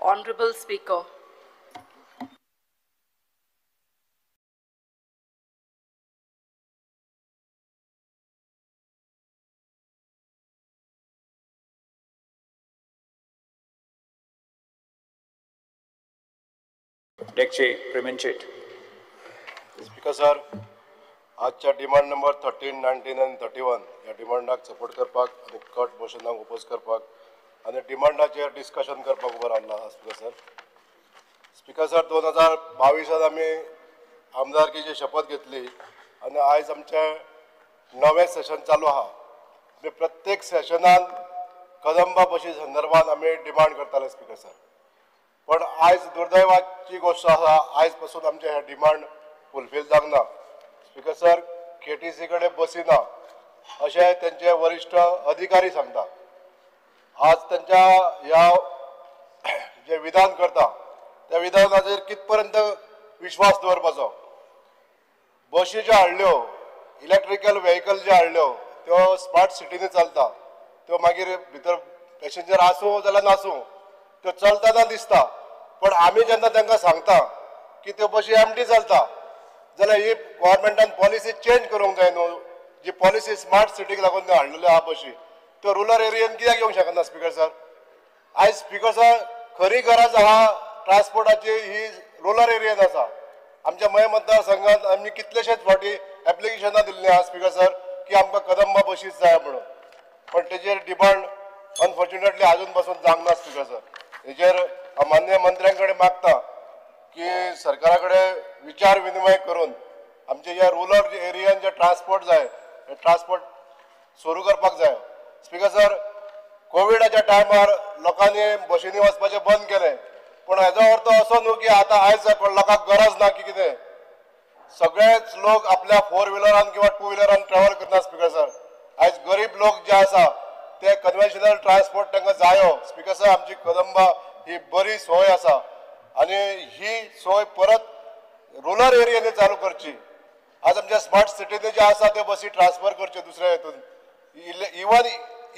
Honorable Speaker. Dekche Premanchit. Speaker sir, आजच्या demand number 13, 19 आनी 31 ह्या डिमांडाक सपोर्ट करपाक आनी कट मोशनाक ओपोज करपाक आनी डिमांडाचेर डिस्कशन करपाक उबो रावला. स्पीकर सर, स्पीकर सर 2022 आमी आमदारकीची शपथ घेतली आनी आयज आमचें नवें सेशन चालू आहा. आमी प्रत्येक सेशनान कदंबा बशी संदर्भात आमी डिमांड करताले स्पीकर सर, पण आयज दुर्दैवाची गोश्ट आसा, आयज पासून आमचें हें डिमांड फुलफील जावंक ना. स्पीकर सर, KTC कडेन बसी ना अशें तेंचे वरिश्ठ अधिकारी सांगता. आज तेंच्या ह्या जे विधान करता त्या विधानाचेर कितपर्यंत विश्वास दवरपाचो? बशी ज्यो हाडल्यो, इलेक्ट्रिकल व्हेकल ज्यो हाडल्यो त्यो स्मार्ट सिटीनी चलता, त्यो मागीर भितर पॅसेंजर आसूं जाल्यार नासूं त्यो चलतना दिसता. पण आमी जेन्ना तांकां सांगता की त्यो बशी एमटी चलता जाल्यार ही गव्हर्मेंटान पॉलिसी चेंज करूंक जाय न्हू. जी पॉलिसी स्मार्ट सिटीक लागून हाडलेल्यो आहा बशी त्यो रुरल एरियेन कित्याक येवंक शकना स्पीकर सर? आयज स्पीकर सर खरी गरज आहा ट्रान्सपोर्टाची ही रुरल एरियेन आसा. आमच्या मये मतदारसंघात आमी कितलेशेच फावटी एप्लिकेशनां दिल्लीं आहा स्पीकर सर की आमकां कदंबा बशीच जाय म्हणून, पण तेजेर डिमांड अनफॉर्च्युनेटली आजून पासून जावंक ना स्पीकर सर. हेजेर माननीय मंत्र्यां कडेन मागता की सरकारा कडेन विचार विनिमय करून आमचे ह्या रुरल एरियान जे ट्रान्सपोर्ट जाय हे ट्रान्सपोर्ट सुरू करपाक जाय. स्पीकर सर, कोविडाच्या टायमार लोकांनी बशींनी वचपाचें बंद केलें, पूण हेजो अर्थ असो न्हू की आतां आयज लोकांक गरज ना की कितें. सगळेच लोक आपल्या फोर व्हिलरान किंवा टू व्हिलरान ट्रॅव्हल करना स्पीकर सर. आयज गरीब लोक जे आसा ते कन्वेन्शनल ट्रान्सपोर्ट तांकां जायो. स्पीकर सर, आमची कदंबा ही बरी सोय आसा आनी ही सोय परत रुरल एरियांनी चालू करची. आज आमच्या स्मार्ट सिटींनी जे आसा त्यो बसी ट्रान्सफर करच्यो दुसऱ्या हितून. इवन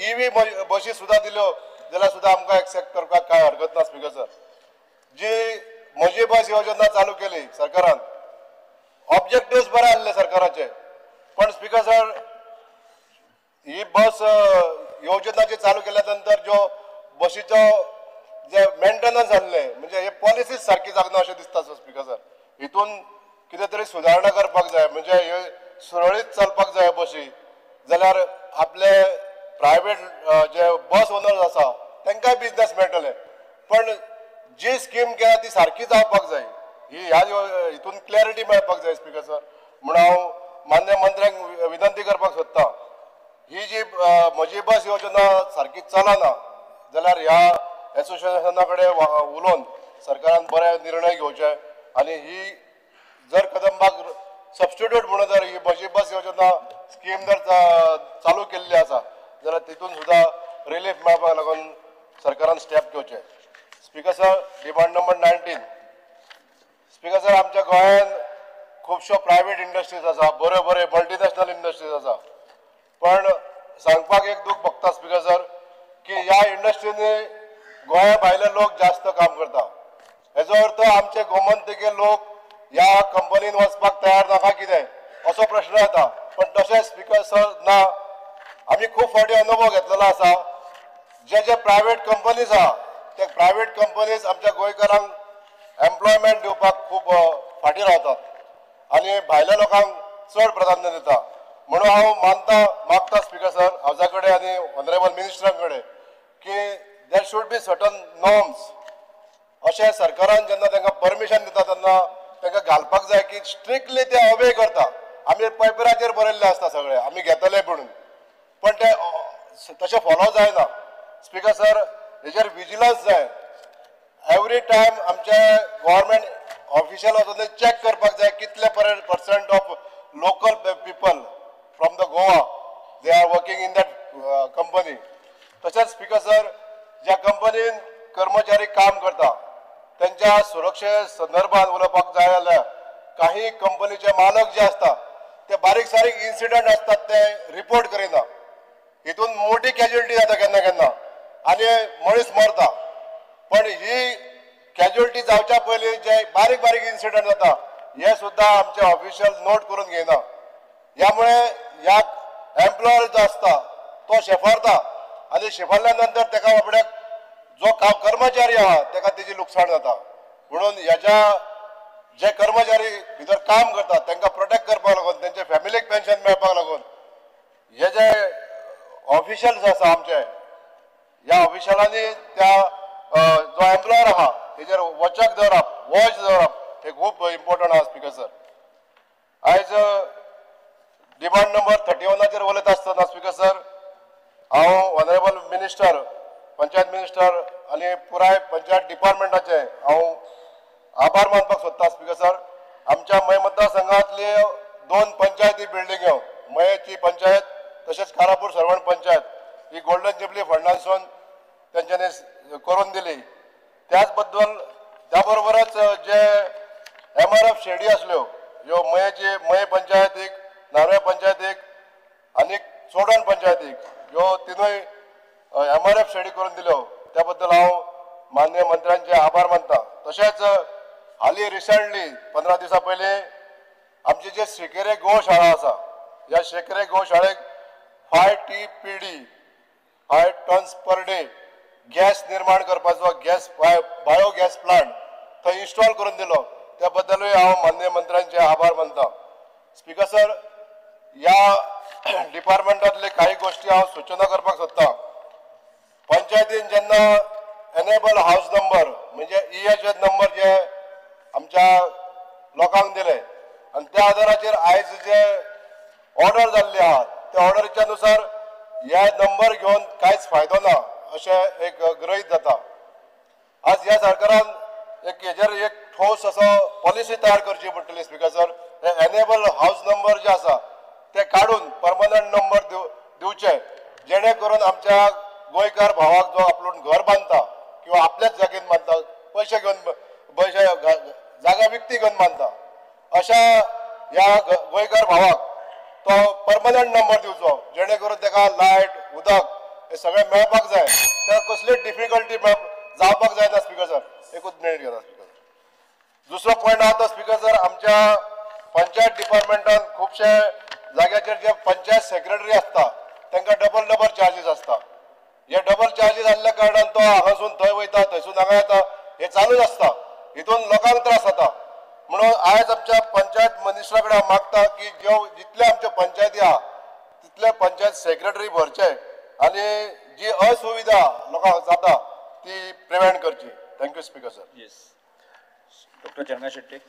EV बशी सुद्दां दिल्यो जाल्यार सुद्दां आमकां एक्सेप्ट करपाक कांय हरकत ना स्पीकर सर. जी म्हजी बस योजना चालू केली सरकारान, ऑब्जेक्टिव्स बरे आसले सरकाराचे, पण स्पीकर सर ही बस योजना जी चालू केल्या नंतर ज्यो बशीचो जे मेंटेनन्स आसले म्हणजे हे पॉलिसीज सारकी जागना अशें दिसता स्पीकर सर. हितून कितें तरी सुदारणा करपाक जाय, म्हणजे हे सुरळीत चलपाक जाय बशी, जाल्यार आपले प्रायवेट जे बस ओनर्स आसा तांकांय बिजनेस मेळटले. पण जी स्कीम केल्या ती सारकी जावपाक जाय, ही ह्या हितून क्लॅरिटी मेळपाक जाय स्पीकर सर. म्हणून हांव मान्य मंत्र्यांक विनंती करपाक सोदता, ही जी म्हजी बस योजना सारकी चलना जाल्यार ह्या एसोसिएशना कडेन उलोवन सरकारान बरे निर्णय घेवचे आनी ही जर कदंबाक सबस्टिट्यूट म्हणून जर ही म्हजी बस योजना स्कीम जर चालू केल्ली आसा जाल्यार तितून सुद्दां रिलीफ मेळपाक लागून सरकारान स्टेप घेवचे. Speaker sir, demand number 19. Speaker sir, आमच्या गोंयांत खुबश्यो प्रायवेट इंडस्ट्रीज आसा, बऱ्यो बऱ्यो मल्टिनॅशनल इंडस्ट्रीज आसा, पण सांगपाक एक दूख भोगता स्पीकर सर की ह्या इंडस्ट्रींनी गोंया भायले लोक जास्त काम करता. हेजो अर्थ आमचे गोमंतकीय लोक ह्या कंपनीन वचपाक तयार नाका कितें असो प्रश्न येता. पण तशें स्पीकर सर ना, आमी खूब फावटी अनुभव घेतलेलो आसा. जे जे प्रायवेट कंपनीज आहा ते प्रायवेट कंपनीज आमच्या गोंयकारांक एम्प्लॉयमेंट दिवपाक खूब फाटीं रावतात आनी भायल्या लोकांक चड प्राधान्य दिता. म्हणून हांव मागता स्पीकर सर हावजा कडेन आनी ऑनरेबल मिनिस्टरा कडेन की there should be certain norms. अशें सरकारान जेन्ना तांकां परमिशन दिता तेन्ना तांकां घालपाक जाय की स्ट्रिक्टली ते अबे करता. आमी पेपराचेर बरयल्लें आसता सगळें आमी घेतले म्हणून, पण ते तशें फॉलो जायना. स्पीकर सर, हेजेर विजिलन्स जाय. एवरी टायम आमचे गव्हर्मेंट ऑफिशियल वचून चॅक करपाक जाय कितले percent of local people from the Goa they are working in that company. तशेंच स्पीकर सर, ज्या कंपनीन कर्मचारी काम करता त्यांच्या सुरक्षे संदर्भात उलोवपाक जाय जाल्यार काही कंपनीचे मालक जे आसता ते बारीक सारीक इन्सिडंट आसतात ते रिपोर्ट करिना. हितून मोठी कॅज्युअलिटी जाता केन्ना केन्ना आनी मनीस मरता. पण ही कॅज्युअलिटी जावच्या पयलीं जे बारीक बारीक इन्सिडंट जाता हे सुद्दां आमचे ऑफिशियल नोट करून घेयना. ह्यामुळे ह्या एम्प्लॉयर जो आसता तो शेफारता आनी शेफारल्या नंतर ताका बाबड्याक जो कर्मचारी आहा ताका तेजी लुकसाण जाता. म्हणून ह्याच्या जे कर्मचारी भितर काम करतात तांकां प्रोटेक्ट करपाक लागून, तेंच्या फॅमिलीक पेन्शन मेळपाक लागून हे जे ऑफिशियल्स आसा आमचे, ह्या ऑफिशियलांनी त्या जो एम्प्लॉयर आहा तेजेर वचक दवरप, वॉच दवरप हे खूब इम्पॉर्टंट आहा स्पीकर सर. आयज डिमांड नंबर 31 उलयता आसतना स्पीकर सर हांव ऑनरेबल मिनिस्टर, पंचायत मिनिस्टर आनी पुराय पंचायत डिपार्टमेंटाचे हांव आभार मानपाक सोदता स्पीकर सर. आमच्या मये मतदारसंघातली 2 पंचायती बिल्डिंग्यो, मयेची पंचायत तशेंच कारापूर सर्वण पंचायत ही गोल्डन जुबली फंडांसून तेंच्यांनी करून दिली. त्याच बद्दल त्या बरोबरच जे MRF शेडी आसल्यो ह्यो मयेची, मये पंचायतीक, नार्वे पंचायतीक आनी चोडण पंचायतीक ह्यो तिनूय MRF शेडी करून दिल्यो. त्या बद्दल हांव माननीय मंत्र्यांचे आभार मानता. तशेंच हालीं रिसंटली 15 दिसां पयलीं आमची जे शेकेरे गोशाळा आसा, ह्या शेकेरे गोशाळेक 5 TPD 5 tons per day gas निर्माण करपाचो गॅस बायोगॅस प्लांट थंय इन्स्टॉल करून दिलो. त्या बद्दलूय हांव माननीय मंत्र्यांचे आभार मानता. स्पीकर सर, ह्या डिपार्टमेंटांतले काही गोश्टी हांव सुचना करपाक सोदता. पंचायतीन जेन्ना एनेबल हावस नंबर म्हणजे EHS number जे आमच्या लोकांक दिले आनी त्या आधाराचेर आयज जे ऑर्डर जाल्ली आहा त्या ऑर्डरीच्या नुसार ह्या नंबर घेवन कांयच फायदो ना अशें एक गृहीत जाता. आज ह्या सरकारान एक हेजेर एक ठोस असो पॉलिसी तयार करची पडटली स्पीकर सर. हे एनेबल हावस नंबर जे आसा ते काडून परमनंट नंबर दिवचे, जेणे करून आमच्या गोंयकार भावाक जो आपलो घर बांदता किंवा आपल्याच जागेन बांदता, पयशे घेवन, पयशे जागा विकती घेवन बांदता, अशा ह्या गोंयकार भावाक तो परमनंट नंबर दिवचो, जेणे करून ताका लायट, उदक हे सगळें मेळपाक जाय, ताका कसलीच डिफिकल्टी जावपाक जायना स्पीकर सर. एकूच मिनीट घेता स्पीकर सर. दुसरो पॉयंट आहा तो स्पीकर सर, आमच्या पंचायत डिपार्टमेंटान खुबशे जाग्याचेर जे पंचायत सेक्रेटरी आसता तांकां डबल डबल चार्जीस आसता. हे डबल चार्जीस आसल्या कारणान तो हांगासून थंय वयता, थंयसून हांगा येता, हे चालूच आसता. हितून लोकांक त्रास जाता. म्हणून आयज आमच्या पंचायत मिनिस्टरा कडेन हांव मागता की ज्यो जितले आमच्यो पंचायती आहा तितले पंचायत सेक्रेटरी भरचे आनी जी असुविधा लोकांक जाता ती प्रिवेंट करची. Thank you speaker sir. Yes, doctor Chandra Shetty.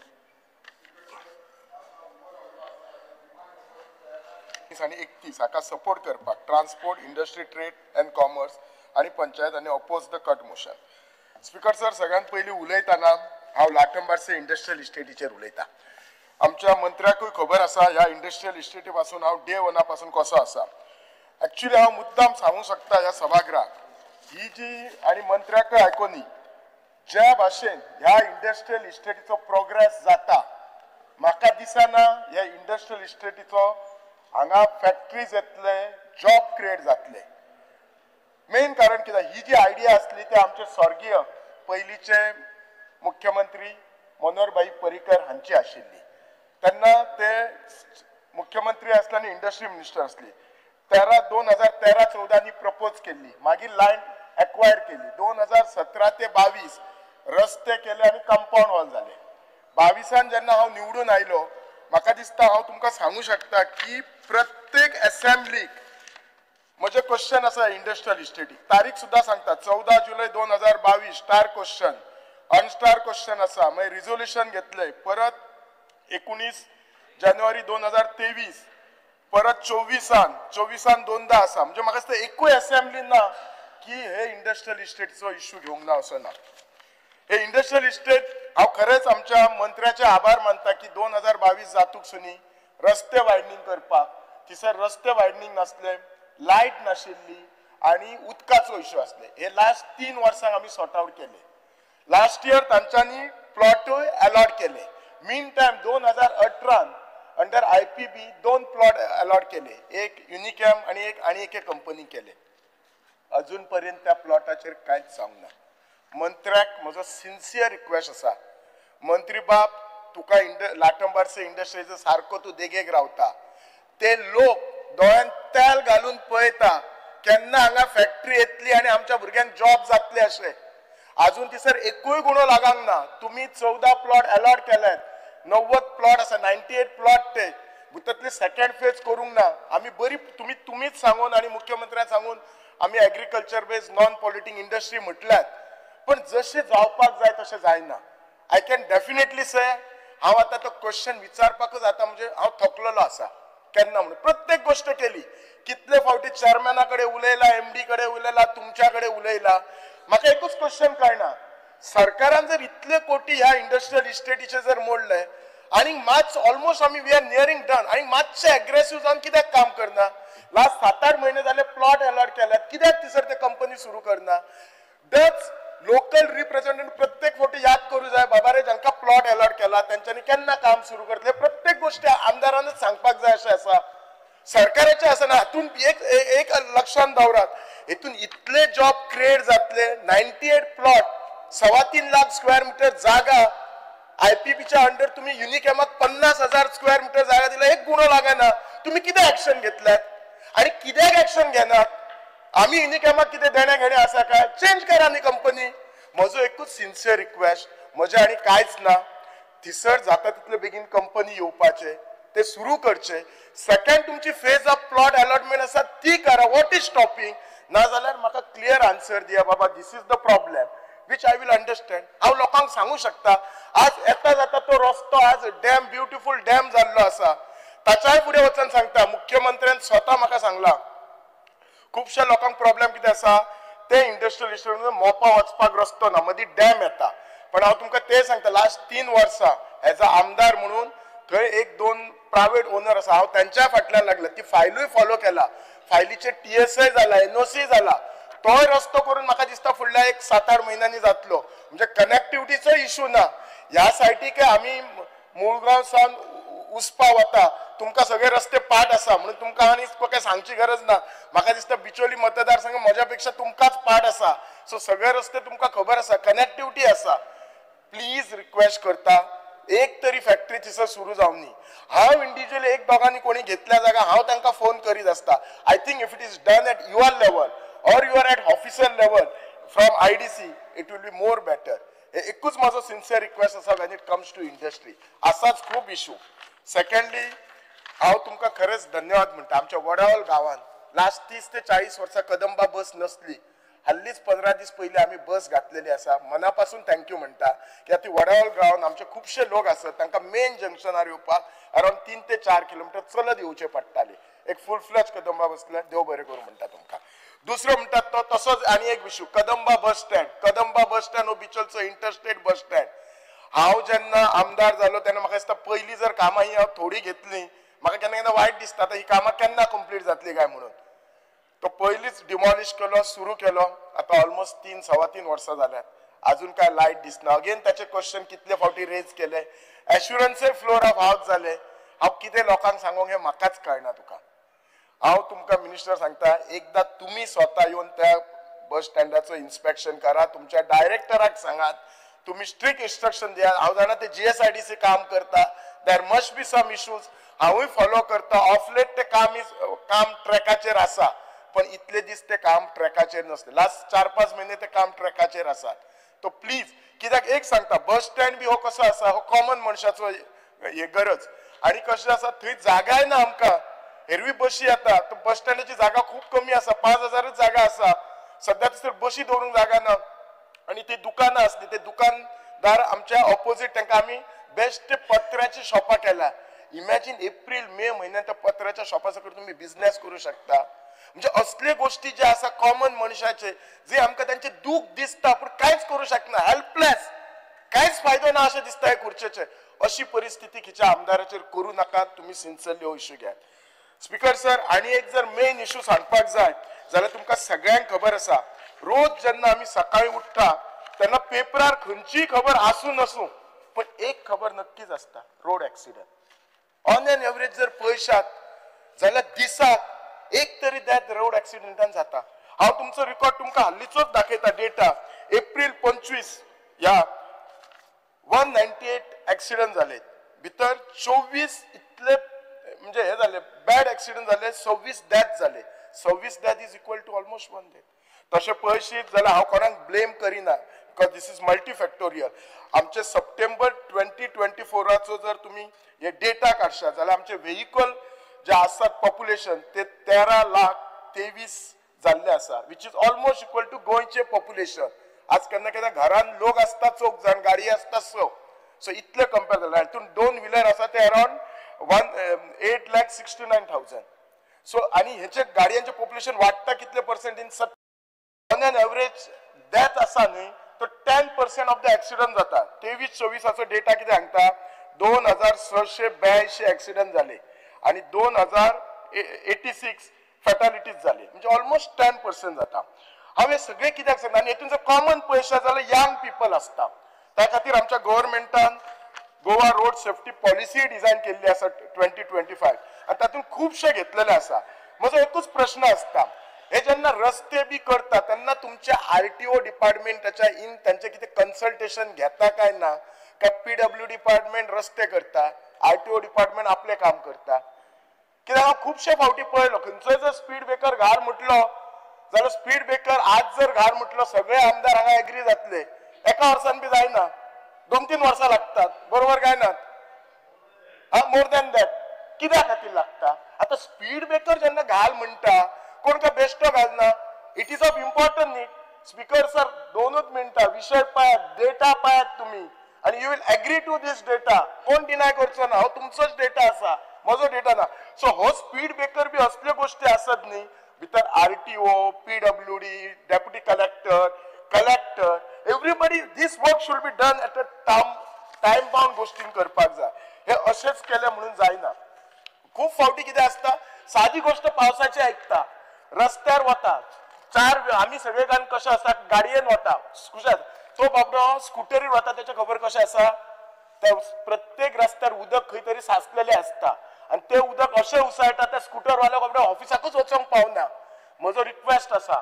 आनी 31 हाका सपोर्ट करपाक transport, industry, trade and commerce आनी पंचायत आनी oppose the cut motion. Speaker sir, सगळ्यांत पयलीं उलयतना हांव लाटंबारसे इंडस्ट्रियल इस्टेटीचेर उलयता. आमच्या मंत्र्याकूय खबर आसा ह्या इंडस्ट्रियल इस्टेटी पासून हांव डे वना पासून कसो आसा. एक्चुअली हांव मुद्दाम सांगूंक शकता ह्या सभागृहाक ही जी आनी मंत्र्याकूय आयकोनी ज्या भाशेन ह्या इंडस्ट्रियल इस्टेटीचो प्रोग्रेस जाता, म्हाका दिसना ह्या इंडस्ट्रियल इस्टेटीचो हांगा फॅक्टरीज येतले, जॉब क्रिएट जातले. मेन कारण कितें, ही जी आयडिया आसली ते आमचे स्वर्गीय पयलींचे मुख्यमंत्री मनोहरभाई पर्रीकर हांची आशिल्ली. तेन्ना ते मुख्यमंत्री आसले आनी इंडस्ट्री मिनिस्टर आसली. 2013-14 प्रपोज केल्ली, मागीर लायन एक्वायर केली. 2017 ते 22 रस्ते केले आनी कंपाउंड वॉल जाले. 22 जेन्ना हांव निवडून आयलो, म्हाका दिसता हांव तुमकां सांगूं शकता की प्रत्येक एसेंब्लीक म्हजें क्वेश्चन आसा इंडस्ट्रियल इस्टेटीक. तारीख सुद्दां सांगता, 14 जुलय 2022 स्टार क्वेश्चन, अनस्टार क्वेश्चन आसा. मागीर रिजोल्युशन घेतलें, परत 19 जानेवारी 2023, परत 24 दोनदा आसा. म्हणजे म्हाका दिसता एकूय एसेंब्ली ना की हे इंडस्ट्रियल इस्टेटीचो इश्यू घेवंक ना असो ना. हे इंडस्ट्रियल इस्टेट हांव खरेंच आमच्या मंत्र्याचे आभार मानता की 2022 जातूक सुनी रस्ते वायडनींग करपाक, थंयसर रस्ते वायडनींग नासले, लायट नाशिल्ली आनी उदकाचो इश्यू आसले. हे लास्ट 3 वर्सांक आमी सॉर्ट आवट केले. लास्ट इयर तांच्यांनी प्लॉटूय अलॉट केले. मीन time 2018 under IPB 2 plot allot केले, एक युनिकॅम आनी एक आनी एके कंपनी केले. अजून पर्यंत त्या प्लॉटाचेर कांयच जावंक ना. मंत्र्याक म्हजो सिन्सियर रिक्वेस्ट आसा, मंत्री बाब तुका लाटंबारसे इंडस्ट्रीचो सारको तूं देगेक रावता, ते लोक दोळ्यान तेल घालून पळयता केन्ना हांगा फॅक्टरी येतली आनी आमच्या भुरग्यांक जॉब जातले अशें. आजून थंयसर एकूय गुणो लागूंक ना. तुमी 14 प्लॉट अलॉट केल्यात, 90 प्लॉट आसा, 98 प्लॉट ते भितरले सेकंड फेज करूंक ना. आमी बरी तुमीच सांगून आनी मुख्यमंत्र्यान सांगून आमी agriculture based non polluting industry म्हटल्यात, पण जशें जावपाक जाय तशें जायना. I can definitely से हांव आतां तो क्वेश्चन विचारपाकूच आतां म्हणजे हांव थकलेलो आसा केन्ना म्हणून. प्रत्येक गोश्ट केली, कितले फावटी चेअरमॅना कडेन उलयला, एमडी कडेन उलयला, तुमच्या कडेन उलयला. म्हाका एकूच क्वेश्चन कळना, सरकारान जर इतले कोटी ह्या इंडस्ट्रियल इस्टेटीचे जर मोडले आनी मातसो ऑलमोस्ट आमी we are nearing done, आनी मातशें एग्रेसीव जावन कित्याक काम करना? लास्ट 7-8 म्हयने जाले प्लॉट अलॉट केल्यात, कित्याक थंयसर ते कंपनी सुरू करना? डच लोकल रिप्रेझेंटेटिव्ह प्रत्येक फावटी याद करूं जाय, बाबा रे जांकां प्लॉट अलॉट केला तेंच्यांनी केन्ना काम सुरू करतले. प्रत्येक गोश्टी आमदारानच सांगपाक जाय अशें आसा, सरकाराचें आसना. हातून एक एक लक्षांत दवरात, हितून इतले जॉब क्रिएट जातले, 98 प्लॉट, 3.25 लाख स्क्वेअर मिटर जागा, आयपीपीच्या अंडर तुम्ही युनिकेमाक 50,000 स्क्वेअर मिटर जागा दिला, एक गुणो लागना. तुम्ही कितें एक्शन घेतल्यात आनी कित्याक एक्शन घेनात? आमी युनिकेमाक कितें देणे घेणे आसा काय? चेंज करा न्ही कंपनी. म्हजो एकूच सिन्सियर रिक्वेस्ट, म्हजें आनी कांयच ना, थंयसर जाता तितले बेगीन कंपनी येवपाचें ते सुरू करचे. सेकंड तुमची फेज ऑफ प्लॉट अलॉटमेंट आसा ती करा. What is stopping? ना जाल्यार म्हाका क्लियर आन्सर दिया बाबा, this is the problem which I will understand. हांव लोकांक सांगू शकता. आज येता जाता तो रस्तो आज डॅम, ब्युटिफूल डॅम जाल्लो आसा. ताच्याय फुडें वचून सांगता, मुख्यमंत्र्यान स्वता म्हाका सांगला, खुबश्या लोकांक प्रॉब्लेम कितें आसा, ते इंडस्ट्रियल इस्टेट मोपा वचपाक रस्तो ना, मदीं डॅम येता. पण हांव तुमकां तें सांगता, लास्ट 3 वर्सां एज अ आमदार म्हणून थंय 1-2 प्रायवेट ओनर आसा, हांव तेंच्या फाटल्यान लागला, ती फायलूय फॉलो केला, फायलीचे TSI जाला, NOC जाला, तोय रस्तो करून म्हाका दिसता फुडल्या एक 7-8 म्हयन्यांनी जातलो. म्हणजे कनेक्टिविटीचो इशू ना. ह्या सायडीक आमी मुळगांव सावन उसपा वता, तुमकां सगळे रस्ते पाठ आसा म्हणून तुमकां आनी काय सांगची गरज ना. म्हाका दिसता बिचोली मतदारसंघ म्हज्या पेक्षा तुमकांच पाठ आसा, सो सगळे रस्ते तुमकां खबर आसा, कनेक्टिविटी आसा. प्लीज रिक्वेस्ट करता, एक तरी फॅक्टरी थंयसर सुरू जावनी. हांव इंडिविज्युअली एक दोगांनी कोणी घेतल्या जागा हांव तांकां फोन करीत आसता. I think if it is done at your level or you are at officer level from IDC, it will be more better. एकूच म्हजो सिन्सियर रिक्वेस्ट आसा when it comes to industry. आसाच खूब इशू. सेकंडली हांव तुमकां खरेंच धन्यवाद म्हणटा, आमच्या वडावल गांवांत लास्ट 30 ते 40 वर्सां कदंबा बस नसली, हाल्लीच 15 दीस पयलीं आमी बस घातलेली आसा. मना पासून thank you म्हणटा, कित्याक ती वडावल गांवांत आमचे खुबशे लोक आसात, तांकां मेन जंक्शनार येवपाक अरावंड 3 ते 4 किलोमिटर चलत येवचें पडटालें. एक फूल फ्लॅज कदंबा बसले, देव बरें करूं म्हणटा तुमकां. दुसरो म्हणटात तो तसोच आनी एक issue, Kadamba bus stand. Kadamba bus stand हो बिचोलचो इंटरस्टेट बस स्टँड. हांव जेन्ना आमदार जालो तेन्ना म्हाका दिसता पयलीं जर कामां ही हांव थोडीं घेतलीं, म्हाका केन्ना केन्ना वायट दिसता आतां ही कामां केन्ना कंप्लीट जातली काय म्हणून. तो पयलींच डिमॉलिश केलो, सुरू केलो, आतां ऑलमोस्ट 3-3.25 वर्सां जाल्यात, आजून काय लायट दिसना. अगेन ताचे क्वेश्चन कितले फावटी रेज केले, एश्युरन्सय फ्लोर ऑफ हावज जाले. हांव कितें लोकांक सांगूंक हें म्हाकाच कळना. तुका हांव तुमकां मिनिस्टर सांगता, एकदां तुमी स्वता येवन त्या बस स्टँडाचो इन्स्पेक्शन करा, तुमच्या डायरेक्टराक सांगात, तुमी स्ट्रिक्ट इन्स्ट्रक्शन दियात. हांव जाणा ते GSIDC काम करता, there must be some issues, हांवूय फॉलो करता. ऑफ लेट ते काम ट्रॅकाचेर आसा, पण इतले दीस ते काम ट्रॅकाचेर नसले, लास्ट 4-5 म्हयने ते काम ट्रॅकाचेर आसा. तो प्लीज कित्याक एक सांगता, बस स्टँड बी हो कसो आसा, हो कॉमन मनशाचो हे गरज, आनी कशें आसा थंय जागाय ना आमकां. एरवी बशी येता, तो बस स्टँडाची जागा खूब कमी आसा, 5,000च जागा आसा सद्या, थंयसर बशी दवरूंक जागा ना. आनी ती दुकानां आसली, ते दुकानदार आमच्या ऑपोजीट, तांकां आमी बेस्ट पत्र्याची शॉपां केल्या. इमॅजीन एप्रील मे म्हयन्यात त्या पत्र्याच्या शॉपा सकयल तुमी बिझनेस करूं शकता. म्हणजे असले गोष्टी जे आसा कॉमन मनशाचे, जे आमकां तांचे दूख दिसता पूण कांयच करूं शकना, हेल्पलेस, कांयच फायदो ना अशें दिसता हे खुर्चेचे. अशी परिस्थिती खंयच्या आमदाराचेर करूं नाकात, तुमी सिन्सियरली हो इशू घेयात. स्पीकर सर, आनी एक जर मेन इशू सांगपाक जाय जाल्यार तुमकां सगळ्यांक खबर आसा, रोज जेन्ना आमी सकाळीं उठ्ठा तेन्ना पेपरार खंयचीय खबर आसूं नासूं पण एक खबर नक्कीच आसता, road accident. On an average जर पळयशात जाल्यार दिसाक एक तरी डेथ रोड एक्सिडंटान जाता. हांव तुमचो रिकॉर्ड तुमकां हाल्लीचोच दाखयता, डेटा एप्रील 25 25 ह्या 198 एक्सिडंट जाले, भितर 24 इतले म्हणजे हे जाले बॅड एक्सिडंट जाले, 26 डेथ जाले. 26 death is equal to almost 1 death. तशें पळयशीत जाल्यार हांव कोणाक ब्लेम करिना because this is मल्टीफॅक्टोरियल. आमचे सप्टेंबर 2024 जर तुमी हे डेटा काडशात जाल्यार आमचे व्हेकल जे आसात पॉप्युलेशन ते 13,23,000 जाल्ले आसा, which is almost equal to गोंयचे पॉप्युलेशन. आज केन्ना केन्ना घरान लोक आसता 4 जाण, गाडी आसता 6, सो इतले कंपेर जालें. हितून 2 व्हिलर आसा ते अरावंड 8,69,000. सो आनी हेचे गाडयांचे पॉप्युलेशन वाडटा कितले पर्संटीन, ऑन एन एवरेज डेथ आसा न्ही तो 10% ऑफ the accident जाता. 23-24 डेटा कितें सांगता, 2682 एक्सिडंट जाले आनी 2086 फेटालिटीज जाले, म्हणजे ऑलमोस्ट 10% जाता. हांव हे सगळें कित्याक सांगता, आनी हेतून जर कॉमन पळयशात जाल्यार यंग पिपल आसता. त्या खातीर आमच्या गव्हर्मेंटान Goa road safety policy design केल्ली आसा 2025 आनी तातूंत खुबशे घेतलेले आसा. म्हजो एकूच प्रश्न आसता, हे जेन्ना रस्ते बी करता तेन्ना तुमच्या RTO डिपार्टमेंटाच्या इन तांचे कितें कन्सल्टेशन घेता काय ना, काय PW department रस्ते करता, RTO department आपलें काम करता? कित्याक हांव खुबशे फावटी पळयलो, खंयचोय जर स्पीड ब्रेकर घाल म्हटलो जाल्यार स्पीड ब्रेकर आज जर घाल म्हटलो सगळे आमदार हांगा एग्री जातले, एका वर्सान बी जायना, 2-3 वर्सां लागतात, बरोबर काय ना, मोर दॅन that. कित्या खातीर लागता? आतां स्पीड ब्रेकर जेन्ना घाल म्हणटा कोण काय बेश्टो घालना, it is of important न्ही. स्पीकर सर 2 मिनटां विशय पळयात, डेटा पळयात तुमी आनी you will agree to this data. कोण डिनाय करचो ना, हो तुमचोच डेटा आसा, म्हजो डेटा ना. सो हो स्पीड ब्रेकर बी असल्यो गोश्टी आसत न्ही, भितर RTO, PWD, deputy collector, collector, everybody this work should be done at a time bound गोश्टीन करपाक जाय. हे अशेंच केलें म्हणून जायना. खूब फावटी कितें आसता, सादी गोश्ट पावसाची आयकता, रस्त्यार वता 4, आमी सगळे जाण कशें आसा गाडयेन वता, कशें तो बाबडो स्कुटरीर वता, तेचें खबर कशें आसा, त्या प्रत्येक रस्त्यार उदक खंय तरी साचलेलें आसता आनी तें उदक अशें उसळटा त्या स्कुटरवालो बाबडो ऑफिसाकूच वचोंक पावना. म्हजो रिक्वेस्ट आसा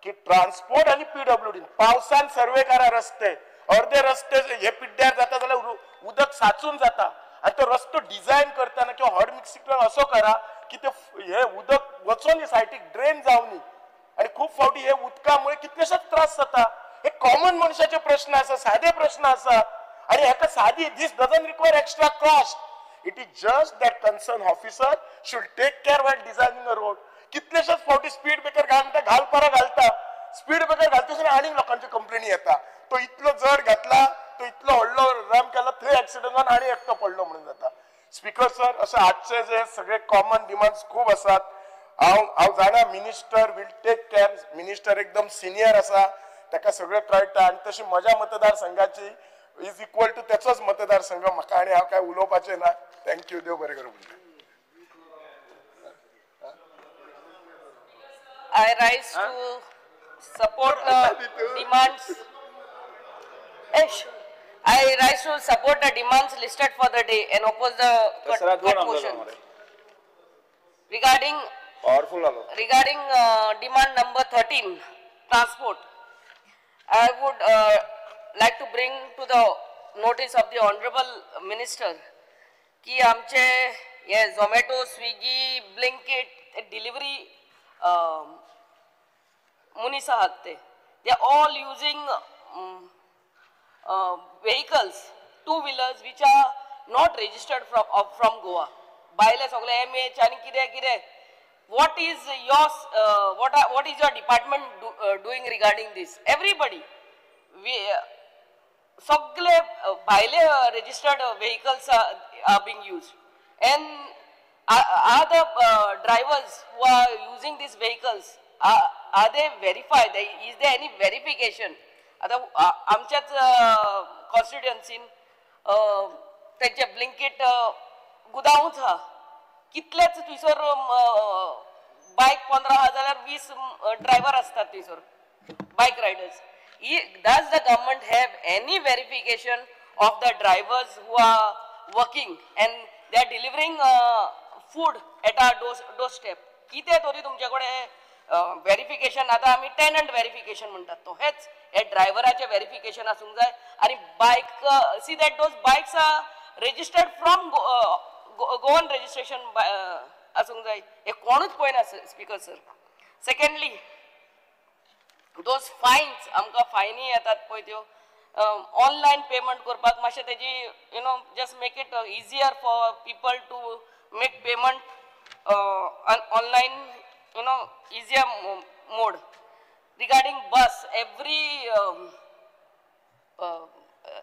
की ट्रान्सपोर्ट आनी PWD पावसान सर्वे करा रस्ते, अर्दे रस्ते हे पिड्ड्यार जाता जाल्यार उदक साचून जाता आनी तो रस्तो डिझायन करतना किंवा हॉट मिक्सिंग असो करा की ते हे उदक वचोन सायटीक ड्रेन जावनी. आनी खूब फावटी हे उदका मुळे कितलेशेच त्रास जाता. हे कॉमन मनशाचे प्रश्न आसा, सादे प्रश्न आसा आनी हेका सादी, this doesn't require extra cost. It is just that concern officer should take care while designing a road. कितलेशेच फावटी स्पीड ब्रेकर घाल म्हणटा, घाल परा घालता, स्पीड ब्रेकर घालता आनीक लोकांच्यो कंप्लेनी येता, तो इतलो जड घातला, तो इतलो व्हडलो रॅम केला, थंय एक्सिडंट जावन आनी एकटो पडलो म्हणून जाता. स्पीकर सर, अशे आजचे जे सगळे कॉमन डिमांड्स खूब आसात. हांव जाणा minister will take care, minister एकदम सिनियर आसा, ताका सगळें कळटा आनी तशी म्हज्या मतदारसंघाची is equal to तेचोच मतदारसंघ म्हाका, आनी हांव काय उलोवपाचें ना. Thank you, देव बरें करूं. I rise to support the demands. I rise to support the demands listed for the day and oppose the cut motion. Regarding demand number 13, transport, I would like to bring to the notice of the Honorable Minister कि आमचे हे Zomato, Swiggy, Blinkit delivery मनीस आहात ते, they are all using vehicles, two wheelers which are not registered from Goa. भायले सगळे MH आनी कितें कितें. What is your what is your department doing regarding this? Everybody, we सगळे भायले registered vehicles are being used, and are the drivers who are using these vehicles, are they verified? Is there any verification? आता आमच्याच कॉन्स्टिट्युएन्सीन तेंचे ब्लिंकीट गुदांवूच आहा, कितलेच थंयसर बायक 15 आहा जाल्यार 20 driver आसतात थंयसर, बायक riders. Does the government have any verification of the drivers who are working and they are delivering food at our doorstep? कितें तरी तुमचे कडेन व्हेरिफिकेशन, आतां आमी टेनंट व्हेरिफिकेशन म्हणटात, तो हेच हे ड्रायव्हराचें व्हेरिफिकेशन आसूंक जाय. आनी बायक see that those bikes are registered from Goan registration आसूंक जाय. हे कोणूच पळयना speaker sir. Secondly, those fines, आमकां फायनी येतात पळय त्यो ऑनलायन पेमेंट करपाक मातशें तेजी you know just make it easier for people to make payment online, you know, easier mode. Regarding bus, every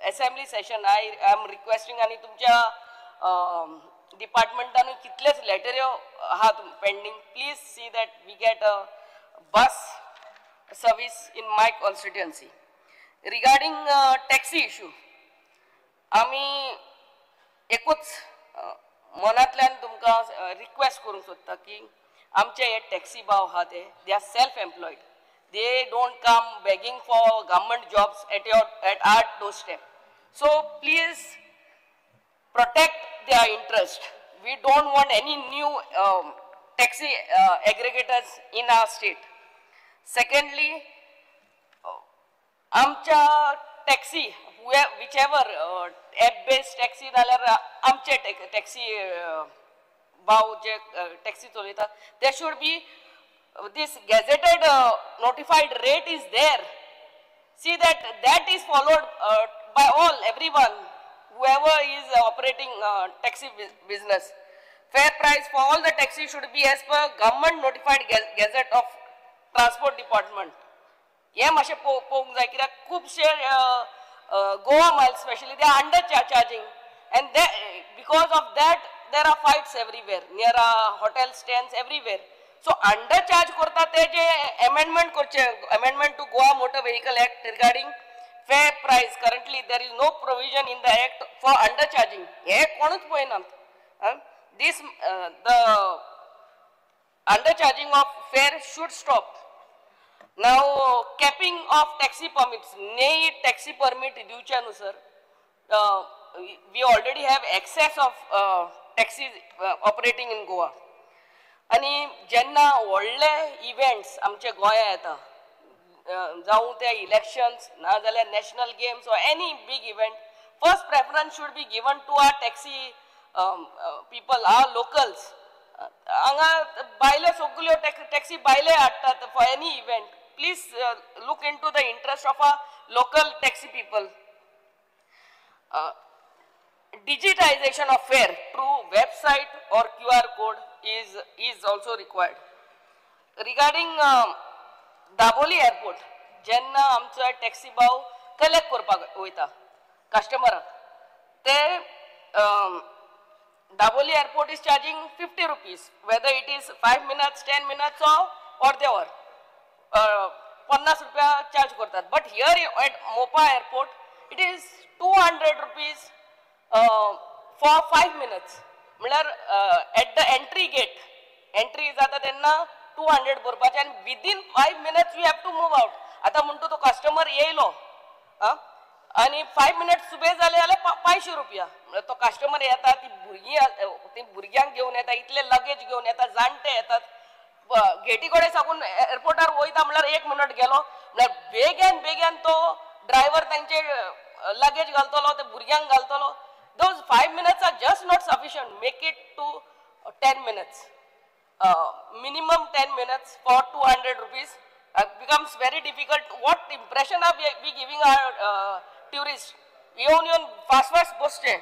assembly session I am requesting, आनी तुमच्या डिपार्टमेंटानूय कितलेच लेटऱ्यो आहात pending, please see that we get a bus service in my constituency. Regarding taxi issue, आमी एकूच मनांतल्यान तुमकां request करूंक सोदता की आमचे हे टॅक्सी भाव आहा ते they are self employed, they don't come begging for government jobs at your at our door step. So please protect their interest. We don't want any new taxi aggregators in our state. Secondly, आमच्या taxi whichever app based taxi नाल्यार आमचे taxi भाव जे taxi चलयतात, there should be this gazetted notified rate is there. See that that is followed by all, everyone, whoever is operating taxi business. Fair price for all the taxi should be as per government notified gazette of transport department. हे मातशें पळोवंक जाय, कित्याक खुबशे Goa miles specially they are under charging, and because of that there are fights everywhere near hotel stands everywhere. So under charge करता ते जे amendment करचे, amendment to Goa motor vehicle act regarding fair price. Currently there is no provision in the act for under charging. हे कोणूच पळयनात. This the under charging of fare should stop. Now capping of taxi permits, ने taxi permit दिवचे न्हू sir. We already have excess of taxi operating in Goa. आनी जेन्ना व्हडले events आमचे गोंया येता, जावं ते इलेक्शन्स ना जाल्यार national games or any big event, first preference should be given to our taxi people, our locals. हांगा बायले सगल्यो टॅक्सी बायले हाडटात for any event. Please look into the interest of our local taxi people. Digitization of fare through website or QR code is also required. Regarding Dabolim airport, जेन्ना आमचो taxi भाव collect करपाक वयता कस्टमराक, ते Dabolim airport is charging 50 rupees whether it is 5 minutes, 10 minutes or अर्दे वर 50 रुपया charge करतात. But here at Mopa airport it is 200 rupees for 5 minutes. म्हणल्यार at the entry gate, entry जाता तेन्ना 200 भरपाचे आनी within 5 minutes you have to move out. आतां म्हणटा तो कस्टमर येयलो आनी 5 मिनट्स सुबे जाले जाल्यार 500 रुपया. म्हणल्यार तो कस्टमर येता, ती भुरगीं ती भुरग्यांक घेवन येता, इतले लगेज घेवन येता, जाणटे येतात, गेटी कडेन साकून एअरपोर्टार वयता म्हणल्यार 1 मिनट गेलो म्हणल्यार बेग्यान बेग्यान तो ड्रायव्हर तांचे लगेज घालतलो, ते भुरग्यांक घालतलो. Those 5 minutes are just not sufficient. Make it to 10 minutes, minimum 10 minutes for 200 rupees becomes very difficult. What impression are we giving our tourists? येवन येवन फास्ट फास्ट बसचे.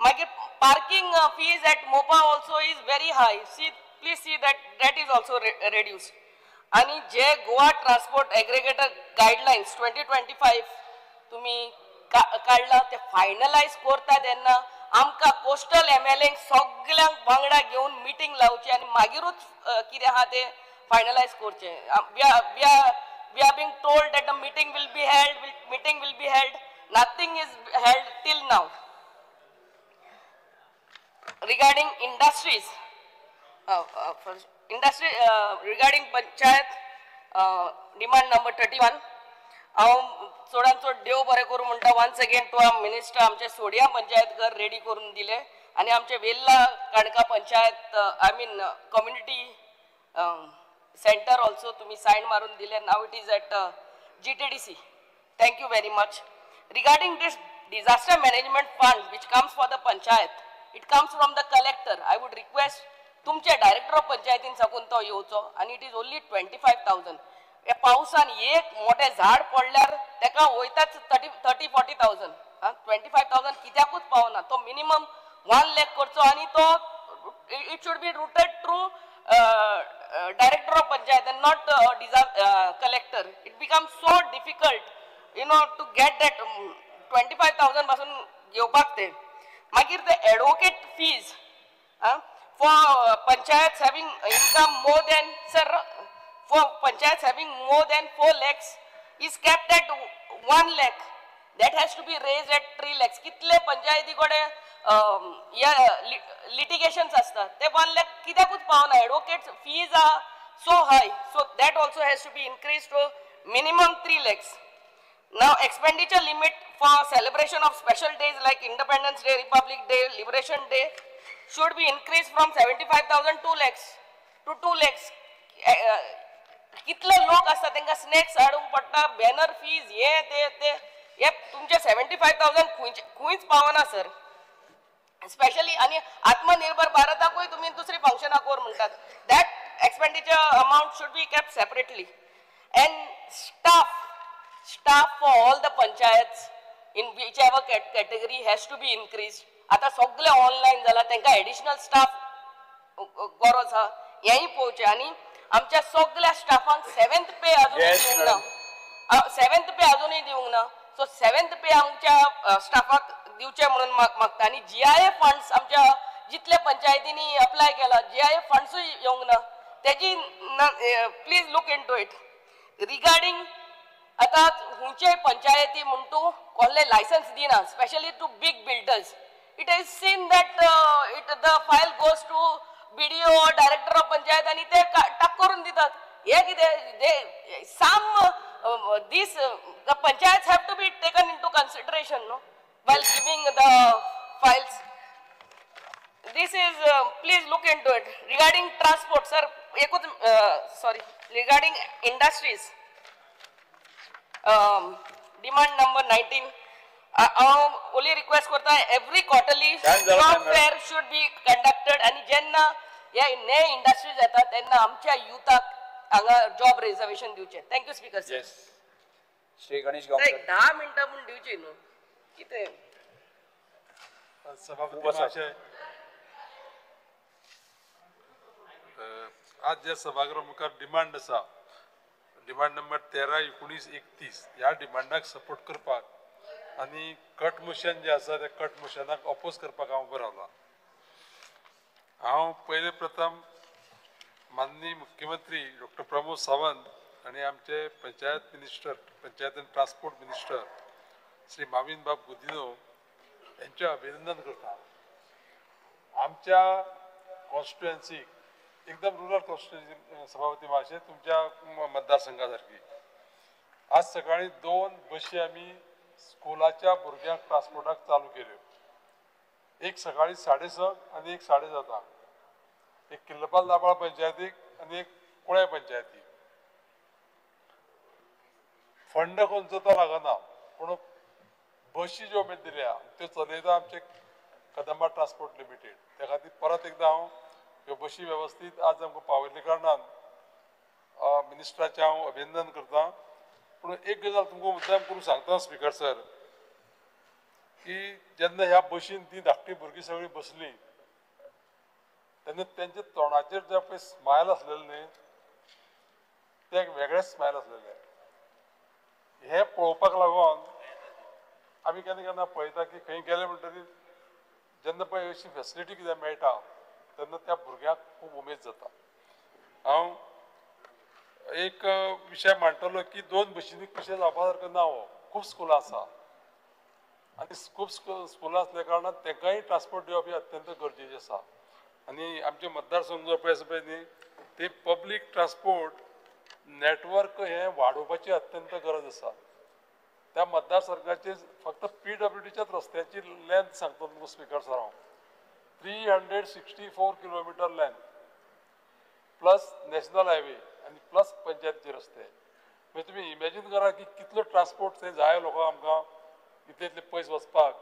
मागीर parking fees at Mopa also is very high. See, please see that that is also reduced. आनी जे Goa transport aggregator guidelines 2025 तुमी काडला ते finalise करता तेन्ना आमकां कोस्टल एमएलए सगल्यांक वांगडा घेवन मिटींग लावची आनी मागीरूच कितें आहा तें फायनलायज करचें. We are being told that the meeting will be held, meeting will be held, nothing is held till now. Regarding industries, first industry regarding panchayat demand number 31, हांव चडान चड देव बरें करूं म्हणटा once again to our minister. आमचे सोडिया पंचायत घर ready करून दिले आनी आमचे Velha Canacona panchayat I mean community centre also तुमी सायन मारून दिले. Now it is at GTDC. Thank you very much. Regarding this disaster management fund which comes for the panchayat, it comes from the collector. I would request तुमचे director of पंचायतीन साकून तो येवचो आनी it is only 25,000. हे पावसान एक मोठें झाड पडल्यार तेका वयताच 30-40,000. 25,000 कित्याकूच पावना. तो मिनिमम 1 लाख करचो आनी तो it should be routed through director of panchayat and not collector. It becomes so difficult, you know, to get that 25,000 पासून घेवपाक ते. मागीर ते advocate fees for panchayats having income more than, sir, for panchayats having more than 4 lakhs is capped at 1 lakh. That has to be raised at 3 lakhs. कितले पंचायती कडे litigations असतात ते 1 lakh कित्याकूच पावना. Advocate fees are so high, so that also has to be increased to minimum 3 lakhs. Now expenditure limit for celebration of special days like Independence Day, Republic Day, Liberation Day should be increased from 75,000 to 2 lakhs to 2 lakhs. कितले लोक असतात तेंका snacks हाडूंक पडटा, banner fees हे ते ते हे तुमचे 75,000 खंयच पावना सर. स्पेशली आनी आत्मनिर्भर भारताकूय तुमी दुसरी फंक्शनां कर म्हणटात. That expenditure amount should be kept separately. And staff for all the panchayats in whichever category has to be increased. आतां सगळें ऑनलायन जालां, तांकां एडिशनल स्टाफ गरज आहा हेंय पळोवचें. आनी आमच्या सगळ्या स्टाफांक 7th पे अजूनय दिवंक ना, 7th पे अजूनय दिवंक ना. सो 7th पे आमच्या स्टाफाक दिवचें म्हणून मागता. आनी GIA funds आमच्या जितल्या पंचायतींनी अप्लाय केला GIA फंड्सूय येवंक ना, तेजी please look into it. Regarding आतां खंयच्याय पंचायती म्हण तूं कसलें लायसन्स दिना, specially to big builders. It is seen that the file goes to BDO director of panchayat आनी ते टाक करून दितात. हे कितें some these the panchayats have to be taken into consideration no while giving the files. This is please look into it. Regarding transport sir, एकूच sorry, regarding industries demand number 19 हांव only request करता every quarterly job fair should be conducted. आनी जेन्ना हे ने industries येता तेन्ना आमच्या युथाक हांगा जॉब रिजर्वेशन दिवचें. Thank you speaker sir. Shri Ganesh Gaonkar. 10 मिनटां म्हूण दिवची न्हू कितें. सभापती महाशय, आज ज्या सभागृह मुखार डिमांड आसा, डिमांड नंबर 13, 19, 31 ह्या डिमांडाक सपोर्ट करपाक आनी कट मोशन जें आसा त्या कट मोशनाक ऑपोज करपाक हांव उबो रावला. हांव पयले प्रथम माननीय मुख्यमंत्री डॉक्टर प्रमोद सावंत आनी आमचे panchayat minister, panchayat and transport minister Shri Mauvin बाब गुदिन्हो यांचें अभिनंदन करता. आमच्या कॉन्स्टिट्युएन्सीक एकदम रुरल कॉन्स्टिट्युएन्सी सभापती महाशय तुमच्या मतदारसंघा सारकी आज सकाळी 2 बशी आमी स्कुलाच्या भुरग्यांक ट्रान्सपोर्टाक चालू केल्यो. एक सकाळी 6:30 आनी एक 7:30, एक किल्लपाल दाबाळ पंचायतीक आनी एक कुळ्या पंचायतीक. फंड खंयचो तो लागना, पूण बशी ज्यो आमी दिल्या त्यो चलयता आमचे कदंबा ट्रान्सपोर्ट लिमिटेड. त्या खातीर परत एकदां हांव ह्यो बशी वेवस्थीत आज आमकां पावयल्ल्या कारणान मिनिस्टराचें हांव अभिनंदन करता. पूण एक गजाल तुमकां मुद्दाम करून सांगता स्पीकर सर, की जेन्ना ह्या बशीन ती धाकटी भुरगीं सगळीं बसलीं तेन्ना तेंच्या तोंडाचेर जें पळय स्मायल आसलेलें न्ही, तें एक वेगळेंच स्मायल आसलेलें. हें पळोवपाक लागून आमी केन्ना केन्ना पळयता की खंय गेले म्हणटकीर जेन्ना पळय अशी फेसिलिटी कितें मेळटा तेन्ना त्या भुरग्यांक खूब उमेद जाता. हांव एक विशय मांडटलो की 2 बशींनी कशें जावपा सारको ना, हो खूब स्कुलां आसा आनी खूब स्कुलां आसल्या कारणान तांकांय ट्रान्सपोर्ट दिवप हें अत्यंत गरजेचें आसा. आनी आमचे मतदारसंघ जो पळय आसा पळय न्ही, ते पब्लीक ट्रान्सपोर्ट नेटवर्क हें वाडोवपाची अत्यंत गरज आसा. त्या मतदारसंघाचे फक्त PWDच्याच रस्त्याची लेंथ सांगता तुमकां स्पीकर सर हांव, 364 kilometre length plus national highway आनी प्लस पंचायतीचे रस्ते. म्हणजे तुमी इमॅजीन करा की कितलो ट्रान्सपोर्ट थंय जाय लोकांक आमकां इतले इतले पयस वचपाक.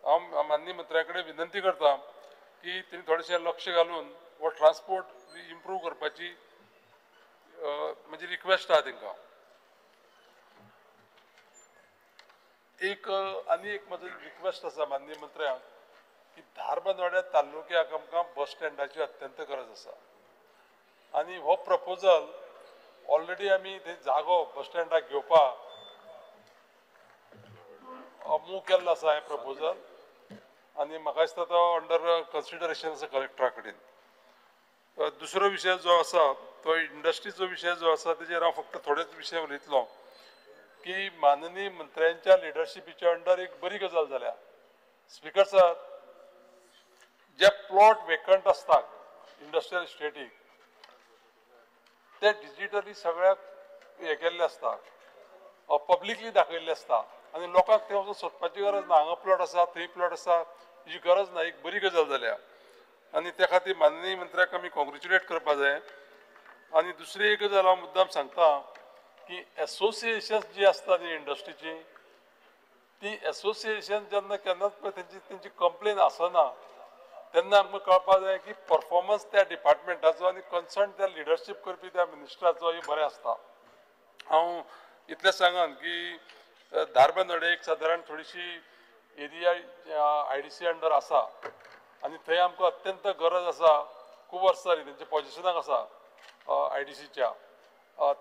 हांव माननीय मंत्र्या कडेन विनंती करता की तेणी थोडेशें लक्ष घालून हो ट्रान्सपोर्ट इम्प्रूव करपाची म्हणजे रिक्वेस्ट आहा तेंकां. एक आनी एक म्हजो रिक्वेस्ट आसा माननीय मंत्र्यांक की धारबांदोड्या तालुक्याक आमकां बस स्टँडाची अत्यंत गरज आसा आनी हो प्रपोजल ऑलरेडी आमी थंय जागो बस स्टँडाक घेवपाक मूव केल्लो आसा हें प्रपोजल आनी म्हाका दिसता तो अंडर कन्सिडरेशन आसा कलेक्टरा कडेन. दुसरो विशय जो आसा तो इंडस्ट्रीचो विशय जो आसा तेजेर हांव फक्त थोडेच विशय उलयतलो की माननीय मंत्र्यांच्या लिडरशिपीच्या अंडर एक बरी गजाल जाल्या. स्पीकर सर, जे प्लॉट वेकंट आसतात इंडस्ट्रियल इस्टेटीक ते डिजिटली सगळ्याक हे केल्ले आसता, पब्लिकली दाखयल्ले आसता आनी लोकांक थंय वचून सोदपाची गरज ना, हांगा प्लॉट आसा थंय प्लॉट आसा ही गरज ना. एक बरी गजाल जाल्या आनी त्या खातीर माननीय मंत्र्याक आमी कॉंग्रेच्युलेट करपा जाय. आनी दुसरी एक गजाल हांव मुद्दाम सांगता की एसोसिएशन्स जी आसता न्ही इंडस्ट्रीची, ती एसोसिएशन जेन्ना केन्नाच पळय तेंची तेंची कंप्लेन आसना तेन्ना आमकां कळपा जाय की परफॉर्मन्स त्या डिपार्टमेंटाचो आनी कन्सर्न त्या लिडरशीप करपी त्या मिनिस्टराचो हे बरें आसता. हांव इतलें सांगन की धारबांदोडे एक सादारण थोडीशी एरिया IDC under आसा आनी थंय आमकां अत्यंत गरज आसा. खूब वर्सां जालीं तेंच्या पोजिशनाक आसा IDCच्या,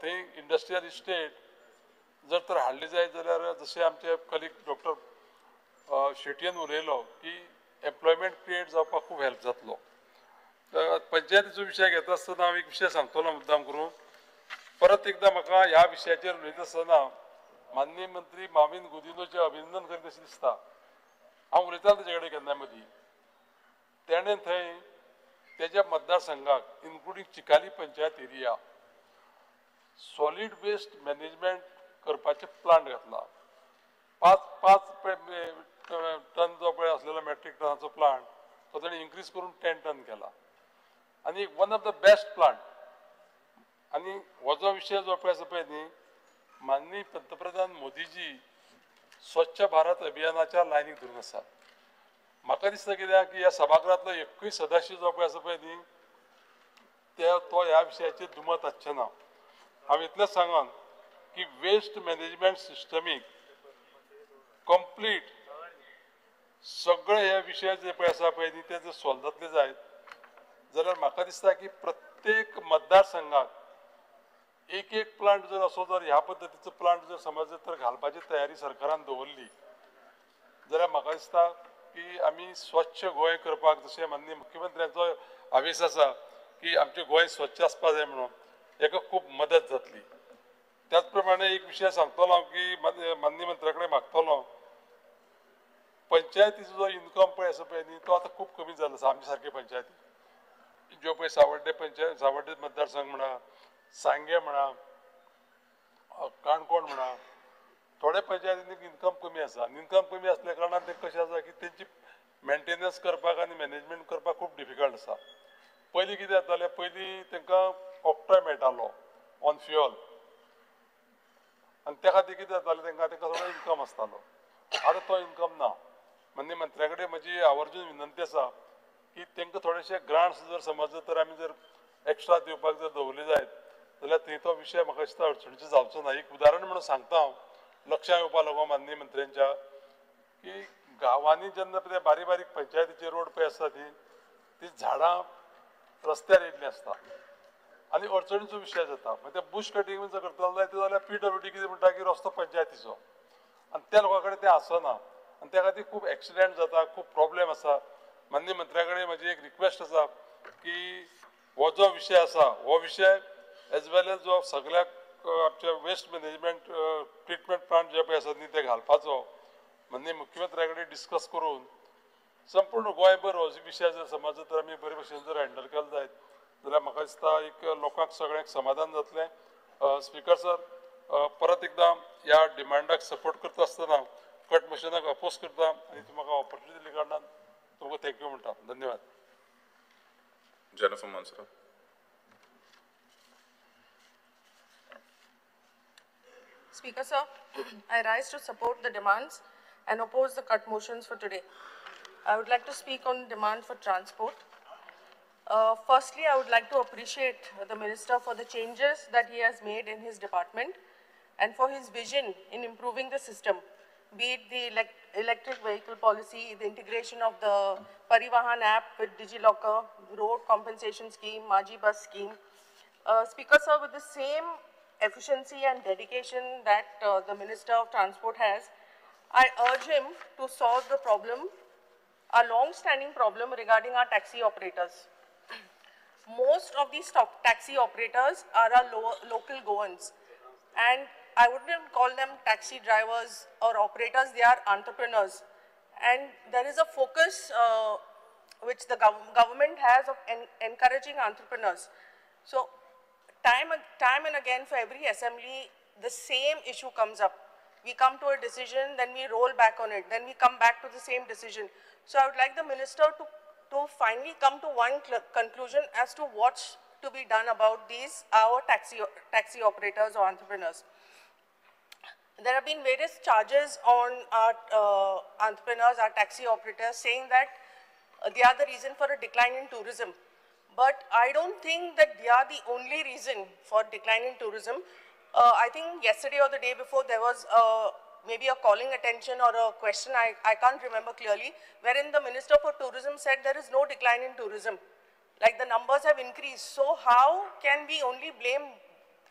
थंय इंडस्ट्रियल इस्टेट जर तर हाडली जायत जाल्यार जशें आमचे कलीग डॉक्टर शेटयन उलयलो की एम्प्लॉयमेंट क्रिएट जावपाक खूब हेल्प जातलो. पंचायतीचो विशय घेता आसतना हांव एक विशय सांगतलो मुद्दाम करून. परत एकदां म्हाका ह्या विशयाचेर उलयता आसतना माननीय मंत्री माविन गुदिनोचें अभिनंदन करीत अशें दिसता. हांव उलयतालो तेजे कडेन केन्ना मदीं, तेणें थंय तेज्या मतदारसंघाक including Chicalim panchayat area solid waste management करपाचें प्लांट घातला. 5-5 टन जो पळय आसलेलो मेट्रीक टनाचो प्लांट तो तेणें इन्क्रीज करून 10 टन केला आनी one of the best plant. आनी हो जो विशय जो पळय आसा पळय न्ही, माननीय पंतप्रधान मोदीजी स्वच्छ भारत अभियानाच्या लायनीक धरून आसात. म्हाका दिसता कित्याक की ह्या सभागृहांतलो एकूय सदस्य जो पळय आसा पळय न्ही ते तो ह्या विशयाचेर दुमत आसचें ना. हांव इतलेंच सांगन की वेस्ट मॅनेजमेंट सिस्टमीक कंप्लीट सगळे हे विशय जे पळय आसा पळय न्ही ते जर सॉल्व जातले जायत जाल्यार म्हाका दिसता की प्रत्येक मतदारसंघाक एक एक प्लांट जर असो जर ह्या पद्दतीचो प्लांट जर समज जर तर घालपाची तयारी सरकारान दवरली जाल्यार म्हाका दिसता की आमी स्वच्छ गोंय करपाक जशें माननीय मुख्यमंत्र्यांचो हावेस आसा की आमचें गोंय स्वच्छ आसपा जाय म्हणून हेका खूब मदत जातली. त्याच प्रमाणे एक विशय सांगतलो हांव की माननीय मंत्र्या कडेन मागतलो, पंचायतीचो जो इन्कम पळय आसा पळय न्ही तो आतां खूब कमी जालो आसा. आमचे सारके पंचायती ज्यो पळय सावड्डे पंचायत, सावड्डे मतदारसंघ म्हणा, सांगे म्हणा, काणकोण म्हणा, थोड्या पंचायतींनी इन्कम कमी आसा. इन्कम कमी आसल्या कारणान तें कशें आसा की तेंची मेंटेनन्स करपाक आनी मॅनेजमेंट करपाक खूब डिफिकल्ट आसा. पयलीं कितें जातालें, पयलीं तांकां ऑक्ट्रॉय मेळटालो ऑन फ्युअल आनी त्या खातीर कितें जातालें तांकां तांकां थोडो इन्कम आसतालो. आतां तो इन्कम ना. माननीय मंत्र्या कडेन म्हजी आवर्जून विनंती आसा की तांकां थोडेशे ग्रांट्स जर समज तर आमी जर एक्स्ट्रा दिवपाक जर दवरले जायत जाल्यार थंय तो विशय म्हाका दिसता अडचणीचो जावचो ना. एक उदाहरण म्हणून सांगता हांव, लक्षांत येवपा लागून माननीय मंत्र्यांच्या की गांवांनी जेन्ना पळय बारीक बारीक पंचायतीचे रोड पळय आसता ती झाडां रस्त्यार येयल्लीं आसता आनी अडचणीचो विशय जाता. मागीर ते बुश कटींग जर करतलो जायत जाल्यार PWD कितें म्हणटा की रस्तो पंचायतीचो आनी त्या लोकां कडेन तें आसना आनी त्या खातीर खूब एक्सिडंट जाता, खूब प्रॉब्लेम आसा. माननीय मंत्र्या कडेन म्हजी एक रिक्वेस्ट आसा की हो जो विशय आसा हो विशय एज वेल एज जो सगळ्याक आमच्या वेस्ट मॅनेजमेंट ट्रिटमेंट प्लांट जे पळय आसा न्ही ते घालपाचो माननीय मुख्यमंत्र्या कडेन डिस्कस करून संपूर्ण गोंयभर हो विशय जर समज तर आमी बरे भशेन जर हँडल केलो जायत जाल्यार म्हाका दिसता एक लोकांक सगळ्यांक समाधान जातलें. स्पीकर सर, परत एकदां ह्या डिमांडाक सपोर्ट करता आसतना कट मोशनाक अपोज करता आनी तुमी म्हाका ऑपॉर्च्युनिटी दिल्ल्या कारणान तुमकां thank you म्हणटा. धन्यवाद. Jennifer Monserrate. Speaker sir, I rise to support the demands and oppose the cut motions for today. I would like to speak on demand for transport. Firstly, I would like to appreciate the Minister for the changes that he has made in his department and for his vision in improving the system, be it the electric vehicle policy, the integration of the Parivahan app with DigiLocker, road compensation scheme, Maji bus scheme. Speaker sir, with the same efficiency and dedication that the Minister of Transport has, I urge him to solve the problem, a long-standing problem regarding our taxi operators. Most of these taxi operators are our local Goans, and I wouldn't call them taxi drivers or operators, they are entrepreneurs. And there is a focus which the government has of encouraging entrepreneurs. So time and again for every assembly, the same issue comes up. We come to a decision, then we roll back on it, then we come back to the same decision. So I would like the minister to finally come to one conclusion as to what's to be done about these, our taxi operators or entrepreneurs. There have been various charges on our entrepreneurs, our taxi operators, saying that they are the reason for a decline in tourism. But I don't think that they are the only reason for decline in tourism. I think yesterday or the day before there was maybe a calling attention or a question, I can't remember clearly, wherein the Minister for Tourism said there is no decline in tourism. Like the numbers have increased. So how can we only blame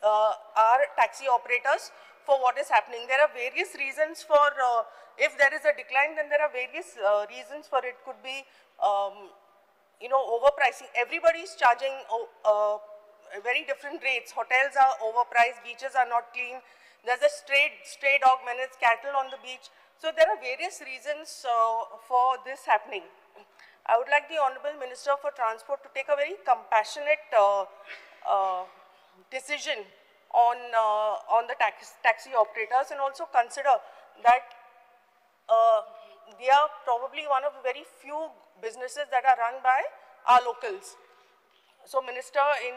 our taxi operators for what is happening? There are various reasons for, if there is a decline, then there are various reasons for it. Could be, you know, overpricing. Everybody is charging very different rates. Hotels are overpriced, beaches are not clean. There's a stray dog menace, cattle on the beach. So there are various reasons for this happening. I would like the Honorable Minister for Transport to take a very compassionate decision on the taxi operators, and also consider that they are probably one of the very few businesses that are run by our locals. So Minister, in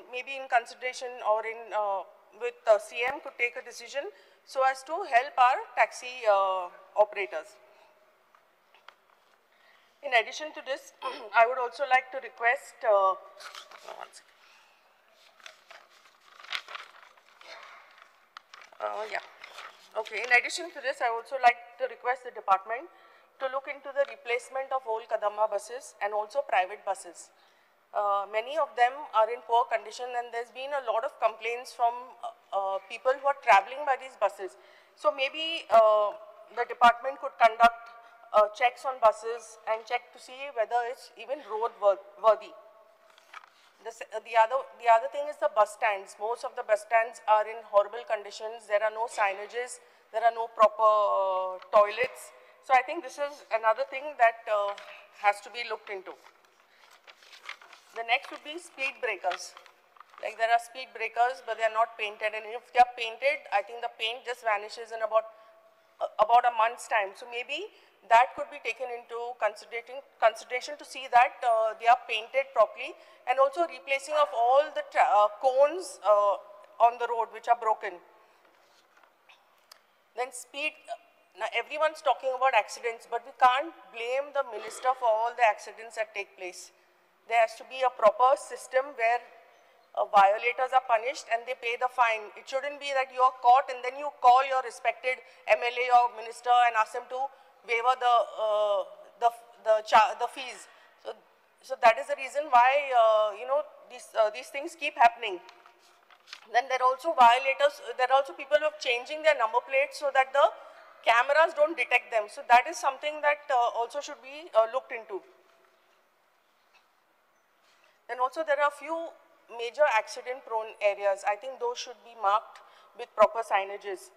maybe in consideration or in with CM, could take a decision so as to help our taxi operators. In addition to this, I would also like to request, one second. Okay, in addition to this, I also like to request the department to look into the replacement of old Kadamba buses and also private buses. Many of them are in poor condition, and there's been a lot of complaints from people who are traveling by these buses. So maybe the department could conduct checks on buses and check to see whether it's even road-worthy. The other thing is the bus stands. Most of the bus stands are in horrible conditions. There are no signages. There are no proper toilets. So I think this is another thing that has to be looked into. The next would be speed breakers. Like there are speed breakers, but they are not painted. And if they are painted, I think the paint just vanishes in about a month's time. So maybe that could be taken into consideration to see that they are painted properly, and also replacing of all the cones on the road which are broken. Then speed, now everyone's talking about accidents, but we can't blame the minister for all the accidents that take place. There has to be a proper system where violators are punished and they pay the fine. It shouldn't be that you are caught and then you call your respected MLA or minister and ask them to waiver the fees. So that is the reason why you know, these things keep happening. Then there are also violators. There are also people who are changing their number plates so that the cameras don't detect them. So that is something that also should be looked into. Then also there are a few major accident-prone areas. I think those should be marked with proper signages.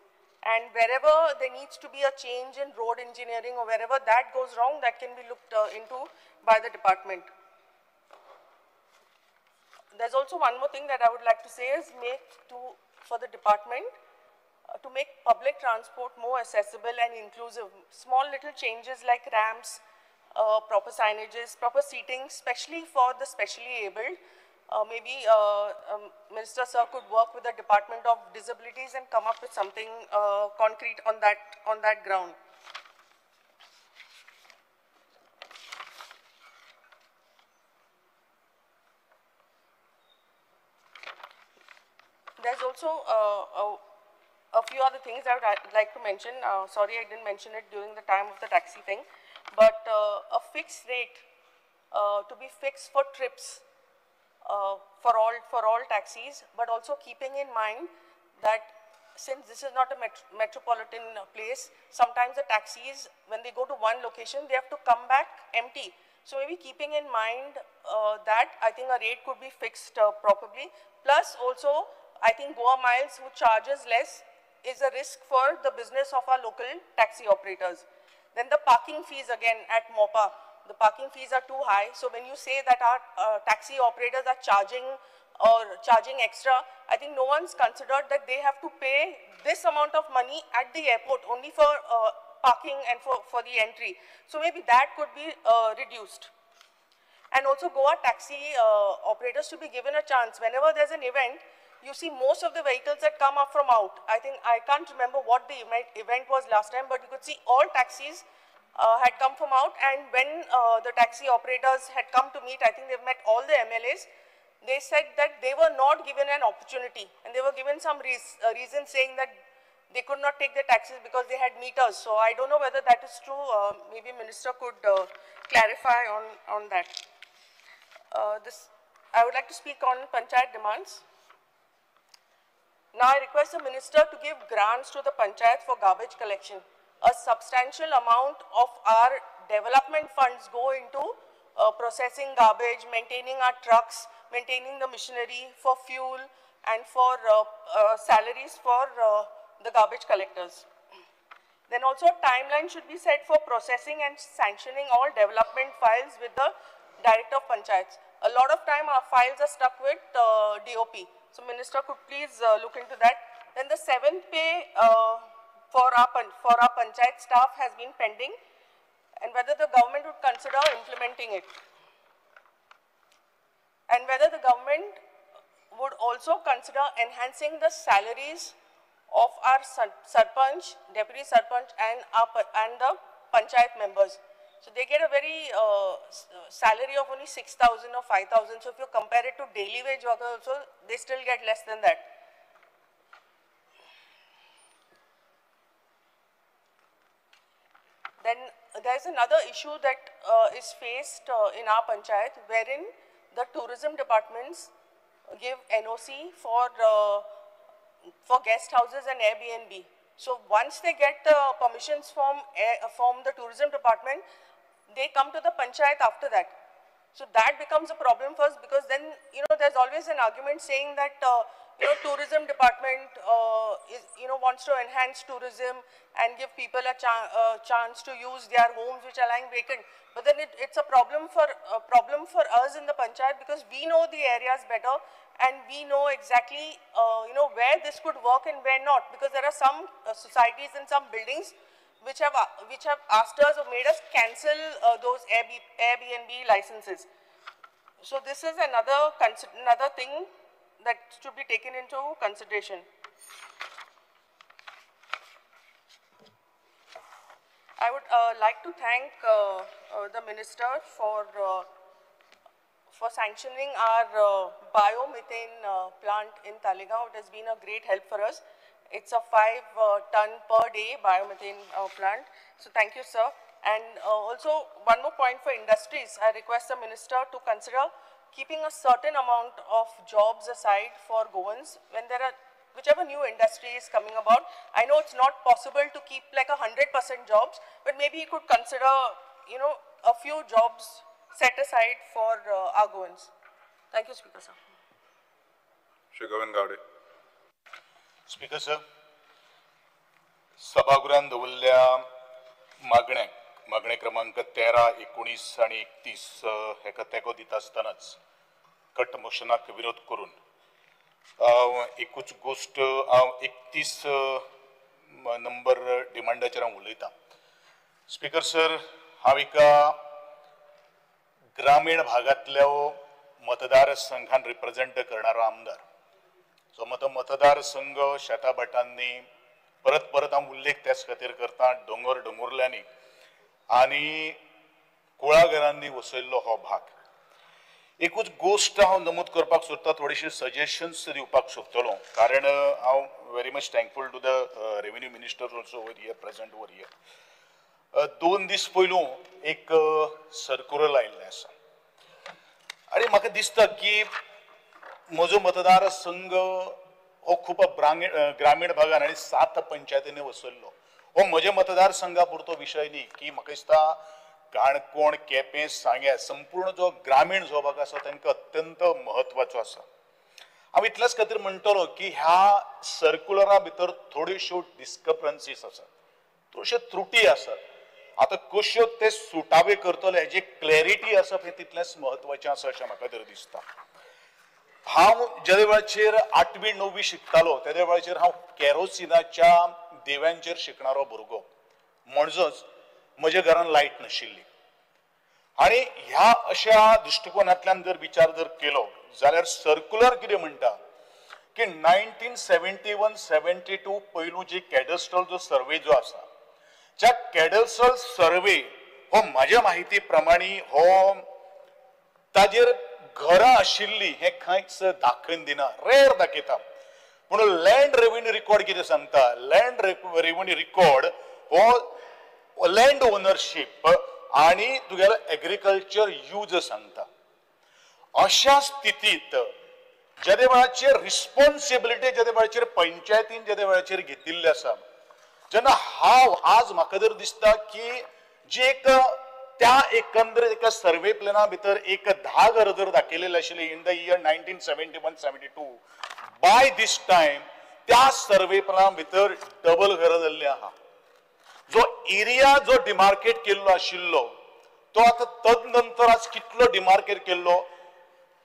And wherever there needs to be a change in road engineering or wherever that goes wrong, that can be looked into by the department. There's also one more thing that I would like to say is for the department to make public transport more accessible and inclusive. Small little changes like ramps, proper signages, proper seating, especially for the specially abled, Maybe Minister Sir could work with the Department of Disabilities and come up with something concrete on that ground. There's also a few other things I would like to mention. Sorry, I didn't mention it during the time of the taxi thing, but a fixed rate to be fixed for trips for all taxis, but also keeping in mind that since this is not a metropolitan place, sometimes the taxis, when they go to one location, they have to come back empty. So maybe keeping in mind that, I think a rate could be fixed properly. Plus also, I think Goa Miles, who charges less, is a risk for the business of our local taxi operators. Then the parking fees again at Mopa, the parking fees are too high. So when you say that our taxi operators are charging extra, I think no one's considered that they have to pay this amount of money at the airport only for parking and for the entry. So maybe that could be reduced. And also Goa taxi operators to be given a chance. Whenever there's an event, you see most of the vehicles that come up from out. I think, I can't remember what the event was last time, but you could see all taxis had come from out, and when the taxi operators had come to meet, I think they've met all the MLAs, they said that they were not given an opportunity, and they were given some reason saying that they could not take the taxis because they had meters. So I don't know whether that is true. Maybe Minister could clarify on that. I would like to speak on panchayat demands. Now I request the Minister to give grants to the panchayat for garbage collection. A substantial amount of our development funds go into processing garbage, maintaining our trucks, maintaining the machinery for fuel and for salaries for the garbage collectors. Then also a timeline should be set for processing and sanctioning all development files with the Director of Panchayats. A lot of time our files are stuck with DOP. So Minister could please look into that. Then the seventh pay for our panchayat staff has been pending, and whether the government would consider implementing it. And whether the government would also consider enhancing the salaries of our sarpanch, deputy sarpanch and the panchayat members. So they get a very salary of only 6,000 or 5,000. So if you compare it to daily wage workers also, they still get less than that. Then there is another issue that is faced in our panchayat, wherein the tourism departments give NOC for guest houses and Airbnb. So once they get the permissions from the tourism department, they come to the panchayat after that. So that becomes a problem for us, because then, you know, there's always an argument saying that, you know, tourism department wants to enhance tourism and give people a chance to use their homes which are lying vacant. But then it's a problem for us in the panchayat, because we know the areas better and we know exactly where this could work and where not, because there are some societies and some buildings which have asked us or made us cancel those Airbnb licenses. So this is another thing that should be taken into consideration. I would like to thank the Minister for sanctioning our biomethane plant in Taleigao. It has been a great help for us. It's a 5 ton per day biomethane plant. So thank you, sir. And also one more point for industries. I request the Minister to consider keeping a certain amount of jobs aside for Goans when there are whichever new industry is coming about. I know it's not possible to keep like 100% jobs, but maybe you could consider, you know, a few jobs set aside for our Goans. Thank you, Speaker sir. Shri Govind Gaude. Speaker sir, सभागृहान दवरल्या मागण्यांक, मागणे क्रमांक 13, 19 आनी 31 हेका तेंको दिता आसतनाच cut मोशनाक विरोध करून एकूच गोश्ट हांव 31 नंबर डिमांडाचेर हांव उलयतां. स्पीकर सर, हांव एका ग्रामीण भागांतल्या मतदारसंघान रिप्रेझेंट करणारो आमदार. सो म्हजो मतदारसंघ शेताभाटांनी परत परत हांव उल्लेख त्याच खातीर करता, दोंगर दोंगुर्ल्यांनी आनी कुळागरांनी वसयल्लो हो भाग. एकूच गोश्ट हांव नमूद करपाक सोदता, थोडीशी सजेशन्स दिवपाक सोदतलो, कारण हांव very much thankful to the revenue minister also over here present over here. 2 दीस पयलू एक सर्कुलर आयिल्लें आसा आनी म्हाका दिसता की म्हजो मतदारसंघ हो खूब ग्रामीण भागान आनी 7 पंचायतींनी वसयल्लो. हो म्हज्या मतदारसंघा पुरतो विशय न्ही की म्हाका दिसता काणकोण, केपें, सांग्या संपूर्ण जो ग्रामीण जो भाग आसा तांकां अत्यंत म्हत्वाचो आसा. हांव इतल्याच खातीर म्हणटलो की ह्या सर्कुलरा भितर थोड्योश्यो डिस्क्रपन्सीस आसात, थोड्योश्यो त्रुटी आसात. आतां कश्यो ते सुटावे करतले हेजी क्लॅरिटी आसप हें तितलेंच म्हत्वाचें आसा अशें म्हाका तरी दिसता. हांव ज्या वेळाचेर 8वी 9वी शिकतालो त्या वेळाचेर हांव कॅरोसिनाच्या दिव्यांचेर शिकणारो भुरगो, म्हणजेच म्हज्या घरान लायट नाशिल्ली. आनी ह्या अशा दृश्टिकोनांतल्यान जर विचार जर केलो जाल्यार सर्कुलर कितें म्हणटा की 1971-72 पयलू जी कॅडस्ट्रल जो सर्वे जो आसा, ज्या कॅडस्ट्रल सर्वे हो म्हाज्या माहिती प्रमाणे हो ताजेर घरां आशिल्ली हें खंयच दाखोवन दिना, रेर दाखयता. पूण लँड रेव्हेन्यू रिकॉर्ड कितें सांगता, लँड रेव्हेन्यू रिकॉर्ड हो लँड ओनरशीप आनी तुगेलो एग्रीकल्चर यूज सांगता. अशा स्थितीत जेदे वेळाचेर रिस्पॉन्सिबिलिटी जेदे वेळाचेर पंचायतीन जेदे वेळाचेर घेतिल्ली आसा, जेन्ना हांव आज म्हाका जर दिसता की जी एक त्या एकंदरीत एका सर्वे प्लॅना भितर एक 10 घरां जर दाखयलेली आशिल्ली in the year 1971-72, by this time त्या सर्वे प्लॅना भितर डबल घरां जाल्लीं आहा. जो एरिया जो डिमार्केट केल्लो आशिल्लो तो आतां तदनंतर आज कितलो डिमार्केट केल्लो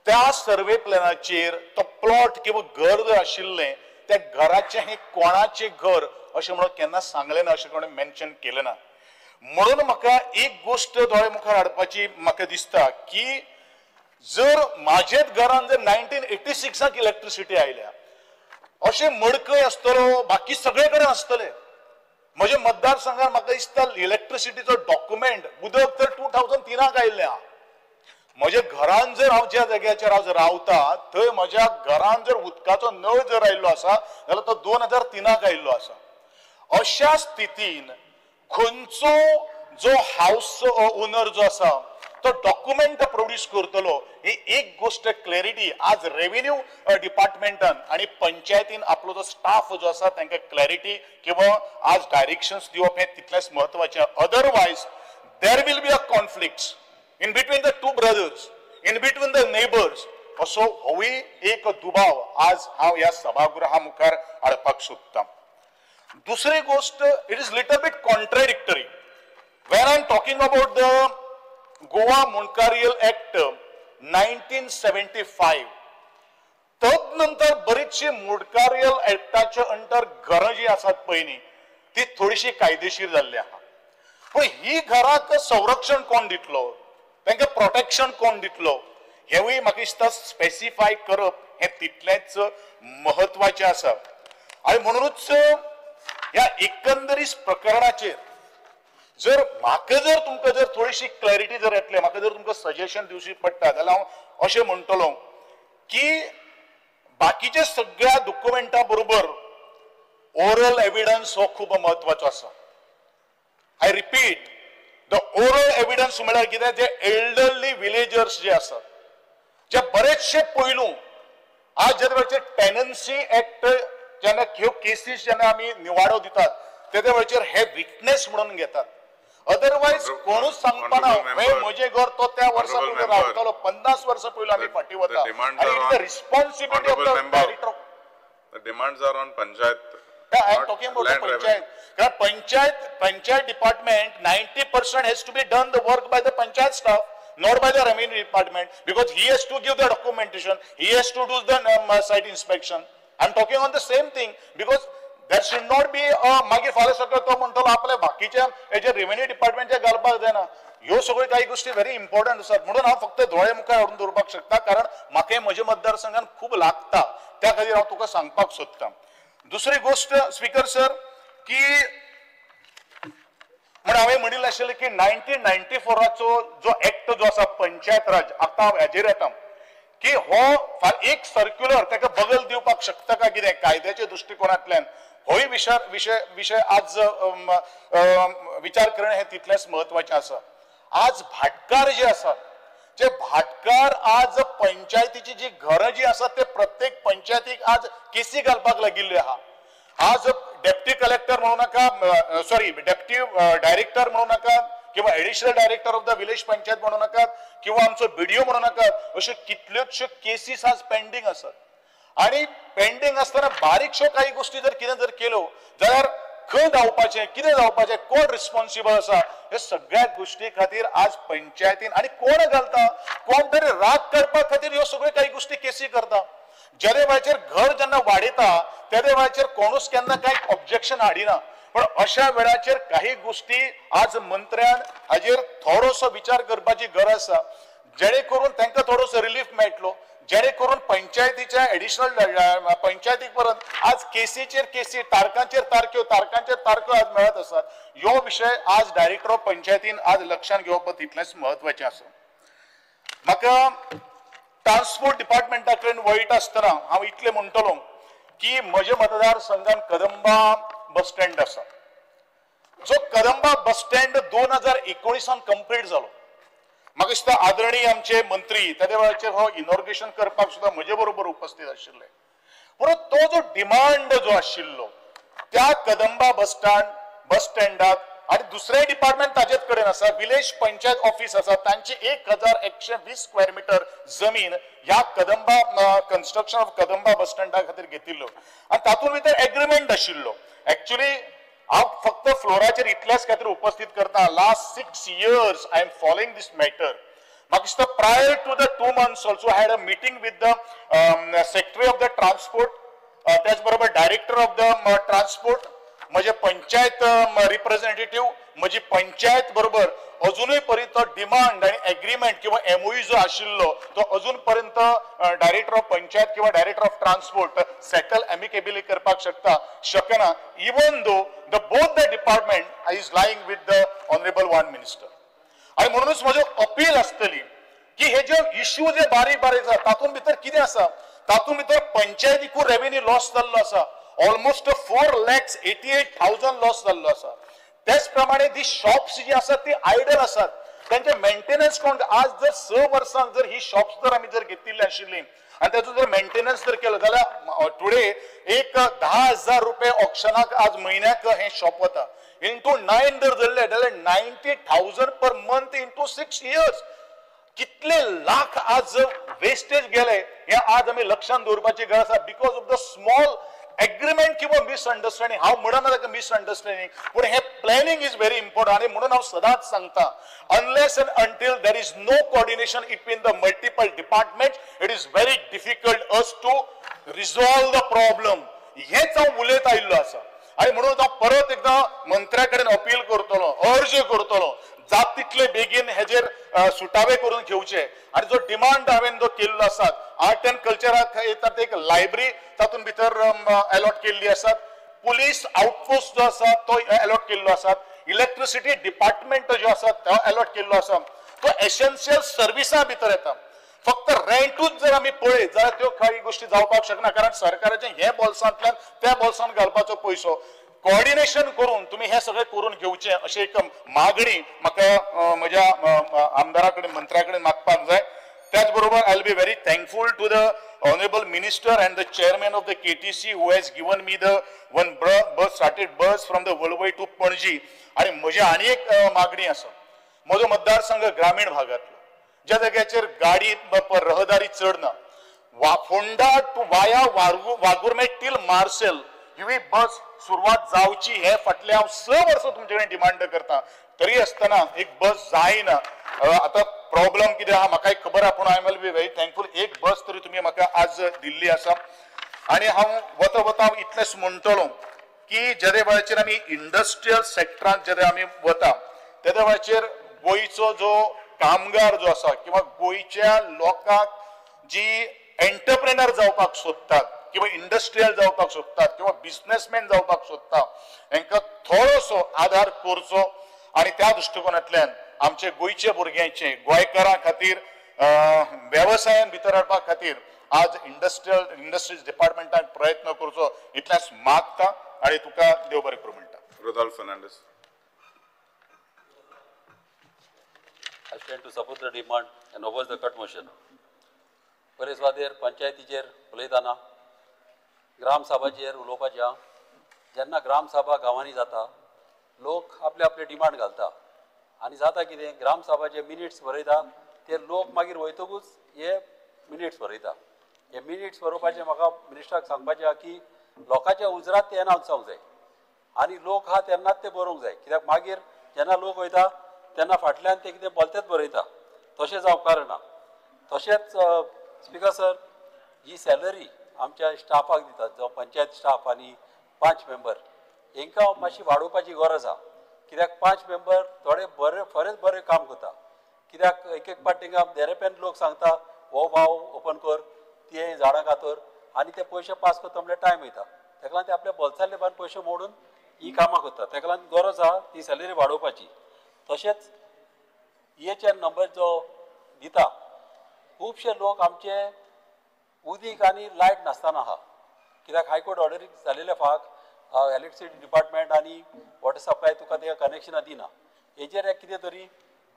त्या सर्वे प्लॅनाचेर तो प्लॉट किंवा घर जर आशिल्लें त्या घराचें हें कोणाचें घर अशें म्हणून केन्ना सांगलें ना, अशें कोणें मेन्शन केलें ना. म्हणून म्हाका एक गोश्ट दोळे मुखार हाडपाची म्हाका दिसता की जर म्हाजेच घरान जर 1986 इलेक्ट्रिसिटी आयल्या, अशें मडकय आसतलो, बाकी सगळे कडेन आसतले. म्हज्या मतदारसंघात म्हाका दिसता इलेक्ट्रिसिटीचो डॉक्युमेंट उदक तर 2003 आयिल्लें आहा. म्हज्या घरान जर हांव ज्या जाग्याचेर हांव रावता थंय म्हज्या घरान जर उदकाचो नळ जर आयिल्लो आसा जाल्यार तो 2003 आयिल्लो आसा. अशा स्थितीन खंयचो जो हावस ओनर जो आसा तो डॉक्युमेंट प्रोड्यूस करतलो ही एक गोश्ट क्लॅरिटी आज रेव्हेन्यू डिपार्टमेंटान आनी पंचायतीन आपलो जो स्टाफ जो आसा तांकां क्लॅरिटी किंवा आज डायरेक्शन्स दिवप हें तितलेंच म्हत्वाचें. Otherwise there will be a conflicts in between the two brothers, in between the neighbours. असो होवूय एक दुबाव आज हांव ह्या सभागृहा मुखार हाडपाक सोदतां. दुसरी गोश्ट, it is little bit contradictory when I am talking about the Goa Mundkarial act 1975. तदनंतर बरीचशी मुंडकारियल ऍक्टाच्या अंडर घरां जी आसात पळय न्ही ती थोडीशी कायदेशीर जाल्ली आहा. पूण ही घराक संरक्षण कोण दितलो, तांकां प्रोटेक्शन कोण दितलो हेवूय म्हाका दिसता स्पेसिफाय करप हें तितलेंच म्हत्वाचें आसा. आनी म्हणूनच ह्या एकंदरीत प्रकरणाचेर जर म्हाका जर तुमकां जर थोडीशी क्लॅरिटी जर येतली, म्हाका जर तुमकां सजेशन दिवची पडटा जाल्यार हांव अशें म्हणटलो की बाकीच्या सगळ्या डॉक्युमेंटा बरोबर ओरल एविडन्स हो खूब म्हत्वाचो आसा. I repeat, the oral evidence म्हळ्यार कितें, जे एल्डरली विलेजर्स जे आसात जे बरेचशे पयलू आज जे वेळाचेर टेनन्सी एक्ट जेन्ना ह्यो केसीस जेन्ना आमी निवाडो दितात तेदे वेळाचेर हे विटनेस म्हणून घेतात. अदरवायज कोणूच सांगपाना म्हजें घर तो त्या वर्सा पयलू रावतालो, 50 वर्सां पयलू आमी फाटीं वता. आनी it is the responsibility of the director. The demands are on panchayat. I am talking about the panchayat. कारण panchayat department 90% has to be done the work by the panchayat staff, not by the revenue department, because he has to give the documentation, he has to do the site inspection. I am talking on the same thing because That should not be मागीर फाल्यां सगळें तो म्हणटलो आपल्या बाकीच्या हेजे revenue डिपार्टमेंटच्या घालपाक जायना. ह्यो सगळ्यो काही गोष्टी व्हेरी इम्पॉर्टंट आसात, म्हणून हांव फक्त दोळे मुखार हाडून दवरपाक शकता, कारण म्हाका म्हज्या मतदारसंघान खूब लागता, त्या खातीर हांव तुका सांगपाक सोदता. दुसरी गोष्ट स्पीकर सर की म्हण हांवें म्हणिल्लें आशिल्लें की 1994 जो एक्ट जो आसा पंचायत राज, आतां हांव हेजेर येता की हो एक सर्क्युलर ताका बगल दिवपाक शकता काय कितें कायद्याच्या दृश्टिकोनांतल्यान, होय विशय विशय आज विचार करणें हें तितलेंच म्हत्वाचें आसा. आज भाटकार जे आसात, जे भाटकार आज पंचायतीची जी घरां जी आसात ते प्रत्येक पंचायतीक आज केसी घालपाक लागिल्ल्यो आहा. आज डेप्टी कलेक्टर म्हणू नाका, सॉरी डेप्टी डायरेक्टर म्हणू नाका, किंवा additional director of the village panchayat म्हणू नाकात, किंवा आमचो बीडीओ म्हणू नाकात, अश्यो कितल्योचश्यो केसीस आज पेंडींग आसात. आनी पेंडींग आसतना बारीकश्यो काही गोष्टी जर कितें जर केल्यो जाल्यार खंय धांवपाचें, कितें जावपाचें, कोण रिस्पॉन्सिबल आसा, हे सगळ्या गोष्टी खातीर आज पंचायतीन आनी कोण घालता, कोण तरी राग काडपा खातीर ह्यो सगळ्यो काही गोष्टी केसी करता. जेदे वेळाचेर घर जेन्ना वाडयता तेदे वेळाचेर कोणूच केन्ना कांय ऑब्जेक्शन हाडिना, पण अशा वेळाचेर काही गोष्टी आज मंत्र्यान हाजेर थोडोसो विचार करपाची गरज आसा, जेणे करून तांकां थोडोसो रिलीफ मेळटलो, जेणे करून पंचायतीच्या एडिशनल पंचायतीक परत आज केसीचेर केसी, तारखांचेर तारख्यो, तारखांचेर तारख्यो आज मेळत आसात. ह्यो विशय आज डायरेक्टर ऑफ पंचायतीन आज लक्षांत घेवप तितलेंच म्हत्वाचें आसा. म्हाका ट्रान्सपोर्ट डिपार्टमेंटा कडेन वळटा आसतना हांव इतलें म्हणटलो की म्हज्या मतदारसंघान कदंबा बस स्टँड आसा, जो कदंबा बस स्टँड 2019 कंप्लीट जालो. म्हाका दिसता आदरणीय आमचे मंत्री तेदे वेळाचेर हो इनॉग्रेशन करपाक सुद्दां म्हजे बरोबर उपस्थित आशिल्ले. पूण तो जो डिमांड जो आशिल्लो त्या कदंबा बस स्टँडाक आनी दुसरें डिपार्टमेंट ताजेच कडेन आसा, विलेज पंचायत ऑफिस आसा, तांची 1120 स्क्वेअर मिटर जमीन ह्या कदंबा कन्स्ट्रक्शन ऑफ कदंबा बस स्टँडा खातीर घेतिल्लो आनी तातूंत भितर एग्रीमेंट आशिल्लो. एक्चुअली हांव फक्त फ्लोराचेर इतल्याच खातीर उपस्थित करता, last 6 years I am following this matter. म्हाका दिसता prior to the 2 months also I had a meeting with the secretary of the transport, त्याच बरोबर डायरेक्टर ऑफ the transport, म्हजे पंचायत रिप्रेझेंटेटिव्ह, म्हजी पंचायत बरोबर अजूनय पर्यंत डिमांड आनी एग्रीमेंट किंवा एमओयू जो आशिल्लो तो अजून पर्यंत डायरेक्टर ऑफ पंचायत किंवा director of transport settle amicably करपाक शकता शकना, even though the both the department is lying with the honourable one minister. आनी म्हणूनच म्हजी अपील आसतली की हे जे इश्यू जे बारीक बारीक आसा तातूंत भितर कितें आसा, तातूंत भितर पंचायतीकूय रेवेन्यू लॉस जाल्लो आसा, ऑलमोस्ट 4,88,000 लॉस जाल्लो आसा. त्याच प्रमाणे दी शॉप्स जी आसात ती आयडल आसात, त्यांचे मेंटेनन्स कोण, आज जर 6 वर्सांक जर ही शॉप्स जर आमी जर घेतिल्ली आशिल्ली आनी ताचो जर मेंटेनन्स जर केलो जाल्यार टुडे एक 10,000 रुपये ऑक्शनाक आज म्हयन्याक हें शॉप वता, इंटू 9 जर धरले जाल्यार 90,000 पर मंथ इंटू 6 इयर्स, कितले लाख आज वेस्टेज गेले हे आज आमी लक्षांत दवरपाची गरज आसा. Because of the small agreement किंवा मिसअंडरस्टँडिंग, हांव म्हणना ताका मिसअंडरस्टँडिंग, पूण हे प्लॅनिंग is very important. आनी म्हणून हांव सदांच सांगता, unless and until there is no coordination between the multiple department, it is very difficult us to resolve the problem. हेच हांव उलयत आयिल्लो आसा. आनी म्हणून हांव परत एकदां मंत्र्या कडेन अपील करतलो, अर्ज करतलो, जात तितले बेगीन हेजेर सुटावे करून घेवचे. आनी जो डिमांड हांवें जो केल्लो आसा आर्ट एंड कल्चराक येतात एक लायब्ररी तातूंत भितर अलॉट केल्ली आसात, पुलीस आउटपोस्ट जो आसा तो अलॉट केल्लो आसा, इलेक्ट्रिसिटी डिपार्टमेंट जो आसा तो अलॉट केल्लो आसा, तो एसेन्शियल सर्विसां भितर येता. फक्त रेंटूच जर आमी पळयत जाल्यार त्यो काही गोष्टी जावपाक शकना, कारण सरकाराचे हे बोल्सांतल्यान त्या बोल्सांत घालपाचो पयसो कोऑर्डिनेशन करून तुम्ही हे सगळें करून घेवचें अशी एक मागणी म्हाका म्हज्या आमदारा कडेन मंत्र्या कडेन मागपाक जाय. त्याच बरोबर I will be very thankful to the honourable minister and the chairman of the KTC who has given me the one bus started bus from the Valvai to Panaji. आनी म्हजी आनी एक मागणी आसा, म्हजो मतदारसंघ ग्रामीण भागांतलो ज्या जाग्याचेर गाडी रहदारी चड ना, Phonda to via Vagatorme till Marcel ही बस सुरवात जावची हे फाटले हांव 6 वर्सां तुमचे कडेन डिमांड करता, तरी आसतना एक बस जायना. आतां प्रॉब्लम कितें आहा म्हाकाय खबर आहा, पूण I will be very thankful एक बस तरी तुमी म्हाका आज दिल्ली आसा. आनी हांव वता वता हांव इतलेंच म्हणटलो की जेदे वेळाचेर आमी इंडस्ट्रियल सेक्टरान जेदे आमी वता तेदे वेळाचेर गोंयचो जो कामगार जो आसा किंवा गोंयच्या लोकांक जी एंटरप्रेनर जावपाक सोदतात किंवा इंडस्ट्रियल जावपाक सोदतात किंवा बिजनेसमॅन जावपाक सोदता हेंकां थोडोसो आदार करचो आनी त्या दृश्टिकोनांतल्यान आमचे गोंयचे भुरग्यांचे गोंयकारां खातीर वेवसायान भितर हाडपा खातीर आज इंडस्ट्रीज डिपार्टमेंटान प्रयत्न करचो इतल्याच मागता आनी तुका देव बरें करूं म्हणटा. Rodolfo Fernandes. I stand to support the demand and oppose the cut motion. पयले सुवातेर पंचायतीचेर उलयतना ग्रामसभाचेर उलोवपाचें आहा. जेन्ना ग्रामसभा गांवांनी जाता लोक आपले आपले डिमांड घालता आनी जाता कितें, ग्रामसभाचे मिनिट्स बरयता ते लोक मागीर वयतकूच हे मिनिट्स बरयता. हे मिनिट्स बरोवपाचें म्हाका मिनिस्टराक सांगपाचें आहा की लोकांच्या उजरात ते अनावन्स जावंक जाय आनी लोक आहा तेन्नाच ते बरोवंक जाय, कित्याक मागीर जेन्ना लोक वयता तेन्ना फाटल्यान ते कितें बोलतेच बरयता, तशें जावंक कारना. तशेंच स्पिकर सर, ही सॅलरी आमच्या स्टाफाक दितात, जावं पंचायत स्टाफ आनी 5 मेंबर, हेंकां मातशी वाडोवपाची गरज आहा, कित्याक 5 मेंबर थोडे बरे खरेंच बरें काम करता, कित्याक एक एक पाट तेंकां देरेपेन लोक सांगता हो भाव ओपन कर, ते झाडां कातर आनी ते पयशे पास करता म्हणल्यार टायम वयता, तेका लागून ते आपल्या बोल्सांतले बान पयशे मोडून ही कामां करता, तेका लागून गरज आहा ती सॅलरी वाडोवपाची. तशेंच EHN number जो दिता, खुबशे लोक आमचे उदीक आनी लायट नासतना आहा, कित्याक हायकोर्ट ऑर्डरी जालेले फाक इलेक्ट्रिसिटी डिपार्टमेंट आनी वॉटर सप्लाय तुका ते कनेक्शनां दिना. हेजेर एक कितें तरी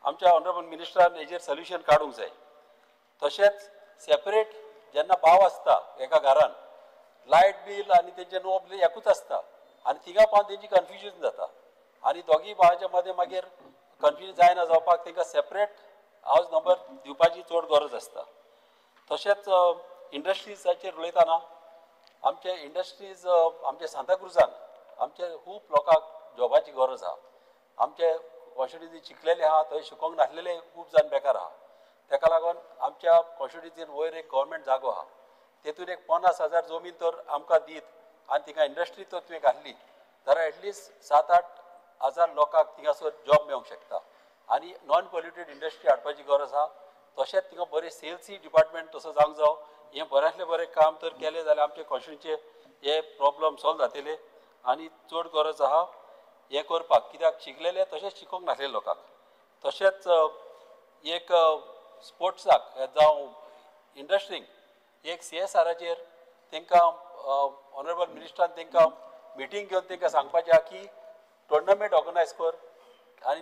आमच्या ऑनरेबल मिनिस्टरान हेजेर सोल्युशन काडूंक जाय. तशेंच सेपरेट जेन्ना भाव आसता एका घरान लायट बील आनी तेंचे नो बील एकूच आसता आनी थिंगा पावन तेंची कन्फ्युजन जाता आनी दोगी भावाच्या मदें मागीर कन्फ्युजन जायना जावपाक तांकां सेपरेट हावज नंबर दिवपाची चड गरज आसता. तशेंच इंडस्ट्रीजाचेर उलयतना आमचे इंडस्ट्रीज आमचे सांताक्रुजान आमचे खूब लोकांक जॉबाची गरज आहा. आमचे कॉन्स्टिट्युन्सी शिकलेले आहा थंय शिकोंक नासलेले खूब जाण बेकार आहा, तेका लागून आमच्या कॉन्स्टिट्युन्सीन वयर एक गव्हर्मेंट जागो आहा, तेतून एक 50,000 जमीन तर आमकां दीत आनी थिंगा इंडस्ट्री तर तुवें घातली जाल्यार एटलिस्ट 7-8 हजार लोकांक थिंगासर जॉब मेळोंक शकता आनी नॉन पॉल्युटेड इंडस्ट्री हाडपाची गरज आहा. तशेंच थिंगा बरें सेल्सी डिपार्टमेंट तसो जावंक जावो, हें बऱ्यांतलें बरें काम तर केलें जाल्यार आमचे कॉन्स्टिट्युन्सीचे हे प्रॉब्लम सॉल्व जातले आनी चड गरज आहा हें करपाक, कित्याक शिकलेले तशेंच शिकोंक नासलेले लोकांक. तशेंच एक स्पोर्ट्साक जावं इंडस्ट्रीक एक CSRाचेर तांकां ऑनरेबल मिनिस्टरान तांकां मिटींग घेवन तांकां सांगपाचें आहा की टोर्नामेंट ऑर्गनायज कर आनी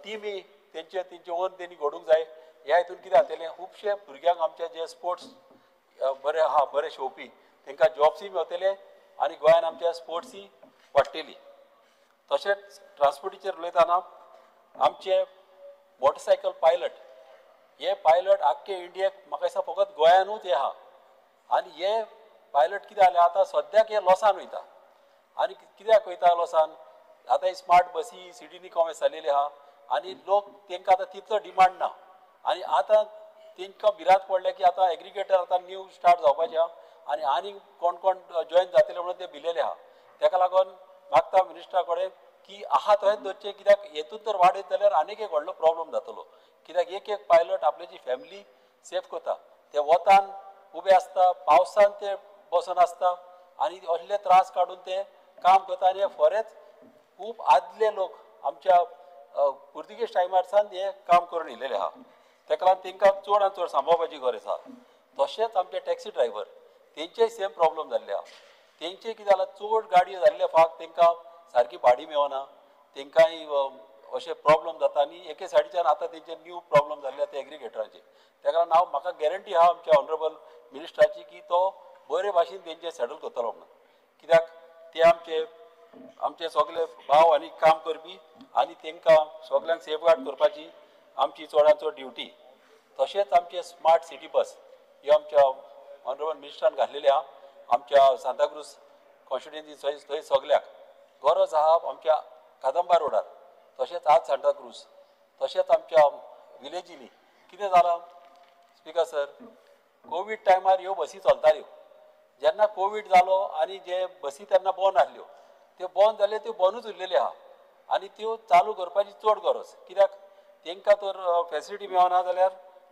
टिमी तेंचे तेंचे ओन तेणी घडूंक जाय. ह्या हितून कितें जातलें, खुबशे भुरग्यांक आमचे जे स्पोर्ट्स बरे आहा बरे शिकोवपी तांकां जॉब्सूय मेवतले आनी गोंयान आमच्या स्पोर्ट्सूय वाडटली. तशेंच ट्रान्सपोर्टीचेर उलयतना आमचे मोटरसायकल पायलट, हे पायलट आख्खे इंडियेक म्हाका दिसता फकत गोंयानूच हे आहा आनी हे पायलट कितें जालें आतां सद्याक हे लॉसान वयता आनी कित्याक वयता लॉसान, आतां ही स्मार्ट बसी सिटीनी कॉमर्स जालेली आहा आनी लोक तांकां आतां तितलो डिमांड ना आनी आतां तांकां भिरांत पडल्या की आतां एग्रीगेटर आतां न्यू स्टार्ट जावपाचें आहा आनी आनी कोण कोण जॉयन जातले म्हणून ते भिलेले आहा. ताका लागून मागता मिनिस्टरा कडेन की आहा थंयच दवरचें, कित्याक हेतून तर वाडयत जाल्यार आनीक एक व्हडलो प्रॉब्लम जातलो, कित्याक एक एक पायलट आपल्याची फॅमिली सेफ करता, ते वतान उबे आसता, पावसान ते बसून आसता आनी असले त्रास काडून ते काम करता आनी हे खरेंच खूब आदले लोक आमच्या पुर्तुगेज टायमार सावन हे काम करून येयलेले आहा, ताका लागून तांकां चड आनी चड सांबाळपाची गरज आहा. तशेंच आमचे टॅक्सी ड्रायव्हर तेंचेय सेम प्रॉब्लम जाल्ले आहा, तेंचे कितें जालां चड गाडयो जाल्ले फाक तांकां सारकी भाडी मेळना, तांकांय अशे प्रॉब्लम जाता आनी एके सायडीच्यान आतां तेंचे न्यू प्रॉब्लम जाल्ले आहा ते एग्रीगेटराचे. ताका लागून हांव म्हाका गॅरंटी आहा आमच्या ऑनरेबल मिनिस्टराची की तो बरे भाशेन तेंचे सेटल करतलो म्हणून, कित्याक ते आमचे आमचे सगळे भाव आनी काम करपी आनी तांकां सगल्यांक सेफगार्ड करपाची आमची चडांत चड ड्युटी. तशेंच आमचे स्मार्ट सिटी बस ही आमच्या ऑनरेबल मिनिस्टरान घातलेली आहा आमच्या सांताक्रूज कॉन्स्टिट्युन्सी थंय सगल्याक गरज आहा आमच्या कादंबा रोडार, तशेंच आज सांताक्रूज, तशेंच आमच्या विलेजींनी कितें जालां स्पिकर सर, कोवीड टायमार ह्यो बसी चलताल्यो, जेन्ना कोवीड जालो आनी जे बसी तेन्ना बंद आसल्यो त्यो बंद जाल्यो त्यो बंदूच उरलेल्यो आहा आनी त्यो चालू करपाची चड गरज, कित्याक तांकां तर फेसिलिटी मेळना जाल्यार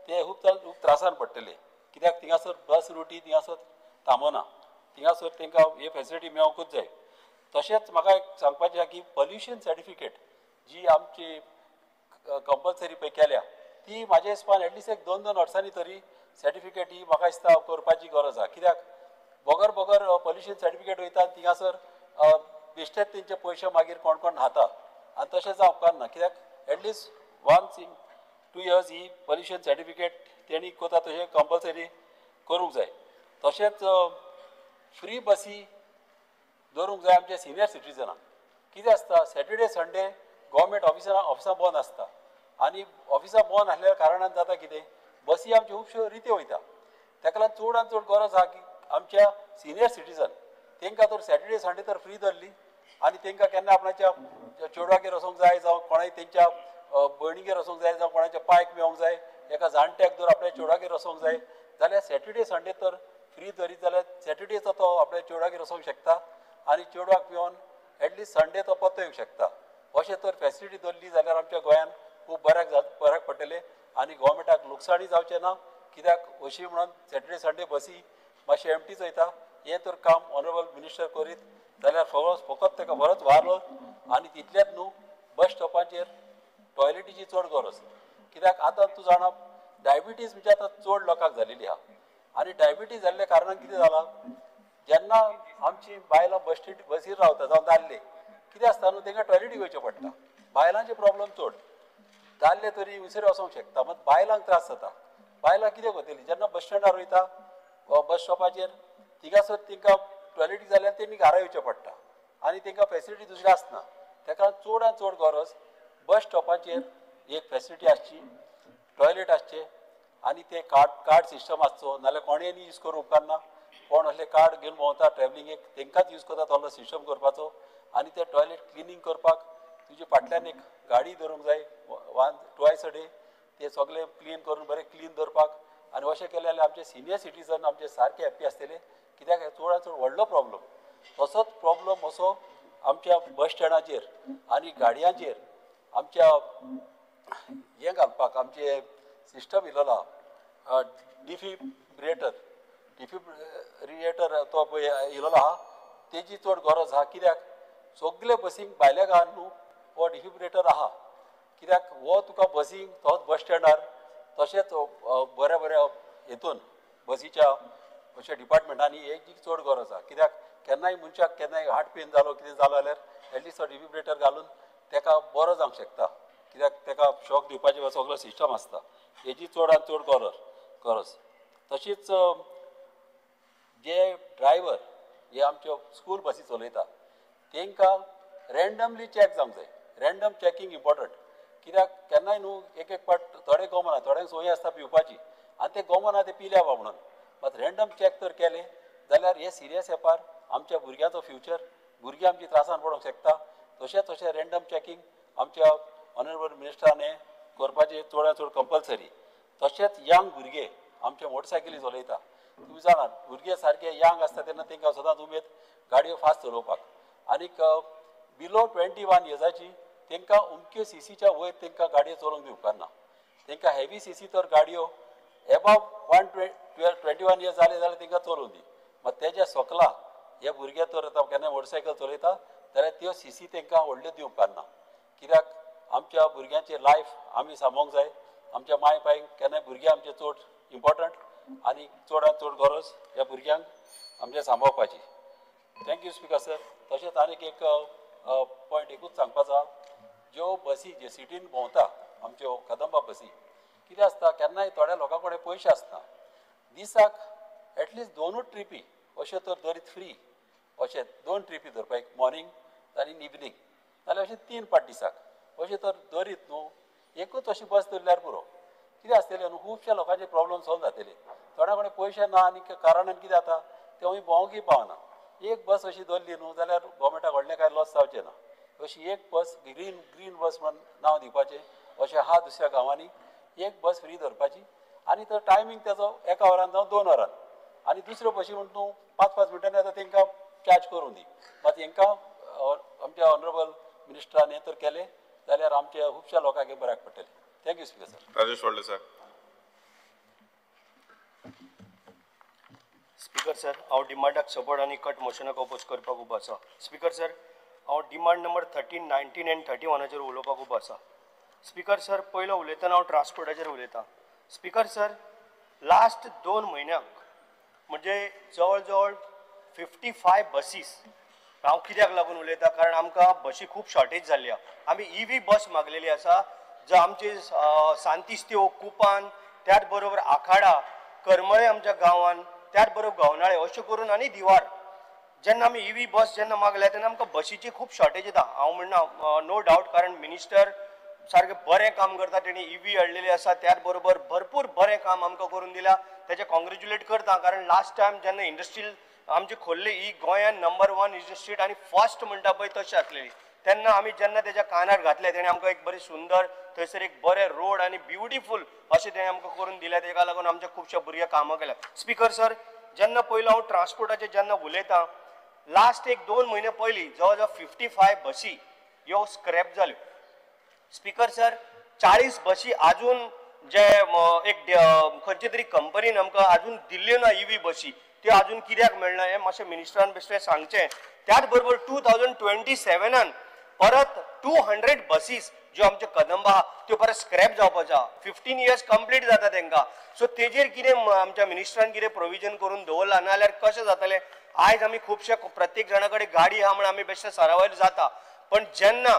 ते खूब खूब त्रासान पडटले, कित्याक थिंगासर बस रुटी थिंगासर थांबना, थिंगासर तांकां हे फेसिलिटी मेळोंकूच जाय. तशेंच म्हाका एक सांगपाचें आहा की पॉल्युशन सर्टिफिकेट जी आमची कंपल्सरी पळय केल्या ती म्हाज्या हिसपान एटलिस्ट एक 2-2 वर्सांनी तरी सर्टिफिकेट ही म्हाका दिसता करपाची गरज आहा, कित्याक बगर बगर पॉल्युशन सर्टिफिकेट वयता आनी थिंगासर बेश्टेच तेंचे पयशे मागीर कोण कोण न्हाता आनी तशें जावंक उपकारना, कित्याक at least once in 2 years he pollution certificate तेणी कोता तशें कंपल्सरी करूंक जाय. तशेंच फ्री बसी दवरूंक जाय आमच्या सिनियर सिटीजनांक. कितें आसता सॅटर्डे संडे गव्हर्मेंट ऑफिसां बंद आसता आनी ऑफिसां बंद आसल्या कारणान जाता कितें बसी आमच्यो खुबश्यो रित्यो वयता, ताका लागून चडान चड गरज आहा की आमच्या सिनियर सिटीजन तांकां तर सॅटर्डे संडे तर फ्री धरली आनी तांकां केन्ना आपणाच्या चेडवागेर वचोंक जाय जावं कोणाय तेंच्या भयणीगेर वचोंक जाय जावं कोणाच्या पायक मेळोंक जाय, एका जाणट्याक जर आपल्या चेडवागेर वचोंक जाय जाल्यार सॅटर्डे संडे तर फ्री धरीत जाल्यार सॅटर्डेचो तो आपल्या चेडवागेर वचोंक शकता आनी चेडवाक पिवन एटलिस्ट संडे तो परतो येवंक शकता. अशें तर फेसिलिटी दवरली जाल्यार आमच्या गोंयान खूब बऱ्याक पडटलें आनी गव्हर्मेंटाक लुकसाणूय जावचें ना, कित्याक अशी म्हणून सॅटर्डे संडे बसी मातशें एमटीच वयता. हें तर काम ऑनरेबल मिनिस्टर करीत जाल्यार फकत ताका बरोच वारो आनी तितलेंच न्हू बस स्टॉपाचेर टॉयलेटीची चड गरज, कित्याक आतां तूं जाणा डायबिटीज म्हणजे आतां चड लोकांक जालेली आहा आनी डायबिटीज जाल्ल्या कारणान कितें जालां जेन्ना आमची बायलां बसीर रावता जावं दादले कितें आसता न्हू तांकां टॉयलेटीक वयचें पडटा, बायलांचे प्रॉब्लम चड, दादले तरी उसर वचोंक शकता मात बायलांक त्रास जाता. बायलां कितें करतलीं जेन्ना बस स्टँडार वयता बस स्टॉपाचेर थिंगासर तांकां टॉयलेटी जाल्यार तेणी घरा येवचें पडटा आनी तांकां फेसिलिटी दुसरी आसना. ताका चडान चड गरज बस स्टॉपाचेर एक फेसिलिटी आसची, टॉयलेट आसचें आनी ते कार्ड सिस्टम आसचो, नाजाल्यार कोणेय यूज करूंक उपकारना, कोण असले कार्ड घेवन भोंवता ट्रॅवलिंगेक तांकांच यूज करता तसलो सिस्टम करपाचो आनी ते टॉयलेट क्लिनींग करपाक तुजे फाटल्यान एक गाडी धरूंक जाय 1-2 अ डे, ते सगळे क्लीन करून बरें क्लीन दवरपाक आनी अशें केलें जाल्यार आमचे सिनियर सिटीजन आमचे सारके हॅप्पी आसतले, कित्याक चडान चड व्हडलो प्रॉब्लम. तसोच प्रॉब्लम असो आमच्या बस स्टँडाचेर आनी गाडयांचेर आमच्या हें घालपाक आमचें सिस्टम इल्लो आहा डिफिब्रिलेटर तो पळय इल्लो आहा तेजी चड गरज आहा, कित्याक सगळे बसींक भायल्या गांवांत न्हू हो डिफिब्रिलेटर आहा, कित्याक हो तुका बसींक तोच बस स्टँडार तशेंच बऱ्या बऱ्या हेतून बसीच्या अशे डिपार्टमेंटांनी हेजी चड गरज आहा, कित्याक केन्नाय मनशाक केन्नाय हार्ट पेन जालो कितें जालो जाल्यार एटलिस्ट तो डिफिब्रिलेटर घालून ताका बरो जावंक शकता, कित्याक ताका शॉक दिवपाचें सगळो सिस्टम आसता, हेजी चडान चड गरज. तशीच जे ड्रायव्हर हे आमच्यो स्कूल बसी चलयता तांकां रँडमली चॅक जावंक जाय, रँडम चॅकिंग इम्पॉर्टंट, कित्याक केन्नाय न्हू एक एक पाट थोडे गमना थोड्यांक संवय आसता पिवपाची आनी ते गमना ते पिल्या बा म्हणून, मात रँडम चॅक तर केले जाल्यार हे सिरियस येपार आमच्या भुरग्यांचो फ्युचर, भुरगीं आमची त्रासान पडोंक शकता. तशेंच तशें रँडम चॅकिंग आमच्या ऑनरेबल मिनिस्टरान हें करपाचें चडान चड कंपल्सरी. तशेंच यंग भुरगे आमचे मोटरसायकली चलयता, तुमी जाणात भुरगे सारके यंग आसता तेन्ना तांकां सदांच उमेद गाडयो फास्ट चलोवपाक आनीक बिलो 21 इयर्साची तांकां अमक्यो सीसीच्या वयर तांकां गाडयो चलोवंक दिवपाना, तांकां हेवी सीसी तर गाडयो एबाव 21 इयर्स जाले जाल्यार तांकां चलोवंक दी, मात तेज्या सकला हे भुरगे तर आतां केन्ना मोटरसायकल चलयता जाल्यार त्यो सीसी तांकां व्हडल्यो दिवपाना, कित्याक आमच्या भुरग्यांचे लायफ आमी सांबाळूंक जाय, आमच्या माय पायक केन्नाय भुरगे आमचे चड इम्पॉर्टंट आनी चडान चड गरज ह्या भुरग्यांक आमच्या सांबाळपाची. Thank you speaker sir. तशेंच आनीक एक पॉयंट एकूच सांगपाचो आहा, ज्यो बसी जे सिटीन भोंवता आमच्यो कदंबा बसी कितें आसता केन्नाय थोड्या लोकां कडेन पयशे आसना, दिसाक एटलिस्ट 2 ट्रिपी अश्यो तर दरीत फ्री अशें 2 ट्रिपी धरपा, एक मॉर्निंग आनी इवनींग, नाल्यार अशें 3 पाट दिसाक अशें तर दरीत न्हू एकूच अशी बस धरल्यार पुरो. कितें आसतलें न्हू खुबश्या लोकांचे प्रॉब्लम सॉल्व जातले, थोड्या कडेन पयशे ना आनी कारणान कितें जाता तें भोंवकूय पावना, एक बस अशी धरली न्हू जाल्यार गव्हर्मेंटाक व्हडलें कांय लॉस जावचें ना. अशी एक बस ग्रीन बस म्हणून नांव दिवपाचें अशें आहा दुसऱ्या गांवांनी, एक बस फ्री धरपाची आनी तो टायमींग तेजो 1 वरान जावं 2 वरान आनी दुसऱ्यो बशी म्हण तूं 5-5 मिनटांनी आतां तांकां चार्ज करूं दी, मात हांकां आमच्या ऑनरेबल मिनिस्टरान हें तर केलें जाल्यार आमच्या खुबश्या लोकांक हें बऱ्याक पडटलें. Thank you speaker sir. Rajesh Phaldesai. Speaker sir, हांव डिमांडाक सपोर्ट आनी कट मोशनाक ओपोज करपाक उबो आसा. स्पीकर सर, हांव डिमांड नंबर 13, 19 आनी 31 उलोवपाक उबो आसा. स्पीकर सर, पयलो उलयतना हांव ट्रान्सपोर्टाचेर उलयतां. स्पीकर सर, लास्ट 2 म्हयन्यांक म्हणजे जवळ जवळ 55 बसीस, हांव कित्याक लागून उलयतां कारण आमकां बशी खूब शॉर्टेज जाल्ली आहा. आमी ईव्ही बस मागलेली आसा, जो आमची सांतिस्त्यो, कुपान, त्याच बरोबर आखाडा, करमळे आमच्या गांवान, त्याच बरोबर गवनाळे अशें करून आनी दिवार जेन्ना आमी ईव्ही बस जेन्ना मागल्या तेन्ना आमकां बशीची खूब शॉर्टेज येता. हांव म्हणना नो डावट, कारण मिनिस्टर सारकें बरें काम करता, तेणी ईव्ही हाडलेली आसा, त्याच बरोबर भरपूर बरें काम आमकां करून दिलां, तेचें कॉंग्रेच्युलेट करता. कारण लास्ट टायम जेन्ना इंडस्ट्रियल आमची खोल्ले ही गोंयान नंबर 1 इंडस्ट्री आनी फर्स्ट म्हणटा पळय तशें आसलेली, तेन्ना आमी जेन्ना तेज्या कानार घातले तेणें आमकां एक बरें सुंदर थंयसर एक बरें रोड आनी ब्युटिफूल अशें तेणें आमकां करून दिलें. तेका लागून आमच्या खुबश्या भुरग्यांक कामां केल्या. स्पीकर सर, जेन्ना पयलो हांव ट्रान्सपोर्टाचेर जेन्ना उलयतां, लास्ट एक 2 म्हयने पयलीं जवळ जवळ 55 बसी ह्यो स्क्रॅप जाल्यो. स्पीकर सर, 40 बसी आजून जे एक खंयचे तरी कंपनीन आमकां आजून दिल्ल्यो ना ईव्ही बसी, त्यो आजून कित्याक मेळना हें मातशें मिनिस्टरान बेश्टें सांगचें. त्याच बरोबर 2027 परत 200 बसीस ज्यो आमच्यो कदंबा आहा त्यो परत स्क्रॅप जावपाच्यो आहा. 15 इयर्स कंप्लीट जाता तेंकां. सो तेजेर कितें आमच्या मिनिस्टरान कितें प्रोविजन करून दवरलां, नाजाल्यार कशें जातलें? आयज आमी खुबशे प्रत्येक जाणा कडेन गाडी आहा म्हण आमी बेश्टे सरावयर जाता, पण जेन्ना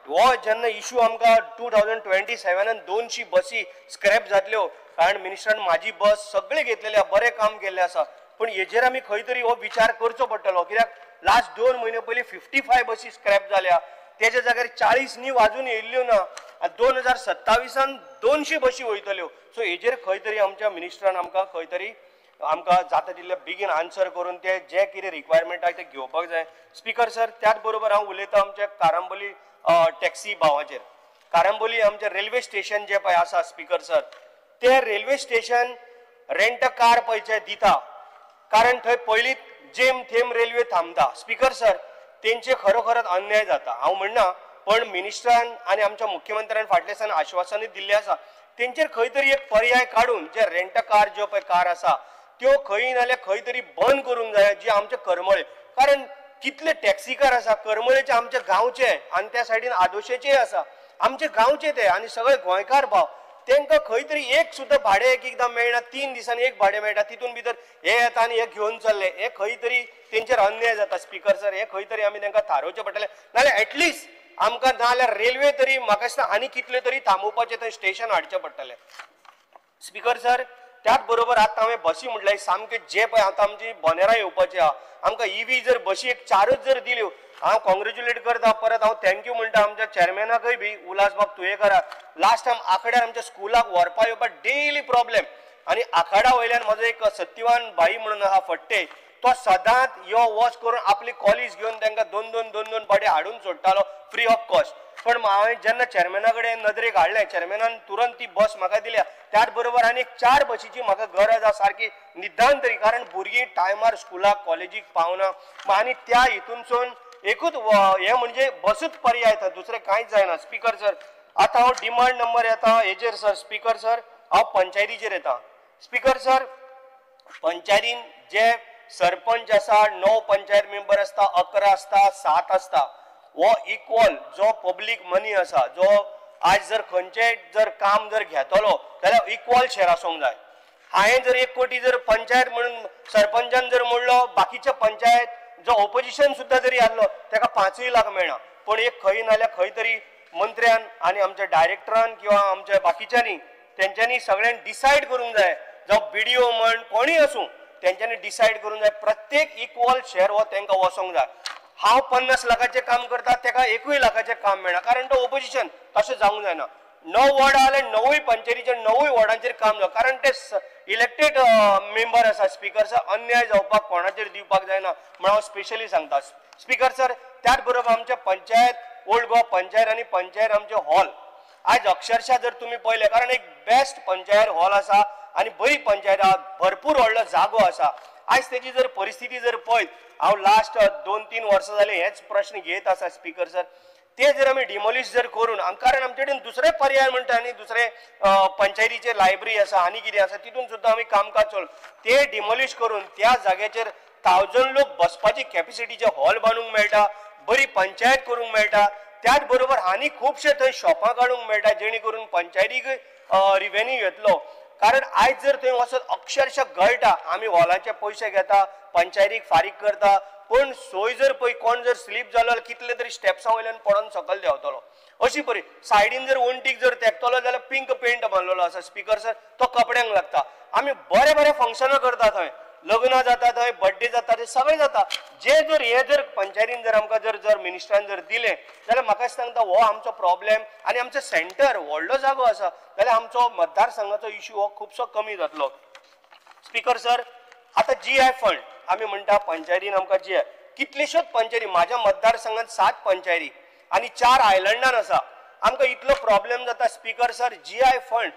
हो जेन्ना इशू आमकां 2027 200 बसी स्क्रॅप जातल्यो, कारण मिनिस्टरान म्हाजी बस सगळी घेतलेली आहा, बरें काम केल्लें आसा, पूण हेजेर आमी खंय तरी हो विचार करचो पडटलो. कित्याक लास्ट 2 म्हयने पयलीं 55 बसी स्क्रॅप जाल्या, तेज्या जाग्यार 40 न्ही वाजून येयल्ल्यो ना, आनी 2027 200 बसी वयतल्यो. सो हेजेर खंय तरी आमच्या मिनिस्टरान आमकां खंय तरी आमकां जाता तितले बेगीन आन्सर करून ते जे कितें रिक्वायरमेंट आहा ते घेवपाक जाय. स्पीकर सर, त्याच बरोबर हांव उलयतां आमच्या कारांबोली टॅक्सी भावाचेर. कारांबोली आमचें रेल्वे स्टेशन जें पळय आसा स्पीकर सर, तें railway station rent a car पळय जे दिता, कारण थंय पयलींच जेम थेम रेल्वे थांबता. स्पीकर सर, तेंचे खरोखरच अन्याय जाता. हांव म्हणना, पण मिनिस्टरान आनी आमच्या मुख्यमंत्र्यान फाटल्या दिसान आश्वासनूय दिल्लें आसा, तेंचेर खंय तरी एक पर्याय काडून जे रेंट अ कार ज्यो पळय कार आसा त्यो खंय नाल्यार खंय तरी बंद करूंक जाय, जी आमचे करमळे, कारण कितले टॅक्सीकार आसा करमळेचे, आमच्या गांवचे आनी त्या सायडीन आदोशेचेय आसा, आमचे गांवचे ते आनी सगळे गोंयकार भाव, तांकां खंय तरी एक सुद्दां भाडें एक एकदां मेळना, 3 दिसांनी एक भाडें मेळटा, तितून भितर हे येता आनी हे घेवन चल्ले, हे खंय तरी तेंचेर अन्याय जाता. स्पीकर सर, हे खंय तरी आमी तांकां थारोवचें पडटलें, नाल्यार एटलिस्ट आमकां नाल्यार रेल्वे तरी म्हाका दिसता आनी कितले तरी थांबोवपाचें थंय स्टेशन हाडचें पडटलें. स्पीकर सर, त्याच बरोबर आतां हांवें बसी म्हटल्यार सामकें जे पळय आतां आमची बोनेरां येवपाची आहा, आमकां ईव्ही जर बशी एक 4च जर दिल्यो, हांव कॉंग्रेच्युलेट करता, परत हांव thank you म्हणटा आमच्या चेअरमॅनाकय बी, उल्हास बाब तुयेकाराक. लास्ट टायम आखाड्यार आमच्या स्कुलाक व्हरपा येवपाक डेली प्रॉब्लेम, आनी आखाडा वयल्यान म्हजो एक सत्यवान भाई म्हणून आहा फट्टे, तो सदांच यो वच करून आपली कॉलेज घेवन तांकां 2-2, 2-2 पाटी हाडून सोडटालो फ्री ऑफ कॉस्ट. पण हांवें जेन्ना चेअरमॅना कडेन नदरेक हाडलें, चेअरमॅनान तुरंत ती बस म्हाका दिल्या. त्याच बरोबर आनी एक 4 बशीची म्हाका गरज आसा सारकी निदान तरी, कारण भुरगीं टायमार स्कुलाक कॉलेजीक पावना, आनी त्या हितूनसून एकूच हें म्हणजे बसूच पर्याय येता, दुसरें कांयच जायना. स्पीकर सर, आतां हांव डिमांड नंबर येता हेजेर सर. स्पीकर सर, हांव पंचायतीचेर येता. स्पीकर सर, पंचायतीन जे सरपंच आसा, 9 पंचायत मेंबर आसता, 11 आसता, 7 आसता, हो इक्वल जो पब्लीक मनी आसा, जो आज जर खंयचें जर काम जर घेतलो जाल्यार इक्वल शेर आसूंक जाय. हांवें जर 1 कोटी जर पंचायत म्हणून सरपंचान जर म्हणलो, बाकीच्या पंचायत जो ओपोजिशन सुद्दां जरी आसलो ताका 5 लाख मेळना, पण एक खंय नाल्यार खंय तरी मंत्र्यान आनी आमच्या डायरेक्टरान किंवा आमच्या बाकीच्यांनी तेंच्यांनी सगळ्यांनी डिसायड करूंक जाय, जावं बीडीओ म्हण कोणूय आसूं, तेंच्यांनी डिसायड करूंक जाय प्रत्येक इक्वल शेर हो तांकां वचोंक जाय. हांव 50 लाखाचें काम करता, ताका 1 लाखाचें काम मेळना, कारण तो ओपोजिशन. तशें जावंक जायना. 9 वॉर्ड जाल्यार 9 पंचायतीच्या 9 वॉर्डांचेर काम जावं, कारण ते इलेक्टेड मेंबर आसा. स्पीकर सर, अन्याय जावपाक कोणाचेर दिवपाक जायना म्हण हांव स्पेशली सांगता. स्पीकर सर, त्याच बरोबर आमच्या पंचायत ओल्ड गोवा पंचायत आनी पंचायत आमचे हॉल आयज अक्षरशः जर तुमी पळयलें, कारण एक बेस्ट पंचायत हॉल आसा आनी बरी पंचायत आहा, भरपूर व्हडलो जागो आसा. आयज तेजी जर परिस्थिती जर पळयत, हांव लास्ट 2-3 वर्सां जाले हेच प्रश्न घेत आसा स्पीकर सर. ते जर आमी डिमोलिश जर करून, कारण आमचे कडेन दुसरे पर्याय म्हणटा आनी दुसरे पंचायतीचे लायब्ररी आसा आनी कितें आसा तितून सुद्दां आमी कामकाज चल, ते डिमोलिश करून त्या जाग्याचेर 1000 लोक बसपाची कॅपेसिटीचे हॉल बांदूंक मेळटा, बरी पंचायत करूंक मेळटा. त्याच बरोबर आनी खुबशे थंय शॉपां काडूंक मेळटा जेणे करून पंचायतीक रिवेन्यू येतलो. कारण आयज जर थंय वचत अक्षरशः गळटा, आमी हॉलाचे पयशे घेता, पंचायतीक फारीक करता, पूण सोय जर पळय कोण जर स्लीप जालो जाल्यार कितले तरी स्टेप्सां वयल्यान पडोन सकयल देंवतलो. अशी परी सायडीन जर वण्टीक जर तेकतलो जाल्यार पिंक पेंट मारलेलो आसा स्पीकर सर, तो कपड्यांक लागता. आमी बरे बरे फंक्शनां करता थंय, लग्नां जाता थंय, बड्डे जाता, ते सगळें जाता. जे जर हे जर पंचायतीन जर आमकां जर जर मिनिस्टरान जर दिलें जाल्यार म्हाका सांगता हो आमचो प्रॉब्लेम आनी आमचो सेंटर व्हडलो जागो आसा जाल्यार आमचो मतदारसंघाचो इश्यू हो खुबसो कमी जातलो. स्पीकर सर, आतां जी I fund आमी म्हणटा पंचायतीन आमकां जी I, कितलेश्योच पंचायती म्हाज्या मतदारसंघात 7 पंचायती आनी 4 आयलंडान आसा. आमकां इतलो प्रॉब्लेम जाता स्पीकर सर, जी I fund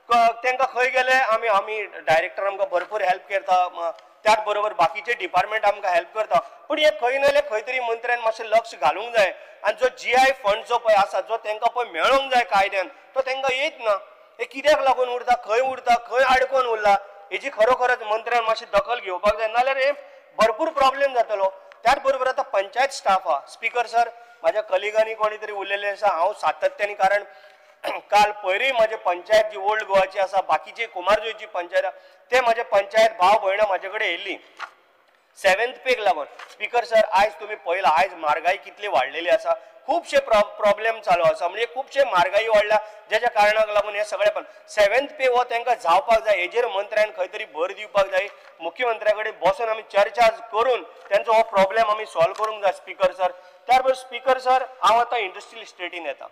तांकां खंय गेले आमी आमी डायरेक्टर आमकां भरपूर हेल्प करता, त्याच बरोबर बाकीचे डिपार्टमेंट आमकां हेल्प करता, पूण हे खंय ना जाल्यार खंय तरी मंत्र्यान मातशें लक्ष घालूंक जाय आनी जो जी I fund जो पळय आसा जो तांकां पळय मेळोंक जाय कायद्यान तो तांकां येत ना. हे कित्याक लागून उरता, खंय उरता, खंय आडकोन उरला, हेजी खरोखरच मंत्र्यान मातशी दखल घेवपाक जाय, नाजाल्यार हे भरपूर प्रॉब्लेम जातलो. त्याच बरोबर आतां पंचायत स्टाफ आहा स्पीकर सर, म्हाज्या कलिगांनी कोणी तरी उलयलें आसा, हांव सातत्यान, कारण काल पयरूय म्हाजे पंचायत जी ओल्ड गोवाची आसा, बाकीची कुमारजुंवेची पंचायत आसा, ते म्हाजे पंचायत भाव भयणां म्हाजे कडेन येयल्लीं 7th पेक लागून. स्पीकर सर, आयज तुमी पळयलां आयज म्हारगाय कितली वाडलेली आसा, खुबशे प्रॉब्लेम चालू आसा, म्हणजे खुबशे म्हारगाय वाडल्या जेच्या कारणाक लागून हे सगळे. पण 7th पे हो तांकां जावपाक जाय, हेजेर मंत्र्यान खंय तरी भर दिवपाक जाय. मुख्यमंत्र्या कडेन बसून आमी चर्चा करून तेंचो हो प्रॉब्लेम आमी सॉल्व करूंक जाय स्पीकर सर. त्याच बरोबर स्पीकर सर, हांव आतां इंडस्ट्रियल इस्टेटीन येता.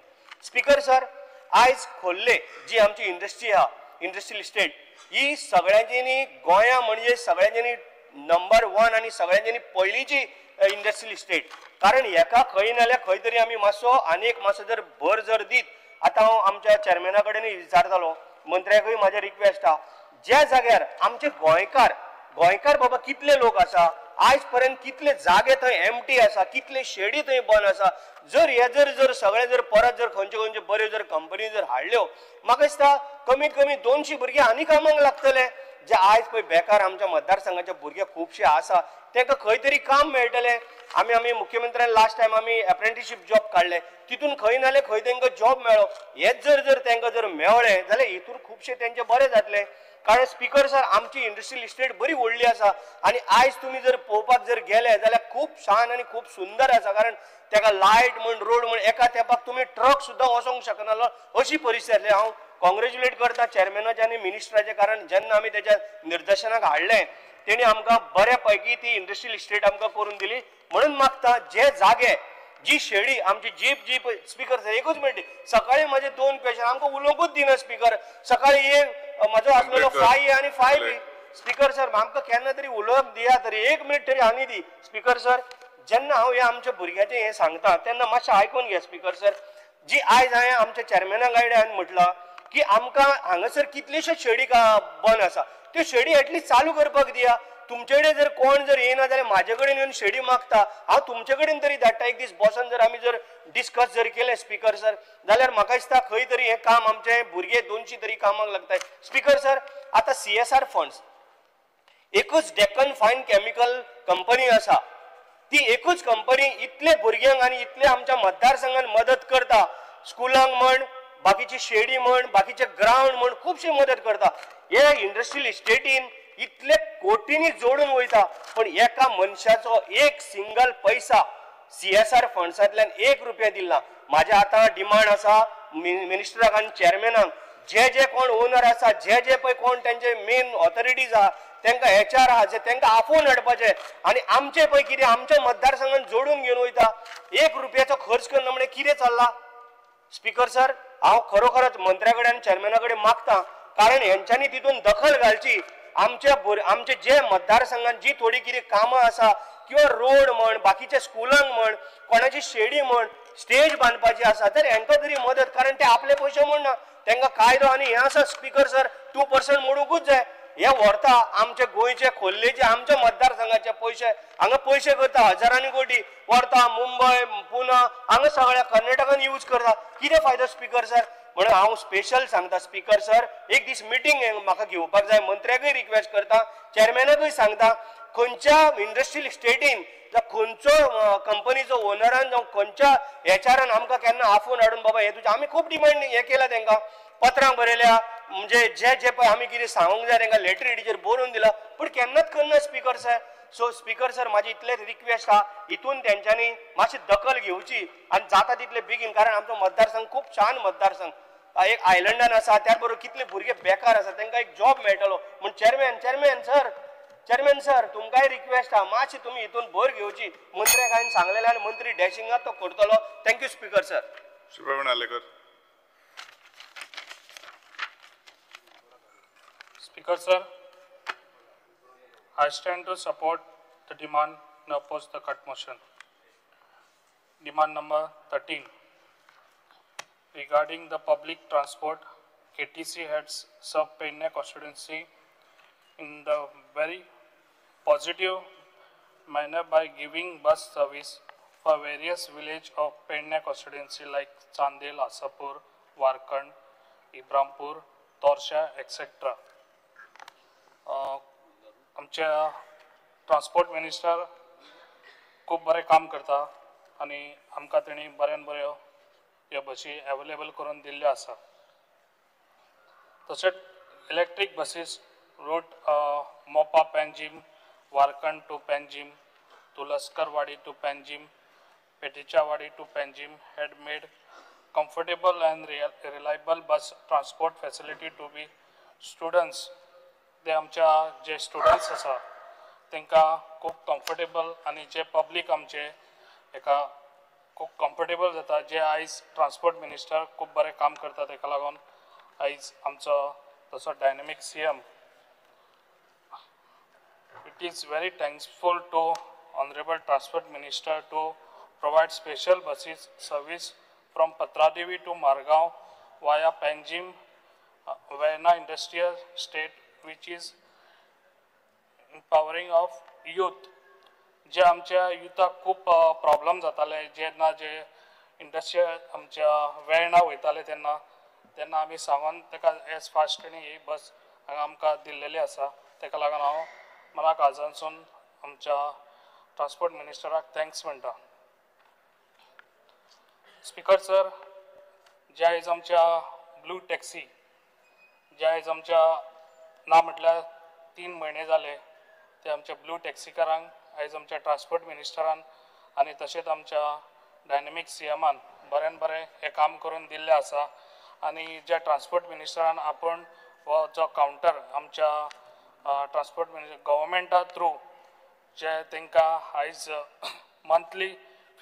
स्पीकर सर, आयज खोल्ले जी आमची इंडस्ट्री आहा, इंडस्ट्रियल इस्टेट ही सगळ्यांनी गोंया म्हणजे सगळ्यांनी नंबर 1 आनी सगळ्यांनी पयलींची इंडस्ट्रियल इस्टेट. कारण हेका खंय नाल्यार खंय तरी आमी मातसो आनी एक मातसो जर भर जर दीत, आतां हांव आमच्या चेअरमॅना कडेन विचारतालो, मंत्र्याकूय म्हाजें रिक्वेस्ट आहा, ज्या जाग्यार आमचे गोंयकार गोंयकार बाबा कितले लोक आसा, आयज पर्यंत कितले जागे थंय एमटी आसा, कितले शेडी थंय बंद आसा, जर हे जर जर सगळे जर परत जर खंयचे खंयचे बऱ्यो जर कंपनी जर हाडल्यो, म्हाका दिसता कमीत कमी 200 भुरगे आनी कामाक लागतले. जे आयज पळय बेकार आमच्या मतदारसंघाचे भुरगे खुबशे आसा तांकां खंय तरी काम मेळटलें. आमी आमी मुख्यमंत्र्यान लास्ट टायम आमी एप्रेंटिशीप जॉब काडले, तितून खंय नाल्यार खंय तांकां जॉब मेळ्ळो. हेच जर जर तांकां जर मेळ्ळें जाल्यार हितून खुबशे तेंचे बरें जातलें. कारण स्पीकर सर, आमची इंडस्ट्रियल इस्टेट बरी व्हडली आसा आनी आयज तुमी जर पळोवपाक जर गेले जाल्यार खूब शान आनी खूब सुंदर आसा. कारण ताका लायट म्हण, रोड म्हण, एका तेंपाक तुमी ट्रक सुद्दां वचोंक शकनासलो अशी परिस्थिती आसली. हांव कॉंग्रेच्युलेट करता चेअरमॅनाचे आनी मिनिस्टराचे, कारण जेन्ना आमी तेच्या निर्देशनाक हाडलें तेणी आमकां बऱ्या पैकी ती इंडस्ट्रियल इस्टेट आमकां करून दिली. म्हणून मागता जे जागे जी शेडी आमची जीप जी स्पीकर सर एकूच मिनट, सकाळी म्हजे 2 क्वेश्चन आमकां उलोवंकूच दिना स्पीकर. सकाळी एक म्हजो आसलेलो 5A आनी 5B. Speaker sir, आमकां केन्ना तरी उलोवंक दिया, तरी 1 मिनट तरी आनी दी स्पीकर सर. जेन्ना हांव हे आमच्या भुरग्याचें हें सांगता तेन्ना मातशें आयकून घे स्पीकर सर. जी आयज हांवें आमच्या चेअरमॅना कडेन हांवें म्हटलां की आमकां हांगासर कितलेश्यो शेडी बंद आसा, त्यो शेडी एटलिस्ट चालू करपाक दिया. तुमचे कडेन जर कोण जर येना जाल्यार म्हाजे कडेन येवन शेडी मागता, हांव तुमचे कडेन तरी धाडटा. एक दीस बसून जर आमी जर डिस्कस जर केलें स्पीकर सर जाल्यार म्हाका दिसता खंय तरी हें काम आमचे भुरगे 200 तरी कामाक लागता. स्पीकर सर, आतां CSR funds एकूच डेक्कन फायन केमिकल कंपनी आसा, ती एकूच कंपनी इतले भुरग्यांक आनी इतले आमच्या मतदारसंघान मदत करता, स्कुलांक म्हण, बाकीची शेडी म्हण, बाकीचे ग्रावंड म्हण खुबशी मदत करता. हे इंडस्ट्रियल इस्टेटीन इतले कोटींनी जोडून वयता, पण एका मनशाचो एक सिंगल पैसा CSR फंड्सांतल्यान 1 रुपया दिला. म्हाजे आतां डिमांड आसा मिनिस्टराक आनी चेअरमॅनाक, जे जे कोण ओनर आसा, जे जे पळय कोण तेंचे मेन ऑथॉरिटीज आहा, तांकां HR आहा, जे तांकां आपोवन हाडपाचें आनी आमचे पळय कितें आमच्या मतदारसंघान जोडून घेवन वयता. 1 रुपयाचो खर्च करना म्हणजे कितें चल्लां स्पीकर सर. हांव खरोखरच मंत्र्या कडेन आनी चेअरमॅना कडेन मागता, कारण हेंच्यांनी तितून दखल घालची. आमचे जे मतदारसंघान जी थोडी कितें कामां आसा, किंवा रोड म्हण, बाकीच्या स्कुलांक म्हण, कोणाची शेडी म्हण, स्टेज बांदपाची आसा, तर हेंकां तरी मदत, कारण ते आपले पयशे म्हण ना, तांकां कायदो आनी हें आसा स्पीकर सर 2% मोडूंकूच जाय. हे व्हरता आमचे गोंयचे खोल्लेचे आमच्या मतदारसंघाचे पयशे हांगा पयशे करता हजारांनी कोटी व्हरता मुंबय पुना हांगा सगळ्या कर्नाटकान यूज करता. कितें फायदो स्पीकर सर? म्हणून हांव स्पेशल सांगता स्पीकर सर, एक दीस मिटींग म्हाका घेवपाक जाय. मंत्र्याकूय रिक्वेस्ट करता, चेअरमॅनाकूय सांगता, खंयच्या इंडस्ट्रियल इस्टेटीन जावं खंयचो कंपनीचो ओनरान जावं खंयच्या एचआरान आमकां केन्ना आफोवन हाडून बाबा हे तुजें आमी खूब डिमांड हें केलां, तांकां पत्रां बरयल्या, म्हणजे जे जे पळय आमी कितें सांगूंक जाय तांकां लेटरेडीचेर बरोवन दिलां, पूण केन्नाच करना speaker sir. So speaker sir म्हाजी इतलेच रिक्वेस्ट आहा, हितून तेंच्यांनी मातशी दखल घेवची आनी जाता तितले बेगीन, कारण आमचो मतदारसंघ खूब छान मतदारसंघ एक आयलंडान आसा, त्या बरोबर कितले भुरगे बेकार आसा तांकां एक जॉब मेळटलो. म्हूण chairman chairman sir chairman sir तुमकांय रिक्वेस्ट आहा, मातशी तुमी हितून भर घेवची. मंत्र्याक हांवें सांगलेलें आनी मंत्री डॅशिंगाक तो करतलो. Thank you speaker sir. Shri Praveen Alekar. Speaker sir, I stand to support the demand and oppose the cut motion. Demand number 13. Regarding the public transport, KTC has served Pernem constituency in the very positive manner by giving bus service for various villages of Pernem constituency like Chandel, Asapur, Warkand, Ibrampur, Torsha, etc. आमच्या transport minister खूब बरें काम करता आनी आमकां तेणी बऱ्यान बऱ्यो ह्यो बशी एवेलेबल करून दिल्ल्यो आसा. तशेंच electric buses route Mopa Panjim, Warkant to Panjim, Tulaskarwadi to Panjim, Petichawadi to Panjim had made comfortable and reliable bus transport facility to be students. ते आमच्या जे स्टुडंट्स आसा तांकां खूब कम्फर्टेबल आनी जे पब्लीक आमचे हेका खूब कम्फर्टेबल जाता. जे आयज ट्रान्सपोर्ट मिनिस्टर खूब बरें काम करता, ताका लागून आयज आमचो तसो dynamic CM. It is very thankful to honourable transport minister to provide special buses service from Patradevi to Margao via Panjim, Verna industrial estate, which is empowering of youth. जे आमच्या युथाक खूब प्रॉब्लम जाताले जेन्ना जे इंडस्ट्रियल आमच्या वेर्णा वयताले तेन्ना तेन्ना आमी सांगून ताका एज फास्ट तेणी ही बस हांगा आमकां दिल्लेली आसा. ताका लागून हांव मना काळजांतसून आमच्या ट्रान्सपोर्ट मिनिस्टराक thanks म्हणटा. स्पीकर सर, जे आयज आमच्या ब्लू टॅक्सी जे आयज आमच्या ना म्हटल्यार 3 म्हयने जाले ते आमच्या ब्लू टॅक्सीकारांक आयज आमच्या ट्रान्सपोर्ट मिनिस्टरान आनी तशेंच आमच्या डायनेमीक सीएमान बऱ्यान बरें हें काम करून दिल्लें आसा. आनी ज्या ट्रान्सपोर्ट मिनिस्टरान आपूण हो जो कावंटर आमच्या ट्रान्सपोर्ट मिनिस्टर गव्हर्मेंटा थ्रू जे तांकां आयज मंथली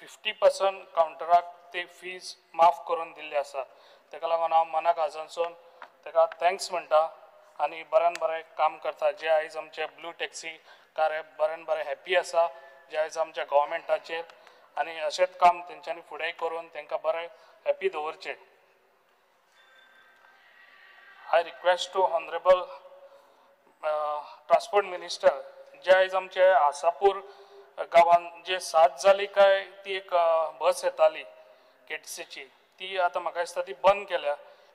50% कावंटराक ते फीज माफ करून दिल्ली आसा. ताका लागून हांव मना काळजांतसून ताका thanks म्हणटा आनी बऱ्यान बरें काम करता. जे आयज आमचे ब्लू टॅक्सी कार हे बऱ्यान बरें हॅपी आसा जे आयज आमच्या गव्हर्मेंटाचेर, आनी अशेंच काम तेंच्यांनी फुडें करून तांकां बरें हॅपी दवरचें. I request to honourable transport minister, जे आयज आमचे आसापूर गांवान जे 7 जाली काय ती एक बस येताली केटीसीची, ती आतां म्हाका दिसता ती बंद केल्या.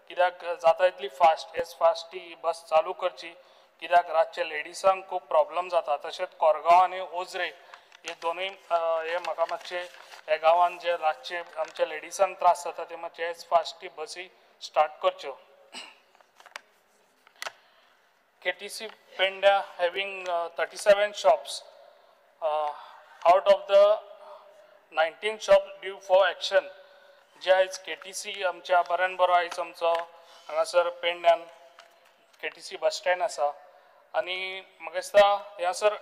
कित्याक जाता इतली फास्ट एज फास्ट ती बस चालू करची, कित्याक रातचे लेडिसांक खूब प्रॉब्लम जाता. तशेंच कोरगांव आनी ओझरे हे दोनूय हे म्हाका मातशे ह्या गांवान जे रातचे आमच्या लेडिसांक त्रास जाता ते मातशे एज फास्ट ती बसी स्टार्ट करच्यो. KTC Pendra having 37 shops out of the 19 shops due for action. जे आयज केटीसी आमच्या बऱ्यान बरो आयज आमचो हांगासर पेडण्यान केटीसी बस स्टँड आसा आनी म्हाका दिसता ह्यासर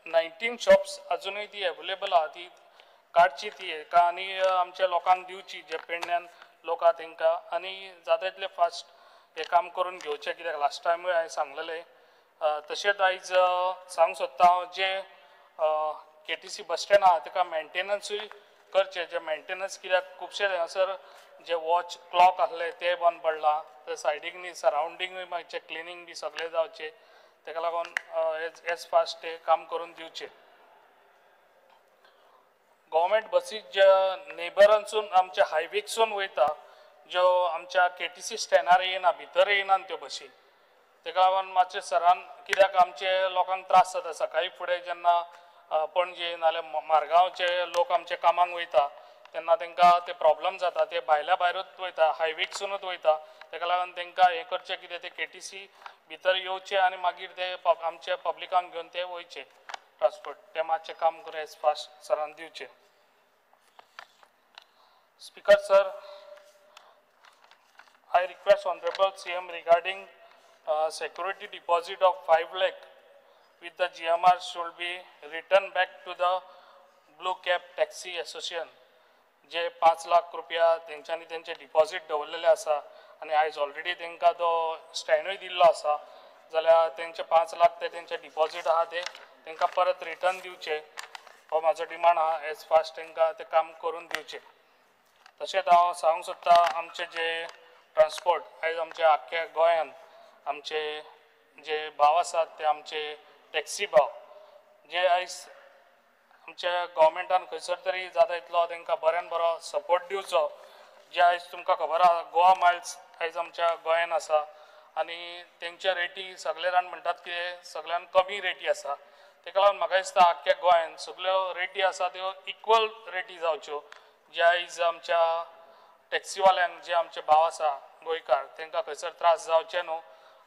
19 शॉप्स अजुनूय ती एवेलेबल आहा, ती काडची ती हेका आनी आमच्या लोकांक दिवची जे पेडण्यान लोक आहा तेंकां, आनी जाता तितले फास्ट हें काम करून घेवचें. कित्याक लास्ट टायमूय हांवें सांगलेलें. तशेंच आयज सांगूंक सोदता हांव जे केटीसी बस स्टँड आहा तेका मेंटेनन्सूय करचें. जे मेंटेनन्स कित्याक खुबशे हांगासर जे वॉच क्लॉक आसले ते बंद पडलां, ते सायडीक न्ही सरावंडींगूय मातशें क्लिनींग बी सगळें जावचें, ताका लागून एज फास्ट ते काम करून दिवचें. गव्हर्मेंट बसी ज्या नेबरांसून आमच्या हायवेकसून वयता ज्यो आमच्या केटीसी स्टँडार येयना, भितर येयना त्यो बसी, ताका लागून मातशें सरान कित्याक आमचे लोकांक त्रास जाता. सकाळी फुडें जेन्ना पणजे नाल्यार मारगांवचे लोक आमचे कामाक वयता तेन्ना तांकां ते प्रॉब्लम जाता, ते भायल्या भायरूच वयता, हायवेकसूनच वयता. ताका लागून तांकां हें करचें कितें ते केटीसी भितर येवचे आनी मागीर ते आमच्या पब्लिकांक घेवन ते वयचे ट्रान्सपोर्ट, ते मातशें काम करून एज फास्ट सरान दिवचें. Speaker sir, I request honourable CM regarding security deposit of 5 lakh with the GMR should be returned back to the Blue Cab Taxi Association. जे 5 लाख रुपया तेंच्यांनी तेंचे डिपॉझिट दवरलेले आसा आनी आयज ऑलरेडी तेंकां तो स्टँडूय दिल्लो आसा, जाल्यार तेंचे 5 लाख ते तेंचे डिपॉझिट आहा ते तेंकां परत रिटर्न दिवचे, हो म्हाजो डिमांड आहा. एज फास्ट तेंकां तें काम करून दिवचें. तशेंच हांव सांगूंक सोदता आमचे जे ट्रान्सपोर्ट आयज आमच्या आख्ख्या गोंयांत आमचे जे भाव आसात ते आमचे टॅक्सी भाव जे आयज आमच्या गव्हर्मेंटान खंयसर तरी जाता इतलो तांकां बऱ्यान बरो सपोर्ट दिवचो. जे आयज तुमकां खबर आहा गोवा मायल्स आयज आमच्या गोंयान आसा आनी तेंच्या रेटी सगळे जाण म्हणटात की सगळ्यान कमी रेटी आसा. ताका लागून म्हाका दिसता आख्ख्या गोंयान सगळ्यो रेटी आसा त्यो इक्वल रेटी जावच्यो. जे आयज आमच्या टॅक्सीवाल्यांक जे आमचे भाव आसा गोंयकार तांकां खंयसर त्रास जावचे न्हू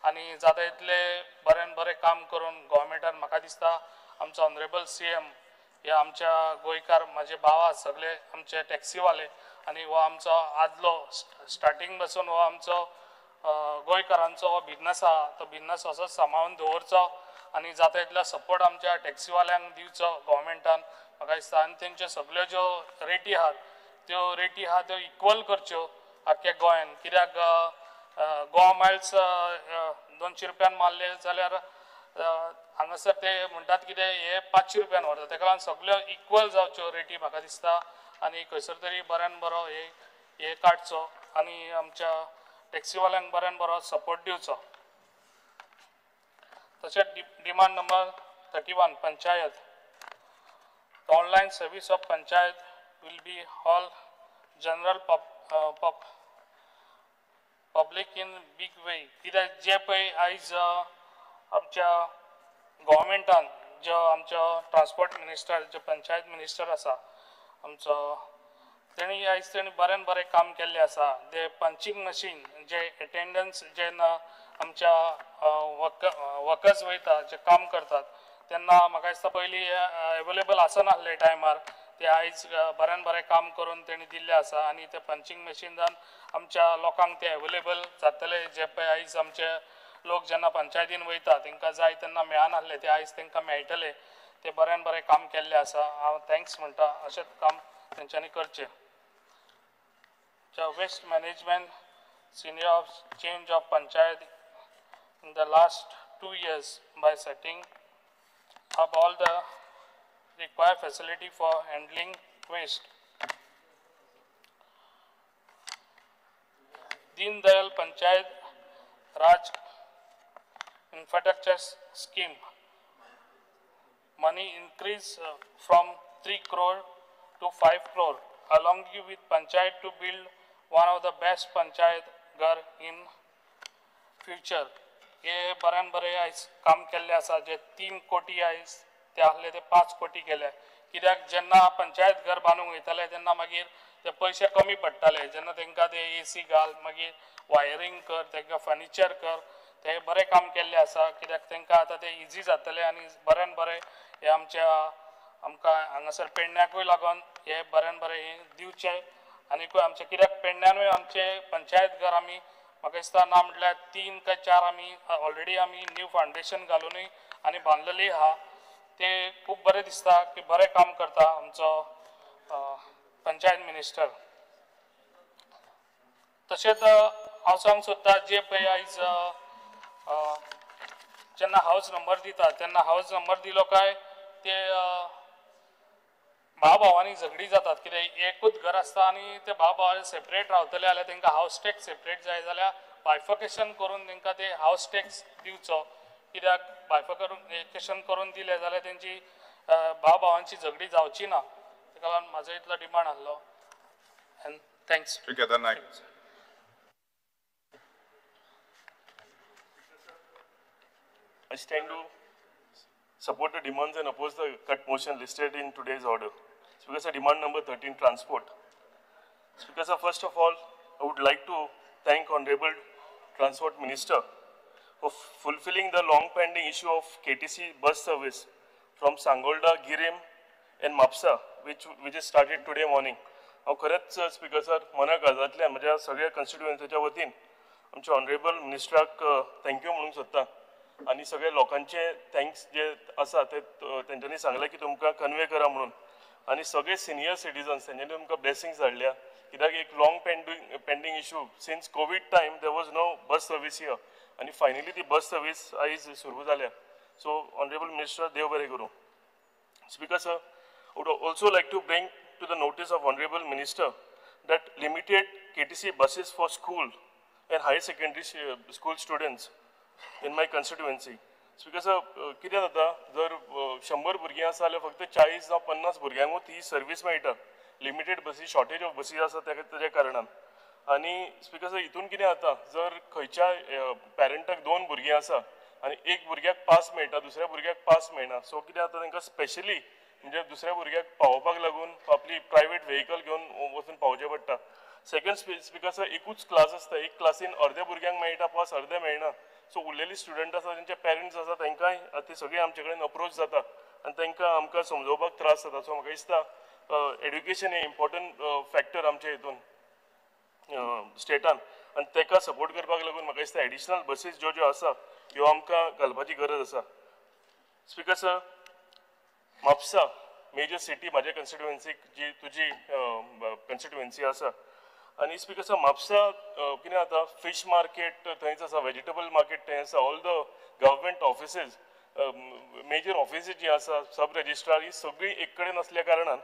आनी जाता इतले बऱ्यान बरें काम करून गव्हर्मेंटान म्हाका दिसता आमचो ऑनरेबल CM हे आमच्या गोंयकार म्हाजे भाव सगळे आमचे टॅक्सीवाले आनी हो आमचो आदलो स्टार्टींग पासून हो आमचो गोंयकारांचो हो बिजनस आहा तो बिजनस असोच सांबाळून दवरचो आनी जाता इतलो सपोर्ट आमच्या टॅक्सीवाल्यांक दिवचो गव्हर्मेंटान म्हाका दिसता. आनी तेंच्यो सगळ्यो ज्यो रेटी आहात त्यो रेटी आहा त्यो इक्वल करच्यो आख्ख्या गोंयान. कित्याक गोवा मायल्स 200 रुपयान मारले जाल्यार हांगासर ते म्हणटात कितें हे 500 रुपयान व्हरता. ताका लागून सगळ्यो इक्वल जावच्यो रेटी म्हाका दिसता आनी खंयसर तरी बऱ्यान बरो हे काडचो आनी आमच्या टॅक्सीवाल्यांक बऱ्यान बरो सपोर्ट दिवचो. तशेंच demand number 31 panchayat. The online service of panchayat will be all general public in big way. कित्याक जे पळय आयज आमच्या गव्हर्मेंटान जो आमचो ट्रान्सपोर्ट मिनिस्टर जो पंचायत मिनिस्टर आसा आमचो तेणी आयज तेणी बऱ्यान बरें काम केल्लें आसा. ते पंचींग मशीन जे एटेंडन्स जेन्ना आमच्या वर्कर्स वयता जे काम करतात तेन्ना म्हाका दिसता पयलीं एवेलेबल आसनासलें टायमार, ते आयज बऱ्यान बरें काम करून तेणी दिल्लें आसा आनी ते पंचींग मशिनान आमच्या लोकांक ते एवेलेबल जातले. जे पळय आयज आमचे लोक जेन्ना पंचायतीन वयता तांकां जाय तेन्ना मेळनासले ते आयज तांकां मेळटले. ते बऱ्यान बरें काम केल्लें आसा. हांव thanks म्हणटा. अशेंच काम तेंच्यांनी करचें. Waste management senior of change of panchayat in the last 2 years by setting up all the required facility for handling waste. Deen Dayal Panchayat Raj Infrastructure Scheme money increase from 3 crore to 5 crore along with Panchayat to build one of the best Panchayat Ghar in future. हे बऱ्यान बरें आयज काम केल्लें आसा. जे 3 कोटी आयज ते आहले ते 5 कोटी केले. कित्याक जेन्ना पंचायत घर बांदूंक वयताले तेन्ना मागीर ते पयशे कमी पडटाले. जेन्ना तांकां ते AC घाल, मागीर वायरींग कर, तांकां फर्निचर कर, ते बरें काम केल्लें आसा. कित्याक तांकां आतां ते इजी जातलें आनी बऱ्यान बरें हे आमच्या आमकां हांगासर पेडण्याकूय लागून हे बऱ्यान बरें हें दिवचें. आनीकूय आमचें कित्याक पेडण्यानूय आमचें पंचायत घर आमी म्हाका दिसता ना म्हटल्यार 3 काय 4 आमी ऑलरेडी आमी न्यू फावंडेशन घालुनूय आनी बांदलेली आहा. ते खूब बरें दिसता की बरें काम करता आमचो पंचायत मिनिस्टर. तशेंच हांव सांगूंक सोदता जे पळय आयज जेन्ना हावज नंबर दिता तेन्ना हावज नंबर दिलो काय ते भाव भावांनी झगडी जातात. कित्याक एकूच घर आसता आनी ते भाव भावांनी सेपरेट रावतले जाल्यार तांकां हावज टॅक्स सेपरेट जाय जाल्यार बायफर्केशन करून तांकां ते हावज टॅक्स दिवचो. कित्याक बायफर्केशन करून दिलें जाल्यार तेंची भाव भावांची झगडी जावची ना. ताका लागून म्हाजो इतलो डिमांड आहलो and thanks. Shri Kedar Naik. I stand to support the demands and oppose the cut motion listed in today's order. Speaker sir, demand number 13, transport. Speaker sir, first of all, I would like to thank Honorable Transport Minister for fulfilling the long pending issue of KTC bus service from Sangolda, Girim and Mapsa, which is started today morning. हांव खरेंच speaker sir मना काळजांतल्यान म्हज्या सगळ्या कॉन्स्टिट्युएन्सीच्या वतीन आमच्या honourable मिनिस्टराक thank you म्हणूंक सोदता आनी सगळे लोकांचे thanks जे आसा ते तेंच्यांनी सांगलें की तुमकां कन्वे करा म्हणून. आनी सगळे सिनियर सिटीजन्स तेंच्यांनी तुमकां ब्लेसिंग्स धाडल्या कित्याक एक long pending issue since COVID time there was no bus service here आनी फायनली ती बस सर्वीस आयज सुरू जाल्या. सो ऑनरेबल मिनिस्टर देव बरें करूं. Speaker sir, I would also like to bring to the notice of Honorable Minister that limited KTC buses for school and higher secondary school students in my constituency. Speaker sir, कितें जाता जर 100 भुरगीं आसा जाल्यार फक्त 40 जावं 50 भुरग्यांकूच ती सर्वीस मेळटा. लिमिटेड बसी, शॉर्टेज ऑफ बसी आसा तेज्या कारणान. आनी स्पीकर सर हितून कितें जाता जर खंयच्या पेरंटाक 2 भुरगीं आसा आनी एक भुरग्याक पास मेळटा दुसऱ्या भुरग्याक पास मेळना, सो कितें जाता तांकां स्पेशली म्हणजे दुसऱ्या भुरग्याक पावोवपाक लागून आपली प्रायवेट व्हेकल घेवन वचून पावचें पडटा. सेकंड स्पीकर सर, एकूच क्लास आसता, एक क्लासीन अर्द्या भुरग्यांक मेळटा पास अर्दे मेळना. सो उरलेली स्टुडंट आसा तेंचे पेरंट्स आसा तांकांय ते सगळीं आमचे कडेन अप्रोच जाता आनी तांकां आमकां समजोवपाक त्रास जाता. सो म्हाका दिसता एड्युकेशन हें इम्पॉर्टंट फॅक्टर आमच्या हितून स्टेटान आनी ताका सपोर्ट करपाक लागून म्हाका दिसता एडिशनल बसीस ज्यो ज्यो आसा ह्यो आमकां घालपाची गरज आसा. Speaker sir, Mapusa major city म्हाज्या कॉन्स्टिट्युएन्सीक जी तुजी कॉन्स्टिट्युएन्सी आसा आनी स्पीकर सर म्हापसा कितें जाता फीश मार्केट थंयच आसा, वेजिटेबल मार्केट थंय आसा, all the government offices major offices जी आसा सब रजिस्ट्रार ही सगळी एक कडेन आसल्या कारणान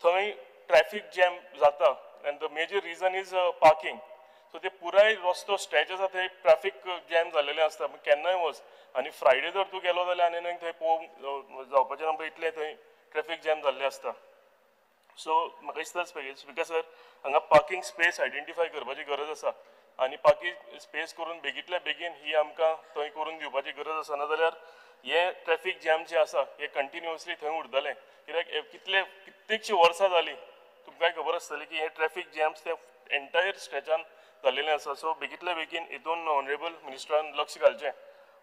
थंय ट्रॅफीक जॅम जाता and the major reason is parking. So ते पुराय रस्तो स्ट्रेच आसा थंय ट्रॅफीक जॅम जाल्लेलें आसता केन्नाय वच आनी फ्रायडे जर तूं गेलो जाल्यार आनी थंय पळोवंक जावपाचें ना, इतलें थंय ट्रॅफीक जॅम जाल्लें आसता. सो म्हाका दिसता स्पीकर सर हांगा पार्किंग स्पेस आयडेंटिफाय करपाची गरज आसा आनी पार्किंग स्पेस करून बेगींतल्या बेगीन ही आमकां थंय करून दिवपाची गरज आसा, नाजाल्यार हे ट्रॅफीक जॅम जे आसा हे कंटिन्युअसली थंय उरतलें. कित्याक कितले कित्येकशीं वर्सां जालीं तुमकांय खबर आसतली की हे ट्रॅफीक जॅम्स ते एंटायर स्ट्रेचान जाल्लेलें आसा. सो बेगींतल्या बेगीन हितून ऑनरेबल मिनिस्टरान लक्ष घालचें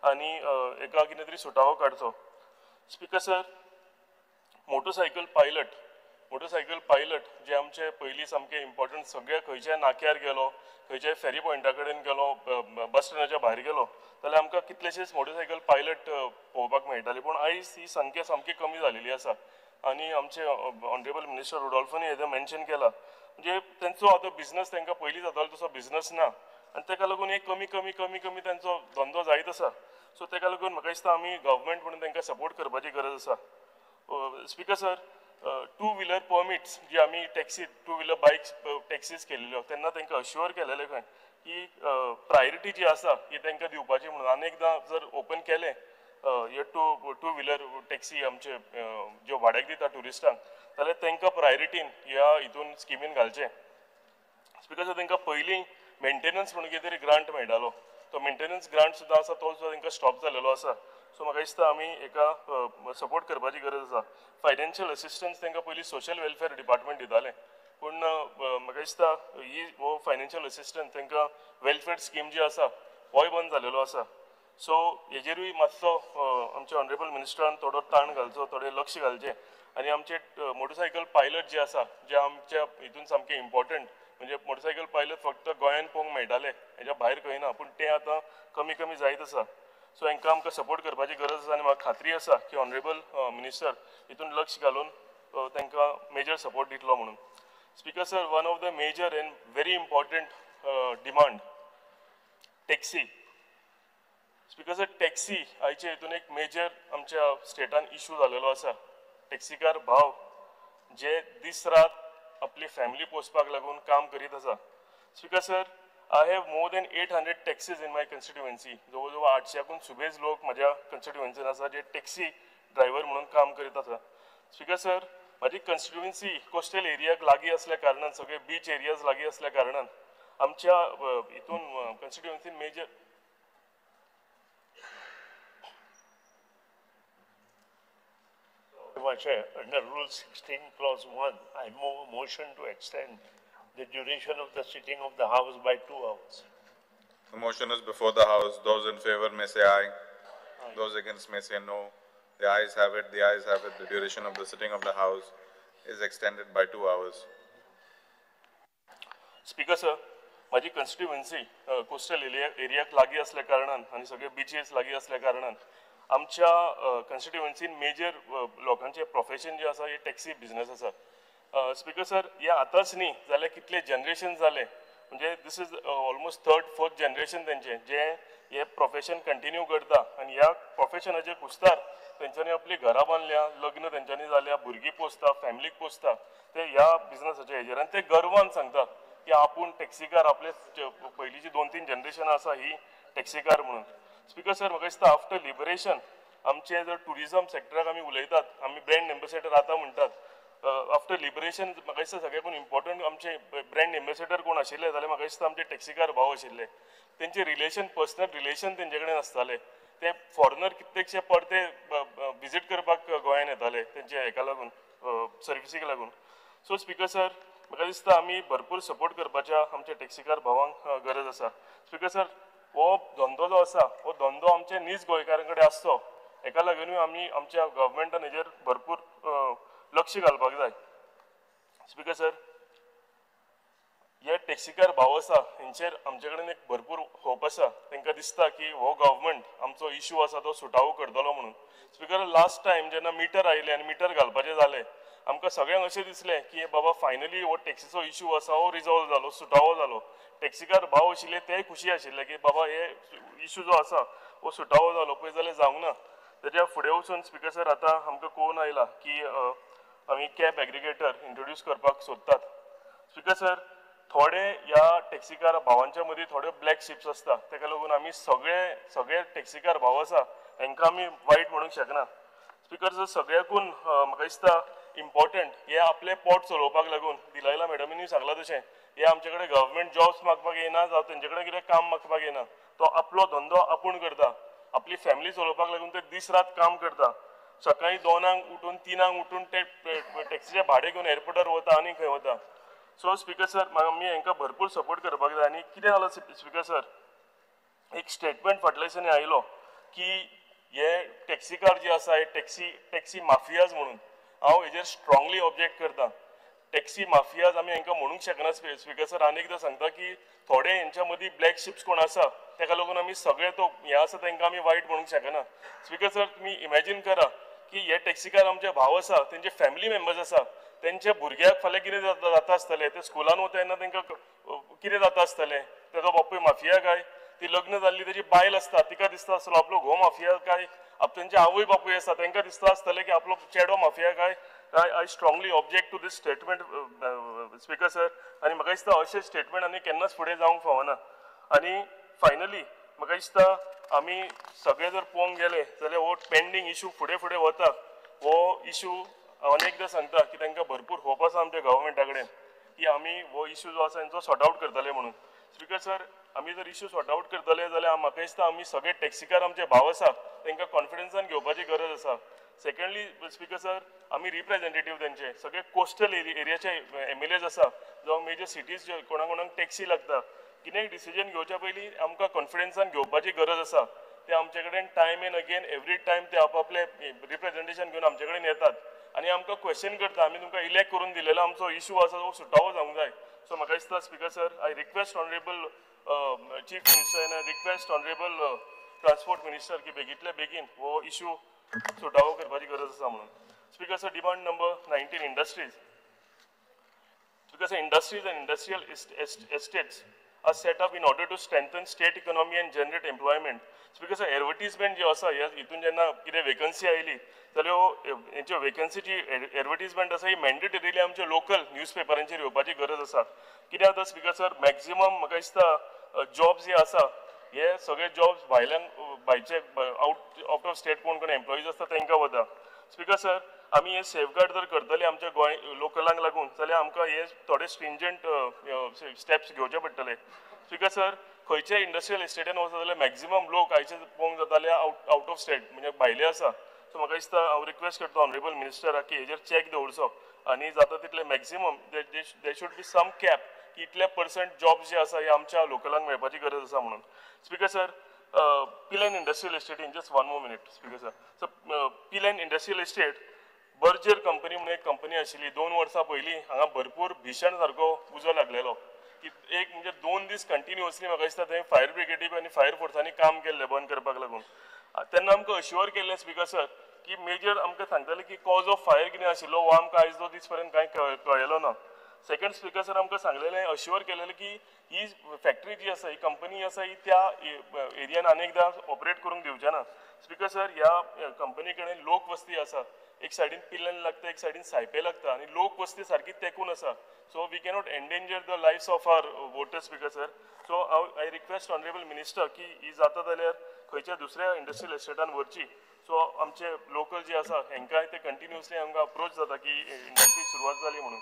आनी एका कितें तरी सुटावो काडचो. Speaker sir, motorcycle pilot जे आमचे पयलीं सामके इम्पॉर्टंट सगळे खंयच्याय नाक्यार गेलो खंयच्याय फेरी पॉयंटा कडेन गेलो बस स्टँडाच्या भायर गेलो जाल्यार आमकां कितलेशेच मोटरसायकल पायलट पळोवपाक मेळटाले, पूण आयज ही संख्या सामकी कमी जालेली आसा. आनी आमचे ऑनरेबल मिनिस्टर रुडॉल्फानी हें मेन्शन केलां म्हणजे तेंचो आतां बिजनस तांकां पयलीं जातालो तसो बिजनस ना आनी ताका लागून एक कमी कमी कमी कमी तेंचो धंदो जायत आसा. सो ताका लागून म्हाका दिसता आमी गव्हर्मेंट म्हणून तांकां सपोर्ट करपाची गरज आसा. Speaker sir, two wheeler permits जी आमी taxi two wheeler bikes taxis केलेल्यो तेन्ना तांकां अश्युअर केलेलें खंय की प्रायोरिटी जी आसा ही तांकां दिवपाची म्हणून. आनी एकदां जर ओपन केलें हे टू व्हिलर टॅक्सी आमचे ज्यो भाड्याक दिता ट्युरिस्टांक जाल्यार तांकां प्रायोरिटीन ह्या हितून स्किमीन घालचें. स्पीकर सर, तांकां पयलीं मेंटेनन्स म्हणून कितें तरी ग्रांट मेळटालो, तो मेंटेनन्स ग्रांट सुद्दां आसा तो सुद्दां तांकां स्टॉप जालेलो आसा. सो म्हाका दिसता आमी हेका सपोर्ट करपाची गरज आसा. फायनान्शियल असिस्टन्स तांकां पयलीं सोशल वेलफेअर डिपार्टमेंट दितालें, पूण म्हाका दिसता ही हो फायनान्शियल असिस्टन्स तांकां वेलफेअर स्कीम जी आसा होय बंद जालेलो आसा. सो हेजेरूय मातसो आमच्या ऑनरेबल मिनिस्टरान थोडो ताण घालचो, थोडें लक्ष घालचें आनी आमचे मोटरसायकल पायलट जे आसा जे आमच्या हितून सामकें इम्पॉर्टंट म्हणजे मोटरसायकल पायलट फक्त गोंयान पळोवंक मेळटाले हेज्या भायर खंय ना, पूण ते आतां कमी कमी जायत आसा. सो हांकां आमकां सपोर्ट करपाची गरज आसा आनी म्हाका खात्री आसा की ऑनरेबल मिनिस्टर हितून लक्ष घालून तांकां मेजर सपोर्ट दितलो म्हणून. Speaker sir, one of the major and very important demand taxi. Speaker sir, taxi आयचे हितून एक मेजर आमच्या स्टेटान इशू जालेलो आसा. टॅक्सीकार भाव जे दीस रात आपली फॅमिली पोसपाक लागून काम करीत आसा. Speaker sir, I have more than 800 taxis in my constituency. जवळ जवळ 800कून सुबेज लोक म्हज्या कन्स्टिट्युएन्सीन आसा जे टॅक्सी ड्रायव्हर म्हणून काम करीत आसा. स्पीकर सर, म्हाजी कन्स्टिट्युएन्सी कोस्टल एरियाक लागीं असल्या कारणान, सगळे बीच एरियाज लागीं असल्या कारणान आमच्या हितून कन्स्टिट्युएन्सीन major Under Rule 16, Clause 1, I move a motion to extend the duration of the sitting of the House by 2 hours. The motion is before the House. Those in favor may say aye. Aye. Those against may say no. The ayes have it. The ayes have it. The duration of the sitting of the House is extended by 2 hours. Speaker sir, माझी constituency coastal एरियाक लागीं असल्या कारणान आनी सगळे बिचीस लागीं असल्या कारणान आमच्या कन्स्टिट्युएन्सीन मेजर लोकांचे प्रोफेशन जे आसा हे टॅक्सी बिझनस आसा. स्पीकर सर, हे आतांच न्ही जाल्यार कितले जनरेशन जाले, म्हणजे this is almost third fourth generation तेंचे जे हे प्रोफेशन कंटिन्यू करता आनी ह्या प्रोफेशनाचे कुस्तार तेंच्यांनी आपली घरां बांदल्या, लग्न तेंच्यांनी जाल्या, भुरगीं पोसता, फॅमिलीक पोसता ते ह्या बिझनसाच्या हेजेर. आनी ते गर्वान सांगता की आपूण टॅक्सीकार, आपले पयलींची 2-3 जनरेशन आसा ही टॅक्सीकार म्हणून. स्पीकर सर, म्हाका दिसता आफ्टर लिबरेशन आमचे जर ट्युरिजम सेक्टराक आमी उलयतात, आमी ब्रँड एम्बेसेडर आतां म्हणटात, आफ्टर लिबरेशन म्हाका दिसता सगळ्याकून इम्पॉर्टंट आमचे ब्रँड एम्बेसेडर कोण आशिल्ले जाल्यार म्हाका दिसता आमचे टॅक्सीकार भाव आशिल्ले. तेंचे रिलेशन, पर्सनल रिलेशन तेंचे कडेन आसताले. ते फॉरेनर कितलेशे परते विजीट करपाक गोंयान येताले तेंचे हेका लागून, सर्विसीक लागून. सो स्पीकर सर, म्हाका दिसता आमी भरपूर सपोर्ट करपाच्या आमच्या टॅक्सीकार भावांक गरज आसा. स्पीकर सर, हो धंदो जो आसा हो धंदो आमच्या नीज गोंयकारां कडेन आसचो, हेका लागूनय आमी आमच्या गव्हर्मेंटान हेजेर भरपूर लक्ष घालपाक जाय. स्पीकर सर, हे टॅक्सीकार भाव आसा हेंचेर आमचे कडेन एक भरपूर होप आसा. तांकां दिसता की हो गव्हर्मेंट आमचो इशू आसा तो सुटावो करतलो म्हणून. स्पीकर, लास्ट टायम जेन्ना मिटर आयलें आनी मिटर घालपाचें जालें, आमकां सगळ्यांक अशें दिसलें की बाबा फायनली हो टॅक्सीचो इशू आसा हो रिजॉल्व जालो, सुटावो जालो. टॅक्सीकार भाव आशिल्ले तेय खुशी आशिल्ले की बाबा हे इशू जो आसा हो सुटावो जालो. पळय जाल्यार जावंक ना. तेज्या फुडें वचून स्पीकर सर, आतां आमकां कळून आयला की आमी कॅब एग्रिगेटर इंट्रोड्यूस करपाक सोदतात. स्पीकर सर, थोडे ह्या टॅक्सीकार भावांच्या मदीं थोडे ब्लॅक शिप्स आसता, तेका लागून आमी सगळे सगळे टॅक्सीकार भाव आसा हेंकां आमी वायट म्हणूंक शकना. स्पीकर सर, सगळ्याकून म्हाका दिसता इम्पॉर्टंट हे आपलें पोट चलोवपाक लागून दिलायला मॅडमीनूय सांगलां तशें, हे आमचे कडेन गव्हर्मेंट जॉब्स मागपाक येना जावं तेंचे कडेन कितें काम मागपाक येना, तो आपलो धंदो आपूण करता, आपली फॅमिली चलोवपाक लागून ते दीस रात काम करता. सकाळीं 2 उठून 3 उठून ते टॅक्सीचें भाडें घेवन एअरपोर्टार वता आनी खंय वता. सो स्पीकर सर, आमी हेंकां भरपूर सपोर्ट करपाक जाय. आनी कितें जालां स्पीकर सर, एक स्टेटमेंट फाटल्या दिसांनी आयलो की हे टॅक्सीकार जे आसा हे टॅक्सी माफियाज म्हणून. हांव हेजेर स्ट्रांगली ऑब्जेक्ट करता. टॅक्सी माफियाज आमी हेंकां म्हणूंक शकना. स्पीकर सर, आनी एकदां सांगता की थोडे हेंच्या मदीं ब्लॅक शिप्स कोण आसा तेका लागून आमी सगळे तो हें आसा तेंकां आमी वायट म्हणूंक शकना. स्पीकर सर, तुमी इमॅजीन करा की हे टॅक्सीकार आमचे भाव आसा, तेंचे फॅमिली मेंबर्स आसा, तेंच्या भुरग्याक फाल्यां कितें जाता आसतलें, ते स्कुलान वता तेन्ना तेंकां कितें जाता आसतलें, तेजो बापूय माफिया काय, ती लग्न जाल्ली तेजी बायल आसता तिका दिसता आसतलो आपलो घोव माफिया काय, तेंचे आवय बापूय आसा तेंकां दिसता आसतलें की आपलो चेडो माफिया काय. I strongly object to this statement speaker sir. आनी म्हाका दिसता अशें स्टेटमेंट आनी केन्नाच फुडें जावंक फावना. आनी फायनली म्हाका दिसता आमी सगळे जर पळोवंक गेले जाल्यार हो पेंडींग इशू फुडें फुडें वता. हो इशू हांव एकदां सांगता की तांकां भरपूर होप आसा आमच्या गव्हर्मेंटा कडेन की आमी हो इशू जो आसा हेंचो सॉर्ट आवट करतले म्हणून. स्पीकर सर, आमी जर इशू सॉर्ट आवट करतले जाल्यार म्हाका दिसता आमी सगळे टॅक्सीकार आमचे भाव आसा तांकां कॉन्फिडन्सान घेवपाची गरज आसा. सेकंडली स्पीकर सर, आमी रिप्रेझेंटेटीव तेंचे सगळे कोस्टल एरियाचे MLAs आसा, जावं मेजर सिटीज कोणा कोणाक टॅक्सी लागता, कितेंय डिसिजन घेवच्या पयलीं आमकां कॉन्फिडन्सान घेवपाची गरज आसा. ते आमचे कडेन time and again every time ते आपआपले रिप्रेझेंटेशन घेवन आमचे कडेन येतात आनी आमकां क्वेश्चन करता, आमी तुमकां इलेक्ट करून दिलेलो आमचो इशू आसा तो सुटावो जावंक जाय. सो म्हाका दिसता speaker sir, I request honourable chief minister and I request honourable transport minister की बेगींतल्या बेगीन हो इशू सुटावो करपाची गरज आसा म्हणून. Speaker sir, demand number 19, industries. Speaker sir, industries and industrial estates are set up in order to strengthen state economy and generate employment. Speaker sir, advertisement जे आसा ह्या हितून जेन्ना कितें वेकन्सी आयली जाल्यार हेंच्यो वेकन्सीची एडवर्टीजमेंट आसा ही मॅन्डेटरीली आमच्या लोकल न्यूज पेपरांचेर येवपाची गरज आसा. कितें जाता स्पीकर सर, मॅक्झिमम म्हाका दिसता जॉब्स जे आसा हे सगळे जॉब्स भायल्यान भायचे आउट ऑफ स्टेट कोण कोण एम्प्लॉईज आसता तांकां वता. स्पीकर सर, आमी हे सेफगार्ड जर करतले आमच्या गोंय लोकलांक लागून जाल्यार आमकां हे थोडे स्ट्रिंजंट स्टेप्स घेवचे पडटले. स्पीकर सर, खंयच्या इंडस्ट्रियल इस्टेटान वचत जाल्यार मॅक्झिमम लोक आयचे पळोवंक जाता जाल्यार आउट ऑफ स्टेट म्हणजे भायले आसा. सो म्हाका दिसता हांव रिक्वेस्ट करता ऑनरेबल मिनिस्टराक की हेजेर चॅक दवरचो आनी जाता तितले maximum there should be some cap की इतले पर्संट जॉब्स जे आसा हे आमच्या लोकलांक मेळपाची गरज आसा म्हणून. स्पीकर सर, पिलेन इंडस्ट्रियल इस्टेटीन just one more minute speaker sir. So Pilerne industrial estate Berger company म्हणून एक कंपनी आशिल्ली. 2 वर्सां पयलीं हांगा भरपूर भीशण सारको उजो लागलेलो की एक म्हणजे 2 दीस कंटिन्युअसली म्हाका दिसता थंय फायर ब्रिगेडी आनी फायर फोर्सांनी काम केल्लें बंद करपाक लागून. तेन्ना आमकां अश्युअर केल्लें स्पीकर सर की मेजर आमकां सांगताले की कॉज ऑफ फायर कितें आशिल्लो हो आमकां आयज दीस पर्यंत कांय कळ्ळेलो ना. सेकंड स्पीकर सर, आमकां सांगलेलें अश्युअर केलेलें की ही फॅक्टरी जी आसा, ही कंपनी आसा, ही त्या एरियान आनी एकदां ऑपरेट करूंक दिवचे ना. स्पीकर सर, ह्या कंपनी कडेन लोक वस्ती आसा, एक सायडीन पिल्लन लागता, एक सायडीन सायपे लागता आनी लोक वस्ती सारकी तेंकून आसा. So we cannot endanger the lives of our voters speaker sir. So हांव I request honourable minister की ही जाता जाल्यार खंयच्या दुसऱ्या इंडस्ट्रियल इस्टेटान व्हरची. सो आमचे लोकल जे आसा हेंकां ते कंटिन्युअसली आमकां अप्रोच जाता की इंडस्ट्री सुरवात जाली म्हणून.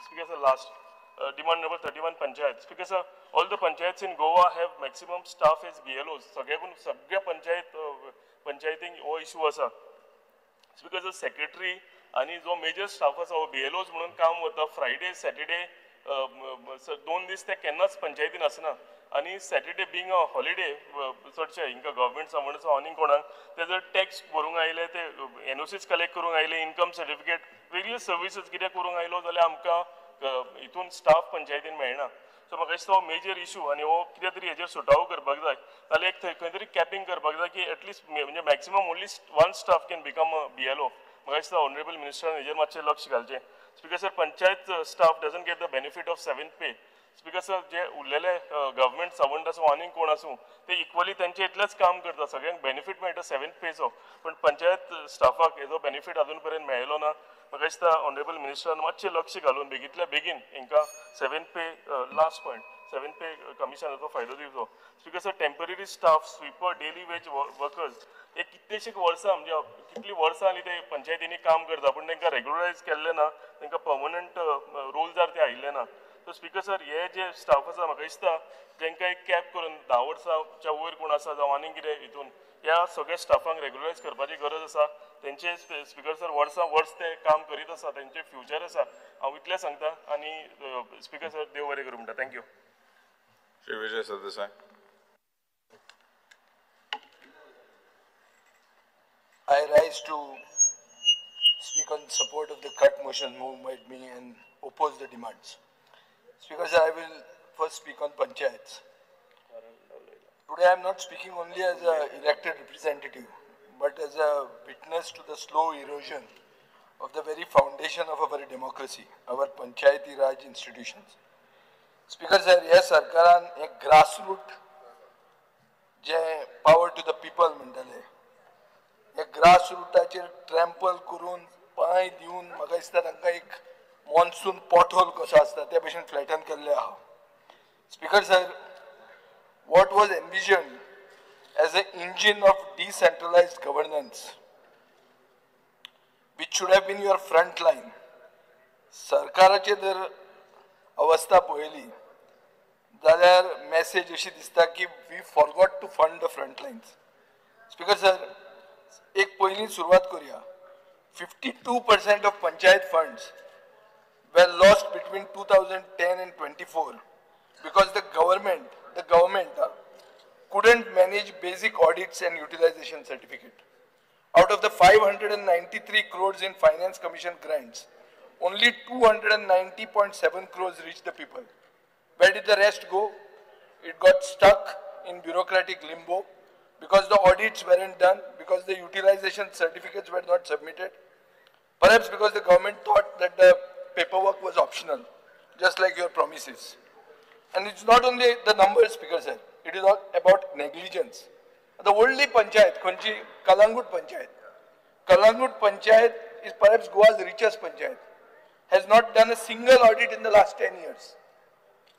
Speaker sir, last demand number 31 panchayat. Speaker sir, all the panchayats in Goa have maximum staff as BLOs. सगळ्याकून सगळ्या पंचायतींक हो इशू आसा. स्पीकर सर, सेक्रेटरी आनी जो मेजर स्टाफ आसा हो BLOs म्हणून काम वता. फ्रायडे सॅटर्डे 2 दीस ते केन्नाच पंचायतीन आसना आनी सॅटर्डे बींग अ हॉलिडे चडशे हिंका गव्हर्मेंट सर्वंट आसा आनी कोणाक ते जर टॅक्स भरूंक आयले, ते NOCs collect करूंक आयले, इन्कम सर्टिफिकेट वेगळी सर्विसीस कितें करूंक आयलो जाल्यार आमकां हितून स्टाफ पंचायतीन मेळना. सो म्हाका दिसता हो मेजर इशू आनी हो कितें तरी हेजेर सुटावो करपाक जाय. जाल्यार एक खंय तरी कॅपिंग करपाक जाय की एटलिस्ट म्हणजे maximum only 1 staff can become a BLO. म्हाका दिसता ऑनरेबल मिनिस्टरान हेजेर मातशें लक्ष घालचें. Speaker sir, panchayat staff doesn't get the benefit of 7th pay. Speaker sir, जे उरलेले गव्हर्मेंट सर्वंट आसूं आनीक कोण आसूं ते इक्वली तेंचे इतलेंच काम करता, सगळ्यांक बेनिफीट मेळटा 7th पेचो, पण पंचायत स्टाफाक हेजो बेनिफीट अजून पर्यंत मेळ्ळो ना. म्हाका दिसता ऑनरेबल मिनिस्टरान मातशें लक्ष घालून बेगींतल्या बेगीन हेंकां 7th pay last point 7th pay कमिशनाचो फायदो दिवचो. Speaker sir, temporary staff, sweeper, daily wage workers हे कितलेशेक वर्सां म्हणजे कितलीं वर्सां आनी ते पंचायतींनी काम करता पूण तांकां रेगुलरायज केल्लें ना, तांकां पर्मनंट रोल्सार ते आयिल्ले ना. सो स्पीकर सर, हे जे स्टाफ आसा म्हाका दिसता तांकां एक कॅप करून 10 वर्सांच्या वयर कोण आसा जावं आनीक कितें हितून ह्या सगळ्या स्टाफांक रेगुलरायज करपाची गरज आसा. तेंचे स्पीकर सर वर्सां वर्स ते काम करीत आसा, तेंचे फ्युचर आसा. हांव इतलें सांगता आनी स्पीकर सर देव बरें करूं म्हणटा. Thank you. Shri Vijay Sardesai. I rise to speak on support of the cut motion moved by me and oppose the demands. Speaker sir, I will first speak on panchayats. Today I am not speaking only as an elected representative, but as a witness to the slow erosion of the very foundation of our democracy, our Panchayati Raj institutions. Speaker sir, ह्या सरकारान एक grassroot जे power to the people म्हणटाले, हे ग्रासरूटाचेर ट्रॅम्पल करून पांय दिवन म्हाका दिसता तांकां एक मॉन्सून पॉटहोल कसो आसता त्या भशेन फ्लॅटन केल्लें आहा. Speaker sir, what was envisioned as an engine of decentralized governance, which should have been your front line, सरकाराचे जर अवस्था पळयली जाल्यार मॅसेज अशी दिसता की we forgot to fund the front lines. Speaker sir, एक पयलीं सुरवात करुया. 52% of panchayat funds were lost between 2010 and 24 because the government couldn't manage basic audits and utilization certificate. Out of the 593 crores in Finance Commission grants, only 290.7 crores reached the people. Where did the rest go? It got stuck in bureaucratic limbo because the audits weren't done, because the utilization certificates were not submitted, perhaps because the government thought that the paperwork was optional, just like your promises. And it's not only the numbers, Speaker sir, it is all about negligence. The only panchayat, Khonji, Kalangut Panchayat. Kalangut Panchayat is perhaps Goa's richest panchayat, has not done a single audit in the last 10 years.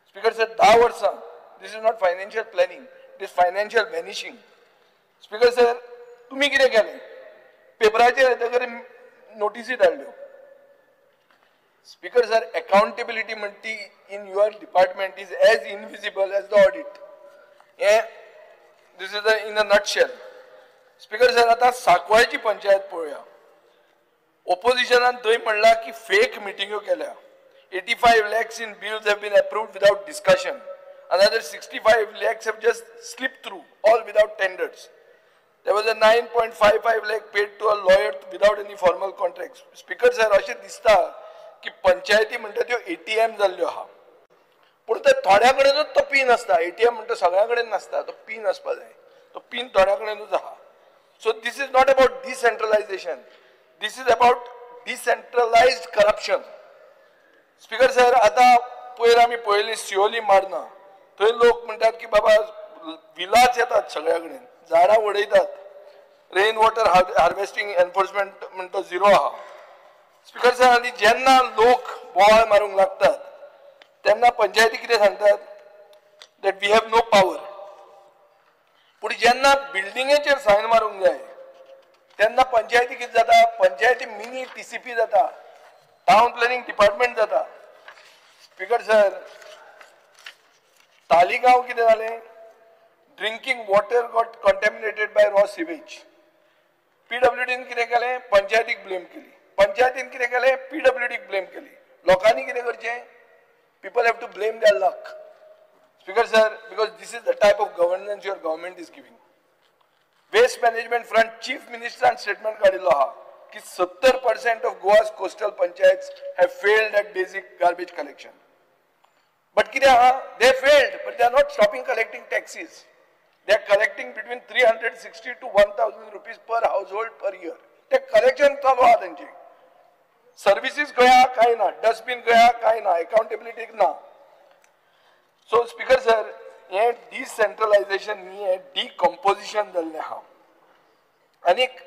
Speaker sir, 10 वर्सां This is not financial planning, it is financial vanishing. Speaker sir, तुमी कितें केलें? पेपराचेर येतकर नोटिसी धाडल्यो. Speaker sir, accountability म्हणटी in your department is as invisible as the audit. हें this is in a nutshell. Speaker sir, आतां सांकवाळची पंचायत पळोवया. ओपोजिशनान थंय म्हणलां की फेक मिटिंग्यो केल्या. 85 lakhs in bills have been approved without discussion. Another 65 lakhs have just slipped through, all without tenders. There was a 9.55 lakh paid to a lawyer without any formal contracts. Speaker sir, अशें दिसता की पंचायती म्हणटा त्यो ATM जाल्ल्यो आहा, पूण ते थोड्या कडेनूच तो पीन आसता. ATM म्हणटा सगळ्या कडेन नासता, तो पीन आसपा जाय, तो पीन थोड्या कडेनूच आहा. So this is not about decentralization, this is about decentralized corruption. Speaker sir, आतां पयर आमी पळयली सियोली मारना, थंय लोक म्हणटात की बाबा विलाच येतात सगळ्या कडेन, झाडां उडयतात, रेन वॉटर हार्वेस्टिंग एनफोर्समेंट म्हणटा झिरो आहा. स्पीकर सर, आनी जेन्ना लोक बोवाळ मारूंक लागतात तेन्ना पंचायती कितें सांगतात? That we have no power. पूण जेन्ना बिल्डिंगेचेर सायन मारूंक जाय तेन्ना पंचायती कितें जाता? पंचायती मिनी TCP जाता, टावन प्लॅनिंग डिपार्टमेंट जाता. स्पीकर सर, तालिगांव कितें जालें? Drinking water got contaminated by raw sewage. PWDन कितें केलें? पंचायतीक ब्लेम केली. पंचायतीन कितें केलें? PWDक ब्लेम केली. लोकांनी कितें करचें? People have to blame their luck. Speaker sir, because this is the type of governance your government is giving. Waste management front chief मिनिस्टरान statement काडिल्लो आहा की 70% of Goa's coastal panchayats have failed at basic garbage collection. But कितें आहा, they failed, but they are not stopping collecting taxes. They are collecting between 360 to 1000 rupees per household per year. ते collection चालू आहा तेंचे. Services खंय आहा कांय ना, डस्टबीन खंय आहा कांय ना, अकाउंटेबिलिटी ना. सो स्पीकर सर, हें डिसेंट्रलायजेशन न्ही, हें डिकम्पोजिशन जाल्लें आहा. आनीक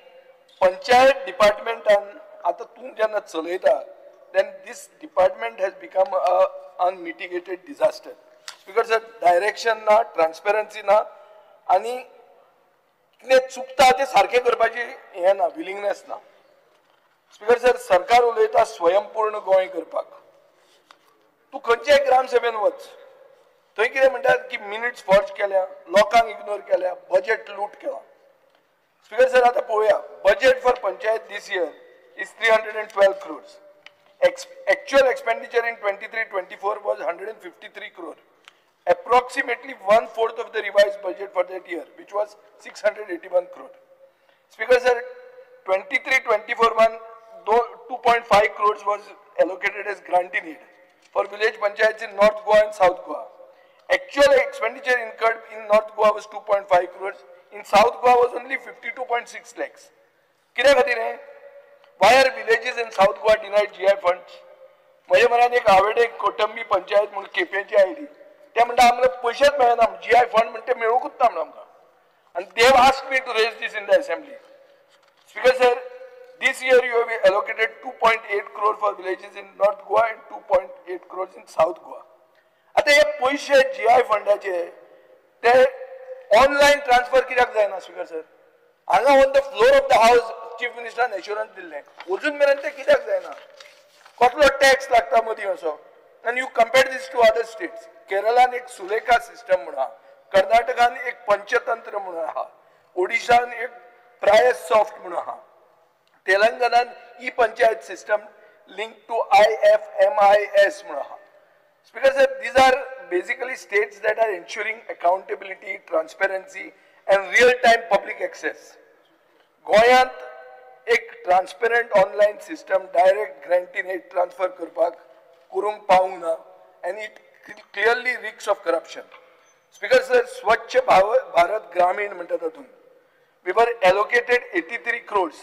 पंचायत डिपार्टमेंटान आतां तूं जेन्ना चलयता then this department has become a unmitigated disaster. Speaker sir, direction ना, ट्रान्सपेरन्सी ना, आनी कितें चुकता तें सारकें करपाची हें ना, विलिंगनेस ना. स्पीकर सर, सरकार उलयता स्वयंपूर्ण गोंय करपाक. तूं खंयच्याय ग्रामसभेन वच, थंय कितें म्हणटात की मिनिट्स फॉर्ज केल्या, लोकांक इग्नोर केल्या, बजेट लूट केला. स्पीकर सर, आतां पळोवया, budget for panchayat this year is 312 crores. Actual expenditure in 23-24 was 153 crore. Approximately 1/4 of the revised budget for that year, which was 681 crore. Speaker sir, 23-24 2.5 crores was allocated as grant in aid for village panchayats in North Goa and South Goa. Actual expenditure incurred in North Goa was 2.5 crores. In South Goa was only 52.6 lakhs. कित्या खातीर हें? Why are villages in South Goa denied GI funds? म्हज्या मनान एक आवेडे कोटंबी पंचायत म्हणून केपेंची आयली, ते म्हणटा आमकां पयशेच मेळना, GI fund म्हणटा ते मेळूंकूच ना म्हणून आमकां. आनी they have asked me to raise this in the assembly. Speaker sir, this year you have allocated 2.8 crore for villages in North Goa and 2.8 crores in South Goa. आतां हे पयशे GI फंडाचे ते ऑनलायन ट्रान्सफर कित्याक जायना speaker sir? हांगा on the floor of the house chief मिनिस्टरान एश्योरन्स दिल्लें, अजून मेरेन ते कित्याक जायना? कसलो टॅक्स लागता मदीं असो? आनी you compare this to other states. केरळान एक सुलेखा सिस्टम म्हणून आहा, कर्नाटकान एक पंचतंत्र म्हणून आहा, ओडिशान एक प्रायस सॉफ्ट म्हणून आहा, तेलंगणान e panchayat system link to IFMIS म्हणून आहा. Speaker sir, these are basically states that are ensuring accountability, transparency and real time public access. गोंयांत एक transparent online system direct grant in aid transfer करपाक करूंक पावूंक ना, and it clearly reeks of corruption. Speaker sir, Swachh Bharat Gramin म्हणटा तातूंत we were allocated 83 crores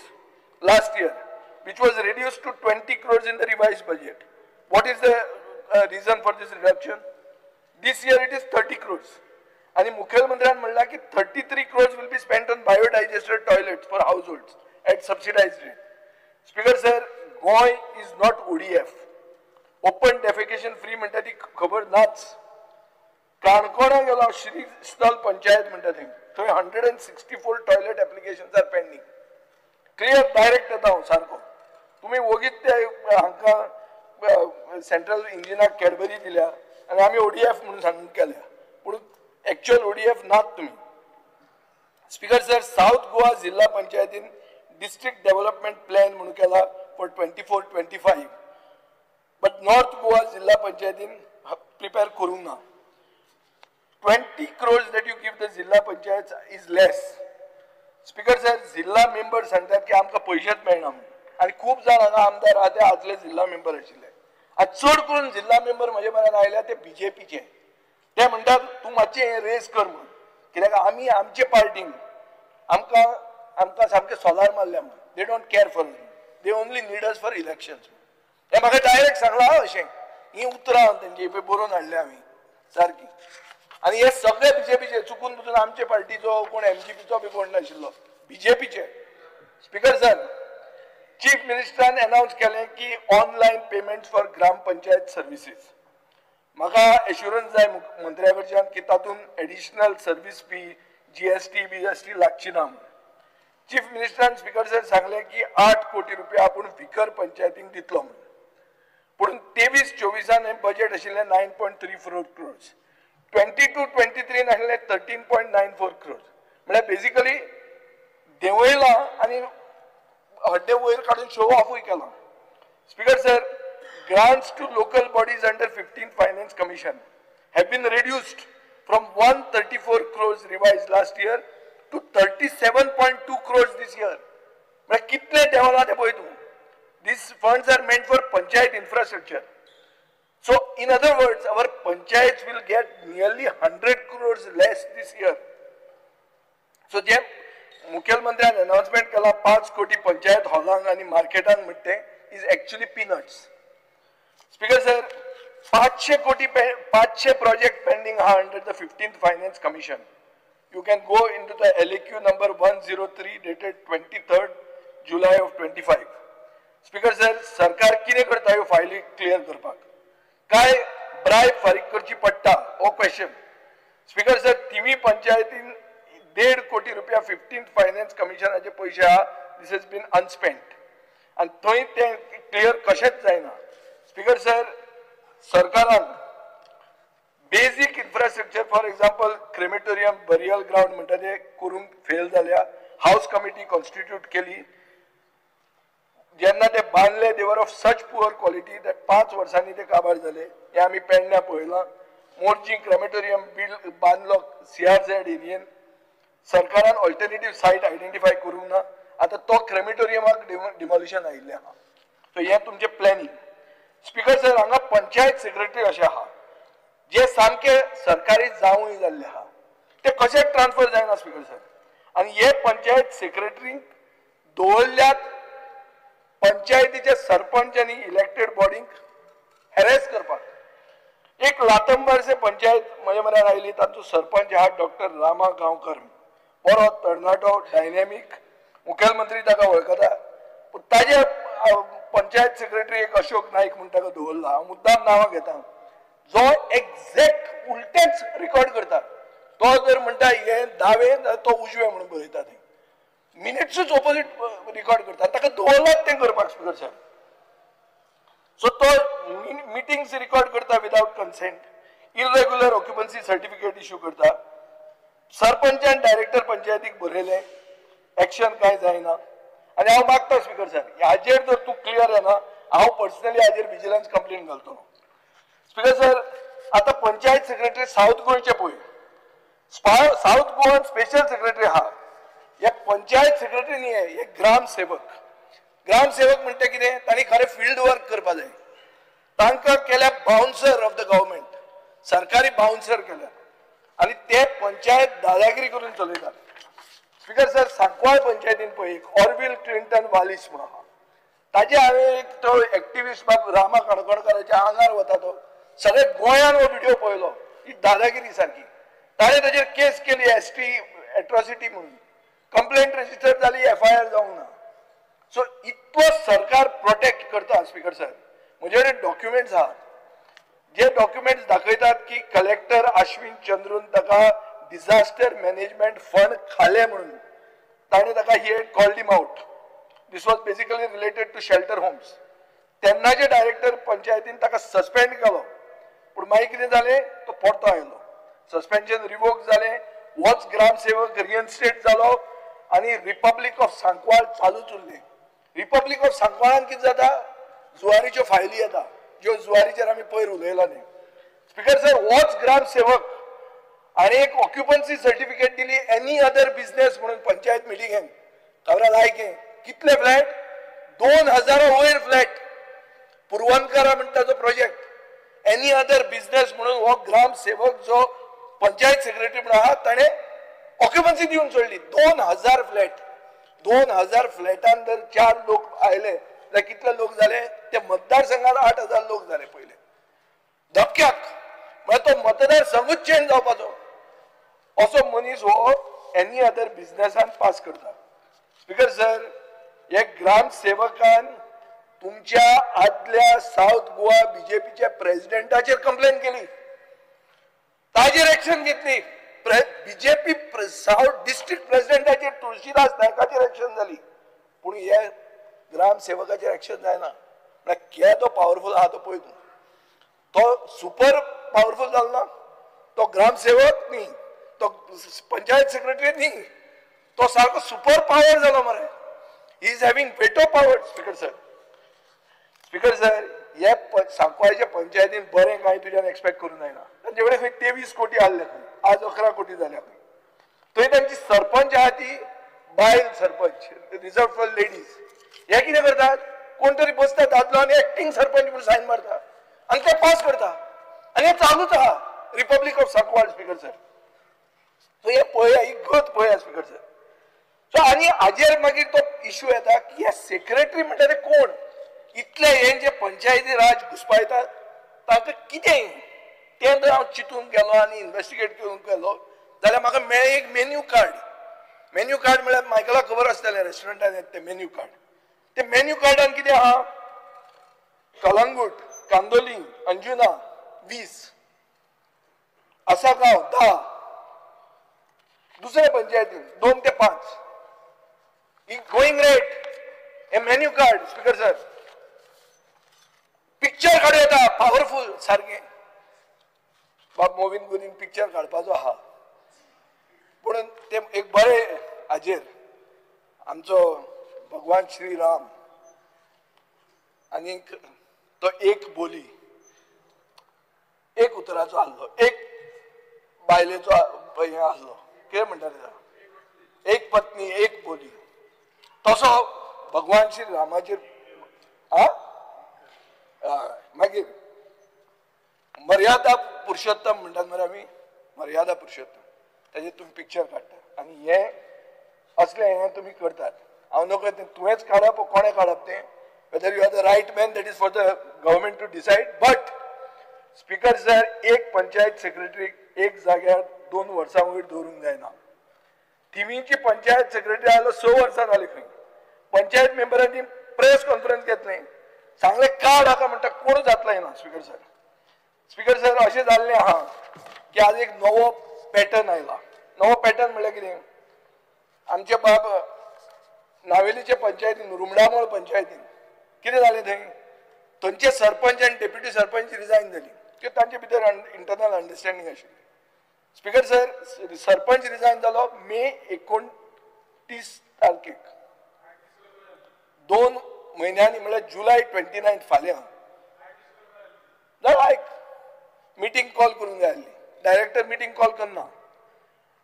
last year, which was reduced to 20 crores in the revised budget. What is the reason for this reduction? This year it is 30 crores. आणि मुख्यमंत्र्यान म्हणला की 33 crores will be spent on biodigester toilets for households at subsidized rate. Speaker sir, Goa is not ODF. Open defecation free म्हणटा ती खबर नाच. काणकोणा गेलो, श्री स्थल पंचायत म्हणटा थंय, थंय 164 toilet applications are pending. Clear direct येता हांव सारको. तुमी वोगीत ते हांकां सेंट्रल इंजिनाक कॅडबरी दिल्या आनी आमी ओडीएफ म्हणून सांगून केल्या, पूण एक्च्युअल ओडीएफ नात तुमी. स्पीकर सर, सावथ गोवा जिल्हा पंचायतीन डिस्ट्रिक्ट डेव्हलपमेंट प्लॅन म्हणून केला फॉर 24-25, बट नॉर्थ गोवा जिल्हा पंचायतीन प्रिपेर करूंक ना. 20 crores that you give the Zilla Panchayat is less. Speaker sir, जिल्हा मेंबर सांगतात की आमकां पयशेच मेळना म्हणून, आनी खूब जाण हांगा आमदार आहा ते आदले जिल्हा मेंबर आशिल्ले. आनी चड करून जिल्हा मेंबर म्हजे मनान आयल्या ते बीजेपीचे. ते म्हणटात तूं मातशें हें रेस कर म्हणून, कित्याक आमी आमचे पार्टीन आमकां आमकां सामकें सोलार मारल्या म्हणून. They don't care for, they only need us for elections. हें म्हाका डायरेक्ट सांगलां अशें, हीं उतरां तेंची पळय बरोवन हाडल्या आमी सारकी. आनी हे सगळे बीजेपीचे, चुकून बुचून आमचे पार्टीचो कोण एमजीपीचो बी कोण नाशिल्लो, बीजेपीचे. स्पीकर सर, चीफ मिनिस्टरान अनाउन्स केलें की online payment for gram panchayat services. म्हाका एश्युरन्स जाय मंत्र्या कडच्यान की तातूंत additional service fee, GST BST लागची ना म्हणून. चीफ मिनिस्टरान स्पीकर सर सांगलें की 8 कोटी रुपया आपूण विकर पंचायतींक दितलो म्हणून, पूण 23-24 हें बजेट आशिल्लें 9.34 crores, 22-23 आशिल्लें 13.94 crores. म्हळ्यार बेजिकली देंवयलां आनी हड्डे वयर काडून शो ऑफूय केला. Speaker sir, grants to local bodies under 15th Finance Commission have been reduced from 134 crores revised last year to 37.2 crores this year. म्हळ्यार कितले देंवला ते पळय तूं. These funds are meant for panchayat infrastructure. So in other words, our panchayats will get nearly 100 crores less this year. So जे मुख्यमंत्र्यान announcement केला 5 कोटी पंचायत हॉलांक आनी मार्केटांक म्हणटे is actually peanuts. Speaker sir, 500 कोटी 500 प्रोजेक्ट पेंडींग आहा under the 15th Finance Commission. You can go into the LAQ number 103 dated 23rd July of 25. Speaker sir, सरकार कितें करता ह्यो फायली क्लियर करपाक? काय ब्रायब फारीक करची पडटा हो क्वेश्चन. स्पीकर सर, तिवी पंचायतीन 1.5 कोटी रुपया 15th finance कमिशनाचे पयशे आहा, this has been अनस्पेंट आनी थंय तें क्लियर कशेंच जायना. स्पीकर सर, सरकारान basic infrastructure for example crematorium, burial ground म्हणटा ते करूंक फेल जाल्या. हावस कमिटी कॉन्स्टिट्यूट केली, जेन्ना ते बांदले they were of such poor quality that 5 वर्सांनी ते काबार जाले. हें आमी पेडण्या पळयलां. मोरजी क्रेमेटोरियम बील बांदलो सीआरझेड एरियेन, सरकारान ऑल्टरनेटीव सायट आयडेंटिफाय करूंक ना. आतां तो क्रेमेटोरियमाक डिमॉलिशन आयिल्लें आहा. सो हें तुमचें प्लॅनिंग. स्पीकर सर, हांगा पंचायत सेक्रेटरी अशें आहा जे सामके सरकारी जावूय जाल्ले आहा, ते कशें ट्रान्सफर जायना स्पीकर सर. आनी हे पंचायत सेक्रेटरींक दवरल्यात पंचायतीचे सरपंच आनी इलेक्टेड बॉडींक हॅरेस करपाक. एक लातंबारसे पंचायत म्हज्या मनान आयली, तांचो सरपंच आहा डॉक्टर रामा गांवकर, बरो तरणाटो, डायनॅमीक, मुखेलमंत्री ताका वळखता. पूण ताजे पंचायत सेक्रेटरी एक अशोक नाईक म्हूण ताका दवरला. हांव मुद्दाम नांवां घेता, जो एक्झॅक्ट उलटेच रिकॉर्ड करता. तो जर म्हणटा हें दावे जाल्यार तो उजवे म्हणून बरयता, ते मिनिट्सूच ओपोजीट रिकॉर्ड करता. ताका दवरलात तें करपाक स्पीकर साहेब. सो तो मिटिंग्स रिकॉर्ड करता without consent, irregular occupancy certificate issue करता. सरपंचान डायरेक्टर पंचायतीक बरयलें, एक्शन कांय जायना. आनी हांव मागता स्पीकर साहेब, हाजेर जर तूं क्लियर जायना, हांव पर्सनली हाजेर विजिलन्स कंप्लेन घालतलो. स्पीकर सर, आतां पंचायत सेक्रेटरी सावथ गोंयचे पळय, सावथ गोवान स्पेशल सेक्रेटरी आहा. हे पंचायत सेक्रेटरी न्ही, हे ग्रामसेवक. ग्रामसेवक म्हणटा कितें, तांणी खरें फिल्ड वर्क करपा जाय. तांकां केल्या बाउन्सर ऑफ the government, सरकारी बाउन्सर केल्या आनी ते पंचायत दादागिरी करून चलयतात. स्पीकर सर, सांकवाळ पंचायतीन पळय एक ऑर्विल क्लिंटन वालिस म्हणून आहा, ताजे हांवें एक तो एक्टिविस्ट बाब रामा काणकोणकाराच्या आंगार वता, तो सगळे गोंयान हो व्हिडिओ पळयलो, ही दादागिरी सारकी. ताणें ताजेर केस केली एसटी एट्रॉसिटी म्हणून, कंप्लेंट रजिस्टर जाली, एफआयआर जावंक ना. सो इतलो सरकार प्रोटेक्ट करता स्पीकर सर. म्हजे कडेन डॉक्युमेंट्स आहात. जे डॉक्युमेंट्स दाखयतात की कलेक्टर अश्विन चंद्रून ताका डिझास्टर मॅनेजमेंट फंड खाले म्हणून ताणें ताका he had called him out. This was basically related to shelter homes. तेन्नाचे director पंचायतीन ताका सस्पेंड केलो, पूण मागीर कितें जालें, तो परतो आयलो, सस्पेन्शन रिवोक जालें, होच ग्रामसेवक रिइन्स्टेट जालो आनी रिपब्लीक ऑफ सांकवाळ चालूच उरलें. रिपब्लीक ऑफ सांकवाळान कितें जाता, जुवारीच्यो फायली येता ज्यो जुवारीचेर आमी पयर उलयला न्ही. स्पीकर सर, होच ग्रामसेवक आनी एक ऑक्युपन्सी सर्टिफिकेट दिली एनी अदर बिजनेस म्हणून पंचायत मिटिंगेन. खबर लायक कितले फ्लॅट, 2000 वयर फ्लॅट पुरवणकारा म्हणटा तो प्रोजेक्ट एनी अदर बिजनेस म्हणून हो ग्रामसेवक जो पंचायत सेक्रेटरी म्हणून आहा ताणें ऑक्युपन्सी दिवन सोडली. 2000 फ्लॅट, 2000 फ्लॅटान जर 4 लोक आयले जाल्यार कितले लोक जाले, ते मतदारसंघात 8000 लोक जाले पयले धपक्याक. म्हळ्यार तो मतदारसंघूच चेंज जावपाचो. असो मनीस हो एनी अदर बिजनेसान पास करता. स्पीकर सर, हे ग्रामसेवकान तुमच्या आदल्या सावथ गोवा बीजेपीच्या प्रेसिडेंटाचेर कंप्लेन केली, ताजेर एक्शन घेतली. बीजेपी सावथ डिस्ट्रिक्ट प्रेसिडेंटाचेर तुळशीदास नायकाचेर एक्शन जाली, पूण हे ग्रामसेवकाचेर एक्शन जायना. म्हळ्यार केदो पावरफूल आहा तो पळय तूं, तो सुपर पावरफूल जालो ना. तो ग्रामसेवक न्ही, तो पंचायत सेक्रेटरी न्ही, तो सारको सुपर पावर जालो मरे. He is having veto power. Speaker sir, speaker sir, हे सांकवाळच्या पंचायतीन बरें कांय तुज्यान एक्सपेक्ट करूंक जायना. तांचे कडेन खंय 23 कोटी आहले खंय, आज 11 कोटी जाल्या खंय. थंय तांची सरपंच आहा ती बायल सरपंच, रिजर्व फॉर लेडीज. हे कितें करतात, कोण तरी बसता दादलो आनी एक्टींग सरपंच म्हणून सायन मारता आनी ते पास करता आनी हें चालूच आहा Republic of Sancoale. Speaker sir, so हें पळया, ही गत पळया स्पीकर सर. सो आनी हाजेर मागीर तो इशू येता की हे सेक्रेटरी म्हणटा ते कोण, इतले हे जे पंचायती राज घुसपायतात तांकां कितें तें जर हांव चिंतूंक गेलो आनी इन्वेस्टिगेट करूंक गेलो जाल्यार म्हाका मेळ्ळें एक मेन्यू कार्ड. मेन्यू कार्ड म्हळ्यार मायकलाक खबर आसतलें रेस्टॉरंटान येता तें मेन्यू कार्ड. तें मेन्यू कार्डान कितें आहा, कलंगूट, कांदोली, अंजुना 20, आसागांव 10, दुसऱ्या पंचायतीन 2 ते 5. ही गोईंग रेट हे menu card. Speaker sir, picture काडूं येता पावरफूल सारकें. बाब मोविन गुदीन पिक्चर काडपाचो आहा, पूण तें एक बरें हाजेर आमचो भगवान श्री राम आनी तो एक बोली, एक उतराचो आहलो, एक बायलेचो हें आहलो, कितें म्हणटा तेका, एक पत्नी एक बोली. तसो भगवान श्री रामाचेर आ मागीर मर्यादा पुरुषोत्तम म्हणटात मरे आमी, मर्यादा पुरुषोत्तम, ताजेर तुमी पिक्चर काडटा आनी हें असलें हें तुमी करतात. हांव नको तें तुवेंच काडप कोणें काडप तें, whether you are the right man that is for the government to decide. But speaker sir, एक पंचायत सेक्रेटरी एक जाग्यार 2 वर्सां वयर दवरूंक जायना. थिवीची पंचायत सेक्रेटरी आयलो 6 वर्सां जाली खंय. पंचायत मेंबरांनी प्रेस कॉन्फरन्स घेतलें, सांगलें कार्ड आसा म्हणटा, कोण जातलो ना. स्पीकर सर, स्पीकर सर, अशें जाल्लें आहा की आज एक नवो पॅटर्न आयला. नवो पॅटर्न म्हणल्यार कितें, आमचे बाब नावेलीचे पंचायतीन, रुमडामोळ पंचायतीन कितें जालें, थंय थंयचे सरपंच आनी डेप्युटी सरपंच रिजायन जाली, कित्याक तांचे भितर इंटरनल अंडरस्टँडींग आशिल्लें. स्पीकर सर, सरपंच रिजायन जालो मे 29 तारखेक, 2 म्हयन्यांनी म्हळ्यार जुलय 29 फाल्यां. जाल्यार आयक, मिटींग कॉल करूंक जाय आसली, डायरेक्टर मिटींग कॉल करना,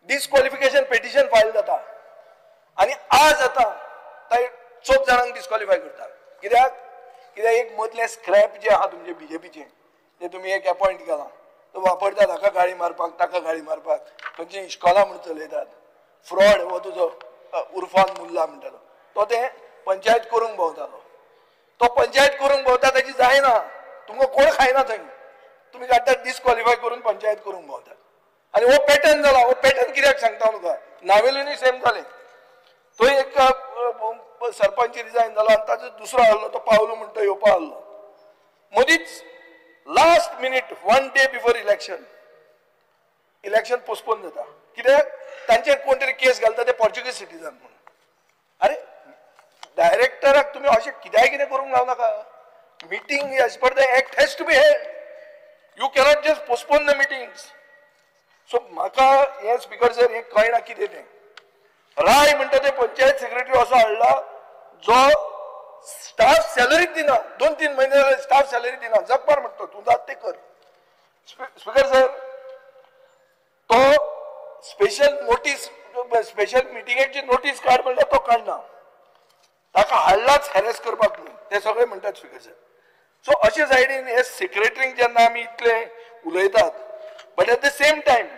डिस्क्वॉलिफिकेशन पिटिशन फायल जाता आनी आज आतां थंय चोग जाणांक डिस्क्वॉलिफाय करता. कित्याक, कित्याक एक मदलें स्क्रॅप जें आहा तुमचें बीजेपीचें तें तुमी एक एपॉयंट केलां, तो वापरतात हाका गाळी मारपाक, ताका गाळी मारपाक, खंयची इश्कोलां म्हूण चलयतात. फ्रॉड हो तुजो उर्फान मुल्ला म्हणटा तो तें पंचायत करूंक भोंवतालो, तो पंचायत करूंक भोंवता ताची जायना, तुमकां कोण खायना थंय, तुमी काडटात डिस्क्वॉलिफाय करून पंचायत करूंक भोंवतात. आनी हो पॅटर्न जाला. हो पॅटर्न कित्याक सांगता हांव तुका, नावेलीनूय सेम जालें. थंय एक सरपंच रिजायन जालो आनी ताचो दुसरो आहलो, तो पावलो म्हणटा येवपा आहलो, मदींच Last minute, one day before election, election postpone जाता. कित्याक? तांचेर कोण तरी केस घालता ते पोर्चुगीज सिटीजन म्हणून. अरे डायरेक्टराक तुमी अशें कित्याय कितें करूंक लावं नाका. Meeting as per the act has to be held. You cannot just postpone the meetings. So म्हाका हें स्पीकर सर हें कळना कितें तें. राय म्हणटा ते पंचायत सेक्रेटरी असो हाडला जो स्टाफ सॅलरी दिना, 2-3 म्हयने जाले स्टाफ सॅलरी दिना. जगपार म्हणटा तूं जात तें कर. स्पीकर सर तो स्पेशल नोटीस, स्पेशल मिटिंगेची नोटीस काड म्हणल्यार तो काडना. ताका हाडलाच हॅरेस करपाक न्हू, ते सगळे म्हणटात स्पीकर सर. सो अशे सायडीन हे सेक्रेटरींक जेन्ना आमी इतले उलयतात, but at the same time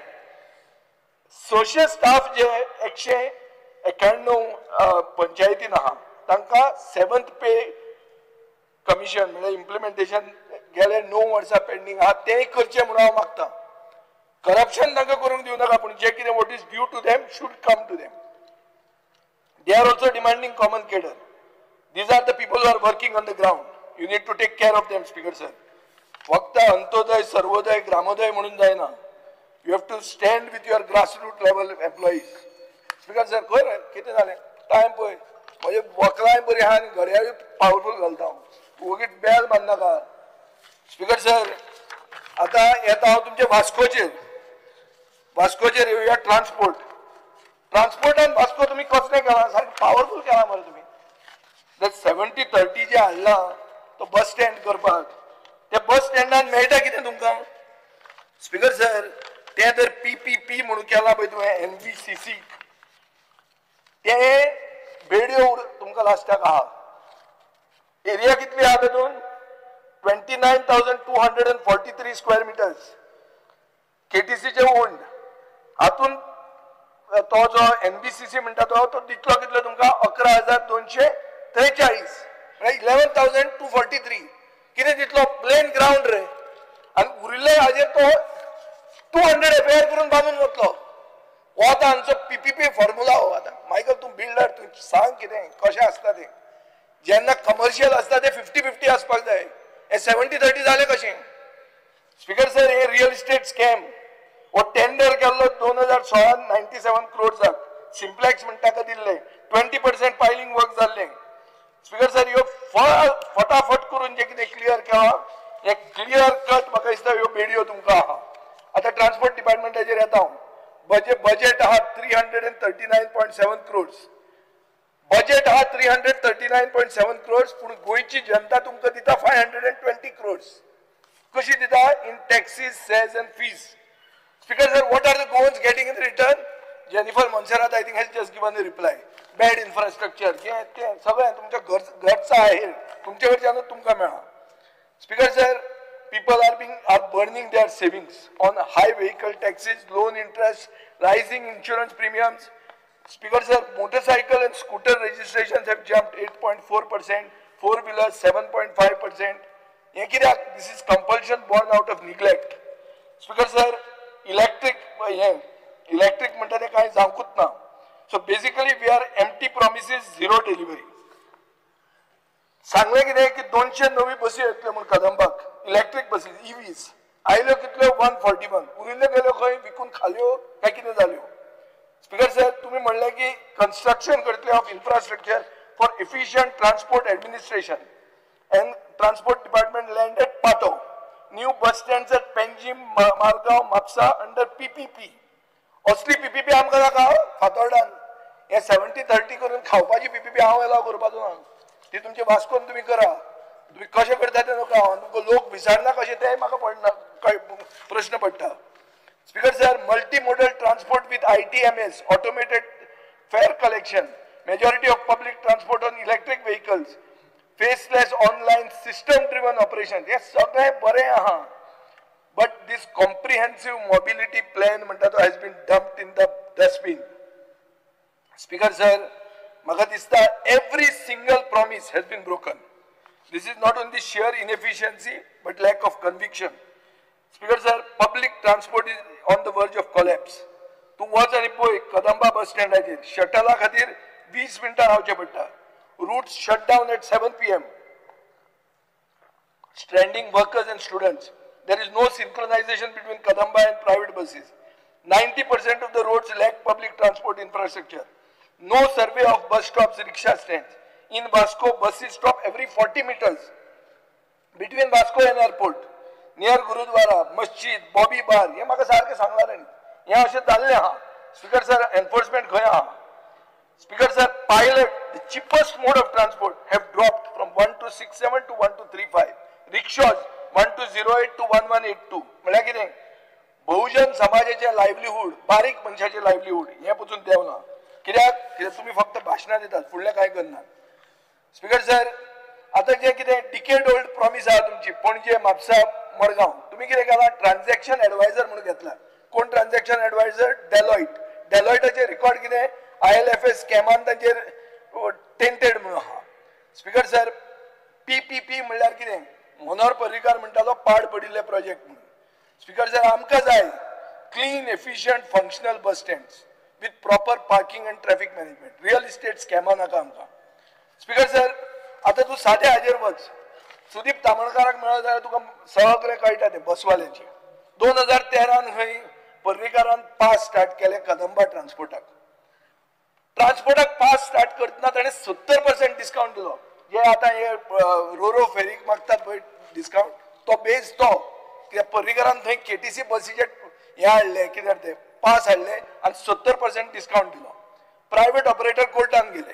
social staff जे 191 पंचायतीन आहा तांकां 7th पे कमिशन म्हणल्यार इम्प्लिमेंटेशन गेले 9 वर्सां पेंडींग आहा, तेंय करचें म्हणून हांव मागता. करप्शन तांकां करूंक दिवं नाका, पूण जें कितें what is due to them should come to them. They are also demanding common cadre. These are the people who are working on the ground. You need to take care of them, Speaker sir. फक्त अंत्योदय, सर्वोदय, ग्रामोदय म्हणून जायना. You have to stand with your grassroots level employees. Speaker sir, खंय कितें जालें? Time पळय, म्हजे वकलांय बरी आहा आनी घड्याळूय पावरफूल घालता हांव. वगीत बेल बांदनाका. स्पीकर सर, आतां येता हांव तुमच्या वास्कोचेर. वास्कोचेर येवया. ट्रान्सपोर्ट, ट्रान्सपोर्टान वास्को तुमी कसलें केलां? सारकें पावरफूल केलां मरे तुमी. 70-30 जे हाडला तो बस स्टँड करपाक, ते बस स्टँडान मेळटा कितें तुमकां? स्पीकर सर, तें जर PPP म्हणून केलां पळय तुवें NBCC, तें बेडयो तुमकां लास्टाक आहा. एरिया कितली आहा तातूंत? 29,243 स्क्वेअर मिटर्स. KTCचे ओन्ड. हातूंत तो जो NBCC म्हणटा तो दितलो कितलो तुमकां? 11,243, 11,243. कितें दितलो? प्लेन ग्रावंड रे. आनी उरिल्ले हाजेर तो 200 FIR करून बांदून वतलो. हो आतां आमचो PPP formula हो. आतां मायकल तूं बिल्डर, तूं सांग कितें कशें आसता तें. जेन्ना कमर्शियल आसता तें 50-50 आसपाक जाय. हें 70-30 जालें कशें? स्पीकर सर, हे रियल इस्टेट स्कॅम हो टेंडर केल्लो 2016 97 क्रोर्साक. सिम्प्लेक्स म्हणटा ताका दिल्लें. 20% पायलिंग वर्क जाल्लें. स्पीकर सर, ह्यो फटाफट करून जें कितें क्लियर केलां हें क्लियर कट म्हाका दिसता ह्यो बेडयो तुमकां आहा. आतां ट्रान्सपोर्ट डिपार्टमेंटाचेर येता हांव. बजेट आहा 339.7 क्रोर्स. बजेट आहा 339.7 क्रोर्स, पूण गोंयची जनता तुमकां दिता 520 क्रोर्स. कशी दिता? In taxes, cess and fees. Speaker sir, what are the Goans getting in return? Jennifer Monserrate I think has just given a reply. Bad infrastructure, हें तें सगळें तुमच्या घरचा आहे, तुमच्या कडच्यानूच तुमकां मेळ्ळां. Speaker sir, people are burning their savings on high vehicle taxes, loan interest, rising insurance premiums. Speaker sir, motorcycle and scooter registrations have jumped 8.4%, four wheelers 7.5%. हें कित्याक? This is compulsion born out of neglect. Speaker sir, electric हें electric म्हणटा तें कांय जावंकूच ना. So basically we are empty promises, zero delivery. सांगलें कितें की 200 नवी बसी येतल्यो म्हूण कदंबाक, इलेक्ट्रीक बसी, EVs. आयल्यो कितल्यो? 141. उरिल्ल्यो गेल्यो खंय? विकून खाल्यो काय कितें जाल्यो? स्पीकर सर, तुमी म्हणलें की कन्स्ट्रक्शन करतले of infrastructure for efficient transport administration and transport department land at Patto, new bus stands at Panjim, Margao, Mapusa under PPP. असली PPP आमकां नाका फातोर्डान. हें 70-30 करून खावपाची PPP हांव एलाव करपाचो ना. ती तुमचे वास्कोन तुमी करा. तुमी कशें करता तें नाका. तुमकां लोक विचारना कशें तेंय म्हाका पडना, प्रश्न पडटा. Speaker sir, multi modal transport with ITMS, automated fare collection, majority of public transport on electric vehicles, faceless online system driven operation, हें सगळें बरें आहा. But this comprehensive mobility plan म्हणटा तो has been dumped in the dustbin. Speaker sir, म्हाका दिसता every single promise has been broken. This is not only sheer inefficiency but lack of conviction. Speaker sir, public transport is on the verge of collapse. तूं वच आनी पळय कदंबा बस स्टँडाचेर शटला खातीर 20 मिनटां रावचें पडटा. Routes shut down at 7 PM. Stranding workers and students. There is no synchronization between Kadamba and private buses. 90% of the roads lack public transport infrastructure. No survey of bus stops, rickshaw stands. In Vasco, buses stop every 40 meters. Between Vasco and airport, near Gurudwara, Masjid, Bobby Bar, हे म्हाका सारकें सांगलां तांणी. हें अशें जाल्लें आहा. Speaker sir, enforcement खंय आहा? Speaker sir, pilot, the cheapest mode of transport, have dropped from 1267 to 1235. Rickshaws 1208 to 1182. म्हळ्यार कितें? बहुजन समाजाचे लायवलीहूड, बारीक मनशाचे लायवलीहूड हें पसून देंवना. कित्याक? कित्याक तुमी फक्त भाशणां दितात, फुडलें कांय करनात. स्पीकर सर, आतां जें कितें डिकेड ओल्ड प्रॉमीस आहा तुमची, पणजे, म्हापसा, मडगांव, तुमी कितें केलां? ट्रान्झॅक्शन एडवायजर म्हणून घेतला. कोण ट्रान्झॅक्शन एडवायजर? डेलॉयट. डेलॉयटाचें रिकॉर्ड कितें? ILFS स्कॅमान तांचेर टेंटेड म्हणून आहा. स्पीकर सर, PPP म्हणल्यार कितें? मनोहर पर्रीकार म्हणटालो पाड पडिल्ले प्रोजेक्ट म्हणून. स्पीकर सर, आमकां जाय clean, efficient, functional bus stands with proper parking and traffic management. Real estate स्कॅमां नाका आमकां. स्पीकर सर, आतां तूं सादे हाजेर वच, सुदीप तामणकाराक मेळत जाल्यार तुका सगळें कळटा तें बसवाल्यांचें. 2013 खंय पर्रीकारान पास स्टार्ट केले कदंबा ट्रान्सपोर्टाक. ट्रान्सपोर्टाक पास स्टार्ट करतना ताणें 70% डिस्कावंट दिलो. जे आतां हे रोरो फेरीक मागतात पळय डिस्कावंट, तो बेज तो कित्याक पर्रीकारान थंय KTC बसीचे हें हाडलें, कित्याक ते पास हाडले आनी 70% डिस्कावंट दिलो. प्रायवेट ऑपरेटर कोर्टान गेले.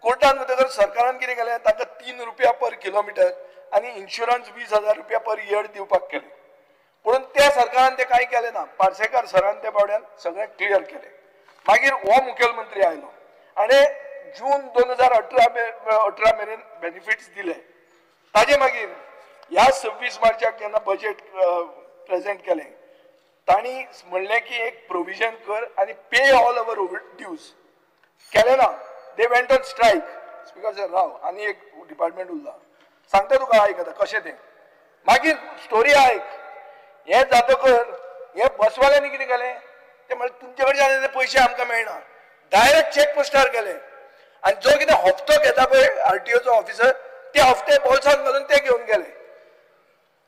कोर्टान वतकर सरकारान कितें केलें, तांकां 3 रुपया पर किलोमिटर आनी इन्शुरन्स 20,000 रुपया पर इयर दिवपाक केलें. पूण त्या सरकारान तें कांय केलें ना. पार्सेकार सरान त्या बावड्यान सगळें क्लियर केलें. मागीर हो मुखेलमंत्री आयलो आनी जून 2018 मेरेन बेनिफिट्स दिले. ताजे मागीर ह्या 26 मार्चाक जेन्ना बजेट प्रेजेंट केलें, तांणी म्हणलें की एक प्रोविजन कर आनी पे ऑल our dues. केलें ना. They went on strike. Speaker sir, राव, आनी एक डिपार्टमेंट उरला, सांगता तुका आयक आतां कशें तें. मागीर स्टोरी आयक. हें जातकर हे बसवाल्यांनी कितें केलें, ते म्हणलें तुमचे कडच्यान ते पयशे आमकां मेळना. डायरेक्ट चॅक पोस्टार गेले आनी जो कितें हप्तो घेता पळय RTOचो ऑफिसर, ते हप्ते बोल्सांत घालून ते घेवन गेले.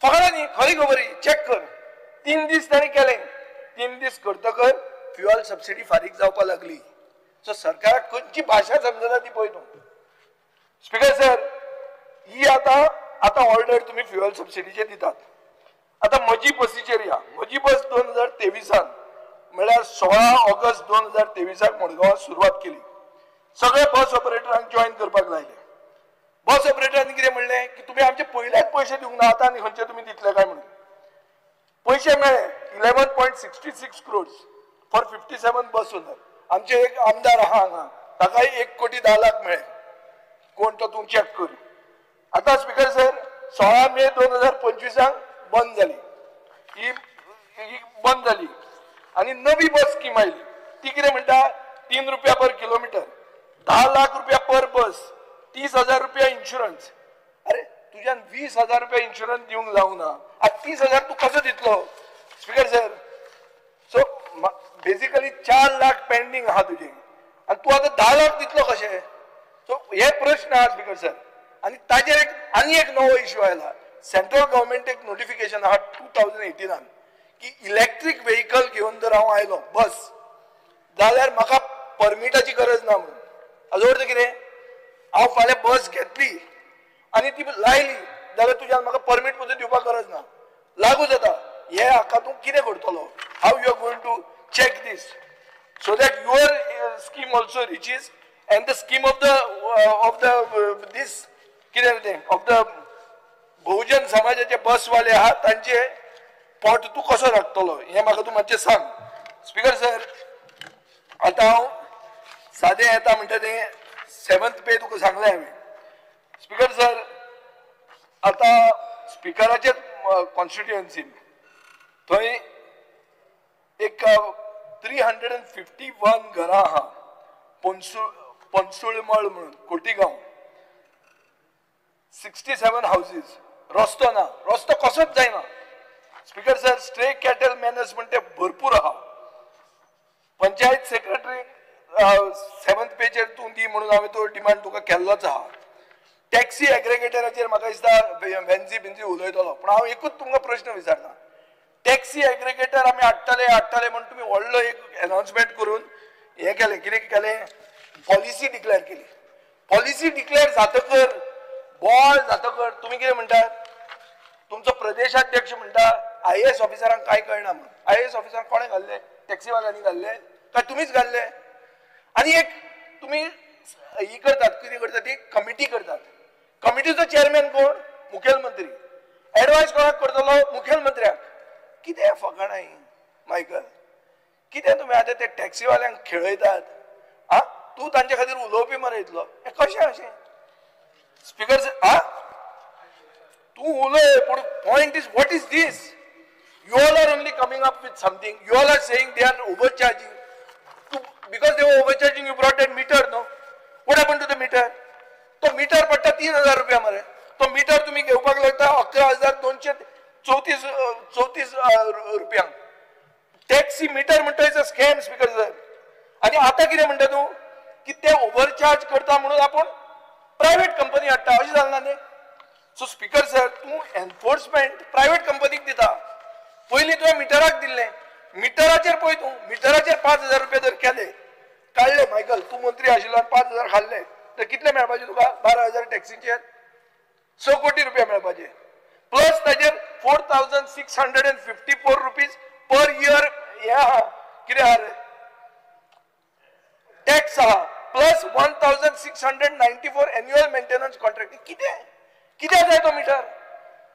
फकत न्ही, खरी खबर ही, चॅक कर. 3 दीस तांणी केलें. 3 दीस करतकर फ्युअल सबसिडी फारीक जावपाक लागली. सो सरकाराक खंयची भाशा समजना ती पळय तूं. स्पीकर सर, ही आतां आतां ऑर्डर तुमी फ्युअल सबसिडीचे दितात. आतां म्हजी बसीचेर या. म्हजी बस 2023 म्हळ्यार 16 ऑगस्ट 2023 मडगांवां सुरवात केली. सगळे बस ऑपरेटरांक जॉयन करपाक लायले. बस ऑपरेटरांनी कितें म्हणलें की तुमी आमचे पयलेच पयशे दिवंक ना, आतां आनी खंयचे तुमी दितले काय म्हणून. पयशे मेळ्ळे 11.66 crores for 57 bus owner. आमचे एक आमदार आहा हांगा, ताकाय 1,10,00,000 मेळ्ळे. कोण तो तूं चॅक कर. आतां स्पीकर सर, 16 मे 2025 बंद जाली ही, बंद जाली आनी नवी बस स्कीम आयली. ती कितें म्हणटा, 3 रुपया पर किलोमिटर, 10 लाख रुपया पर बस, 30,000 रुपया इन्शुरन्स. अरे तुज्यान 20,000 रुपया इन्शुरन्स दिवंक जावंक ना, आतां 30,000 तूं कसो दितलो? Speaker sir, so basically 4 lakh pending आहा तुजें आनी तूं आतां 10 लाख दितलो कशें? सो हे प्रश्न आहा स्पीकर सर. आनी ताजेर एक आनी एक नवो इश्यू आयला. सेंट्रल गव्हर्मेंट एक नोटिफिकेशन आहा 2018 की इलेक्ट्रीक व्हेकल घेवन जर हांव आयलो बस जाल्यार म्हाका परमिटाची गरज ना म्हणून. हाजो अर्थ कितें, हांव फाल्यां बस घेतली आनी ती लायली जाल्यार तुज्यान म्हाका परमीट पसून दिवपाक गरज ना, लागू जाता. हे हाका तूं कितें करतलो? How you are going to check this so that your scheme also reaches and the scheme of the this कितें तें ऑफ the बहुजन समाजाचे बसवाले आहा तांचे पोट तूं कसो राखतलो हें म्हाका तूं मातशें सांग. स्पीकर सर, आतां हांव सादें येता म्हणटा तें 7th पे तुका सांगलें हांवें. स्पीकर सर, आतां स्पिकराचेच कॉन्स्टिट्युएन्सीन थंय एक 351 घरां आहा, पनसुळमळ म्हणून कोटिगांव, 67 हावजीस. रस्तो ना, रस्तो कसोच जायना. Speaker sir, stray cattle menace म्हण ते भरपूर आहा. पंचायत सेक्रेटरी 7th पेचेर तूं दी म्हणून हांवें तो डिमांड तुका केल्लोच आहा. टॅक्सी एग्रेगेटराचेर म्हाका दिसता वेन्झी बिन्झी उलयतलो, पूण हांव एकूच तुमकां प्रश्न विचारता. टॅक्सी एग्रेगेटर आमी हाडटले हाडटले म्हूण तुमी व्हडलो एक अनाउन्समेंट करून हें केलें, कितें केलें, पॉलिसी डिक्लेअर केली. पॉलिसी डिक्लेअर जातकर, बॉल जातकर तुमी कितें म्हणटात, तुमचो प्रदेशाध्यक्ष म्हणटा आयएएस ऑफिसरांक कांय कळना म्हणून. आयएएस ऑफिसरांक कोणें घाल्ले? टॅक्सीवाल्यांनी घाल्ले काय तुमीच घाल्ले? आनी एक तुमी ही करतात, कितें करतात, ती कमिटी करतात. कमिटीचो चेअरमॅन कोण? मुखेलमंत्री. एडवायस कोणाक करतलो? मुखेलमंत्र्याक. कितें फकाणां ही मायकल, कितें तुमी आतां ते टॅक्सीवाल्यांक खेळयतात? आं, तूं तांचे खातीर उलोवपी मरे इतलो, हें कशें अशें? स्पिकर आ तूं उलय, पूण point is what is this? You all are only coming up with something. You all are saying they are overcharging. Because they were overcharging, you brought that meter, no? What happened to the meter? तो metre पडटा 3,000 रुपया मरे. तो metre तुमी घेवपाक लागता 11,234 रुपयांक. Taxi metre म्हणटा is a scam speaker sir. आनी आतां कितें म्हणटा तूं की ते ओवरचार्ज करता म्हणून आपूण प्रायवेट कंपनी हाडटा, अशें जालें ना न्ही? सो स्पीकर सर, तूं एनफोर्समेंट प्रायवेट कंपनीक दिता. पयलीं तुवें मिटराक दिल्लें, मिटराचेर पळय तूं, मिटराचेर 5,000 रुपया जर केले काडले, मायकल तूं मंत्री आशिल्लो आनी 5,000 खाल्ले तर कितले मेळपाचे तुका? 12,000 टॅक्सीचेर 6 कोटी रुपया मेळपाचे, प्लस ताजेर 4,654 रुपीज पर इयर हें आहा, कितें आहा रे, टॅक्स आहा, प्लस 1,694 एन्युअल मेंटेनन्स कॉन्ट्रॅक्ट. कितें कितें जाय तो मिटर?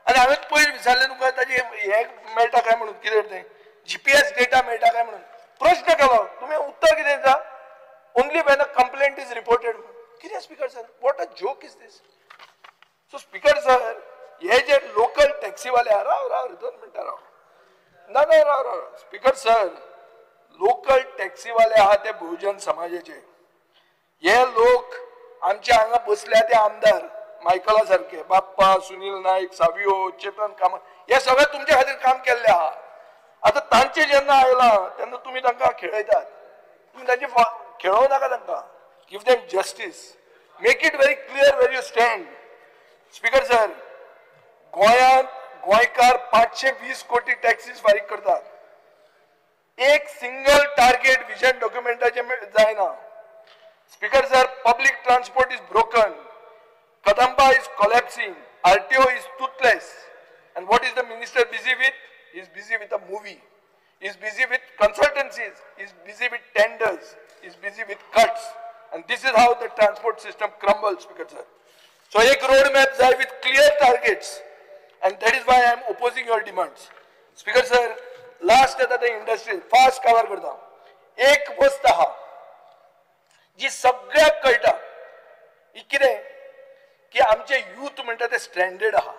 आनी हांवें पयर विचारलें तुका ताजें हें मेळटा काय म्हणून, कितें तें जीपीएस डेटा मेळटा काय म्हणून प्रश्न केलो, तुमी उत्तर कितें दिता? Only when a complaint is reported. कितें speaker sir, what a joke is this? So speaker sir, हे जे लोकल टॅक्सीवाले, राव राव 2 मिनटां राव, ना ना राव राव. स्पीकर सर, लोकल टॅक्सीवाले आहा ते बहुजन समाजाचे. हे लोक आमच्या हांगा बसल्या ते आमदार मायकला सारखे, बाप्पा, सुनील नायक, सावियो, चेतन कामत, हे सगळे तुमच्या खातीर काम केल्ले आहा. आतां तांचे जेन्ना आयलां तेन्ना तुमी तांकां खेळयतात. तुमी तांचे खेळोवं नाका तांकां. Give them justice. Make it very clear where you stand. Speaker sir, गोंयांत गोंयकार 520 कोटी टॅक्सीस फारीक करतात. एक सिंगल टार्गेट विजन डॉक्युमेंटाचें जायना. Speaker sir, public transport is broken, Kadamba is collapsing, RTO is toothless. And what is the minister busy with? He is busy with a movie, he is busy with consultancies, he is busy with tenders, he is busy with cuts. And this is how the transport system crumbles, Speaker sir. So एक road map जाय with clear targets, and that is why I am opposing your demands. Speaker sir, last येता ते industries fast cover करता. एक वस्त आहा जी सगळ्याक कळटा, ही कितें की आमचे यूथ म्हणटा ते स्ट्रँडेड आहा.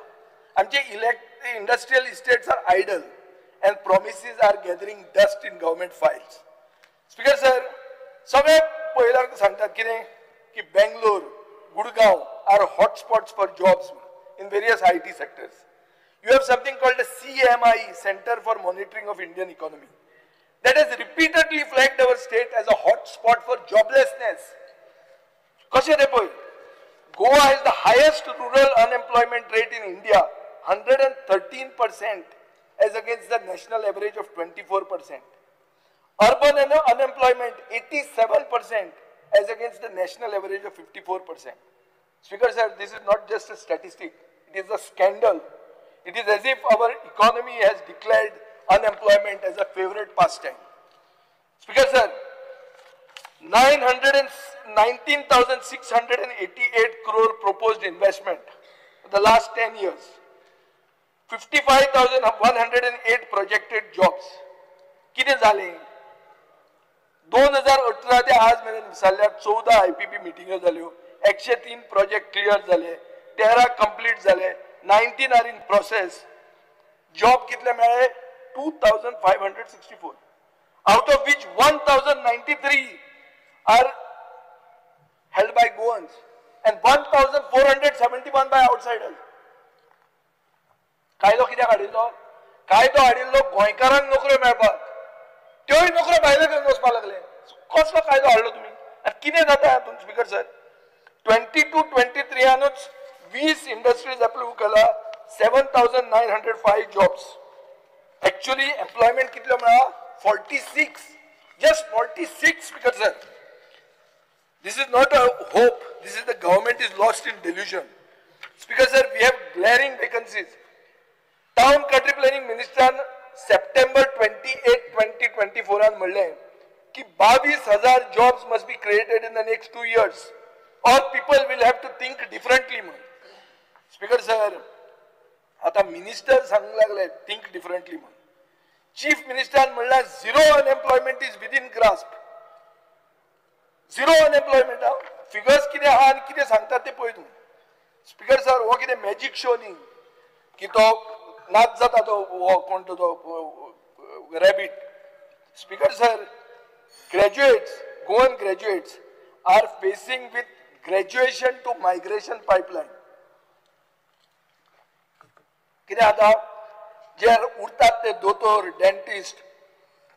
आमचे industrial estates are idle and promises are gathering dust in government files. Speaker sir, सगळे पयल्यार सांगतात कितें की Bangalore, Gurgaon are hotspots for jobs in various IT sectors. You have something called the CMI, Center for Monitoring of Indian Economy, that has repeatedly flagged our state as a hotspot for joblessness. कशें तें पळय, Goa has the highest rural unemployment rate in India, 113% as against the national average of 24%. Urban unemployment 87% as against the national average of 54%. Speaker sir, this is not just a statistic, it is a scandal. It is as if our economy has declared unemployment as a favorite pastime. Speaker sir, 919,688 crore proposed investment in the last 10 years, 55,108 projected jobs. कितें जालें? 2018 ते आज मेरेन विचारल्यार 14 IPP मिटिंग्यो जाल्यो, 103 project clear जाले, 13 complete जाले, 19 are in process. Job कितले मेळ्ळे? 2,564, out of which 1,093 are held by Goans and 1,471 by outsiders. कायदो कित्याक हाडिल्लो? कायदो हाडिल्लो गोंयकारांक नोकऱ्यो मेळपाक, त्योय नोकऱ्यो भायले घेवन वचपाक लागले. कसलो कायदो हाडलो तुमी? आनी कितें जाता हातूंत स्पीकर सर? 22-23 20 इंडस्ट्रीज अप्रूव्ह केला, 7,905 जॉब्स. एक्चुअली एम्प्लॉयमेंट कितलो मेळ्ळा? 46, just 46. Speaker sir, this is not a hope, this is the government is lost in delusion. Speaker sir, we have glaring vacancies. Town country planning मिनिस्टरान September 28, 2024 म्हणलें की 22,000 jobs must be created in the next 2 years or people will have to think differently म्हणून. Speaker sir, आता minister सांगूंक लागले think differently म्हणून. Chief मिनिस्टरान म्हणला zero unemployment is within grasp. Zero unemployment figures कितें आहा आनी कितें सांगतात ते पळय तूं. स्पीकर सर, हो कितें मॅजीक शो न्ही की तो नाच जाता तो हो कोण तो rabbit. Speaker sir, graduates, Goan graduates are facing with graduation to migration pipeline. कितें आतां जे उरतात ते दोतोर, dentist,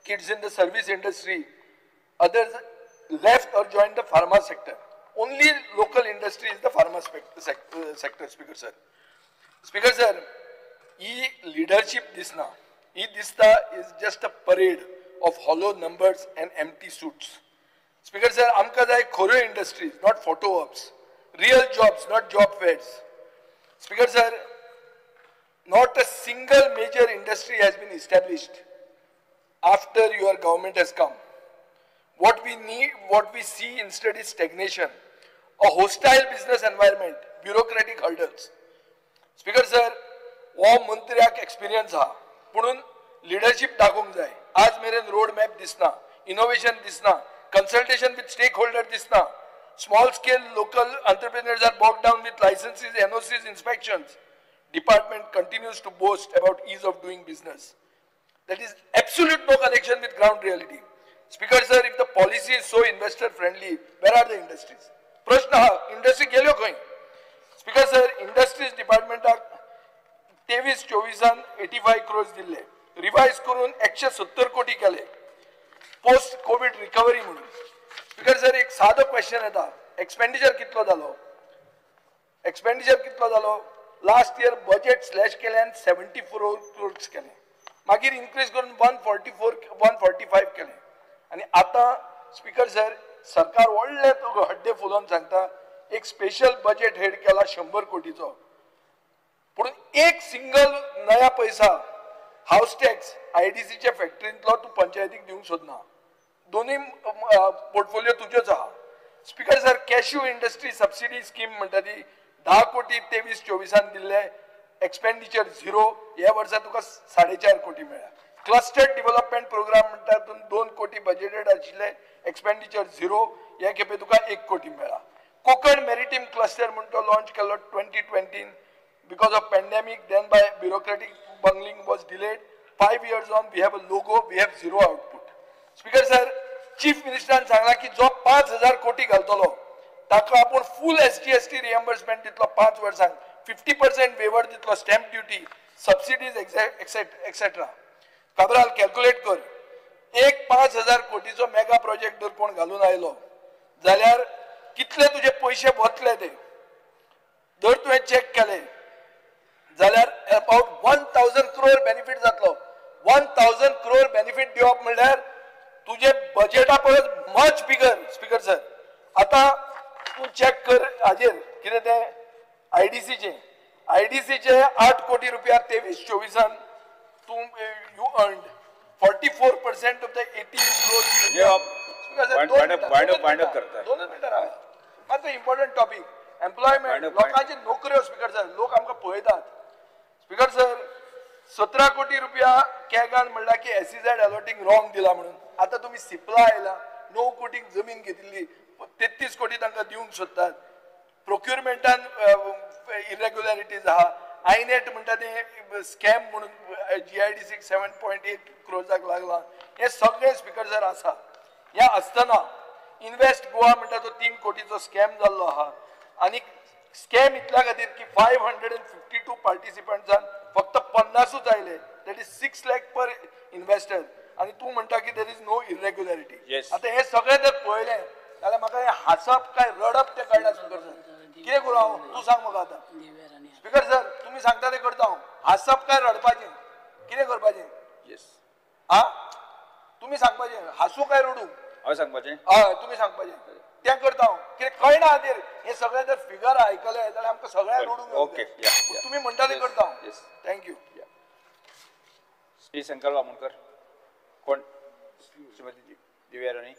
kids in the service industry, others left or joined the pharma sector. Only local industry is the pharma sector. Speaker sir. Speaker sir, he leadership disna. He dista is just a parade of hollow numbers and empty suits. Speaker sir, amka jai khoryo industries, not photo ops. Real jobs, not job fairs. Speaker sir, not a single major industry has been established after your government has come. What we need, what we see instead is stagnation, a hostile business environment, bureaucratic hurdles. Speaker sir, हो मंत्र्याक experience आहा, पुणून leadership दाखोवंक जाय. आज मेरेन road map दिसना, innovation दिसना, कन्सल्टेशन विथ स्टेक होल्डर दिसना. Small scale local entrepreneurs are bogged down with licenses, NOCs, inspections. Department continues to boast about ease of doing business. That is absolute no connection with ground reality. Speaker sir, if the policy is so investor friendly, where are the industries? प्रश्न हा, industry गेल्यो खंय? Speaker sir, industries डिपार्टमेंटाक 23-24 85 crores दिल्ले, revise करून 170 कोटी केले post Covid recovery म्हणून. Speaker sir, एक सादो क्वेश्चन येता, एक्सपेंडिचर कितलो जालो? एक्सपेंडिचर कितलो जालो? लास्ट इयर बजेट स्लॅश केले आनी 74 क्रोर्स केले, मागीर इन्क्रीज करून 144, 145 केले. आनी आतां स्पीकर सर, सरकार व्हडले हड्डे फुलोवन सांगता एक स्पेशल बजेट हेड केला 100 कोटीचो, पूण एक सिंगल नया पैसा हावस टॅक्स आयडीसीच्या फॅक्टरींतलो तूं पंचायतीक दिवंक सोदना. दोनूय पोर्टफोलियो तुज्योच आहा. Speaker sir, cashew industry subsidy scheme म्हणटा ती 10 कोटी 23-24 दिल्ले, एक्सपेंडिचर झिरो. ह्या वर्सा तुका 4.5 कोटी मेळ्ळा. क्लस्टर डेव्हलपमेंट प्रोग्राम म्हणटा तातूंत 2 कोटी बजेटेड आशिल्ले, एक्सपेंडिचर झिरो. हे खेपे तुका 1 कोटी मेळ्ळा. कोकण मेरिटीम क्लस्टर म्हण तो लॉन्च केलो 2020, because of pandemic, then by bureaucratic bungling was delayed. 5 years on, we have a logo, we have zero output. Speaker sir, chief मिनिस्टरान सांगला की जो 5,000 कोटी घालतलो ताका आपूण फूल SGST reimbursement दितलो 5 वर्सांक, 50% वेवर दितलो, stamp duty, subsidies etcetera. Cabral calculate कर, एक 5,000 कोटीचो मेगा प्रोजेक्ट जर कोण घालून आयलो जाल्यार कितले तुजे पयशे वतले ते जर तुवें चॅक केले जाल्यार अबाउट 1,000 क्रोर बेनिफीट जातलो. 1,000 क्रोर बेनिफीट दिवप म्हणल्यार तुजे बजेटा परस मच बिगर. स्पीकर सर, आतां तूं चॅक कर हाजेर कितें तें आयडीसीचें, आयडीसीचे 8 कोटी रुपया 23-24 तूं you earned 44% of the 18 crore. दोनच मिनटां राव, मातसो इम्पॉर्टंट टॉपीक एम्प्लॉयमेंट, लोकांची नोकऱ्यो. स्पीकर सर, लोक आमकां पळयतात. स्पीकर सर, 17 कोटी रुपया कॅगान म्हणला की एसईझेड अलॉटिंग रॉंग दिला म्हणून. आतां तुमी सिपला आयला, 9 कोटीक जमीन घेतिल्ली, 33 कोटी तांकां दिवंक सोदतात. प्रोक्युरमेंटान इरेग्युलरिटीज आहा. आयनेट म्हणटा ते स्कॅम म्हणून GIDC 7.8 क्रोर्साक लागला. हे सगळे स्पीकर सर आसा. ह्या आसतना इन्वेस्ट गोवा म्हणटा तो 3 कोटीचो स्कॅम जाल्लो आहा. आनी स्कॅम इतल्या खातीर की 552 पार्टिसिपंट्सान फक्त 50ूच आयले, that is 6 lakh per investor. आनी तूं म्हणटा की there is no irregularity. आतां हें सगळें जर पळयलें जाल्यार म्हाका हें हांसप काय रडप तें कळना स्पीकर सर. कितें करूं हांव, तूं सांग म्हाका आतां. स्पीकर सर तुमी सांगता तें करता हांव. हांसप काय रडपाचें, कितें करपाचें? आ तुमी सांगपाचें, हांसूं काय रडूं? हांवें सांगपाचें? हय तुमी सांगपाचें, तें करता हांव. कितें कळना खातीर हें सगळें जर फिगर आयकलें जाल्यार आमकां सगळ्यांक रडूंक. ओके, तुमी म्हणटा तें करता हांव. Thank you. Shri Shankar Vamonkar. कोण? Shrimati Divya Rani.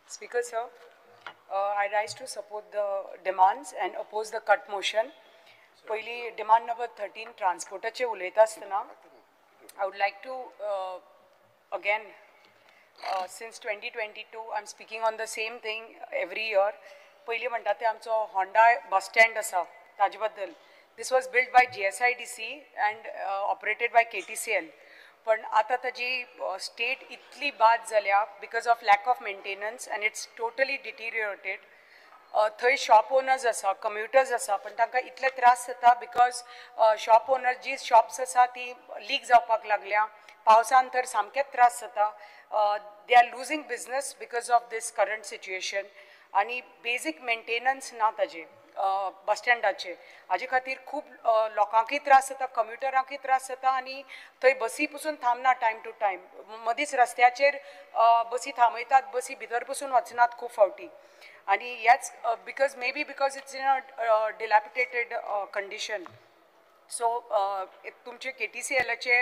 Speaker sir, I rise to support the demands and oppose the cut motion. पयली डिमांड नंबर 13 ट्रान्सपोर्टाचेर उलयता आसतना I would like to again since 2022 I am speaking on the same thing every year. पयलीं म्हणटा ते आमचो Honda bus stand आसा ताजे बद्दल. This was built by GSIDC and operated by KTCL. पण आतां ताजी स्टेट इतली बाद जाल्या because of lack of maintenance and it's totally deteriorated. थंय शॉप ओनर्स आसा, कम्युटर्स आसा, पण तांकां इतले त्रास जाता because shop owner ji shops आसा ती लीक जावपाक लागल्या. पावसान तर सामकेच त्रास जाता. They are losing business because of this current situation. आनी बेजीक मेंटेनन्स ना ताजे बस स्टँडाचे. हाजे खातीर खूब लोकांकूय त्रास जाता, कम्युटरांकूय त्रास जाता आनी थंय बसी पसून थांबना टायम टू टायम. मदींच रस्त्याचेर बसी थांबयतात, बसी भितर पसून वचनात खूब फावटी. आनी ह्याच because may be because it's in a dilapidated condition. So तुमचे KTCLाचे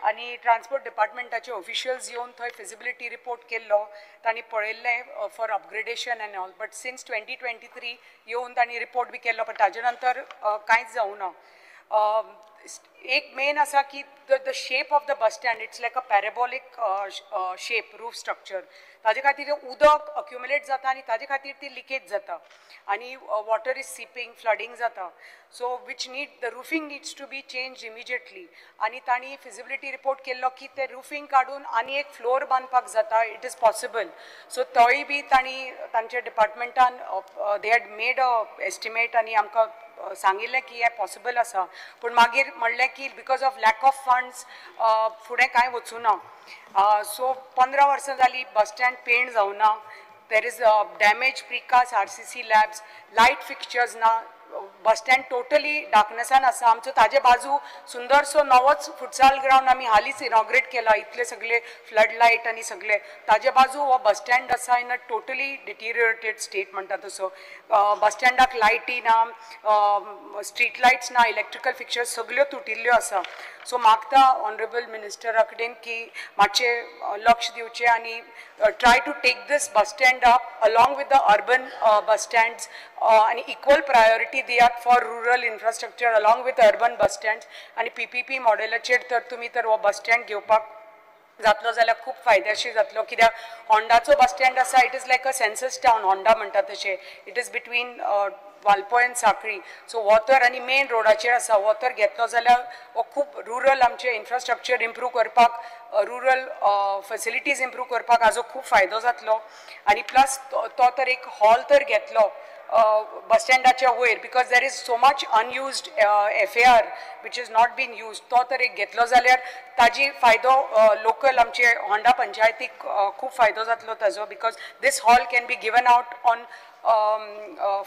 आनी ट्रान्सपोर्ट डिपार्टमेंटाचे ऑफिशियल्स येवन थंय फिजिबिलिटी रिपोर्ट केल्लो, तांणी पळयल्लें for upgradation and all. But since 2023 येवन तांणी रिपोर्ट बी केल्लो, पण ताजे नंतर कांयच जावं ना. एक मेन आसा की the shape of the bus stand, it's like a parabolic shape roof structure. ताजे खातीर उदक अक्युमुलेट जाता आनी ताजे खातीर ती लिकेज जाता आनी वॉटर is सिपींग, फ्लडींग जाता. So which need the roofing needs to be change immediately. आनी तांणी फिजिबिलिटी रिपोर्ट केल्लो की ते रुफींग काडून आनी एक फ्लोर बांदपाक जाता, it is possible. सो तोय बी तांणी तांच्या डिपार्टमेंटान they had made a estimate आनी आमकां सांगिल्लें की हें पॉसिबल आसा. पूण मागीर म्हणलें की because of lack of funds फुडें कांय वचूं ना. सो 15 वर्सां जालीं बस स्टँड पेंट जावना. There is damage precast RCC slabs, light fixtures ना, बस स्टँड टोटली डार्कनेसान आसा. आमचो ताजे बाजू सुंदरसो नवोच फुटसाल ग्रावंड आमी हालींच इनॉग्रेट केला, इतले सगळे फ्लड लायट आनी सगळे. ताजे बाजू हो बस स्टँड आसा in a totally deteriorated state म्हणटा तसो. बस स्टँडाक लायटी ना, स्ट्रीट लायट्स ना, इलेक्ट्रिकल फिक्चर्स सगळ्यो तुटिल्ल्यो आसा. सो मागता ऑनरेबल मिनिस्टरा कडेन की मातशें लक्ष दिवचें आनी try to take this bus stand up along with the urban bus stands आनी इक्वल प्रायोरिटी दियात for rural infrastructure along with urban bus stands. आनी PPP मॉडेलाचेर तर तुमी तर हो बस स्टँड घेवपाक जातलो जाल्यार खूब फायदेशीर जातलो. कित्याक होंडाचो बस स्टँड आसा, it is like a census town Honda म्हणटा तशें. It is between Valpoi and Sanquelim. So हो तर आनी मेन रोडाचेर आसा. हो तर घेतलो जाल्यार हो खूब रुरल आमचें इन्फ्रास्ट्रक्चर इम्प्रूव करपाक, रुरल फेसिलिटीज इम्प्रूव करपाक हाजो खूब फायदो जातलो. आनी प्लस तो तर एक हॉल तर घेतलो बस स्टँडाच्या वयर, because there is so much unused FAR which is not been use. तो तर एक घेतलो जाल्यार ताजी फायदो लोकल आमचे होंडा पंचायतीक खूब फायदो जातलो ताजो, because this hall can be given out on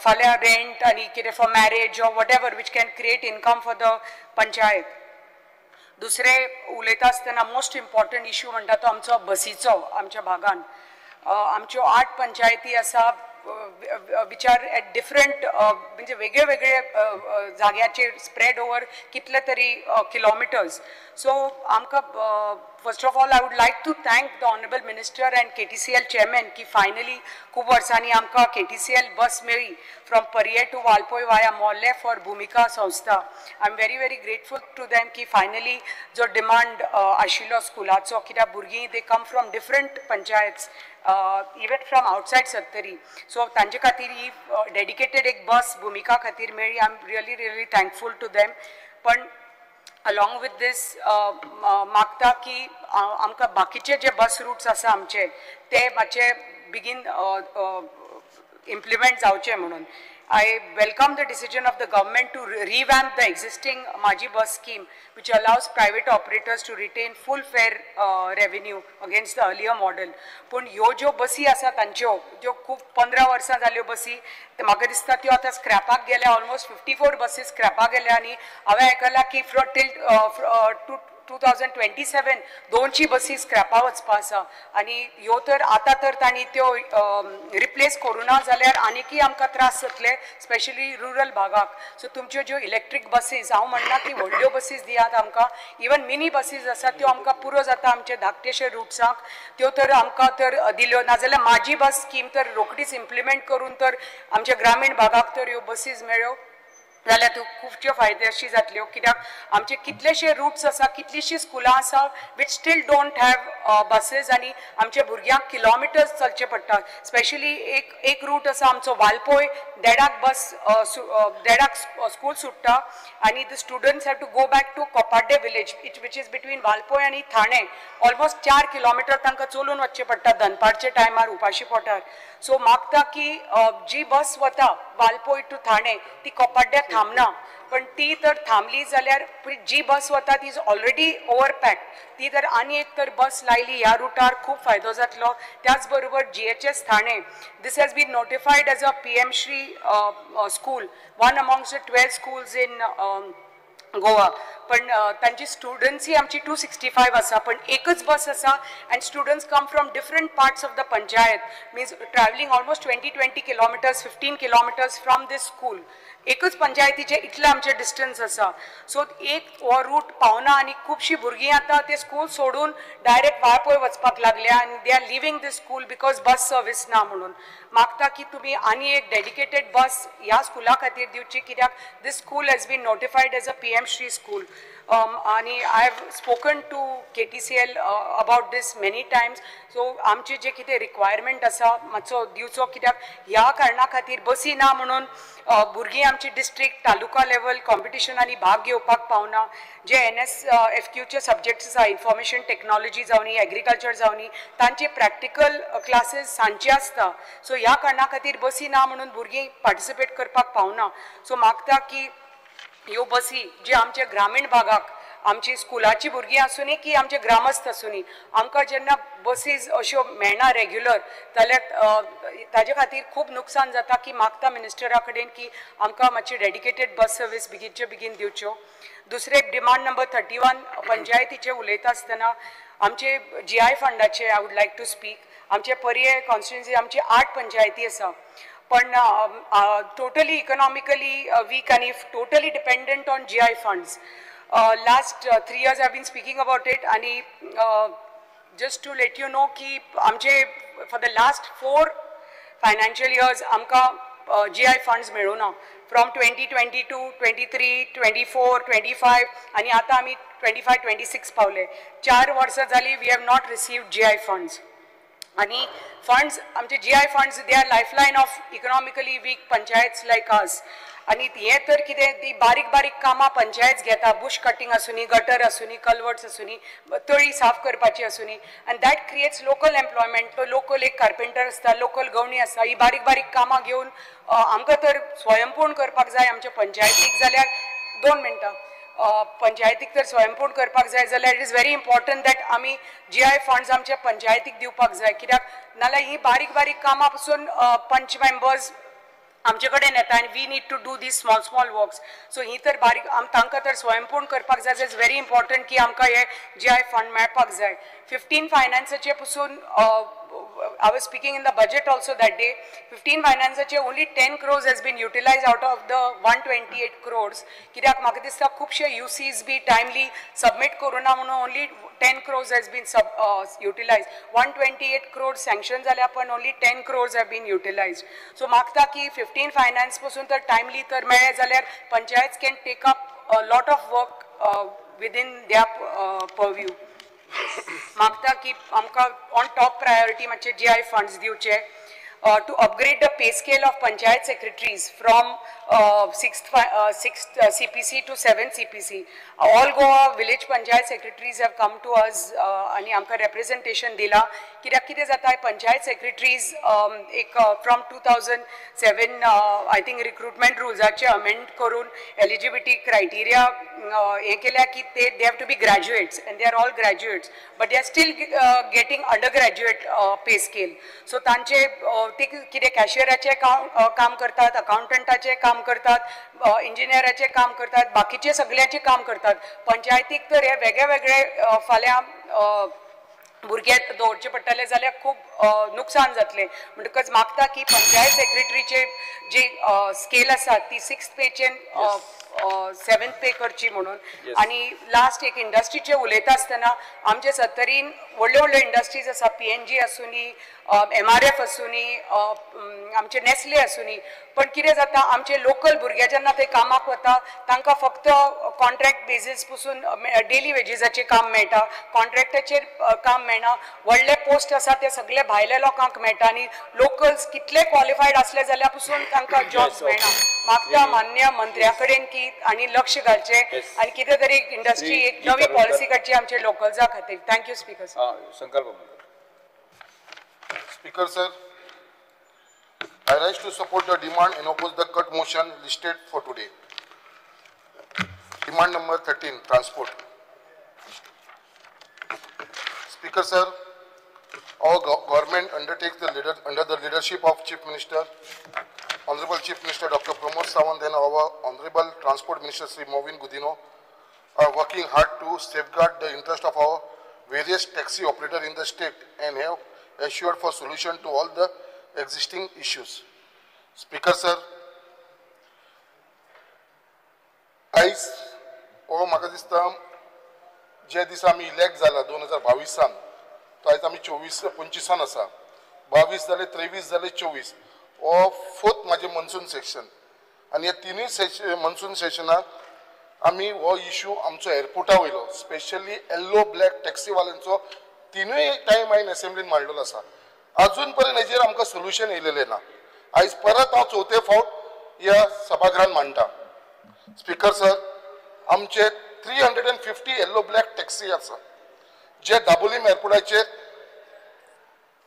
फाल्यां रेंट आनी कितें for marriage or whatever which can create income for the panchayat. दुसरें उलयता आसतना मोस्ट इम्पॉर्टंट इशू म्हणटा तो आमचो बसीचो. आमच्या भागान आमच्यो 8 पंचायती आसा which are at different म्हणजे वेगळे वेगळे जाग्याचेर स्प्रेड ओवर कितले तरी किलोमिटर्स. सो आमकां first of all I would like to thank the honourable minister and KTCL chairman की फायनली खूब वर्सांनी आमकां KTCL बस मेळ्ळी from Parye to Valpoi via Morlem for Bhumika Sanstha. I am very very grateful to them की finally जो demand आशिल्लो स्कुलाचो, कित्याक भुरगीं they come from different panchayats, even from outside Sattari. So तांचे खातीर ही डेडिकेटेड एक बस भुमिका खातीर मेळ्ळी. I am really really thankful to them. पण अलॉंग विथ these मागता की आमकां बाकीचे जे बस रूट्स आसा आमचे ते मातशे बेगीन इम्प्लिमेंट जावचे म्हणून. I welcome the decision of the government to revamp the existing Mhaji bus scheme, which allows private operators to retain full fare revenue against the earlier model. पूण ह्यो ज्यो बसी आसा तांच्यो ज्यो खूब 15 वर्सां जाल्यो बसी, ते म्हाका दिसता त्यो आतां स्क्रॅपाक गेल्या. ऑलमोस्ट 54 बसी स्क्रॅपाक गेल्या आनी हांवें आयकलां की टील 2027 200 बसी स्क्रॅपा वचपा आसा. आनी ह्यो तर आतां तर तांणी त्यो रिप्लेस करूं ना जाल्यार आनीकय आमकां त्रास जातले, स्पेशली रुरल भागाक. सो तुमच्यो ज्यो इलेक्ट्रीक बसीस, हांव म्हणना की व्हडल्यो बसीस दियात आमकां, इवन मिनी बसीस आसा त्यो आमकां पुरो जाता आमचे धाकटेशे रुट्सांक, त्यो तर आमकां तर दिल्यो. नाजाल्यार म्हाजी बस स्कीम तर रोखडीच इम्प्लिमेंट करून तर आमच्या ग्रामीण भागाक तर ह्यो बसीस मेळ्यो जाल्यार त्यो खुबश्यो फायदेशीर जातल्यो. कित्याक आमचे कितलेशे रुट्स आसा, कितलीशीं स्कुलां आसा which still don't have buses आनी आमच्या भुरग्यांक किलोमिटर्स चलचे पडटा. स्पेशली एक एक रूट आसा आमचो वालपोय, देडाक बस, देडाक स्कूल सुट्टा आनी the students have to go back to Koparde village, which is between Valpoi आनी ठाणे. ऑलमोस्ट 4 किलोमिटर तांकां चलून वचचें पडटा दनपारच्या टायमार उपाशी पोटार. सो मागता की जी बस वता वालपोय टू ठाणे ती कोपाड्ड्या थांबना, पण ती तर थांबली जाल्यार जी बस वता ती is already over packed. ती तर आनी एक तर बस लायली ह्या रुटार खूब फायदो जातलो. त्याच बरोबर GHS Thane, this has been notified as a PM Shri school, one amongst the 12 schools in Goa. पण तांची स्टुडंट्सय आमची 265 आसा, पण एकच बस आसा and students come from different parts of the panchayat, means travelling almost 20 kilometres, 15 kilometres from this school. एकच पंचायतीचे इतलें आमचें डिस्टन्स आसा. सो एक हो रूट पावना आनी खुबशीं भुरगीं आतां ते स्कूल सोडून डायरेक्ट वाळपय वचपाक लागल्या आनी they are leaving this school because bus service ना म्हणून. मागता की तुमी आनी एक डेडिकेटेड बस ह्या स्कुला खातीर दिवची, कित्याक this school has been notified as a PM Shri school. आनी I have spoken to KTCL about this many times. So आमचे जे कितें रिक्वायरमेंट आसा मातसो दिवचो, कित्याक ह्या कारणा खातीर बसी ना म्हणून भुरगीं आमची डिस्ट्रिक्ट तालुका लेवल कॉम्पिटिशनांनी भाग घेवपाक पावना. जे NSFQचे सब्जेक्ट्स आसा, इन्फॉर्मेशन टॅक्नॉलॉजी जावनी, एग्रीकल्चर जावनी, तांचे प्रॅक्टिकल क्लासीस सांजचे आसता. सो ह्या कारणा खातीर बसी ना म्हणून भुरगीं पार्टिसिपेट करपाक पावना. सो मागता की ह्यो बसी जे आमच्या ग्रामीण भागाक आमची स्कुलाची भुरगीं आसुनी की आमचे ग्रामस्थ आसुनी, आमकां जेन्ना बसीस अश्यो मेळना रेग्युलर जाल्यार ताजे खातीर खूब नुकसान जाता. की मागता मिनिस्टरा कडेन की आमकां मातशी डेडिकेटेड बस सर्वीस बेगीनचे बेगीन दिवच्यो. दुसरें डिमांड नंबर 31 पंचायतीचे उलयता आसतना आमचे GI फंडाचे I would like to speak. आमचे पर्ये कॉन्स्टिट्युएन्सी आमची 8 पंचायती आसा, पण टोटली इकॉनॉमिकली वीक आनी totally dependent on GI funds. Last 3 years I been speaking about it आनी just to let you know की आमचे for the last 4 financial years आमकां GI funds मेळूना. फ्रॉम 2022, 23, 24, 25 आनी आतां आमी 25, 26 पावले. 4 वर्सां जाली we have not received GI funds. आनी फंड्स आमचे GI funds they are lifeline of economically weak panchayats like us. आनी हें तर कितें ती बारीक बारीक कामां पंचायत घेता, बुश कटिंग आसुनी, गटर आसुनी, कलवर्ट्स आसुनी, तळी साफ करपाची आसुनी, आनी that creates local employment. तो लोकल एक कार्पेंटर आसता, लोकल गवणी आसता, ही बारीक बारीक कामां घेवन आमकां तर स्वयंपूर्ण करपाक जाय आमच्या पंचायतीक. जाल्यार 2 मिनटां पंचायतीक तर स्वयंपूर्ण करपाक जाय जाल्यार it is very important that आमी GI funds आमच्या पंचायतीक दिवपाक जाय, कित्याक नाल्यार ही बारीक बारीक कामां पसून पंच मेंबर्स आमचे कडेन येता आनी we need to do these small small works. So ही तर बारीक तांकां तर स्वयंपूर्ण करपाक जाय. Is very important की आमकां हे GI fund मेळपाक जाय. 15 फायनान्साचे पसून I was speaking in the budget also that day, 15 फायनान्साचे only 10 crores has been utilise out of the 128 crores. कित्याक म्हाका दिसता खुबशे UCs बी टायमली सबमीट करूना म्हणून only 10 crores has been utilise. 128 crores sanction जाल्या पण only 10 crores have been utilised. So मागता की 15 finance पसून तर टायमली तर मेळ्ळे जाल्यार panchayat can take up lot of work within their purview. मागता की आमकां ऑन टॉप प्रायोरिटी मातशे GI funds दिवचे to upgrade the pay scale of panchayat secretaries from sixth CPC to 7 CPC. All Goa village panchayat secretaries have come to us आनी आमकां representation दिलां. कित्याक कितें जाता, पंचायत सेक्रेटरीज एक from 2007 I think recruitment रुल्साचे amend करून eligibility criteria हें केल्या की ते they have to be graduates and they are all graduates, but they are still getting under graduate pay scale. So तांचे ते कितें कॅशियराचें काम करतात, अकाउंटंटाचें काम करतात, इंजिनियराचें काम करतात, बाकीचे सगळ्यांचें काम करतात. पंचायतीक तर हे वेगळे वेगळे फाल्यां भुरगे दवरचे पडटले जाल्यार खूब नुकसान जातलें. म्हणटकच मागता की पंचायत सेक्रेटरीचे जी स्केल आसा ती 6th पेचेन 7th पे करची म्हणून. आनी लास्ट एक इंडस्ट्रीचे उलयता आसतना आमचे सत्तरीन व्हडल्यो व्हडल्यो इंडस्ट्रीज आसा, PNG आसूनी, MRF आसूनी, आमचे नेस्ले आसूनी. पण कितें जाता, आमचे लोकल भुरगे जेन्ना थंय कामाक वता तांकां फक्त कॉन्ट्रॅक्ट बेजीस पसून डेली वेजीसाचें काम मेळटा, कॉन्ट्रॅक्टाचेर काम मेळना. व्हडले पोस्ट आसा ते सगळे भायल्या लोकांक मेळटा आनी लोकल्स कितले क्वॉलिफायड आसले जाल्यार पसून तांकां जॉब्स मेळना. मागता मान्य मंत्र्या कडेन की आनी लक्ष घालचें आनी कितें तरी इंडस्ट्री एक नवी पॉलिसी काडची आमचे लोकल्सा खातीर. Thank you speaker sir. Sankalp. Speaker sir, I rise to support the demand and oppose the cut motion listed for today. Demand number 13, transport. Speaker sir, our government undertakes the under the leadership of Chief Minister, Honorable Chief Minister Dr. Pramod Sawant and our Honorable Transport Minister Sri Mauvin Godinho are working hard to safeguard the interest of our various taxi operators in the state and have assured for solution to all the existing issues. Speaker sir, आयज हो म्हाका दिसता जे दिसा आमी elect जाला 2022 तो आयज आमी 24-25 आसा, 22 जाले, 23 जाले, 24 हो फोर्थ म्हाजें मनसून सेशन. आनी ह्या तिनूय मनसून सेशनाक आमी हो इशू आमचो एअरपोर्टा वयलो स्पेशली येल्लो ब्लॅक टॅक्सीवाल्यांचो तिनूय टायम हांवें एसेंब्लीन मांडलेलो आसा. अजून पर्यंत हेजेर आमकां सोल्युशन येयलेलें ना. आयज परत हांव चवथे फावट ह्या सभागृहान मांडटा. स्पीकर सर, आमचे 350 येल्लो ब्लॅक टॅक्सी आसा जे दाबोलीम एअरपोर्टाचेर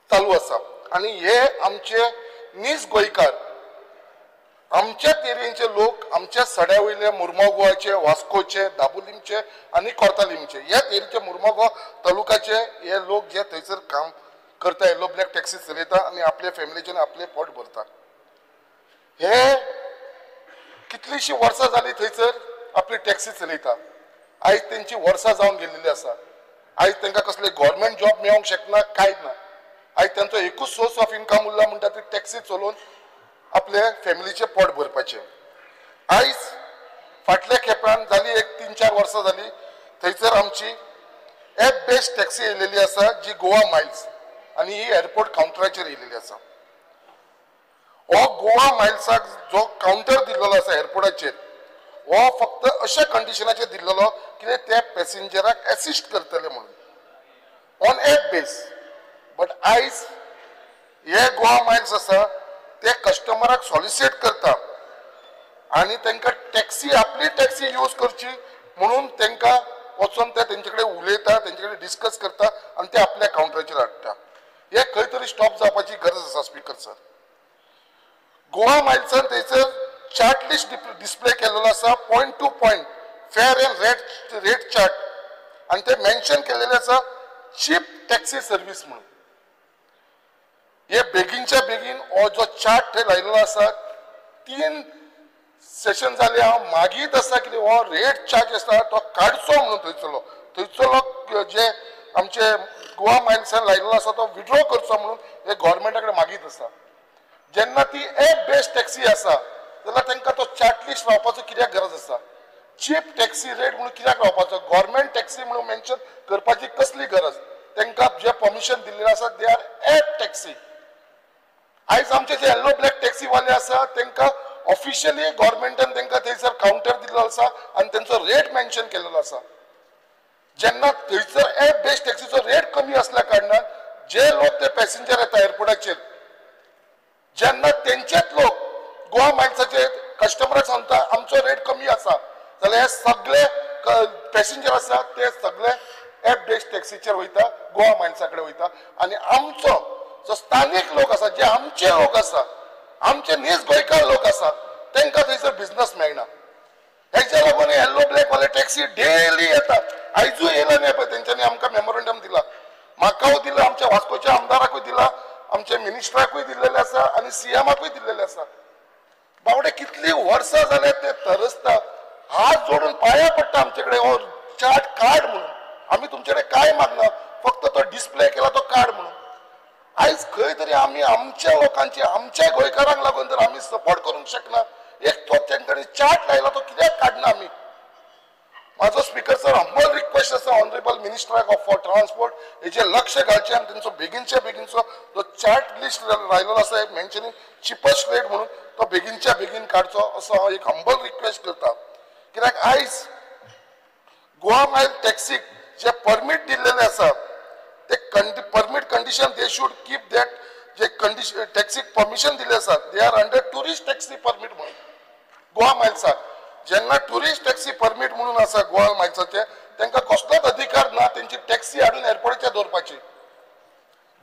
चालू आसा आनी हे आमचे नीज गोंयकार, आमच्याच एरियेचे लोक, आमच्या सड्या वयले मुर्मोगांवचे, वास्कोचे, दाबोलीमचे आनी कोर्तालीमचे ह्याच एरियेचे मुर्मोगांव तालुकाचे हे लोक जे थंयसर काम करता, येल्लो ब्लॅक टॅक्सी चलयता आनी आपल्या फॅमिलीचें आपलें पोट भरता. हे कितलीशीं वर्सां जालीं थंयसर आपली टॅक्सी चलयता. आयज तेंची वर्सां जावन गेल्लेली आसा. आयज तांकां कसले गव्हर्मेंट जॉब मेळोंक शकना, कांय ना. आयज तांचो एकूच सोर्स ऑफ इनकम उरला म्हणटा ती टॅक्सी चलोवन आपले फॅमिलीचें पोट भरपाचें. आयज फाटल्या खेपान जाली एक 3-4 वर्सां जाली थंयसर आमची एप बेस्ड टॅक्सी येयलेली आसा जी गोवा मायल्स आनी ही एअरपोर्ट कावंटराचेर येयलेली आसा. हो गोवा मायल्साक जो कावंटर दिल्लो आसा एअरपोर्टाचेर हो फक्त अशा कंडिशनाचेर दिल्लो कितें त्या पॅसेंजराक एसिस्ट करतले म्हणून ऑन एप बेस. बट आयज हे गोवा मायल्स आसा ते कस्टमराक सॉलिसीट करता आनी तांकां टॅक्सी आपली टॅक्सी यूज करची म्हणून तांकां वचोन ते तेंचे कडेन उलयता, तेंचे कडेन डिस्कस करता आनी ते आपल्या कावंटराचेर हाडटा. हे खंय तरी स्टॉप जावपाची गरज आसा. स्पीकर सर, गोवा मायल्सान थंयसर चार्ट लिस्ट डिस्प्ले केलेलो आसा, point to point fare and rate chart आनी ते मेन्शन केलेले आसा चीप टॅक्सी सर्वीस म्हणून. हे बेगीनच्या बेगीन हो जो चार्ट थंय लायलेलो आसा 3 सेशन जाले हांव मागीत आसा कितें हो रेट चार्ज आसा तो काडचो म्हणून थंयसरलो जे आमचे गोवा मायल्सान लायलेलो आसा तो विड्रॉ करचो म्हणून हे गव्हर्मेंटा कडेन मागीत आसा. जेन्ना ती एप बेस्ड टॅक्सी आसा जाल्यार तांकां तो चार्ट लिस्ट लावपाचो कित्याक गरज आसा? चीप टॅक्सी रेट म्हणून कित्याक लावपाचो? गव्हर्मेंट टॅक्सी म्हणून मेन्शन करपाची कसली गरज? तांकां जे परमिशन दिल्लें आसा they are app taxi. आयज आमचे जे येल्लो ब्लॅक टॅक्सीवाले आसा तांकां ऑफिशियली गव्हर्मेंटान तांकां थंयसर कावंटर दिल्लो आसा आनी तेंचो रेट मेन्शन केल्लो आसा. जेन्ना थंयसर एप बेस्ड टॅक्सीचो रेट कमी आसल्या कारणान जे लोक ते पॅसेंजर येता एअरपोर्टाचेर जेन्ना तेंचेच लोक गोवा मायल्साचे कस्टमराक सांगता आमचो रेट कमी आसा, जाल्यार हे सगळे पॅसेंजर आसा ते सगळे एप बेस्ड टॅक्सीचेर वयता, गोवा मायल्सा कडेन वयता. आनी आमचो जो स्थानीक लोक आसा, जे आमचे लोक आसा, आमचे नीज गोंयकार लोक आसा, तांकां थंयसर बिजनस मेळना. हेच्या लागून येल्लो ब्लॅक वाले टॅक्सी डेली येता. आयजूय येयला न्ही पळय, तेंच्यांनी आमकां मेमोरंडम दिला, म्हाकाय दिला, आमच्या वास्कोच्या आमदाराकूय दिला, आमच्या मिनिस्टराकूय दिल्लेले आसा आनी सीएमाकूय दिल्लेले आसा. बावडे कितली वर्सां जाल्या ते तरसता, हात जोडून पांया पडटा आमचे कडेन, हो चार्ट काड म्हणून. आमी तुमचे कडेन काय मागना, फक्त तो डिस्प्ले केला तो काड म्हणून. आयज खंय तरी आमी आमच्या लोकांची, आमच्या गोंयकारांक लागून जर आमी सपोर्ट करूंक शकना, एक तो तेंच्यानी चार्ट लायला तो कित्याक काडना आमी? म्हाजो स्पीकर सर हंबल रिक्वेस्ट आसा ऑनरेबल मिनिस्टराक ऑफ फॉर ट्रान्सपोर्ट, हेजेर लक्ष घालचें आनी तेंचो बेगीनच्या बेगीनचो जो चार्ट लिस्ट लायलेलो आसा मेन्शनिंग चिपस्ट रेट म्हणून, तो बेगीनच्या बेगीन काडचो असो हांव एक हंबल रिक्वेस्ट करता. कित्याक आयज गोवा मायल टॅक्सीक जे परमीट दिल्लेले आसा ते permit condition they should keep that. जे कंडिशन टॅक्सीक परमिशन दिल्ले आसा they are under tourist taxi permit म्हणून गोवा मायल्साक. जेन्ना ट्युरिस्ट टॅक्सी परमीट म्हणून आसा गोवा मायल्साचे, तांकां कसलोच अधिकार ना तेंची टॅक्सी हाडून एअरपोर्टाचेर दवरपाची.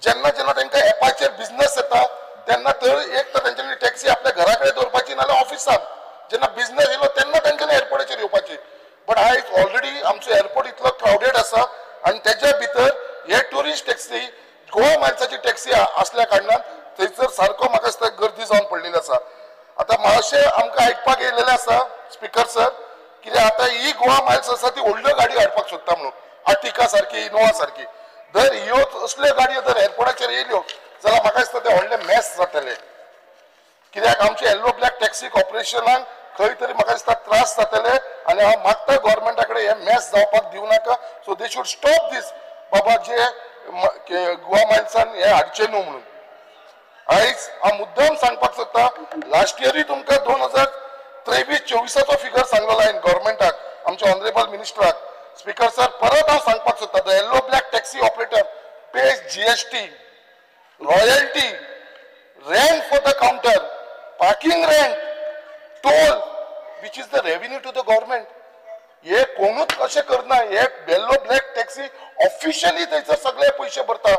जेन्ना जेन्ना तांकां एपाचेर बिजनस येता तेन्ना तर एक तर तेंच्यांनी टॅक्सी आपल्या घरा कडेन दवरपाची, नाजाल्यार ऑफिसाक. जेन्ना बिजनस येयलो तेन्ना तेंच्यांनी एअरपोर्टाचेर येवपाची. बट आयज ऑलरेडी आमचो एअरपोर्ट इतलो क्रावडेड आसा आनी तेच्या भितर हे ट्युरिस्ट टॅक्सी गोवा मायल्साची टॅक्सी आसल्या कारणान थंयसर सारको म्हाका दिसता गर्दी जावन पडलेली आसा. आतां मातशें आमकां आयकपाक येयलेलें आसा स्पीकर सर, कित्याक आतां ही गोवा मायल्स आसा ती व्हडल्यो गाडयो हाडपाक सोदता म्हणून, आर्टिका सारकी, इनोवा सारकी. जर ह्यो असल्यो गाडयो जर एअरपोर्टाचेर येयल्यो जाल्यार म्हाका दिसता ते व्हडले मॅस जातले. कित्याक आमचे येल्लो ब्लॅक टॅक्सी कॉर्पोरेशनाक खंय तरी म्हाका दिसता त्रास जातले. आनी हांव मागता गव्हर्मेंटा कडेन हे मॅस जावपाक दिवं नाका. So they should stop this बाबा, जे गोवा मायल्सान हे हाडचें न्हू म्हणून. आयज हांव मुद्दाम सांगपाक सोदता, लास्ट इयरूय तुमकां 2023-24 फिगर सांगलेलो हांवें गव्हर्मेंटाक, आमच्या ऑनरेबल मिनिस्टराक. स्पीकर सर परत हांव सांगपाक सोदता, the yellow black taxi operator pays GST, royalty, rent for the counter, parking rent, toll, which is the revenue to the government. हे कोणूच अशें करना. हे येल्लो ब्लॅक टॅक्सी ऑफिशियली थंयसर सगळे पयशे भरता.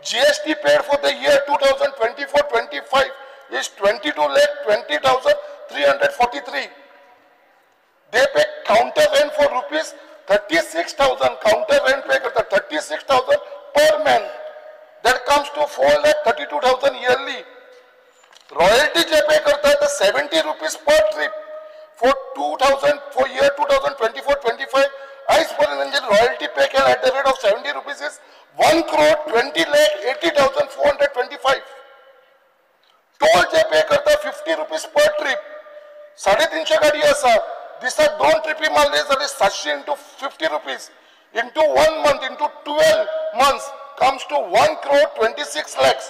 GST paid for the year 2024-25 is 22,20,343. They pay counter rent for rupees 36,000. Counter rent pay करता 36,000 per man. That comes to 4,32,000 yearly. Royalty J pay करता ते 70 rupees per trip for 2000 for year 2024-25. आयज पर्यंत royalty pay केला at the rate of 70 rupees is 1,20,80,425. Toll J pay करता 50 rupees per trip. 350 गाडी आसा, दिसाक 2 ट्रिपी मारले जाल्यार 700 into 50 rupees into 1 month into 12 months comes to 1,26,00,000.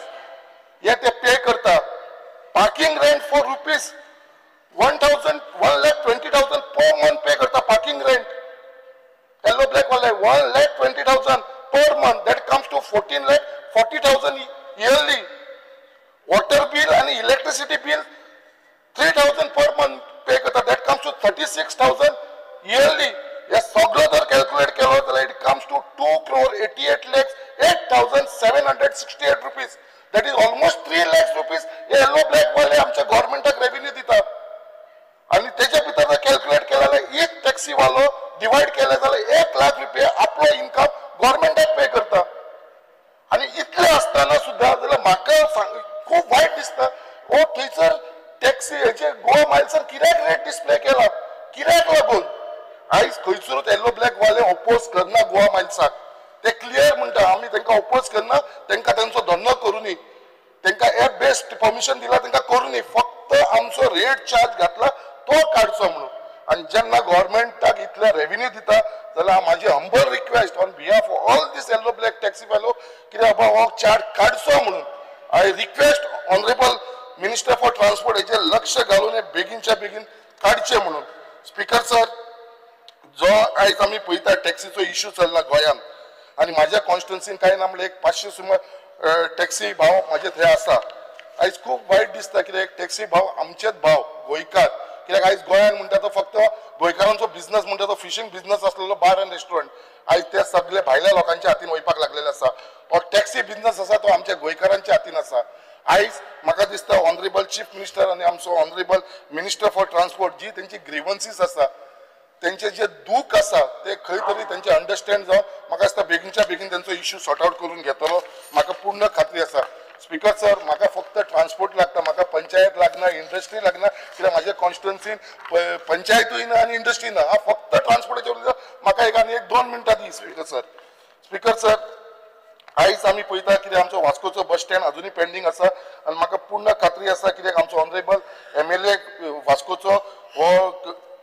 हे ते पे करता. Parking rent for rupees 1,20,000 per month pay करता. पार्किंग रेंट येल्लो ब्लॅक वाले 1,20,000 per month. That comes to 14,40,000 yearly. Water bill and electricity bill 3,000 per month pay करता. That comes to 36,000 yearly. हे सगळं जर calculate केलो जाल्यार it comes to 2,88,08,768 rupees. That is almost 3 lakhs rupees हे येल्लो black वाले आमच्या गव्हर्मेंटाक रेव्हेन्यू दिता. आनी तेच्या भितर जर कॅल्क्युलेट केला जाल्यार एक टॅक्सी वालो डिवायड केले जाल्यार 1 लाख रुपया आपलो इन्कम गव्हर्मेंटाक पे करता. आनी इतलें आसतना सुद्दां जाल्यार म्हाका खूब वायट दिसता, ओ थंयसर टॅक्सी हेजे गोवा मायल्सार कित्याक रेट डिस्प्ले केला, कित्याक लागून? आयज खंयसरूच येल्लो ब्लॅक वाले ओपोज करना गोवा मायल्साक. ते क्लियर म्हणटा आमी तांकां ओपोज करना, तांकां तांचो धंदो करुनी, तांकां एप बेस्ड परमिशन दिला तांकां करुनी, फक्त आमचो रेट चार्ज घातला तो काडचो म्हणून. आनी जेन्ना गव्हर्मेंटाक इतले रेव्हेन्यू दिता जाल्यार म्हाजी humble request on behalf of all this yellow black taxi fellow कित्याक बाबा हो चार्ज काडचो म्हणून. I request honourable minister for transport हेजेर लक्ष घालून हे बेगीनच्या बेगीन काडचें म्हणून. स्पीकर सर, जो आयज आमी पळयता टॅक्सीचो इश्यू चल्ला गोंयांत, आनी म्हाज्या कॉन्स्टिट्युन्सीन कांय ना म्हणल्यार एक 500 सुमार टॅक्सी भाव म्हाजे थंय आसा. आयज खूब वायट दिसता कित्याक टॅक्सी भाव आमचेच भाव गोंयकार कित्याक आयज गोंयांत म्हणटा तो फक्त गोंयकारांचो बिझनस म्हणटा तो फिशींग बिझनस आसलेलो बार आनी रेस्टॉरंट आयज ते सगळे भायल्या लोकांच्या हातीन वयपाक लागलेले आसा. हो टॅक्सी बिझनस आसा तो आमच्या गोंयकारांच्या हातीन आसा. आयज म्हाका दिसता ऑनरेबल चीफ मिनिस्टर आनी आमचो ऑनरेबल मिनिस्टर फॉर ट्रान्सपोर्ट जी तेंची ग्रिवन्सीस आसा, तेंचे जे दूख आसा ते खंय तरी तेंचे अंडरस्टँड जावन म्हाका दिसता बेगीनच्या बेगीन तेंचो इश्यू सॉर्ट आवट करून घेतलो, म्हाका पूर्ण खात्री आसा. स्पीकर सर, म्हाका फक्त ट्रान्सपोर्ट लागता, म्हाका पंचायत लागना, इंडस्ट्री लागना, कित्याक म्हाज्या कॉन्स्टिट्युएन्सीन पंचायतूय ना आनी इंडस्ट्री ना. हांव फक्त ट्रान्सपोर्टाचेर उलयता. म्हाका एक आनी एक 2 मिनटां दी स्पीकर सर. स्पीकर सर, आयज आमी पळयता कित्याक आमचो वास्कोचो बस स्टँड अजुनूय पेंडींग आसा आनी म्हाका पूर्ण खात्री आसा कित्याक आमचो ऑनरेबल MLA वास्कोचो हो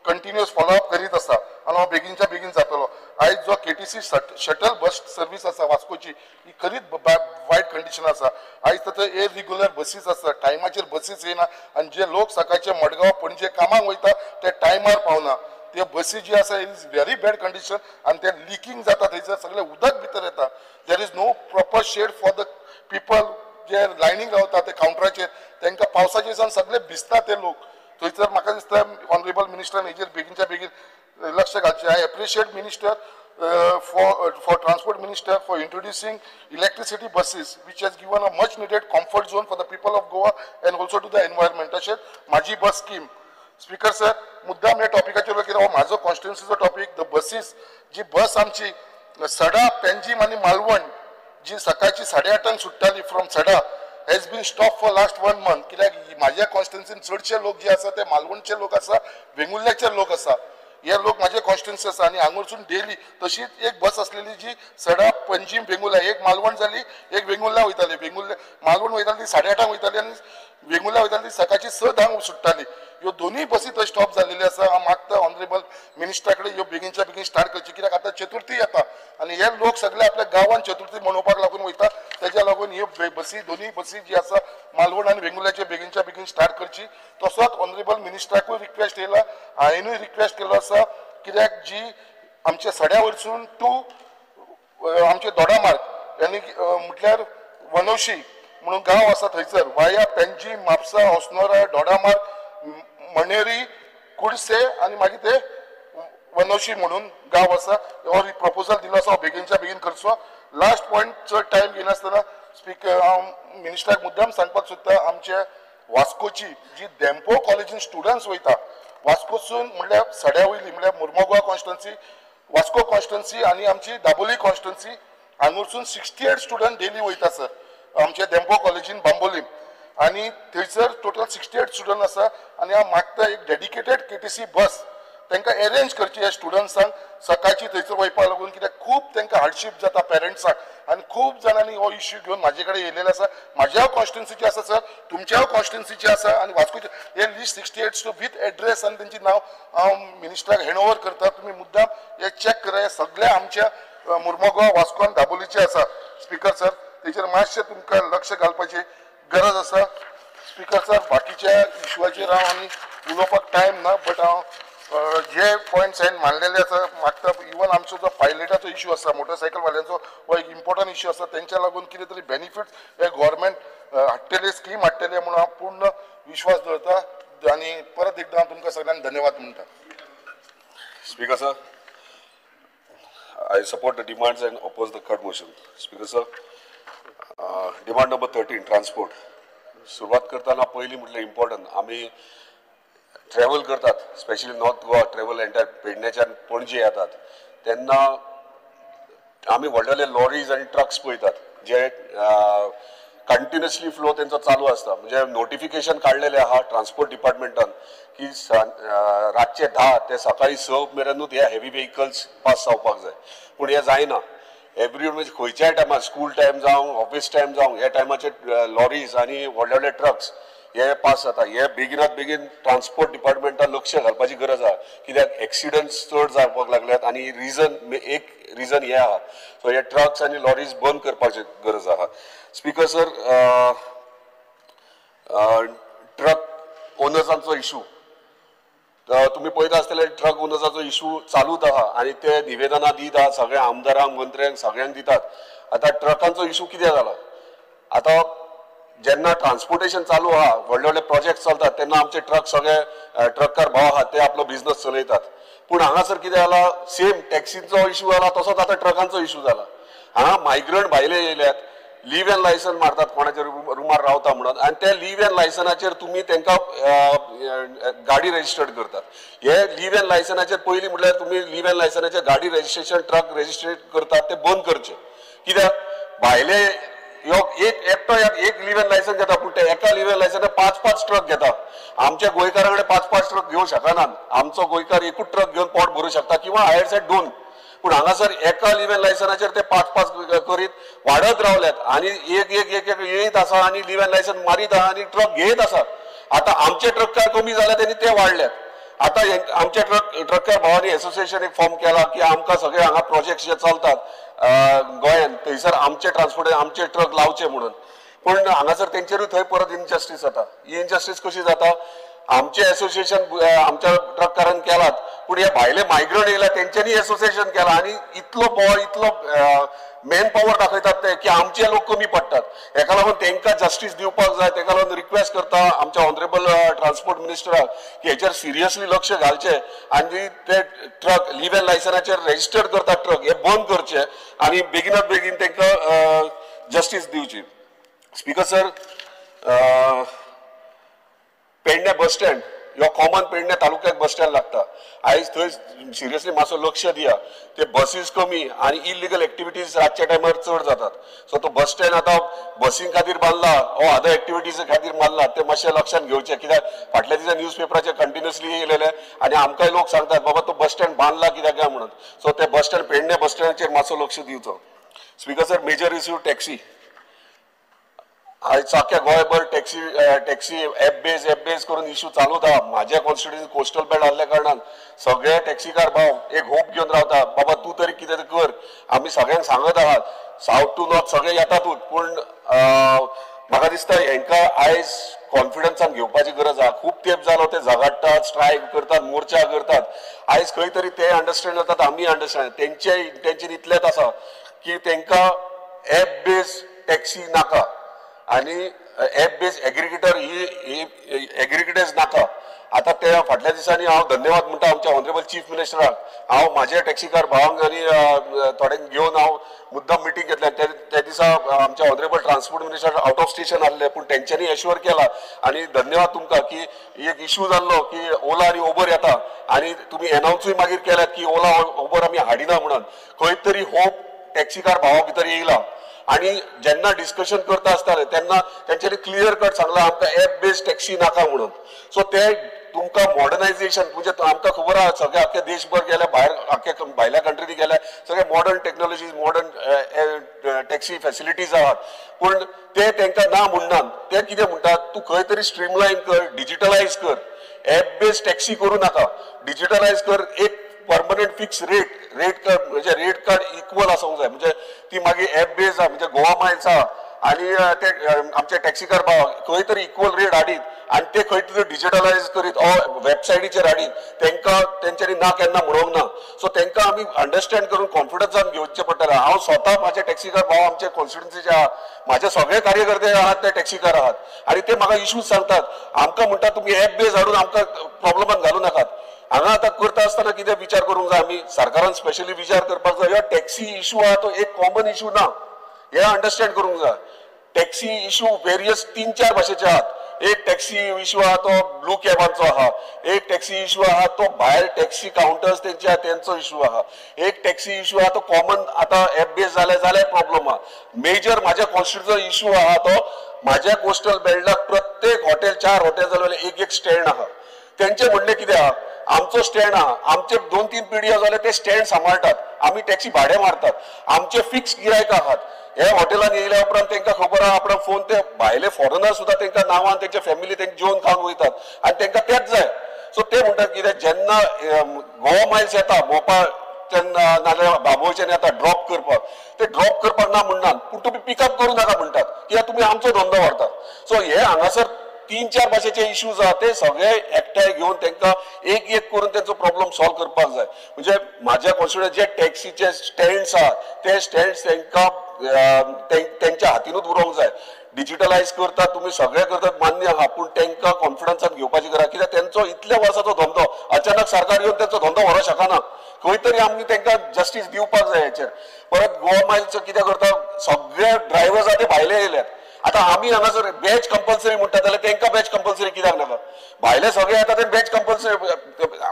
कंटिन्युअस फॉलोअप करीत आसा आनी हो बेगीनच्या बेगीन जातलो. आयज जो KTC shuttle bus service आसा वास्कोची ही खरीच वायट कंडिशन आसा. आयज ताचो इरेग्युलर बसीस आसा, टायमाचेर बसीस येना आनी जे लोक सकाळचे मडगांव पणजे कामाक वयता ते टायमार पावना. ते बसी जी आसा is very bad condition आनी ते लिकींग जाता, थंयसर सगळें उदक भितर येता. There is no proper shade for the people जे लायनीक रावता ते कावंटराचेर, तांकां पावसाच्या दिसान सगळे भिजता ते लोक. थंयसर म्हाका दिसता ऑनरेबल मिनिस्टरान हेजेर बेगीनच्या बेगीन लक्ष घालचें. I appreciate minister for transport minister for introducing electricity buses which has given a much needed comfort zone for the people of Goa and also to the environment. तशेंच म्हाजी बस स्कीम. स्पीकर सर, मुद्दाम ह्या टॉपिकाचेर कित्याक हो म्हाजो कॉन्स्टिट्युएन्सीचो topic. The buses जी बस आमची सडा पेंजीम आनी मालवण जी सकाळची 8:30 सुट्टाली from Sada has been stop for last 1 month. कित्याक म्हाज्या कॉन्स्टिट्युएन्सीन चडशे लोक जे आसा ते मालवणचे लोक आसा, वेंगुर्ल्याचे लोक आसा, हे लोक म्हाजे कॉन्स्टिट्युएन्सी आसा आनी हांगसून डेली तशीच एक बस आसलेली जी सडा पंजीम वेंगुर्ला, एक मालवण जाली एक वेंगुर्ला वयताली, वेंगुर्ला मालवण वयताली ती 8:30 वयताली आनी वेंगुर्ला वयताली ती सकाळची 6:10 सुट्टाली. ह्यो दोनूय बसी थंय स्टॉप जाल्लेल्यो आसा. हांव मागता ऑनरेबल मिनिस्टरा कडेन ह्यो बेगीनच्या बेगीन स्टार्ट करची कित्याक आतां चतुर्थी येता आनी हे लोक सगळे आपल्या गांवांत चतुर्थी मनोवपाक लागून वयता, तेज्या लागून ह्यो बसी दोनूय बसी जी आसा मालवण आनी वेंगुर्ल्याचे बेगीनच्या बेगीन स्टार्ट करची. तसोच ऑनरेबल मिनिस्टराकूय रिक्वेस्ट येयला, हांवेनूय रिक्वेस्ट केलो आसा कित्याक जी आमच्या सड्या वरसून टू आमचे दोडामार्ग यानी म्हटल्यार वनोशी म्हणून गांव आसा थंयसर वाया पेंजी म्हापसा अस्नोरा दोडामार्ग मणेरी कुडसे आनी मागीर ते वनोशी म्हणून गांव आसा. हो प्रपोजल दिलो आसा, हो बेगीनच्या बेगीन करचो. लास्ट पॉयंट, चड टायम घेनासतना स्पीकर हांव मिनिस्टराक मुद्दाम सांगपाक सोदता, आमच्या वास्कोची जी धेंपो कॉलेजीन स्टुडंट्स वयता वास्कोसून म्हणल्यार सड्या वयली म्हणल्यार मुर्मोगोवा कॉन्स्टिट्युएन्सी, वास्को कॉन्स्टिट्युएन्सी आनी आमची दाबोली कॉन्स्टिट्युएन्सी हांगसून 68 स्टुडंट डेली वयता सर आमच्या धेंपो कॉलेजीन बांबोलीम आनी थंयसर टोटल 68 स्टुडंट आसा आनी हांव मागता एक डेडिकेटेड KTC बस तांकां एरेंज करची ह्या स्टुडंट्सांक सकाळची थंयसर वयपाक लागून, कित्याक खूब तांकां हार्डशीप जाता पेरंट्सांक आनी खूब जाणांनी हो इश्यू घेवन म्हाजे कडेन येयलेले आसा. म्हाज्या कॉन्स्टिट्युएन्सीचे आसा सर, तुमच्या कॉन्स्टिट्युएन्सीचे आसा आनी वास्कोचे. हे लिस्ट 68 विथ एड्रेस आनी तेंची नांव हांव मिनिस्टराक हँड ओवर करता. तुमी मुद्दाम हे चॅक करा. हे सगळे आमच्या मुर्मोगांव वास्को आनी दाबोलीचे आसा. स्पीकर सर, तेचेर मातशें तुमकां लक्ष घालपाची गरज आसा. स्पीकर सर, बाकीच्या इश्यूचेर हांव आनी उलोवपाक टायम ना, बट हांव जे पॉयंट्स हांवें मांडलेले आसा मागता. इवन आमचो जो पायलटाचो इश्यू आसा मोटरसायकलवाल्यांचो हो एक इम्पॉर्टंट इश्यू आसा, तेंच्या लागून कितें तरी बेनिफिट्स हे गव्हर्मेंट हाडटले, स्कीम हाडटले म्हणून हांव पूर्ण विश्वास दवरता आनी परत एकदां हांव तुमकां सगळ्यांक धन्यवाद म्हणटा. Speaker sir, I support the demands and oppose the cut motion. Speaker sir, demand number 13 transport. सुरवात करतना पयलीं म्हटल्यार इम्पॉर्टंट आमी ट्रॅव्हल करतात, specially north Goa travel entire पेडण्याच्यान Panaji येतात तेन्ना आमी व्हडले लॉरीज आनी ट्रक्स पळयतात जे कंटिन्युअसली फ्लो तेंचो चालू आसता. म्हणजे नोटिफिकेशन काडलेलें आहा ट्रान्सपोर्ट डिपार्टमेंटान की रातचे 10 ते सकाळी 6 मेरेनूच हे हेवी व्हेकल्स पास जावपाक जाय, पूण हें जायना. एवरी म्हणजे खंयच्याय टायमार स्कूल टायम जावं ऑफीस टायम जावं ह्या टायमाचेर लॉरीज आनी व्हडले व्हडले ट्रक्स हे पास जाता. हे बेगिनात बेगीन ट्रान्सपोर्ट डिपार्टमेंटान लक्ष घालपाची गरज आहा, कित्याक एक्सिडंट्स चड जावपाक लागल्यात आनी रिजन एक रिजन हें आहा. सो हे ट्रक्स आनी लॉरीज बंद करपाची गरज आहा. स्पीकर सर, ट्रक ओनर्सांचो इशू तुमी पळयता आसतले, ट्रक ओनर्साचो इशू चालूच आहा आनी ते निवेदनां दीत आहा सगळ्या आमदारांक मंत्र्यांक सगळ्यांक दितात. आतां ट्रकांचो इशू कितें जाला, आतां जेन्ना ट्रान्सपोर्टेशन चालू आहा, व्हडले व्हडले प्रोजेक्ट चलतात तेन्ना आमचे ट्रक सगळे ट्रकार भाव आहात ते आपलो बिझनस चलयतात. पूण हांगासर कितें जाला, सेम टॅक्सींचो इशू जाला तसोच आतां ट्रकांचो इशू जाला. हांगा मायग्रंट भायले येयल्यात, लीव एन लायसन मारतात कोणाच्या रुमार रावता म्हणून, आनी त्या लीव एन लायसनाचेर तुमी तांकां गाडी रजिस्टर्ड करतात. हे लीव एन लायसनाचेर पयलीं म्हटल्यार तुमी लीव एन लायसनाचेर गाडी रजिस्ट्रेशन ट्रक रजिस्ट्रेट करतात ते बंद करचे. कित्याक भायले एक एकटो एक लीव एन लायसन घेता, पूण ते एका लीव एन लायसनार 5-5 ट्रक घेता. आमच्या गोंयकारां कडेन 5-5 ट्रक घेवंक शकनात. आमचो गोंयकार एकूच ट्रक घेवन पोट भरूंक शकता किंवा हायर सायड 2. पूण हांगासर एका लीव एन लायसनाचेर ते 5-5 करीत वाडत रावल्यात आनी एक एक एक एक येयत आसा आनी लीव एन लायसन मारीत आहा आनी ट्रक घेयत आसा. आतां आमचे ट्रकार कमी जाल्यात आनी ते वाडल्यात. आतां आमच्या ट्रकार भावांनी एसोसिएशन एक फॉर्म केला की आमकां सगळे हांगा प्रोजेक्ट जे चलतात गोंयांत थंयसर आमचे ट्रान्सपोर्ट आमचे ट्रक लावचे म्हणून. पूण हांगासर तेंचेरूय थंय परत इनजस्टीस जाता. ही इनजस्टीस कशी जाता, आमचे एसोसिएशन आमच्या ट्रककारान केलात, पूण हे भायले मायग्रंट येयला तेंच्यांनी एसोसिएशन केला आनी इतलो बॉय इतलो मॅन पावर दाखयतात ते की आमचे लोक कमी पडटात. हेका लागून तेंकां जस्टीस दिवपाक जाय. तेका लागून रिक्वेस्ट करता आमच्या ऑनरेबल ट्रान्सपोर्ट मिनिस्टराक की हेचेर सिरियसली लक्ष घालचें आनी ते ट्रक लीव एन लायसनाचेर रजिस्टर्ड करतात ट्रक हे बंद करचे आनी बेगिनात बेगीन तेंकां जस्टीस दिवची. Speaker sir, Pedne bus stand ह्यो कॉमन पेडणे तालुक्याक बस स्टँड लागता. आयज थंय सिरियसली मातसो लक्ष दिया. ते बसीस कमी आनी इलिगल एक्टिविटीज रातच्या टायमार चड जातात. सो तो बस स्टँड आतां बसीं खातीर बांदला ओ अदर एक्टिविटीज खातीर बांदला ते मातशें लक्षांत घेवचें. कित्याक फाटल्या दिसा न्यूज पेपराचेर कंटिन्युअसली येयलेले आनी आमकांय लोक सांगतात बाबा तो बस स्टँड बांदला कित्याक काय म्हणून. सो ते बस स्टँड पेडणे बस स्टँडाचेर मातसो लक्ष दिवचो. Speaker sir, major issue taxi. आयज सारक्या गोंयभर टॅक्सी टॅक्सी एप बेज करून इशू चालूच आहा. म्हाज्या कॉन्स्टिट्युएन्सी कोस्टल बेल्ट आहल्या कारणान सगळे टॅक्सीकार भाव एक होप घेवन रावता, बाबा तूं तरी कितें तरी कर. आमी सगळ्यांक सांगत आहात, सावथ टू नॉर्थ सगळे येतातूच, पूण म्हाका दिसता हेंकां आयज कॉन्फिडन्सान घेवपाची गरज आहा. खूब तेंप जालो ते झगडटात, स्ट्रायक करतात, मोर्चा करतात. आयज खंय तरी ते अंडरस्टँड जातात, आमी अंडरस्टँड. तेंचे इंटेन्शन इतलेंच आसा की तेंकां एप बेज टॅक्सी नाका आनी एप बेज एग्रिगेटर ही एग्रिगेटर्स नाका. आतां ते फाटल्या दिसांनी हांव धन्यवाद म्हणटा आमच्या ऑनरेबल चीफ मिनिस्टराक. हांव म्हाजे टॅक्सीकार भावांक आनी थोड्यांक घेवन हांव मुद्दाम मिटींग घेतल्या. त्या दिसा आमच्या honourable transport minister out of station आहले, पूण तेंच्यांनी एश्योर केला आनी धन्यवाद तुमकां की एक इशू जाल्लो की ओला आनी उबर येता आनी तुमी एनावन्सूय मागीर केल्यात की ओला उबर आमी हाडिना म्हणून. खंय तरी होप टॅक्सीकार भावा भितर येयला आनी जेन्ना डिस्कशन करता आसताले तेन्ना तेंच्यांनी क्लियर कट सांगला आमकां एप बेज टॅक्सी नाका म्हणून. सो ते तुमकां मॉडर्नायझेशन म्हणजे आमकां खबर आहा सगळे आख्खे देशभर गेल्या, भायर आख्खे भायल्या कंट्रीनी गेल्या, सगळे modern technologies modern taxi facilities आहात. पूण ते तेंकां ना म्हणनात. ते कितें म्हणटात, तूं खंय तरी स्ट्रीमलायन कर, डिजिटलायज कर, एप बेज टॅक्सी करूं नाका, डिजिटलायज कर. एक परमनंट फिक्स रेट कार्ड म्हणजे रेट कार्ड इक्वल आसूंक जाय. म्हणजे ती मागीर एप बेज आहा म्हणजे गोवा मायल्स आहा आनी ते आमचे टॅक्सीकार भाव खंय तरी इक्वल रेट हाडीत आनी ते खंय तरी डिजिटलायज करीत ओ वेबसायटीचेर हाडीत तेंकां तेंच्यांनी ना केन्ना म्हणूंक ना. सो तेंकां आमी अंडरस्टँड करून कॉन्फिडन्सान घेवचें पडटलें. हांव स्वता म्हाजे टॅक्सीकार भाव आमचे कॉन्स्टिट्युएन्सीचे आहा, म्हाजे सगळे कार्यकर्ते आहात ते टॅक्सीकार आहात आनी ते म्हाका इशूज सांगतात. आमकां म्हणटात तुमी एप बेज हाडून आमकां प्रॉब्लमान घालूं नाकात. हांगा आतां करता आसतना कितें विचार करूंक जाय, आमी सरकारान स्पेशली विचार करपाक जाय. ह्यो टॅक्सी इशू आहा तो एक कॉमन इशू ना, हे अंडरस्टँड करूंक जाय. टॅक्सी इशू वेरियस 3-4 भाशेचे आहात. एक टॅक्सी इशू आहा तो ब्लू कॅबांचो आहा, एक टॅक्सी इशू आहा तो भायर टॅक्सी कावंटर्स तेंचे आहा तेंचो इशू आहा, एक टॅक्सी इशू आहा तो कॉमन आतां एप बेज जाल्यार जाल्यार प्रॉब्लम आहा. मेजर म्हाज्या कॉन्स्टिट्युएन्सीचो इशू आहा तो म्हाज्या कोस्टल बेल्टाक प्रत्येक हॉटेल 4 हॉटेल जाल्यार एक एक स्टँड आहा. तेंचें म्हणणें कितें आहा, आमचो स्टँड आहा, आमचे 2-3 पिढी जाल्यार ते स्टँड सांबाळटात, आमी टॅक्सी भाडें मारतात, आमचे फिक्स गिरायक आहात. हे हॉटेलान येयल्या उपरांत तेंकां खबर आहा आपणा फोन ते भायले फॉरेनर सुद्दां तेंकां नांवान तेंच्या फॅमिली तेंकां जेवन खावन वयतात आनी तेंकां तेंच जाय. सो ते म्हणटात कितें, जेन्ना गोवा मायल्स येता मोपा तेन्ना नाजाल्यार बाबोळच्यान येता ड्रॉप करपाक, ते ड्रॉप करपाक ना म्हणनात, पूण तुमी पिकअप करूं नाका म्हणटात कित्याक तुमी आमचो धंदो व्हरतात. सो हे हांगासर 3-4 भाशेचे इश्यूज आहा ते सगळे एकठांय घेवन तांकां एक एक करून तेंचो प्रॉब्लम सॉल्व करपाक जाय. म्हणजे म्हाज्या कॉन्स्टिट्युएन्सी जे टॅक्सीचे स्टँड्स आहा ते स्टँड्स तांकां तेंच्या हातीनूच उरोंक जाय. डिजिटलायज करतात तुमी सगळें करतात मान्य आहा, पूण तांकां कॉन्फिडन्सान घेवपाची गरज, कित्याक तेंचो इतल्या वर्साचो धंदो अचानक सरकार येवन तेंचो धंदो व्हरूंक शकना. खंय तरी आमी तांकां जस्टीस दिवपाक जाय हेचेर. परत गोवा मायल्सचो कितें करता, सगळे ड्रायव्हर्स आहा ते भायले येयल्यात. आतां आमी हांगासर बॅच कंपल्सरी म्हणटा जाल्यार तांकां बॅच कंपल्सरी कित्याक नाका? भायले सगळे येता ते बॅच कंपल्सरी,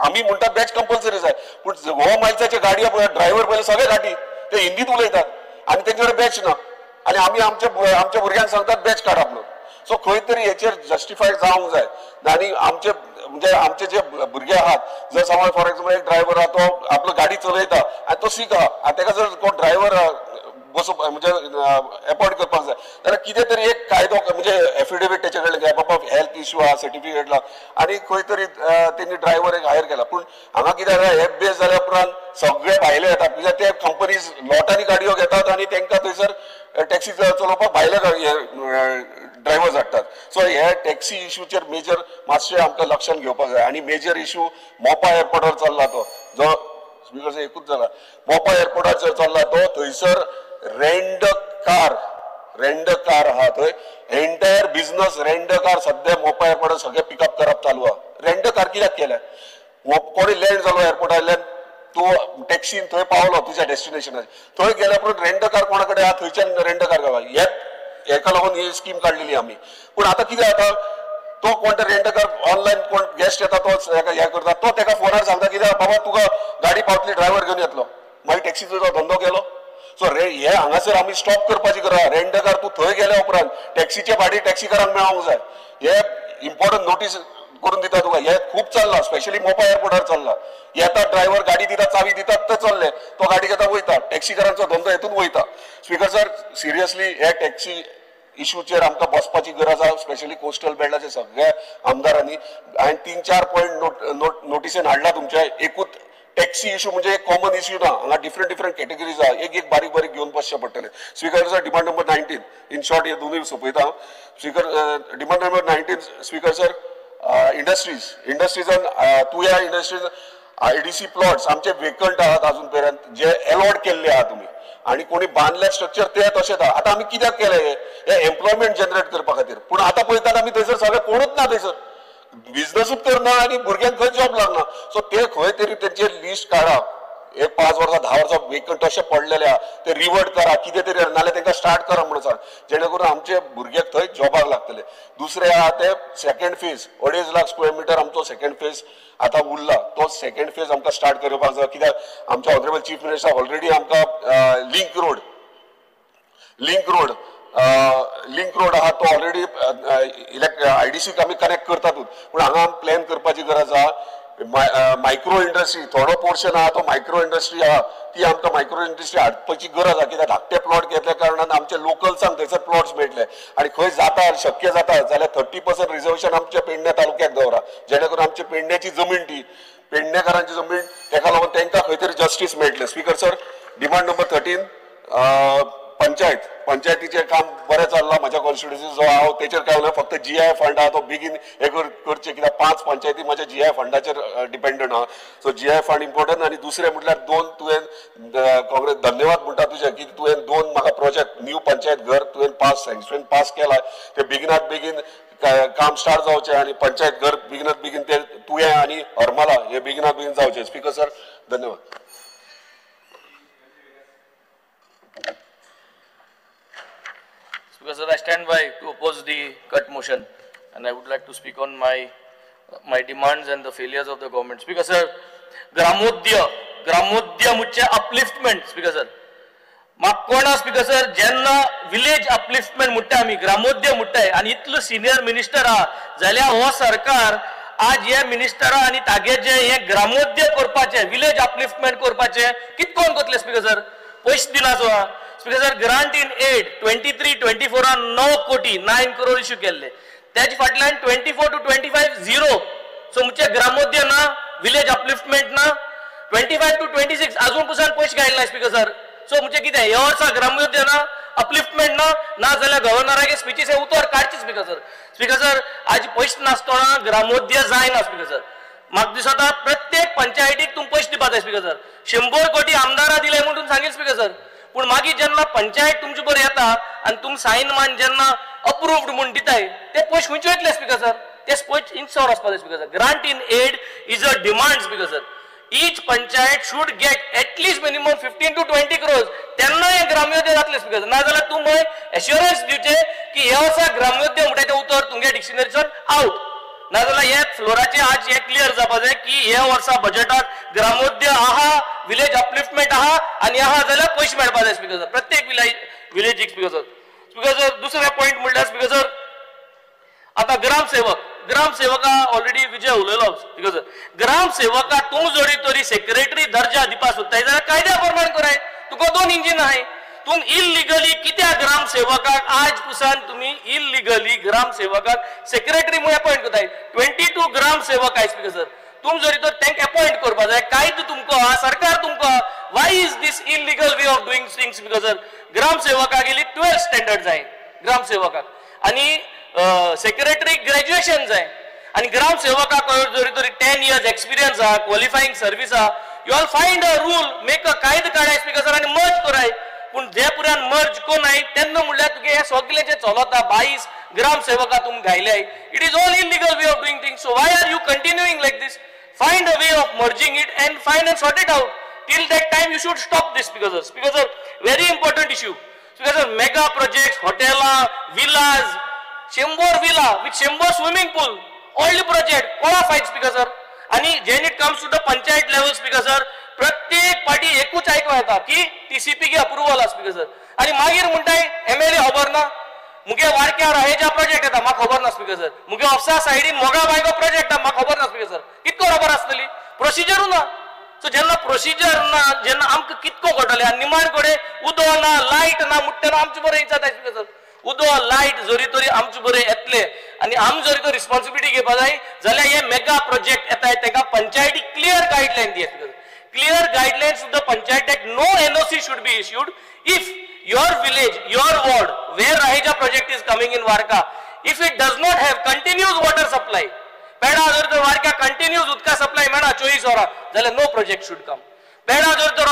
आमी म्हणटात बॅच कंपल्सरी जाय, पूण गोवा मायल्साचे गाडयो ड्रायव्हर पयले सगळे घाटी ते हिंदीत उलयतात आनी तेंचे कडेन बॅच ना, आनी आमी आमच्या भुरग्यांक सांगतात बॅच काडप म्हणून. सो खंय तरी हेचेर जस्टिफाय जावंक जाय. आनी आमचे म्हणजे आमचे जे भुरगे आहात, जर समज फॉर एक्झाम्पल एक ड्रायव्हर आहा तो आपलो गाडी चलयता आनी तो सीक आहा आनी ताका जर कोण ड्रायव्हर बसोवप म्हणजे एपॉयंट करपाक जाय जाल्यार कितें तरी एक कायदो म्हणजे एफिडेवीट तेचे कडल्यान घे, बाबा हेल्थ इश्यू आहा सर्टिफिकेट ला, आनी खंय तरी तेणी ड्रायव्हर एक हायर केला. पूण हांगा कितें जाता, एप बेस जाल्या उपरांत सगळे भायले येतात, म्हणजे ते कंपनीज लोटांनी गाडयो घेतात आनी तांकां थंयसर टॅक्सी चलोवपाक भायले ड्रायव्हर्स हाडटात. सो हे टॅक्सी इश्यूचेर मेजर मातशें आमकां लक्षात घेवपाक जाय. आनी मेजर इश्यू मोपा एअरपोर्टार चल्ला तो, जो स्पीकर एकूच जाला, मोपा एअरपोर्टाचेर चल्ला तो, थंयसर रेंट कार आहा थंय, एंटायर बिझनस रेंट कार सद्या मोपा एअरपोर्टार सगळें पिकअप करप चालू आहा. रेंट कार कित्याक केलें? कोणी लँड जालो एअरपोर्टांतल्यान, तूं टॅक्सीन थंय पावलो तुज्या डेस्टिनेशनाचेर, थंय गेल्या उपरांत रेंट कार कोणा कडेन आहा थंयच्यान रेंट कार घेवप, हेका लागून ही स्कीम काडलेली आमी. पूण आतां कितें जाता, तो कोण रेंट कार ऑनलायन कोण गेस्ट येता तो हें करता, तो तेका फोनार सांगता कित्याक बाबा तुका गाडी पावतली ड्रायव्हर घेवन येतलो, मागीर टॅक्सीचो धंदो केलो. सो हे हांगासर आमी स्टॉप करपाची गरज. रेंट कार तूं थंय गेल्या उपरांत टॅक्सीचे भाडी टॅक्सीकारांक मेळोंक जाय, हे इम्पॉर्टंट नोटीस करून दिता तुका. हे खूब चल्ला, स्पेशली मोपा एअरपोर्टार चल्ला. येतात ड्रायव्हर गाडी दिता, चावी दितात ते चल्ले, तो गाडी घेता वयता, टॅक्सीकारांचो धंदो हेतून वयता. स्पीकर सर सिरियसली हे टॅक्सी इश्यूचेर आमकां बसपाची गरज आहा, स्पेशली कोस्टल बेल्टाचे सगळ्या आमदारांनी. हांवें 3-4 पॉयंट नोटिसेन हाडला तुमच्या. एकूच टॅक्सी इश्यू म्हणजे एक कॉमन इश्यू ना, हांगा डिफरंट डिफरंट कॅटेगरीज आहा, एक एक बारीक बारीक घेवन बसचें पडटलें. Speaker sir demand number 19 in short हे दोनूय सोंपयता हांव. Speaker demand number 19 speaker sir industries, इंडस्ट्रीजान तुया इंडस्ट्रीज IDC plots आमचे वेकंट आहात अजून पर्यंत, जे अलॉट केल्ले आहा तुमी आनी कोणी बांदले स्ट्रक्चर ते तशेंच आहा. आतां आमी कित्याक केलें हे एम्प्लॉयमेंट जनरेट करपा खातीर, पूण आतां पळयतात आमी थंयसर सगळें कोणूच ना, थंयसर बिझनसूच करना आनी भुरग्यांक खंय जॉब लागना. सो ते खंय तरी तेंचेर लिस्ट काडा, एक 5 वर्सां 10 वर्सां वेकंट अशें पडलेले आहा ते रिवर्ट करा कितें तरी, नाल्यार तांकां स्टार्ट करा म्हणून सांग, जेणे करून आमचे भुरग्याक थंय जॉबाक लागतले. दुसरें आहा ते second phase, 2.5 lakh square metre आमचो सेकंड फेज आतां उरला, तो सेकंड फेज आमकां स्टार्ट करपाक जाय. कित्याक आमच्या ऑनरेबल चीफ मिनिस्टर ऑलरेडी आमकां लिंक रोड आहा तो ऑलरेडी IDC आमी कनेक्ट करतातूच, पूण हांगा प्लॅन करपाची गरज आहा. मायक्रो इंडस्ट्री थोडो पोर्शन आहा तो मायक्रो इंडस्ट्री आहा, ती आमकां मायक्रो इंडस्ट्री हाडपाची गरज आहा. कित्याक धाकटे प्लॉट घेतल्या कारणान आमचे लोकल्सांक थंयसर प्लॉट्स मेळटले आनी खंय जाता शक्य जाता जाल्यार 30% रिजर्वेशन आमच्या पेडणे तालुक्याक दवरा, जेणे करून आमच्या पेडण्याची जमीन ती पेडणेकारांची जमीन तेका लागून तांकां खंय तरी जस्टीस मेळटलें. Speaker sir demand number 13 panchayat, पंचायतीचें काम बरें चल्लां म्हाज्या कॉन्स्टिट्युएन्सी जो हांव तेचेर काय उलय, फक्त GI fund आहा तो बेगीन हें करचें, कित्याक 5 पंचायती म्हाज्या GI फंडाचेर डिपेंडंट आहा. So GI fund important. आनी दुसरें म्हटल्यार 2 तुवें काँग्रेस धन्यवाद म्हणटा तुजें की तुवें 2 म्हाका प्रोजेक्ट न्यू पंचायत घर तुवें पास सँक्शन पास केला, ते बेगिनात बेगीन काम स्टार्ट जावचें आनी पंचायत घर बेगिनात बेगीन ते तुवें आनी हरमला हे बेगिनात बेगीन जावचें. स्पीकर सर धन्यवाद. Speaker sir, I stand by to oppose the cut motion, and I would like to speak on my demands and the failures of the government. Speaker sir, Gramodaya मुच्चे upliftment. Speaker sir, म्हाका कोणा speaker sir जेन्ना village upliftment म्हणटा आमी ग्रामोदय म्हणटाय आनी इतलो senior minister आहा जाल्यार हो सरकार आज हे मिनिस्टरा आनी तागे जे हे ग्रामोदय करपाचें विलेज अपलिफ्टमेंट करपाचें कितें कोण करतले स्पीकर सर? पयशे दिनासो. Speaker sir, grant in aid 23-24 9 कोटी 9 करोड इश्यू केल्ले, त्याच्या फाटल्यान 24 to 25 0. सो मुचे ग्रामोदय ना, विलेज अपलिफ्टमेंट ना, 25 to 26 अजून पसून पयशे काडले ना स्पीकर सर. सो मुचे कितें ह्या वर्सा ग्रामोदय ना, अपलिफ्टमेंट ना, ना जाल्यार गव्हर्नरागे स्पिचीस हे उतर काडचे स्पीकर सर. स्पीकर सर, आज पयशे नासतना ग्रामोदय जायना स्पीकर सर. म्हाका दिसता प्रत्येक पंचायतीक तुमी पयशे दिवपा जाय स्पीकर सर. 100 कोटी आमदारां दिले म्हणून सांगील स्पीकर सर, पूण मागीर जेन्ना पंचायत तुमचे बरोबर येता आनी तुमी सायन मान जेन्ना अप्रूव्ड म्हूण दिताय ते पयशे खंयचे वयतले स्पीकर सर? ते पयशे इन्सॉर वचपा जाय speaker sir. Grant in aid is a demand speaker sir. Each panchayat should get at least minimum 15 to 20 crores. तेन्ना हे ग्रामोदय जातले स्पीकर. ना जाल्यार तूं मय एश्योरन्स दिवचे की हे वर्सा ग्रामोदय म्हणटा तें उतर तुमगे डिक्शनरीच्यान आवट. ना जाल्यार हे फ्लोराचे आज हे क्लियर जावपा जाय की हे वर्सा बजेटाक ग्रामोदय आहा, विलेज अपलिफ्टमेंट आहा आनी आहा जाल्यार पयशे मेळपा जाय स्पीकर सर प्रत्येक विलेजीक स्पीकर सर. स्पीकर सर दुसरें पॉयंट म्हणल्यार स्पीकर सर आतां ग्रामसेवक, ग्रामसेवका ऑलरेडी विजय उलयलो स्पीकर सर. ग्रामसेवका तूं जरी तरी सेक्रेटरी दर्जा दिवपा सोदताय जाल्यार कायद्या प्रमाण कराय. तुका 2 इंजीन आहाय, तूं इलिगली कित्याक ग्रामसेवकाक आज पुसान तुमी इलिगली ग्रामसेवकाक सेक्रेटरी म्हूण अपॉयंट करताय. 22 ग्रामसेवक आहाय स्पीकर सर. तूं जरी तर तांकां अपॉयंट करपा जाय, कायदो तुमकां आहा, सरकार तुमकां आहा. Why is this illegal way of doing things speaker sir? ग्रामसेवकाक गेली 12 स्टँडर्ड जाय ग्रामसेवकाक आनी सेक्रेटरी ग्रॅज्युएशन जाय आनी ग्रामसेवकाक जरी तरी 10 इयर्स एक्सपिरियन्स आहा, क्वॉलिफाईंग सर्वीस आहा. You all find a rule, make a कायदो काडाय स्पीकर सर आनी मर्ज कराय. पूण जे पुरान मर्ज कोनाय तेन्ना म्हणल्यार तुगे हे सगळें जें चलता 22 ग्रामसेवका तुमी घायल्याय, it is all illegal way of doing things. So why are you continuing like this? Find a way of merging it and find and sort it out. Till that time you should stop this speaker sir. Speaker sir very important issue speaker sir. Mega projects, हॉटेलां, villas, 100 villa with 100 swimming pool, old project कोणा Faez speaker sir? आनी when it comes to the panchayat level speaker sir प्रत्येक party एकूच आयको येता की TCP की approval आसा स्पीकर सर. आनी मागीर म्हणटाय एमएलए खबर ना, मुगे वारक्यार हेजा प्रोजेक्ट येता म्हाका खबर ना स्पीकर सर, मुगे ऑफसा सायडीन मोगा बायगो प्रोजेक्ट म्हाका खबर ना स्पीकर सर. कितको खबर आसतली? प्रोसिजरूय ना. सो जेन्ना प्रोसिजर ना जेन्ना आमकां कितको कळटलें. आनी निमाण कडेन उदक ना, लायट ना म्हणटा तेन्ना आमचे बरें जाता स्पीकर सर. उदक लायट जरी तरी आमचे बरें येतले आनी आम जरी तर रिस्पॉन्सिबिलिटी घेवपा जाय जाल्यार हे मेगा प्रोजेक्ट येताय ताका पंचायती clear guideline the speaker. Clear guidelines to the panchayat that no NOC should be issued if your village, your ward where Raheja project is coming in Varca, if it does not have continuous water supply, Peda जर तर वारक्या continues उदका supply मेळना 24 वरां जाल्यार no project should come. पेडा जर तर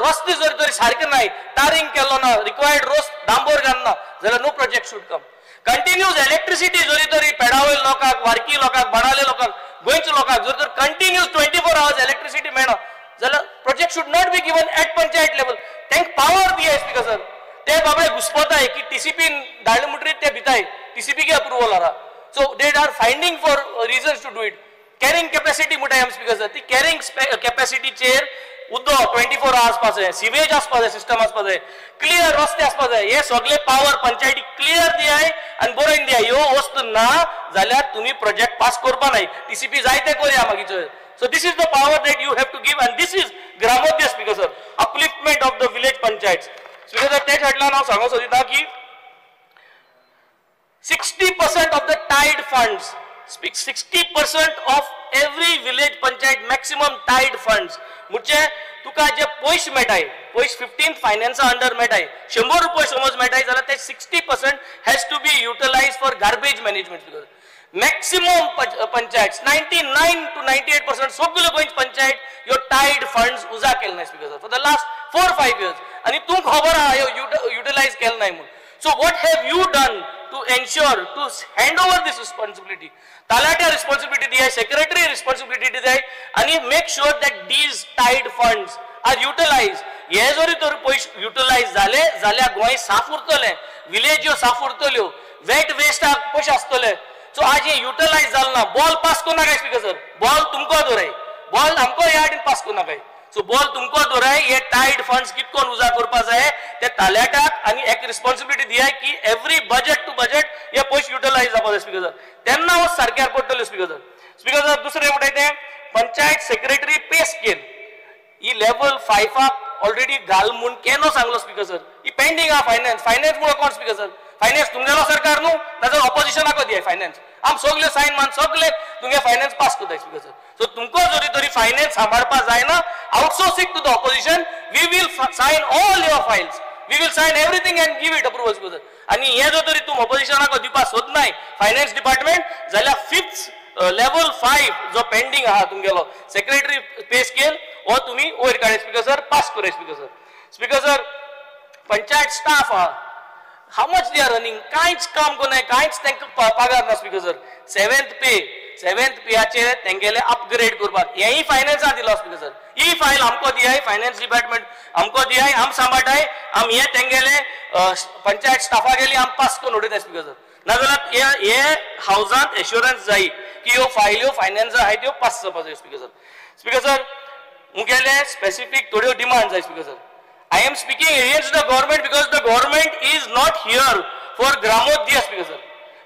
रस्ते जर तरी सारके नाय, टारिंग केलो ना, रिक्वायर्ड रोस डांबोर घालना जाल्यार no project should come. Continuous electricity जरी तरी पेडावयल लोकांक, वारकी लोकांक, बाणाले लोकांक, गोंयच्या लोकांक जर तर कंटिन्यूज 24 आवर्स इलेक्ट्रिसिटी मेळना जाल्यार project should not be given at panchayat level. तांकां पावर दियाय स्पीकर सर. ते बाबडे घुसपताय की टीसीपी धाडले म्हणटरीत ते भिताय, टीसीपी की अप्रुवल आहा. So they are finding for reasons to do it. Carrying capacity म्हणटाय आमी स्पीकर सर, ती कॅरिंग कॅपॅसिटीचेर उदक 24 आवर्स आसपा जाय, सिवेज आसपा जाय, सिस्टम आसपा जाय, क्लियर रस्ते आसपा जाय. हे सगळे पावर पंचायती क्लियर दियाय आनी बरोवन दियाय. ह्यो वस्तू ना जाल्यार तुमी प्रोजेक्ट पास करपा नाय. टीसीपी जाय ते करया मागीर. So this is the power that you have to give and this is Gramodaya speaker sir, upliftment of the village panchayats. Speaker sir तेच हाडल्यान हांव सांगूंक सोदिता की 60% of the tied funds, 60% of every village panchayat maximum tied funds म्हणजे तुका जे पयशे मेळटाय, पयशे 15th फायनान्सा under मेळटाय, 100 रुपये समज मेळटाय जाल्यार ते 60% has to be utilise for garbage management. Maximum panchayats 99 to 98% सगळ्यो गोंयची पंचायत ह्यो टायड फंड्स उजा केले नाय speaker sir for the last 4-5 years. आनी तुमकां खबर आहा ह्यो युटिलायज केले नाय म्हूण. So what have you done to ensure to hand over this responsibility? तलाट्या responsibility दियाय, सेक्रेटरी रिस्पॉन्सिबिलिटी दियाय आनी make sure that these tied funds are utilise. हे जरी तर पयशे युटिलायज जाले जाल्यार गोंय साफ उरतलें, विलेज ह्यो साफ उरतल्यो, वेट वेस्टाक पयशे आसतले. सो आज हे युटिलायज जालें ना. बॉल पास करूं नाकाय स्पीकर सर, बॉल तुमकां दवराय, बॉल आमकां ह्या हाडीन पास करूं नाकाय. सो बॉल तुमकां दवराय. हे टायड फंड्स कितकोन उजा करपा जाय ते ताल्याटाक आनी एक रिस्पॉन्सिबिलिटी दियाय की एवरी बजेट टू बजेट हे पयशे युटिलायज जावपा जाय स्पीकर सर. तेन्ना हो सारक्यार पडटले स्पीकर सर. स्पीकर सर दुसरें म्हणटा तें पंचायत सेक्रेटरी पे स्केल ही लेवल 5 ऑलरेडी घाल म्हूण केन्ना सांगलो स्पीकर सर. ही पेंडींग आहा फायनान्स, फायनान्स म्हणून कोण स्पीकर सर? फायनान्स तुमगेलो सरकार न्हू, नाजाल्यार ऑपोजिशनाक दियाय फायनान्स. आम सगळे सायन मान सगळे तुमगे फायनान्स पास करताय स्पीकर सर. सो तुमकां जरी तरी फायनान्स सांबाळपा जायना, outsourcing to the opposition, we will sign all your files, we will sign everything and give it approval speaker sir. आनी हे जर तरी तूं ऑपोजिशनाक दिवपा सोदनाय फायनान्स डिपार्टमेंट जाल्यार 5th level 5 जो पेंडींग आहा तुमगेलो सेक्रेटरी पे स्केल हो तुमी वयर काडे स्पीकर सर, पास करे speaker sir. Speaker sir panchayat staff आहा. How much they are earning? कांयच काम कोनाय, कांयच तांकां पगार ना स्पीकर सर. सेवेंथ पेयाचेर तेंगेले अपग्रेड करपाक हेंय फायनान्सान दिलो स्पीकर सर. ही फायल आमकां दियाय, फायनान्स डिपार्टमेंट आमकां दियाय, आम सांबाळटाय, आम हे तेंगेले पंचायत स्टाफा गेली आम पास करून उडयताय स्पीकर सर. नाजाल्यार हे हावजांत एश्योरन्स जाय की ह्यो फायल्यो फायनान्सा आहाय त्यो पास जावपा जाय स्पीकर सर. स्पीकर सर मुगेले स्पेसिफीक थोड्यो डिमांड जाय speaker sir. I am speaking against the government because the government is not here for Gramodaya, Speaker sir.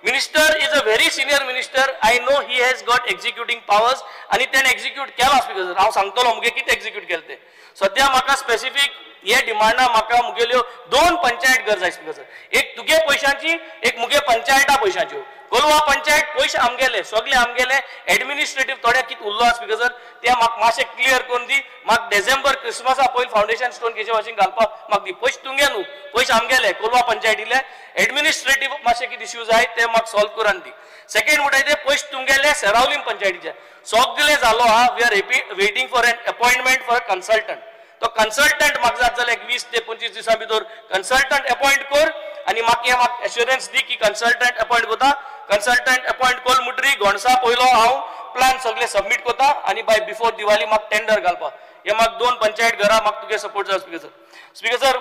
Minister is a very senior minister. I know he has got executing powers आणि त्याने execute केला speaker sir. हांव सांगतलो मुगे कितें execute केलें तें. सद्या म्हाका स्पेसिफीक हे डिमांडा म्हाका मुगेल्यो 2 पंचायत घर जाय स्पीकर सर. एक तुगे पयशांची, एक मुगे पंचायता पयशांच्यो. कोलवा पंचायत पयशे आमगेले, सगळे आमगेले, एडमिनिस्ट्रेटीव थोडे कितें उरलो आसा स्पीकर सर ते म्हाका मातशें क्लियर करून दी. म्हाका डिसेंबर क्रिसमसा पयलीं फावंडेशन स्टोन केशे भाशेन घालपाक म्हाका दी. पयशे तुमगे न्हू, पयशे आमगेले कोलवा पंचायतीले. एडमिनिस्ट्रेटीव मातशें कितें इश्यूज आहाय ते म्हाका सॉल्व करून दी. सेकेंड म्हणटाय ते पयशे तुमगेले सेरावलीम पंचायतीचे सगळे जालो आहा. We are waiting for an appointment for a consultant. तो कन्सल्टंट म्हाका जात जाल्यार 20 ते 25 दिसां भितर कन्सल्टंट अपॉयंट कर आनी म्हाका हें म्हाका एश्योरन्स दी की कन्सल्टंट अपॉयंट करता. कन्सल्टंट अपॉयंट कर म्हणटरी गोणसा पयलो हांव प्लान सगळे सबमीट करता आनी बाय बिफोर दिवाली म्हाका टेंडर घालपा. हे म्हाका 2 पंचायत घरां म्हाका तुगे सपोर्ट जाय speaker sir. Speaker sir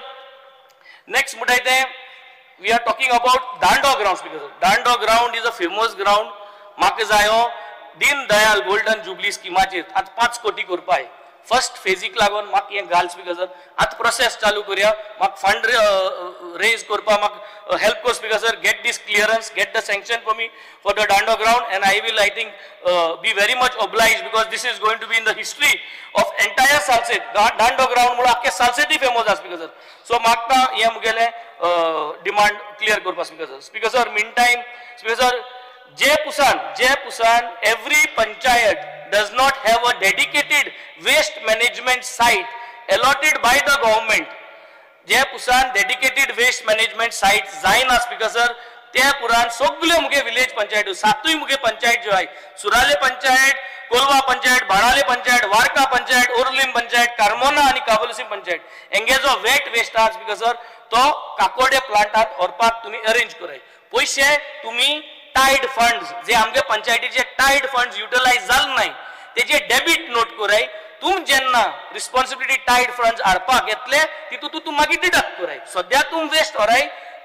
next म्हणटाय तें we are talking about Dando ground speaker sir. Dando ground is a famous ground. म्हाका जायो दीन दयाल गोल्डन जुबली स्किमाचेर आतां 5 कोटी करपाय फर्स्ट फेजीक लागून म्हाका हें घाल स्पीकर सर. आतां प्रोसेस चालू करया, म्हाका फंड रेज करपाक म्हाका हेल्प कर speaker sir. Get this clearance, get the sanction for me for the Dando ground and I will I think be very much oblige because this is going to be in the history of entire Salcete. Dando ground म्हणून आख्खे सालसेतूय famous आसा speaker sir. So म्हाका हें मुगेलें demand clear करपाक speaker sir. Speaker sir mean time speaker sir जे पुसान every panchayat does not have a dedicated waste management site allotted by the government. जे पुसान dedicated waste management site जायना speaker sir ते पुरान सगल्यो मुगे विलेज पंचायत 7 मुगे पंचायत ज्यो आहाय, सुराले पंचायत, कोलवा पंचायत, बाणाले पंचायत, वारका पंचायत, ओर्लीम पंचायत, कार्मोना आनी काबलसीम पंचायत हेंगे जो वेट वेस्ट आहा स्पीकर सर तो काकोडे प्लांटात व्हरपाक तुमी अरेंज कराय. पयशे तुमी टायड फंड्स जे आमगे पंचायतीचे टायड फंड्स युटिलायज जाले नाय तेजे डेबीट नोट कराय. तुम जेन्ना रिस्पॉन्सिबिलिटी टायड फंड्स हाडपाक येतले तितून तूं मागीर डिडक्ट कराय. सद्या तूं वेस्ट व्हराय,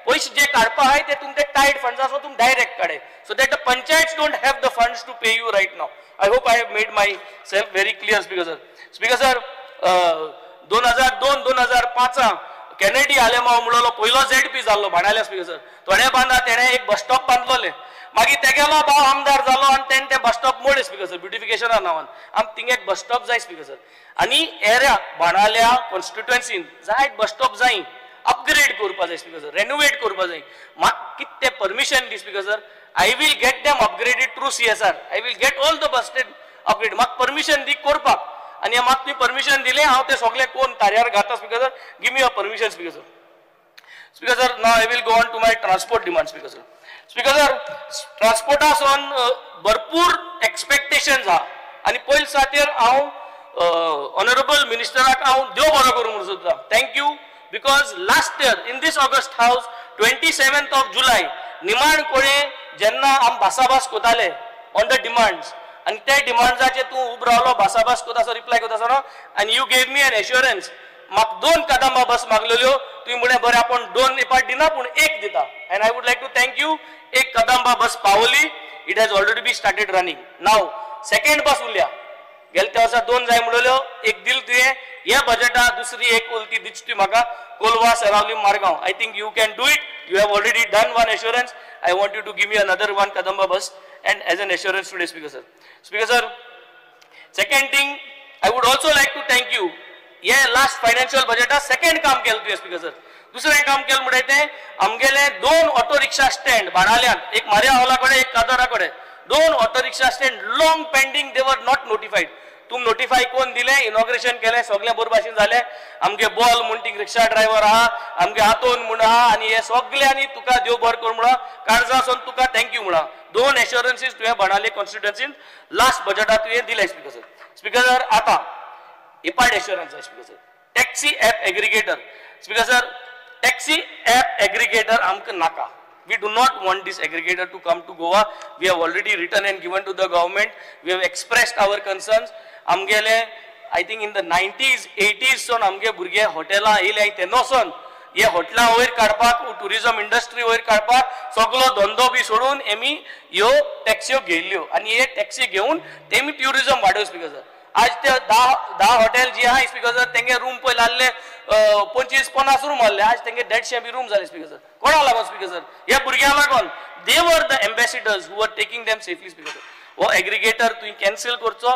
पयशे जे काडपा आहाय ते तुमचे टायड फंड्स आसा तुम direct काडाय so that the panchayat don't have the funds to pay you right now. I hope I have made myself very clear speaker sir. Speaker sir 2002 2005 Kennedy Alemao म्हणलो पयलो ZP जाल्लो भाणाल्या speaker sir. थोड्या बांदा तेणें एक bus stop बांदलोलें, मागीर तेगेलो भाव आमदार जालो आनी तेणें तें बस स्टॉप मोडलें स्पीकर सर ब्युटिफिकेशना नांवान. आम थिंग एक बस स्टॉप जाय स्पीकर सर. आनी एरिया बाणाल्या कॉन्स्टिट्युएन्सीन जायत बस स्टॉप जाय, अपग्रेड करपा जाय स्पीकर सर, रेनोवेट करपा जाय. म्हाका कितें तें permission the speaker sir. I will get them upgraded through CSR. I will get all the bus stand upgrade. म्हाका परमिशन दी करपाक आनी म्हाका तुमी परमिशन दिलें हांव तें सगळें कोण ताऱ्यार घाता speaker sir. Give me a permission speaker sir. Speaker sir now I will go on to my transport demand speaker sir. Speaker sir ट्रान्सपोर्टा सावन भरपूर एक्सपेक्टेशन्स आहा आनी पयले सातेर हांव ऑनरेबल मिनिस्टराक हांव देव बरो करूं म्हणून सोदतां. Thank you because last year in this august house 27th of July निमाण कोळे जेन्ना आम भासाभास करताले ऑन the demands आनी त्या डिमांड्साचेर तूं उबो रावलो, भासाभास करता आसतना रिप्लाय करता आसतना आनी you gave me an assurance. म्हाका 2 कदंबा बस मागलेल्यो, तुवें म्हणलें बरें आपूण 2 एपाट दिना पूण 1 दिता and I would like to thank you. 1 Kadamba bus पावली, it has already be started running. Now second bus उरल्या, गेले त्या वर्सा 2 जाय म्हणलेल्यो, 1 दिल तुवें, ह्या बजेटा दुसरी 1 उरली ती दिची तुवें म्हाका Colva Seraulim Margao. I think you can do it. You have already done one assurance. I want you to give me another 1 Kadamba bus and as an assurance today speaker sir. Speaker sir second thing I would also like to thank you. हे last financial बजेटा second काम केलें तुवें speaker sir. दुसरें काम केलें म्हणटाय तें आमगेले 2 ऑटो रिक्षा स्टँड बाणाल्यान, एक मारिया हॉला कडेन, एक कादरा कडेन, 2 auto rickshaw stand long pending, they were not notified. तुम नोटिफाय कोण दिलें, इनॉग्रेशन केलें, सगळें बरे भाशेन जालें. आमगे बॉल म्हूण ती रिक्षा ड्रायव्हर आहा, आमगे आतोन म्हूण आहा आनी हे सगळे आनी तुका देव बरो कर म्हणा काळजा सावन तुका thank you म्हणा. 2 एश्योरन्सीस तुवें बाणाले कॉन्स्टिट्युएन्सीन लास्ट बजेटात तुवें दिले स्पीकर सर. स्पीकर सर आतां इपार्ट एश्योरन्स जाय speaker sir. Taxi app aggregator speaker sir taxi app aggregator आमकां नाका. We do not want this aggregator to come to Goa. We have already written and given to the government. We have expressed our concerns. आमगेले I think in the 90s 80s सोन आमगे भुरगे हॉटेलां येयले तेन्ना हे हॉटेलां वयर काडपाक, ट्युरिजम इंडस्ट्री वयर काडपाक सगलो धंदो बी सोडून एमी ह्यो टॅक्स्यो घेयल्ल्यो आनी हे टॅक्सी घेवन तेमी ट्युरिजम वाडोवप स्पीकर सर. आज ते 10 हॉटेल जी आहा स्पीकर सर तेंगे रूम पयले आहले 25-50 रूम आहले, आज तेंगे 150 बी रूम जाले स्पीकर सर. कोणा लागून स्पीकर सर? ह्या भुरग्यां लागून. They were the ambassadors who are taking them safely speaker sir. हो एग्रिगेटर तुवें कॅन्सल करचो,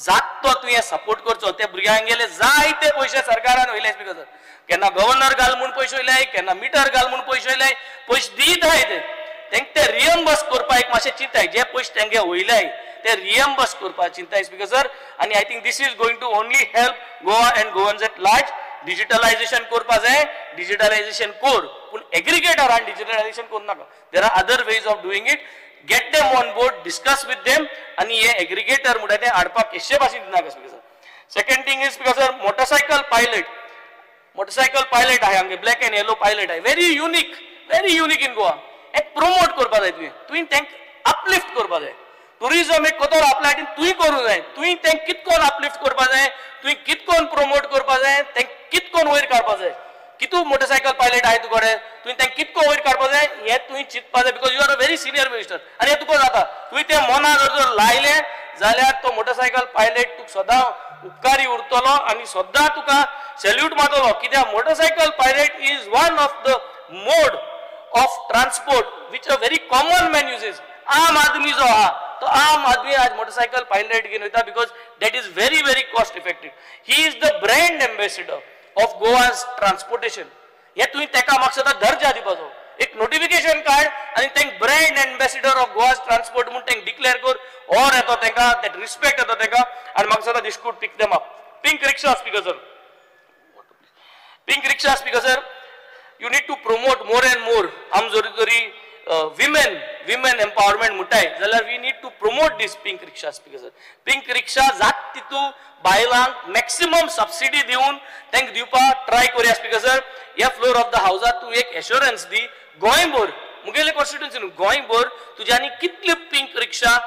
जात तो तुवें सपोर्ट करचो. ते भुरग्यांगेले जायते पयशे सरकारान वयले स्पीकर सर. केन्ना गव्हर्नर घाल म्हूण पयशे वयले, केन्ना मिटर घाल म्हूण पयशे वयले, पयशे दीत आहाय ते तेंक ते रिएम्बर्स करपाक एक मातशें चिंताय. जे पयशे तेंगे वयले ते रिएम्बर्स करपाक चिंताय स्पीकर सर. आनी I think this is going to only help Goa and Goans at large. Digitalisation करपा जाय, डिजिटलायजेशन कर, पूण एग्रिगेटरान डिजिटलायजेशन करूं नाका. There are other ways of doing it. Get them on board, discuss with them आनी हे aggregator म्हणटा ते हाडपाक केशे भाशेन दिनाका speaker sir. Second thing is speaker sir, motorcycle pilot. Motorcycle pilot आहे आमगे, ब्लॅक अँड येलो पायलट आहे, very unique, very unique in Goa. एक प्रमोट करपा जाय तुवें, तुवें तांकां अपलिफ्ट करपा जाय. टुरिजम एक कोतोर आपल्या हातीन तुवें करूंक जाय, तुवें तांकां कितकोन अपलिफ्ट करपा जाय, तुवें कितकोन प्रमोट करपा जाय, तांकां कितकोन वयर काडपा जाय. कितू मोटरसायकल पायलट आहे तुकडे, तुवें तांकां कितको वयर काडपा जाय हें तुवें चिंतपा जाय, because you are a very senior minister. आनी हें तुका जाता, तुवें तें मना जर जर लायलें जाल्यार तो मोटरसायकल पायलट तुका सदां उपकारी उरतलो आनी सदां तुका सॅल्यूट मारतलो. कित्याक motorcycle pilot is one of the mode of transport which a very common man uses. आम आदमी जो आहा तो आम आदमी आज मोटरसायकल पायलट घेवन वयता, because that is very very cost effective. He is the brand ambassador of Goa's transportation. हे तुवें तेका म्हाका सदां दर्जा दिवपाचो. एक नोटिफिकेशन काड आनी तांकां brand ambassador of Goa's transport म्हूण तांकां डिक्लेअर कर. और येतो तांकां, that respect येतो तांकां. आनी म्हाका सदां this could pick them up. Pink rickshaw speaker sir, pink rickshaw speaker sir, you need to promote more and more. आम जरी तरी विमेन विमेन एम्पावरमेंट म्हणटाय जाल्यार we need to promote this pink rickshaw speaker sir. Pink rickshaw जात तितू बायलांक maximum subsidy दिवन तांकां दिवपाक ट्राय करुया स्पीकर सर. ह्या फ्लोर ऑफ the हावजात तूं एक एश्योरन्स दी, गोंयभर मुगेले कॉन्स्टिट्युएन्सी न्हू, गोंयभर तुज्यांनी कितली पिंक रिक्षा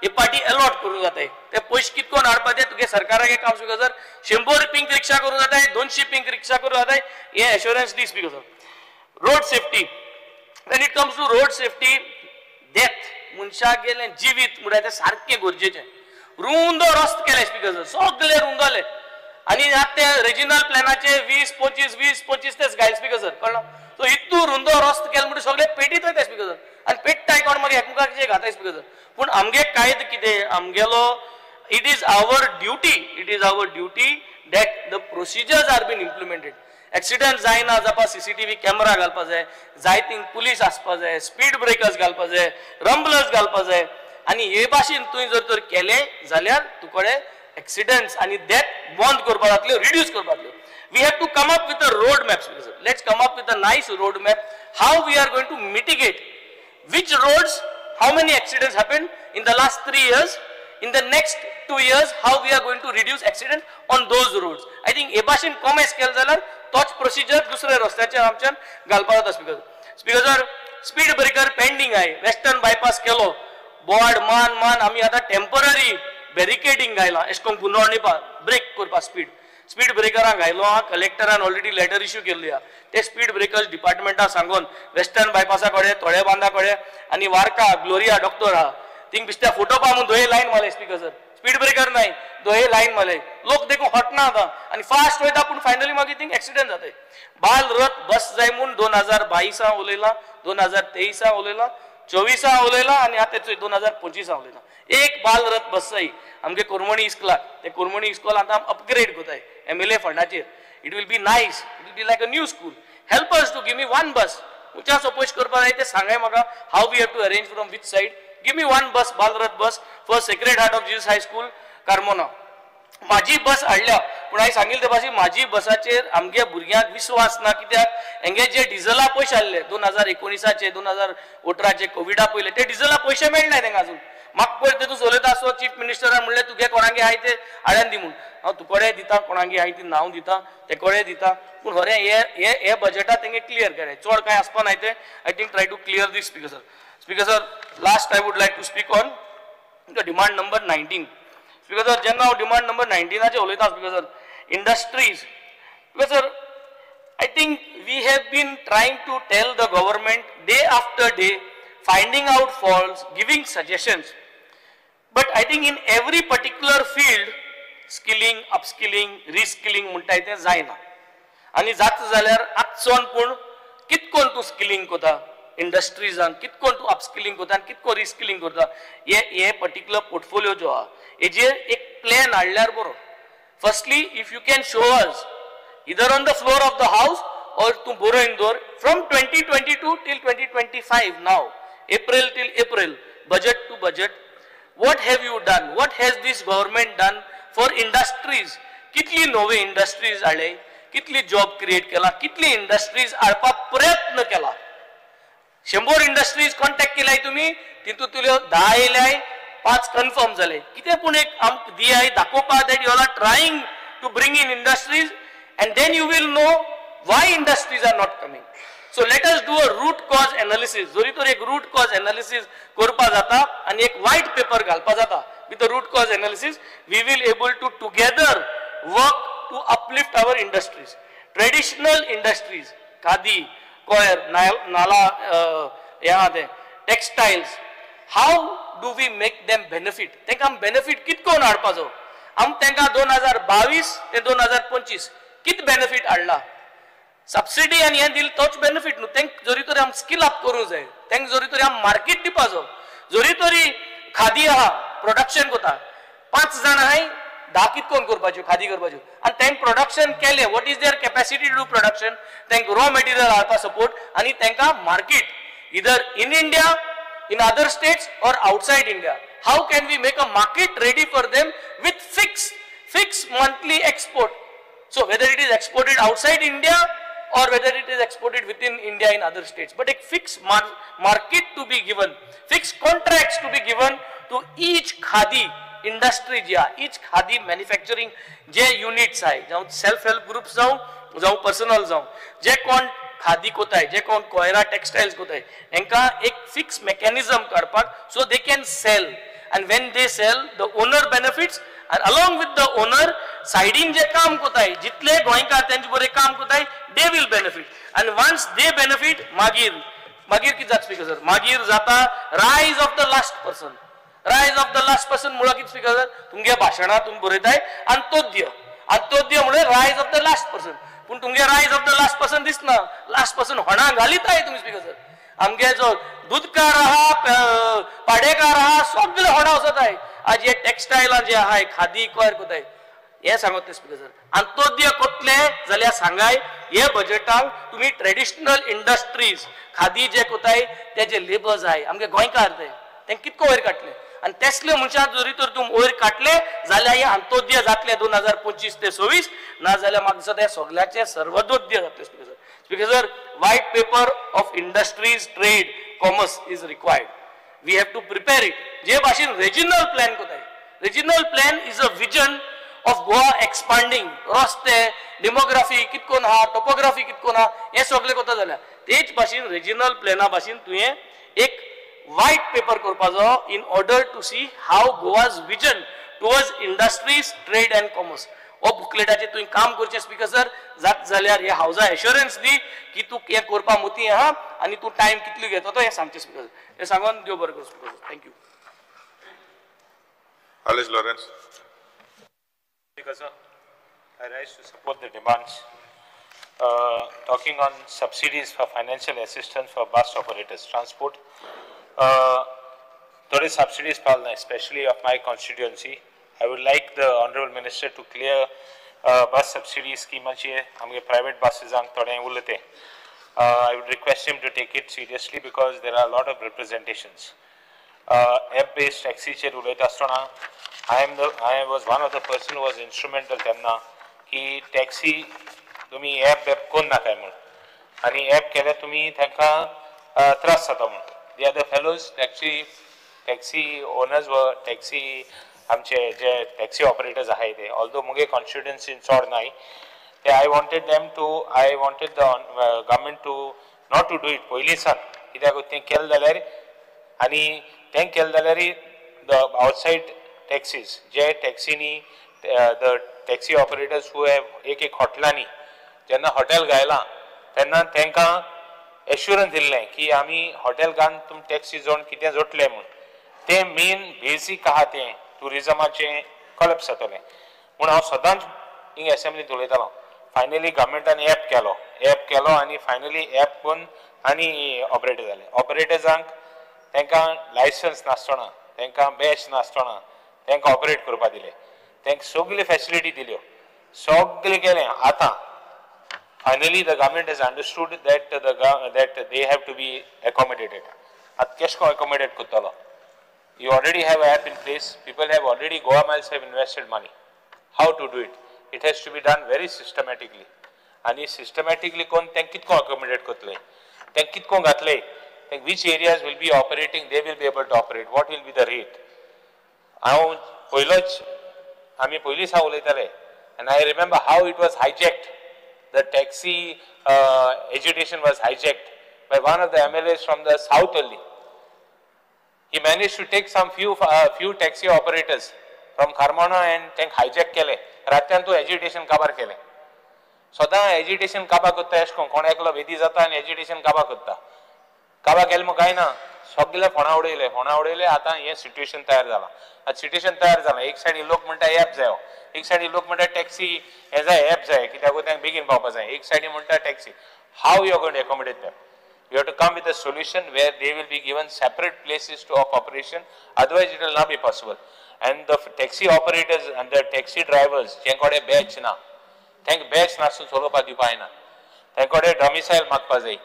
हे पार्टी अलॉट करूंक जाताय, ते पयशे कितकोन हाडपाचे तुगे सरकाराक काम स्पीकर सर. 100 पिंक रिक्षा करूंक जाताय, 200 पिंक रिक्षा करूंक जाताय, हे एश्योरन्स दी speaker sir. Road safety, when it comes to road safety, death मनशाक गेलें जिवीत म्हणल्यार तें सारकें गरजेचें. रुंदो रस्तो केले स्पीकर सर, सगळे रुंदले आनी आतां ते रिजनल प्लॅनाचे 20-25 20-25 तेच घायल स्पीकर सर, कळ्ळो. सो इतू रुंदो रस्तो केलो म्हणटकीर सगळे पेटीत वयता स्पीकर सर, आनी पेट्टाय कोण मागीर एकमेकाचेर घाताय स्पीकर सर. पूण आमगे कायदो कितें आमगेलो, it is our duty, it is our duty that the procedures are been implemented. Accident जायना जावपा सीसीटीव्ही कॅमेरा घालपा जाय, जाय थिंग पुलीस आसपा जाय, स्पीड ब्रेकर्स घालपा जाय, रंबलर्स घालपा जाय. आनी हे भाशेन तुवें जर तर केलें जाल्यार तुकडे एक्सिडंट्स आनी डेथ बंद करपाक जातल्यो, रिड्यूस करपाक जातल्यो. We have to come up with a road map. Let's come up with a nice road map how we are going to mitigate which roads, how many accidents happened in the last 3 years, in the next 2 years, how we are going to reduce accidents on those roads. I think हे भाशेन कॉमेस केलें जाल्यार तोच procedure दुसऱ्या रस्त्याचेर आमच्यान घालपाक जाता speaker. Speaker sir, speed breaker pending आहे, वेस्टर्न बायपास केलो, बोर्ड मान मान आमी आतां टेम्पररी बॅरिकेडींग घायलां एशें करून गुन्यांव ब्रेक करपाक स्पीड स्पीड ब्रेकरां घायलो आहा. कलेक्टरान ऑलरेडी लेटर इश्यू केल्ली आहा. ते स्पीड ब्रेकर्स डिपार्टमेंटा सांगून वेस्टर्न बायपासा कडेन, थोडे बांदा कडेन आनी वारका ग्लोरिया डॉक्टर आहा थिंग बिस्त्या फोटो पा म्हूण दोहे लायन मारले स्पीकर सर. स्पीड ब्रेकर नाही, दोहे लायन मारले, लोक देखून हटना आतां आनी फास्ट वयता, पूण फायनली मागीर थिंग एक्सिडंट जाता. बाल रथ बस जाय म्हूण 2022 उलयलां, 2023 उलयलां, 24 उलयलां आनी आतां 2025 उलयलां. एक बाल रथ बस जाय आमगे कोरमणी इस्कॉलाक, ते कोरमणी इस्कॉल आतां आम अपग्रेड करताय MLA फंडाचेर. It will be nice, it will be like a new school. Help us to give me one bus. खंयच्या सपोज करपाक जाय तें सांगाय म्हाका, how we have to arrange from which side. Give me one bus, Balrath bus for Sacred Heart of Jesus High School Carmona. म्हाजी बस हाडल्या, पूण हांवें सांगिल्लें ते भाशेन म्हाजी बसाचेर आमगे भुरग्यांक विश्वास ना. कित्याक हेंगे जे डिझला पयशे आहले 2019 2018 कोविडा पयले ते डिझला पयशे मेळनाय तांकां अजून. म्हाका पयर तेतून उलयता आसतो चीफ मिनिस्टरान म्हणलें तुगे कोणागे आहाय ते हाडून दी म्हूण. हांव तुकोडे दिता, कोणागे आहाय ती नांव दिता, तेकोडे दिता, पूण खरें हे हे हे बजेटात तेंगे क्लियर केलें, चड कांय आसपा नाय तें. I think try to clear this, speaker sir. Speaker sir, last I would like to speak on the demand number 19. Speaker sir, जेन्ना हांव डिमांड नंबर 19आचेर उलयता speaker sir, industries. Speaker sir, I think we have been trying to tell the government day after day, finding out faults, giving suggestions. But I think in every particular field, skilling, upskilling, reskilling म्हणटाय तें जायना. आनी जाता जाल्यार आजचोन पूण कितकोन तूं skilling करता इंडस्ट्रीजान, कितकोन तूं अपस्किलिंग करता आनी कितको रिस्किलिंग करता, हे पर्टिक्युलर पोर्टफोलियो जो आहा हेजेर एक प्लॅन हाडल्यार बरो. Firstly, if you can show us either on the floor of the house or तूं बरोवन दवर from 2022 till 2025 now, April till April, budget to budget, what have you done? What has this government done for industries? कितली नवे industries हाडले, कितली job create केला, कितली industries हाडपाक प्रयत्न केला. 100 इंडस्ट्रीज कॉन्टॅक्ट केल्याय तुमी, तितूंतल्यो 10 येयल्याय, 5 कन्फर्म जाले. कितें पूण एक आमकां दियाय दाखोवपा that you are trying to bring in industries, and then you will know why industries are not coming. So let us do a root cause analysis. जरी तर एक रूट कॉज एनालिसिस करपा जाता आनी एक व्हायट पेपर घालपा जाता, with the root cause analysis we will able to together work to uplift our industries. Traditional industries, khadi, coir, नाला, हें आहा तें, textiles, how do we make them benefit? तांकां आमी बेनिफीट कितकोन हाडपाचो? आमी तांकां 2022 ते 2025 कितें बेनिफीट हाडला? सबसिडी आनी हें दिलें तोच बेनिफीट न्हू. तांकां जरी तरी आमी स्किल अप करूंक जाय, तांकां जरी तरी आमी मार्केट दिवपाचो. जरी तरी खादी आहा, प्रोडक्शन करता, 5 जाण आहाय, 10 कितकोन करपाच्यो खादी करपाच्यो, आनी तांकां प्रोडक्शन केलें, what is their capacity to do production? तांकां रॉ मटेरियल हाडपा सपोर्ट आनी तांकां market either in India, in other states or outside India. How can we make a market ready for them with fixed monthly export? So whether it is exported outside India or whether it is exported within India in other states, but a fixed market to be given, fixed contracts to be given to each khadi industry, each khadi manufacturing J units आहाय, जावं self help groups जावं, जावं personal जावं, जे कोण खादी कोताय, जे कोण कोयरा टेक्सटायल्स कोताय, हेंकां एक फिक्स मेकॅनिझम काडपाक, so they can sell, and when they sell the owner benefits, and along with the owner सायडीन जे काम कोताय, जितले गोंयकार तेंचे बरें काम कोताय, they will benefit. And once they benefit, मागीर मागीर कितें जाता स्पीकर सर? मागीर जाता rise of the last person. Rise of the last person म्हळ्यार कितें स्पीकर सर? तुमगे भाशणां तुमी बरयताय अंत्योदय, अंत्योदय म्हळ्यार rise of the last person. पूण तुमगे rise of the last person दिसना, लास्ट पर्सन होणा घालिताय तुमी स्पीकर सर. आमगे जो दुदकार आहा, पाडेकार आहा, सगळे होणा वचताय. आज हे टेक्सटायलां जे आहाय, खादी कोयर कोताय, हे सांगत ते स्पीकर सर. अंत्योदय कोतले जाल्यार सांगाय, हे बजेटाक तुमी ट्रेडिशनल इंडस्ट्रीज खादी जे कोताय तेजे लेबर्स आहाय, आमगे गोंयकार ते, तेंकां कितको वयर काडले, आनी तेसले मनशां जरी तर तुमी वयर काडले जाल्यार हे अंत्योदय जातले 2025 ते 26, ना जाल्यार म्हाका दिसता हे सगळ्याचे सर्वोदय जातले speaker sir. Speaker sir, white paper of industries, trade, commerce is required. We have to prepare it. जे भाशेन रिजनल प्लॅन कोताय, regional plan is a vision of Goa expanding, रस्ते, डेमोग्राफी कितकोन आहा, टोपोग्राफी कितकोन आहा, हें सगळें कोता जाल्यार तेच भाशेन रिजनल प्लॅना भाशेन तुवें एक व्हायट पेपर करपाचो in order to see how Goa's vision towards industries, trade and commerce. हो बुकलेटाचेर तुवें काम करचें स्पीकर सर. जात जाल्यार हे हावजा एश्योरन्स दी की तूं हें करपा मोती आहा आनी तूं टायम कितलो घेता तो हें सांगचें स्पीकर सर. हें सांगून देव बरें करूं speaker sir. Thank you. Alice Lawrence. Speaker sir, I rise to support the demands. Talking on subsidies for financial assistance for bus operators, transport. थोडे subsidies पावना, especially of my constituency. I would like the Honorable Minister to clear bus subsidy scheme आमगे private buses थोडे उरले ते. I would request him to take it seriously because there are a lot of representations. App based taxi चेर उलयता आसतना I was one of the person who was instrumental तेन्ना की taxi तुमी ॲप वेप करून नाकाय म्हूण, आनी ॲप केल्यार तुमी तांकां त्रास जाता म्हूण. The other fellows taxi owners were taxi आमचे जे टॅक्सी ऑपरेटर्स आहाय ते, ऑल्दो मुगे कॉन्स्टिट्युएन्सीन चड नाय ते, I wanted them to, I wanted the government to not to do it पयलीं सावन, कित्याक तें केलें जाल्यार आनी तें केलें जाल्यार the outside taxis J टॅक्सीनी the taxi operators who have एक एक हॉटेलांनी जेन्ना हॉटेल घायलां तेन्ना तांकां एश्युरन्स दिल्लें की आमी हॉटेल घालून तुम टॅक्सी जोड कितें जोडले म्हूण. तें मेन बेसीक आहा तें ट्युरिजमाचें कॉलेप्स जातलें म्हूण हांव सदांच हिंग एसेंब्लींत उलयतालो. फायनली गव्हर्मेंटान एप केलो, एप केलो आनी फायनली एप करून आनी ऑपरेटर जाले. ऑपरेटर्सांक तांकां लायसन्स नासतना, तांकां बॅच नासतना तांकां ऑपरेट करपाक दिलें, तांकां सगळी फॅसिलिटी दिल्यो, सगळें केलें. आतां finally the government has understood that that they have to be accommodated. आतां केश करून एकोमोडेट करतलो? You already have app in place, people have already, Goa Miles have invested money. How to do it? It has to be done very systematically. आनी systematically कोण तांकां कितको accommodate करतले, तांकां कितको घातले, तांकां which areas will be operating, they will be able to operate, what will be the rate. हांव पयलोच, आमी पयलींच हांव उलयताले and I remember how it was hijacked. The taxi agitation was hijacked by one of the MLAs from the south only. He managed to take some few taxi operators from Carmona and tank hijack केले. रात्यान तूं agitation काबार केलें. सदां agitation काबार करता एश कोण, कोण एकलो वेदी जाता आनी एजिटेशन काबार करता. काबार केलें म्हूण कांय ना, सगळे फोंडा उडयले, फोंडा उडयले. आतां हें सिट्युएशन तयार जालां. आतां सिट्युएशन तयार जालां, एक सायडीन लोक म्हणटा एप जायो, एक सायडीन लोक म्हणटा टॅक्सी हें जाय, एप जाय, कित्याक तांकां बेगीन पावपा जाय. एक सायडीन म्हणटा taxi. How you are going to accommodate them? You have to come with a solution where they will be given separate places to of operation, otherwise it will not be possible. And the taxi operators and the taxi drivers जे कडेन batch ना, तांकां batch नासून चलोवपाक दिवपा जायना, तांचे कडेन डॉमिसायल मागपा जाय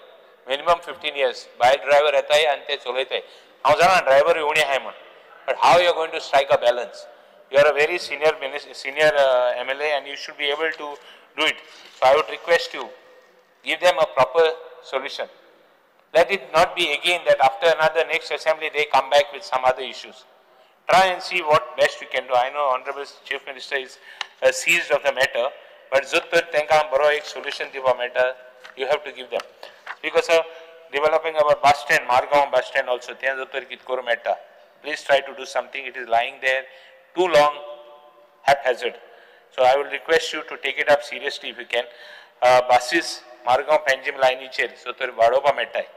मिनिमम 15 इयर्स. भायर ड्रायव्हर येताय आनी ते चलयताय. हांव जाणा ड्रायव्हर उणे आहाय म्हूण, but how you are going to strike a balance? You are a very senior senior MLA and you should be able to do it. So I would request you, give them a proper solution. Let it not be again that after another next assembly they come back with some other issues. Try and see what best you can do. I know Honorable Chief Minister is seized of the matter, but जर तर तांकां बरो एक solution दिवपा मेळटा, you have to give them. Because developing our bus stand, Margao bus stand also, तें जर तर कितें करूं मेळटा, please try to do something. It is lying there too long, haphazard. So I will request you to take it up seriously if you can. Buses Margao Panjim लायनीचेर सो तर वाडोवपा मेळटाय.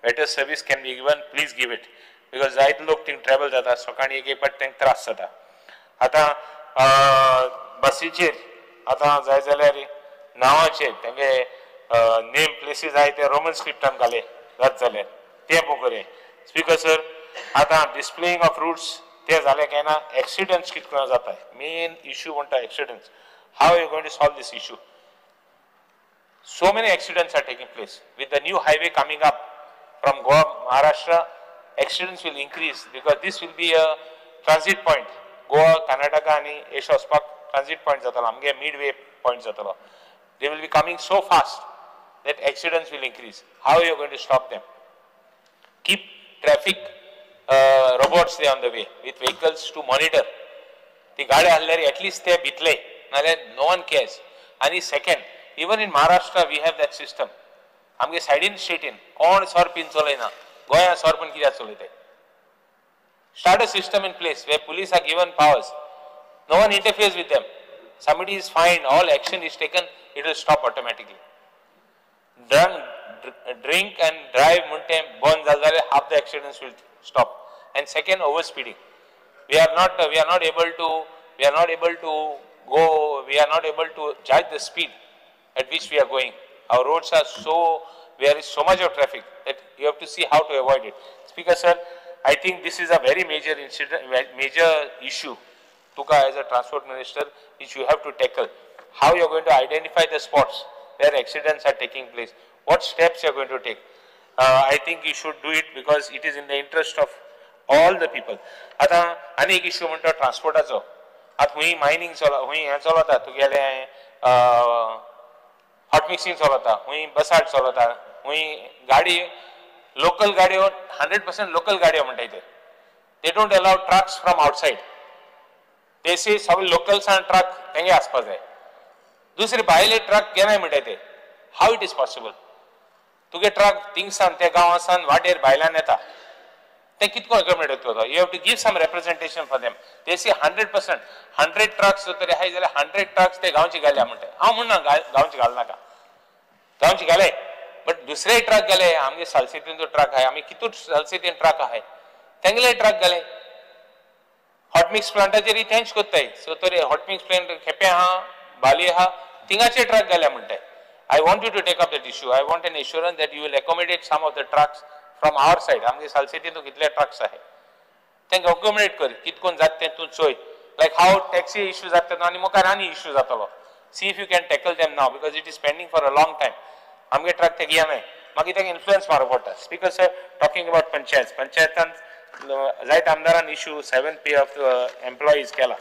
Better service can be given, please give it. Because जायते लोक thing travel जाता, सकाळीं एक एक फावट तांकां त्रास जाता. आतां बसीचेर आतां जाय जाल्यार नांवाचेर तेंगे नेम प्लेसीस आहाय ते रोमन स्क्रिप्टान घाले जात जाल्यार तें पळोवंक करें. स्पीकर सर, आतां डिस्प्लेइंग ऑफ रुट्स तें जालें काय ना, एक्सिडंट्स कितें करून जाता, मेन इश्यू म्हणटा accidents. How you going to solve this issue? So many accidents are taking place. With the new highway coming up from Goa, Maharashtra, accidents will increase because this will be a transit point. Goa, Karnataka आनी एश वचपाक transit point जातलो, आमगे midway point जातलो. They will be coming so fast that accidents will increase. How you are going to stop them? Keep traffic robots there on the way with vehicles to monitor. ती गाडी हाडल्यार at least ते भितले, नाल्यार no one cares. आनी second, even in Maharashtra we have that system. आमगे सायडीन स्टेटीन कोण सोर पीन चलयना, गोंया सोर पण कित्याक चलयताय? Start a system in place where police are given powers. No one interferes with them. Somebody is fined, all action is taken, it will stop automatically. Drink and drive म्हणटे बंद जालें जाल्यार half the accidents will stop. And second, over speeding. We are not able to go, we are not able to judge the speed at which we are going. Our roads are so, there is so much of traffic that you have to see how to avoid it. Speaker sir, I think this is a very major incident, major issue, Tuka as a transport minister, which you have to tackle. How you are going to identify the spots where accidents are taking place, what steps you are going to take. I think you should do it because it is in the interest of all the people. आतां आनी एक issue म्हणटा ट्रान्सपोर्टाचो. आतां हुंय mining चल, हुंय हें चलता तुगेलें hot mixing चलता, हुंय बसाट चलता, हुंय गाडी लोकल गाडयो 100% लोकल गाडयो म्हणटाय ते. They don't allow trucks from outside. ते सगळे लोकल्सान ट्रक तेंगे आसपा जाय, दुसरे भायले ट्रक घेनाय म्हणटा ते. How it is possible? तुगे ट्रक थिंगसान त्या गांवासान वाटेर भायल्यान येता, ते कितको एकोमोडेट करता? You have to give some representation for them. They say 100% 100 trucks तरी आहाय जाल्यार 100 ट्रक्स ते गांवचे घाल्या म्हणटा. हांव म्हणना गांवचे घालनाका, गांवचे घाले, बट दुसरे ट्रक गेले. आमगे सालसेतीन जो ट्रक आहाय, आमी कितूच सालसेतीन ट्रक आहाय, तेंगले ट्रक गेले. हॉटमिक्स प्लांटाचेर तेंच कोत्ताय. सो तरी हॉटमिक्स प्लांट केपें आहा, बाली आहा, थिंगाचे ट्रक गेले म्हणटाय. I want you to take up that issue. I want an assurance that you will accommodate some of the trucks from our side. आमगे सालसेतीन कितले ट्रक्स आहाय तेंकां अकोमोडेट कर, कितकोन जाता तें तूं चोय. लायक हाव टॅक्सी इश्यू जाता आनी मुखार आनी इश्यू जातलो. See if you can tackle them now because it is pending for a long time. आमगे ट्रक ते घेयनाय, मागीर तांकां इन्फ्लुयन्स मारप पडटा. Speaker sir, talking about panchayat, पंचायतान जायते आमदारान issue 7 pay of employees केला.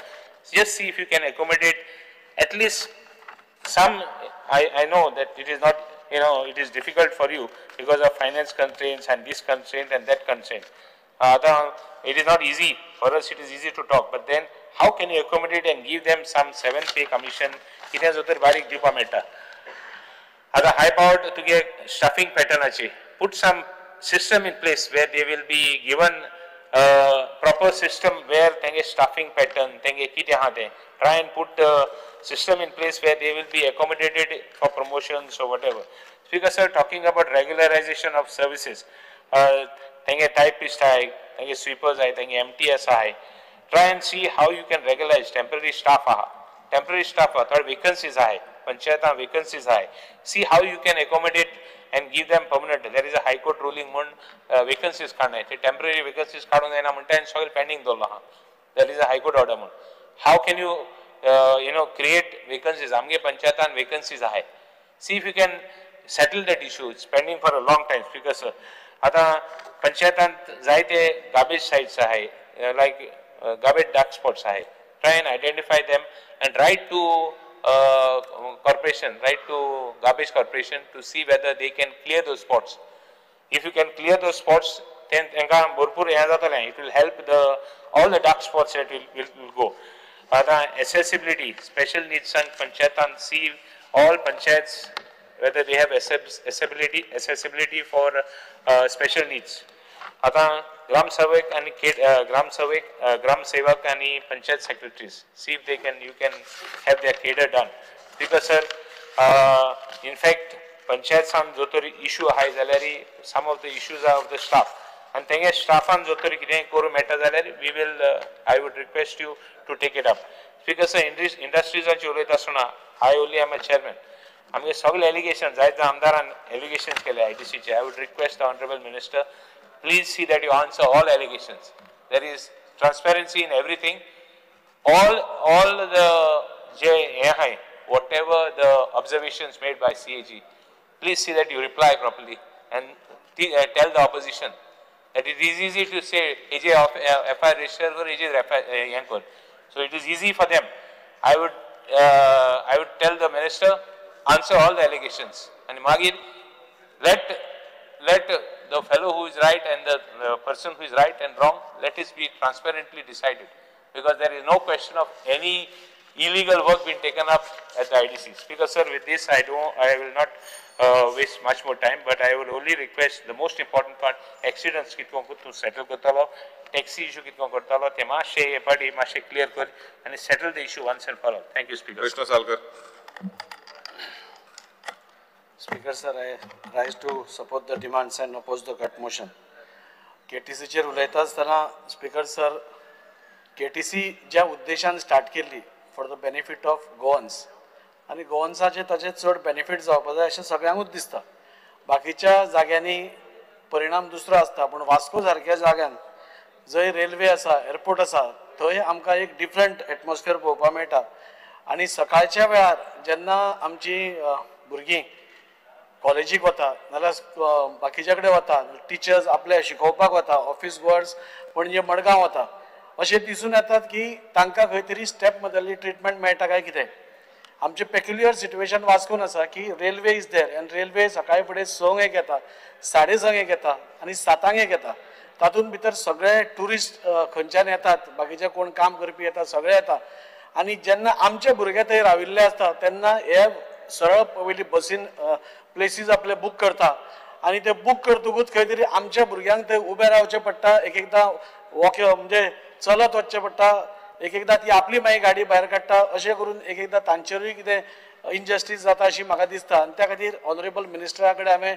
Just see if you can accommodate at least some. I know that it is not, you know, it is difficult for you because of finance constraints and this constraint and that constraint. It is not easy for us, it is easy to talk, but then how can you accommodate and give them some 7 pay commission? कितें जो तर बारीक दिवपा मेळटा. आतां हाय powered तुगे स्टाफींग पॅटर्नाची put some system in place where they will be given proper system where तेंगे स्टाफींग pattern तेंगे कितें आहा तें try and put system in place where they will be accommodated for promotions or whatever. Speaker sir, talking about regularization of services, तेंगे typist आहाय, तेंगे sweepers आहाय, तेंगे MTS आहाय. Try and see how you can regularize temporary staff आहा, temporary staff आहा, थोडे vacancies आहाय, पंचायतां vacancies आहाय. See how you can accommodate and give them permanent. There is a high court ruling म्हूण vacancies काडनाय, ते temporary vacancies काडूंक जायना म्हणटा आनी सगळें pending दवरलो आहा. There is a high court order म्हूण. How can you you know, create vacancies? आमगे पंचायतान vacancies आहाय. See if you can settle that issue. It's pending for a long time. Speaker sir, आतां पंचायतान जायते garbage sites आहाय, like garbage dark spots आहाय. Try and identify them and write to corporation, write to garbage corporation to see whether they can clear those spots. If you can clear those spots, then तांकां भरपूर हें जातलें. It will help the all the dark spots that will go. आतां accessibility, special needs पंचायतान see all panchayats whether they have accessibility for special needs. आतां ग्रामसेवक आनी ग्रामसेवक आनी panchayat secretaries, see if they can, you can have their cadre done. Because sir, in fact panchayat जो तरी issue आहाय जाल्यार some of the issues are of the staff आनी तेंगे स्टाफान जो तरी कितेंय करूं मेळटा जाल्यार we will, I would request you to take it up. Speaker sir, इंडस्ट्रीजाची उलयता आसतना I only am a chairman. आमगे सगळे एलिगेशन जायते आमदारान एलिगेशन्स केले IDCचे. I would request the honourable minister, please see that you answer all allegations. There is transparency in everything. All the जे हें आहाय, whatever the observations made by CAG, please see that you reply properly and tell the opposition that it is easy to say AJ FIR register or AJ FIR. So it is easy for them. I would tell the minister, answer all the allegations and magir let the fellow who is right and the person who is right and wrong, let it be transparently decided, because there is no question of any illegal work being taken up at the IDC. Speaker sir, with this I will not waste much more time, but I will only request the most important part, accidents कितको तूं settle करतालो, taxi issue कितको करतालो, ते मातशे हे पाटी मातशे clear कर आनी settle the issue once and for all. Thank you, Speaker. Krishna Salkar. Speaker sir, I rise to support the demands and oppose the cut motion. KTCचेर उलयता आसतना स्पीकर सर, KTC ज्या उद्देशान स्टार्ट केल्ली for the benefit of Goans आनी गोवन्साचे ताचे चड benefit जावपा जाय अशें सगळ्यांकूच दिसता. बाकीच्या जाग्यांनी परिणाम दुसरो आसता, पूण वास्को सारक्या जाग्यान जंय रेल्वे आसा, एअरपोर्ट आसा, थंय आमकां एक डिफरंट एटमॉस्फियर पळोवपाक मेळटा. आनी सकाळच्या वेळार जेन्ना आमची भुरगीं कॉलेजीक वता नाल्यार बाकीच्या कडेन वता, टिचर्स आपले शिकोवपाक वता, ऑफिस गोअर्स पणजे मडगांव वता, अशें दिसून येतात की तांकां खंय तरी स्टेप मदली ट्रिटमेंट मेळटा काय कितें. आमचें पेक्युलियर सिट्युएशन वास्कोन आसा की railway is there and railway सकाळी फुडें 6 एक येता, 6:30 एक येता आनी 7 एक येता. तातूंत भितर सगळे ट्युरिस्ट खंयच्यान येतात, बाकीचे कोण काम करपी येतात, सगळे येतात आनी जेन्ना आमचे भुरगे थंय राविल्ले आसता तेन्ना हे सरळ पयली बसीन प्लेसीस आपले बूक करता आनी ते बूक करतकूच खंय तरी आमच्या भुरग्यांक थंय उबे रावचें पडटा, एक एकदां वॉक म्हणजे चलत वचचें पडटा, एक एकदां ती आपली मागीर गाडी भायर काडटा, अशें करून एक एकदां तांचेरूय कितें इनजस्टीस जाता अशी म्हाका दिसता. आनी त्या खातीर ऑनरेबल मिनिस्टरा कडेन हांवें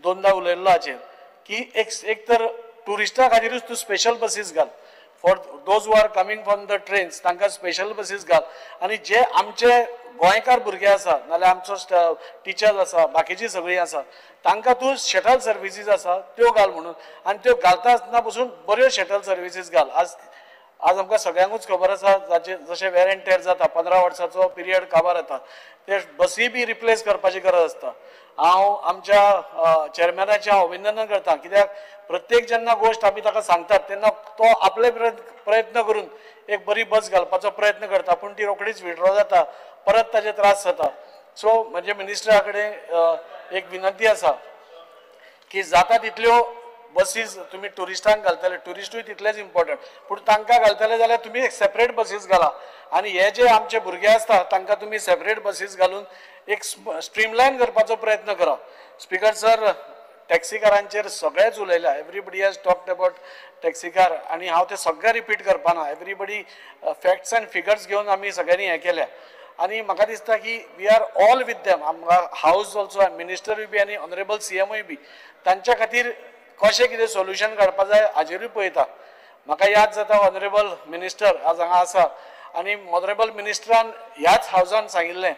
दोनदां उलयल्लो हाचेर की एक तर ट्युरिस्टां खातीरूच तूं स्पेशल बसीस घाल, for those who are coming from the trains तांकां स्पेशल बसीस घाल आनी जे आमचे गोंयकार भुरगे आसा नाल्यार आमचो टिचर्स आसा बाकीची सगळीं आसा तांकां तूं शटल सर्विसीस आसा त्यो घाल म्हणून, आनी त्यो घालता आसतना पसून बऱ्यो शटल सर्विसीस घाल. आज आज आमकां सगळ्यांकूच खबर आसा जाचे जशें वेर एंड टेर जाता, 15 वर्सांचो पिरियड काबार जाता, ते बसी बी रिप्लेस करपाची गरज आसता. हांव आमच्या चेअरमॅनाचें हांव अभिनंदन करता, कित्याक प्रत्येक जेन्ना गोश्ट आमी ताका सांगतात तेन्ना तो आपले प्रयत्न करून एक बरी बस घालपाचो प्रयत्न करता, पूण ती रोखडीच विड्रॉ जाता, परत ताजे त्रास जाता. सो म्हजे मिनिस्टरा कडेन एक विनंती आसा की जाता तितल्यो बसीस तुमी ट्युरिस्टांक घालतले, ट्युरिस्टूय तितलेच इम्पॉर्टंट, पूण तांकां घालतले जाल्यार तुमी एक सेपरेट बसीस घाला आनी हे जे आमचे भुरगे आसता तांकां तुमी सेपरेट बसीस घालून एक स्ट्रीमलायन करपाचो प्रयत्न करा. स्पीकर सर, टॅक्सीकारांचेर सगळेच उलयल्या, एवरीबडी हॅज टॉक्ड अबाउट टॅक्सीकार आनी हांव ते सगळे रिपीट करपाना, एवरीबडी फॅक्ट्स अँड फिगर्स घेवन आमी सगळ्यांनी हें केलें आनी म्हाका दिसता की we are all with them. आमकां हावज ऑल्सो, मिनिस्टरूय बी आनी ऑनरेबल सीएमूय बी तांच्या खातीर कशें कितें सोल्युशन काडपा जाय हाजेरूय पळयता. म्हाका याद जाता ऑनरेबल मिनिस्टर आज हांगा आसा आनी ऑनरेबल मिनिस्टरान ह्याच हावजान सांगिल्लें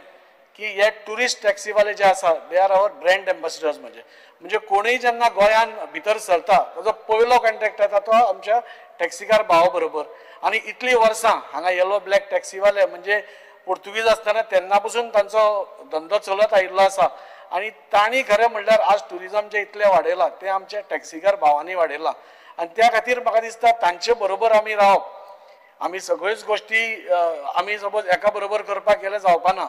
की हे ट्युरिस्ट टॅक्सीवाले जे आसा they are our brand ambassadors. म्हणजे म्हणजे कोणूय जेन्ना गोंयान भितर सरता ताजो पयलो कॉन्टेक्ट येता तो आमच्या टॅक्सीकार भावा बरोबर. आनी इतलीं वर्सां हांगा येलो ब्लॅक टॅक्सीवाले म्हणजे पुर्तुगीज आसतना तेन्ना पसून तांचो धंदो चलत आयिल्लो आसा आनी तांणी खरें म्हणल्यार आज ट्युरिजम जें इतलें वाडयलां तें आमच्या टॅक्सीकार भावांनी वाडयलां आनी त्या खातीर म्हाका दिसता तांचे बरोबर आमी रावप, आमी सगळ्योच गोश्टी आमी सपोज एका बरोबर करपाक गेल्यार जावपाना.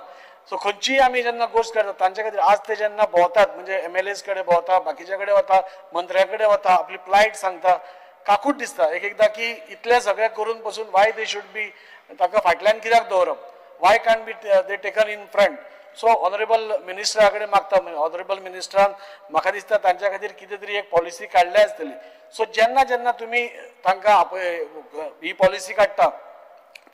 सो खंयचीय आमी जेन्ना गोश्ट करता तांचे खातीर आज ते जेन्ना भोंवतात म्हणजे एमएलएस कडेन भोंवता, बाकीच्या कडेन वता, मंत्र्या कडेन वता, आपली प्लायट सांगता, काकूट दिसता एक एकदां की इतलें सगळें करून पसून वाय they should be ताका फाटल्यान कित्याक दवरप, why can't be they taken in front. So honourable मिनिस्टरा कडेन मागता, ऑनरेबल मिनिस्टरान म्हाका दिसता तांच्या खातीर कितें तरी एक पॉलिसी काडल्या आसतली. सो जेन्ना जेन्ना तुमी तांकां ही पॉलिसी काडटा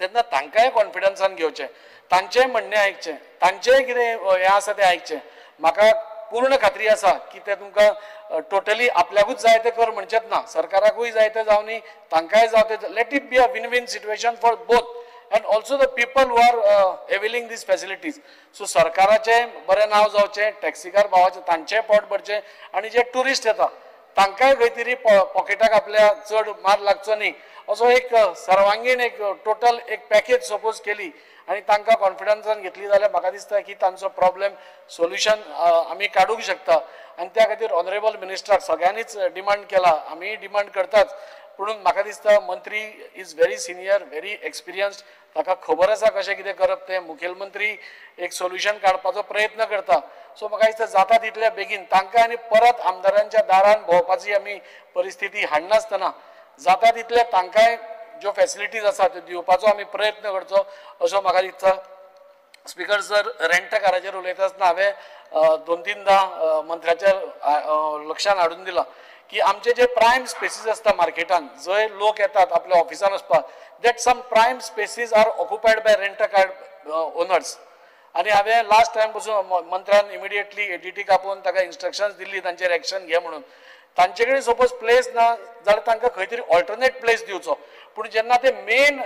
तेन्ना तांकांय कॉन्फिडन्सान घेवचें, तांचेंय म्हणणें आयकचें, तांचेंय कितें हें आसा तें आयकचें. म्हाका पूर्ण खात्री आसा की ते तुमकां टोटली आपल्याकूच जाय तें कर म्हणचेच ना, सरकाराकूय जाय तें जावनी, तांकांय जावं तें. Let it be a win win situation for both and also the people who are availing these facilities. So सरकाराचें बरें नांव जावचें, टॅक्सीकार भावाचें तांचें पोट भरचें आनी जे ट्युरिस्ट येता तांकांय खंय तरी पॉकेटाक आपल्या चड मार लागचो न्ही असो एक सर्वांगीण एक टोटल एक पॅकेज सपोज केली आनी तांकां कॉन्फिडन्सान घेतली जाल्यार म्हाका दिसता की तांचो प्रॉब्लेम सोल्युशन आमी काडूंक शकता. आनी त्या खातीर ऑनरेबल मिनिस्टराक सगळ्यांनीच डिमांड केला, आमीय डिमांड करताच, पूण म्हाका दिसता मंत्री is very senior, very experienced, ताका खबर आसा कशें कितें करप तें. मुखेलमंत्री एक सोल्युशन काडपाचो प्रयत्न करता. सो म्हाका दिसता जाता तितल्या बेगीन तांकां आनी परत आमदारांच्या दारान भोंवपाची आमी परिस्थिती हाडनासतना जाता तितले तांकांय ज्यो फॅसिलिटीज आसा त्यो दिवपाचो आमी प्रयत्न करचो असो म्हाका दिसता. स्पीकर सर, रेंटकाराचेर उलयता आसतना हांवें दोन तीनदां मंत्र्याच्या लक्षान हाडून दिलां की आमचे जे प्रायम स्पेसीस आसता मार्केटान जंय लोक येतात आपल्या ऑफिसान वचपाक, that some prime spaces are occupied by rent car owners. आनी हांवें लास्ट टायम पसून मंत्र्यान इमिडिएटली एडीटीक आपोवन ताका इन्स्ट्रक्शन्स दिल्ली तांचेर एक्शन घे म्हणून. तांचे कडेन सपोज प्लेस ना जाल्यार तांकां खंय तरी ऑल्टरनेट प्लेस दिवचो, पूण जेन्ना ते मेन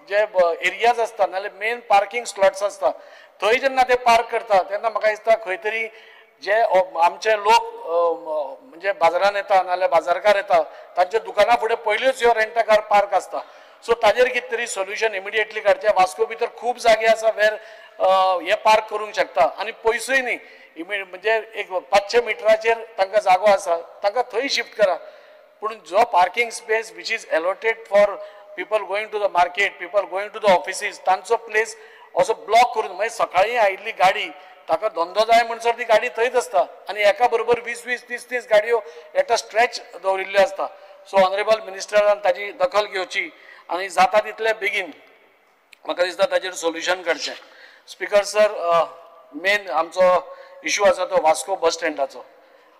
जे एरियाज आसता नाल्यार मेन पार्किंग स्लॉट्स आसता थंय जेन्ना ते पार्क करता तेन्ना म्हाका दिसता खंय तरी जे आमचे लोक म्हणजे बाजारान येता नाल्यार बाजारकार येता तांच्या दुकाना फुडें पयल्योच ह्यो रेंटकार पार्क आसता. सो ताजेर कितें तरी सोल्युशन इमिडिएटली काडचें. वास्को भितर खूब जागे आसा वेर हे पार्क करूंक शकता आनी पयसूय न्ही, म्हणजे एक 500 मिटराचेर तांकां जागो आसा, तांकां थंय शिफ्ट करा. पूण जो parking space which is allotted for people going to the market, people going to the offices, तांचो प्लेस असो ब्लॉक करून मागीर सकाळीं आयिल्ली गाडी ताका धंदो जाय म्हणसर ती गाडी थंयच आसता आनी एका बरोबर 20-20, 30-30 गाडयो एट अ स्ट्रेच दवरिल्ल्यो आसता. सो ऑनरेबल मिनिस्टरान ताजी दखल घेवची आनी जाता तितले बेगीन म्हाका दिसता ताजेर सोल्युशन काडचें. स्पीकर सर, मेन आमचो इशू आसा तो वास्को बस स्टँडाचो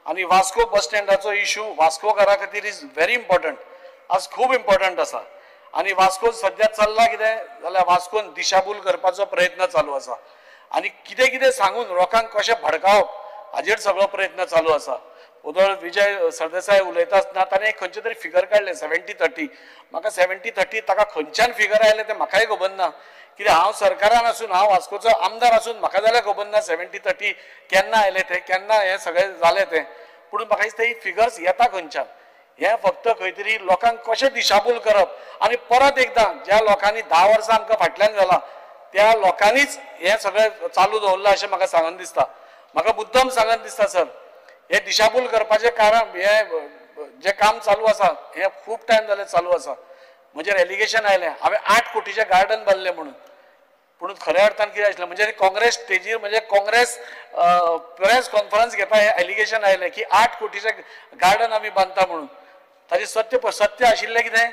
आनी वास्को बस स्टँडाचो इशू वास्कोकारा खातीर is very important, आज खूब इम्पॉर्टंट आसा. आनी वास्को सद्या चल्ला कितें जाल्यार वास्कोन दिशाभूल करपाचो प्रयत्न चालू आसा आनी कितें कितें सांगून लोकांक कशें भडकावप हाजेर सगळो प्रयत्न चालू आसा. उदळ विजय सरदेसाय उलयता आसतना ताणें एक खंयचें तरी फिगर काडलें 70-30. म्हाका 70-30 ताका खंयच्यान फिगर आयलें तें म्हाकाय खबर ना, कित्याक हांव सरकारान आसून, हांव वास्कोचो आमदार आसून म्हाका जाल्यार खबर ना 70-30 केन्ना आयलें तें, केन्ना हें सगळें जालें तें. पूण म्हाका दिसता ही फिगर्स येता खंयच्यान, हें फक्त खंय तरी लोकांक कशें दिशाभूल करप आनी परत एकदां ज्या लोकांनी 10 वर्सां आमकां फाटल्यान घाला त्या लोकांनीच हें सगळें चालू दवरलां अशें म्हाका सांगन दिसता. म्हाका मुद्दम सांगन दिसता सर, हे दिशाभूल करपाचें कारण हें जें काम चालू आसा हें खूब टायम जालें चालू आसा. म्हजेर एलिगेशन आयलें हांवें 8 कोटीचें गार्डन बांदलें म्हणून, पूण खऱ्या अर्थान कितें आशिल्लें म्हणजे काँग्रेस स्टेजीर म्हणजे काँग्रेस प्रेस कॉन्फरन्स घेता हें एलिगेशन आयलें की 8 कोटीचें गार्डन आमी बांदता म्हणून. ताजें सत्य सत्य आशिल्लें कितें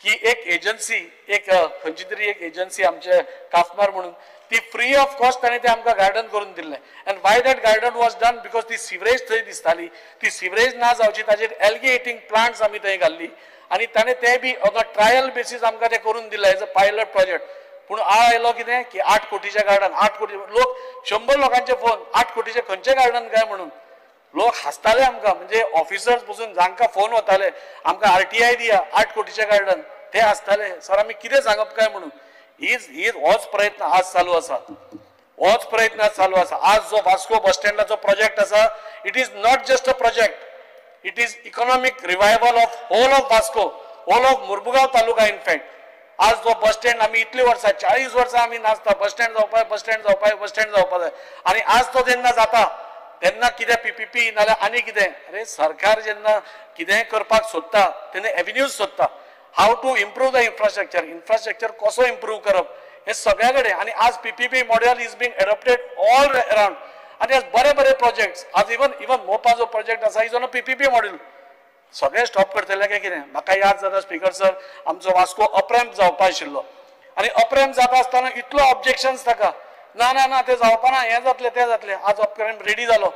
की एक एजन्सी, एक खंयची तरी एक एजन्सी आमचे काफमार म्हणून ती फ्री ऑफ कॉस्ट ताणें तें आमकां गार्डन करून दिल्लें. And why that garden was done because ती सिवरेज थंय दिसताली, ती सिवरेज ना जावची ताजेर एल्गी इटिंग प्लांट्स आमी थंय घाल्ली आनी ताणें तें be on a trial basis आमकां तें करून दिलें एज अ पायलट प्रोजेक्ट. पूण आळ आयलो कितें की 8 कोटीचें गार्डन, 8 कोटी लोक 100 लोकांचे फोन 8 कोटीचें खंयचें गार्डन काय म्हणून लोक हांसताले आमकां. म्हणजे ऑफिसर्स पसून जांकां फोन वताले आमकां RTI दिया 8 कोटीचें गार्डन, ते हांसताले सर आमी कितें सांगप काय म्हणून. ही होच प्रयत्न आज चालू आसा, होच प्रयत्न आज चालू आसा. आज जो वास्को बस स्टँडाचो प्रोजेक्ट आसा it is not just a project, it is economic revival of whole of Vasco, whole of Mormugao taluka. In fact आज जो बस स्टँड आमी इतलीं वर्सां 40 वर्सां आमी नाचता बस स्टँड जावपाक, बस स्टँड जावपाक, बस स्टँड जावपाक जाय आनी आज तो जेन्ना जाता तेन्ना कितें PPP नाल्यार आनी कितें. अरे सरकार जेन्ना कितेंय करपाक सोदता तेन्ना एवेन्यूज सोदता, how to improve the infrastructure, infrastructure कसो इम्प्रूव करप हें सगळ्या कडेन. आनी आज PPP model is being adopted all around आनी आज बरे बरे प्रोजेक्ट्स आज इवन मोपा जो प्रोजेक्ट आसा is on a PPP model. सगळे स्टॉप करतले काय कितें. म्हाका याद जाता स्पीकर सर, आमचो वास्को अपरॅम्प जावपा आशिल्लो आनी अपरॅम्प जाता आसतना इतलो ऑब्जेक्शन्स ताका, ना ना ना तें जावपा ना, हें जातलें तें जातलें. आज अपरॅम्प रेडी जालो,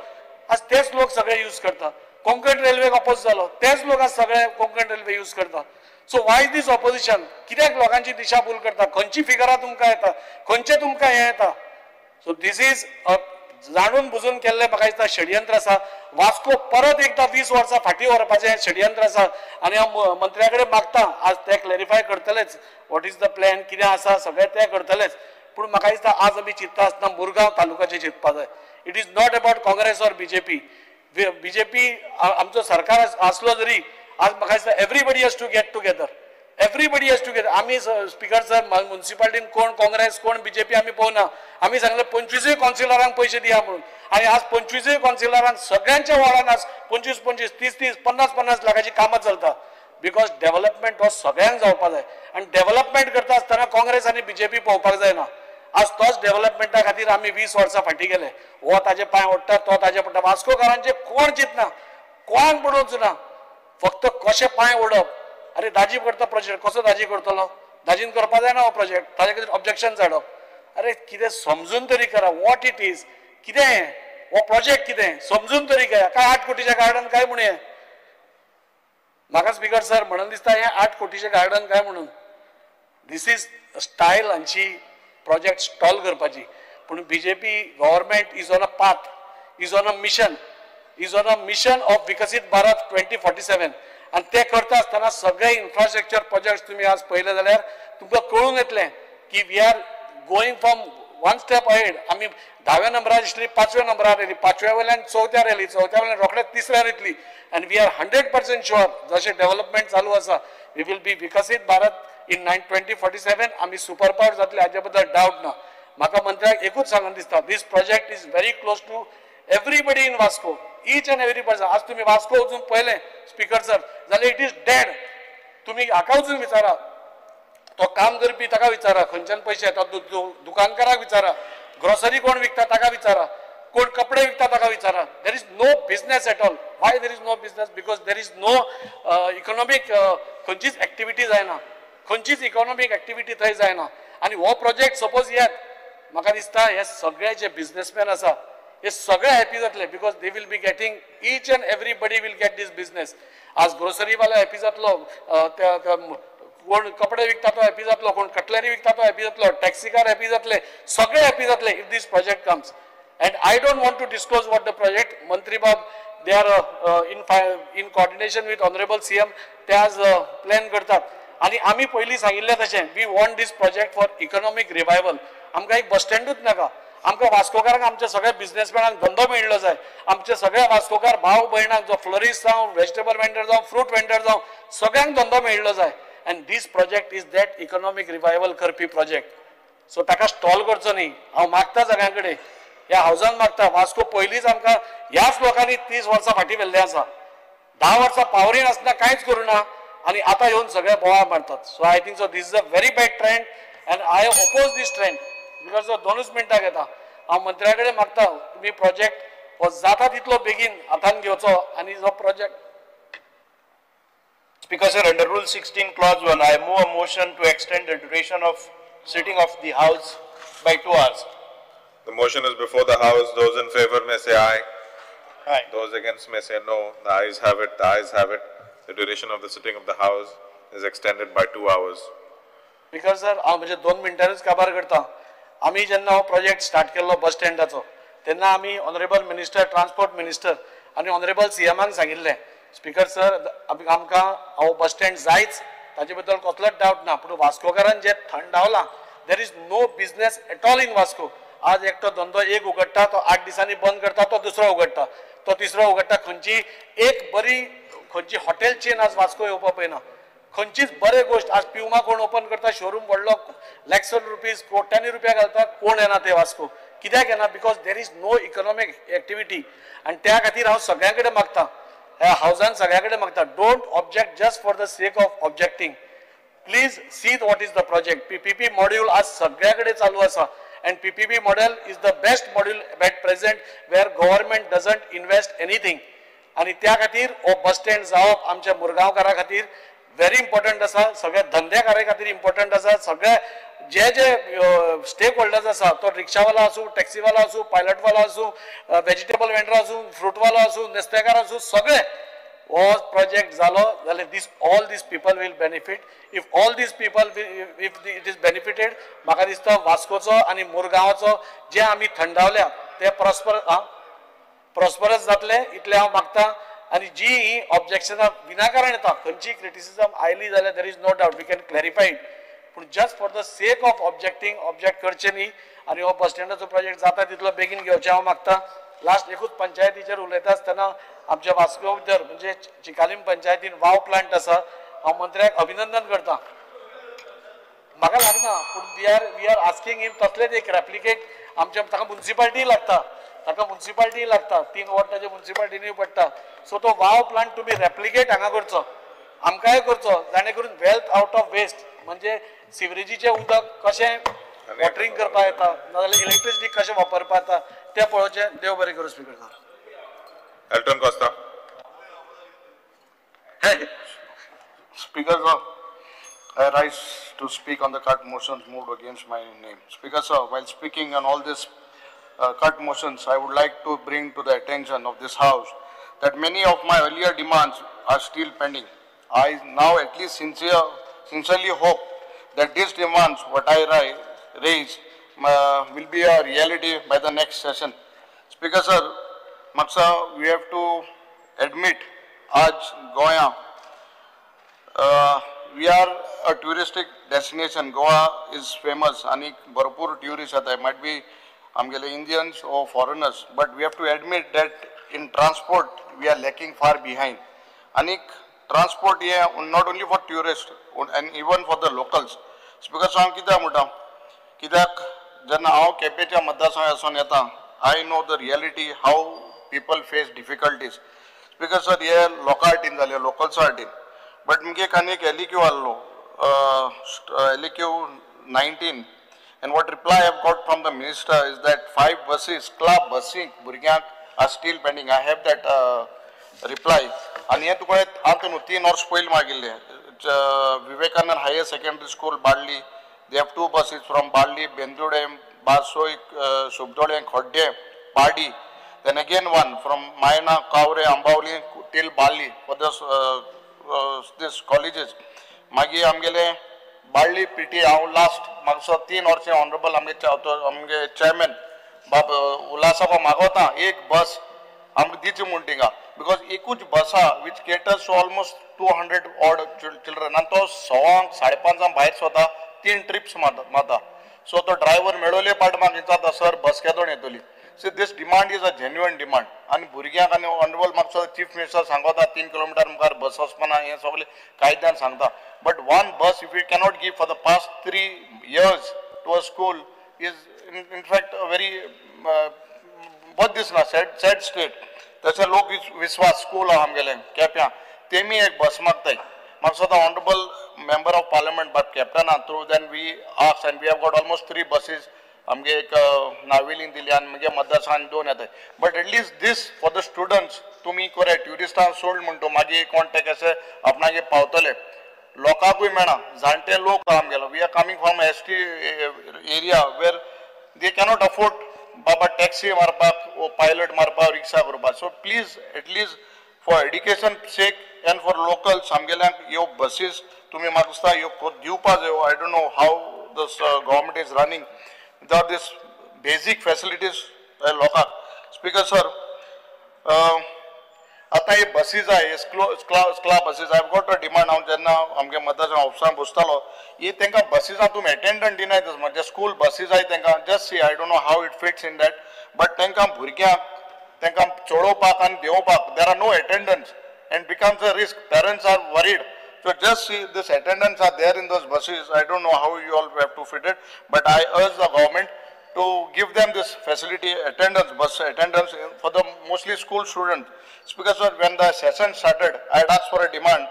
आज तेच लोक सगळे यूज करता. कोंकण रेल्वेक ऑपोज जालो, तेच लोक आज सगळे कोंकण रेल्वे यूज करता. सो वाय दीस ऑपोजिशन, कित्याक लोकांची दिशाभूल करता, खंयची फिगरां तुमकां येता, खंयचें तुमकां हें येता. सो these is जाणून बुजून केल्लें म्हाका दिसता षडयंत्र आसा. वास्को परत एकदां 20 वर्सां फाटीं व्हरपाचें षडयंत्र आसा आनी हांव मंत्र्या कडेन मागता आज ते clarify करतलेच what is the plan, कितें आसा सगळें तें करतलेच. पूण म्हाका दिसता आज आमी चिंतता आसतना मुरगांव तालुक्याचें चिंतपा जाय. It is not about Congress or BJP. BJP आमचो सरकार आसलो जरी आज म्हाका दिसता everybody has to get together, everybody has to get. आमी स्पीकर सर म्युनिसिपालिटीन कोण काँग्रेस कोण बीजेपी आमी पळोवना, आमी सांगलें 25 कावन्सिलरांक पयशे दिया म्हणून आनी आज 25 कावन्सिलरांक सगळ्यांच्या वॉर्डान आज 25 25 30 30 50 50 लाखाची कामां चलता. Because development हो सगळ्यांक जावपा जाय आनी डेव्हलपमेंट करता आसतना काँग्रेस आनी बीजेपी पळोवपाक जायना. आज तोच डेव्हलपमेंटा खातीर आमी 20 वर्सां फाटीं गेले. हो ताजे पांय ओडटा, तो ताजे पडटा. वास्कोकारांचे कोण चिंतना, कोण पडूंक ना, फक्त कशें पांय ओडप. अरे दाजी करता प्रोजेक्ट, कसो दाजी करतलो, दाजीन करपा जायना हो प्रोजेक्ट, ताजे खातीर ऑब्जेक्शन हाडप. अरे कितें समजून तरी करा what it is, कितें हो प्रोजेक्ट कितें समजून तरी करा. काय 8 कोटीचें गार्डन काय म्हणून हें म्हाका स्पीकर सर म्हणून दिसता हें 8 कोटीचें गार्डन काय म्हणून. These is style हांची प्रोजेक्ट स्टॉल करपाची. पूण BJP government is on a path, is on a mission, is on a mission of Viksit Bharat 2047. आनी ते करता आसतना सगळे इन्फ्रास्ट्रक्चर प्रोजेक्ट्स तुमी आज पळयले जाल्यार तुमकां कळून येतलें की we are going from one step ahead. आमी 10व्या नंबरार आशिल्ली 5व्या नंबरार येयली, 5व्या वयल्यान 4थ्यार येयली, 4थ्या वयल्यान रोखडेच 3ऱ्यार येतली. आनी we are 100% sure जशें डेव्हलपमेंट चालू आसा we will be Viksit Bharat in 2047. आमी सुपर पावर जातले हाजे बद्दल डावट ना. म्हाका मंत्र्याक एकूच सांगून दिसता, this project is very close to everybody in Vasco, each and every person. आज तुम्ही वास्को वचून पळयलें स्पीकर सर जाल्यार it is dead. तुमी हाका वचून विचारा, तो काम करपी ताका विचारा खंयच्यान पयशे येता, दुकानकाराक विचारा, ग्रोसरी कोण विकता ताका विचारा. कोण कपडे विकता ताका विचारा. There is no business at all. Why there is no business? Because there is no economic खंयचीच एक्टिविटी जायना, खंयचीच इकॉनॉमीक एक्टिविटी थंय जायना. आनी हो प्रोजेक्ट सपोज येत, म्हाका दिसता हे सगळे जे बिजनेसमॅन आसा हे सगळे हॅपी जातले, because they will be getting, each and everybody will get this business. आज ग्रोसरीवालो हॅपी जातलो, कोण कपडे विकता तो हॅपी जातलो, कोण कटलरी विकता तो हॅपी जातलो, टॅक्सीकार हॅपी जातले, सगळे हॅपी जातले if this project comes. And I don't want to disclose what the project. मंत्री बाब they are in coordination with honourable CM, ते आज प्लॅन करतात. आनी आमी पयलीं सांगिल्लें तशें, we want this project for economic revival. आमकां एक बस स्टँडूच नाका, आमकां वास्कोकारांक, आमच्या सगळ्या बिजनेसमॅनांक धंदो मेळिल्लो जाय. आमचे सगळ्या वास्कोकार भाव भयणांक, जो फ्लोरिस्ट जावं, वेजिटेबल वेंडर जावं, फ्रूट वेंडर जावं, सगळ्यांक धंदो मेळिल्लो जाय. And this project is that economic revival करपी प्रोजेक्ट. सो ताका स्टॉल करचो न्ही. हांव मागता सगळ्यां कडेन, ह्या हावजान मागता, वास्को पयलींच आमकां ह्याच लोकांनी 30 वर्सां फाटीं व्हेल्लें आसा. 10 वर्सां पावरीन आसतना कांयच करूं ना आनी आतां येवन सगळे बोवाळ मारतात. So I think so this is a very bad trend and I oppose this trend. Because 2 मिनटां घेता. हांव मंत्र्या कडेन मागता, तुमी प्रोजेक्ट हो जाता तितलो बेगीन हातान घेवचो आनी जो project. Speaker sir, under Rule 16 Clause 1, I move a motion to extend the duration of sitting of the House by 2 hours. The motion is before the House. Those in favor may say aye. Aye. Those against may say no. The ayes have it. The ayes have it. The duration of the sitting of the House is extended by 2 hours. Speaker sir, हांव म्हणजे 2 मिनटांनूच काबार करता. आमी जेन्ना हो project start केल्लो बस स्टँडाचो, तेन्ना आमी ऑनरेबल मिनिस्टर, ट्रान्सपोर्ट मिनिस्टर आनी ऑनरेबल सीएमाक सांगिल्लें, स्पीकर सर आमकां हो बस स्टँड जायच, ताजे बद्दल कसलोच डावट ना. पूण वास्कोकारान जे थंडावलां, there is no business at all in Vasco. आज एकटो धंदो एक उगडटा, तो 8 दिसांनी बंद करता, तो दुसरो उगडटा, तो तिसरो उगडटा. खंयची एक बरी खंयची हॉटेल चेन आज वास्को येवपा पळयना, खंयचीच बरे गोश्ट. आज प्युमा कोण ओपन करता, शोरूम व्हडलो, लॅक्स ऑफ रुपीज, कोट्यांनी रुपया घालता, कोण येना ते वास्को. कित्याक येना? Because there is no economic activity. आनी त्या खातीर हांव सगळ्यां कडेन मागता, ह्या हावजान सगळ्यां कडेन मागता, don't object just for the sake of objecting. Please see what is the project. PPP module आज सगळ्या कडेन चालू आसा and PPP model is the best module at present where government doesn't invest anything. आनी त्या खातीर हो बस स्टँड जावप आमच्या मुरगांवकारा खातीर व्हेरी इम्पॉर्टंट आसा, सगळ्या धंदेकारा खातीर इम्पॉर्टंट आसा, सगळे जे जे स्टेक होल्डर्स आसा, तो रिक्षावाला आसूं, टॅक्सीवाला आसूं, पायलटवाला आसूं, वेजिटेबल वेंडर आसूं, फ्रूटवालो आसूं, नुस्तेकार आसूं, सगळे हो प्रोजेक्ट जालो जाल्यार this all these people will benefit. If all these people if it is benefited, म्हाका दिसता वास्कोचो आनी मुरगांवाचो जे आमी थंडावल्या ते प्रॉस्पर प्रॉस्परस जातले इतलें हांव मागता. आनी जी ही ऑब्जेक्शनां विनाकारण येता, खंयची क्रिटिसिजम आयली जाल्यार there is no doubt we can clarify it, पूण just for the sake of objecting object करचें न्ही. आनी हो बस स्टँडाचो प्रोजेक्ट जाता तितलो बेगीन घेवचें हांव मागता. लास्ट एकूच पंचायतीचेर उलयता आसतना आमच्या वास्को भितर म्हणजे चिकालीम पंचायतीन वाव प्लांट आसा, हांव मंत्र्याक अभिनंदन करता. म्हाका लागना पूण we are asking him तसलेच एक रेप्लिकेट आमच्या ताका मुन्सिपाल्टी लागता, ताका मुन्सिपाल्टी लागता, 3 वॉर्ड ताजे मुन्सिपाल्टीनूय पडटा. सो तो वाव प्लांट तुमी रेप्लिकेट हांगा करचो, आमकांय करचो, जाणे करून वेल्थ आउट ऑफ वेस्ट म्हणजे सिवरेजीचें उदक कशें वॉटरींग करपाक येता, नाजाल्यार इलेक्ट्रिसिटी कशें वापरपाक येता तें पळोवचें. देव बरें करूं speaker sir. Elton Costa. Speaker sir, I rise to speak on the cut motions moved against my name. Speaker sir, while speaking on all these cut motions, I would like to bring to the attention of this house that many of my earlier demands are still pending. I now at least sincerely hope that these demands, what I raise, will be a reality by the next session. Speaker sir, Maksa, we have to admit, Aaj Goa, we are a touristic destination. Goa is famous. Anik bharpur tourists येता, might be आमगेले Indians or foreigners, but we have to admit that in transport we are lacking far behind. Anik transport here not only for tourists and even for the locals. Because हांव कित्याक म्हणटा, कित्याक जेन्ना हांव केपेंच्या मतदारसंघासून येता, I know the reality how people face difficulties. Because sir, हे लोकां हाटीन जाले, लोकल्सां हाटीन. बट मुगे एक आनी एक एलईक्यू आहलो, एलईक्यू 19, And what reply I have got from the minister is that 5 buses, club busing भुरग्यांक are still pending. I have that reply. आनी हें तुका हांव न्हू 3 वर्स पयलीं मागिल्लें. Vivekanand higher secondary school Balli, they have 2 buses from Balli, Bendurem, Barsoi, Subdole, Khodde, Pardi. Then again one from Mayana, Kavre, Ambavli till Balli for this this colleges. मागीर आमगेले Balli P T हांव लास्ट म्हाका 3 वर्सां honourable आमगे आमगे chairman बाब उल्हासाक मागवता एक बस आमकां दिची म्हूण थिंगा, because एकूच बस आहा which caters to almost 200 odd children आनी तो 5:15 5:30 भायर सरता, 3 ट्रिप्स मारता. सो तो ड्रायव्हर मेळोले पाट म्हाका विचारता सर बस केदोण येतली. See this demand is a genuine demand. आनी भुरग्यांक आनी ऑनरेबल म्हाका चीफ मिनिस्टर सांगता 3 किलोमिटर मुखार बस वचपाना हें सगळें कायद्यान सांगता. But one bus if you cannot give for the past 3 years to a school is in fact a very बरें दिसना, सॅड सॅड स्टेट. तशें लोक विस्वास स्कूल आहा आमगेलें केप्यां, तेमी एक बस मागताय. म्हाका दिसता honourable member of parliament but कॅप्टना through then we ask and we have got almost 3 buses आमगे एक नावेलीन दिली आनी मागीर मतदारसंघान 2 येताय. But at least this for the students तुमी कोरे ट्युरिस्टांक सोड म्हणटा मागीर कोण ते कशे आपणागे पावतले, लोकांकूय मेळना. जाणटे लोक आमगेलो, we are coming from S T area where they cannot afford Baba taxi मारपाक वो पायलट मारपाक रिक्षा करपाक. So please at least for education sake and for locals आमगेल्यांक ह्यो बसीस तुमी म्हाका दिसता ह्यो दिवपा जायो. I don't know how this government is running without this basic facilities लोकांक. स्पीकर सर, आतां हे बसीस आहाय, स्कला buses, I have got a demand. हांव जेन्ना आमगे मतदारसंघ ऑफिसान बसतालो, ही तांकां बसीसां तुमी एटेंडंट दिनाय म्हणजे स्कूल बसीस आहाय तांकां just see I don't know how it fits in that, but तांकां भुरग्यांक तांकां चडोवपाक आनी देंवोवपाक there are no attendants and becomes a risk. Parents are worried. So just see this attendants are there in those buses. I don't know how you all have to fit it, but I urge the government to give them this facility, attendance, bus attendance for the mostly school students. Because when the session started, I had asked for a demand,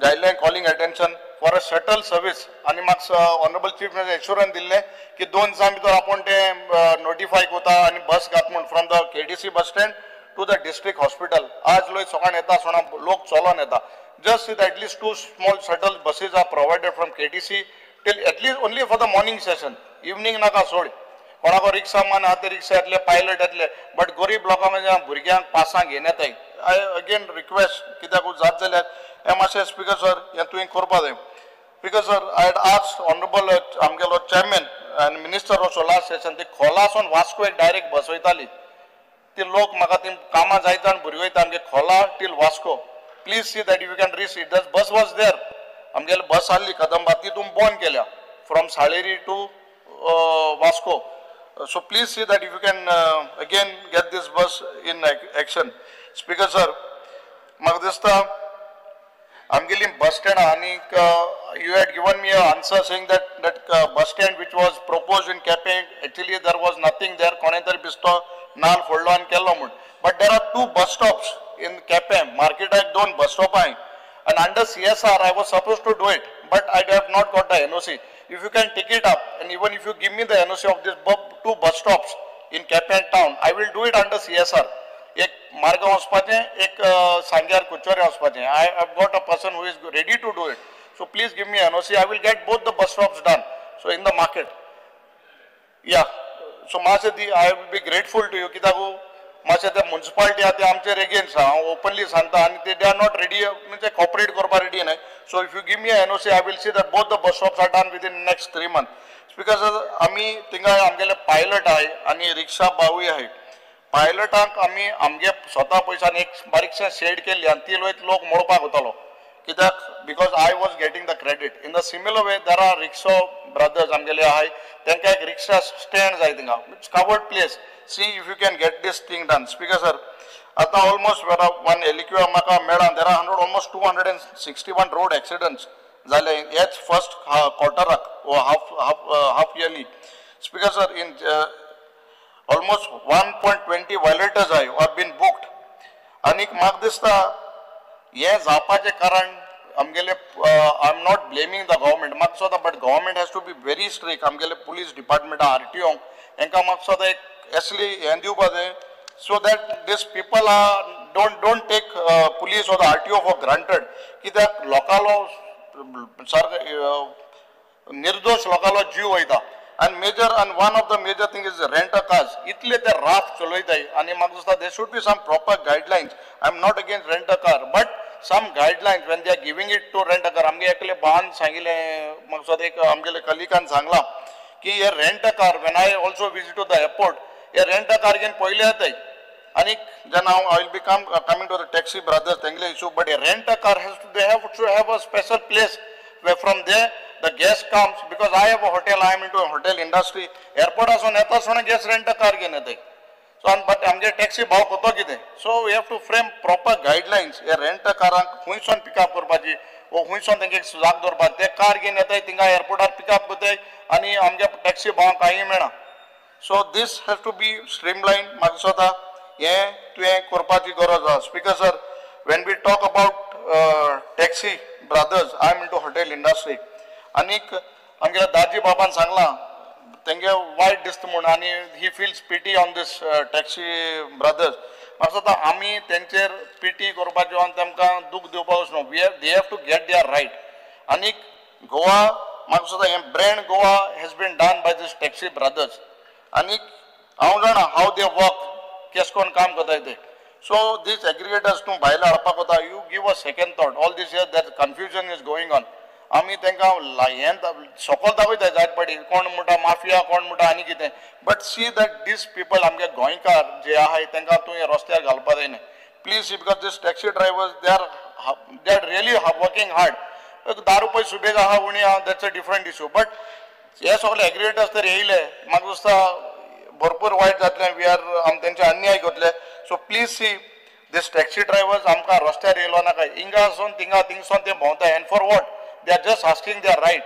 guideline calling attention for a shuttle service. आनी म्हाका honourable chief minister एश्योरन्स दिल्लें की 2 दिसां भितर आपूण तें notify करता आनी बस घात म्हूण from the KTC bus stand to the district hospital. आज लोक सकाळ येता सोणा लोक चलोन येता. Just see that at least 2 small shuttle buses are provided from KTC till at least only for the morning session. Evening नाका सोड, कोणाको रिक्षा मान आहा ते रिक्षा येतले, पायलट येतले, बट गरीब लोकांक म्हणजे भुरग्यांक पासांक घेवन येताय. I again request कित्याक जात जाल्यार हें मातशें स्पीकर सर हें तुवें करपा जाय. Speaker sir, I had asked honourable आमगेलो चेअरमॅन आनी मिनिस्टर असो लास्ट सेशन ती खोलासून वास्को एक डायरेक्ट बस वयताली, ती लोक म्हाका ती कामां जायत आनी भुरगीं वयता आमगे Cola till Vasco. Please see that you can reach it. Bus was there, आमगेली बस आहली कदंबा, ती तुमी बंद केल्या from Saleri to Vasco. So please see that if you can again get this bus in action. Speaker sir, म्हाका दिसता आमगेली bus stand आनीक you had given me a answer saying that that bus stand which was propose in Quepem actually there was nothing there, कोणें तरी बिस्तो नाल फोडलो आनी केलो म्हूण. But there are 2 bus stops in Quepem मार्केटाक, 2 बस स्टॉप आहाय आनी under CSR I was suppose to do it, but I have not got the NOC. If you can take it up and even if you give me the NOC of this 2 bus stops in Quepem town, I will do it under CSR. एक मार्गांव वचपाचें, एक सांग्यार कुचोरे वचपाचें. I have got a person who is ready to do it. So please give me NOC. I will get both the bus stops done. So in the market. Yeah. So मातशें दी, I will be grateful to you. कित्याक मातशें ते municipality आहा ते आमचेर against आहा, हांव openly सांगता, आनी ते they are not ready, म्हणजे कॉपरेट करपाक रेडी न्हय. So if you give me NOC, I will see that both the bus stops are done within next 3 months. Because आमी थिंगा आमगेले पायलट आहाय आनी रिक्षा भावूय आहाय. पायलटांक आमी आमगे स्वता पयशान एक बारीकशें शेड केल्ली आनी ती लोक मोडपाक वतालो, कित्याक because I was getting the credit. In the similar way there are rickshaw brothers आमगेले आहाय, तांकां एक रिक्षा स्टँड जाय थिंगा, it's covered place. See if you can get this thing done. Speaker sir, आतां ऑलमोस्ट वन एलिक्यू म्हाका मेळ्ळा, there are almost 261 road accidents जाले ह्याच first क्वॉर्टराक half half half yearly. Speaker sir, in almost 1.20 violators आहाय are been booked. आनीक म्हाका दिसता हें जावपाचें कारण आमगेले I am not blaming the government म्हाका दिसता, but government has to be very strict. आमगेले पुलीस डिपार्टमेंट आरटीओ हेंकां म्हाका दिसता एक असली हें दिवपा जाय, so that these people are don't take police or the RTO for granted. कित्याक लोकांलो सारको निर्दोश लोकांलो जीव वयता. आनी major and one of the major thing is rent a cars. इतले ते राफ चलयताय आनी म्हाका दिसता there should be some proper guidelines. I am not against rent a car, but some guidelines when they are giving it to rent a car. आमगे एकले बान सांगिल्लें, म्हाका दिसता एक आमगेले कलिकान सांगलां की हे rent a car, when I also visit to the airport, hey rent a car घेवन पयले येताय आनी जेन्ना हांव I will be coming to the taxi brothers तेंगले issue, but a rent a car has to they have to have a special place where from there the guest comes, because I have a hotel, I am into a hotel industry. Airport आसून येता सुणे guest rent a car घेवन येताय. So but आमगे taxi भाव कोतो कितें, so we have to frame proper guidelines. Hey rent a कारांक खुंयसून pickup करपाची वो खुंयसून तेंगे जाग दवरपाक, ते कार घेवन येताय थिंगा एअरपोर्टार पिकअप करताय आनी आमगे टॅक्सी भावांक कांय मेळना. So this has to be streamline. म्हाका दिसता हें तुवें करपाची गरज आसा. Speaker sir, when we talk about taxi brothers, I am into hotel industry. आनीक आमगेल्या दाजी बाबान सांगलां तेंगे वायट दिसता म्हूण, आनी he feels pity on this taxi brothers. म्हाका दिसता आमी तेंचेर पिटी करपाची आनी तेमकां दूख दिवपाक न्हू. We have they have to get their right. आनीक गोवा म्हाका दिसता हें brand Goa has been done by this taxi brothers. आनीक हांव जाणा how they work, केस कोण काम करताय ते. सो दीस एग्रिगेटर्स तूं भायले हाडपाक वता, you give a second thought. All this year that confusion is going on. आमी तांकां हें सकयल दाखयता जायत पाटी, कोण म्हणटा माफिया, कोण म्हणटा आनी कितें, but see that these people आमगे गोंयकार जे आहाय तांकां तुवें रस्त्यार घालपा जायना please. Because these taxi drivers they are really working hard. 10 रुपये सुबेज आहा उणी आहा, that's a different issue. But हे सगळे एग्रिगेटर्स तर येयले म्हाका दिसता भरपूर वायट जातलें. We are आम तेंचे अन्याय करतले. So please see these taxi drivers आमकां रस्त्यार येयलो नाका, हिंगा आसून थिंगा थिंगसून ते भोंवताय. And for what? They are just asking their right.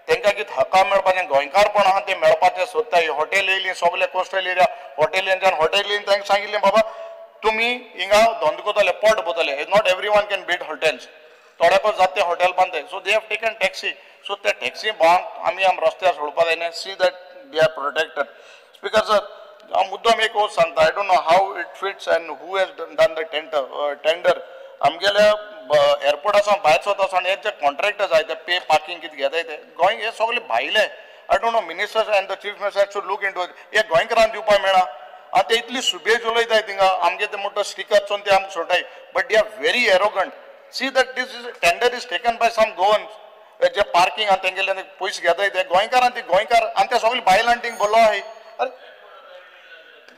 तांकां कितें हक्का मेळपाचें, गोंयकारपण आहा तें मेळपाचें सोदताय. हॉटेल येयलीं सगळे कोस्टल एरिया हॉटेलींच्यान हॉटेलीन तांकां सांगिल्लें बाबा तुमी हिंगा धंदो करतले, पोट भरतले. Not every one can beat hotels. थोड्याकूच जाता ते हॉटेल बांदताय. So they have taken taxi. So ते टॅक्सी भावांक आमी आम रस्त्यार सोडपा जायना. See that they are protected. Speaker sir, हांव मुद्दम एक वस्त सांगता, I don't know how it fits and who has done the tender. आमगेल्या एअरपोर्टासान भायर सरता आसतना हे जे कॉन्ट्रॅक्टर्स आहाय ते पे पार्किंग कितें घेताय ते गोंय हे सगळे भायले. I don't know, ministers and the chief minister should look into it. हे गोंयकारांक दिवपाक मेळना आनी ते इतली सुबेज उलयताय थिंगा. आमगे ते मोठो स्टिकर चोवन ते आमकां सोडटाय, but they are very arrogant. See that this is tender is taken by some Goans J parking आनी तेंगेले पयशे घेताय ते गोंयकारान, ते गोंयकार आनी ते सगळे बायलां थिंग भरलो आहाय.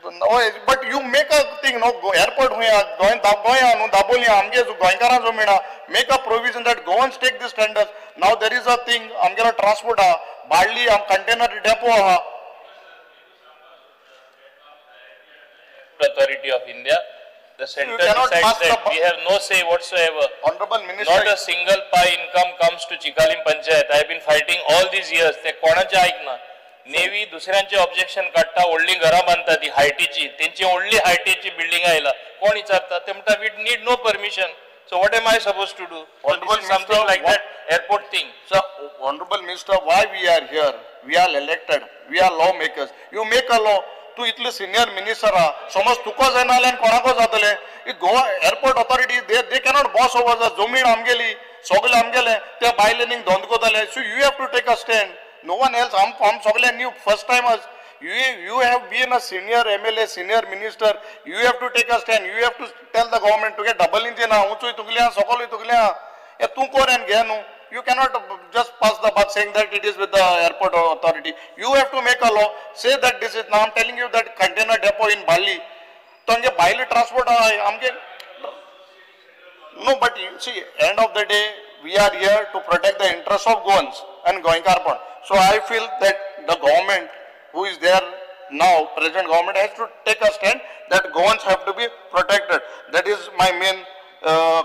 हय, but you make a thing no, airport खूंय आहा, गोंय गोंय आहा न्हू, दाबोली आहा, आमगे गोंयकारां जो मेळना. Make a provision that Goans take this tenders. Now there is a thing, आमगेलो ट्रान्सपोर्ट आहा, बाळ्ळी कंटेनर डेपो आहा. Authority of India, the center decides that we have no say whatsoever. Honorable Minister, not a single pie income comes to Chicalim Panchayat. I have been fighting all these years. ते कोणाचे ऐकना. Navy दुसऱ्यांचे objection काडटा. व्हडली घरां बांदता ती हायटीची, तेंची व्हडली हायटीची बिल्डिंग आयला. कोण विचारता? ते म्हणटा we need no permission. So what am I suppose to do? Something like that airport thing. Sir, honourable minister, why we are here? We are elected, we are law makers. You make a law. तूं इतले senior minister आहा, समज तुका जायना जाल्यार कोणाको जातलें? Goa airport authority they cannot boss over. जमीन आमगेली, सगळें आमगेलें, त्या बायलेनी धंदो करतले. So you have to take a stand, no one else. आम सगळे new first timers. You have been a senior MLA, senior minister. You have to take a stand. You have to tell the government तुगे double engine आहा, उंचूय तुगलें आहा, सकलूय तुगलें आहा, हें तूं कर आनी घे न्हू. You cannot just pass the buck saying that it is with the airport authority. You have to make a law, say that this is, now I am telling you that container depot in Balli, तांगे भायले transport आहा आमगे. No, but you see, end of the day, we are here to protect the interest of Goans and गोंयकारपण. So I feel that the government who is there now, present government, has to take a stand that Goans have to be protected. That is my main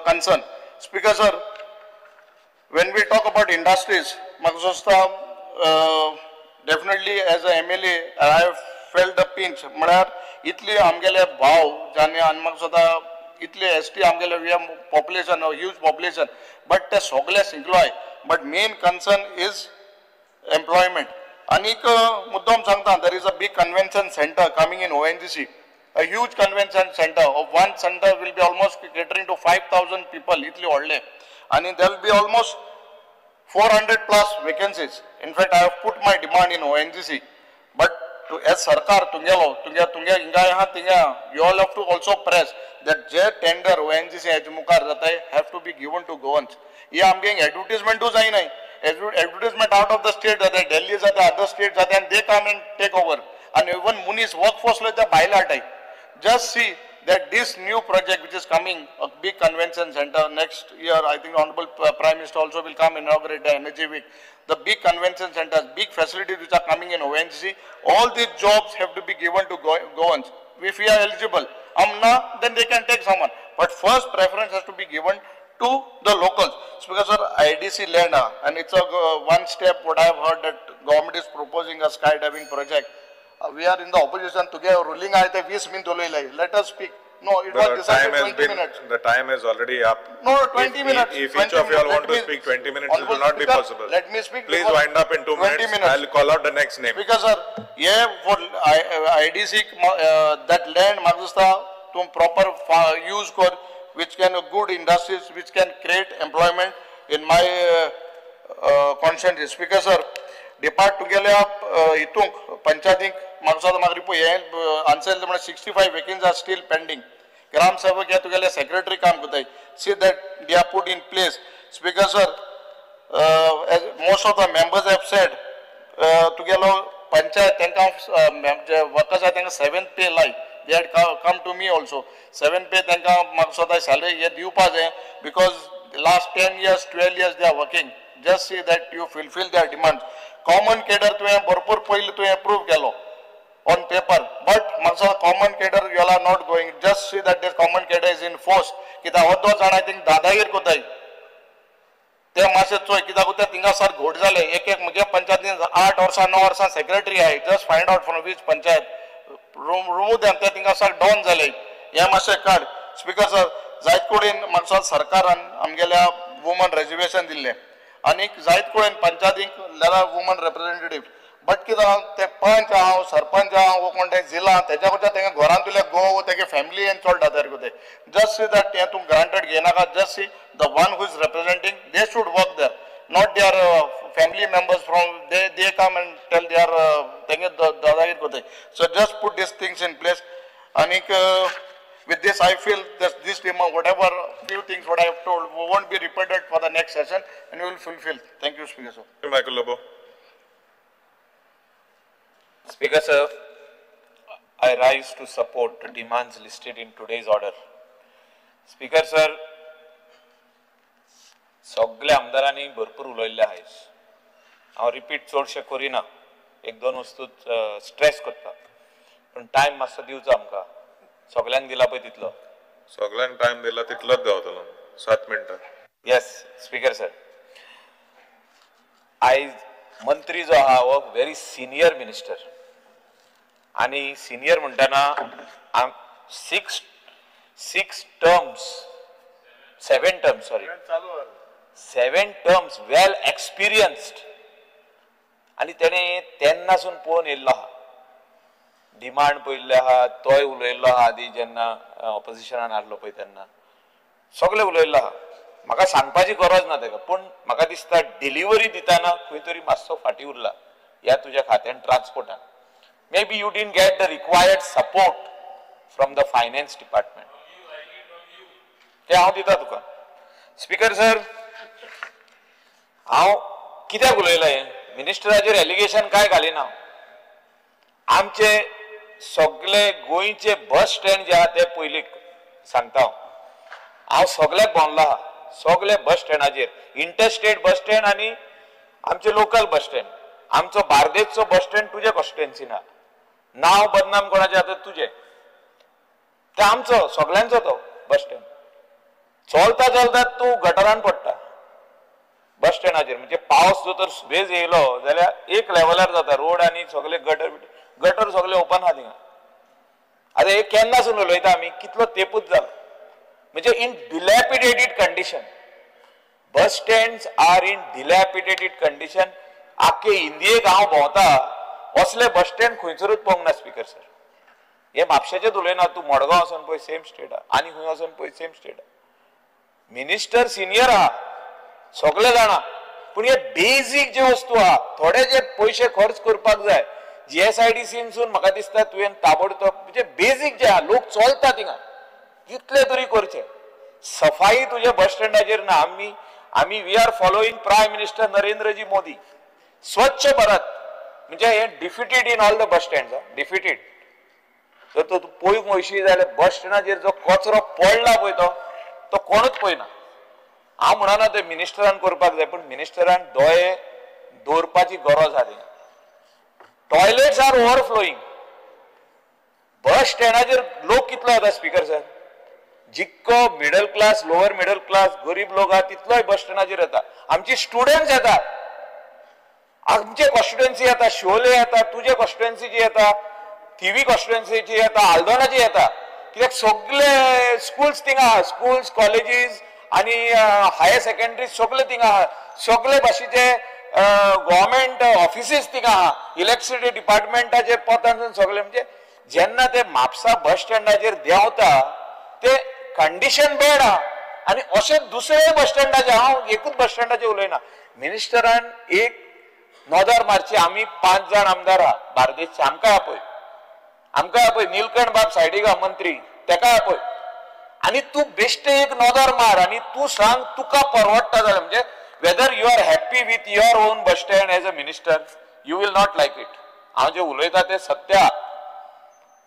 concern. Speaker sir, when we talk about industries, म्हाका दिसता definitely as a MLA I have felt the pinch. म्हळ्यार इतली आमगेले भाव जाणे आनी म्हाका दिसता इतले एस टी आमगेले we have population, huge population, but ते सगळे सिंकलोय. But main concern is employment. आनीक मुद्दम सांगता, there is a big convention centre coming in ONGC. A huge convention center of one center will be almost catering to 5,000 people, इतले व्हडले, आणि there will be almost 400 plus vacancies. In fact, I have put my demand in ONGC. But to as सरकार तुंगेलो तुंगे तुंगे हिंगा आहा थिंगा, you all have to also press that J tender ONGC हेजे मुखार जाता have to be given to Goans. हे आमगे एडवर्टीजमेंटूय जायना, advertisement out of the state जाता, दिल्ली जाता, अदर स्टेट जाता, आनी they come and take over. आनी इवन मनीस वर्क फोर्स ते भायले हाडटाय. Just see that this new project which is coming, a big convention center next year, I think Honorable Prime Minister also will come inaugurate the Energy Week. The big convention centers, big facilities which are coming in ONGC, all these jobs have to be given to Goans. If we are eligible, amna, then they can take someone. But first preference has to be given to the locals. It's because of IDC land, and it's a one step what I have heard that government is proposing a skydiving project. We are in the opposition together, ruling I ते 20 minute उलयले. Let us speak. No, it was decided 20 minutes. The time is already up. No, 20 minutes. If each of you all want to speak 20 minutes, it will not be possible. Let me speak. Please wind up in 2 minutes. I will call out the next name. Because sir, yeah, for IDC that land म्हाका दिसता तूं proper use कर, which can good industries, which can create employment in my conscience. Speaker sir, depart तुगेल्या हितूंक पंचायतीक म्हाका दिसता म्हाका report हें आन्सर दिलें म्हणल्यार 65 vacancies are still pending. ग्राम सेवक हे तुगेले सेक्रेटरी काम करताय, see that they are put in place. Speaker sir, most of the members have said तुगेलो पंचायत तांकां जे वर्कर्स आसा तांकां 7th पे लाय. They had come to me also. 7th pay तांकां म्हाका दिसता सॅलरी हे दिवपा जाय, because last 10 years 12 years they are working. Just see that you fulfil their demand. Common cadre तुवें भरपूर पयलीं तुवें अप्रूव केलो on paper, but म्हाका common cadre you all are not going. Just see that this common cadre is in force. कित्याक अर्दो जाण I think दादागीर कोताय ते मातशें चोय, कित्याक ते थिंगा सार घोट जाले. एक एक म्हगे पंचायतीन 8 वर्सां 9 वर्सां सेक्रेटरी आहाय. Just find out from which panchayat remove them, ते थिंगा सार डावन जाले. हें मातशें काड. स्पीकर सर, जायत कडेन म्हाका सरकारान आमगेल्या वुमन रिजर्वेशन दिल्लें आनीक जायत कडेन पंचायतीक जाल्यार वुमन रिप्रेझेंटेटीव, बट कितें आहा ते पंच आहा, सरपंच आहा, वो कोण ते जिला तेज्या कडच्यान तेंगे घरांतले गोव तेगे फॅमिली हें चड दादार कोताय. जस्ट सी that हें तूं granted घेयनाका. Just see the one who is representing, they should work there, not their family members from they come and tell their तेंगे दादागीर कोताय. So just put these things in place. आनीक with this, I feel that this demand, whatever few things what I have told, won't be repeated for the next session, and we will fulfill. Thank you, Speaker sir. Michael Lobo. Speaker sir, I rise to support the demands listed in today's order. Speaker sir, सगळ्या आमदारांनी भरपूर उलयल्ले आयज. हांव repeat चडशें करिना, एक दोन वस्तू स्ट्रेस करता, पण टायम मातसो दिवचो आमकां. सगळ्यांक दिला पळय तितलो, सगळ्यांक टायम दिला तितलोच गावतलो, 7 मिनटां. येस स्पीकर सर, आयज मंत्री जो आहा हो व्हेरी सिनियर मिनिस्टर, आनी सिनियर म्हणटना 6 terms 7 terms sorry 7 terms well experienced, आनी तेणें तेन्नासून पळोवन येयल्लो आहा, डिमांड पळयल्ले आहा, तोय उलयल्लो आहा आदी जेन्ना ऑपोजिशनान आहलो पळय तेन्ना सगळें उलयल्लो आहा. म्हाका सांगपाची गरज ना तेका, पूण म्हाका दिसता डिलिव्हरी दितना खंय तरी मातसो फाटीं उरला ह्या तुज्या खात्यान ट्रान्सपोर्टान. May be you didn't get the required support from the finance department, तें हांव दिता तुका. स्पीकर सर, हांव कित्याक उलयलां हें, मिनिस्टराचेर एलिगेशन काय घालिना. आमचे सगळे गोंयचे बस स्टँड जे आहा ते पयलीं सांगता हांव, हांव सगळ्याक भोंवला आहा, सगळे बस स्टँडाचेर, इंटरस्टेट बस स्टँड आनी आमचे लोकल बस स्टँड. आमचो बार्देसचो बस स्टँड तुजे कॉन्स्टिट्युएन्सीन आहा, नांव बदनाम कोणाचें जाता तुजें, ते आमचो सगळ्यांचो तो बस स्टँड. चलता चलता तूं गटरान पडटा बस स्टँडाचेर, म्हणजे पावस जो तर सुबेज येयलो जाल्यार एक लेवलार जाता रोड आनी सगळे गटर गटर सगळे ओपन आहा थिंगा. आतां हे केन्नासून उलयता आमी, कितलो तेंपूच जालो. म्हणजे in dilapidated condition. Bus stands are in dilapidated condition. आख्खे इंडियेक हांव भोंवता असले बस स्टँड खंयसरूच पळोवंक ना स्पीकर सर. हे म्हापशेचेच उलयना, तूं मडगांव वचोन पळय सेम स्टेट आहा, आनी खंय वचोन पळय सेम स्टेट आहा. मिनिस्टर सिनियर आहा, सगळे जाणा, पूण हे बेजीक जे वस्तू आहा थोडे जे पयशे खर्च करपाक जाय. GSIDC म्हाका दिसता तुवें ताबडतोब म्हणजे बेजीक जे आहा लोक चलता थिंगा तितले तरी करचे. सफाई तुज्या बस स्टँडाचेर ना. आमी आमी we are following prime minister Narendraji Modi. Swachh Bharat म्हणजे हे defeated in all the bus stand defeated. जर तूं पळोवंक वयशी जाल्यार बस स्टँडाचेर जो कचरो पडला पळय तो कोणूच पळयना. हांव म्हणना ते मिनिस्टरान करपाक जाय, पूण मिनिस्टरान दोळे दवरपाची गरज आहा थिंगा. Toilets R ओवरफ्लोईंग. बस स्टँडाचेर लोक कितलो येता स्पीकर सर, जितको middle class lower middle class गरीब लोक आहा तितलोय बस स्टँडाचेर येता. आमची स्टुडंट्स येता, आमचे कॉन्स्टिट्युएन्सी येता, शोले येता, तुजे कॉन्स्टिट्युएन्सीची येता, थिवी कॉन्स्टिट्युएन्सीची येता, आल्दोनाची येता. कित्याक सगळे स्कुल्स थिंगा आहा, स्कुल्स कॉलेजीस आनी हायर सेकंडरी सगळे थिंगा आहा, सगळे भाशेचे गव्हर्मेंट ऑफिसीस थिंगा आहा, इलेक्ट्रिसिटी डिपार्टमेंटाचे पोतान सगळे. म्हणजे जेन्ना ते म्हापसा बस स्टँडाचेर देंवता ते कंडिशन बॅड आहा. आनी अशें दुसरे बस स्टँडाचे, हांव एकूच बस स्टँडाचे उलयना, मिनिस्टरान एक नदर मारची. आमी 5 जाण आमदार आहा बार्देसचे, आमकां आपय, आमकां आपय, निलकंठ बाब सायडीक आहा मंत्री तेका आपय आनी तूं बेश्टे एक नदर मार आनी तूं सांग तुका परवडटा जाल्यार, म्हणजे whether you are happy with your own bus stand as a minister, you will not like it. हांव जें उलयता तें सत्य.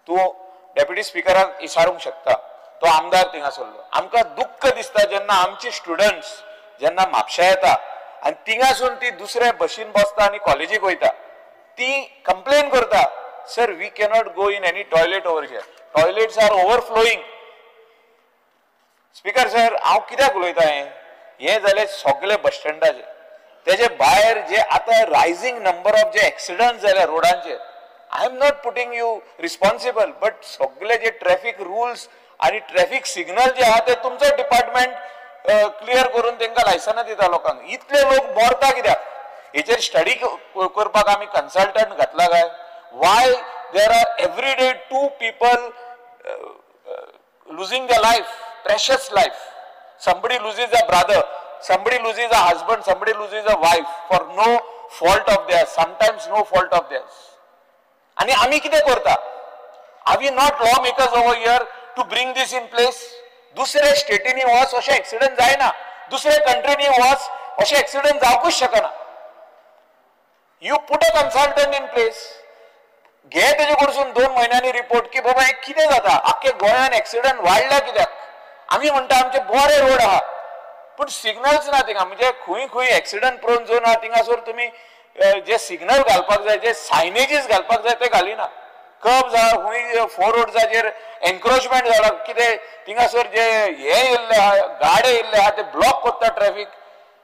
तूं डेप्युटी स्पिकराक विचारूंक शकता, तो आमदार थिंगा सरलो. आमकां दुख्ख दिसता जेन्ना आमची स्टुडंट्स जेन्ना म्हापशा येता आनी थिंगासून ती दुसऱ्या बशीन बसता आनी कॉलेजीक वयता, ती कंप्लेन करता, sir we cannot go in any toilet over here, toilets are overflowing. Speaker sir, हांव कित्याक उलयता हें, हें जालें सगळे बस स्टँडाचे. तेजे भायर जे आतां rising number of J accident जाल्या रोडांचेर, I am not putting you responsible, but सगळे जे ट्रॅफिक रुल्स आनी ट्रॅफिक सिग्नल जे आहा ते तुमचो डिपार्टमेंट क्लियर करून तांकां लायसनां दिता लोकांक. इतले लोक मरता कित्याक, हेचेर स्टडी करपाक आमी कन्सल्टंट घातला काय? Why there are every day 2 people losing their life, precious life. Somebody loses a brother, somebody loses a husband, somebody loses a wife for no fault of theirs, sometimes no fault of theirs. आनी आमी कितें करता? Are we not lawmakers over here to bring this in place? दुसऱ्या स्टेटींनी वच अशें accident जायना, दुसऱ्या कंट्रीनी वच अशें एक्सिडंट जावकूच शकना. You put a consultant in place, घे तेजे कडसून 2 म्हयन्यांनी रिपोर्ट की बाबा हें कितें जाता, आख्खे गोंयान एक्सिडंट वाडला कित्याक. आमी म्हणटा आमचे बरे रोड आहा पूण सिग्नल्स ना थिंगा, म्हणजे खंय खंय एक्सिडंट प्रोन झोन आहा थिंगासर तुमी जे सिग्नल घालपाक जाय, जे सायनेजीस घालपाक जाय ते घालिना. कब जाला खंय फोर रोड्साचेर एनक्रोचमेंट जाला कितें, थिंगासर जे हे येयल्ले आहा, गाडे येयल्ले आहा ते ब्लॉक करता ट्रॅफिक,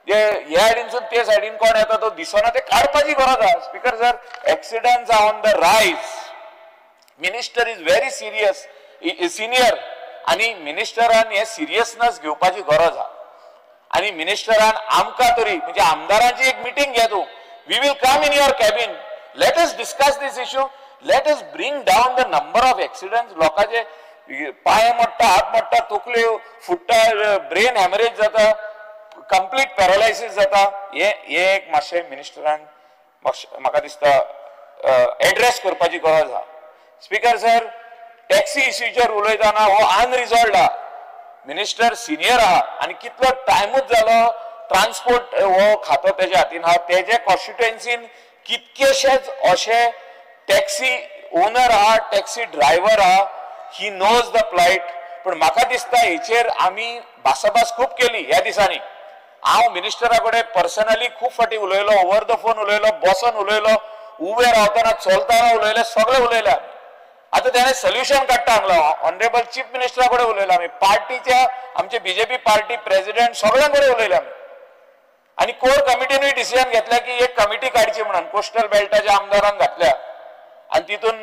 जे हे सायडीनसून ते सायडीन कोण येता तो दिसना, ते काडपाची गरज आहा. Speaker sir, accidents are on the rise. Minister is very serious, senior, आनी मिनिस्टरान हे सिरियसनेस घेवपाची गरज आहा. आनी मिनिस्टरान आमकां तरी म्हणजे आमदारांची एक मिटींग घे तूं, we will come in your cabin, let us discuss this issue, let us bring down the number of accidents. लोकांचे पांय मोडटा, हात मोडटा, तकल्यो फुट्टा, ब्रेन हॅमरेज जाता, कंप्लीट पॅरालायसीस जाता. हे एक मातशें मिनिस्टरान म्हाका दिसता एड्रेस करपाची गरज आहा. स्पीकर सर, टॅक्सी इश्यूचेर उलयतना हो अनरिजॉल्ड आहा. मिनिस्टर सिनियर आहा आनी कितलो टायमूच जालो ट्रान्सपोर्ट हो खातो तेज्या हातीन आहा. तेजे कॉन्स्टिट्युएन्सीन कितकेशेच अशे टॅक्सी ओनर आहा, टॅक्सी ड्रायव्हर आहा, he knows the plight. पूण म्हाका दिसता हेचेर आमी भासाभास खूब केली ह्या दिसांनी. हांव मिनिस्टरा कडेन पर्सनली खूब फावटी उलयलो, ओवर the phone उलयलो, बसोन उलयलो, उबे रावतना चलतना उलयले, सगळे उलयले. आतां तेणें सोल्युशन काडटा सांगलां. ऑनरेबल चीफ मिनिस्टरा कडेन उलयला आमी, पार्टीच्या आमचे बीजेपी पार्टी प्रेसिडेंट सगळ्यां कडेन उलयले आमी. आनी कोर कमिटीनूय डिसिजन घेतल्या की एक कमिटी काडची म्हणून कोस्टल बेल्टाच्या आमदारांक घातल्या आनी तितून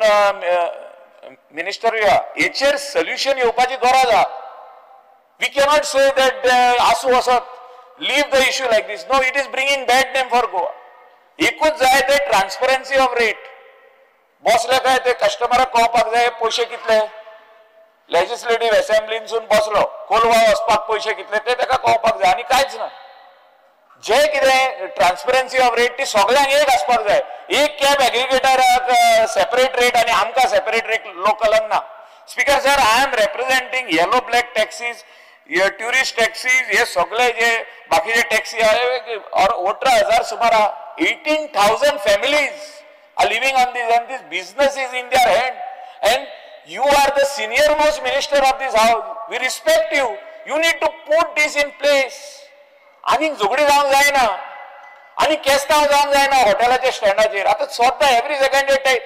मिनिस्टरूय आहा. हेचेर सोल्युशन येवपाची गरज आहा. We cannot say that आसूं वसत, leave the issue like this. No, it is bringing bad name for Goa. एकूच जाय ते ट्रान्सपरन्सी ऑफ रेट. बसले काय ते कस्टमराक कळपाक जाय पयशे कितले. लेजिस्लेटीव असेंब्लीनसून बसलो कोलवा वचपाक पयशे कितले ते ताका कळपाक जाय आनी कांयच ना. जे कितें ट्रान्सपरन्सी ऑफ रेट ती सगळ्यांक एक आसपाक जाय. एक कॅब एग्रिगेटराक सेपरेट रेट आनी आमकां सेपरेट रेट लोकलांक ना. Speaker sir, I am representing yellow black taxis, tourist taxis, हे सगळे जे बाकीचे टॅक्सी आहे और 18,000 सुमार 18,000 families are living on this and this business is in their hand. And you are the senior most minister of this house. We respect you. You need to put this in place. आनी झगडी जावंक जायना आनी केस्तांव जावंक जायना हॉटेलाच्या स्टँडाचेर. आतां स्वता एवरी सेकंड डे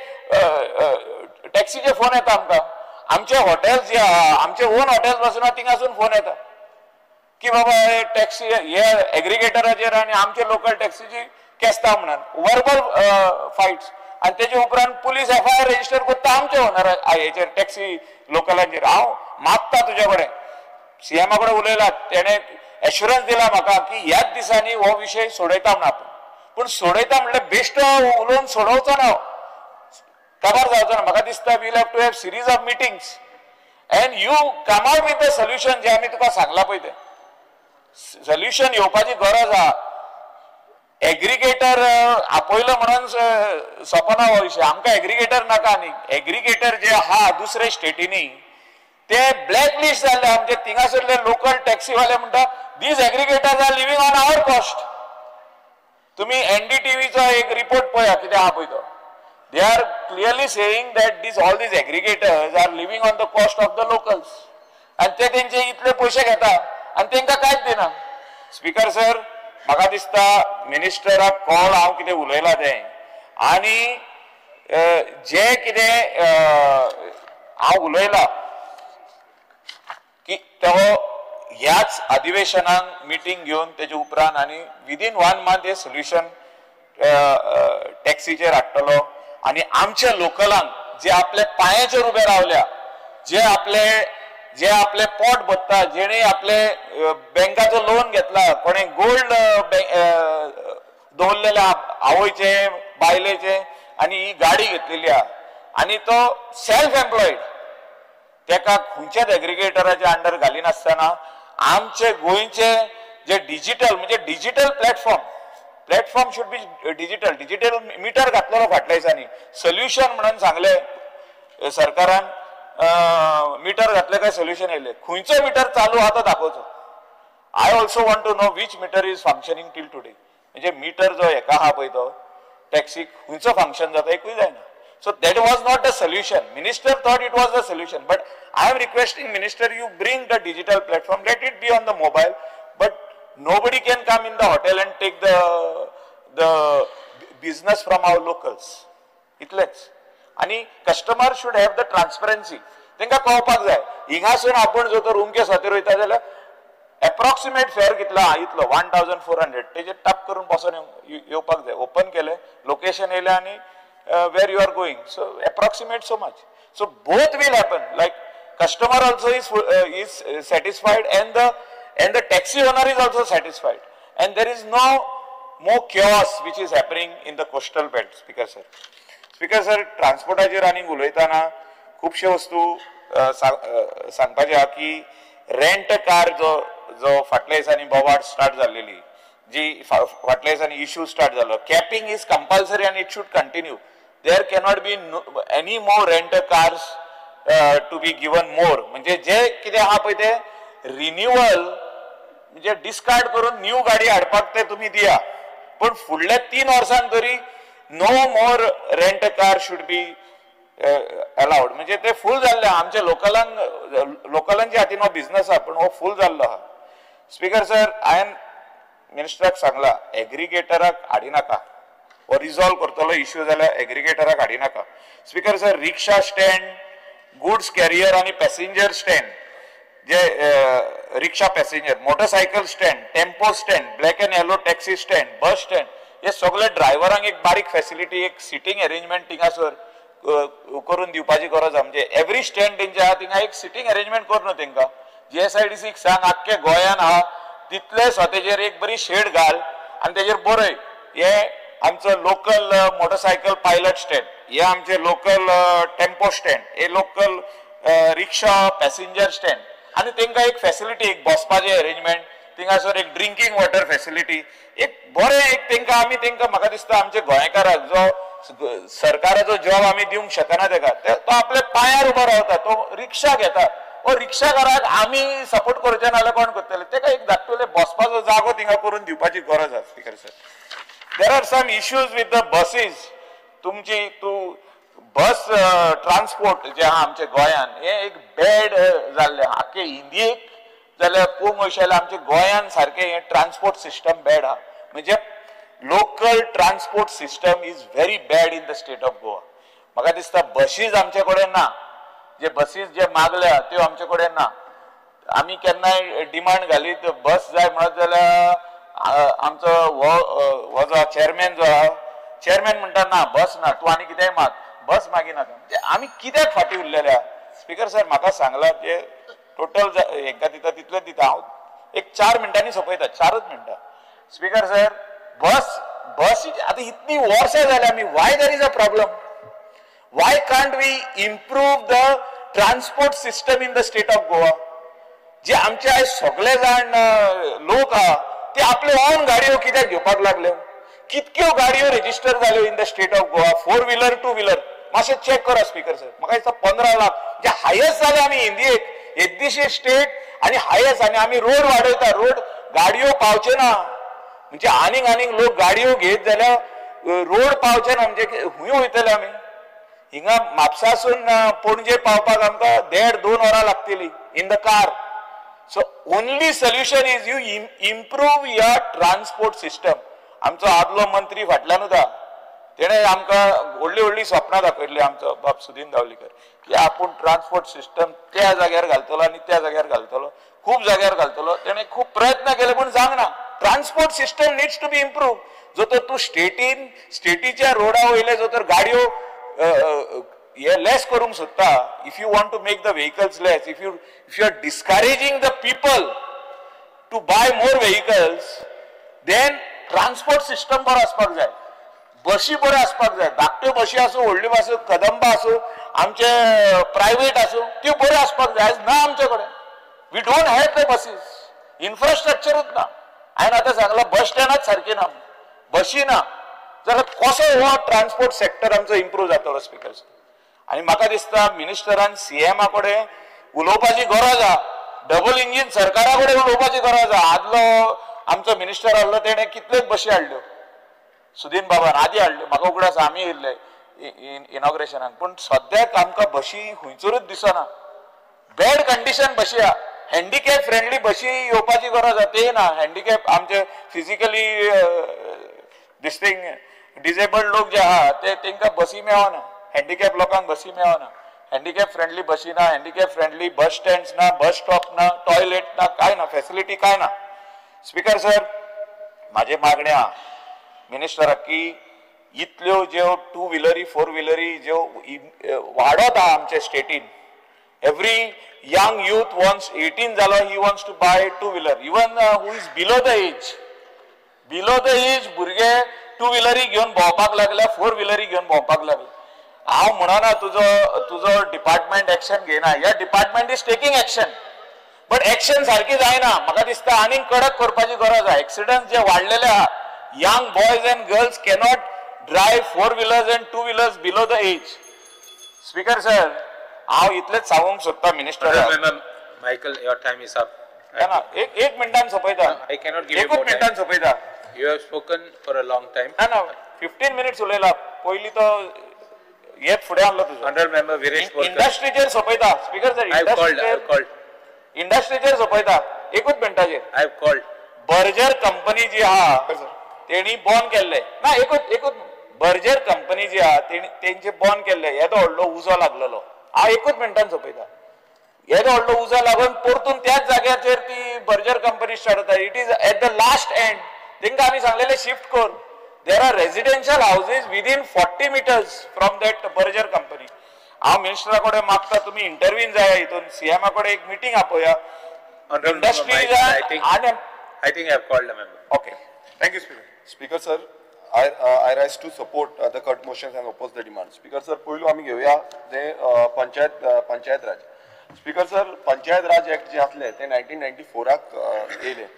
टॅक्सीचे फोन येता आमकां. आमचे हॉटेल्स जे आहा, आमचे ओन हॉटेल्स पासून थिंगासून फोन येता की बाबा हे टॅक्सी हे एग्रिगेटराचेर आनी आमचे लोकल टॅक्सीची केस्तांव म्हणून वर्बल फायट्स. आनी तेजे उपरांत पुलीस एफआयआर रजिस्टर करता आमचे ओनर हेचेर टॅक्सी लोकलांचेर. हांव मागता तुजे कडेन, सीएमा कडेन उलयला, तेणें एश्युरन्स दिला म्हाका की ह्याच दिसांनी हो विशय सोडयता म्हणून आपूण. पूण सोडयता म्हणल्यार बेश्टो उलोवन सोडोवचो ना, काबार जावचो ना. म्हाका दिसता we'll have to have series of meetings and you come out with the solution जे आमी तुका सांगला पळय तें सोल्युशन येवपाची गरज आहा. एग्रिगेटर आपयलो म्हणून सोंपना हो विशय. आमकां एग्रिगेटर नाका. आनी एग्रिगेटर जे आहा दुसरे स्टेटींनी ते ब्लॅक लिस्ट जाल्ले. आमचे थिंगासरले लोकल टॅक्सीवाले म्हणटा these aggregators are living on our cost. तुमी एनडीटीव्हीचो एक रिपोर्ट पळया कितें आहा पळय तो. They are clearly saying that these all these aggregators are living on the cost of the locals. आनी ते तेंचे इतले पयशे घेता आनी तेंकां कांयच दिना. स्पीकर सर, म्हाका दिसता मिनिस्टराक कॉल हांव कितें उलयलां तें आनी जें कितें हांव उलयलां की तो ह्याच अधिवेशनाक मिटींग घेवन तेजे उपरांत आनी विदीन 1 मंथ हे सोल्युशन टॅक्सीचेर हाडटलो आनी आमच्या लोकलांक जे आपल्या पांयाचेर उबे रावल्या, जे आपले पोट भरता, जेणे आपले बँकाचो लोन घेतला, कोणे गोल्ड दवरलेले आवयचे बायलेचे आनी ही गाडी घेतलेली आहा आनी तो सेल्फ एम्प्लॉयड, तेका खंयच्याच एग्रिगेटराच्या अंडर घालिनासतना आमचे गोंयचे जे डिजिटल म्हणजे digital platform, platform should be digital. Digital meter घातलेलो फाटल्या दिसांनी सोल्युशन म्हणून सांगले सरकारान. मिटर घातले काय सोल्युशन येयलें. खंयचो मिटर चालू आहा तो दाखोवचो. I also want to know which meter is functioning till today. म्हणजे मिटर जो हेका आहा पळय तो टॅक्सीक खंयचो फंक्शन जाता एकूय जायना. So that was not the solution. Minister thought it was the solution, but I am requesting minister, you bring the digital platform, let it be on the mobile, but nobody can come in the hotel and take the business from our locals. इतलेच. आनी customer should have the transparency. तेंकां कळपाक जाय हिंगासून आपूण जर तर उमके स्वातीर वयता जाल्यार एप्रॉक्सिमेट फेअर कितलो आहा इतलो 1400 तेजेर टप करून बसोन येवपाक जाय. ओपन केलें, लोकेशन येयलें आनी where you are going, so approximate so much. So both will happen, like customer also is satisfied and the taxi owner is also satisfied and there is no more chaos which is happening in the coastal belt. Speaker sir, speaker sir, ट्रान्सपोर्टाचेर आनी उलयतना खुबशे वस्तू सांगपाचे आहा की rent car जो जो फाटल्या दिसांनी बोवाळ स्टार्ट जाल्लेली, जी फाटल्या दिसांनी इश्यू स्टार्ट जालो, कॅपिंग is compulsory आनी it should continue. There cannot be any more rent cars to be given more. म्हणजे जे कितें आहा पळय ते रिन्युअल म्हणजे डिस्कार्ड करून न्यू गाडी हाडपाक ते तुमी दिया, पूण फुडल्या 3 वर्सांक तरी no more rent car should be allowed. म्हणजे ते फूल जाल्ले आमच्या लोकलांक, लोकलांच्या हातीन हो बिझनस आहा पूण हो फूल जाल्लो आहा. स्पीकर सर, हांवें मिनिस्टराक सांगला एग्रिगेटराक हाडिनाका, हो रिजॉल्व करतलो इश्यू जाल्यार एग्रिगेटराक हाडिनाका. Speaker sir, rickshaw stand, goods carrier आनी passenger stand, J rickshaw passenger, motorcycle stand, tempo stand, black and yellow taxi stand, bus stand, हे सगळे ड्रायव्हरांक एक बारीक फॅसिलिटी, एक सिटींग अरेंजमेंट थिंगासर करून दिवपाची गरज आहा. म्हणजे एवरी स्टँड तेंचे आहा थिंगा एक सिटींग अरेंजमेंट कर न्हू तेंकां, जीएसआयडीसीक सांग आख्खे गोंयान आहा तितले स्वतेचेर एक बरी शेड घाल आनी तेजेर बरय हे आमचो लोकल मोटरसायकल पायलट स्टँड, हे आमचे लोकल टेम्पो स्टँड, हे लोकल रिक्षा पॅसेंजर स्टँड आनी तेंकां एक फॅसिलिटी, एक बसपाचें अरेंजमेंट, थिंगासर एक ड्रिंकींग वॉटर फॅसिलिटी, एक बरें एक तेंकां आमी तेंकां म्हाका दिसता आमच्या गोंयकाराक जो सरकाराचो जॉब आमी दिवंक शकना तेका, तो आपल्या पांयार उबो रावता, तो रिक्षा घेता, वो रिक्षाकाराक आमी सपोर्ट करचे ना जाल्यार कोण करतले? तेका एक धाकटुले बसपाचो जागो थिंगा करून दिवपाची गरज आसा. Speaker sir, there are some issues with the buses. तुमची तूं बस ट्रान्सपोर्ट जे आहा आमच्या गोंयान हे एक बॅड जाल्लें आख्खे इंडियेक जाल्यार पळोवंक वयशे जाल्यार आमच्या गोंयान सारकें हें ट्रान्सपोर्ट सिस्टम बॅड आहा. म्हणजे local transport system is very bad in the state of Goa. म्हाका दिसता बशीज आमचे कडेन ना, जे बसीस जे मागल्या त्यो आमचे कडेन ना. आमी केन्नाय डिमांड घालीत बस जाय म्हणत जाल्यार आमचो हो जो चेअरमॅन जो आहा, चेअरमॅन म्हणटा ना बस ना, तूं आनी कितेंय माग, बस मागिनाका. म्हणजे आमी कित्याक फाटीं उरलेले आहा? स्पीकर सर, म्हाका सांगलां जे टोटल हेंकां दिता तितलें दिता, हांव एक 4 मिनटांनी सोंपयता, 4च मिनटां. स्पीकर सर, बस बस आतां इतलीं वर्सां जालीं आमी, why there is a problem? Why can't we improve the transport system in the state of Goa? जे आमचे आयज सगळे जाण लोक आहा ते आपले ओन गाडयो कित्याक घेवपाक लागले? कितक्यो गाडयो रेजिस्टर जाल्यो in the state of Goa, 4 wheeler 2 wheeler? मातशें चॅक करा स्पीकर सर. म्हाका दिसता 15 लाख जे हायस्ट जाले आमी इंडियेक, येद्दीशी स्टेट आनी हायस्ट, आनी आमी रोड वाडयता, रोड गाडयो पावचे ना, म्हणजे आनीक आनीक लोक गाडयो घेत जाल्यार रोड पावचे ना, म्हणजे खूंय वयतले आमी? हिंगा म्हापसासून पणजे पावपाक आमकां 1.5-2 वरां लागतली in the car. So only solution is you improve your transport system. आमचो आदलो मंत्री फाटल्यानूच आहा, तेणें आमकां व्हडली व्हडली सपनां दाखयल्ली, आमचो बाब सुदीन दावलीकर, की आपूण ट्रान्सपोर्ट सिस्टम त्या जाग्यार घालतलो आनी त्या जाग्यार घालतलो, खूब जाग्यार घालतलो. तेणें खूब प्रयत्न केले पूण जावंक ना. Transport system needs to be improve. जो तर तूं स्टेटीन स्टेटीच्या रोडा वयले जो तर गाडयो हे लेस करूंक सोदता, if you want to make the vehicles less, if you are discouraging the people to buy more vehicles, then transport system बरो आसपाक जाय, बशी बऱ्यो आसपाक जाय, धाकट्यो बशी आसूं, व्हडल्यो आसूं, कदंबा आसूं, आमचे प्रायवेट आसूं, त्यो बऱ्यो आसपाक जाय. आयज ना आमचे कडेन, we don't have the buses, इन्फ्रास्ट्रक्चरूच ना. हांवें आतां सांगलां बस स्टँडाच सारकी ना, बशी ना, जाल्यार कसो हो ट्रान्सपोर्ट सेक्टर आमचो इम्प्रूव जातलो स्पीकर? आनी म्हाका दिसता मिनिस्टरान सीएमा कडेन उलोवपाची गरज आहा, डबल इंजीन सरकारा कडेन उलोवपाची गरज आहा. आदलो आमचो मिनिस्टर आहलो तेणें कितल्योच बशी हाडल्यो, सुदीन बाबान आदी हाडल्यो, म्हाका उगडास आमी येयल्ले इनॉग्रेशनाक, पूण सद्याक आमकां बशी खंयसरूच दिसना. बॅड कंडिशन बशी आहा, हँडिकॅप फ्रेंडली बशी येवपाची गरज आहा, ते ना. हँडिकॅप आमचे फिजिकली this thing disabled लोक जे आहा ते तेंकां बसी मेळना, हँडिकॅप लोकांक बसी मेळना, हँडिकॅप फ्रेंडली बसी ना, हँडिकॅप फ्रेंडली बस स्टँड्स ना, बस स्टॉप ना, टॉयलेट ना, कांय ना, फॅसिलिटी कांय ना. स्पीकर सर, म्हाजे मागणें आहा मिनिस्टराक की इतल्यो ज्यो 2 व्हिलरी 4 व्हिलरी ज्यो वाडत आहा आमचे स्टेटीन, every young youth wants 18 जालो he wants to buy 2 wheeler, even who is below the age, below the age भुरगे 2 व्हिलरी घेवन भोंवपाक लागल्या, 4 व्हिलरी घेवन भोंवपाक लागले. हांव म्हणना तुजो डिपार्टमेंट एक्शन घेयना, ह्या department is taking action, but action सारकी जायना. म्हाका दिसता आनीक कडक करपाची गरज आहा. एक्सिडंट जे वाडलेले आहा, young boys and girls cannot drive 4 wheelers and 2 wheelers below the age. Speaker sir, हांव इतलेंच सांगूंक सोदता minister. Michael, your time is up. ना, एक मिनटान सोंपयता, I cannot give you एकूच मिनटान सोंपयता. You have spoken for a long time. ना ना, 15 मिनिट्स उलयला, पयलीं तो येत फुडें आहलो तुजो. ऑनरेबल मेंबर विरेश बोरकर, इंडस्ट्रीचेर सोंपयता स्पीकर सर, इंडस्ट्रीचेर सोंपयता एकूच मिनटाचेर. I have called Berger company जी आहा तेणी बॉन्ड केल्ले ना, एकूच बर्जर कंपनी जी आहा तेंचे बॉन्ड केल्ले, येदो व्हडलो उजो लागलेलो. हांव एकूच मिनटान सोंपयता. येदो व्हडलो उजो लागून परतून त्याच जाग्याचेर ती बर्जर कंपनी स्टार्ट जाता. It is at the last end. तेंकां आमी सांगलेलें शिफ्ट कर. There are residential houses within 40 meters from that Berger company. हांव मिनिस्टरा कडेन मागता तुमी इंटरवीन जाया हितून, सीएमा कडेन एक meeting आपोया. Industries. I think I have called the member. Okay, thank you speaker. Speaker sir, I rise to support the cut motions and oppose the demand. Speaker sir, पयलू आमी घेवया जे Panchayat Raj. Speaker sir, Panchayat Raj act जे आसले ते 1994 येयले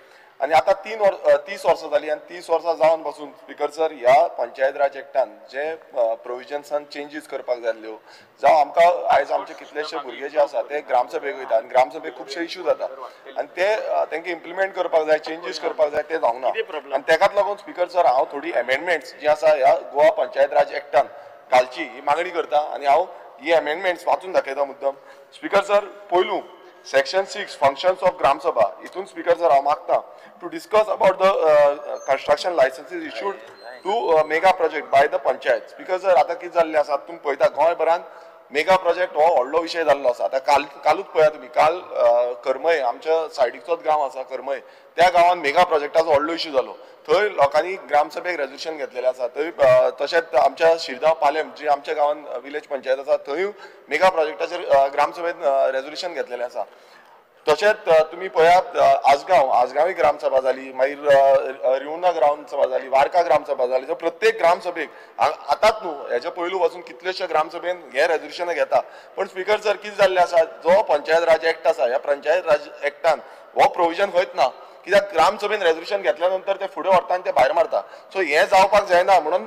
आनी आतां 30 वर्सां जाली आनी 30 वर्सां जावन बसून स्पीकर सर ह्या पंचायत राज एक्टान जे प्रोविजन्सान चेंजीस करपाक जाल्ल्यो, जावं आमकां आयज आमचे कितलेशे भुरगे जे आसा ते ग्रामसभेक वयता आनी ग्रामसभेक खुबशे इश्यू जाता आनी ते तांकां इम्प्लिमेंट करपाक जाय, चेंजीस करपाक जाय, ते जावंक ना. आनी तेकाच लागून स्पीकर सर हांव थोडी एमेंडमेंट्स जी आसा ह्या गोवा पंचायत राज एक्टान घालची ही मागणी करता आनी हांव ही एमेंडमेंट्स वाचून दाखयता मुद्दम. स्पीकर सर, पयलू सेक्शन 6 फंक्शन्स ऑफ ग्रामसभा, हितून स्पीकर सर हांव मागता to discuss about the construction licenses issued to mega project by the panchayat. Speaker sir, आतां कितें जाल्लें आसा तुमी पळयता, गोंयभरान मेगा प्रोजेक्ट हो व्हडलो विशय जाल्लो आसा. आतां कालूच पळया तुमी, काल करमय आमच्या सायडीचोच गांव आसा करमय, त्या गांवान मेगा प्रोजेक्टाचो व्हडलो इश्यू जालो. थंय लोकांनी ग्रामसभेक रेजोल्युशन घेतलेलें आसा. थंय तशेंच आमच्या शिरगांव पालेम जी आमच्या गांवान विलेज पंचायत आसा थंय मेगा प्रोजेक्टाचेर ग्रामसभेन रेजोल्युशन घेतलेलें आसा. तशेंच तुमी पळयात आजगांव, आजगांवूय ग्रामसभा जाली, मागीर रिवणा ग्रामसभा जाली, वारका ग्रामसभा जाली. सो प्रत्येक ग्रामसभेक आतांच न्हू, हेच्या पयलू पासून कितलेशे ग्रामसभेन हे रेजोल्युशनां घेता. पण स्पीकर सर कितें जाल्लें आसा, जो पंचायत राज एक्ट आसा ह्या पंचायत राज एक्टान हो प्रोविजन खंयच ना, कित्याक ग्रामसभेन रेजोल्युशन घेतल्या नंतर ते फुडें व्हरता आनी ते भायर मारता. सो हें जावपाक जायना म्हणून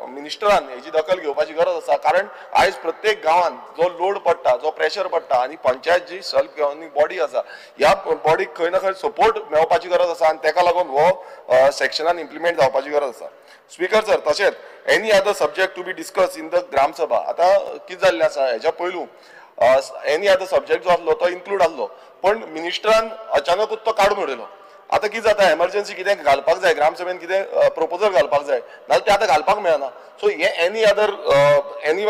मिनिस्टरान हेजी दखल घेवपाची गरज आसा. कारण आयज प्रत्येक गांवान जो लोड पडटा, जो प्रेशर पडटा आनी पंचायत जी सेल्फ गव्हर्निंग बॉडी आसा ह्या बॉडीक खंय ना खंय सपोर्ट मेळपाची गरज आसा आनी तेका लागून हो सेक्शनान इम्प्लिमेंट जावपाची गरज आसा. स्पीकर सर, तशेंच any other subject to be discuss in the gram sabha. आतां कितें जाल्लें आसा, हेज्या पयलू एनी अदर सब्जेक्ट जो आसलो तो इन्क्लूड आसलो, पण मिनिस्टरान अचानकूच तो काडून उडयलो. आतां कितें जाता, एमर्जन्सी कितें घालपाक जाय, ग्रामसभेन कितें प्रपोजल घालपाक जाय, नाजाल्यार तें आतां घालपाक मेळना. सो हे एनी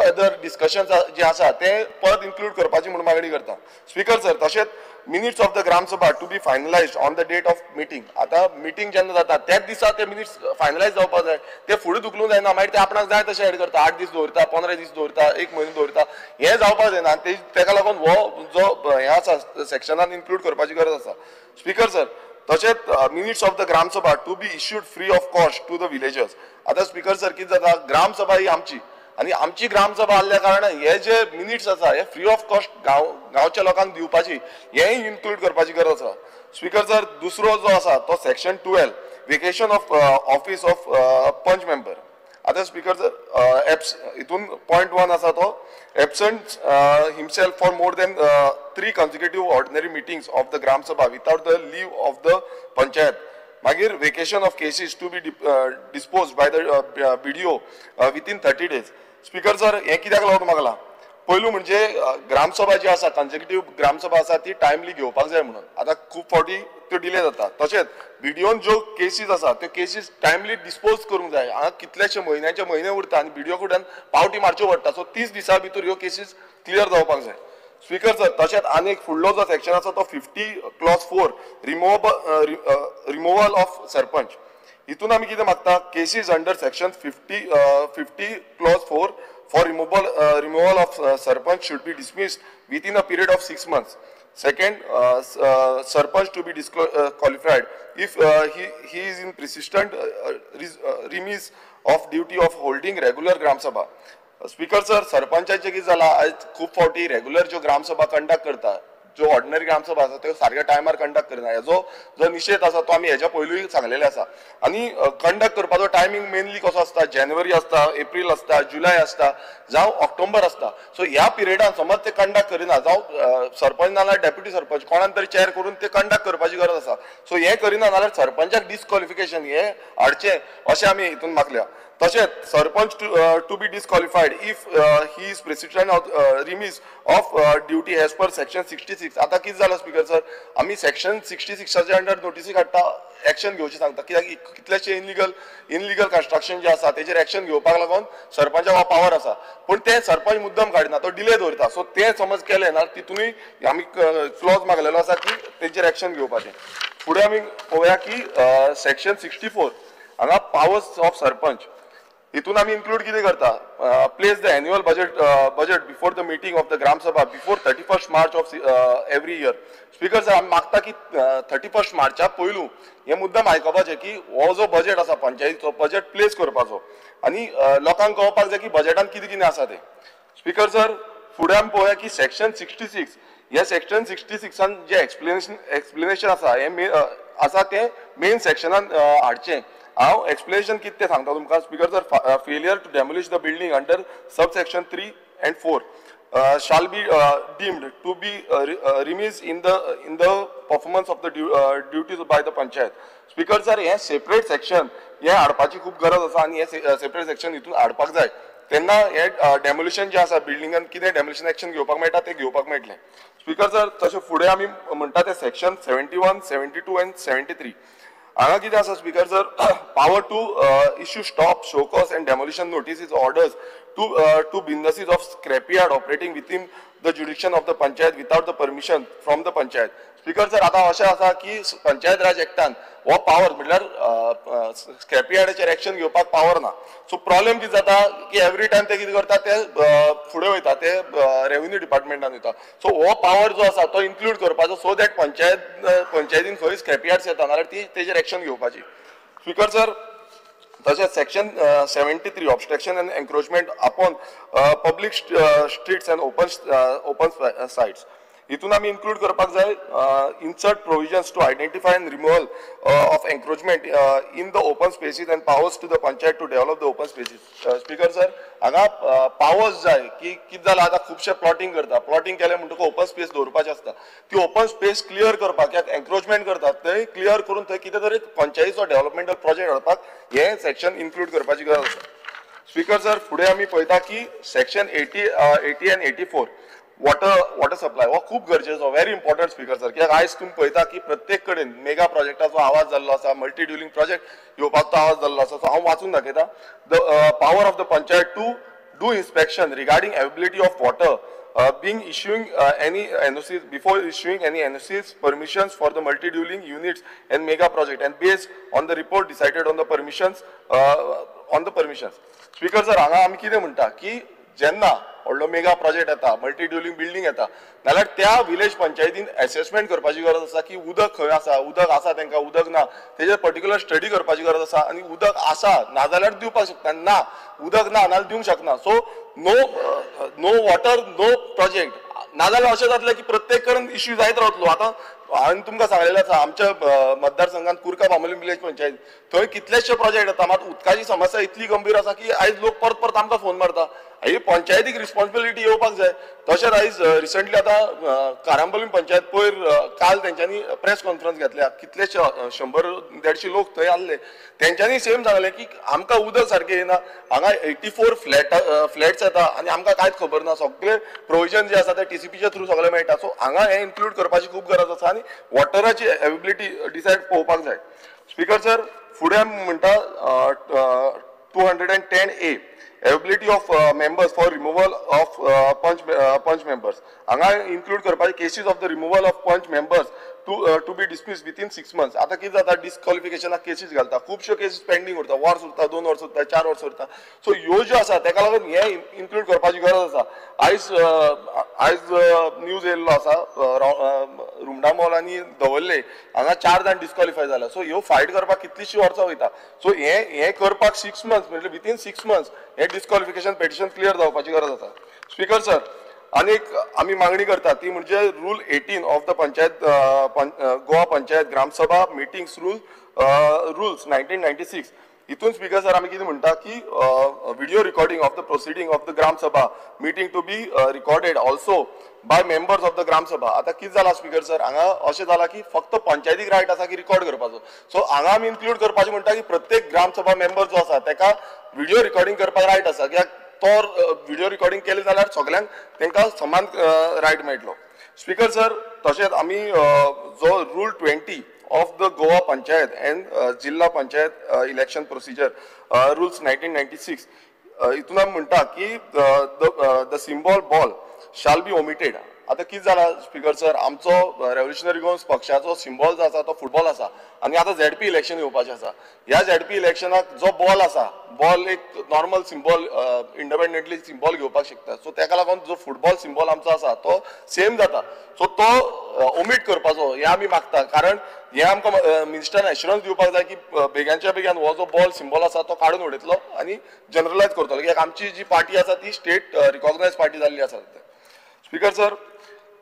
अदर डिस्कशन जे आसा ते परत इन्क्लूड करपाची म्हणून मागणी करता. स्पीकर सर, तशेंच minutes of the gram sabha to be finalised on the date of meeting. आतां मिटींग जेन्ना जाता त्याच दिसा ते मिनिट्स फायनलायज जावपाक जाय, ते फुडें धुकलूंक जायना. मागीर ते आपणाक जाय तशें एड करता, 8 दीस दवरता, 15 दीस दवरता, 1 म्हयनो दवरता, हें जावपाक जायना. आनी तेका लागून हो जो हें आसा सेक्शनान इन्क्लूड करपाची गरज आसा. स्पीकर सर, तशेंच minutes of the gram sabha to be issued free of cost to the villagers. आतां स्पीकर सर कितें जाता, ग्रामसभा ही आमची आनी आमची ग्रामसभा आसल्या कारणान हे जे मिनिट्स आसा हे फ्री ऑफ कॉस्ट गांवच्या लोकांक दिवपाची हेंय इन्क्लूड करपाची गरज आसा. स्पीकर सर, दुसरो जो आसा तो section 12 vacation of office of panch member. आतां स्पीकर सर एब्स हितून पॉयंट 1 आसा तो absent himself for more than 3 consecutive ordinary meetings of the gram sabha without the leave of the panchayat. मागीर vacation of cases to be dispose by the BDO within 30 days. Speaker sir, हें कित्याक लागून मागलां, पयलू म्हणजे ग्रामसभा जी आसा कन्सेक्युटीव ग्रामसभा आसा ती टायमली घेवपाक जाय म्हणून. आतां खूब फावटी त्यो डिले जाता. तशेंच बीडीओन ज्यो केसीस आसा त्यो केसीस टायमली डिस्पोज करूंक जाय. हांगा कितलेशे म्हयन्याचे म्हयने उरता आनी बीडीओ कडल्यान पावटी मारच्यो पडटा. सो 30 दिसां भितर ह्यो केसीस क्लियर जावपाक जाय. स्पीकर सर, तशेंच आनी एक फुडलो जो सेक्शन आसा तो 50 क्लॉज 4 रिमुवल ऑफ सरपंच. हितून आमी कितें मागता, cases under section 50 clause 4 for removal of sarpanch should be dismissed within a period of 6 months. Second, sarpanch to be disqualified if he is in persistent remiss of duty of holding regular gram sabha. Speaker sir, सरपंचाचें कितें जालां, आयज खूब फावटी regular ज्यो gram sabha conduct करता, जो ordinary gram sabha आसा त्यो सारक्या टायमार कंडक्ट करना. हेजो जो निशेध आसा तो आमी हेज्या पयलूय सांगलेले आसा. आनी कंडक्ट करपाचो टायमींग मेनली कसो आसता, जानेवारी आसता, एप्रील आसता, जुलय आसता, जावं ऑक्टोबर आसता. सो ह्या पिरियडान समज ते कंडक्ट करिना, जावं सरपंच नाजाल्यार डेप्युटी सरपंच कोणान तरी चेअर करून ते कंडक्ट करपाची गरज आसा. सो हें करिना जाल्यार सरपंचाक डिस्क्वॉलिफिकेशन हें हाडचें अशें आमी हितून मागल्या. तशेंच sarpanch to be disqualified if he is president of remiss of duty as per section 66. आतां कितें जालां स्पीकर सर, आमी सेक्शन 66 अंडर नोटीसी काडटा, एक्शन घेवची सांगता, कित्याक कितलेशे इनलिगल कन्स्ट्रक्शन जे आसा तेजेर एक्शन घेवपाक लागून सरपंचाक हो पावर आसा, पूण ते सरपंच मुद्दम काडिना, तो डिले दवरता. सो ते समज केलें ना तितूनय आमी क्लॉज मागलेलो आसा की तेजेर एक्शन घेवपाचें. फुडें आमी पळोवया की सेक्शन 64 हांगा पावर्स ऑफ सरपंच. हितून आमी इन्क्लूड कितें करता, place the annual budget before the meeting of the Gram Sabha before 31 March of every year. Speaker sir, आमी मागता की 31 मार्चा पयलू हे मुद्दाम आयकपाचें की हो जो बजेट आसा पंचायतीचो बजेट प्लेस करपाचो आनी लोकांक कळपाक जाय की बजेटान कितें कितें आसा तें. स्पीकर सर, फुडें आमी पळोवया की सेक्शन 66 ह्या सेक्शन 66 जे एक्सप्लेनेशन आसा हें आसा तें मेन सेक्शनान हाडचें. हांव एक्सप्लेनेशन कितें तें सांगता तुमकां. Speaker sir, failure to demolish the building under sub section 3 and 4 shall be deemed to be remiss in the performance of the duties by the panchayat. Speaker sir, हें सेपरेट सेक्शन हें हाडपाची खूब गरज आसा आनी हें सेपरेट सेक्शन हितून हाडपाक जाय. तेन्ना हें डेमोलिशन जें आसा बिल्डिंगान कितें डेमोलिशन एक्शन घेवपाक मेळटा तें घेवपाक मेळटलें. स्पीकर सर, तशें फुडें आमी म्हणटा तें सेक्शन 71, 72 आनी 73 हांगा कितें आसा speaker sir, power to issue stop, show cause and demolition notices orders to businesses of scrapyard operating within the jurisdiction of the panchayat without the permission from the panchayat. Speaker sir, आतां अशें आसा की पंचायत राज एक्टान हो power म्हटल्यार स्क्रॅपयार्डाचेर action घेवपाक power ना. So problem कितें जाता की एवरी टायम ते कितें करता ते फुडें वयता, ते रेवेन्यू डिपार्टमेंटान वयता. सो हो पावर जो आसा तो इन्क्लूड करपाचो सो that पंचायतीन खंय स्क्रॅपयार्ड्स येता नाल्यार ती तेजेर एक्शन घेवपाची. स्पीकर सर, तशेंच section 73 obstruction and encroachment upon public streets and open sites हितून आमी इन्क्लूड करपाक जाय insert provisions to identify and removal of encroachment in the open spaces and powers to the panchayat to develop the open spaces. Speaker sir, हांगा powers जाय की कितें जालां आतां खुबशे प्लॉटिंग करता, प्लॉटिंग केलें म्हणटकूच ओपन स्पेस दवरपाचें आसता, ती ओपन स्पेस क्लियर करपाक कित्याक एन्क्रोचमेंट करतात थंय क्लियर करून थंय कितें तरी पंचायतीचो डेव्हलपमेंटल प्रोजेक्ट हाडपाक हें सेक्शन इन्क्लूड करपाची गरज आसा. स्पीकर सर, फुडें आमी पळयता की सेक्शन 80 आनी 84 वॉटर सप्लाय हो खूब गरजेचो, व्हेरी इम्पॉर्टंट स्पीकर सर, कित्याक आयज तुमी पळयता की प्रत्येक कडेन मेगा प्रोजेक्टाचो आवाज जाल्लो आसा, मल्टी ड्युलिंग प्रोजेक्ट येवपाचो आवाज जाल्लो आसा. सो हांव वाचून दाखयता. The power of the panchayat to do inspection regarding availability of water being issuing any NOCs before issuing any NOCs permissions for the multi-dwelling units and mega project and based on the report decided on the permissions Speaker sir, हांगा आमी कितें म्हणटा की जेन्ना व्हडलो mega project येता, multi ड्युलिंग building येता नाल्यार त्या विलेज पंचायतीन एसेसमेंट करपाची गरज आसा की उदक खंय आसा, उदक आसा तांकां, उदक ना, तेजेर पर्टिक्युलर स्टडी करपाची गरज आसा आनी उदक आसा नाजाल्यार दिवपाक शकता, ना उदक ना नाजाल्यार दिवंक शकना. So no water no project. नाजाल्यार अशें जातलें की प्रत्येक कडेन इश्यू जायत रावतलो. आतां हांवें तुमकां सांगलेलें आसा आमच्या मतदारसंघात कुरका बांबोलीम विलेज पंचायत थंय कितलेशे प्रोजेक्ट येता, मात उदकाची समस्या इतली गंभीर आसा की आयज लोक परत परत आमकां फोन मारता. ही पंचायतीक रिस्पॉन्सिबिलिटी येवपाक जाय. तशेंच आयज रिसंटली आतां कारांबोलीम पंचायत पयर काल तेंच्यांनी प्रेस कॉन्फरन्स घेतल्या, कितलेशे 100-150 लोक थंय आसले, तेंच्यांनी सेम सांगलें की आमकां उदक सारकें येना, हांगा 84 फ्लॅट्स येता आनी आमकां कांयच खबर ना, सगळे प्रोविजन जे आसा ते टीसीपीच्या थ्रू सगळें मेळटा. सो हांगा हें इन्क्लूड करपाची खूब गरज आसा आनी वॉटराची एवेबिलिटी डिसायड पळोवपाक जाय. स्पीकर सर, फुडें आमी म्हणटा 210A availability of members for removal of panch members. हांगा इन्क्लूड करपाचे cases of the removal of panch members to be dismiss within 6 months. आतां कितें जाता, डिस्क्वॉलिफिकेशनाक केसीस घालता, खुबश्यो केसीस पेंडींग उरता, वर्स उरता, 2 वर्स उरता, 4 वर्स उरता. सो ह्यो ज्यो आसा तेका लागून हें इन्क्लूड करपाची गरज आसा. आयज आयज न्यूज येयल्लो आसा रुमडामोल आनी दवर्ले हांगा 4 जाण डिस्क्वॉलिफाय जाला. सो ह्यो फायट करपाक कितलींशीं वर्सां वयता. सो हें करपाक 6 मंथ्स म्हणजे विथीन 6 मंथ्स हें डिस्क्वॉलिफिकेशन पेटिशन क्लियर जावपाची गरज आसा. स्पीकर सर, आनी एक आमी मागणी करता ती म्हणजे rule 18 of the panchayat Goa panchayat Gram Sabha meetings rules 1996. हितून स्पीकर सर आमी कितें म्हणटा की video recording of the proceeding of the Gram Sabha meeting to be recorded also by members of the Gram Sabha. आतां कितें जालां speaker sir, हांगा अशें जालां की फक्त पंचायतीक रायट आसा की रिकॉर्ड करपाचो. सो हांगा आमी इन्क्लूड करपाचें म्हणटा की प्रत्येक ग्रामसभा मेंबर जो आसा तेका व्हिडियो रिकॉर्डिंग करपाक रायट आसा, कित्याक तो व्हिडियो रिकॉर्डिंग केलें जाल्यार सगळ्यांक तांकां समान रायट मेळटलो. स्पीकर सर, तशेंच आमी जो rule 20 of the Goa panchayat and Zilla panchayat election procedure rules 1996 हितून आमी म्हणटा की the symbol ball shall be omitted. आतां कितें जालां स्पीकर सर, आमचो रेव्होल्युशनरी गोवन्स पक्षाचो सिंबॉल जो आसा तो फुटबॉल आसा आनी आतां झेडपी इलेक्शन येवपाचें आसा. ह्या झेडपी इलेक्शनाक जो बॉल आसा, बॉल एक नॉर्मल सिंबॉल, इंडिपेंडंटली सिंबॉल घेवपाक शकता. सो ताका लागून जो फुटबॉल सिंबॉल आमचो आसा तो सेम जाता. सो तो ओमीट करपाचो हें आमी मागता, कारण हें आमकां मिनिस्टरान एश्युरन्स दिवपाक जाय की बेग्यांच्या बेग्यान हो जो बॉल सिंबॉल आसा तो काडून उडयतलो आनी जनरलायज करतलो, कित्याक आमची जी पार्टी आसा ती स्टेट रिकॉग्नायज पार्टी जाल्ली आसा. स्पीकर सर,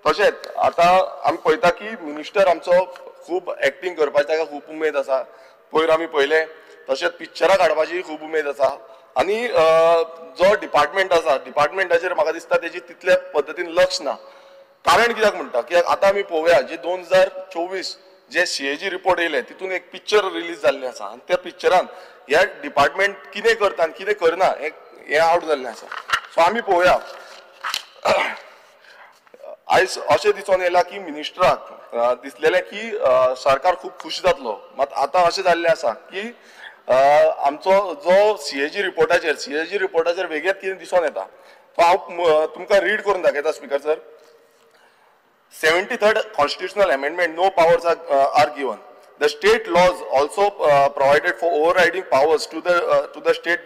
तशेंच आतां आमी पळयता की मिनिस्टर आमचो खूब एक्टींग करपाची ताका खूब उमेद आसा, पयर आमी पळयलें. तशेंच पिक्चरां काडपाची खूब उमेद आसा आनी जो डिपार्टमेंट आसा, डिपार्टमेंटाचेर म्हाका दिसता तेजी तितल्या पद्दतीन लक्ष ना. कारण कित्याक म्हणटा, कित्याक आतां आमी पळोवया जे 2024 जे CAG report येयले तितून एक पिक्चर रिलीज जाल्लें आसा आनी त्या पिक्चरान ह्या डिपार्टमेंट कितें करता आनी कितें करना हें आवट जाल्लें आसा. सो आमी पळोवया आयज अशें दिसून येयलां की मिनिस्टराक दिसलेलें की सरकार खूब खूश जातलो, मात आतां अशें जाल्लें आसा की आमचो जो CAG रिपोर्टाचेर वेगळेंच कितें दिसून येता. सो हांव तुमकां रीड करून दाखयता speaker sir. 73rd constitutional amendment, no powers are given. The state laws also provided for overriding powers to the state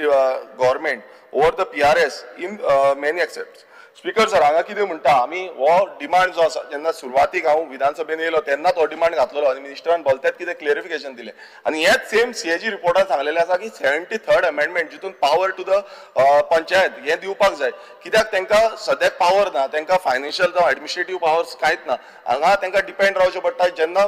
government over the PRS in many excepts. Speaker sir, हांगा कितें म्हणटा, आमी हो demand जो आसा जेन्ना सुरवातीक हांव विधानसभेन येयलो तेन्ना तो डिमांड घातलेलो आनी मिनिस्टरान भलतेच कितें क्लेरिफिकेशन दिलें आनी हेच सेम CAG रिपोर्टान सांगलेलें आसा की 73rd amendment जितून पावर टू the panchayat हें दिवपाक जाय, कित्याक तांकां सद्याक पावर ना, तांकां फायनान्शियल जावं एडमिनिस्ट्रेटीव पावर्स कांयच ना. हांगा तांकां डिपेंड रावचें पडटा जेन्ना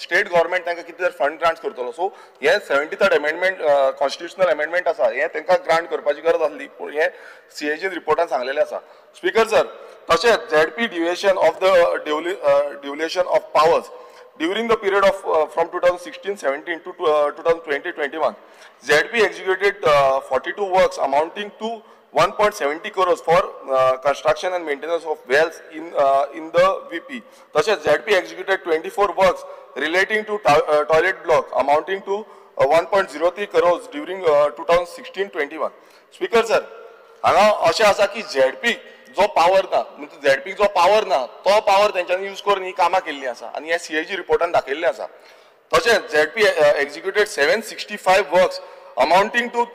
स्टेट गव्हर्मेंट तांकां कितें तरी फंड ग्रांट करतलो. सो हें 73rd amendment constitutional amendment आसा, हें तांकां ग्रांट करपाची गरज आसली, पूण हें CAG रिपोर्टान सांगलेलें आसा. स्पीकर सर, तशेंच ZP deviation of the devolution of powers during the period of from 2016-17 to 2020-21, ZP executed 42 works amounting to 1.70 crores for construction and maintenance of wells in the VP. तशेंच ZP executed 24 works relating to toilet block amounting to 1.03 crores during 2016-21. Speaker sir, हांगा अशें आसा की झेडपीक जो power ना, म्हणजे झेडपीक जो power ना तो पावर तेंच्यांनी यूज करून ही कामां केल्लीं आसा आनी हे CAG रिपोर्टान दाखयल्लें आसा. तशेंच ZP executed 765 works amounting to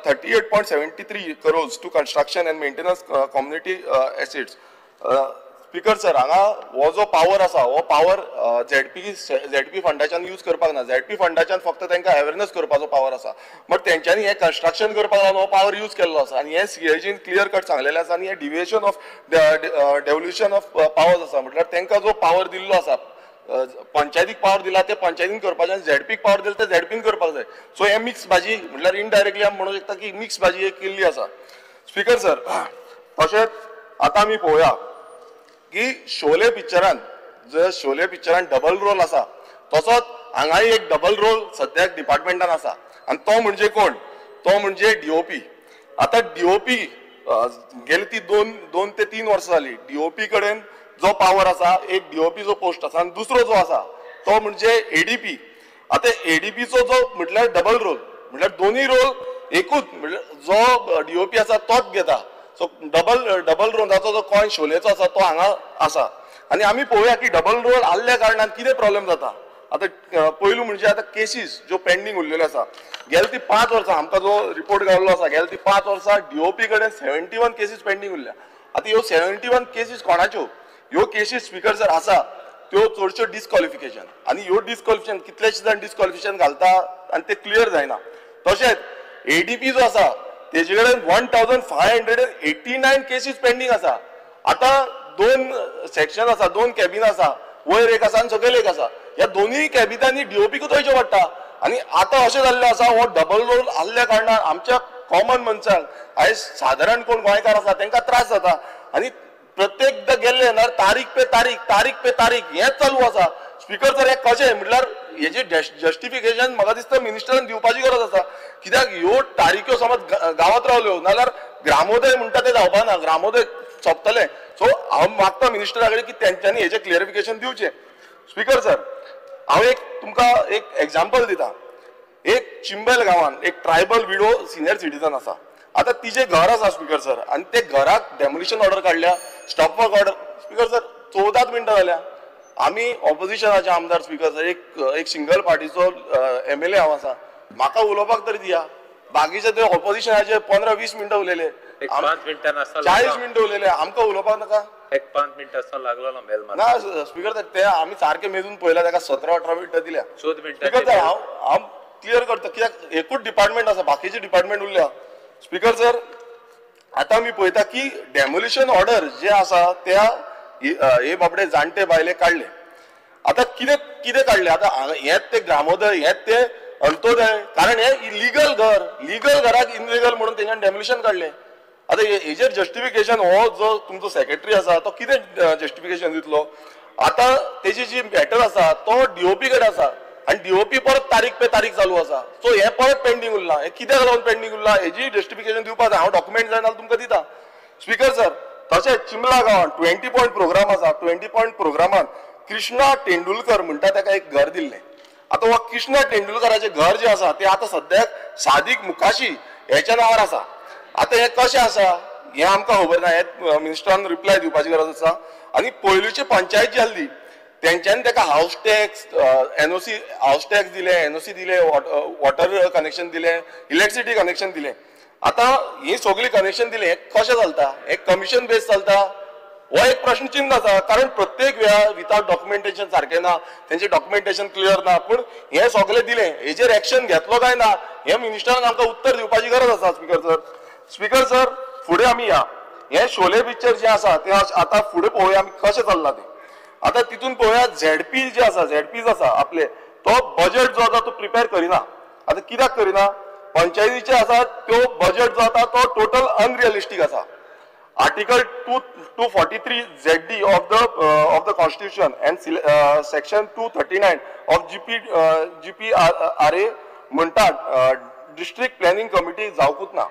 38.73 crores to construction and maintenance community assets. Speaker sir, हांगा हो जो पावर आसा हो पावर झेडपी फंडाच्यान यूज करपाक ना. झेडपी फंडाच्यान फक्त तांकां अवेरनस करपाचो पावर आसा, बट तेंच्यांनी हें कन्स्ट्रक्शन करपाक लागून हो पावर यूज केल्लो आसा आनी हें CAG clear cut सांगलेलें आसा आनी हें deviation of devolution of powers आसा, म्हटल्यार तांकां जो पावर दिल्लो आसा पंचायतीक पावर दिला ते पंचायतीन करपाचें आनी झेडपीक पावर दिला ते झेडपीन करपाक जाय. सो हें मिक्स भाजी म्हटल्यार इनडायरेक्टली आमी म्हणूंक शकता की मिक्स भाजी एक केल्ली आसा. स्पीकर सर, तशेंच आतां आमी पळोवया की शोले पिक्चरान, जर शोले पिक्चरान डबल रोल आसा तसोच हांगाय एक डबल रोल सद्याक डिपार्टमेंटान आसा आनी तो म्हणजे कोण, तो म्हणजे DOP. आतां DOP गेली ती 2 ते 3 वर्सां जाली DOP कडेन जो पावर आसा, एक DOP जो पोस्ट आसा आनी दुसरो जो आसा तो म्हणजे ADP. आतां ADPचो जो म्हटल्यार डबल रोल, म्हटल्यार दोनूय रोल एकूच, म्हटल्यार जो DOP आसा तोच घेता. सो डबल रोलाचो जो कॉयन शोलेचो आसा तो हांगा आसा आनी आमी पळोवया की डबल रोल आहल्या कारणान कितें प्रॉब्लेम जाता. आतां पयलू म्हणजे आतां केसीस ज्यो पेंडींग उरलेल्यो आसा, गेले ती 5 वर्सां आमकां जो रिपोर्ट गावल्लो आसा, गेले ती 5 वर्सां DOP कडेन 71 केसीस पेंडींग उरल्या. आतां ह्यो 71 केसीस कोणाच्यो, ह्यो केसीस स्पीकर सर आसा त्यो चडश्यो डिस्क्वॉलिफिकेशन आनी ह्यो डिस्क्वॉलिफिकेशन कितलेशे जाण डिस्क्वॉलिफिकेशन घालता आनी ते क्लियर जायना. तशेंच ADP जो आसा तेजे कडेन 1589 केसीस पेंडींग आसा. आतां 2 सेक्शन आसा, 2 कॅबिन आसा, वयर एक आसा आनी सकयल एक आसा. ह्या दोनूय कॅबिनांनी DOPकूच वयचें पडटा आनी आतां अशें जाल्लें आसा हो डबल रोल आहल्या कारणान आमच्या कॉमन मनशांक आयज सादारण कोण गोंयकार आसा तांकां त्रास जाता आनी प्रत्येकदां गेल्ले ना तारीख पे तारीख, तारीख पे तारीख हेंच चालू आसा. स्पीकर सर, हें कशें म्हटल्यार हेजें जस्टिफिकेशन म्हाका दिसता मिनिस्टरान दिवपाची गरज आसा, कित्याक ह्यो तारीख्यो समज गांवांत रावल्यो नाल्यार ग्रामोदय म्हणटा तें जावपा ना, ग्रामोदय सोंपतलें. सो हांव मागता मिनिस्टरा कडेन की तेंच्यांनी हेजें क्लियरिफिकेशन दिवचें. स्पीकर सर, हांव एक तुमकां एक एग्जाम्पल दिता. एक चिंबल गांवांत एक ट्रायबल विडो सिनियर सिटीजन आसा. आतां तिजें घर आसा स्पीकर सर आनी ते घराक डेमोलिशन ऑर्डर काडल्या, stop work order. Speaker sir 14 मिनटां जाल्या. आमी ऑपोजिशनाचे आमदार स्पीकर सर, एक सिंगल पार्टीचो MLA हांव आसा, म्हाका उलोवपाक तरी दिया. बाकीचे ते ऑपोजिशनाचे 15-20 मिनटां उलयले, 5 मिनटां 40 मिनटां उलयले, आमकां उलोवपाक नाका? एक 5 मिनटां आसतना लागलो ना बेल ना स्पीकर सर, ते आमी सारके मेजून पळयला, ताका 17-18 मिनटां दिल्या. 14 मिनटां स्पीकर सर हांव क्लियर करता कित्याक एकूच डिपार्टमेंट आसा, बाकीचे डिपार्टमेंट उरल्या. स्पीकर सर आतां आमी पळयता की डेमोलिशन ऑर्डर जे आसा त्या हे बाबडे जाणटे बायले काडले. आतां कितें कितें काडले, आतां हेच ते ग्रामोदय, हेच ते अंत्योदय, कारण हे इलिगल घर, लिगल घराक इनलिगल म्हणून तेंच्यान डेमोलिशन काडले. आतां हेजेर जस्टिफिकेशन हो जो तुमचो सेक्रेटरी आसा तो कितें जस्टिफिकेशन दितलो? आतां तेजी जी मॅटर आसा तो DOP कडेन आसा आनी DOP परत तारीख पे तारीख चालू आसा. सो हें परत पेंडींग उरलां. हें कित्याक लागून पेंडींग उरलां हेजी जस्टिफिकेशन दिवपाक जाय. हांव डॉक्युमेंट जाय जाल्यार तुमकां दिता. स्पीकर सर तशेंच चिमला गांवांत 20 पॉयंट प्रोग्राम आसा. 20 पॉयंट प्रोग्रामान कृष्णा तेंडुलकर म्हणटा ताका एक घर दिल्लें. आतां हो कृष्णा तेंडुलकराचें घर जें आसा तें आतां सद्याक सादीक मुकाशी हेच्या नांवार आसा. आतां हें कशें आसा हें आमकां खबर ना, हें मिनिस्टरान रिप्लाय दिवपाची गरज आसा. आनी पयलूची पंचायत जी आसली तेंच्यांनी ताका house tax, NOC, house tax दिले, NOC दिले, वॉटर कनेक्शन दिलें, इलेक्ट्रिसिटी कनेक्शन दिलें. आतां ही सगळी कनेक्शन दिलें, हें कशें चलता? हें कमिशन बेस चलता? हो एक प्रश्न चिन्ह आसा. कारण प्रत्येक वेळा विथआउट डॉक्युमेंटेशन सारकें ना, तेंचें डॉक्युमेंटेशन क्लियर ना, पूण हें सगळें दिलें हेजेर एक्शन घेतलो काय ना हें मिनिस्टरान आमकां उत्तर दिवपाची गरज आसा. स्पीकर सर, स्पीकर सर फुडें आमी या हें शोले पिक्चर जें आसा तें आतां फुडें पळोवया आमी कशें चल्लां तें. आतां तितून पळोवया ZP जे आसा, ZPs आसा आपले, तो बजेट जो आसा तो प्रिपेर करिना. आतां कित्याक करिना? पंचायतीचे आसा त्यो बजेट जो आसा तो टोटल अनरियलिस्टीक आसा. Article 243 ZD of the constitution and section 239 of GPRA म्हणटात डिस्ट्रिक्ट प्लॅनिंग कमिटी जावकूच ना.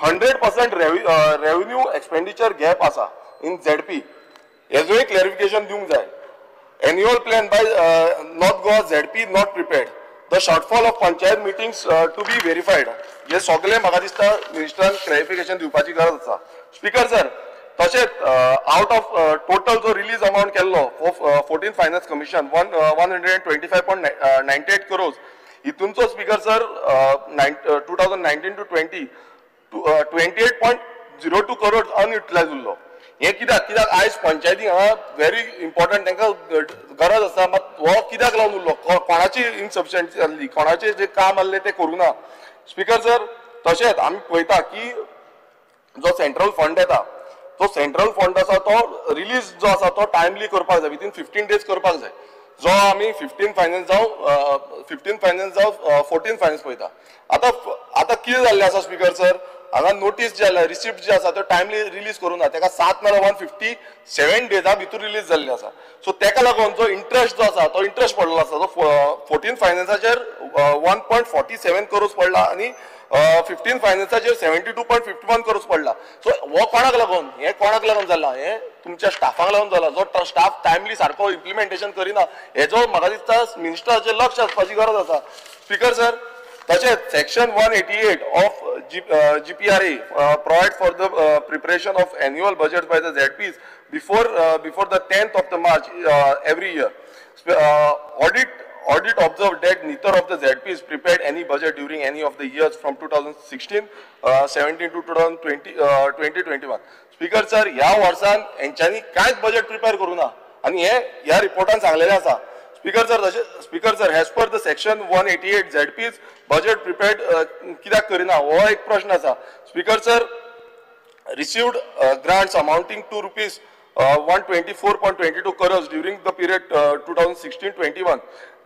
100% रेव्हेन्यू एक्सपेंडिचर गॅप आसा इन ZP. हेजोय क्लॅरिफिकेशन दिवंक जाय. Annual plan by North Goa ZP not prepared. The shortfall of panchayat meetings to be verified. हे सगळे म्हाका दिसता मिनिस्टरान clarification दिवपाची गरज आसा. स्पीकर सर तशेंच आउट ऑफ टोटल जो रिलीज अमाउंट केल्लो 14 फायनान्स कमिशन 125.98 करोज, हितूनचो speaker sir 2019 to 20 28.02 crore unutilised उरलो. हें कित्याक? कित्याक आयज पंचायती हांगा व्हेरी इम्पॉर्टंट तांकां गरज आसा, मात हो कित्याक लागून उरलो? कोणाची इनसफिशियन्सी जाल्ली, कोणाचें जें काम आसलें तें करूं ना. स्पीकर सर तशेंच आमी पळयता की जो सेंट्रल फंड येता तो सेंट्रल फंड आसा तो रिलीज जो आसा तो टायमली करपाक जाय, विथीन 15 डेज करपाक जाय. जो आमी 15 फायनान्स जावं 15 फायनान्स जावं 14 फायनान्स पळयता. आतां आतां कितें जाल्लें आसा स्पीकर सर, हांगा नोटीस जी आसल्या, रिसिप्ट जी आसा त्यो टायमली रिलीज करूं ना. ताका 7 नाल्यार 157 डेजा भितर रिलीज जाल्ले आसा. सो ताका लागून जो इंट्रस्ट जो आसा तो इंट्रस्ट पडलेलो आसा. जो 14 फायनान्साचेर 1.47 करोड पडला आनी 15 फायनान्साचेर 72.51 करोड पडला. सो हो कोणाक लागून, हें कोणाक लागून जालां? हें तुमच्या स्टाफाक लागून जालां. जो स्टाफ टायमली सारको इम्प्लिमेंटेशन करिना हेजो म्हाका दिसता मिनिस्टराचेर लक्ष आसपाची गरज आसा. स्पीकर सर तशेंच section 188 of GPRA provide for the preparation of annual budget by the ZPs before the 10th of the March every year. Audit observed that neither of the ZPs prepared any budget during any of the years from 2016, 17 to 2020, 2021. Speaker sir, ह्या वर्सान हेंच्यांनी कांयच budget prepare करूं ना आनी हे ह्या रिपोर्टान सांगलेलें आसा. स्पीकर सर तशें speaker sir as per the section 188 ZPs budget prepared कित्याक करिना हो एक प्रश्न आसा. Speaker sir received grants amounting to rupees 124.22 crores during the period 2016-21.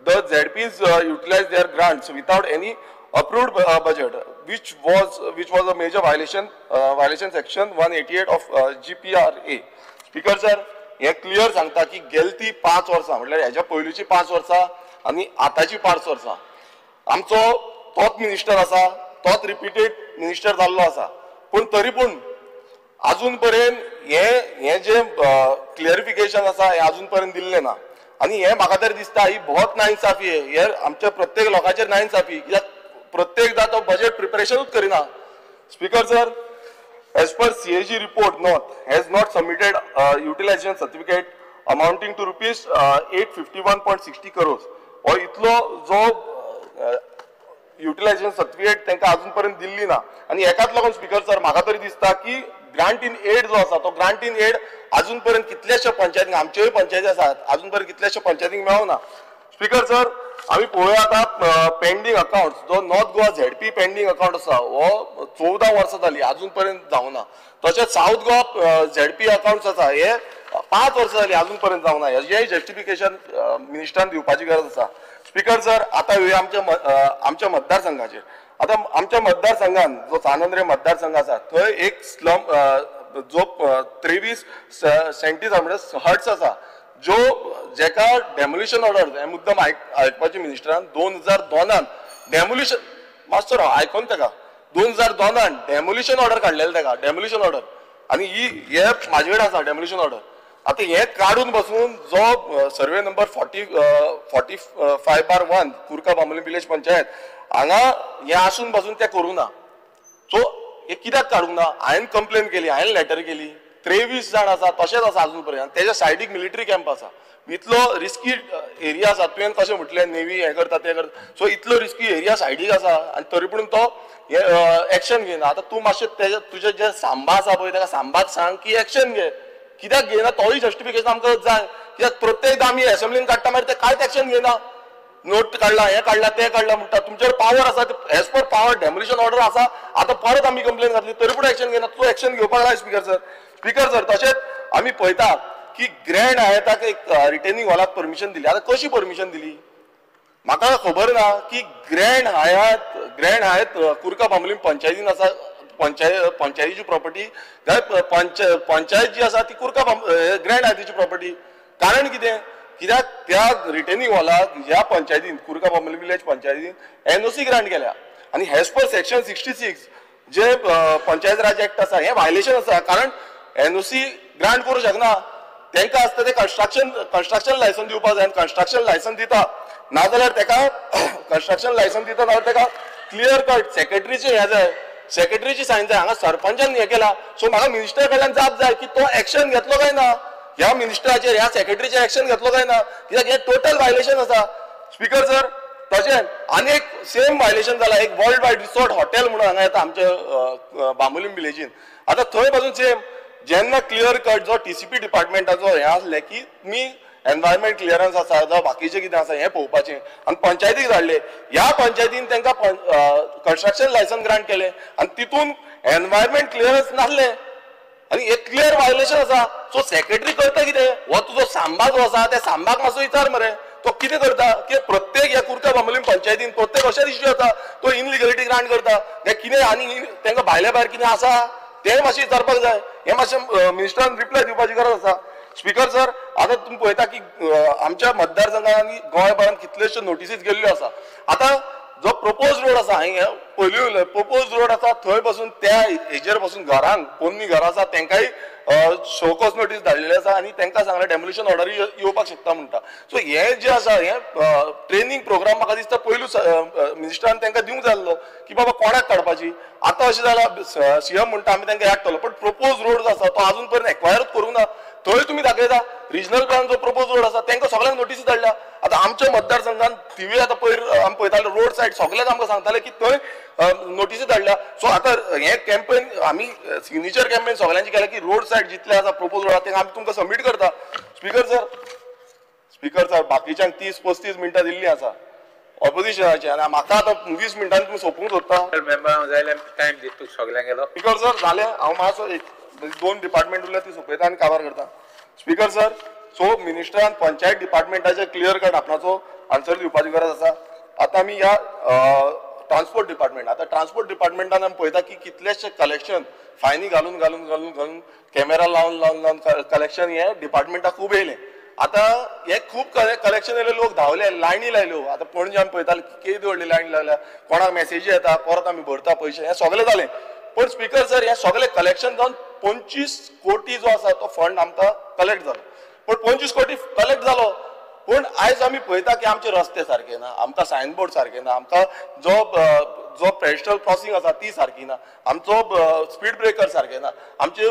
The ZPs utilized their grants without any approved budget, which was a major violation section 188 of GPRA. Speaker sir, हे clear सांगता की गेलती 5 वर्सां म्हटल्यार हेच्या पयलींची 5 वर्सां आनी आतांची 5 वर्सां आमचो तोच मिनिस्टर आसा, तोच रिपीटेड मिनिस्टर जाल्लो आसा, पूण तरी पूण अजून पर्यंत हे जे क्लियरिफिकेशन आसा हे अजून पर्यंत दिल्लें ना. आनी हे म्हाका तरी दिसता ही बहुत नाइन्साफी हे आमच्या प्रत्येक लोकांचेर नाइन्साफी, कित्याक प्रत्येकदां तो बजेट प्रिपरेशनूच करिना. Speaker sir As per CAG report north has not submitted utilization certificate amounting to rupees 851.60 crores. हो इतलो जो युटिलायझेशन सर्टिफिकेट तांकां अजून पर्यंत दिल्ली ना. आनी एकाच लागून स्पीकर सर म्हाका तरी दिसता की ग्रांट इन एड जो आसा तो ग्रांट इन एड अजून पर्यंत कितल्याश्या पंचायतींक, आमच्योय पंचायती आसात, अजून पर्यंत कितल्याश्या पंचायतींक मेळना. स्पीकर सर आमी पळोवया आतां पेंडींग अकाउंट्स जो north Goa ZP pending account आसा हो 14 वर्सां जाली अजून पर्यंत जावना. तशेंच सावथ गोवा झेडपी अकाउंट्स आसा हे 5 वर्सां जाली अजून पर्यंत जावना. हेजेय जस्टिफिकेशन मिनिस्टरान दिवपाची गरज आसा. स्पीकर सर आतां येवया आमच्या मतदारसंघाचेर. आतां आमच्या मतदारसंघान जो सानंद्रे मतदारसंघ आसा थंय एक स्लम जो 23 सेंटीज म्हणजे हट्स आसा जो जेका डेमोलिशन ऑर्डर हे मुद्दम आयकपाची मिनिस्टरान 2002 डेमोलिशन मातसो राव आयकोन ताका 2002 डेमोलिशन ऑर्डर काडलेलें ताका डेमोलिशन ऑर्डर आनी ही हे म्हाजे कडेन आसा डेमोलिशन ऑर्डर. आतां हे काडून बसून जो survey number 45/1 Curca Bambolim village panchayat हांगा हे आसून बसून ते करूं ना. सो हे कित्याक काडूंक ना? हांवें कंप्लेन केली, हांवें लेटर केली, 23 जाण आसा तशेंच आसा अजून पर्यंत. तेज्या सायडीक मिलिटरी कॅम्प आसा. इतलो रिस्की एरिया आसा, तुवें कशें म्हटलें नेवी हें करता तें करता, सो इतलो रिस्की एरिया सायडीक आसा आनी तरी पूण तो एक्शन घेयना. आतां तूं मातशें तेजे तुजें जें सांबा आसा पळय ताका सांबाक सांग की एक्शन घे, कित्याक घेयना तोय जस्टिफिकेशन आमकां जाय. कित्याक प्रत्येकदां आमी एसेंब्लीन काडटा मागीर ते कांयच एक्शन घेयना, नोट काडला हें काडला तें काडला म्हणटा. तुमचेर पावर आसा, as per power demolition order आसा. आतां परत आमी कंप्लेन घातली तरी पूण एक्शन घेयना, तूं एक्शन घेवपाक जाय स्पीकर सर. स्पीकर सर तशेंच आमी पळयता की ग्रँड हायताक एक रिटेनिंग हॉलाक परमिशन दिली. आतां कशी परमिशन दिली म्हाका खबर ना की ग्रँड हायत कुर्का बांबोलीम पंचायतीन आसा, पंचायतीची प्रॉपर्टी काय पंचायत जी आसा ती कुर्का ग्रँड हायतीची प्रॉपर्टी. कारण कितें? कित्याक त्या रिटेनिंग हॉलाक ह्या पंचायतीन कुर्का बांबोलीम विलेज पंचायतीन एनओसी ग्रांट केल्या आनी एज पर सेक्शन 66 जे पंचायत राज एक्ट आसा हें व्हायलेशन आसा. कारण एनओसी ग्रांट करूं शकना, तांकां आसता तें कन्स्ट्रक्शन लायसन्स दिवपाक जाय आनी कन्स्ट्रक्शन लायसन्स दिता नाजाल्यार ताका कन्स्ट्रक्शन लायसन्स दिता नाजाल्यार ताका क्लियर कट सेक्रेटरीचें हें जाय, सेक्रेटरीची सायन जाय. हांगा सरपंचान हें केलां, सो म्हाका मिनिस्टर कडल्यान जाप जाय की तो एक्शन घेतलो काय ना, ह्या मिनिस्टराचेर ह्या सेक्रेटरीचेर एक्शन घेतलो काय ना, कित्याक हें टोटल व्हायलेशन आसा. स्पीकर सर तशेंच आनी एक सेम व्हायलेशन जाला एक वर्ल्ड वायड रिसॉर्ट हॉटेल म्हणून हांगा येता आमच्या बांबोलीम विलेजीन. आतां थंय पासून सेम जेन्ना क्लियर कट जो टीसीपी डिपार्टमेंटाचो हें आसलें की तुमी एनवायरमेंट क्लियरन्स आसा जावं बाकीचें कितें आसा हें पळोवपाचें आनी पंचायतीक धाडलें. ह्या पंचायतीन तांकां कन्स्ट्रक्शन लायसन्स ग्रांट केलें आनी तितून एनवायरमेंट क्लियरन्स नासलें आनी एक क्लियर व्हायलेशन आसा. सो सेक्रेटरी करता कितें? हो तुजो सांबा जो आसा त्या सांबाक मातसो विचार मरे तो कितें करता की प्रत्येक ह्या कुर्का बांबोलीम पंचायतीन प्रत्येक अशेच इश्यू जाता, तो इनलिगलिटी ग्रांट करता तें कितें आनी तांकां भायल्या भायर कितें आसा तें मातशें विचारपाक जाय. हें मातशें मिनिस्टरान रिप्लाय दिवपाची गरज आसा. स्पीकर सर आतां तुमी पळयता की आमच्या मतदारसंघात आनी गोंयभरांत कितल्योश्यो नोटिसीस गेल्ल्यो आसा. आतां जो प्रपोज रोड आसा, हांवें पयलीं प्रपोज रोड आसा थंय बसून त्या हेजेर बसून घरांक पोन्नी घरां आसा तांकांय शोकॉज नोटीस धाडलेली आसा आनी तांकां सांगलें डेमोलिशन ऑर्डर येवपाक शकता म्हणटा. सो हें जें आसा हें ट्रेनींग प्रोग्राम म्हाका दिसता पयलू मिनिस्टरान तांकां दिवंक जाय आसलो की बाबा कोणाक काडपाची. आतां अशें जालां सीएम म्हणटा आमी तांकां हाडटलो, पण प्रपोज रोड जो आसा तो आजून पर्यंत एक्वायरूच करूंक ना. थंय तुमी दाखयता रिजनल प्लान जो प्रपोज रोड आसा तांकां सगळ्यांक नोटीसी धाडल्या. आतां आमच्या मतदारसंघान थिवी आतां पयर आमी पळयताले रोड सायड सगळ्यांक आमकां सांगताले की थंय नोटीसी धाडल्या. सो आतां हें कॅम्पेन आमी सिग्नेचर कॅम्पेन सगळ्यांची केल्या की रोड सायड जितले आसा प्रपोज रोड आसा तांकां आमी तुमकां सबमीट करता. स्पीकर सर बाकीच्यांक 30-35 मिनटां दिल्लीं आसा ऑपोजिशनाचे आनी म्हाका आतां 20 मिनटांनी तुमी सोंपूंक सोदता. टायम दिता सगळ्यांक गेलो. स्पीकर सर जालें, हांव मातसो एक 2 डिपार्टमेंट उरल्या ती सोंपयता आनी काबार करता. स्पीकर सर सो मिनिस्टरान पंचायत डिपार्टमेंटाचे क्लियर कट आपणाचो आन्सर दिवपाची गरज आसा. आतां आमी ह्या ट्रान्सपोर्ट डिपार्टमेंट, आतां ट्रान्सपोर्ट डिपार्टमेंटान आमी पळयता की कितलेशे कलेक्शन फायनी घालून घालून घालून घालून कॅमेरा लावन लावन लावन कलेक्शन हे डिपार्टमेंटाक खूब येयलें. आतां हे खूब कलेक्शन येयले, लोक धांवले, लायनी लायल्यो. आतां पणजे आमी पळयताले केदी व्हडली लायन लागल्या, कोणाक मॅसेजी येता परत आमी भरता पयशे, हें सगळें जालें. पण स्पीकर सर हें सगळें कलेक्शन जावन 25 कोटी जो आसा तो फंड आमकां कलेक्ट जालो. पण 25 कोटी कलेक्ट जालो पूण आयज आमी पळयता की आमचे रस्ते सारके ना, आमकां सायन बोर्ड सारके ना, आमकां जो जो पेडेस्ट्रल क्रॉसिंग आसा ती सारकी ना, आमचो स्पीड ब्रेकर सारके ना, आमचे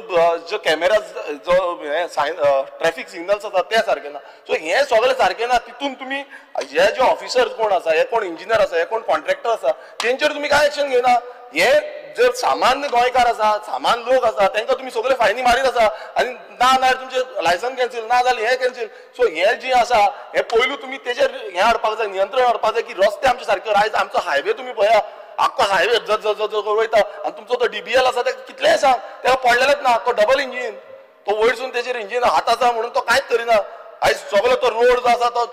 जो कॅमेरा जो हे सायन ट्रॅफिक सिग्नल्स आसा ते सारके ना. सो हे सगळे सारके ना. तितून तुमी हे जे ऑफिसर कोण आसा, हे कोण इंजिनियर आसा, हे कोण कॉन्ट्रॅक्टर आसा, तेंचेर तुमी कांय एक्शन घेना. हे जर सामान्य गोंयकार आसा, सामान्य लोक आसा, तांकां तुमी सगळे फायनी मारीत आसा आनी ना जाल्यार तुमचें लायसन कॅन्सील, ना जाल्यार हें कॅन्सील. सो हें जें आसा हें पयलू तुमी तेजेर हें हाडपाक जाय, नियंत्रण हाडपाक जाय की रस्ते आमचे सारके. आयज आमचो हायवे तुमी पळया, आख्खो हायवे जर जर जर वयता आनी तुमचो तो DBL आसा तेका कितलेंय सांग तेका पडलेलेच ना. तो डबल इंजीन, तो वयरसून तेजेर इंजीन हात आसा म्हणून तो कांयच करिना. आयज सगलो तो रोड जो आसा तो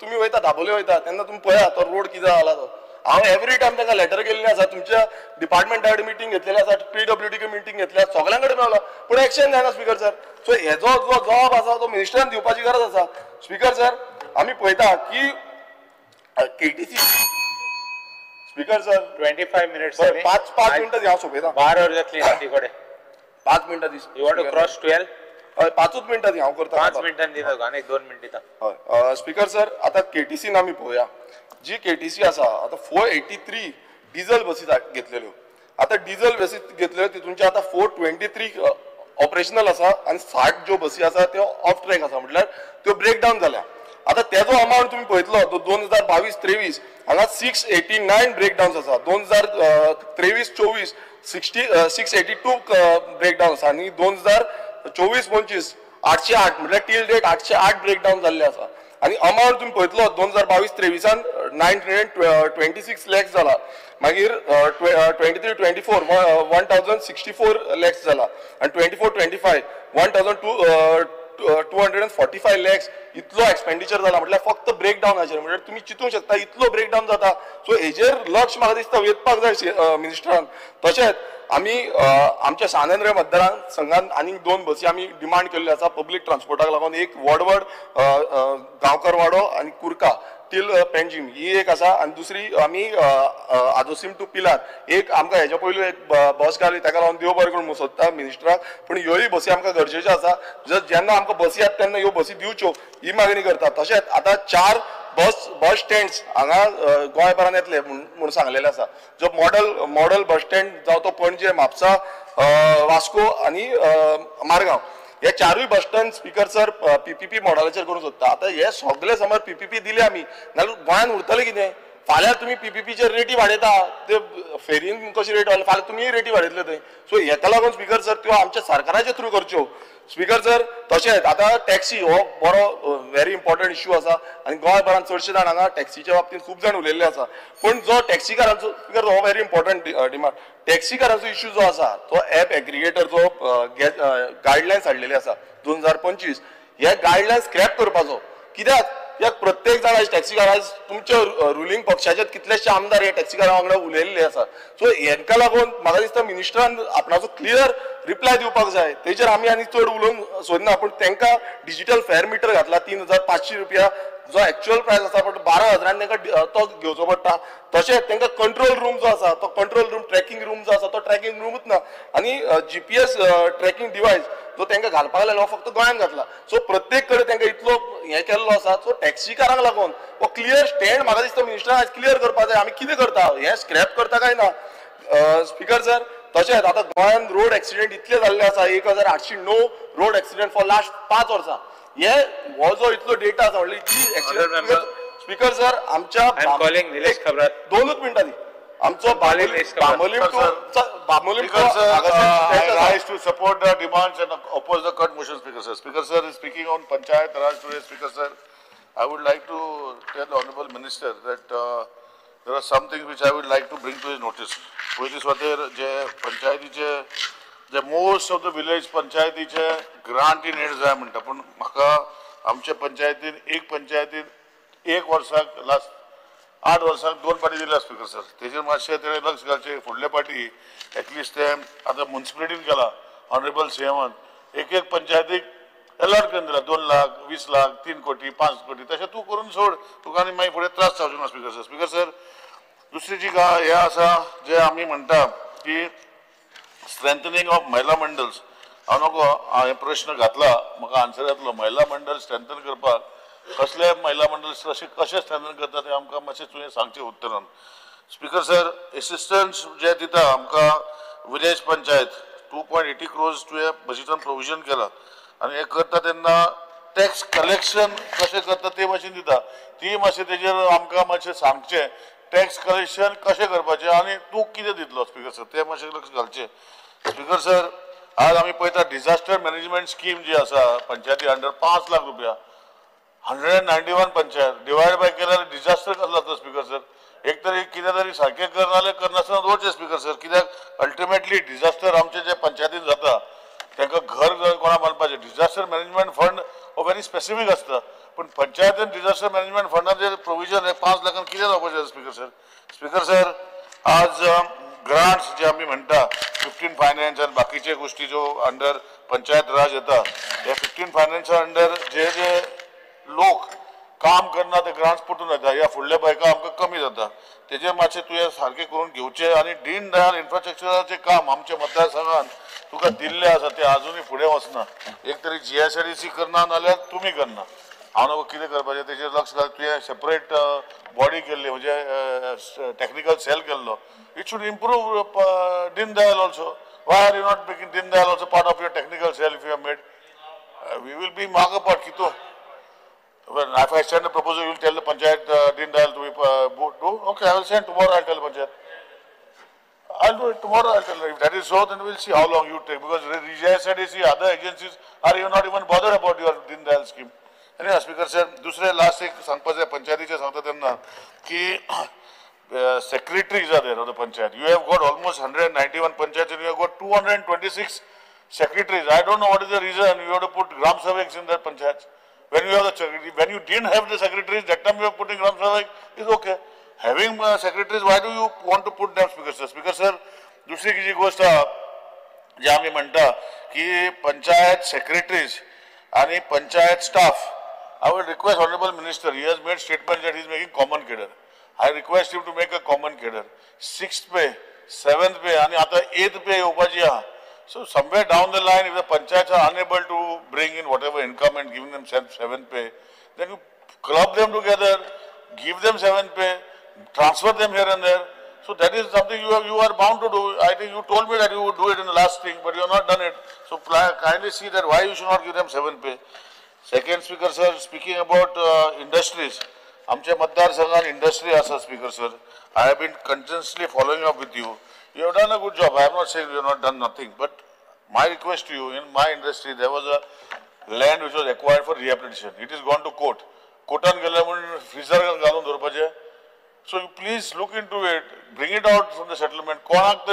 तुमी वयता दाबोले वयता तेन्ना तुमी पळया तो रोड कितें जाला तो. हांव एवरी टायम तांकां लेटर केल्ली आसा, तुमच्या डिपार्टमेंटा कडेन मिटींग घेतलेली आसा, PWD meeting घेतल्या, सगळ्यां कडेन मेळ्ळो, पूण एक्शन जायना स्पीकर सर. सो हेजो जो जबाब आसा तो मिनिस्टरान दिवपाची गरज आसा. स्पीकर सर आमी पळयता की KTC speaker sir 25 minutes, 5 मिनटां हांव सोंपयता, 12 वर जातली कडेन 5 मिनटां दीस. You want to cross 12? हय, 5 मिनटां दी हांव करता, 5 मिनटां दिता आनी 2 मिनट दिता. हय स्पीकर सर, आतां KTC आमी पळोवया. जी KTC आसा आतां 483 डिझल बसी घेतलेल्यो, आतां डिझल बसी घेतलेल्यो तितूनचे आतां 423 ऑपरेशनल आसा आनी 60 ज्यो बसी आसा त्यो ऑफ ट्रॅक आसा, म्हटल्यार त्यो ब्रेक डावन जाल्या. आतां तेजो अमावंट तुमी पळयतलो तो 2022-23 हांगा 689 ब्रेक डावन्स आसा, 2023-24 682 ब्रेक डावन आसा आनी 2024-25 808, म्हटल्यार टील डेट 808 ब्रेक डावन जाल्ले आसा. आनी अमावंट तुमी पळयतलो 2022-23 926 लॅक्स जाला, मागीर 23-24 1064 लॅक्स जाला आनी 24-25 1245 लॅक्स इतलो एक्सपेंडिचर जाला. म्हटल्यार फक्त ब्रेक डावनाचेर, म्हटल्यार तुमी चिंतूंक शकता इतलो ब्रेक डावन जाता. सो हेजेर लक्ष म्हाका दिसता वेधपाक जाय मिनिस्टरान. तशेंच आमी आमच्या सान आंद्रे मतदारसंघान आनीक 2 बसी आमी डिमांड केल्ल्यो आसा पब्लीक ट्रान्सपोर्टाक लागून, एक वडवड गांवकरवाडो आनी कुर्का टील पेंजीम ही एक आसा आनी दुसरी आमी आदोसीम टू पिलार एक. आमकां हेज्या पयलू एक बस घाली ताका लागून देव बरें करूं सोदता मिनिस्टराक, पूण ह्योय बसी आमकां गरजेच्यो आसा. जर जेन्ना आमकां बसी येता तेन्ना ह्यो बसी दिवच्यो ही मागणी करता. तशेंच आतां 4 बस स्टँड्स हांगा गोंयभरान येतले म्हूण सांगलेलें आसा. जो मॉडल बस स्टँड जावं तो पणजे, म्हापसा, वास्को आनी मारगांव, हे 4 bus stand speaker sir PPP मॉडलाचेर करूंक सोदता. आतां हे सगळे समज PPP दिले आमी नाल्यार गोंयांत उरतलें कितें? फाल्यां तुमी PPPचेर रेटी वाडयता, ते फेरीन कशी रेट वाडयता, फाल्यां तुमीय रेटी वाडयतले थंय. सो हेका लागून स्पीकर सर त्यो आमच्या सरकाराचे थ्रू करच्यो. स्पीकर सर तशेंच आतां टॅक्सी हो बरो व्हेरी इम्पॉर्टंट इश्यू आसा आनी गोंयभरान चडशे जाण हांगा टॅक्सीच्या बाबतींत खूब जाण उलयल्ले आसा. पूण जो टॅक्सीकारांचो स्पीकर हो व्हेरी इम्पॉर्टंट डिमांड, टॅक्सीकारांचो इश्यू जो आसा तो एप एग्रिगेटर जो गायडलायन्स हाडलेले आसा 2025, हे गायडलायन्स स्क्रॅप करपाचो. कित्याक कित्याक प्रत्येक जाण आयज टॅक्सीकार, आयज तुमच्या रुलिंग पक्षाचे कितलेशे आमदार हे टॅक्सीकारां वांगडा उलयल्ले आसा. सो हेंका लागून म्हाका दिसता मिनिस्टरान आपणाचो क्लियर रिप्लाय दिवपाक जाय. तेजेर आमी आनी चड उलोवंक सोदना, पूण तांकां डिजिटल फेअर मिटर घातला 3500 रुपया जो एक्चुअल प्रायस आसा, पण 12,000 तांकां तो घेवचो पडटा. तशेंच तांकां कंट्रोल रूम जो आसा तो कंट्रोल रूम, ट्रॅकिंग रूम जो आसा तो ट्रॅकिंग रूमूच ना आनी GPS tracking device जो तांकां घालपाक लायलो फक्त गोंयांत घातला. सो प्रत्येक कडेन तांकां इतलो हें केल्लो आसा. सो टॅक्सीकारांक लागून हो क्लियर स्टँड म्हाका दिसता मिनिस्टरान आयज क्लियर करपाक जाय आमी कितें करता, हें स्क्रॅप करता काय ना. स्पीकर सर तशेंच आतां गोंयांत रोड एक्सिडेंट इतले जाल्ले आसा, 1809 रोड एक्सिडेंट फॉर लास्ट 5 वर्सां. हे हो जो इतलो डेटा आसा म्हणल्यार इतली एक्सिडेंट. स्पीकर सर आमच्या 2 मिनटां दी आमचो Bambolim I rise to support the demands and oppose the cut motion, Speaker sir. Speaker sir is speaking on Panchayat Raj today, Speaker sir. I would like to tell the Honorable Minister that there are some things which I would like to bring to his notice. पयलीं सुवातेर जे पंचायतीचे जे most of the village पंचायतीचे grant in aid जाय म्हणटा, पूण म्हाका आमच्या पंचायतीन एक पंचायतीन एक वर्साक लास्ट 8 वर्साक 2 पाटी दिल्या स्पीकर सर. तेजेर मातशें तेणें लक्ष घालचें. फुडले पाटी एटलिस्ट ते आतां मुन्सिपलिटीन केला ऑनरेबल सीएमान एक एक पंचायतीक अलॉट करून दिला 2 लाख 20 लाख 3 कोटी 5 कोटी, तशें तूं करून सोड, तुका आनी मागीर फुडें त्रास जावचो ना स्पीकर सर. स्पीकर सर दुसरी जी हें आसा जे आमी म्हणटा की स्ट्रेंथनिंग ऑफ महिला मंडल्स, हांव नको हांवें प्रश्न घातला म्हाका आन्सर येतलो. महिला मंडळ स्ट्रेंथन करपाक कसले महिला मंडळ कशें कशें स्ट्रेंथन करता तें आमकां मातशें तुवें सांगचें उत्तरान. स्पीकर सर, एसिस्टंट्स जे दिता आमकां विलेज पंचायत 2.80 crores तुवें बजेटान प्रोविजन केलां आनी हें करता तेन्ना टॅक्स कलेक्शन कशें करता ते मातशें दिता, ती मातशें तेजेर आमकां मातशें सांगचें टॅक्स कलेक्शन कशें करपाचें आनी तूं कितें दितलो स्पीकर सर, तें मातशें लक्ष घालचें. स्पीकर सर, आज आमी पळयता डिझास्टर मॅनेजमेंट स्कीम जी आसा पंचायती अंडर 5 लाख रुपया 191 पंचायत डिवायड बाय केल्यार डिझास्टर कसलो जाता स्पीकर सर. एक तरी कितें तरी सारकें कर नाजाल्यार करनासतना दवरचें स्पीकर सर, कित्याक अल्टिमेटली डिझास्टर आमचे जे पंचायतीन जाता तांकां घर कोणा बांदपाचें. डिझास्टर मॅनेजमेंट फंड हो व्हेरी स्पेसिफीक आसता, पूण पंचायतीन डिझास्टर मॅनेजमेंट फंडाचें प्रोविजन हे 5 लाखान कितें जावपाचें स्पीकर सर. स्पीकर सर, आज ग्रांट्स जे आमी म्हणटा 15 फायनान्स आनी बाकीचे गोश्टी ज्यो अंडर पंचायत राज येता, हे 15 फायनान्सा अंडर जे जे लोक काम करना ते ग्रांट्स पटून येता, ह्या फुडल्या बायका आमकां कमी जाता, तेजेर मातशें तुवें सारकें करून घेवचें. आनी दीन दयाल इन्फ्रास्ट्रक्चराचें काम आमच्या मतदारसंघान तुका दिल्लें आसा तें आजुनूय फुडें वचना. एक तरी GSIDC करना नाल्यार तुमी करना, हांव नको कितें करपाचें तेजेर लक्ष घाल. तुवें सेपरेट बॉडी केल्ली म्हणजे टॅक्निकल सेल केल्लो, it should improve Deen Dayal also. Why are you not making Deen Dayal also part of your technical cell if you have made? We will be मागो part कितो. Well, if I send a proposal, you will tell the panchayat Deen Dayal to be do. Okay, I will send tomorrow. I will tell the panchayat. I'll do it tomorrow. I'll tell her. If that is so, then we'll see how long you take. Because GSIDC, other agencies are even not even bothered about your Deen Dayal scheme. Anyway, Speaker sir, दुसरे last एक सांगपाचें पंचायतीचें सांगता तेन्ना की secretaries are there of the panchayat. You have got almost 191 panchayats and you have got 226 secretaries. I don't know what is the reason you have to put Gram Sevaks in that panchayats. When you have the secretary, when you didn't have the secretaries, that time you are putting Gram Sevak is okay. Having secretaries, why do you want to put them, Speaker sir? Speaker sir, दुसरी जी गोष्ट जे आमी म्हणटा की panchayat secretaries आनी panchayat staff, I will request honourable minister, he has made statement that he is making common cadre. I request him to make a common cadre. 6th pay, 7th pay आनी आतां 8th pay येवपाची आहा. So somewhere down the line, if the panchayats are unable to bring in whatever income and giving them 7th pay, then you club them together, give them 7th pay, transfer them here and there. So that is something you are bound to do. I think you told me that you would do it in the last thing, but you have not done it. So kindly see that why you should not give them 7th pay. Second, Speaker sir, speaking about industries, आमच्या मतदारसंघात industry आसा Speaker sir. I have been continuously following up with you. You have done a good job. I am not saying you have not done nothing, but my request to you, in my industry there was a land which was acquired for rehabilitation. It is gone to court. कोर्टान गेले म्हणून freezer घालून दवरपाचें. So you please look into it, bring it out from the settlement. कोणाक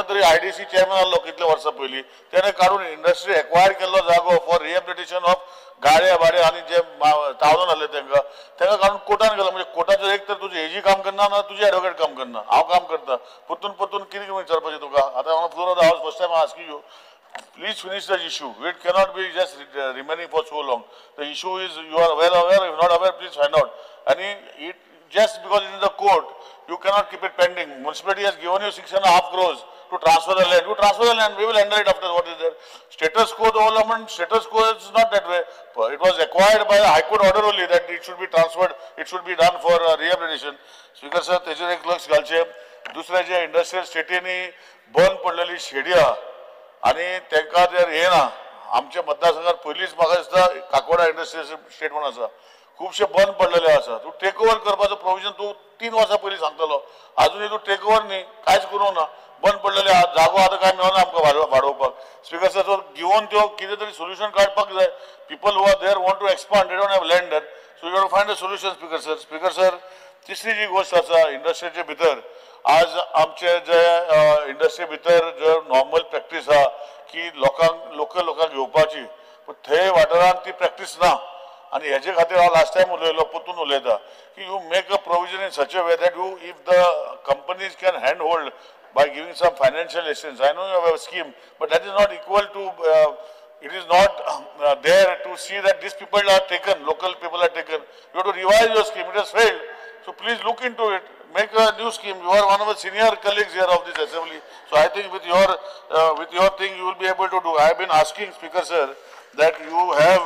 तरी IDC chairman आहलो कितले वर्सां पयलीं, तेणें काडून इंडस्ट्री एक्वायर केल्लो जागो फॉर रिहेबिलिटेशन ऑफ गाडे बाडे आनी जे तावदून आहले तांकां, तांकां काडून कोर्टान गेलो. म्हणजे कोर्टाचेर एक तर तुजें एजी काम करना ना तुजें एडवोकेट काम करना, हांव काम करता. परतून परतून कितें विचारपाचें तुका? आतां हांव floor of the house first time asking you, please finish the issue. It cannot be just remaining for so long. The issue is you are well aware, if not aware please find out. आनी it just because it is in the court, you cannot keep it pending. Municipality has given you 6.5 crores to transfer the land. You transfer the land, we will handle it after what is there. Status quo development, status quo is not that way. It was acquired by the High Court order only that it should be transferred, it should be done for rehabilitation. Speaker sir, तेजेर एक लक्ष घालचें. दुसरें जे industrial स्टेटींनी बंद पडलेली शेडी आहा आनी तांकां तें येना. आमच्या मतदारसंघात पयलींच म्हाका दिसता काकोडा इंडस्ट्रियल स्टेट म्हणून आसा, खुबशे बंद पडलेले आसा. तूं टेक ओवर करपाचो प्रोविजन तूं 3 वर्सां पयलीं सांगतलो, आजुनूय तूं टेक ओवर न्ही, कांयच करूंक ना. बंद पडलेले जागो आतां कांय मेळना आमकां वाडोवपाक. स्पीकर सर, घेवन त्यो कितें तरी सोल्युशन काडपाक जाय. People who are there want to expand, they don't have land there, so you have to find a solution speaker sir. Speaker sir, तिसरी जी गोश्ट आसा इंडस्ट्रीचे भितर, आज आमचे जे इंडस्ट्री भितर जे नॉर्मल प्रॅक्टीस आहा की लोकांक लोकल लोकांक घेवपाची, पूण थंय वाठारांत ती प्रॅक्टीस ना. आनी हेजे खातीर हांव लास्ट टायम उलयलो, परतून उलयता की you make a provision in such a way that you if the companies can hand hold by giving some financial assistance. I know you have a scheme, but that is not equal to, it is not there to see that these people are taken, local people are taken. You have to revise your scheme, it has failed. So please look into it, make a new scheme. You are one of the senior colleagues here of this assembly. So I think with your thing you will be able to do. I have been asking Speaker sir that you have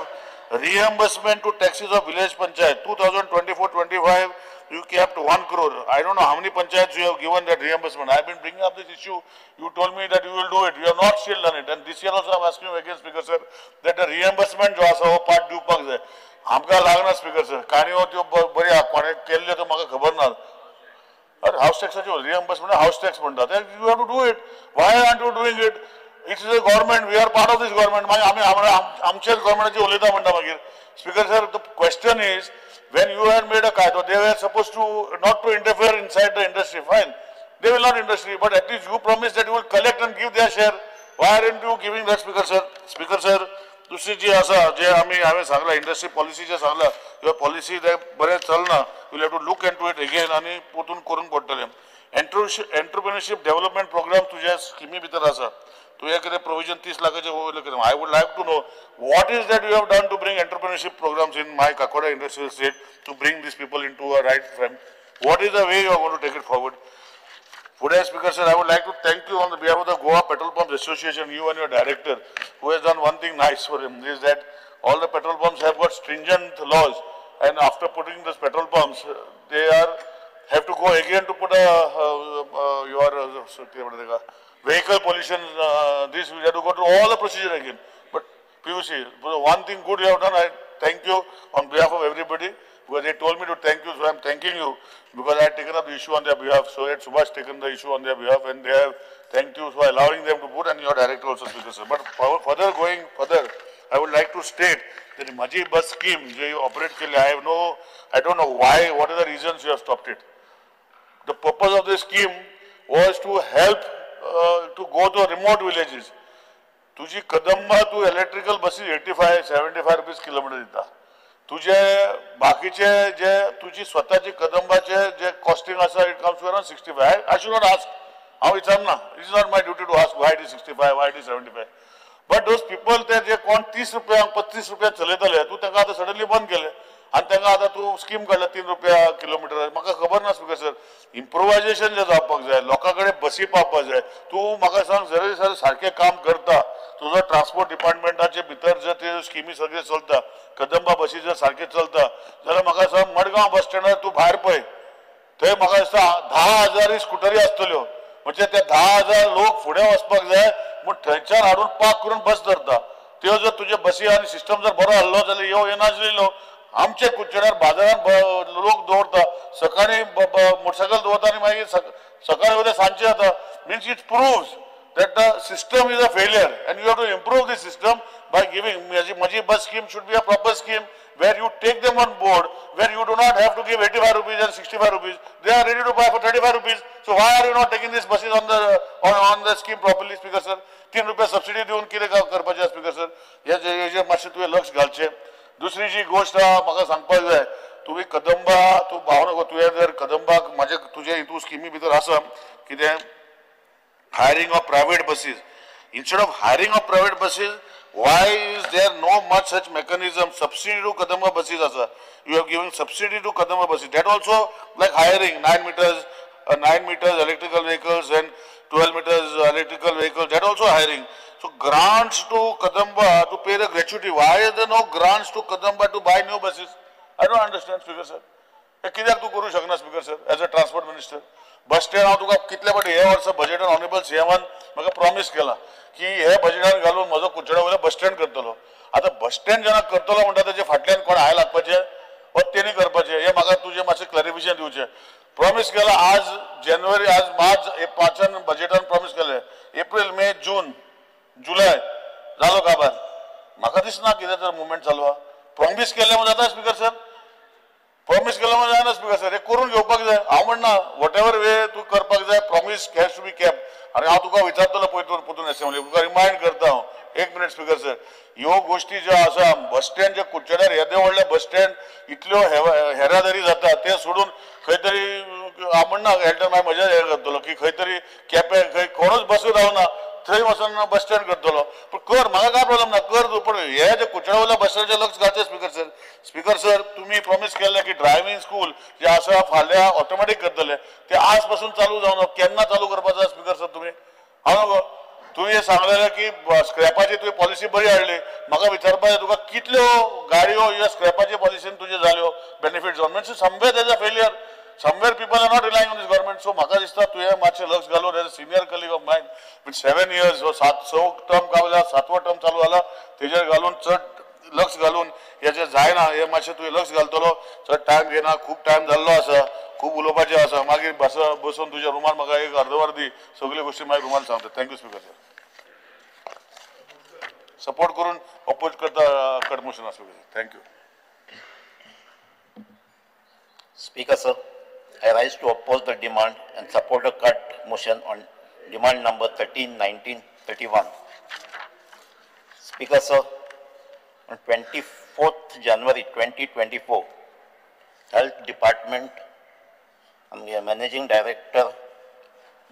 Reimbursement to taxes of village panchayat 2024-25 you kept 1 crore. I don't know how many panchayats you have given that reimbursement. I have been bringing up this issue. You told me that you will do it. You have not still done it. And this year also I am asking you again, Speaker sir, that the reimbursement जो आसा हो part दिवपाक जाय. आमकां लागना speaker sir. काणयो त्यो बरी आहा, कोणें केल्ल्यो त्यो म्हाका खबर ना. अरे हावस टॅक्साच्यो रिएम्बर्समेंट हावस टॅक्स म्हणटा ते you have to do it. Why aren't you doing it? It's a government, we are part of this government. मागीर आमी आमचेच गव्हर्मेंटाची उलयता म्हणटा मागीर. Speaker sir, the question is when you had made a कायदो, they were suppose to not to interfere inside the industry. Fine, they will not industry, but at least you promise that you will collect and give their share. Why aren't you giving that, speaker sir? Speaker sir, दुसरी जी आसा जे आमी हांवें सांगलां industry policy जे सांगलां किंवा policy ते बरें चलना, you have to look into it again आनी परतून करूंक पडटलें. एंटरप्रिनरशीप डेव्हलपमेंट प्रोग्राम तुज्या स्किमी भितर आसा, तुवें कितें प्रोविजन 30 लाखाचें वयलें कितें. I would like to know what is that you have done to bring entrepreneurship programs in my Kakoda industrial state to bring these people into a right frame. What is the way you are going to take it forward? Today, Speaker sir, I would like to thank you on the behalf of the Goa Petrol Pumps Association, you and your director, who has done one thing nice for him, is that all the petrol pumps have got stringent laws, and after putting those petrol pumps, they are have to go again to put a your vehicle pollution, this we have to go through all the procedure again. But PUC, one thing good you have done, I thank you on behalf of everybody, because they told me to thank you, so I am thanking you, because I had taken up the issue on their behalf. So had Subhash taken the issue on their behalf, and they have thanked you for allowing them to put, and your director also, Speaker sir. But further going further, I would like to state that the Maji bus scheme, you operate, I don't know why, what are the reasons you have stopped it. The purpose of this scheme was to help to go to remote villages. तुझी कदंबा तू electrical buses 85-75 rupees kilometre दिता. तुझे बाकीचे जे तुझी स्वतःची कदंबाचे जे costing आसा, it comes to around 65. I should not ask, हांव विचारना, it is not my duty to ask why it is 65, why it is 75. But those people ते जे कोण 30 रुपयांक 25 रुपयांक चलयताले, तूं तांकां आतां सडनली बंद केले आनी तांकां आतां तूं स्कीम काडल्या 3 रुपया किलोमिटर. म्हाका खबर ना स्पीकर सर, इम्प्रोवायजेशन जें जावपाक जाय, लोकां कडेन बसी पावपाक जाय. तूं म्हाका सांग, जरी सर सारकें काम करता, तुजो ट्रान्सपोर्ट डिपार्टमेंटाचे भितर जर त्यो स्किमी सगळ्यो चलता, कदंबा बसी जर सारक्यो चलता जाल्यार म्हाका सांग, मडगांव बस स्टँडार तूं भायर पळय, थंय म्हाका दिसता 10,000 स्कुटरी आसतल्यो. म्हणजे ते 10,000 लोक फुडें वचपाक जाय म्हूण थंयच्यान हाडून पार्क करून बस धरता. त्यो जर तुजे बसी आनी सिस्टम जर बरो हाडलो जाल्यार यो येनासलेलो. आमचे कुडचड्यार बाजारान लोक दवरता, सकाळीं मोटरसायकल दवरता आनी मागीर सकाळीं वयता सांजचे जाता. Means it proves that the system is a failure and you have to improve the system by giving. Maji bus scheme should be a proper scheme where you take them on board, where you do not have to give 85 rupees and 65 rupees. They are ready to buy for 35 rupees. So why are you not taking these buses on the scheme properly, Speaker sir? 3 रुपया subsidy दिवन कितें करपाचें speaker sir? हेजेर मातशें तुवें लक्ष घालचें. दुसरी जी गोश्ट आहा म्हाका सांगपाक जाय, तुवें कदंबा तूं भावना, तुवें जर कदंबाक म्हाजे तुजे हितून स्किमी भितर आसा कितें hiring of private buses. Instead of hiring of private buses, why is there no much such mechanism? Subsidy to Kadamba buses asa. You have given subsidy to Kadamba buses. That also like hiring 9 meters, 9 meters electrical vehicles and 12 meters electrical vehicles. That also hiring. So grants to Kadamba to pay the gratuity. Why is there no grants to Kadamba to buy new buses? I don't understand, Speaker sir. कित्याक तूं करूं शकना speaker sir as a transport minister? Bus stand हांव तुका कितले फावटी हे वर्सा बजेटान ऑनरेबल सीएमान म्हाका प्रॉमीस केलां की हे बजेटान घालून म्हजो कुडचड्या वयलो बस स्टँड करतलो. आतां बस स्टँड जेन्ना करतलो म्हणटा तेजे फाटल्यान कोण हाय लागपाचें वा तेणी करपाचें, हें म्हाका तुजें मातशें क्लॅरिफिकेशन दिवचें. प्रॉमीस केलां आज जानेवारी, आज मार्च 5 बजेटान प्रॉमीस केलें, एप्रील मे जून जुलय जालो काबार. म्हाका दिसना कितें तर मुवमेंट चालू आहा. प्रॉमीस केलें म्हूण जाता स्पीकर सर? प्रॉमीस केलें म्हूण जायना स्पीकर सर, हें करून घेवपाक जाय. हांव म्हणना what ever वे तूं करपाक जाय, promise has to be kept. आनी हांव तुका विचारतलो पळय परतून एसेंब्ली, तुका रिमायंड करता हांव. एक मिनीट स्पीकर सर, ह्यो गोश्टी ज्यो आसा बस स्टँड जे कुडचड्यार येदे व्हडलें बस स्टँड इतल्यो हेरादारी जाता ते सोडून खंय तरी हांव म्हणना एल्डर मागीर म्हजें हें करतलो की खंय तरी केपें खंय कोणूच बसून रावना थंय वचून बस स्टँड करतलो. पूण कर, म्हाका काय प्रॉब्लम ना, कर तूं. पूण हे जे कुडचड्या वयल्या बस स्टँडाचेर लक्ष घालचें स्पीकर सर. स्पीकर सर, तुमी प्रॉमीस केल्लें की ड्रायव्हिंग स्कूल जे आसा फाल्यां ऑटोमॅटीक करतले, ते आज पासून चालू जावना. केन्ना चालू करपाचो स्पीकर सर तुमी? हांव नको तुवें सांगलेलें की स्क्रॅपाची तुवें पॉलिसी बरी हाडली. म्हाका विचारपाचें तुका कितल्यो गाडयो ह्या स्क्रॅपाचे पॉलिसीन तुज्यो जाल्यो बेनिफीट जावन? Means somewhere there is a failure, somewhere people are not relying on this government. So म्हाका दिसता तुवें मातशें लक्ष घालून as a senior colleague of mine with 7 years, 7 6 term काय 7वो टर्म चालू जाला, तेजेर घालून चड लक्ष घालून हेजें जायना हें मातशें तुवें लक्ष घालतलो. चड टायम घेना, खूब टायम जाल्लो आसा, खूब उलोवपाचें आसा. मागीर बसून तुज्या रुमान म्हाका एक अर्द वर दी, सगल्यो गोश्टी मागीर रुमान सांगता. Thank you speaker sir. Support करून अपोज करता cut motion speaker sir. Thank you. Speaker sir, I rise to oppose the demand and support a cut motion on demand number 13, 19, 31. Speaker sir, on 24th January 2024, Health Department, आमगे managing director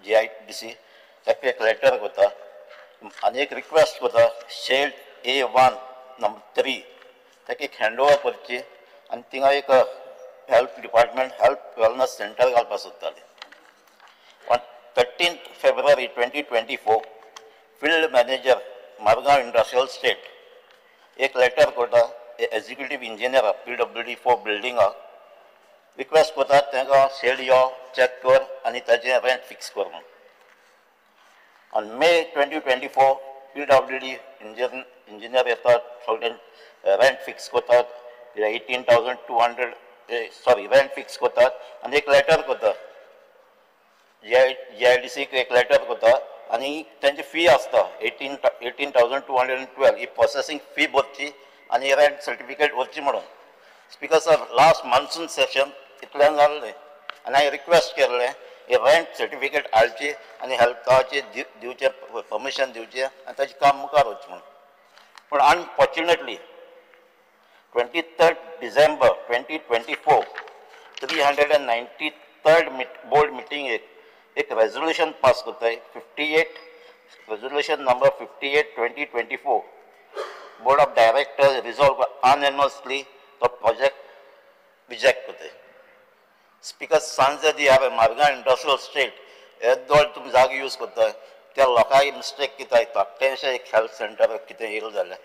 GIDC ताका एक letter करता आनी एक request करता shade A1 number 3 ताका एक hand over करची आनी थिंगा एक health department health wellness centre घालपाक सोदताले. On 13th February 2024, field manager Margao industrial estate एक लेटर करता एग्जिक्युटीव इंजिनियर PWD 4 बिल्डिंगाक रिक्वेस्ट करतात तांकां शेड यो चॅक कर आनी ताजें रेंट फिक्स कर म्हूण. On May 2024 PWD engineer येतात, सगळे रेंट फिक्स करतात, 18,200 सॉरी रेंट फिक्स करतात आनी एक लेटर करतात GIDC एक लेटर करता आनी तांची फी आसता 18,212 ही प्रोसेसींग फी भरची आनी रेंट सर्टिफिकेट व्हरची म्हणून. Speaker sir, last monsoon session इतल्यान जाल्लें आनी हांवें रिक्वेस्ट केल्लें ही रेंट सर्टिफिकेट हाडची आनी हेल्थाचें दिवचें परमिशन दिवचें आनी ताचें काम मुखार वचचें म्हणून. पूण unfortunately 23rd December 2024 393rd board मिटींगेक एक रेजोल्युशन पास करताय 58 resolution number 58 2024 board of directors resolve unanimously तो प्रोजेक्ट रिजेक्ट करताय. स्पीकर, सांजे दी हांवें मारगांव इंडस्ट्रियल स्टेट येदोळ तुमी जागो यूज करताय त्या लोकांक मिस्टेक कितें धाकटेंशें एक हेल्थ सेंटर कितें येयलें जाल्यार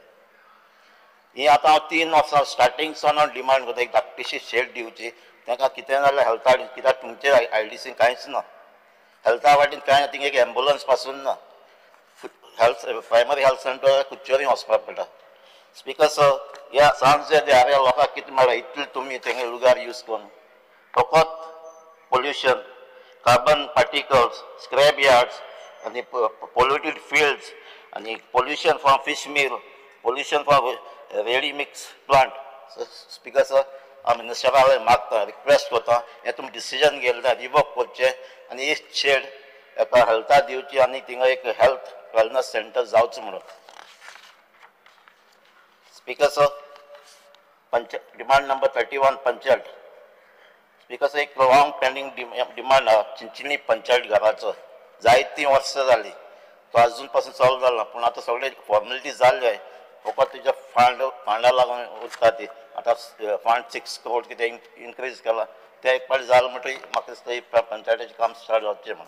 ही आतां हांव 3 वर्सां स्टार्टींग सावन हांव डिमांड करता एक धाकटीशी शेड दिवची तांकां कितें जाल्यार हेल्था कित्याक तुमचे IDC कांयच ना, हेल्था वाटेन कांय ना, थिंगा एक एम्बुलन्स पासून ना, हेल्थ प्रायमरी हेल्थ सेंटर कुच्चोरी वचपाक पडटा. स्पीकर सर, ह्या सांजे ह्या लोकांक कितें मेळ्ळा इतलें तुमी तेंगे लुगार यूज करून फकत pollution, carbon particles, scrap yards आनी पोल्युटेड फिल्ड्स आनी pollution from fish meal, pollution from ready mix plant. Speaker sir, हांव मिनिस्टरा कडेन मागता, रिक्वेस्ट करता हें तुमी डिसिजन घेतलें रिवोक करचें आनी ही शेड एका हेल्था दिवची आनी थिंगा एक हेल्थ वेलनस सेंटर जावचें म्हणून. Speaker sir, demand number 31 panchayat. Speaker sir, एक लॉंग पेंडींग डिमांड आहा चिंचणी पंचायत घराचो, जायतीं वर्सां जालीं तो आजून पासून चालू जाला, पूण आतां सगळे फॉर्मेलिटी जाल्ले फकत तेज्या फंडा लागून उरता ती. आतां फंड 6 करोड कितें इनक्रीज केला तें एक पावट जालें म्हणटकीर म्हाका दिसता पंचायतीचें काम स्टार्ट जावचें म्हणून.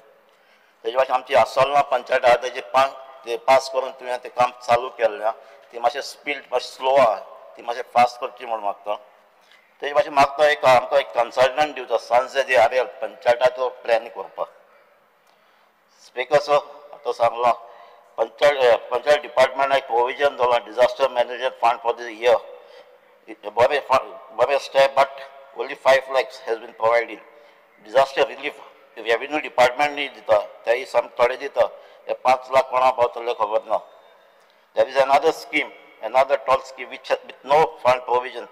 तेजे भाशेन आमची आसोलना पंचायत आहा तेजे ते पास करून तुवें तें काम चालू केल्लें आहा ती मातशें स्पीड मातशें स्लो आहा ती मातशें फास्ट करची म्हूण मागता. तेजे भाशेन मागता एक आमकां एक कन्सल्टंट दिवचो सांजे दी आर पंचायताचो प्लॅन करपाक. स्पीकर सर, आतां सांगलां पंचायत डिपार्टमेंटाक एक प्रोविजन दवरलां disaster management fund for this year, बरें बरें step, but only 5 lakhs has been provided. Disaster relief revenue डिपार्टमेंटूय दिता, तेय सामकें थोडे दिता, हे 5 लाख कोणाक पावतले खबर ना. There is another scheme, another tall scheme which with no fund provision,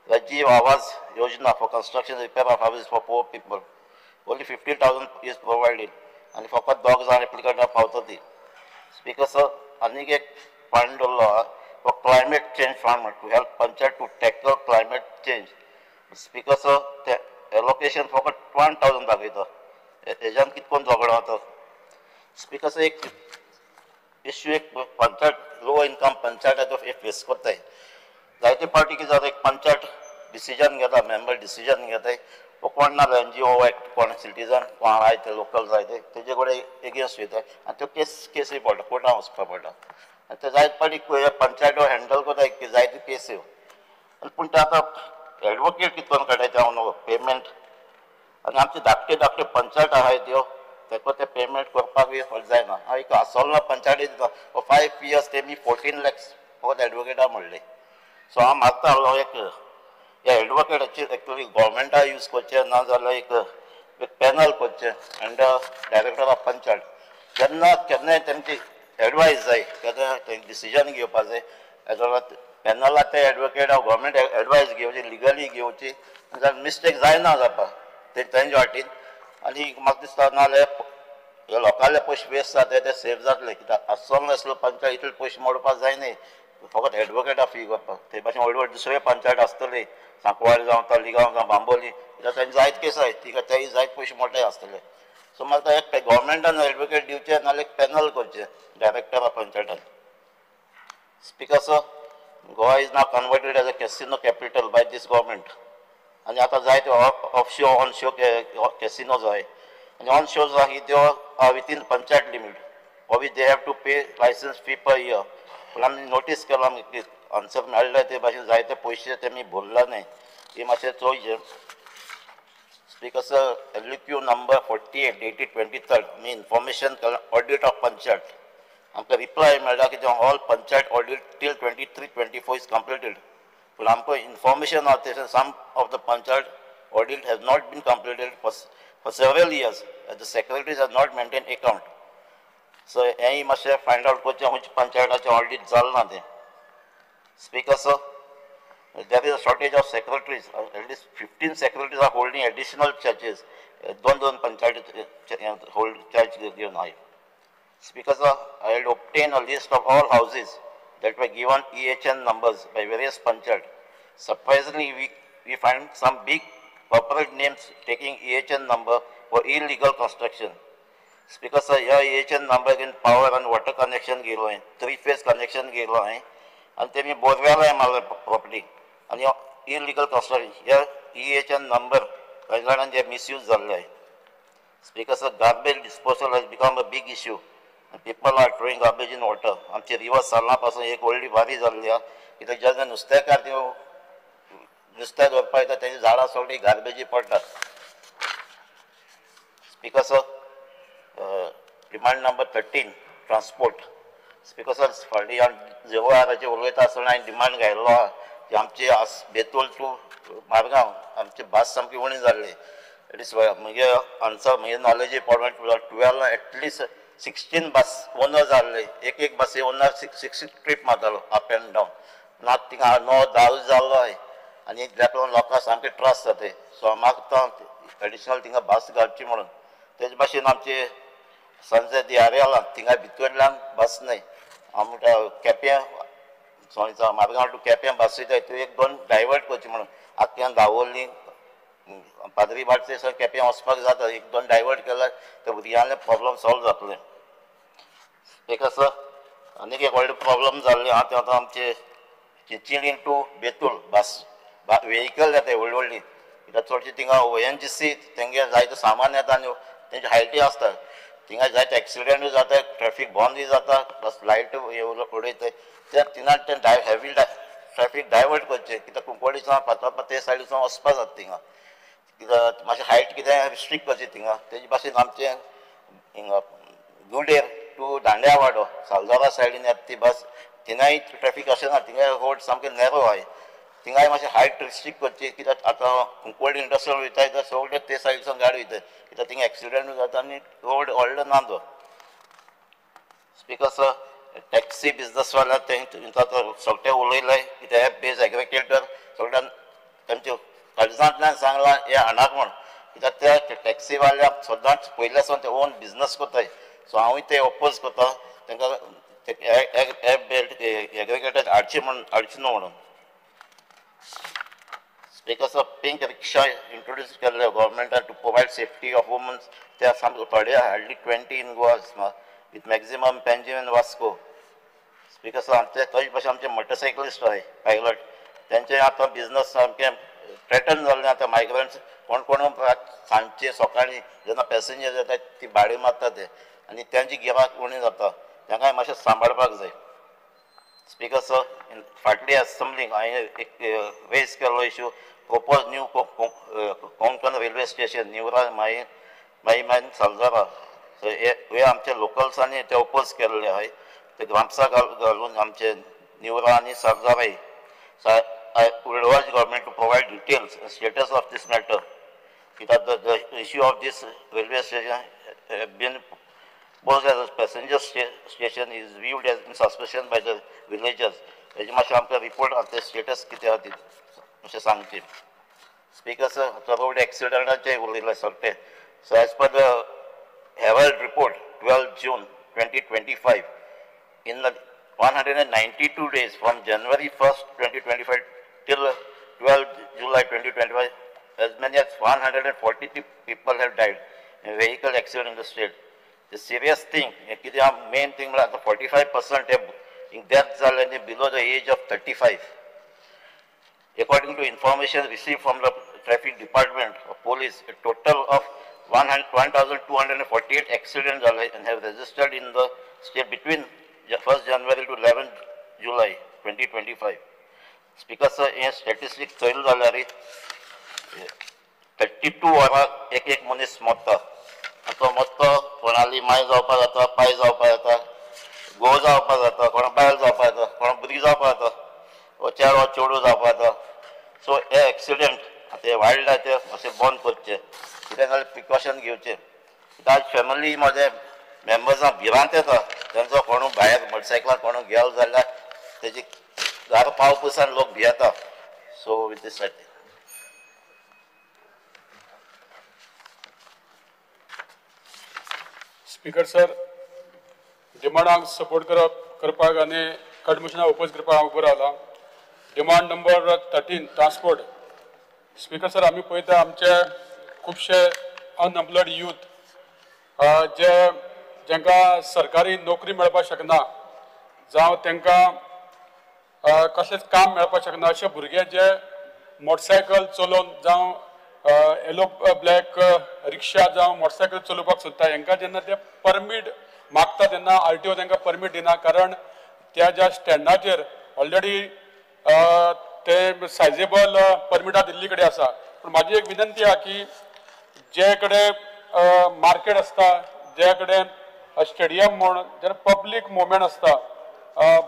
Rajiv Awas Yojana for construction repair of houses for poor people, only 50,000 is provided आनी फकत 2 जाण एप्लिकंटाक पावता ती. स्पीकर सर, आनीक एक फंड दवरलो आहा for climate change fund to help panchayat to tackle climate change. Speaker sir, ते एलोकेशन फकत 1,000 दाखयता, हेज्यान कितें करून झगडो जाता. स्पीकर सर, एक इश्यू एक panchayat low income panchayat face करताय. जायते पावटी कितें जाता, एक पंचायत डिसिजन घेता, मेंबर डिसिजन घेताय, कोण ना एनजीओ कोण सिटीजन कोण आहाय ते लोकल जाय ते तेजे कडेन एगेन्स्ट वयता आनी त्यो केसी पडटा, कोर्टान वचपा पडटा. आनी ते जायत पाटी पंचायत हँडल करता जायत्यो केसी, पूण ते आतां एडवोकेट कितें करून काडटाय ते हांव न्हू पेमेंट. आनी आमचे धाकटे धाकटे पंचायत आहाय त्यो ताका ते पेमेंट करपाक जायना. हांव एक आसोलना पंचायती दिता 5 years तेमी 14 lakhs फकत एडवोकेटा म्हणले. सो हांव मागता आहलो एक ह्या एडवोकेटाची एक्चुअली गोवोरमेंटा यूज करचें ना जाल्यार एक पॅनल करचें अंडर डायरेक्टर ऑफ पंचायत. जेन्ना केन्नाय तेमची एडवायस जाय, केन्ना डिसिजन घेवपा जाय जाल्यार पॅनला ते एडवोकेट गोवोरमेंट एडवायस घेवची, लिगली घेवची, जाल्यार मिस्टेक जायना जावपाक ते तेंच्या वाटेन. आनी म्हाका दिसता नाजाल्यार लोकांले पयशे वेस्ट जाता ते सेफ जातले, कित्याक आसलो नासलो पंचायत इतले पयशे मोडपाक जायना फकत एडवोकेटा फी करपाक. ते भाशेन व्हडले व्हडले दुसरे पंचायत आसतले, सांकवाळ जावं तालिगांव जावं बांबोली, कित्याक तांचे जायत केस आहाय तिका तेय जायत पयशे मोटे आसतले. सो म्हाका एक गोवोरमेंटान एडवोकेट दिवचें नाजाल्यार एक पॅनल करचें डायरेक्टर ऑफ पंचायतान. Speaker sir, Goa is now converted as a casino capital by this government. आनी आतां जायते ऑफशोर ऑनशोर कॅसिनो जाय आनी ऑनशोर जाय त्यो within panchayat limit or they have to pay licence fee per year. पूण आमी नोटीस केलां आन्सर मेळ्ळें ते भाशेन जायते पयशे तेमी भरला न्हय, ही मातशें चोयचें. Speaker sir, LQ number 48 dated 23rd आमी इन्फॉर्मेशन केलां ऑडीट ऑफ पंचायत. आमकां रिप्लाय मेळ्ळा की all panchayat audit till 23-24 is completed. पूण आमकां इन्फॉर्मेशन आहा तें some of the panchayat audit has not been completed for several years as the secretaries has not maintain account. So हेंय मातशें फायंड आवट करचें खंयच्या पंचायताचें ऑडीट जालें ना तें. Speaker sir, there is a shortage of secretaries. At least 15 secretaries are holding additional charges. दोन panchayat hold charge घेवन आहाय. Speaker sir, I had obtained a list of all houses that were given EHN numbers by various panchayat. Surprisingly, we find some big corporate names taking EHN number for illegal construction. Speaker sir, ह्या EHN number in power and water connection गेलो आहे, 3 phase connection गेलो आहे आनी तेमी borewell मारले property आनी illegal construction. ह्या EHN number कांय जाणांचे मिसयूज जाल्ले आहे. Speaker sir, garbage disposal has become a big issue. People are throwing garbage in water. आमची रिवर सालना पासून एक व्हडली बारी जाल्ली आहा, कित्याक जेन्ना नुस्तेकार त्यो नुस्तें दवरपाक येता तेजी झाडां सगळीं गार्बेजी पडटात. Speaker sir, demand number 13 transport. Speaker sir, फाटीं हांव जेवळाचेर उलयता आसतना हांवें डिमांड घायल्लो आहा की आमची बेतूल टू मारगांव आमची भास सामकी उणी जाल्ली. It is म्हगे आन्सर म्हगे नॉलेजी प्रॉब्लम 12 एटलिस्ट 16 बस ओनर जाल्ले, एक एक बसी ओनर 6 ट्रीप मारतालो अप एंड डावन. ना थिंगा 9-10 जाल्लो आहाय आनी ताका लागून लोकांक सामके त्रास जाताय. सो हांव मागता एडिशनल थिंगा बस घालची म्हणून. तेजे भाशेन आमचे सनसेट एरियाला थिंगा भितरल्यान बस न्हय, हांव म्हणटा केप्यां मारगांव टू केप्यां बस वयताय त्यो 1-2 डायवर्ट करची म्हणून. आख्यान दावोली पाद्री भाटचे सर केप्यां वचपाक जाता, 1-2 डायवर्ट केल्यार ते भुरग्यांले प्रॉब्लम सॉल्व जातले. एक आसा आनीक एक व्हडलो प्रॉब्लम जाल्ले आहा तें आतां आमचे चिंचणी टू बेतूल बस व्हेकल येता व्हडली व्हडली, कित्याक चडशी थिंगा ONGC तेंगे जायते सामान येता आनी तेंची हायटी आसता, थिंगा जायते एक्सिडेंटूय जाता, ट्रॅफीक बंदूय जाता, प्लस लायट उडयता ते थिंगा तें हेवी ट्रॅफीक डायवर्ट करचें, कित्याक कुंकवडीच्यान फातर्पा ते सायडीच्यान वचपा जाता थिंगा, कित्याक मातशें हायट कितें रिस्ट्रिक्ट करचें थिंगा. तेजे भाशेन आमचें हिंगा गुडेर टू दांड्यावाडो सालदोरा सायडीन येता ती बस, थिंगाय ट्रॅफीक अशें ना, थिंगाय रोड सामकें नॅरो आहाय, थिंगाय मातशें हायट रिस्ट्रिक्ट करची, कित्याक आतां कुंकवडी इंडस्ट्रियल वयताय तर सगळे ते सायडीच्यान गाडी वयताय, कित्याक थिंगा एक्सिडंटूय जाता आनी रोड व्हडलो ना तो. स्पीकर सर, टॅक्सी बिजनसवाल्या तेंकां सगळें उलयलें कित्याक एप बेज एग्रीगेटर सगळ्यान तेमचे काळजांतल्यान सांगलां हें हांडाक म्हण, कित्याक त्या टॅक्सीवाल्याक सदांच पयल्या सावन ते ओन बिजनस करताय. सो हांवूय ते ओपोज करता तांकां एप बेल्ट एग्रीगेटर हाडचे म्हण, हाडचे न्हू म्हणून. Speaker sir, pink rickshaw introduce केल्ले गव्हर्मेंटान to provide safety of womens, ते सामके थोडे hardly 20 in Goa with maximum Panjim and Vasco. Speaker sir, आमचे थंय भाशेन आमचे मोटरसायकलिस्ट आहाय पायलट, तेंचे आतां बिजनस सामकें थ्रेटन जाल्लें आतां मायग्रंट्स कोण कोण सांजचे सकाळीं जेन्ना पॅसेंजर येता ती भाडी मारता ते आनी तेंची गिराक उणें जाता, तांकां मातशें सांबाळपाक जाय. स्पीकर सर, फाटली असेंब्लीक हांवें एक रेज केल्लो issue, propose new Konkan railway station Neora Mayem Mahim Saljora. So हे आमचे लोकल्सांनी ते ओपोज केल्ले आहाय, ते ग्रामसा घालून आमचे निवरा आनी सालजाराय. So I would urge government to provide details and status of this matter. कित्याक the issue of this railway station have been posed as a passenger station is viewed as in suspicion by the villagers. हेजे मातशें आमकां report आतां status कितें आहा ती मातशें सांगचें. स्पीकर सर, आतां रोड एक्सिडंटाचें उलयलें सगळें. So as per the Herald report 12 June 2025, in the 192 days from January 1st 2025 till 12 July 2025, as many as 143 people have died in vehicle accident in the state. The serious thing, main thing, 45% in deaths are below the age of 35. According to information received from the traffic department of police, a total of 1,248 accidents and have registered in the state between 1st January to 11 July 2025. Speaker sir, हे statistics चोयले जाल्यार 32 वरां एक एक मनीस मरता. तो मरता कोणाली माय जावपाक जाता, पाय जावपाक जाता, घोव जावपाक जाता, कोणा बायल जावपाक जाता, कोणा भुरगीं जावपाक जाता, वो चेडो चेडूं जावपाक जाता. सो हे एक्सिडंट आतां हे वाडल्या ते मातशें बंद करचे, कित्याक जाल्यार प्रिकॉशन घेवचें. आज फॅमिली म्हजे मेंबर्सां भिरांत येता, तेंचो कोणू भायर मोटरसायकलार कोणू गेलो जाल्यार तेजी घरा पाव पयसान लोक भियेता. So with this speaker sir, डिमांडांक support करपाक आनी कट मोशनाक ओपोज करपाक हांव उबो रावला. Demand number 13 transport. Speaker sir, आमी पळयता आमचे खुबशे अनएम्प्लॉयड यूथ जे जांकां सरकारी नोकरी मेळपाक शकना जावं तांकां कसलेंच काम मेळपाक शकना, अशे भुरगे जे मोटरसायकल चलोवन जावं येलो ब्लॅक रिक्षा जावं मोटरसायकल चलोवपाक सोदता, हांकां जेन्ना ते परमीट मागता तेन्ना आरटीओ तांकां परमीट दिना, कारण त्या ज्या स्टँडाचेर ऑलरेडी ते सायजेबल परमिटां दिल्ली कडेन आसा. पूण म्हाजी एक विनंती आहा की जे कडेन मार्केट आसता, जे कडेन स्टेडियम म्हूण जेन्ना पब्लीक मुवमेंट आसता,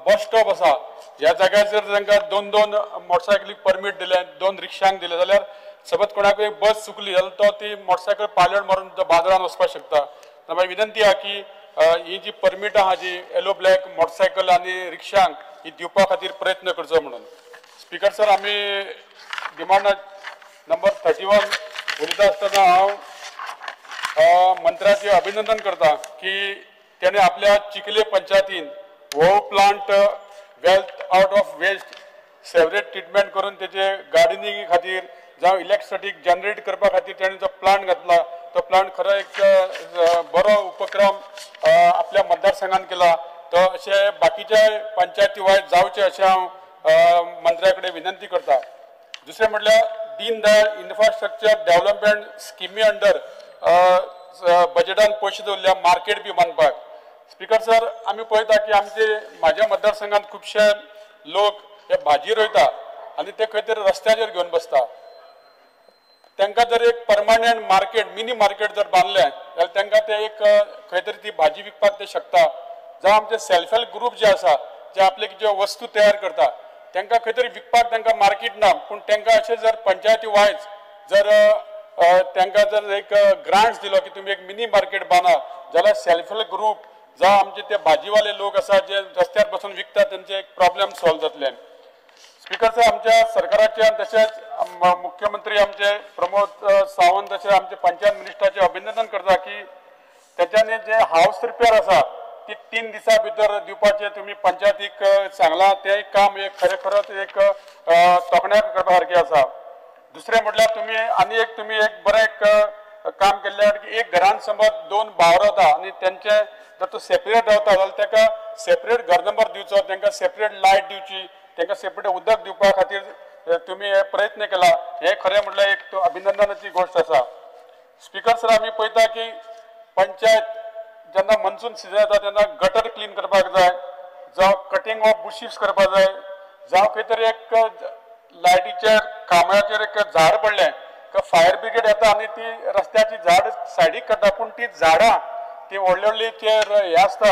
बस स्टॉप आसा, ह्या जाग्याचेर तांकां दोन दोन मोटरसायकलीक परमीट दिलें, दोन रिक्षांक दिलें जाल्यार सपोज कोणाकूय बस चुकली जाल्यार तो ती मोटरसायकल पायलट मारून तो बाजारान वचपाक शकता. म्हाजी विनंती आहा की ही जी परमिटां आहा जी येलो ब्लॅक मोटरसायकल आनी रिक्षांक ही दिवपा खातीर प्रयत्न करचो म्हणून. स्पीकर सर, आमी डिमांड नंबर 31 उलयता आसतना हांव मंत्र्याचें अभिनंदन करता की त्याने आपल्या चिखले पंचायतीन हो plant wealth out of waste sewerage treatment करून तेजे गार्डनिंग खातीर जावं इलेक्ट्रिसिटी जनरेट करपा खातीर तेणें जो प्लांट घातला तो प्लांट खरो एक बरो उपक्रम आपल्या मतदारसंघान केला. तो अशें बाकीच्या पंचायती वायज जावचें अशें हांव मंत्र्या कडेन विनंती करता. दुसरें म्हटल्यार दीन दयाळ इन्फ्रास्ट्रक्चर डेव्हलपमेंट स्किमी अंडर बजेटान पयशे दवरल्या मार्केट बी बांदपाक. स्पीकर सर, आमी पळयता की आमचे म्हाज्या मतदारसंघात खुबशे लोक हे भाजी रोयता आनी ते खंय तरी रस्त्याचेर घेवन बसता. तांकां जर एक परमनंट मार्केट, मिनी मार्केट जर बांदलें जाल्यार तांकां ते एक खंय तरी ती भाजी विकपाक ते शकता. जावं आमचे सेल्फ हेल्प ग्रूप जे आसा जे आपले ज्यो वस्तू तयार करता तांकां खंय तरी विकपाक तांकां मार्केट ना, पूण तांकां अशें जर पंचायती वायज जर तांकां जर एक ग्रांट्स दिलो की तुमी एक मिनी मार्केट बांदा जाल्यार सेल्फ हेल्प ग्रूप जावं आमचे ते भाजीवाले लोक आसा जे रस्त्यार बसून विकता तेंचे एक प्रॉब्लेम सॉल्व जातले. स्पीकर सर, आमच्या सरकाराचे तशेंच मुख्यमंत्री आमचे प्रमोद सावंत तशेंच आमचे पंचायत मिनिस्टराचे अभिनंदन करता की तेच्यांनी जे हावस रिपेर आसा ती 3 दिसां भितर दिवपाचें तुमी पंचायतीक सांगलां, तें काम एक खरें खरंच एक तोखणाय करपा सारकें आसा. दुसरें म्हटल्यार तुमी आनी एक तुमी एक बरें एक काम केल्लें की एक घरान समज 2 भाव रावता आनी तेंचे जर तो सेपरेट रावता जाल्यार ताका सेपरेट घर नंबर दिवचो, तांकां सेपरेट लायट दिवची, तांकां सेपरेट उदक दिवपा खातीर तुमी हे प्रयत्न केला, हे खरें म्हटल्यार एक अभिनंदनाची गोश्ट आसा. स्पीकर सर, आमी पळयता की पंचायत जेन्ना मनसून सिजन येता तेन्ना गटर क्लीन करपाक जाय, जावं कटींग ऑफ बुशीस करपाक जाय, जावं खंय तरी एक लायटीचेर खांब्याचेर एक झाड पडलें फायर ब्रिगेड येता आनी ती रस्त्याची झाड सायडीक काडटा, पूण ती झाडां ती व्हडली व्हडली चेर हे आसता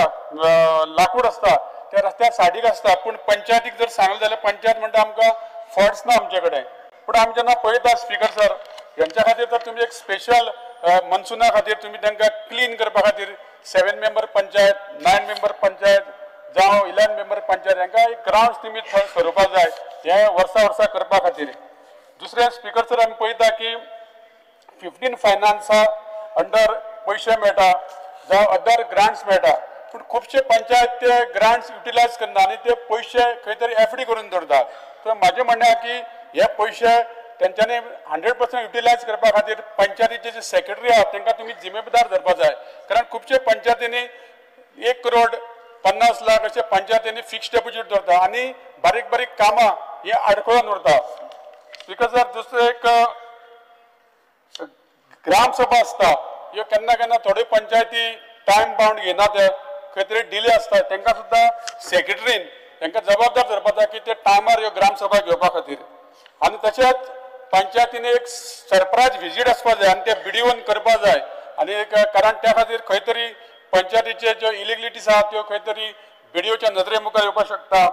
लाकूड आसता त्या रस्त्यार सायडीक आसता. पूण पंचायतीक जर सांगलें जाल्यार पंचायत म्हणटा आमकां फंड्स ना आमचे कडेन. पूण आमी जेन्ना पळयता स्पीकर सर, हेंच्या खातीर तर तुमी एक स्पेशल मनसुना खातीर तुमी तांकां क्लीन करपा खातीर 7 मेंबर पंचायत, 9 मेंबर पंचायत जावं 11 मेंबर पंचायत हांकां एक ग्रावंड तुमी थरोवपाक जाय हे वर्सा वर्सा करपा खातीर. दुसरें स्पीकर सर, आमी पळयता की 15 फायनान्सा अंडर पयशे मेळटा जावं अदर ग्रांट्स मेळटा, पूण खुबशे पंचायत ते ग्रांट्स युटिलायज करना आनी ते पयशे खंय तरी एफडी करून दवरता. तर म्हाजें म्हणणें आहा की हे पयशे तेंच्यांनी 100% युटिलायज करपा खातीर पंचायतीचे जे सेक्रेटरी आहात तांकां तुमी जिम्मेदार धरपाक जाय, कारण खुबशे पंचायतींनी 1 करोड 50 लाख अशे पंचायतींनी फिक्स डेपोजीट दवरता आनी बारीक बारीक कामां ही आडखळून उरता. स्पीकर सर, दुसरें एक ग्रामसभा आसता, ह्यो केन्ना केन्ना थोड्यो पंचायती टायम बाउंड घेना, ते खंय तरी डिले आसता, तांकां सुद्दां सेक्रेटरीन तांकां जबाबदार धरपाक जाय की ते टायमार ह्यो ग्रामसभा घेवपा खातीर. आनी तशेंच पंचायतीन एक सरप्रायज विजीट आसपाक जाय आनी ते बीडीओन करपाक जाय, आनी एक कारण त्या खातीर खंय तरी पंचायतीचे ज्यो इलिगलिटीज आहा त्यो खंय तरी बीडीओच्या नदरे मुखार येवपाक शकता.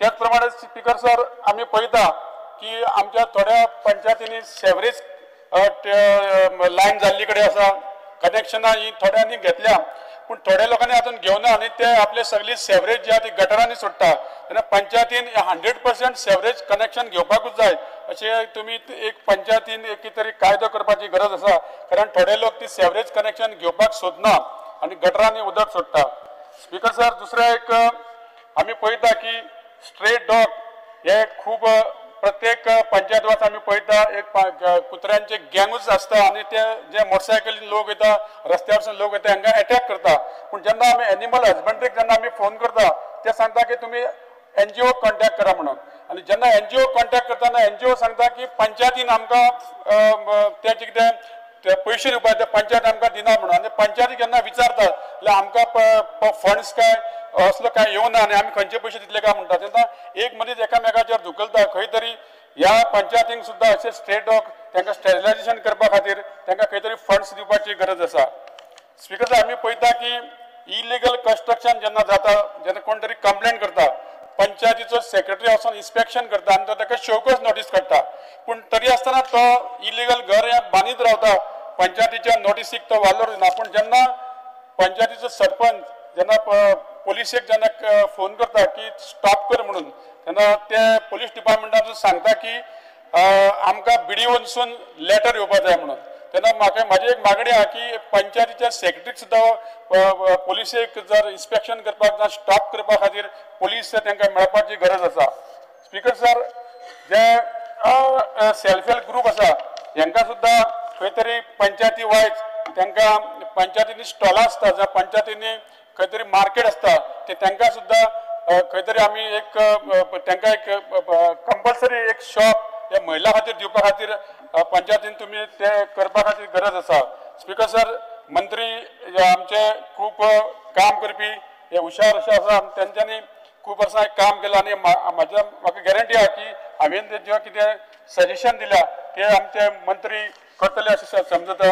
त्याच प्रमाणे स्पीकर सर, आमी पळयता की आमच्या थोड्या पंचायतींनी सेवरेज लायन जाल्ली कडेन आसा, कनेक्शनां ही थोड्यांनी घेतल्या पूण थोड्या लोकांनी आजून घेवना आनी ते आपले सगळी सेवरेज जी आहा ती गटरांनी सोडटा. तेन्ना पंचायतीन 100% सेवरेज कनेक्शन घेवपाकूच जाय अशें तुमी एक पंचायतीन एक कितें तरी कायदो करपाची गरज आसा, कारण थोडे लोक ती सेवरेज कनेक्शन घेवपाक सोदना आनी गटरांनी उदक सोडटा. स्पीकर सर, दुसरें एक आमी पळयता की स्ट्रे डॉग हे खूब प्रत्येक पंचायत वास आमी पळयता एक कुत्र्यांचे गँगूच आसता आनी ते जे मोटरसायकलीन लोक येता रस्त्यावरसून लोक येता हांकां एटॅक करता. पूण जेन्ना आमी एनिमल हजबंड्रीक जेन्ना आमी फोन करता ते सांगता की तुमी एनजीओ कॉन्टॅक्ट करा म्हणून, आनी जेन्ना एनजीओ कॉन्टॅक्ट करतना एनजीओ सांगता की पंचायतीन आमकां ते कितें पयशे दिवपाक ते पंचायत आमकां दिना म्हणून, आनी पंचायती जेन्ना विचारता जाल्यार आमकां फंड्स काय असलो काय येवना आनी आमी खंयचे पयशे दितले काय म्हणटा, तेन्ना एक मनीस एकामेकाचेर धुकलता. खंय तरी ह्या पंचायतींक सुद्दां अशे स्ट्रे डॉग तांकां स्टेरिलायजेशन करपा खातीर तांकां खंय तरी फंड्स दिवपाची गरज आसा. स्पीकर साहेब, आमी पळयता की इलिगल कन्स्ट्रक्शन जेन्ना जाता जेन्ना कोण तरी कंप्लेन करता पंचायतीचो सेक्रेटरी वचून इन्स्पेक्शन करता आनी तो ताका शोकॉज नोटीस काडटा, पूण तरी आसतना तो इलिगल घर हें बांदीत रावता, पंचायतीच्या नोटीसीक तो वालोर दिना. पूण जेन्ना पंचायतीचो सरपंच जेन्ना पोलिसेक जेन्ना फोन करता की स्टॉप कर म्हणून, तेन्ना ते पोलीस डिपार्टमेंटान सांगता की आमकां बीडीओनसून लेटर येवपाक जाय म्हणून. तेन्ना म्हाका म्हाजी एक मागणी आहा की पंचायतीच्या सेक्रेटरीक सुद्दां पोलिसेक जर इन्स्पेक्शन करपाक जाय स्टॉप करपा खातीर पोलीस तांकां मेळपाची गरज आसा. स्पीकर सर, जे सेल्फ हेल्प ग्रूप आसा हेंकां सुद्दां खंय तरी पंचायती वायज तांकां पंचायतींनी स्टॉलां आसता जावं पंचायतींनी खंय तरी मार्केट आसता ते तांकां सुद्दां खंय तरी आमी एक तांकां एक कंपल्सरी एक शॉप ह्या महिला खातीर दिवपा खातीर पंचायतीन तुमी ते करपा खातीर गरज आसा. स्पीकर सर, मंत्री आमचे खूब काम करपी हे हुशार अशे आसा, तेंच्यांनी खूब वर्सां काम केलां आनी म्हाज्या म्हाका गॅरंटी आहा की हांवें जें कितें सजेशन दिल्या ते आमचे मंत्री करतले अशें समजता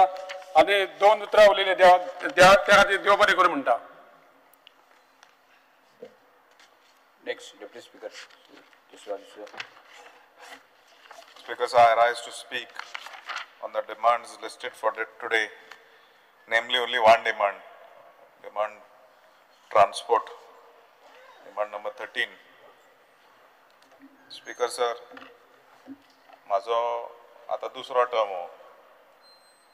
आनी 2 उतरां उलयलीं देवा त्या खातीर देव बरें करूं म्हणटा. Next, Deputy Speaker. Speaker sir, I rise to speak on the demands listed for today, namely only one demand, demand transport, demand number 13. Speaker sir, म्हाजो आतां दुसरो टर्म हो,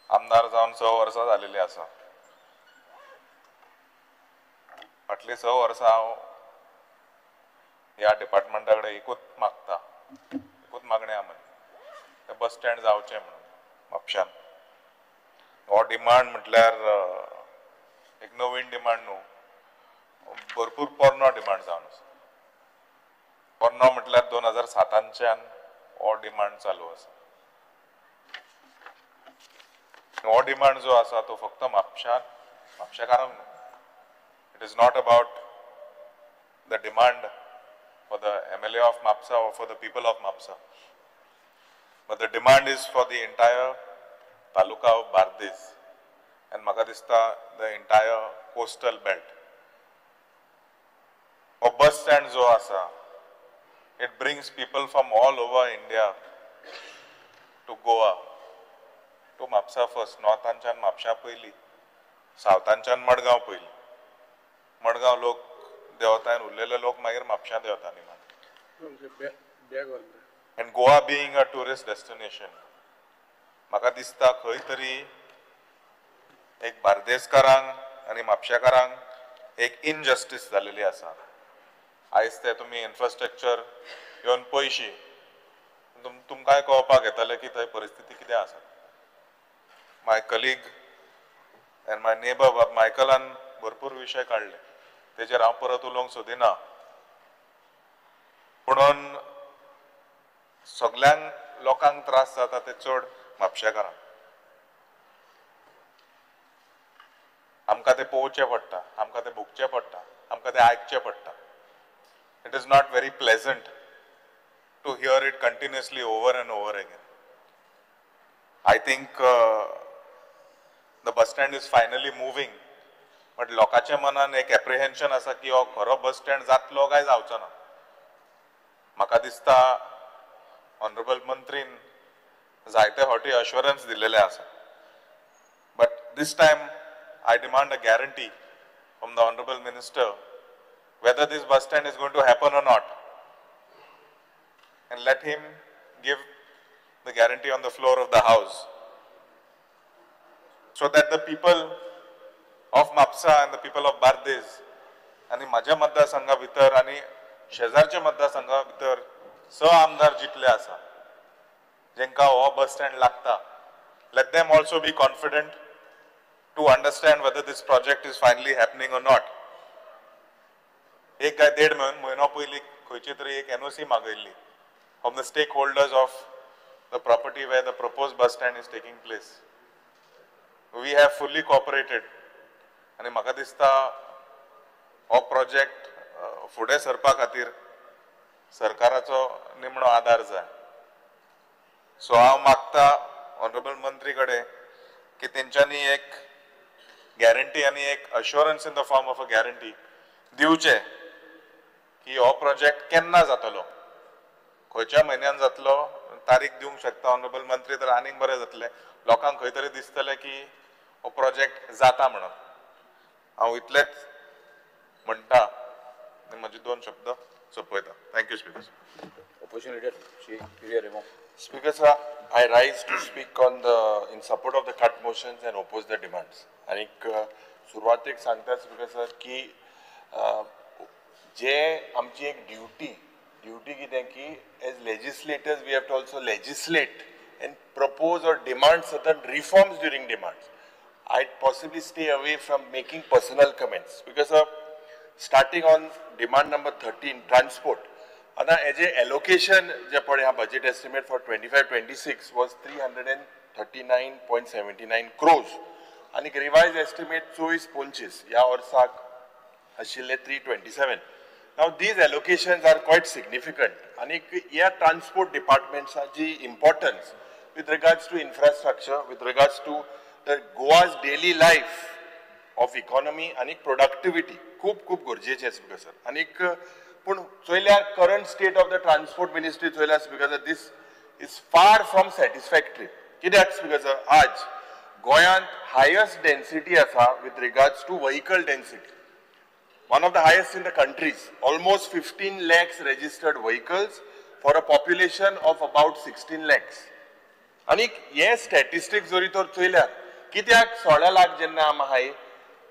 आमदार जावन 6 वर्सां जालेलीं आसा. फाटलीं 6 वर्सां हांव ह्या डिपार्टमेंटा कडेन एकूच मागता, एकूच मागणें आहा म्हजी, तें बस स्टँड जावचें म्हणून म्हापश्यान. हो डिमांड म्हटल्यार एक नवीन डिमांड न्हू, भरपूर पोरणो डिमांड जावन आसा. पोरणो म्हटल्यार 2007 च्यान हो डिमांड चालू आसा. हो डिमांड जो आसा तो फक्त म्हापशेकारांक न्हू. It is not about the demand for the MLA of Mapusa or for the people of Mapusa, but the demand is for the entire taluka of Bardez and म्हाका दिसता the entire coastal belt. हो bus stand जो आसा, it brings people from all over India to Goa, to Mapusa first. नॉर्थांच्यान म्हापशा पयली, सावथांच्यान मडगांव पयली. मडगांव लोक देंवता आनी उरलेले लोक मागीर म्हापशा देंवता निमाणे. And Goa being a tourist destination, म्हाका दिसता खंय तरी एक बार्देसकारांक आनी म्हापशेकारांक एक इनजस्टीस जालेली आसा. आयज ते तुमी इन्फ्रास्ट्रक्चर येवन पयशी तुमकांय कळपाक येतलें की थंय परिस्थिती कितें आसा. My colleague and my neighbour बाब मायकलान भरपूर विशय काडले, तेजेर हांव परत उलोवंक सोदिना. पुणून सगल्यांक लोकांक त्रास जाता ते चड म्हापशेकारांक. आमकां ते पळोवचें पडटा, आमकां ते भोगचें पडटा, आमकां ते आयकचें पडटा. It is not very pleasant to hear it continuously over and over again. I think the bus stand is finally moving, but लोकांच्या मनान एक एप्रिहेन्शन आसा की हो खरो बस स्टँड जातलो काय जावचो ना. म्हाका दिसता ऑनरेबल मंत्रीन जायते फावटी अश्योरन्स दिल्लेले आसा, but this time I demand a guarantee from the honourable minister whether this bus stand is going to happen or not, and let him give the guarantee on the floor of the house so that the people of Mapsa and the people of Bardez आणि माझ्या मतदारसंघा भितर आणि शेजारच्या मतदारसंघा भितर 6 आमदार जितले आसा जेंका हो बस स्टँड लागता, let them also be confident to understand whether this project is finally happening or not. एक काय देड म्हयनो पयलीं खंयची तरी एक एनओसी मागयल्ली from the stakeholders of the property where the proposed bus stand is taking place. We have fully cooperated आनी म्हाका दिसता हो प्रोजेक्ट फुडें सरपा खातीर सरकाराचो निमणो आदार जाय. सो हांव मागता ऑनरेबल मंत्री कडेन की तेंच्यांनी एक गॅरंटी आनी एक assurance in the form of a guarantee दिवचें की हो प्रोजेक्ट केन्ना जातलो, खंयच्या म्हयन्यान जातलो, तारीख दिवंक शकता ऑनरेबल मंत्री तर आनीक बरें जातलें. लोकांक खंय तरी दिसतलें की हो प्रोजेक्ट जाता म्हणून. हांव इतलेंच म्हणटा आनी म्हजे 2 शब्द सोंपयता. Thank you speaker sir. Opposition leader Shri Yuri Alemao. Speaker sir, I rise to speak on the in support of the cut motions and oppose the demands. आनीक सुरवातेक सांगता स्पीकर सर की जे आमची एक ड्युटी कितें की as legislators we have to also legislate and propose or demand certain reforms during demands. I possibly stay away from making personal comments because starting on demand number 13 transport. आतां as a allocation जे पळय हा budget estimate for 25-26 was 339.79 crores आनी revise estimate 24-25 ह्या वर्साक आशिल्ले 327. Now these allocations are quite significant आनी ह्या transport डिपार्टमेंट्साची importance with regards to infrastructure, with regards to the Goa's daily life of economy आनी productivity खूब खूब गरजेचें स्पीकर सर. आनीक पूण चोयल्यार current state of the transport ministry चोयल्यार speaker sir, this is far from satisfactory. कित्याक speaker sir, आज गोंयांत highest density आसा with regards to vehicle density, one of the highest in the countries, almost 15 lakhs registered vehicles for a population of about 16 lakhs. आनीक हे statistics जरी तर चोयल्यार कित्याक 16 लाख जेन्ना आमी आहाय,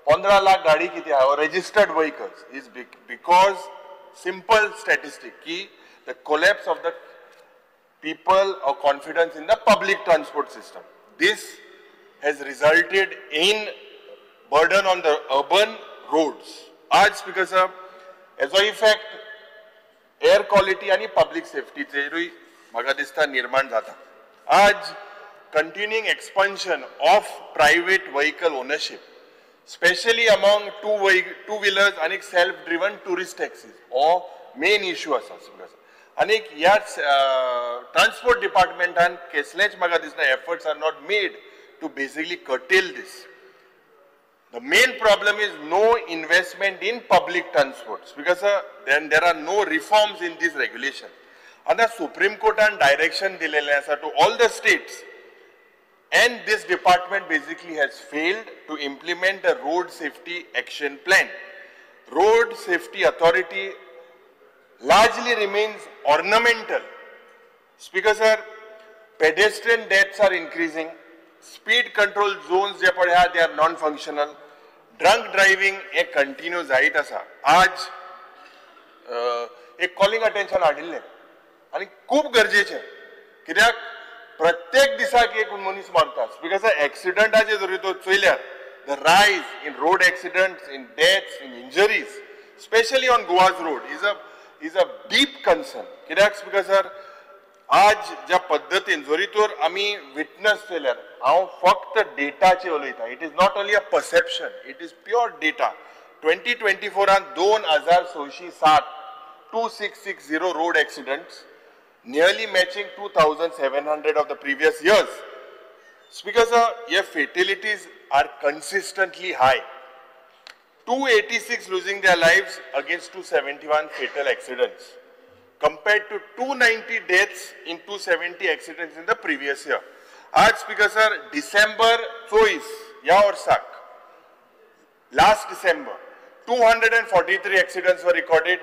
15 लाख गाडी कितें आहा registered vehicles is because simple statistic की the collapse of the people or confidence in the public transport system. This has resulted in burden on the urban roads. आज स्पीकर साहब हेजो इफेक्ट एअर क्वॉलिटी आनी public सेफ्टीचेरूय म्हाका दिसता निर्माण जाता. आज continuing expansion of private vehicle ownership, specially among two wheelers आनी सेल्फ ड्रिवन ट्युरिस्ट टॅक्सीज हो मेन इशू आसा. आनी ह्या ट्रान्सपोर्ट डिपार्टमेंटान कसलेच म्हाका दिसना efforts are not made to basically curtail this. The main problem is no investment in public transport because then there are no reforms in this regulation. आतां supreme कोर्टान direction दिलेलें आसा to all the states, and this department basically has failed to implement the road safety action plan. Road safety authority largely remains ornamental. Speaker sir, pedestrian deaths are increasing. Speed control zones जे पळय आहा they are non-functional. Drunk driving हे continue जायत आसा. आज एक calling attention हाडिल्लें आनी खूब गरजेचें, कित्याक प्रत्येक दिसाक एक मनीस मरता. Because एक्सिडंटाचे जरी तो चोयल्यार the rise in road accidents, in deaths, in injuries, specially on Goa's road is a deep concern. कित्याक स्पीकर सर, आज ज्या पद्दतीन जरी तर आमी विटनस केल्यार, हांव फक्त डेटाचेर उलयता, it is not only a perception, it is pure data. 2024 2660 2660 road accidents, nearly matching 2700 of the previous years. Speaker sir, hey fatalities are consistently high. 286 losing their lives against 271 fatal accidents, compared to 290 deaths in 270 accidents in the previous year. आज speaker sir, डिसेंबर 24 ह्या वर्साक, last December, 243 accidents were recorded,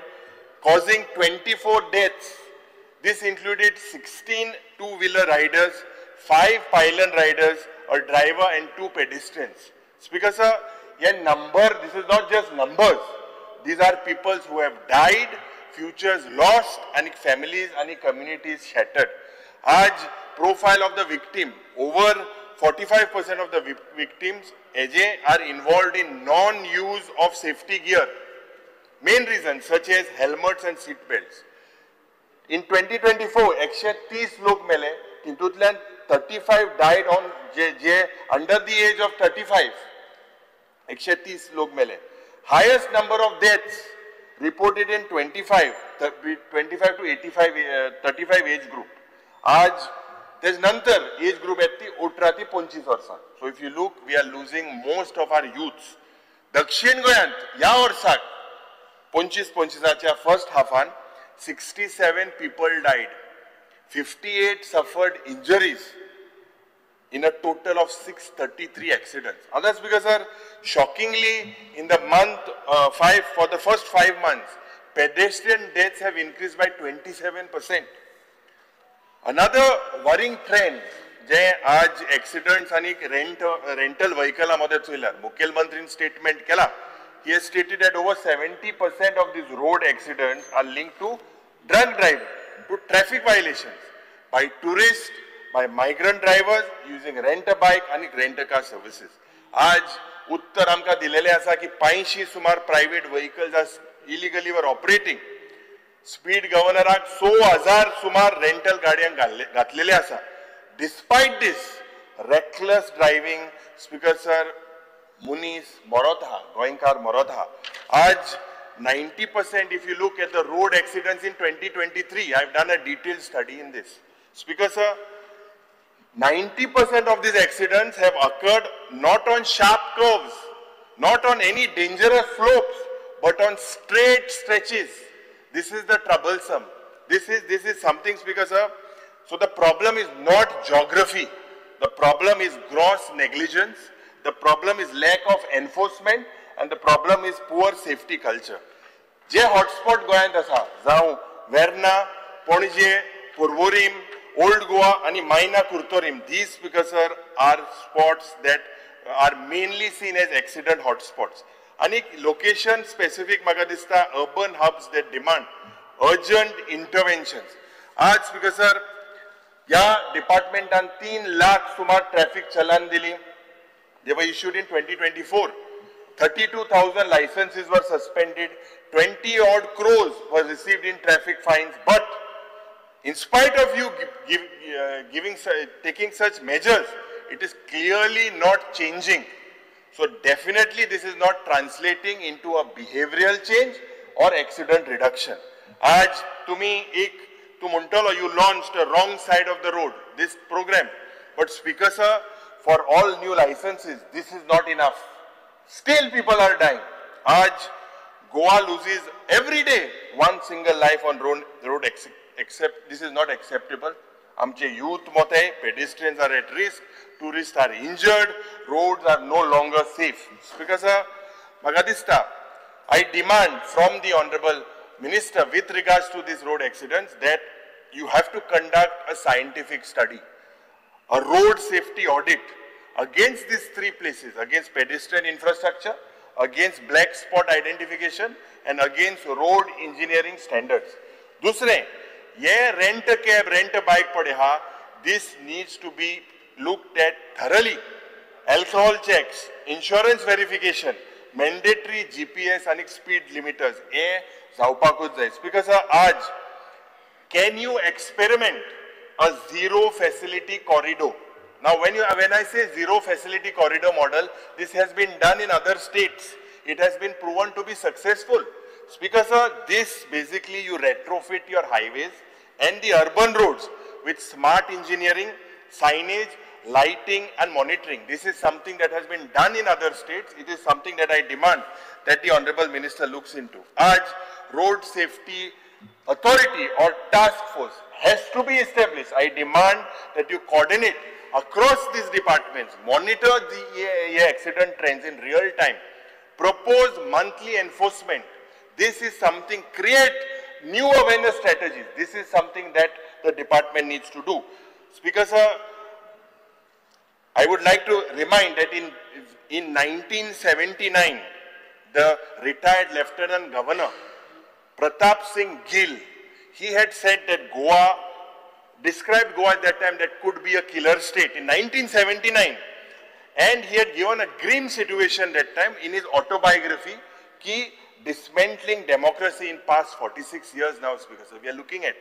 causing 24 deaths. This included 16 two-wheeler riders, 5 pylon riders, a driver and 2 pedestrians. Speaker sir, ये number, this is not just numbers. These are people who have died, futures lost, and families and communities shattered. आज profile of the victim, over 45% of the victims AJ are involved in non-use of safety gear. Main reasons such as helmets and seat belts. In 2024, 130 लोक मेले, तितूंतल्यान 35 died on J under the age of 35. 130 लोक मेले. Highest number of deaths reported in 25 to 85, 35 age group. आज तेज नंतर age group येता ती 18 ते 25 वर्सां. So if you look, we are losing most of our youths. दक्षिण गोंयांत ह्या वर्साक 25-25 first हाफान 67 people died, 58 suffered injuries in a total of 633 accidents. Others because sir, shockingly in the month for the first 5 months, pedestrian deaths have increased by 27%. Another worrying trend जे आज accidents आणि rental vehicle मध्ये चोयल्यार मुख्यमंत्रीन statement केला. He has stated that over 70% of these road accidents are linked to drunk driving, to traffic violations by tourists, by migrant drivers using rent a bike and rent a car services. आज उत्तर आमकां दिलेलें आसा की 85 सुमार private vehicles are illegally were operating. Speed गव्हर्नराक 6,000 सुमार rental गाडयांक घातलेले आसा. Despite this reckless driving, speaker sir, मनीस मरत आहा, गोंयकार मरत आहा. आज 90% if you look at the road accidents in 2023, I have done a detailed study in this. Speaker sir, 90% of these accidents have occurred not on sharp curves, not on any dangerous slopes, but on straight stretches. This is the troublesome. This is something, Speaker sir. So the problem is not geography. The problem is gross negligence. The problem is lack of enforcement, and the problem is poor safety culture. J hotspot गोयांत आसा, जावं Verna, Panaji, Porvorim, old Goa आणि मायना Curtorim, these, Speaker sir, are spots that are mainly seen as accident hotspots. आणि location specific म्हाका दिसता urban hubs that demand urgent interventions. आज speaker sir, ह्या डिपार्टमेंटान 3 लाख सुमार ट्रॅफिक चलान दिली. They were issued in 2024. 32,000 licenses were suspended. 20 odd crores were received in traffic fines. But In spite of you taking such measures, it is clearly not changing. So definitely this is not translating into a behavioral change or accident reduction. Aaj tumi ek tu muntalo, you launched a wrong side of the road, this program. But Speaker sir, for all new licenses, this is not enough. Still people are dying. Aaj Goa loses every day one single life on road except this is not acceptable. Amche youth mote, pedestrians are at risk, tourists are injured, roads are no longer safe. Speaker sir, maka dista, I demand from the Honorable Minister with regards to these road accidents that you have to conduct a scientific study, a road safety audit against these three places, against pedestrian infrastructure, against black spot identification and against road engineering standards. Dusre, ye rent a cab, rent a bike pade ha, this needs to be looked at thoroughly. Alcohol checks, insurance verification, mandatory GPS and speed limiters, ye जावपाकूच जाय. Speaker sir, aaj can you experiment a zero facility corridor? Now when I say zero facility corridor model, this has been done in other states. It has been proven to be successful. Speaker sir, this basically you retrofit your highways and the urban roads with smart engineering, signage, lighting and monitoring. This is something that has been done in other states. It is something that I demand that the Honorable Minister looks into. Aaj road safety authority or task force has to be established. I demand that you coordinate across these departments, monitor the accident trends in real time, propose monthly enforcement. This is something, create new awareness strategies. This is something that the department needs to do. Speaker sir, I would like to remind that in 1979, the retired Lieutenant Governor, Pratap Singh Gill, he had said that Goa, described Goa at that time that could be a killer state in 1979. And he had given a grim situation that time in his autobiography, ki dismantling democracy in past 46 years now, Speaker sir. We are looking at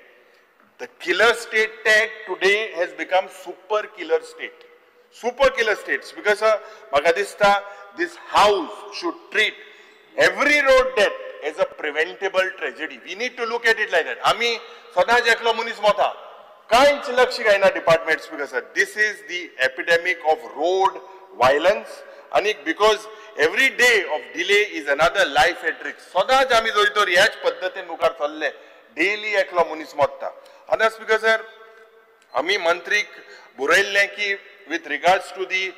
the killer state tag today has become super killer state. Super killer states. Because sir, maka dista, this house should treat every road death as a preventable tragedy. We need to look at it like that. Ami सदांच एकलो मनीस मोता, कांयच लक्ष घायना department. Speaker sir, this is the epidemic of road violence. आनी because every day of delay is another life at risk. सदांच आमी जरी तर ह्याच पद्दतीन मुखार चल्ले, डेली एकलो मनीस मोत्ता. आनी स्पीकर सर, आमी मंत्रीक बरयल्लें की with regards to the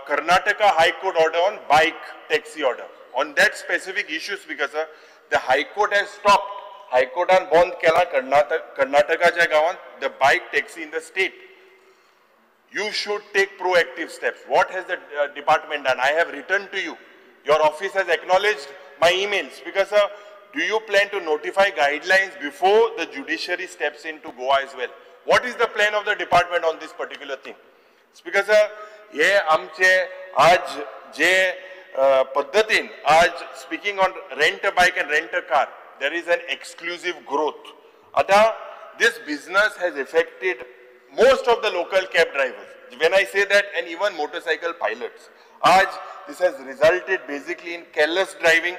Karnataka High Court order on bike taxi order. On that specific issue, Speaker sir, the High Court has stopped. High Court han bond kela Karnatakaच्या गावान the bike taxi in the state. You should take proactive steps. What has the department done? I have written to you. Your office has acknowledged my emails. Speaker sir, do you plan to notify guidelines before the judiciary steps into Goa as well? What is the plan of the department on this particular thing? Speaker sir, हे आमचे आज जे पद्दतीन आज speaking on rent a bike and rent a car, there is an exclusive growth. आता this business has affected most of the local cab drivers. When I say that, and even motorcycle pilots. Aaj this has resulted basically in careless driving.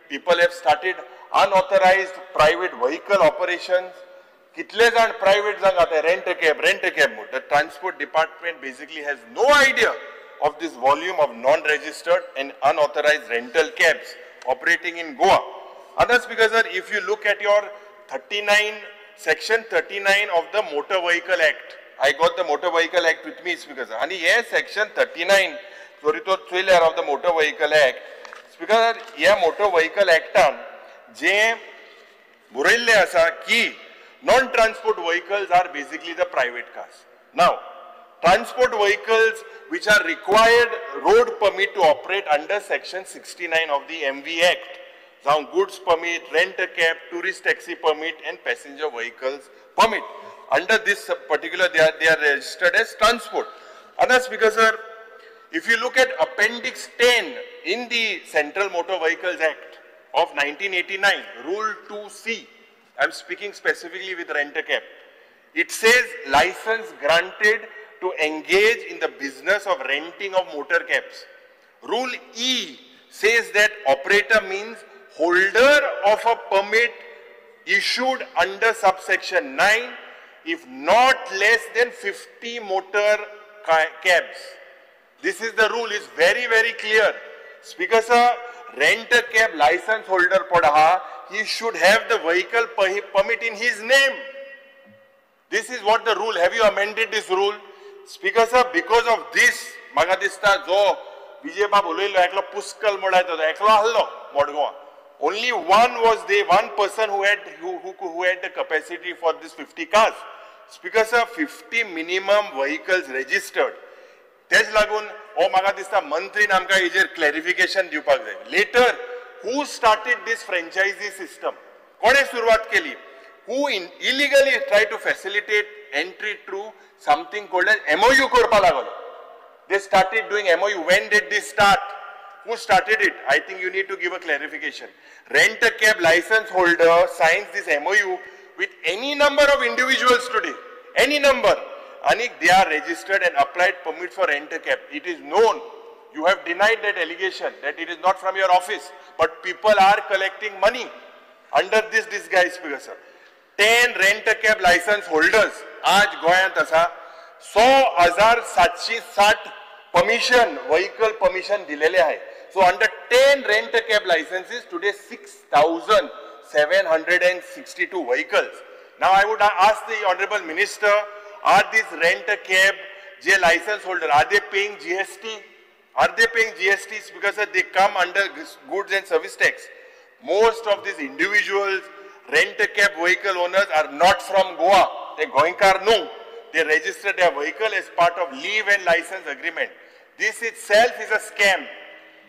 People have started unauthorized private vehicle operations. Kitle jan private jang aata rent a cab mode. The transport department basically has no idea of this volume of non-registered and unauthorized rental cabs operating in Goa. Others, Speaker sir, if you look at your section 39 of the Motor Vehicle Act, I got the Motor Vehicle Act with me, Speaker sir. And here section 39, sorry to thriller of the Motor Vehicle Act, Speaker sir, here Motor Vehicle Act je burille asa ki non-transport vehicles are basically the private cars. Now, transport vehicles which are required road permit to operate under section 69 of the MV Act. Now, goods permit, rent a cab, tourist taxi permit and passenger vehicles permit. Under this particular, they are registered as transport. Other Speaker sir, if you look at Appendix 10 in the Central Motor Vehicles Act of 1989, Rule 2C, I am speaking specifically with rent a cab. It says license granted to engage in the business of renting of motor cabs. Rule E says that operator means holder of a permit issued under subsection 9 if not less than 50 motor cabs. This is the rule, is very, very clear. Speaker sir, rent a cab license holder padaha, he should have the vehicle permit in his name. This is what the rule. Have you amended this rule? Speaker sir, because of this, म्हाका दिसता जो विजय बाब उलयलो एकलो पुस्कल म्हणल्यार एकलो आहलो Madgaon. Only one was there, one person who had who had the capacity for this 50 cars. Speaker sir, 50 minimum vehicles registered. तेच लागून हो म्हाका दिसता मंत्रीन आमकां हेजेर क्लॅरिफिकेशन दिवपाक जाय. Later, who started this franchisee system? कोणें सुरवात केली? Who illegally try to facilitate entry through something called as MOU करपा लागलो. They started doing MOU. When did this start? Who started it? I think you need to give a clarification. Rent a cab license holder signs this MOU with any number of individuals today. Any number. Anik, they are registered and applied permit for rent a cab. It is known. You have denied that allegation that it is not from your office. But people are collecting money under this disguise, Speaker sir. 10 rent a cab license holders. Aaj Goyant asa 100,760 permission, vehicle permission dilele hai. So under 10 rent a cab licenses, today 6,762 vehicles. Now I would ask the Honorable Minister, are these rent a cab J license holder, are they paying GST? Are they paying GST? Because they come under goods and service tax. Most of these individuals, rent a cab vehicle owners are not from Goa. They Goenkar no. They register their vehicle as part of leave and license agreement. This itself is a scam.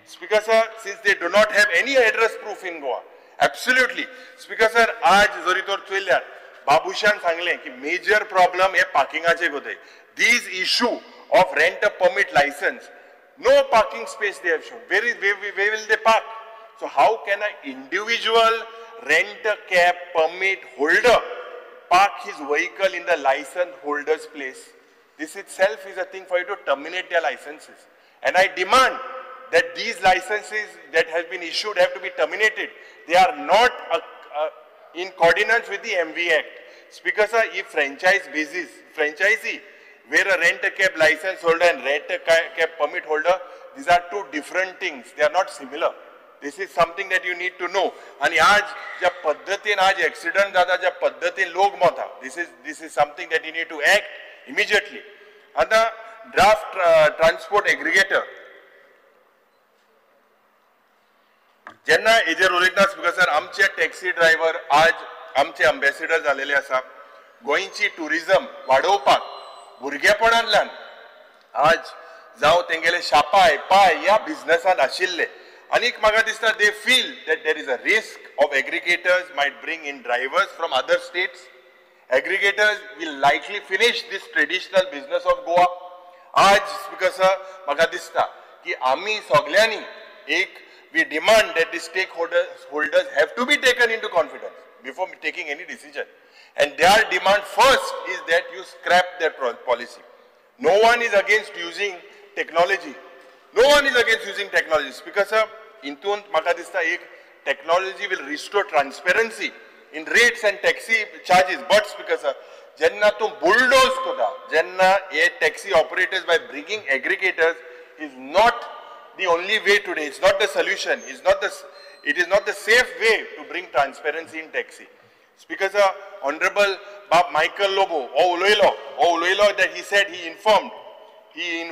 Speaker sir, since they do not have any address proof in Goa. Absolutely. Speaker sir, aaj जरी तर चोयल्यार बाबूशान सांगलें की major problem हे पार्किंगाचे गोते. This issue of rent a permit license, no parking space they have shown. Where will they park? So how can an individual rent a cab permit holder park his vehicle in the license holder's place? This itself is a thing for you to terminate their licenses. And I demand that these licenses that have been issued have to be terminated. They are not in coordination with the MV Act. Speaker sir, if franchise basis, franchisee, where a rent a cab license holder and rent a cab permit holder, these are two different things. They are not similar. This is something that you need to know. And आज ज्या पद्धतीन आज accident जाता, ज्या पद्धतीन लोक मरता, this is something that you need to act immediately. आता draft transport aggregator. जेन्ना हेजेर उलयतना स्पीकर सर, आमचे टॅक्सी ड्रायव्हर आज आमचे अम्बेसिडर जालेले आसा. गोंयची टुरिझम वाडोवपाक भुरगेपणांतल्यान आज जावं तेंगेले शापाय पाय ह्या बिझनसान आशिल्ले. आनीक म्हाका दिसता they feel that there is a risk of aggregators might bring in drivers from other states. Aggregators will likely finish this traditional business of Goa. आज स्पीकर सर म्हाका दिसता की आमी सगल्यांनी एक we demand that the stakeholders have to be taken into confidence before taking any decision. And their demand first is that you scrap that policy. No one is against using technology. No one is against using technology. Because sir, intun maka dista ek technology will restore transparency in rates and taxi charges. But because sir, jenna tum bulldoze kota, jenna a taxi operators by bringing aggregators is not the only way today. It's not the solution. It is not the safe way to bring transparency in taxi. Speaker sir, Honorable Bab Michael Lobo, o uloilo that he said he informed. He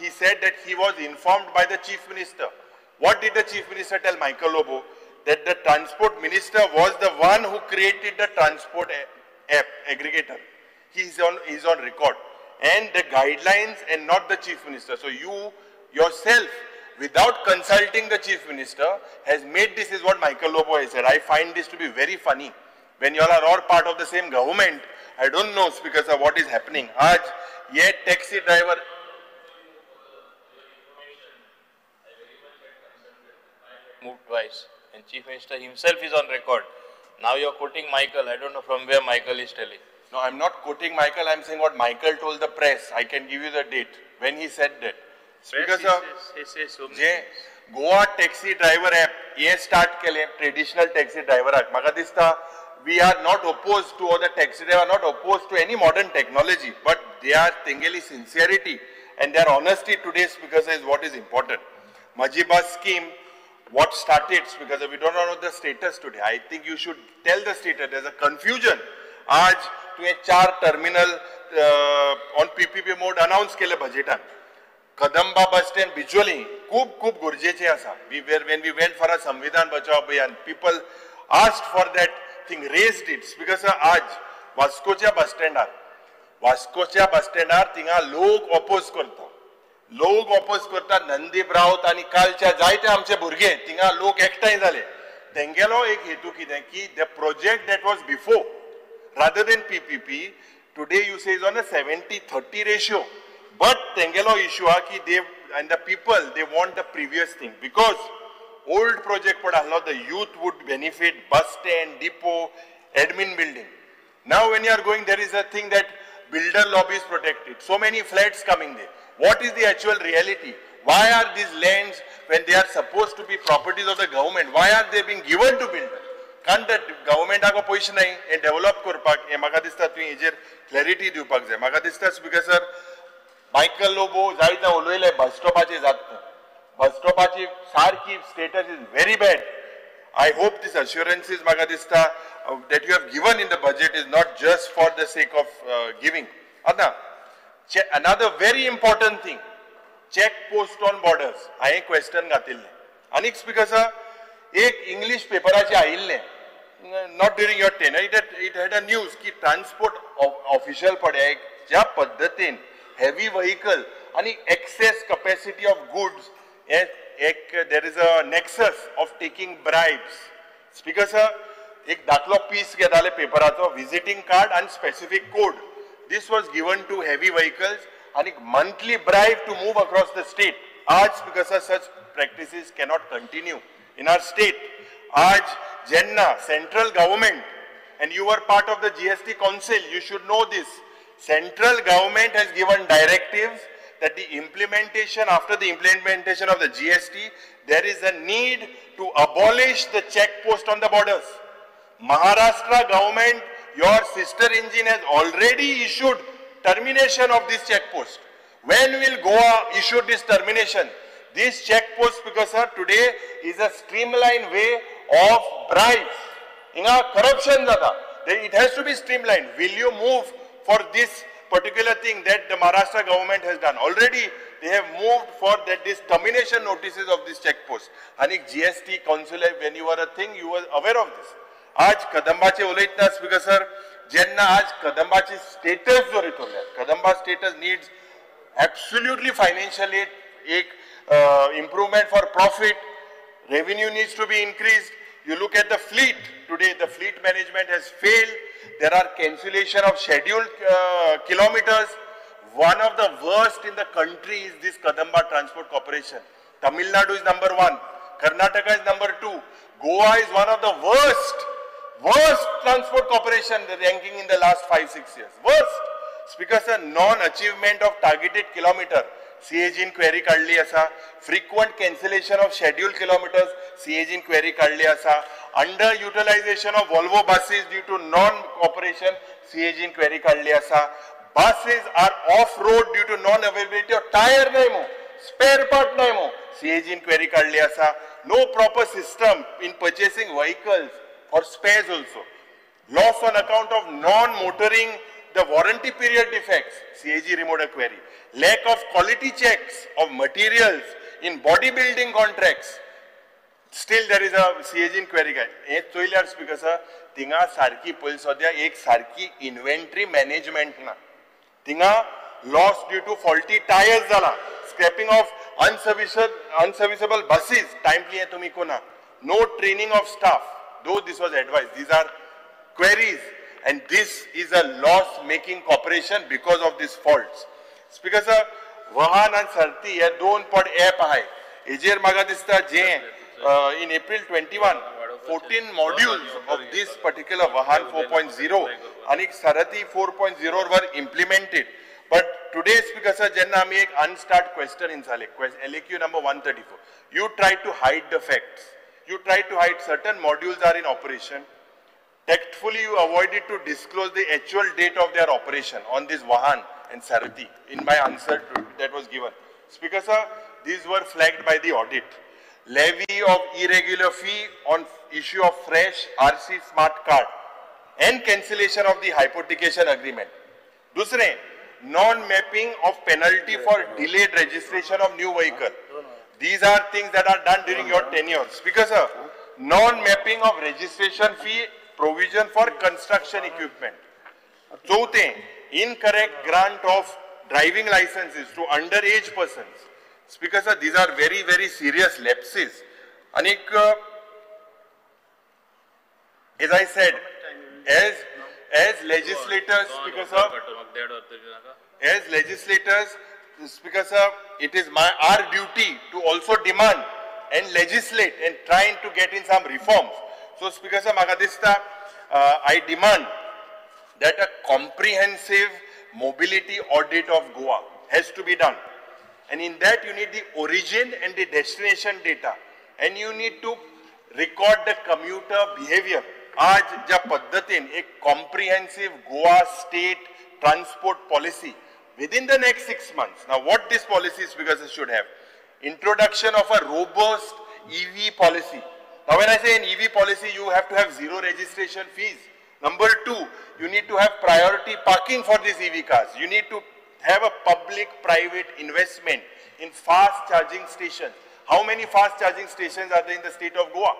said that he was informed by the Chief Minister. What did the Chief Minister tell Michael Lobo? That the Transport Minister was the one who created the transport app aggregator. He is on record. And the guidelines and not the Chief Minister. So you yourself, without consulting the Chief Minister, has made this, is what Michael Lobo has said. I find this to be very funny. When you all are all part of the same government, I don't know, Speaker sir, what is happening. Aaj, ye taxi driver. Moved twice, and Chief Minister himself is on record. Now you are quoting Michael. I don't know from where Michael is telling. No, I am not quoting Michael, I am saying what Michael told the press. I can give you the date when he said that. Speaker sir, J Goa taxi driver app हे start केलें traditional taxi ड्रायव्हराक, म्हाका दिसता we are not opposed to, or the taxi driver are not opposed to any modern technology, but they are तेंगेली sincerity and their honesty today, Speaker sir, is what is important. Mhaji Bus scheme, what started, Speaker sir, we don't know the status today. I think you should tell the status. There's a confusion. आज तुवें 4 terminal on PPP mode announce केले बजेटान. Kadamba bus stand Bicholim खूब खूब गरजेचे आसा. We were when we went for a Samvidhan Bachao Abhiyan, people asked for that thing, raised it. Speaker sir, आज वास्कोच्या बस स्टँडार, वास्कोच्या बस स्टँडार थिंगा लोक ऑपोज करता, लोक ऑपोज करता. नंदीप रावत आनी कालच्या जायते आमचे भुरगे थिंगा लोक एकठांय जाले. तेंगेलो एक हेतू कितें की the project that was before rather than PPP, today you say is on a 70-30 ratio. But तेंगेलो issue हा की they and the people, they want the previous thing because old project पड आहलो, the youth would benefit, bus stand, depot, admin building. Now when you are going, there is a thing that builder lobby is protected. So many flats coming there. What is the actual reality? Why are these lands, when they are supposed to be properties of the government, why are they being given to builder? Can't the government आगो पयशे नाही हे develop करपाक? हे म्हाका दिसता तुवें हेजेर क्लॅरिटी दिवपाक जाय. म्हाका दिसता स्पीकर सर, मायकल लोबो जायते उलयले बस स्टॉपाचेर जाता, बस स्टॉपाची सारकी status is very bad. I hope this assurances म्हाका दिसता that you have given in the budget is not just for the sake of giving. आतां another very important thing, check post on borders. हांवें question घातिल्लें आनीक speaker sir, एक English पेपराचेर आयिल्लें, not during your tenure, it had a news की transport official पडे ज्या पद्दतीन हेवी व्हेकल आनी एक्सेस कपॅसिटी ऑफ गुड्स एक there is a nexus of taking bribes. Speaker sir, एक दाखलो पीस घेताले पेपराचो, विजिटींग कार्ड आनी specific code. This was given to heavy vehicles आनी monthly bribe to move across the state. आज speaker sir, such practices cannot continue in our state. आज जेन्ना central government, and you are part of the GST council, you should know this, central government has given directives that the implementation, after the implementation of the GST, there is a need to abolish the check post on the borders. Maharashtra government, your sister engine has already issued termination of this check post. When will Goa issue this termination? This check post, because sir, today is a streamlined way of bribes. Inga corruption jata. It has to be streamlined. Will you move for this particular thing that the Maharashtra government has done? Already they have moved for that this termination notices of this check post. And GST council, when you were a thing, you were aware of this. आज कदंबाचे उलयतना speaker sir, जेन्ना आज कदंबाची status जर उरल्या, Kadamba status needs absolutely financial एक improvement for profit, revenue needs to be increased. You look at the fleet today, the fleet management has failed. There are cancellation of scheduled kilometers. One of the worst in the country is this Kadamba Transport Corporation. Tamil Nadu is number 1, Karnataka is number 2, Goa is one of the worst transport corporation ranking in the last 5-6 years. Worst. Speaker sir, non-achievement of targeted kilometer, CAG inquiry काडली आसा, frequent cancellation of scheduled kilometers, CAG inquiry काडली आसा, under utilization of Volvo buses due to non-cooperation, CAG inquiry काडली आसा, buses are off-road due to non-availability of tire नाही मो, spare part नाही मो, CAG inquiry काडली आसा, no proper system in purchasing vehicles for spares also, loss on account of non-motoring, the warranty period defects, CAG remote query, lack of quality checks of materials in bodybuilding contracts, still there is a CAG inquiry. हे चोयल्यार speaker sir, थिंगा सारकी पयली सद्या एक सारकी inventory management ना, थिंगा loss due to faulty tyres जाला, scrapping of unserviceable buses timely हे तुमी कोना, no training of staff, though this was advised. These are queries and this is a loss making corporation because of these faults. Speaker sir, Vahan आनी Sarthi हे दोन पड app आहाय, हेजेर म्हाका दिसता जे in April 21 14 modules of this particular Vahan 4.0 आनी Sarathi 4.0 were implemented. But today, Speaker sir, जेन्ना आमी एक unstarred question विचारले, LAQ number 134, you try to hide the facts. You try to hide certain modules are in operation. Tactfully, you avoided to disclose the actual date of their operation on this Vahan and Sarathi in my answer that was given. Speaker sir, these were flagged by the audit. Levy of irregular fee on issue of fresh RC smart card and cancellation of the hypothecation agreement. Dusre, non-mapping of penalty for delayed registration of new vehicle. These are things that are done during your tenure. Speaker sir, non-mapping of registration fee provision for construction equipment. Chauthe, incorrect grant of driving licenses to underage persons. Speaker sir, these are very, very serious lapses. Anik, as I said, as legislators, Speaker sir, as legislators, Speaker sir, it is our duty to also demand and legislate and trying to get in some reforms. So, Speaker sir, maka dista, I demand that a comprehensive mobility audit of Goa has to be done. And in that, you need the origin and the destination data. And you need to record the commuter behavior. Aaj ja paddhatin ek comprehensive Goa state transport policy within the next 6 months. Now, what this policy is, because it should have introduction of a robust EV policy. Now, when I say an EV policy, you have to have zero registration fees. Number 2, you need to have priority parking for these EV cars. You need to have a public-private investment in fast charging stations. How many fast charging stations are there in the state of Goa?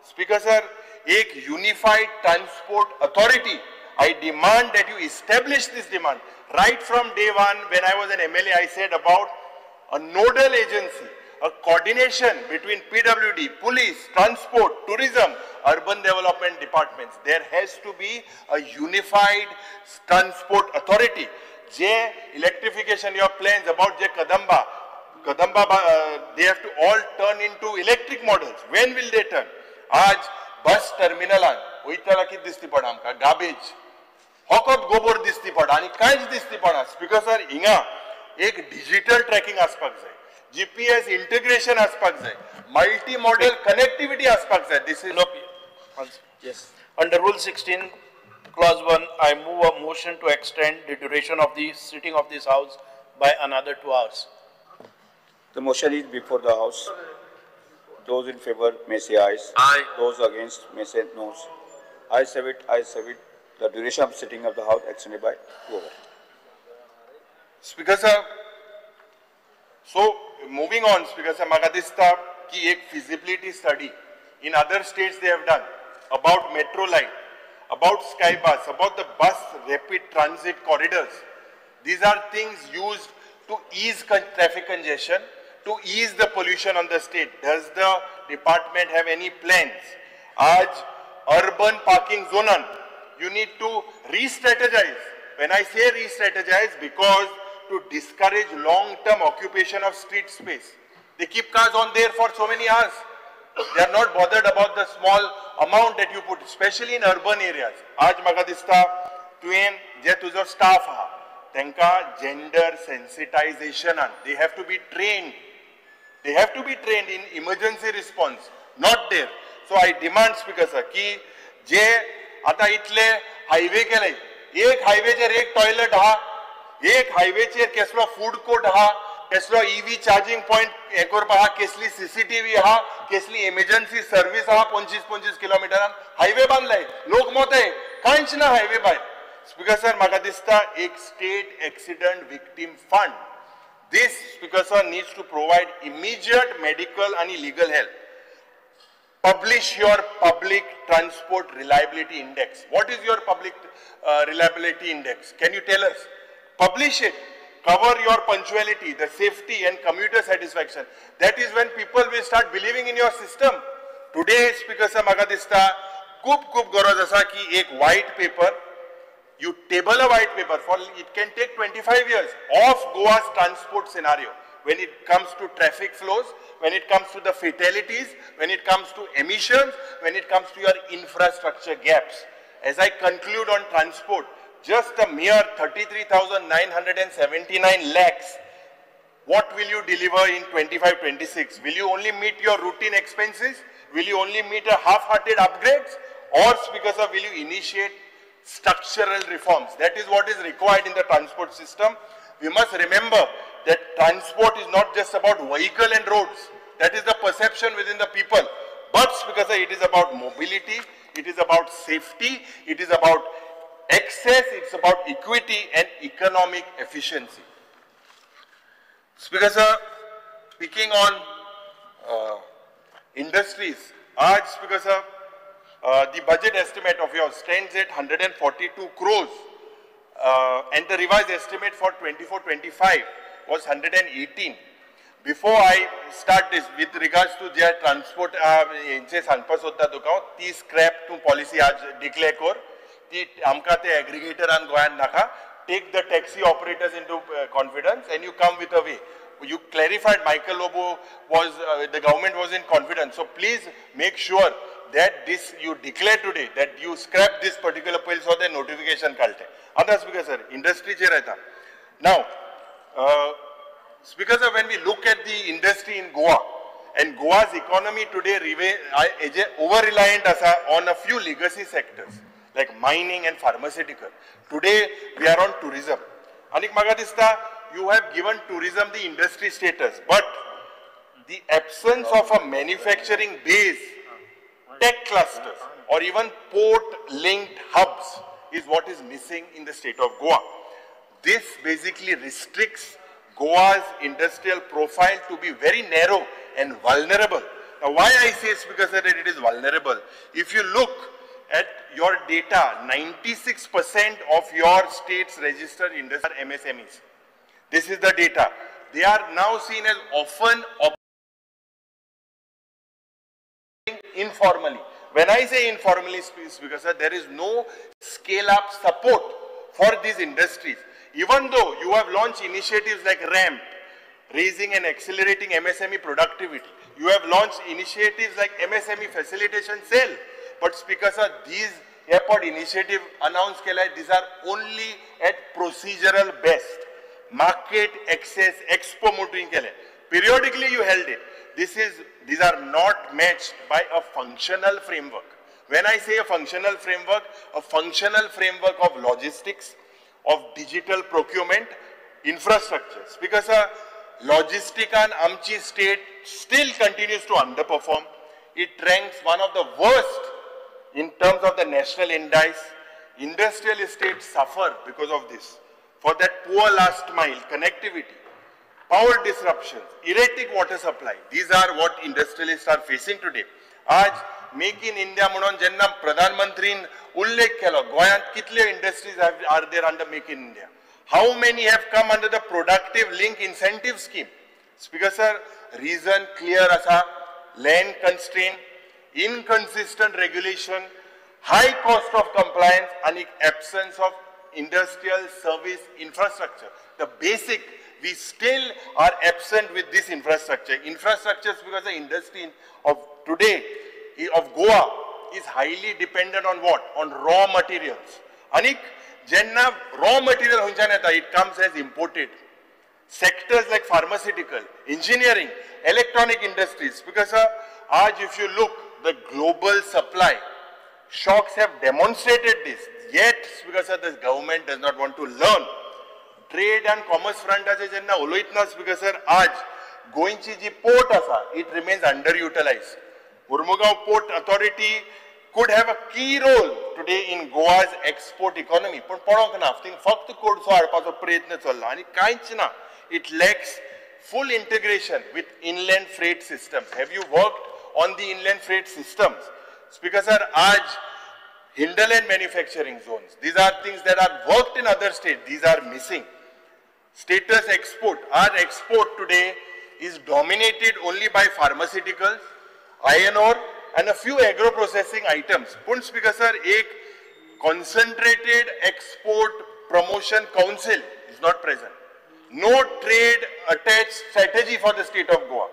Speaker sir, ek unified transport authority. I demand that you establish this demand. Right from day one, when I was an MLA, I said about a nodal agency, a coordination between PWD, police, transport, tourism, urban development departments. There has to be a unified transport authority. J electrification, your plans about J Kadamba, they have to all turn into electric models. When will they turn? Aaj bus terminal aan, oitala kit disti pada amka, garbage. Hokot gobor disti pada, ani kaij disti pada. Speaker sir, inga ek digital tracking aspak jai, GPS integration aspak jai, multi-modal connectivity aspak jai. This is no. Yes. Under Rule 16, Clause 1, I move a motion to extend the duration of the sitting of this House by another 2 hours. The motion is before the House. Those in favor may say ayes. Aye. Those against may say noes. Ayes have it, ayes have it. The duration of sitting of the House extended by 2 hours. Speaker sir, so moving on, Speaker sir, maka dista ki ek feasibility study in other states they have done about metro line, about sky bus, about the bus rapid transit corridors. These are things used to ease traffic congestion, to ease the pollution on the state. Does the department have any plans? Aaj urban parking zone, you need to re-strategize. When I say re-strategize, because to discourage long-term occupation of street space. They keep cars on there for so many hours. They are not bothered about the small amount that you put, especially in urban areas. Aaj maka dista, tuyen je tujo staff ha, tenka gender sensitization, they have to be trained. They have to be trained in emergency response, not there. So I demand, Speaker sir, ki je ata itle highway kele, ek highway cher ek toilet ha, ek highway cher keslo food court ha, keslo EV charging point हे करपा हा, केसली CCTV हा, केसली emergency service हा, 25-25 किलोमिटरान highway बांदलाय, लोक मोताय, कांयच ना highway भायर. Speaker sir, म्हाका दिसता एक state accident victim fund. This, Speaker sir, needs to provide immediate medical and legal help. Publish your public transport reliability index. What is your public reliability index? Can you tell us? Publish it. Cover your punctuality, the safety and commuter satisfaction. That is when people will start believing in your system. Today, Speaker sir, maka dista, खूप गरज आसा की एक white paper, you table a white paper for, it can take 25 years of Goa's transport scenario. When it comes to traffic flows, when it comes to the fatalities, when it comes to emissions, when it comes to your infrastructure gaps. as I conclude on transport, just a mere 33,979 lakhs, what will you deliver in 25-26? Will you only meet your routine expenses? Will you only meet a half-hearted upgrades? Or, Speaker sir, will you initiate structural reforms? That is what is required in the transport system. We must remember that transport is not just about vehicle and roads. That is the perception within the people. But, Speaker sir, it is about mobility, it is about safety, it is about access, it's about equity and economic efficiency. Speaker sir, speaking on industries, aaj Speaker sir, the budget estimate of yours stands at 142 crores and the revised estimate for 24-25 was 118. Before I start this, with regards to their transport, हेंचे सांगपा सोदता तुका हांव, ती scrap तूं policy आज declare कर, ती आमकां ते aggregator गोंयांत नाका. Take the taxi operators into confidence and you come with a way. You clarified Michael Lobo was, the government was in confidence. So please make sure that this you declare today, that you scrap this particular bill so the notification kalte. Other Speaker sir, industry चेर येता. Now, Speaker sir, when we look at the industry in Goa, and Goa's economy today over-reliant asa on a few legacy sectors like mining and pharmaceutical. Today, we are on tourism. Anik maka dista, you have given tourism the industry status, but the absence of a manufacturing base, tech clusters, or even port-linked hubs is what is missing in the state of Goa. This basically restricts Goa's industrial profile to be very narrow and vulnerable. Now, why I say it's because that it is vulnerable? If you look at your data, 96% of your state's registered industries are MSMEs. This is the data. They are now seen as often operating informally. When I say informally, because there is no scale-up support for these industries. Even though you have launched initiatives like RAMP, raising and accelerating MSME productivity. You have launched initiatives like MSME Facilitation Cell. But Speaker sir, these airport initiative announced, these are only at procedural best. Market access, expo motoring. Periodically you held it. These are not matched by a functional framework. When I say a functional framework of logistics, of digital procurement, infrastructure. Speaker sir, logistic and Amchi state still continues to underperform. It ranks one of the worst in terms of the national indices. Industrial estates suffer because of this. For that poor last mile connectivity, power disruptions, erratic water supply. These are what industrialists are facing today. Aaj Make in India म्हणून जेन्ना प्रधानमंत्रीन उल्लेख केलो, गोंयांत कितले industries are there under Make in India? How many have come under the productive link incentive scheme? Speaker sir, reason clear asa, land constraint, inconsistent regulation, high cost of compliance, and absence of industrial service infrastructure. The basic, we still are absent with this infrastructure. Infrastructure is because the industry of today, of Goa, is highly dependent on what? On raw materials. Anik, jenna raw material huncha neta, it comes as imported. Sectors like pharmaceutical, engineering, electronic industries. Because aaj if you look, the global supply shocks have demonstrated this. Yet, because the government does not want to learn. Trade and commerce front ache jenna uloitna, because sir, aaj goenchi ji port asa, it remains underutilized. Mormugao Port Authority could have a key role today in Goa's export economy. But podonk na, thing fakt kodso hadpacho prayatna challa ani kainch na. It lacks full integration with inland freight systems. Have you worked on the inland freight systems? Speaker sir, aaj hinterland manufacturing zones. These are things that are worked in other states. These are missing. Status export. Our export today is dominated only by pharmaceuticals, iron ore, and a few agro-processing items. Pun Speaker sir, ek concentrated export promotion council is not present. No trade attached strategy for the state of Goa.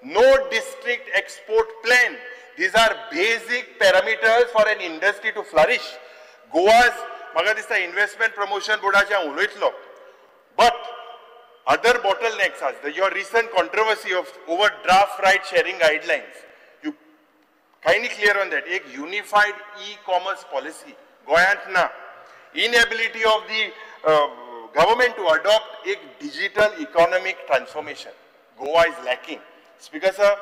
No district export plan. These are basic parameters for an industry to flourish. Goa's म्हाका दिसता investment promotion बोर्डाचें हांव उलयतलो, but other bottlenecks are your recent controversy of over draft right sharing guidelines. You kindly clear on that. एक unified e-commerce policy गोयांत ना, inability of the government to adopt एक digital economic transformation Goa is lacking. Speaker sir,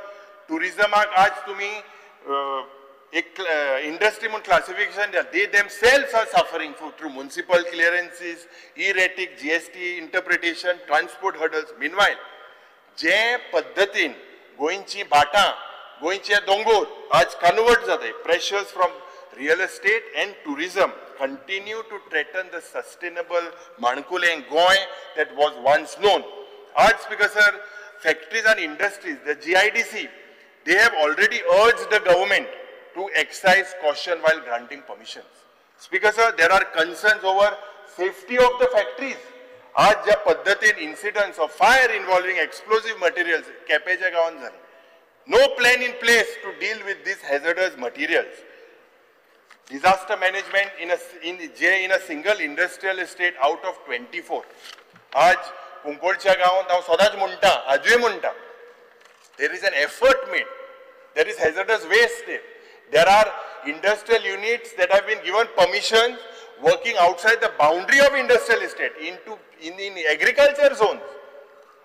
टुरिझमाक आज तुम्ही एक industry म्हणून classification द्या. They themselves are suffering through municipal clearances, erratic GST interpretation, transport hurdles. Meanwhile जे पद्दतीन गोंयची भाटां, गोंयचे दोंगोर आज कन्वर्ट जाताय, pressures from real estate and tourism continue to threaten the sustainable Mankule Goa that was once known. आज Speaker sir, factories and industries, the GIDC, they have already urged the government to exercise caution while granting permissions. Speaker sir, there are concerns over safety of the factories. आज ज्या पद्धतीन incidents of fire involving explosive materials केपेच्या गांवांत जाले, no plan in place to deal with these hazardous materials. Disaster management in a single industrial estate out of 24. आज कुंकोळच्या गांवांत हांव सदांच म्हणटा, आजूय म्हणटा, there is an effort made, there is hazardous waste there. There are industrial units that have been given permission working outside the boundary of industrial estate in agriculture zones.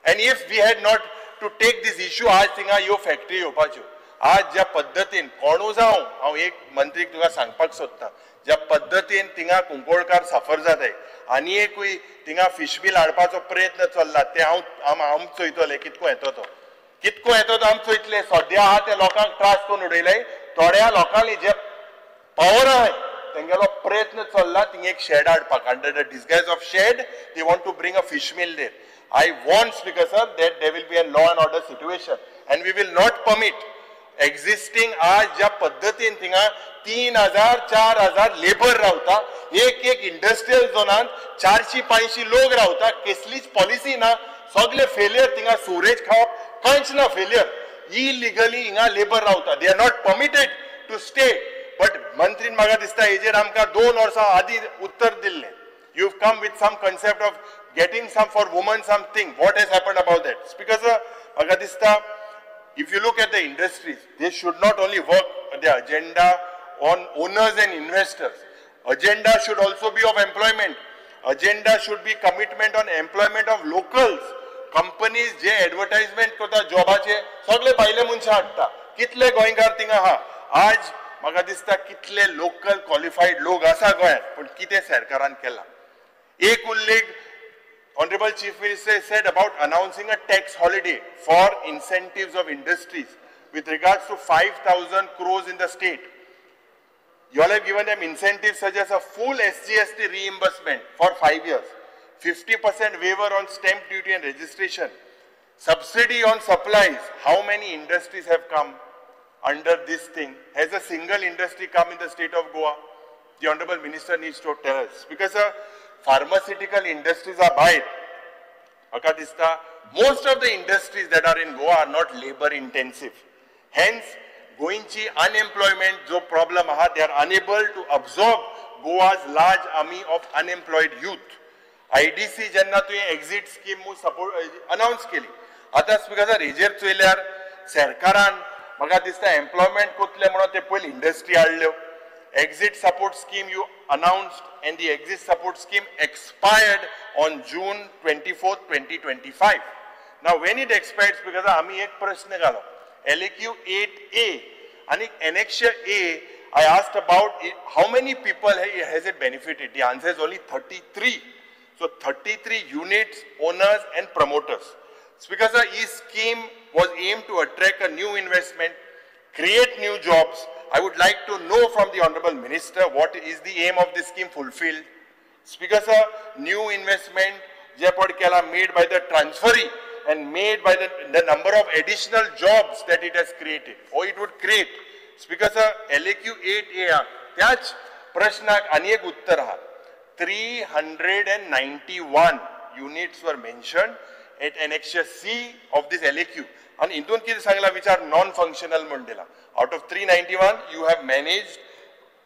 And if we had not to take this issue, आज थिंगा ह्यो factory येवपाच्यो. आज ज्या पद्दतीन कोणू जावं, हांव एक मंत्रीक तुका सांगपाक सोदता, ज्या पद्दतीन थिंगा कुंकोळकार साफर जाताय आनी एकूय थिंगा फिश बील हाडपाचो प्रयत्न चल्ला, ते हांव आम चोयतले कितको येतो तो, कितको येतो तो आम चोयतले. सद्या आहा ते लोकांक त्रास करून उडयले, थोड्या लोकांनी जे पावर आहाय तेंगेलो प्रयत्न चल्ला थिंगा एक शेड हाडपाक. Under the disguise of shed they want to bring a fish mill there. I want, Speaker sir, that there will be a law and order situation and we will not permit existing. आज ज्या पद्दतीन थिंगा 3,000 4,000 labour रावता, एक एक industrial झोनान 400-500 लोक रावता, कसलीच पॉलिसी ना, सगळे फेलियर थिंगा, सुरेज खावप कांयच ना, फेलियर. इलिगली हिंगा लेबर रावता, they are not permitted to stay. But मंत्रीन म्हाका दिसता हेजेर आमकां 2 वर्सां आदीं उत्तर दिल्लें. You have come with some concept of getting some for women something. What has happened about that? Speaker sir, म्हाका दिसता if you look at the industries, they should not only work the agenda on owners and investors. Agenda should also be of employment. Agenda should be commitment on employment of locals. Companies J advertisement करता जॉबाचे, सगळे भायले मनशां हाडटा. कितले गोंयकार थिंगा आहा. आज म्हाका दिसता कितले लोकल क्वॉलिफायड लोक आसा गोंयांत, पूण कितें सरकारान केलां. एक उल्लेख Honorable Chief Minister said about announcing a tax holiday for incentives of industries with regards to 5,000 crores in the state. You all have given them incentives such as a full SGST reimbursement for 5 years, 50% waiver on stamp duty and registration, subsidy on supplies. How many industries have come under this thing? Has a single industry come in the state of Goa? The Honorable Minister needs to tell us. Because pharmaceutical industries are bad. म्हाका दिसता most of the industries that are in Goa are not labor intensive. Hence, गोंयची unemployment जो problem आहा, they are unable to absorb Goa's large army of unemployed youth. IDC जेन्ना तुवें exit scheme support announce केली, आतां speaker sir हेजेर चोयल्यार सरकारान म्हाका दिसता एम्प्लॉयमेंट कोतले म्हणून ते पयलीं industry हाडल्यो. Exit support scheme you announced and the exit support scheme expired on June 24th, 2025. Now when it expired, because आमी एक प्रश्न घालो, LAQ 8A आणि Annexure A, I asked about how many people has it benefited. The answer is only 33. So 33 units, owners and promoters. Speaker sir, this scheme was aimed to attract a new investment, create new jobs. I would like to know from the Honorable Minister what is the aim of this scheme fulfilled. Speaker sir, new investment Jaipur Kela made by the transferee and made by the number of additional jobs that it has created or it would create. Speaker sir, LAQ 8A त्याच प्रश्नाक आनी एक उत्तर आहा. 391 units were mentioned at Annexure C of this LAQ. And हितून कितें सांगला, which are non-functional म्हण दिला. Out of 391, you have managed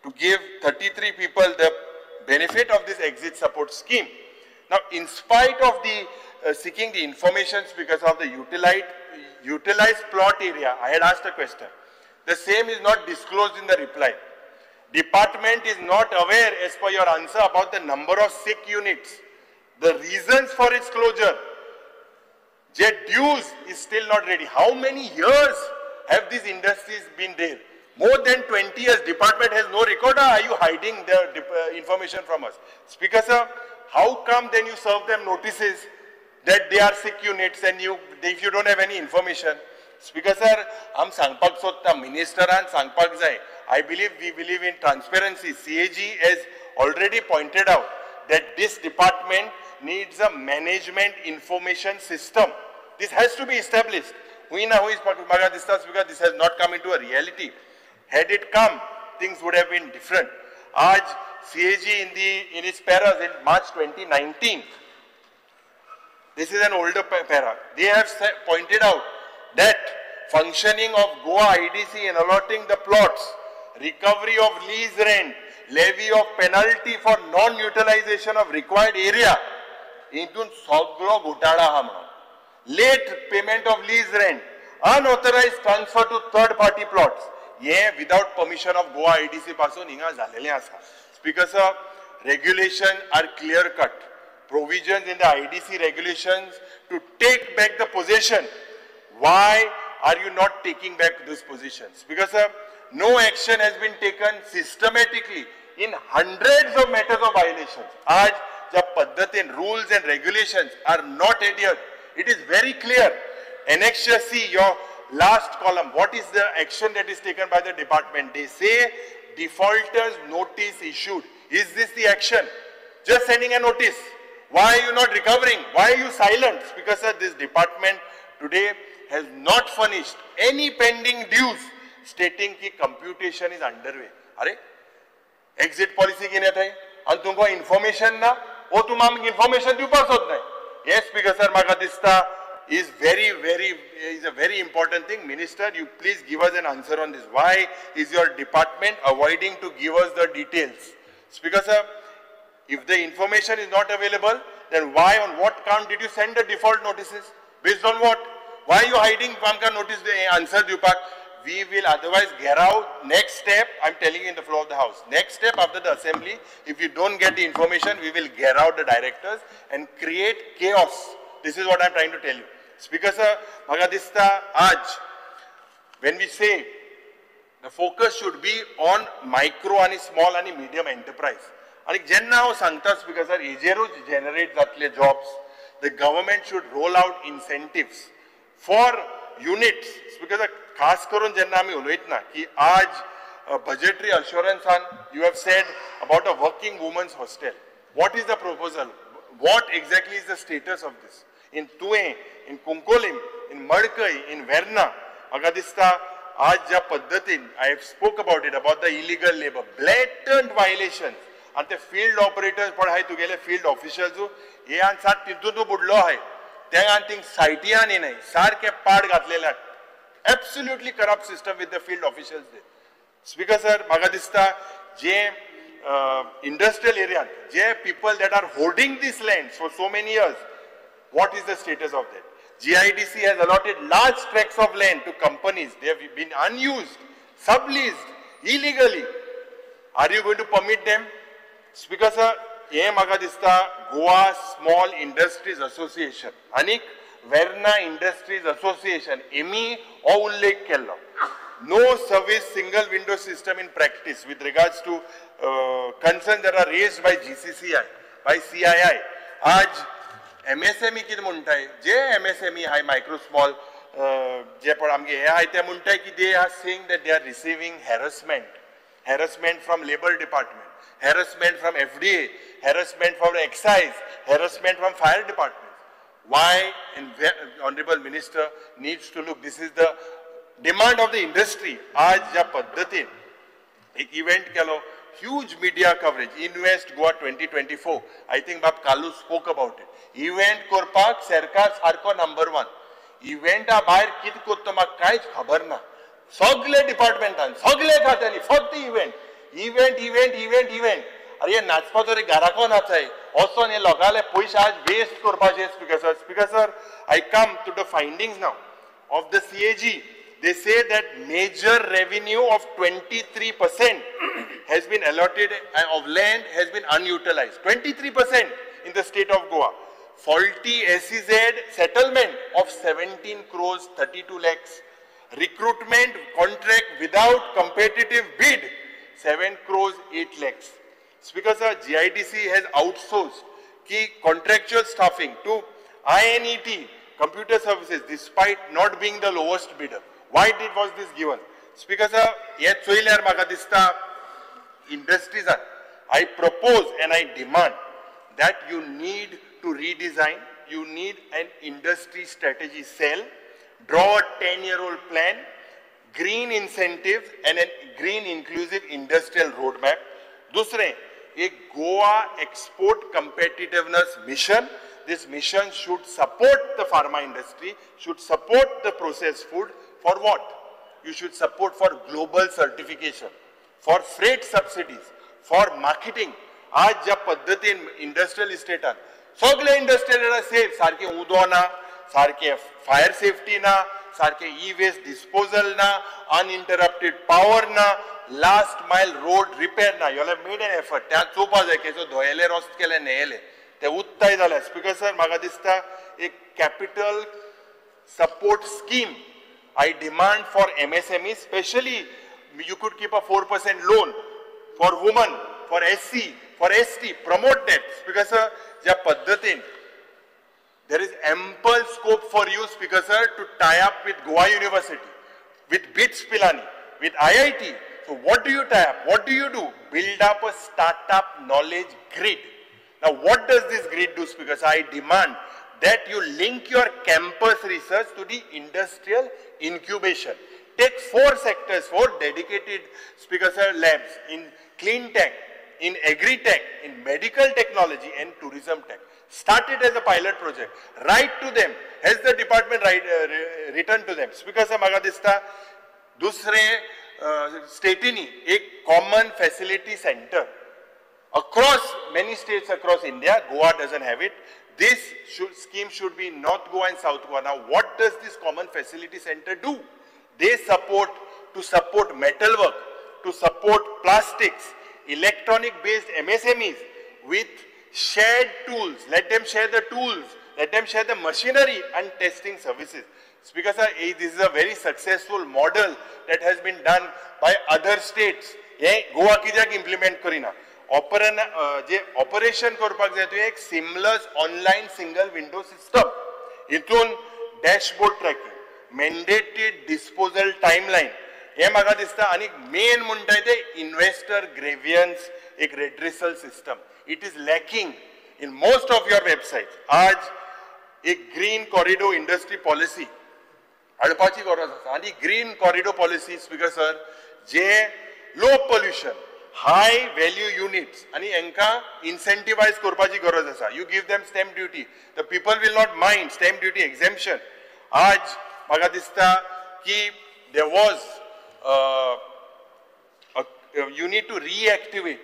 to give 33 people the benefit of this exit support scheme. Now, in spite of the seeking the information because of the utilized plot area, I had asked a question. The same is not disclosed in the reply. Department is not aware, as per your answer, about the number of sick units, the reasons for its closure. Jet dues is still not ready. How many years have these industries been there? More than 20 years, department has no record. Are you hiding the information from us? Speaker sir, how come then you serve them notices that they are sick units and you, if you don't have any information? Speaker sir, I'm sangpak sodta, minister and sangpak jai. I believe we believe in transparency. CAG has already pointed out that this department needs a management information system. This has to be established. Because this has not come into a reality. Had it come, things would have been different. Aaj CAG in its paras in March 2019, this is an older para, they have pointed out that functioning of Goa IDC in allotting the plots, recovery of lease rent, levy of penalty for non-utilization of required area, intun soglo ghotala ha mhanun, late payment of lease rent, unauthorized transfer to third party plots, ye without permission of Goa IDC pasun hinga zalele asa. Speaker sir, regulations are clear cut. Provisions in the IDC regulations to take back the possession. Why are you not taking back those positions? Because sir, no action has been taken systematically in hundreds of matters of violations. Aaj jab paddhatin rules and regulations are not adhered, it is very clear. Annexure C, your last column, what is the action that is taken by the department? They say defaulters notice issued. Is this the action? Just sending a notice. Why are you not recovering? Why are you silent? Because sir, this department today has not furnished any pending dues stating ki computation is underway. Arey, exit policy किने थाई? And तुमको information ना, वो तुम आम information दिवपाक सोदनाय. Yes, because sir, म्हाका दिसता is very, very, is a very important thing. Minister, you please give us an answer on this. Why is your department avoiding to give us the details? Speaker sir, if the information is not available, then why, on what count did you send the default notices? Based on what? Why are you hiding Pamka notice the answer diupak? We will otherwise get out. Next step, I'm telling you in the floor of the house. Next step after the assembly, if you don't get the information, we will get out the directors and create chaos. This is what I'm trying to tell you. Speaker sir, mhaka dista aaj, when we say the focus should be on micro and small and medium enterprise. And jenna हांव सांगता speaker sir, हेजेरूच generate जातले jobs. The government should roll out incentives for units. Speaker sir, खास करून जेन्ना आमी उलयतना की आज budgetary assurancean you have said about a working women's hostel. What is the proposal? What exactly is the status of this? In Tuem, in Cuncolim, in Madkai, in Verna, म्हाका दिसता आज ज्या पद्दतीन I have spoke about it, about the illegal labour, blatant violations. आनी ते field operators पण आहाय तुगेले field officials हे आनी सात तितून बुडलो आहाय. ते आनी थिंग सायटी आनी न्हय सारके पाड घातलेले. Absolutely corrupt system with the field officials there. Speaker sir, म्हाका दिसता जे industrial area, J people that are holding this land for so many years, what is the status of that? GIDC has allotted large tracts of land to companies. They have been unused, subleased, illegally. Are you going to permit them? Speaker sir, हे म्हाका दिसता Goa Small Industries Association आनी Verna Industries Association Hemy हो उल्लेख केल्लो. No service single window system in practice with regards to concerns that are raised by GCCI, by CII. आज MSME कितें म्हणटाय, जे MSME आहाय मायक्रो स्मॉल जे पण आमगे हे आहाय ते म्हणटाय की they are saying that they are receiving harassment, harassment from labour department, harassment from FDA, harassment from excise, harassment from fire department. Why, and Honorable Minister needs to look, this is the demand of the industry. आज ज्या पद्दतीन एक event केलो, huge media coverage, Invest Goa 2024, I think Bab Kalu spoke about it. Event करपाक सरकार सारको number 1. इव्हेंटा भायर कितें करता म्हाका कांयच खबर ना. सगळे डिपार्टमेंटान, सगळे खात्यांनी फक्त event. Event event event event. अरे हे नाचपाचो रे घराको नाचाय वचोन हे लोकांले पयशे आज वेस्ट करपाचे. Speaker sir, speaker sir, I come to the findings now of the CAG. They say that major revenue of 23% has been allotted of land has been unutilized. 23% in the state of Goa. Faulty SEZ settlement of 17 crores 32 lakhs. Recruitment contract without competitive bid 7 crores 8 lakhs. Speaker sir, GIDC has outsourced key contractual staffing to INET Computer Services despite not being the lowest bidder. Why did was this given? Speaker sir, हे चोयल्यार म्हाका दिसता industries are. I propose and I demand that you need to redesign, you need an industry strategy cell, draw a 10-year-old plan, green incentives and a green inclusive industrial roadmap. Dusre, a Goa export competitiveness mission. This mission should support the pharma industry, should support the processed food. For what? You should support for global certification, for freight subsidies, for marketing. आज ज्या पद्दतीन industrial इस्टेटान सगळे industrial safe, सारखे उदो ना, सारखे fire safety ना, सारखे ई वेस्ट डिस्पोजल ना, अनइंटरप्टेड पावर ना, लास्ट मायल रोड रिपेर ना. You have made an effort. त्या चोवपा जाय केसो धोयेले रस्त केले न्हेयले ते उत्ताय जाल्यार. स्पीकर सर, म्हाका दिसता एक capital support scheme I demand for MSME, specially you could keep a 4% loan for woman, for SC, for ST, promote that. Speaker sir, ज्या पद्दतीन there is ample scope for you, Speaker sir, to tie up with Goa University, with BITS Pilani, with IIT. So what do you tie up? What do you do? Build up a startup knowledge grid. Now what does this grid do, Speaker sir? I demand that you link your campus research to the industrial incubation. Take 4 sectors, 4 dedicated, Speaker sir, labs in clean tech, in agri-tech, in medical technology and tourism tech. Start it as a pilot project. Write to them. Has the department written to them? Speaker sir, म्हाका दिसता दुसरे स्टेटीनी एक common facility center across many states across India. Goa doesn't have it. This scheme should be North Goa and South Goa. Now, what does this common facility center do? They support to support metalwork, to support plastics, electronic-based MSMEs with shared tools. Let them share the tools. Let them share the machinery and testing services. Speaker sir, this is a very successful model that has been done by other states. हे गोवा कित्याक implement करिना? जे operation करपाक जाय तुवें एक seamless online single window system, हितून dashboard tracking, mandated disposal timeline, हे म्हाका दिसता. आनी मेन म्हणटाय ते इन्वेस्टर ग्रेवियन्स एक redressal system. It is lacking in most of your website. आज एक ग्रीन कॉरिडोर इंडस्ट्री पॉलिसी हाडपाची गरज आसा. आनी green corridor policy, speaker sir, जे low pollution, high value units आनी हेंकां इन्सेंटिवायज करपाची गरज आसा. You give them stamp duty, the people will not mind stamp duty exemption. आज म्हाका दिसता की there was you need to reactivate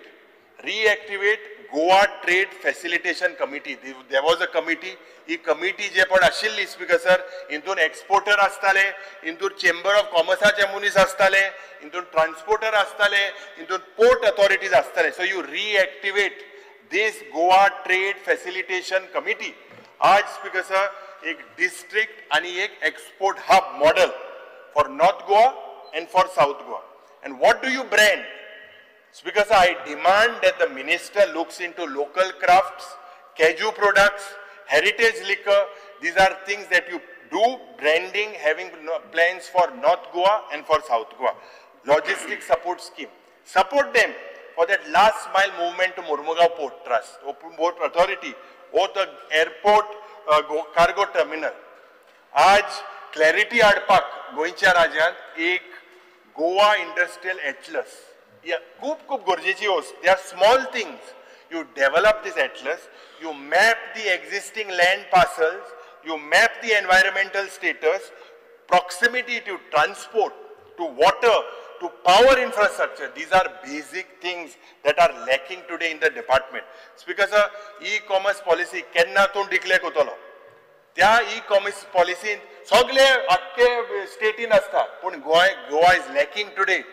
Goa Trade Facilitation Committee. There was a committee. He committee जे पण आशिल्ली, स्पीकर सर, हितून exporter आसताले, हितून chamber of कॉमर्साचे मनीस आसताले, हितून ट्रान्सपोर्टर आसताले, हितून पोर्ट अथॉरिटीज आसताले. So you reactivate this Goa Trade Facilitation Committee. आज स्पीकर सर एक डिस्ट्रिक्ट आनी एक export hub model for North Goa and for South Goa. And what do you brand? Speaker sir, I demand that the minister looks into local crafts, cashew products, heritage liquor. These are things that you do branding, having plans for North Goa and for South Goa. Logistic support scheme. Support them for that last mile movement to Mormugao Port Trust, Port Authority, or the airport cargo terminal. आज clarity हाडपाक गोंयच्या राज्यांत एक Goa industrial Atlas खूब खूब गरजेची वस्त. They are small things. You develop this atlas, you map the existing land parcels, you map the environmental status, proximity to transport, to water, to power infrastructure. These are basic things that are lacking today in the department. Speaker sir, e-commerce policy केन्ना तूं declare करतलो? त्या e-commerce पॉलिसीन सगळे आख्खे स्टेटीन आसता, पूण Goa is lacking today.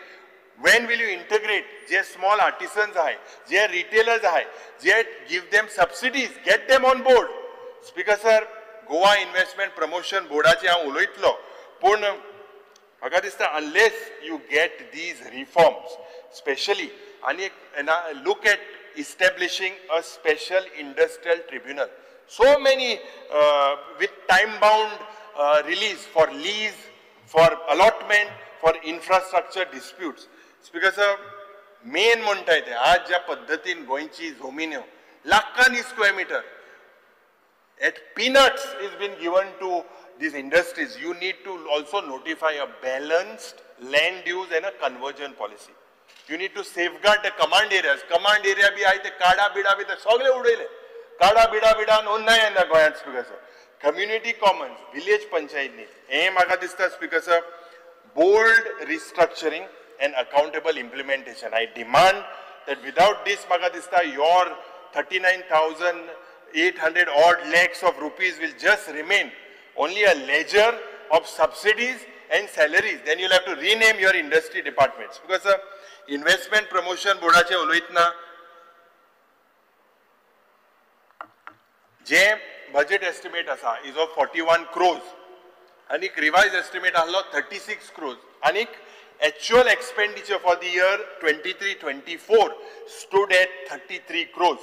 When will you integrate J small artisans आहाय, जे retailers आहाय, जे give them subsidies, get them on board. Speaker sir, Goa investment promotion बोर्डाचे हांव उलयतलो, पूण म्हाका दिसता unless you get these reforms specially आनी look at establishing a special industrial tribunal. So many with time bound release for lease, for allotment, for infrastructure disputes. Speaker sir, main म्हणटाय ते आज ज्या पद्दतीन गोंयची जमिन्यो लाखांनी square metre at peanuts is been given to these industries. You need to also notify a balanced land use and a conversion policy. You need to safeguard the command areas. Command area B आहाय ते काडा बिडा बी ते सगळे उडयले. काडा बिडा बिडा नोंद येना गोंयांत speaker sir. Community commons, village पंचायतीनी हें म्हाका दिसता speaker sir, bold restructuring and accountable implementation. I demand that without this म्हाका दिसता your 39,800 odd lakhs of rupees will just remain only a ledger of subsidies and salaries. Then you'll have to rename your industry departments. Because investment promotion बोर्डाचे उलयतना जे budget estimate आसा is of 41 crores आनीक revise estimate आहलो 36 crores आनीक actual expenditure for the year 23-24 stood at 33 crores.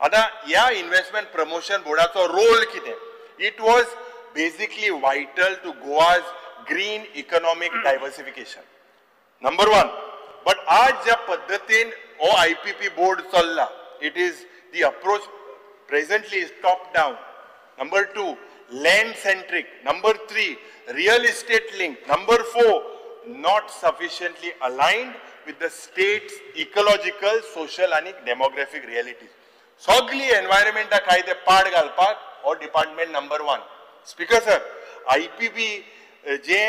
आतां ह्या investment promotion बोर्डाचो role कितें? It was basically vital to Goa's green economic diversification, number one. But आज ज्या पद्दतीन हो IPP board चल्ला, it is the approach presently is top down. Number two, land centric. Number three, real estate link. Number four, not sufficiently aligned with the state's ecological, social and demographic realities. सगळी एनवायरमेंटा कायदे पाड घालपाक हो department number one. Speaker sir, IPP जे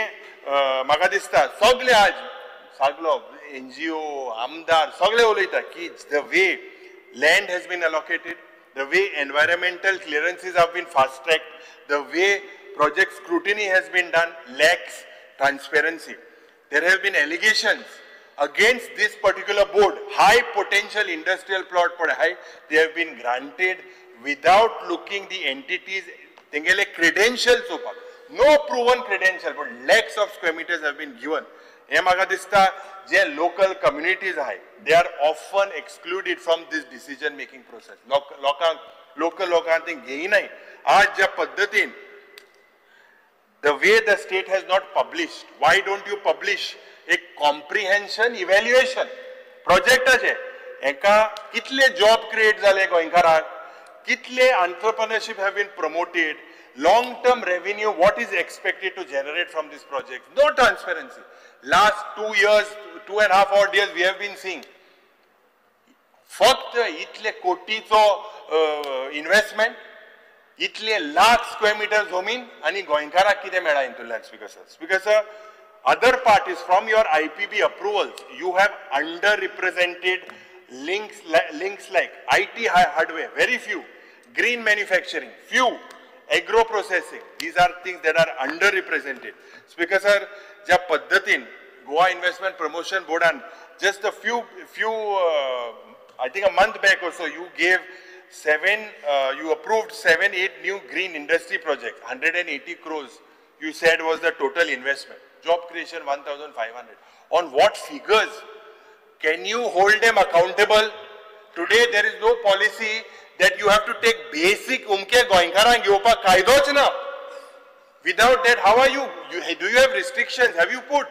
म्हाका दिसता सगळे आज सगलो NGO आमदार सगळे उलयता की the way land has been allocated, the way environmental clearances have been fast tracked, the way project scrutiny has been done lacks transparency. There have been allegations against this particular board. High potential industrial plot for high, they have been granted without looking the entities, tengele credentials opa. No proven credential, but lakhs of square meters have been given. हे म्हाका दिसता जे local communities आहाय, they are often excluded from this decision making process. लोकांक, local लोकांक ते घेयनाय. आज ज्या पद्दतीन the way the state has not published, why don't you publish a comprehension evaluation? Projectaचे एका कितले job create जाले गोंयकाराक, कितले entrepreneurship have been promoted, long term revenue what is expected to generate from this project. No transparency. Last 2 years, 2.5 odd years we have been seeing फक्त इतले कोटीचो investment, इतले lakh square metre जमीन आनी गोंयकाराक कितें मेळा हितूंतल्यान. Speaker sir, speaker sir, other part is from your IPB approvals, you have under represented links like IT hardware, very few, green manufacturing, few, agro processing. These are things that are under represented. Speaker sir, ज्या पद्दतीन Goa investment promotion बोर्डान just a few I think a month back or so, you gave you approved 7-8 new green industry projects, 180 crores you said was the total investment. Job creation 1,500. On what figures can you hold them accountable? Today there is no policy that you have to take basic umke goenkarank घेवपाक कायदोच ना. Without that, how are you? Do you have restrictions? Have you put?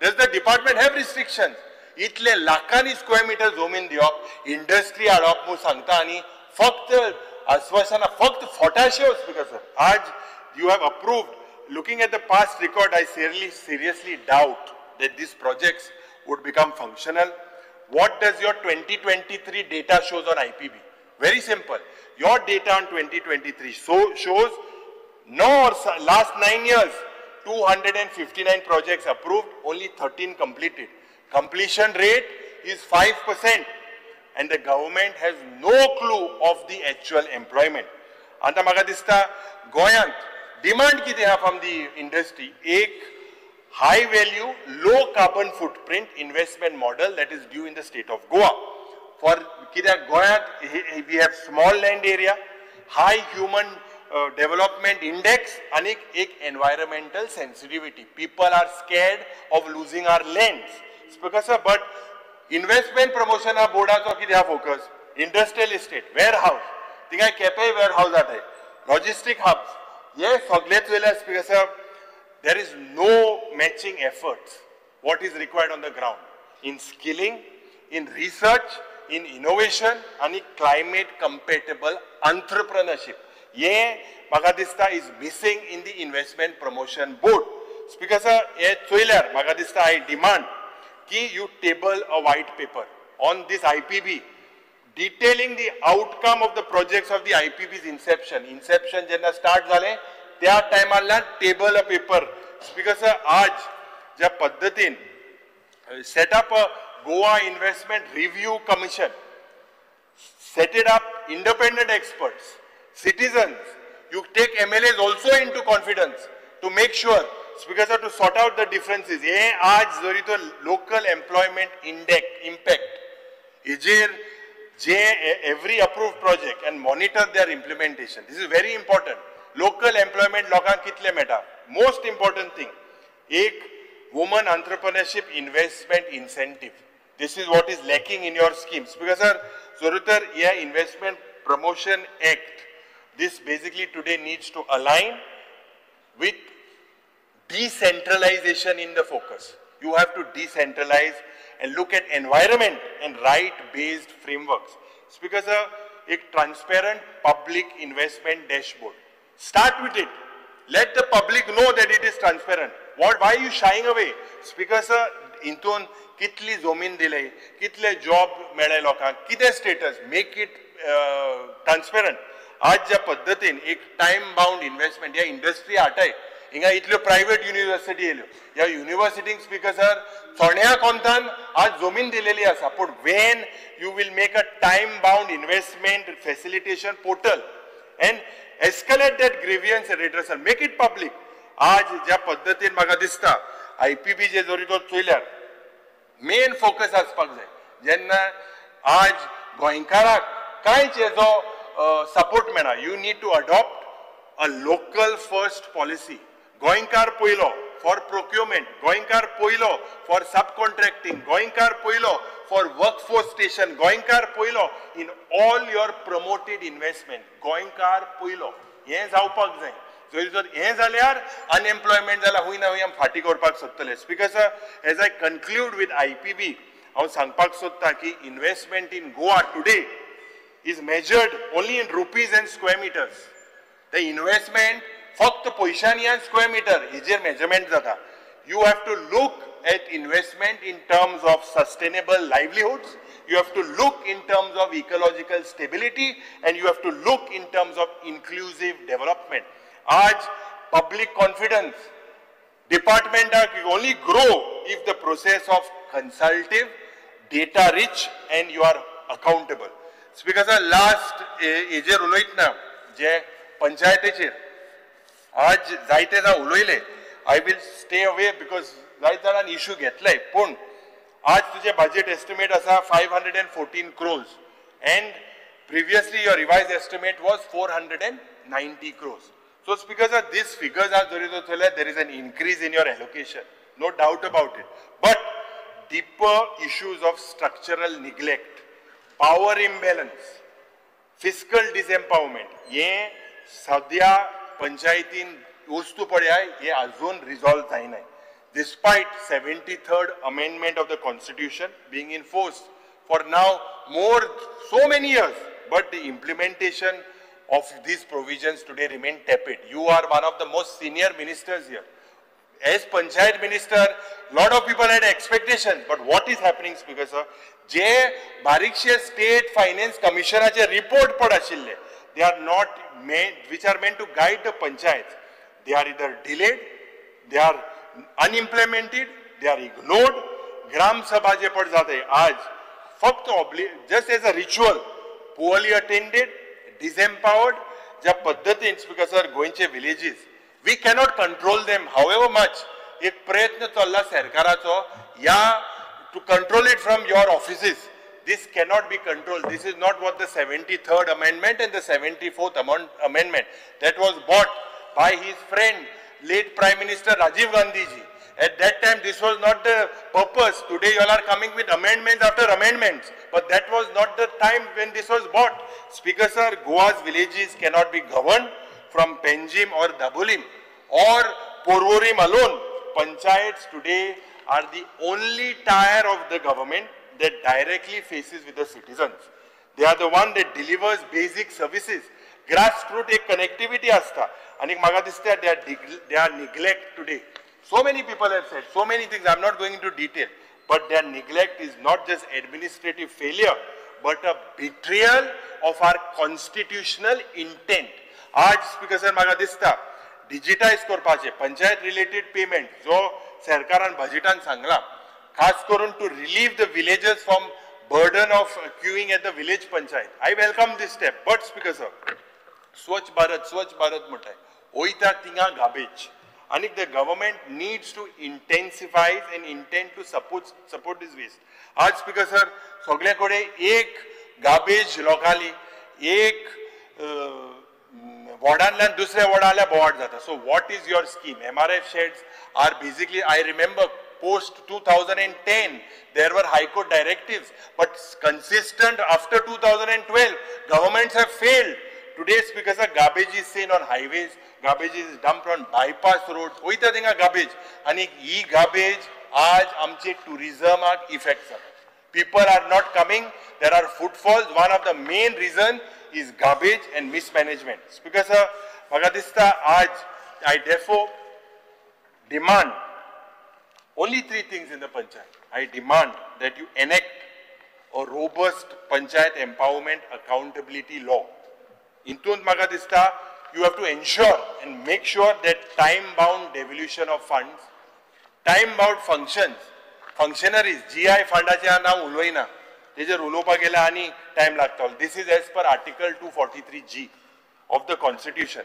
Does the department have restrictions? इतले लाखांनी square metre जमीन दिवप, industry हाडप म्हूण सांगता आनी फक्त आश्वासना, फक्त फोटाशे. स्पीकर सर, आज you have approved. Looking at the past record, I seriously doubt that these projects would become functional. What does your 2023 data shows on IPB? Very simple. Your data on 2023 shows no, last 9 years, 259 projects approved, only 13 completed. Completion rate is 5% and the government has no clue of the actual employment. आतां म्हाका दिसता गोंयांत demand कितें आहा from the industry, एक high value low carbon footprint investment model that is due in the state of Goa. For कित्याक गोंयांत we have small land area, high human development index आनी एक environmental sensitivity. People are scared of losing our lands. But investment promotion बोर्डाचो कितें आहा focus, industrial estate, warehouse, थिंगा Quepem wear हावस जाताय, logistic hubs, हे सगळे चोयल्यार speaker sir there is no matching efforts what is required on the ground in skilling, in research, in innovation आनी climate compatible एंटरप्रेन्योरशीप. हे म्हाका दिसता is missing in the investment promotion board. Speaker sir हे चोयल्यार म्हाका दिसता I demand की you table a white paper on this IPB detailing the outcome of the projects of the IPB's inception. Inception जेन्ना start जालें त्या टायमार table a paper. Speaker sir आज ज्या पद्दतीन set up a Goa investment review commission, set it up independent experts, citizens, you take MLAs also into confidence to make sure, Speaker sir, to sort out the differences. हे आज जरी तो local employment index impact हेजेर जे every approved project and monitor their implementation. This is very important. Local employment लोकांक कितले मेळटा, most important thing एक woman entrepreneurship investment incentive. This is what is lacking in your schemes. Speaker sir जरूर तर ह्या investment promotion act, this basically today needs to align with decentralization in the focus. You have to decentralize and look at environment and right-based frameworks. Speaker sir, a transparent public investment dashboard. Start with it. Let the public know that it is transparent. What? Why are you shying away? Speaker sir, intun kitli zomin dile, kitle job मेळ्ळे लोकांक, कितें status, make it transparent. आज ज्या पद्दतीन एक time bound investment ह्या industry हाडटाय, हिंगा इतल्यो प्रायव्हेट युनिवर्सिटी येयल्यो, ह्या युनिवर्सिटींक स्पीकर सर चोण्या कोंतान आज जमीन दिलेली आसा, पूण when you will make a time bound investment facilitation portal and escalate that grievance redressal, make it public. आज ज्या पद्दतीन म्हाका दिसता IPB जे जरी तो चोयल्यार मेन फोकस आसपाक जाय. जेन्ना आज गोंयकाराक कांयच हेजो सपोर्ट मेळना, you need to adopt a local first policy. गोंयकार पयलो फॉर प्रोक्युरमेंट, गोंयकार पयलो फॉर सब कॉन्ट्रॅक्टिंग, गोंयकार पयलो फॉर वर्कफोर्स स्टेशन, गोंयकार पयलो in all your promoted investment, गोंयकार पयलो. हें जावपाक जाय. जरी जर हें जाल्यार अनएम्प्लॉयमेंट जाल्यार हूंय ना हूंय आमी फाटीं करपाक सोदतले. Speaker sir, as I conclude with IPB, हांव सांगपाक सोदता की investment in Goa today is measured only in rupees and square meters. The investment फक्त पयशांनी आनी स्क्वेअर मिटर हेजेर मेजरमेंट जाता. You have to look at investment in terms of sustainable livelihoods, you have to look in terms of ecological stability, and you have to look in terms of inclusive development. आज public confidence डिपार्टमेंटाक only grow if the process of consultative, data rich and you are accountable. Speaker sir, last हेजेर उलयतना जे पंचायतीचेर आज जायते जाण उलयले, I will stay away because जायते जाणांनी issue घेतले, पूण आज तुजें बजेट एस्टिमेट आसा 514 crores and previously your revise estimate was 490 crores. So speaker sir, these figures are जरी जर चोयल्यार there is an increase in your allocation, no doubt about it, but deeper issues of structural neglect, power imbalance, fiscal disempowerment, हे सद्या पंचायतीन वस्तू पळय हे अजून resolve जायना. Despite 73rd amendment of the constitution being in force for now more so many years, but the implementation of these provisions today remain tepid. You are one of the most senior ministers here. As panchayat minister, lot of people had expectations, but what is happening, Speaker sir, जे बारीकशे state finance कमिशनाचे report पड आशिल्ले, they are not meant, which are meant to guide the panchayats, they are either delayed, they are unimplemented, they are ignored. Gram sabha जे पड जाते आज फक्त just as a ritual, poorly attended, disempowered ज्या पद्दतीन speaker sir गोंयचे villages we cannot control them however much. एक प्रयत्न चल्ला सरकाराचो या to control it from your offices. This cannot be controlled. This is not what the 73rd Amendment and the 74th Amendment that was bought by his friend, late Prime Minister Rajiv Gandhi ji. At that time, this was not the purpose. Today, you all are coming with amendments after amendments. But that was not the time when this was bought. Speaker sir, Goa's villages cannot be governed from Penjim or Dabolim or Porvorim alone. Panchayats today are the only tier of the government that directly faces with the citizens. They are the one that delivers basic services. Grassroots ek connectivity asta. Anik maga dista they are neglect today. So many people have said so many things. I am not going into detail. But their neglect is not just administrative failure, but a betrayal of our constitutional intent. Aaj Speaker sir maga dista digitize korpache panchayat related payment jo sarkaran budgetan sangla, खास करून to relieve the villagers from burden of queuing at the village panchayat. I welcome this step. But Speaker sir, Swachh Bharat, Swachh Bharat म्हणटाय वयता थिंगा garbage. आनी the government needs to intensify and intend to support this waste. आज speaker sir सगळे कडेन एक garbage लोकांली एक वॉर्डांतल्यान दुसऱ्या वॉर्डां जाल्यार बोवाट जाता. So what is your scheme? MRF sheds are basically, I remember post 2010, there were High Court directives, but consistent after 2012, governments have failed. Today, Speaker sir, garbage is seen on highways, garbage is dumped on bypass roads. Oita thinga garbage. And e garbage, aaj amche tourism ak effects. People are not coming. There are footfalls. One of the main reason is garbage and mismanagement. Speaker sir, maka dista aaj, I therefore demand only three things in the panchayat. I demand that you enact a robust panchayat empowerment accountability law. Intun maka dista, you have to ensure and make sure that time-bound devolution of funds, time-bound functions, functionaries, GI fundache नाव उलोयना, तेजेर उलोवपाक गेल्यार आनी time लागतलो. This is as per Article 243G of the Constitution.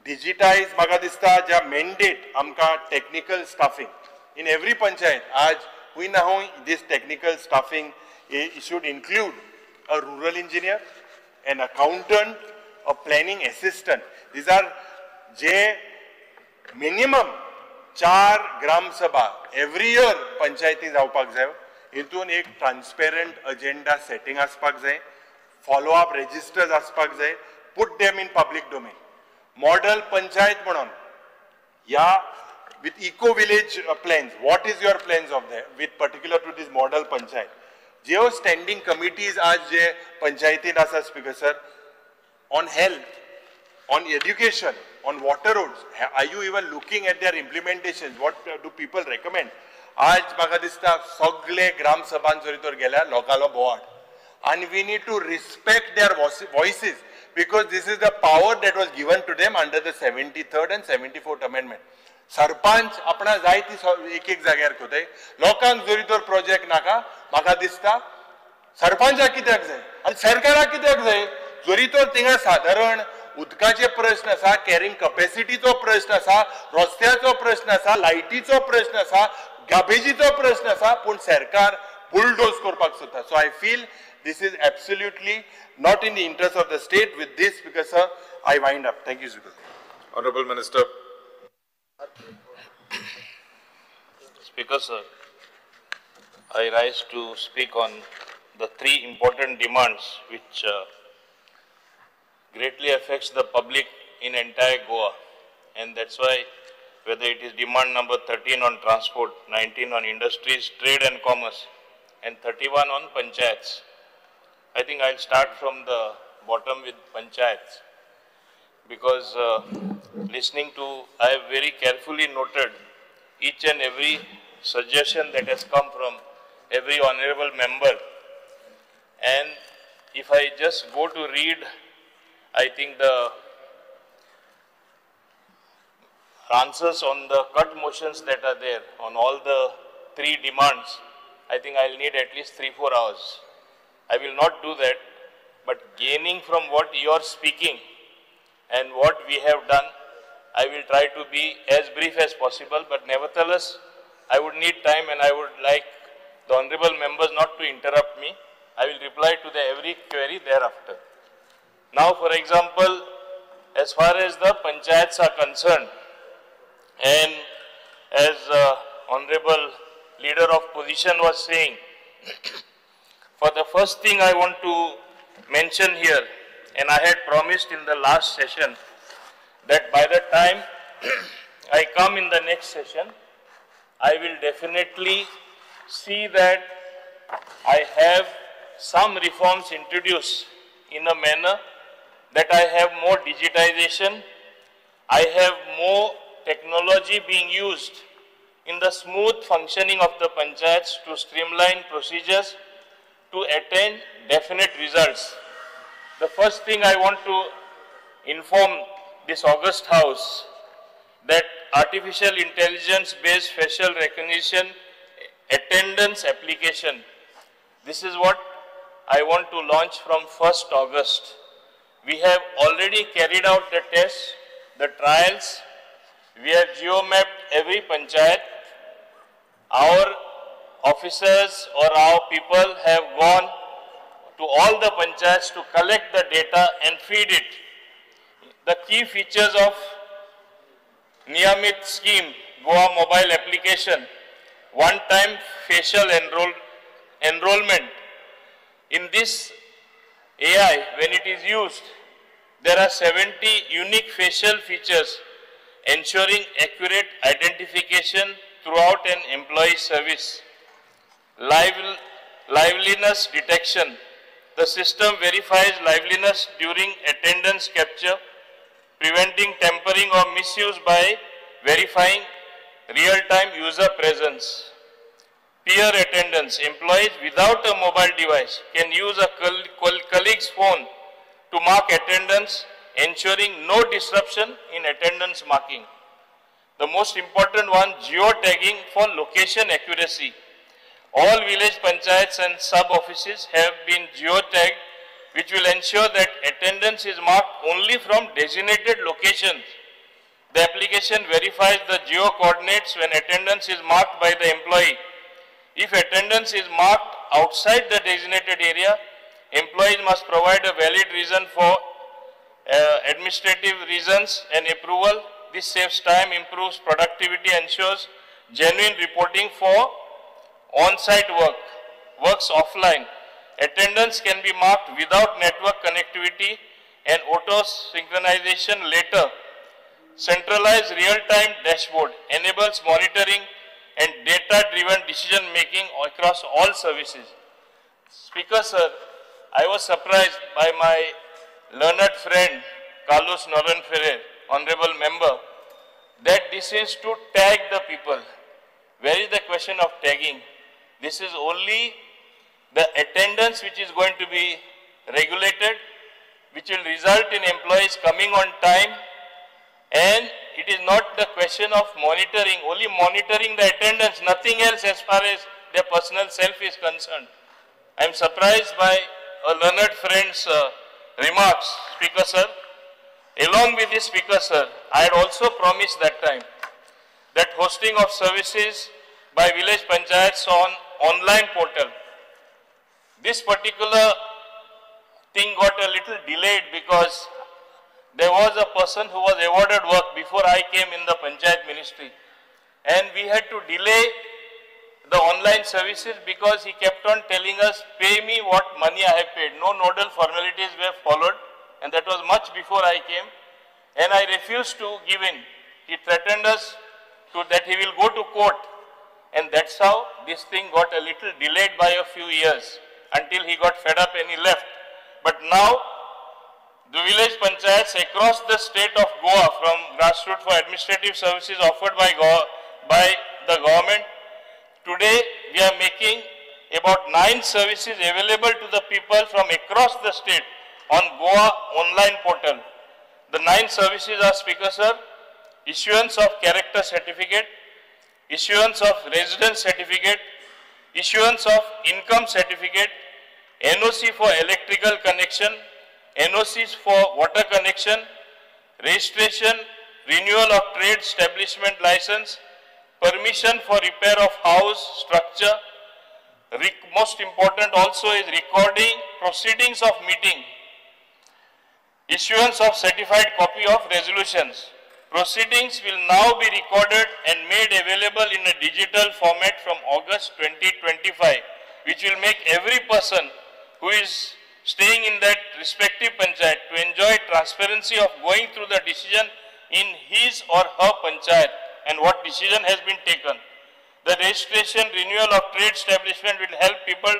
Digitize maka dista ज्या mandate आमकां technical staffing in every panchayat, aaj hui na hui this technical staffing should include a rural engineer, an accountant, a planning assistant. These are je minimum 4 gram sabha every year panchayati जावपाक जाय. Hitun ek transparent agenda setting aspak jai, follow up registers aspak jai, put them in public domain. Model panchayat म्हणून या with eco-village plans, what is your plans of that with particular to this model panchayat? Jeo standing committees आज जे panchayatin asa Speaker sir, on health, on education, on water roads, are you even looking at their implementations? What do people recommend? आज म्हाका दिसता सगळे ग्राम सभान जरी तर गेल्यार लोकांलो बोवाट. And we need to respect their voices because this is the power that was given to them under the 73rd and 74th Amendment. Sarpanch आपणा जाय ती एक एक जाग्यार कोताय लोकांक जरी तर प्रोजेक्ट नाका म्हाका दिसता सरपंचाक कित्याक जाय आनी सरकाराक कित्याक जाय. जरी तर थिंगा सादारण उदकाचे प्रश्न आसा, कॅरिंग कपॅसिटीचो प्रश्न आसा, रस्त्याचो प्रश्न आसा, लायटीचो प्रश्न आसा, गार्बेजीचो प्रश्न आसा, पूण सरकार बुलडोज करपाक सोदता. So I feel this is absolutely not in the interest of the state. With this, because sir, I wind up. Thank you, Speaker. Honorable Minister. Speaker sir, I rise to speak on the three important demands which greatly affects the public in entire Goa, and that's why whether it is demand number 13 on transport, 19 on industries, trade and commerce, and 31 on panchayats. I think I'll start from the bottom with panchayats, because listening to, I have very carefully noted each and every suggestion that has come from every honorable member. And if I just go to read, I think the answers on the cut motions that are there on all the three demands, I think I will need at least 3-4 hours. I will not do that, but gaining from what you are speaking and what we have done, I will try to be as brief as possible, but nevertheless, I would need time and I would like the honorable members not to interrupt me. I will reply to the every query thereafter. Now, for example, as far as the panchayats are concerned, and as honorable leader of position was saying, for the first thing I want to mention here, and I had promised in the last session that by the time I come in the next session, I will definitely see that I have some reforms introduced in a manner that I have more digitization, I have more technology being used in the smooth functioning of the panchayats to streamline procedures to attain definite results. The first thing I want to inform this august house that artificial intelligence based facial recognition attendance application, this is what I want to launch from 1st August. We have already carried out the tests, the trials. We have geo-mapped every panchayat. Our officers or our people have gone to all the panchayats to collect the data and feed it. The key features of Niyamit scheme, Goa mobile application, one-time facial enrollment. In this AI, when it is used, there are 70 unique facial features ensuring accurate identification throughout an employee service. Liveliness detection. The system verifies liveliness during attendance capture, preventing tampering or misuse by verifying real-time user presence. Peer attendance. Employees without a mobile device can use a colleague's phone to mark attendance, ensuring no disruption in attendance marking. The most important one, geotagging for location accuracy. All village panchayats and sub-offices have been geotagged, which will ensure that attendance is marked only from designated locations. The application verifies the geo-coordinates when attendance is marked by the employee. If attendance is marked outside the designated area, employees must provide a valid reason for administrative reasons and approval. This saves time, improves productivity, ensures genuine reporting for on-site work, works offline. Attendance can be marked without network connectivity and auto-synchronization later. Centralized real-time dashboard enables monitoring and data-driven decision-making across all services. Speaker sir, I was surprised by my learned friend, Carlos Noron Ferrer, honorable member, that this is to tag the people. Where is the question of tagging? This is only the attendance which is going to be regulated, which will result in employees coming on time, and it is not the question of monitoring, only monitoring the attendance, nothing else as far as their personal self is concerned. I am surprised by a learned friend's remarks, Speaker sir. Along with this, Speaker sir, I had also promised that time that hosting of services by village panchayats on online portal. This particular thing got a little delayed because there was a person who was awarded work before I came in the panchayat ministry, and we had to delay the online services because he kept on telling us, pay me what money I have paid. No nodal formalities were followed, and that was much before I came, and I refused to give in. He threatened us that he will go to court, and that's how this thing got a little delayed by a few years until he got fed up and he left. But now, the village panchayats across the state of Goa, from grassroots for administrative services offered by the government, today we are making about 9 services available to the people from across the state on Goa online portal. The 9 services are, Speaker sir, issuance of character certificate, issuance of residence certificate, issuance of income certificate, NOC for electrical connection, NOCs for water connection, registration, renewal of trade establishment license, permission for repair of house structure. Most important also is recording proceedings of meeting, issuance of certified copy of resolutions. Proceedings will now be recorded and made available in a digital format from August 2025, which will make every person who is staying in that respective panchayat to enjoy transparency of going through the decision in his or her panchayat and what decision has been taken. The registration renewal of trade establishment will help people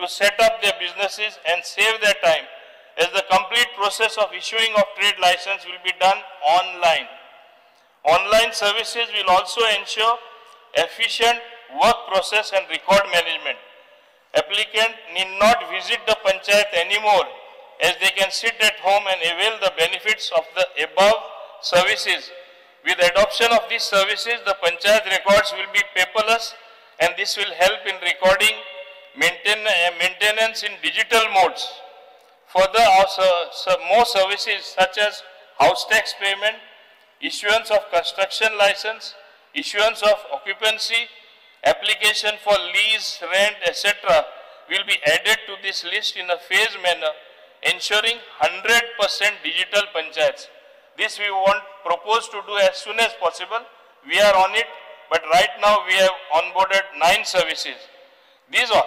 to set up their businesses and save their time, as the complete process of issuing of trade license will be done online. Online services will also ensure efficient work process and record management. Applicant need not visit the panchayat anymore, as they can sit at home and avail the benefits of the above services. With adoption of these services, the panchayat records will be paperless, and this will help in recording maintenance in digital modes. Further, more services such as house tax payment, issuance of construction license, issuance of occupancy, application for lease, rent, etc. will be added to this list in a phased manner, ensuring 100% digital panchayats. This we want propose to do as soon as possible. We are on it, but right now we have onboarded 9 services. These are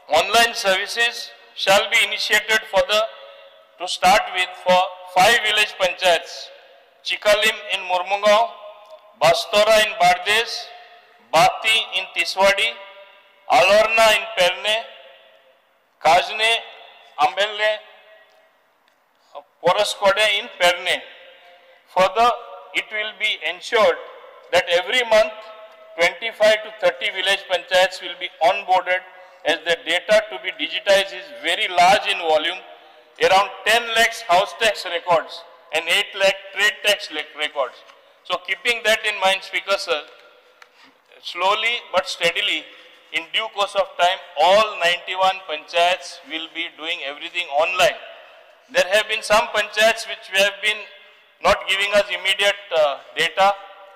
online services shall be initiated for the to start with for 5 village panchayats: Chikalim in Murmugao, Bastora in Bardes, Bati in Tiswadi, Alorna in Perne, Kajne, Ambelle, Poraskode in Perne. Further, it will be ensured that every month 25 to 30 village panchayats will be onboarded, as the data to be digitized is very large in volume, around 10 lakhs house tax records and 8 lakh trade tax records. So keeping that in mind, Speaker sir, slowly but steadily, in due course of time, all 91 panchayats will be doing everything online. There have been some panchayats which have been not giving us immediate data.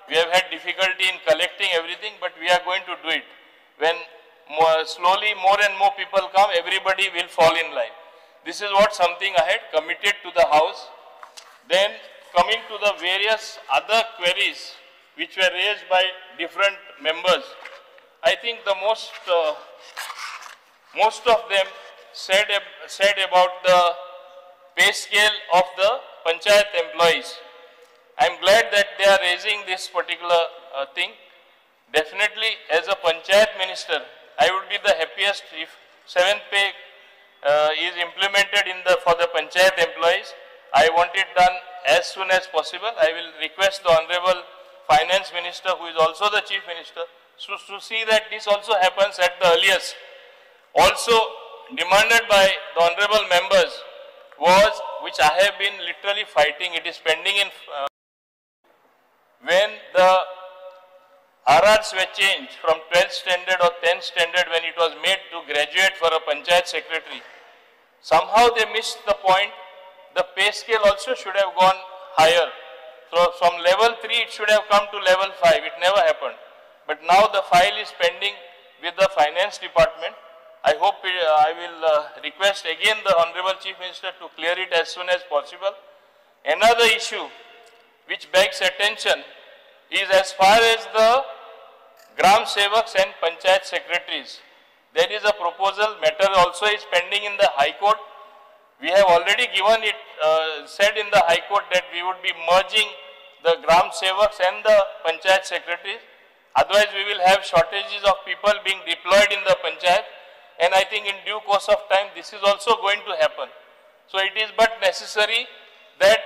We have had difficulty in collecting everything, but we are going to do it. When slowly more and more people come, everybody will fall in line. This is what something I had committed to the House. Then coming to the various other queries which were raised by different members, I think the most of them said about the pay scale of the panchayat employees. I am glad that they are raising this particular thing. Definitely, as a panchayat minister, I would be the happiest if 7th pay is implemented in the for the panchayat employees. I want it done as soon as possible. I will request the Honorable Finance Minister, who is also the Chief Minister, to see that this also happens at the earliest. Also demanded by the Honorable members was, which I have been literally fighting, it is pending in, when the RRs were changed from 12th standard or 10th standard when it was made to graduate for a panchayat secretary, somehow they missed the point. The pay scale also should have gone higher. So from level 3 it should have come to level 5. It never happened. But now the file is pending with the finance department. I hope I will request again the Honorable Chief Minister to clear it as soon as possible. Another issue which begs attention is as far as the Gram Sevaks and Panchayat Secretaries. There is a proposal, matter also is pending in the High Court. We have already given it, said in the High Court that we would be merging the Gram Sevaks and the Panchayat Secretaries. Otherwise, we will have shortages of people being deployed in the Panchayat. And I think in due course of time, this is also going to happen. So it is but necessary that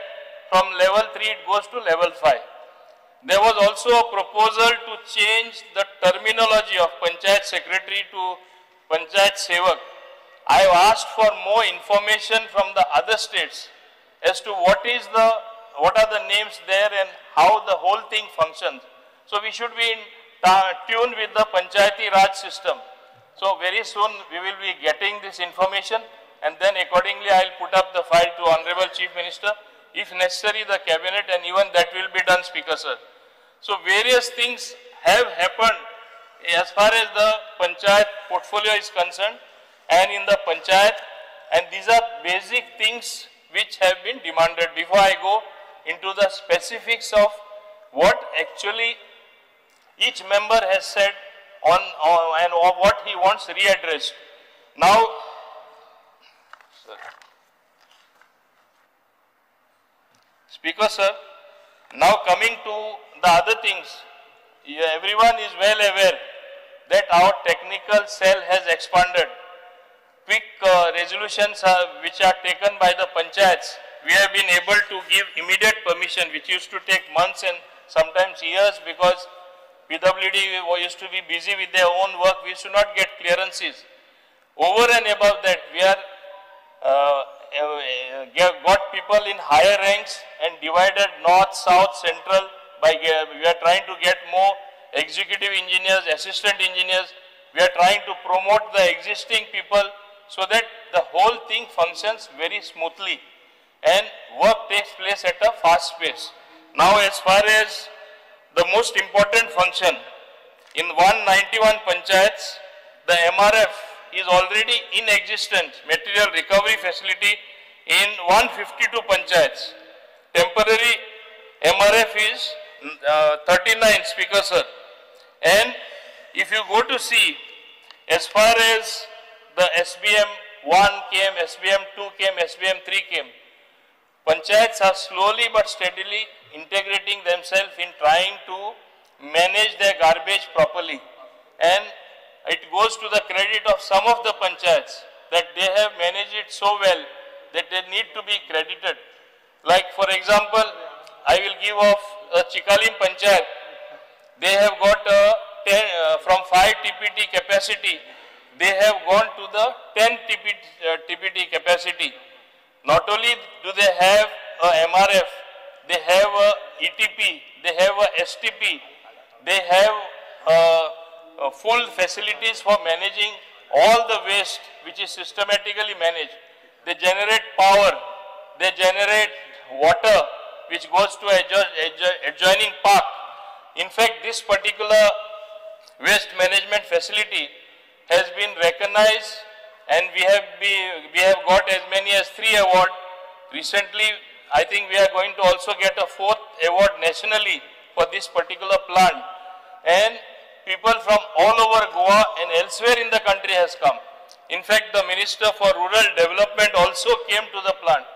from level 3 it goes to level 5. There was also a proposal to change the terminology of Panchayat Secretary to Panchayat Sevak. I have asked for more information from the other states as to what are the names there and how the whole thing functions. So we should be in tune with the Panchayati Raj system. So very soon we will be getting this information, and then accordingly I will put up the file to Honorable Chief Minister. If necessary, the cabinet, and even that will be done, Speaker sir. So various things have happened as far as the panchayat portfolio is concerned and in the panchayat, and these are basic things which have been demanded. Before I go into the specifics of what actually each member has said on and what he wants readdressed. Now, sir. Speaker sir, now coming to the other things, everyone is well aware that our technical cell has expanded. Quick resolutions which are taken by the panchayats, we have been able to give immediate permission, which used to take months and sometimes years, because PWD used to be busy with their own work. We should not get clearances. Over and above that, we are got people in higher ranks and divided north, south, central. We are trying to get more executive engineers, assistant engineers. We are trying to promote the existing people so that the whole thing functions very smoothly and work takes place at a fast pace. Now, as far as the most important function, in 191 panchayats, the MRF is already in existence, material recovery facility in 152 panchayats. Temporary MRF is 39, Speaker sir. And if you go to see, as far as the SBM 1 came, SBM 2 came, SBM 3 came, panchayats are slowly but steadily integrating themselves in trying to manage their garbage properly. And it goes to the credit of some of the panchayats that they have managed it so well that they need to be credited. Like for example, I will give off a Chikalim panchayat. They have got a 10, from 5 TPT capacity, they have gone to the 10 TPT capacity. Not only do they have a MRF, they have a ETP, they have a STP, they have full facilities for managing all the waste which is systematically managed. They generate power, they generate water which goes to adjoining park. In fact, this particular waste management facility has been recognized, and we have got as many as 3 awards. Recently, I think we are going to also get a 4th award nationally for this particular plant. And people from all over Goa and elsewhere in the country has come. In fact, the Minister for Rural Development also came to the plant.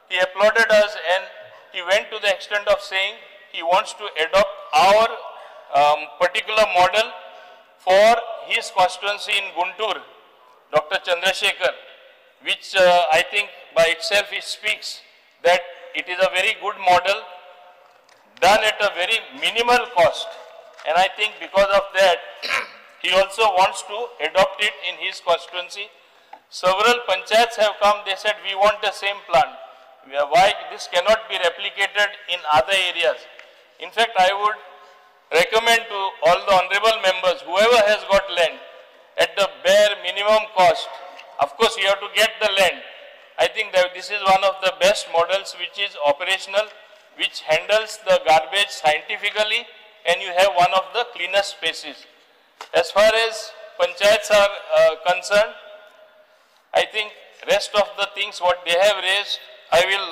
He applauded us, and he went to the extent of saying he wants to adopt our particular model for his constituency in Guntur, Dr. Chandrasekhar, which I think by itself it speaks that it is a very good model done at a very minimal cost. And I think because of that, he also wants to adopt it in his constituency. Several panchayats have come, they said, we want the same plant. Why this cannot be replicated in other areas? In fact, I would recommend to all the honorable members, whoever has got land, at the bare minimum cost, of course you have to get the land. I think that this is one of the best models which is operational, which handles the garbage scientifically, and you have one of the cleanest spaces. As far as panchayats are concerned, I think rest of the things what they have raised, I will,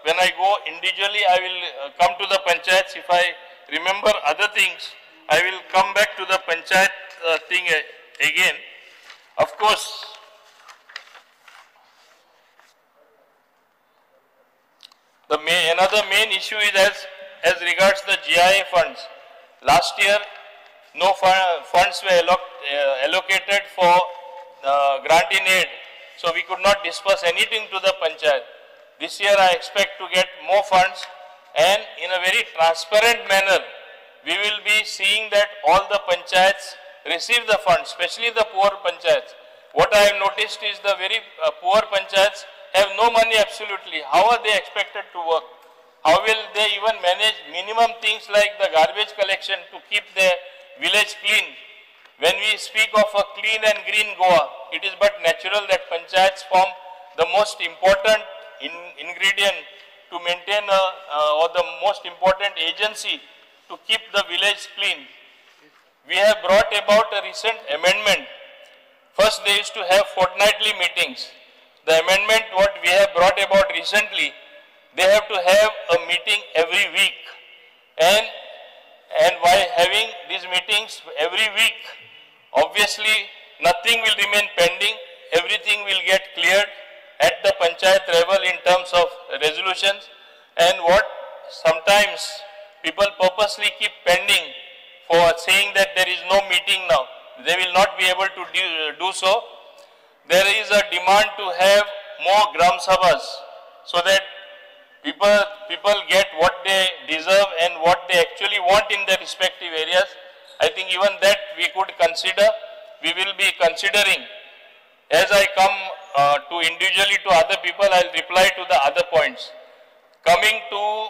when I go individually, I will come to the panchayats. If I remember other things, I will come back to the panchayat thing again. Of course, the another main issue is as regards the GIA funds. Last year, no funds were allocated for grant in aid, so we could not disperse anything to the panchayat. This year, I expect to get more funds, and in a very transparent manner, we will be seeing that all the panchayats receive the funds, especially the poor panchayats. What I have noticed is the very poor panchayats have no money absolutely. How are they expected to work? How will they even manage minimum things like the garbage collection to keep their village clean? When we speak of a clean and green Goa, it is but natural that panchayats form the most important ingredient to maintain or the most important agency to keep the village clean. We have brought about a recent amendment. First, they used to have fortnightly meetings. The amendment what we have brought about recently, they have to have a meeting every week. And by having these meetings every week, obviously nothing will remain pending, everything will get cleared at the panchayat level in terms of resolutions. And what sometimes people purposely keep pending for saying that there is no meeting now, they will not be able to do so. There is a demand to have more Gram Sabhas so that people get what they deserve and what they actually want in their respective areas. I think even that we could consider, we will be considering. As I come to individually to other people, I will reply to the other points. Coming to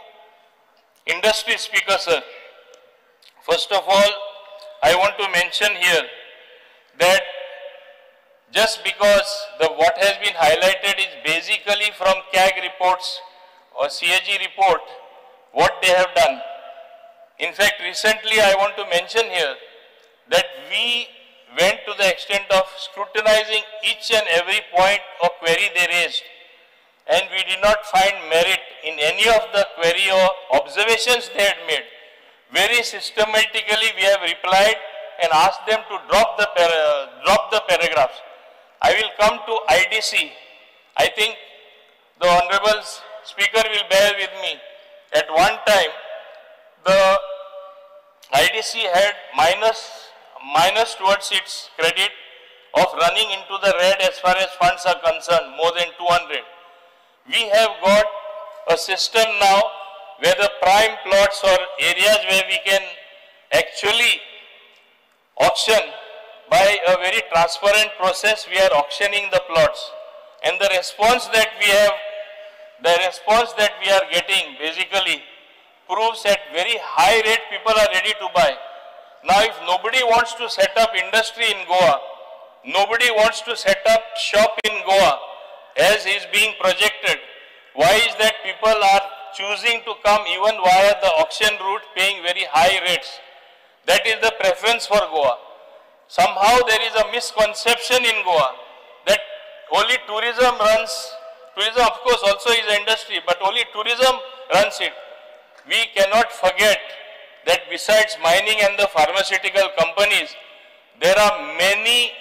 industry, Speaker sir, first of all, I want to mention here that just because what has been highlighted is basically from CAG reports or CAG report, what they have done. In fact, recently I want to mention here that we went to the extent of scrutinizing each and every point or query they raised, and we did not find merit in any of the query or observations they had made. Very systematically we have replied and asked them to drop the paragraphs. I will come to IDC. I think the Honorable Speaker will bear with me. At one time, the IDC had minus towards its credit of running into the red as far as funds are concerned, more than 200. We have got a system now where the prime plots or areas where we can actually auction by a very transparent process, we are auctioning the plots. And the response that we have, the response that we are getting basically proves at very high rate people are ready to buy. Now, if nobody wants to set up industry in Goa, nobody wants to set up shop in Goa as is being projected, why is that people are choosing to come even via the auction route, paying very high rates? That is the preference for Goa. Somehow there is a misconception in Goa that only tourism runs, tourism of course also is an industry, but only tourism runs it. We cannot forget that besides mining and the pharmaceutical companies, there are many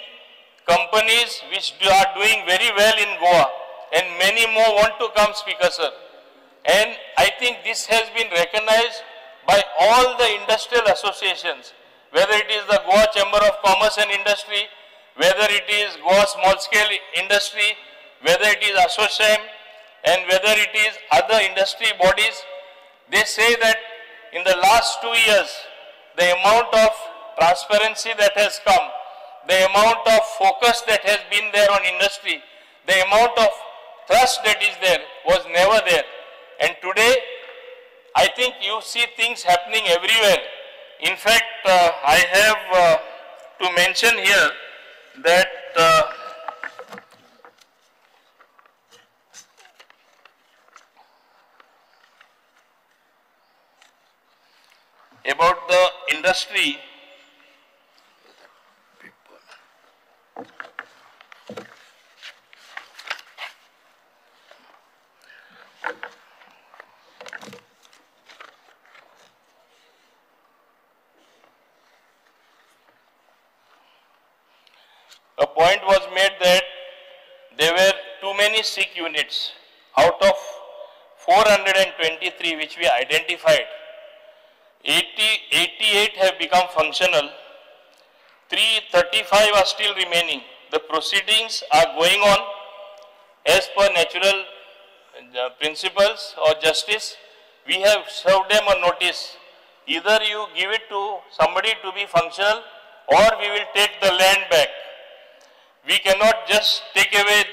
companies which are doing very well in Goa, and many more want to come, Speaker sir. And I think this has been recognized by all the industrial associations, whether it is the Goa Chamber of Commerce and Industry, whether it is Goa Small Scale Industry, whether it is ASSOCHAM, and whether it is other industry bodies. They say that in the last 2 years, the amount of transparency that has come, the amount of focus that has been there on industry, the amount of trust that is there was never there. And today, I think you see things happening everywhere. In fact, I have to mention here that about the industry, a point was made that there were too many sick units. Out of 423 which we identified, 88 have become functional, 335 are still remaining. The proceedings are going on as per natural principles or justice. We have served them a notice. Either you give it to somebody to be functional or we will take the land back. We cannot just take away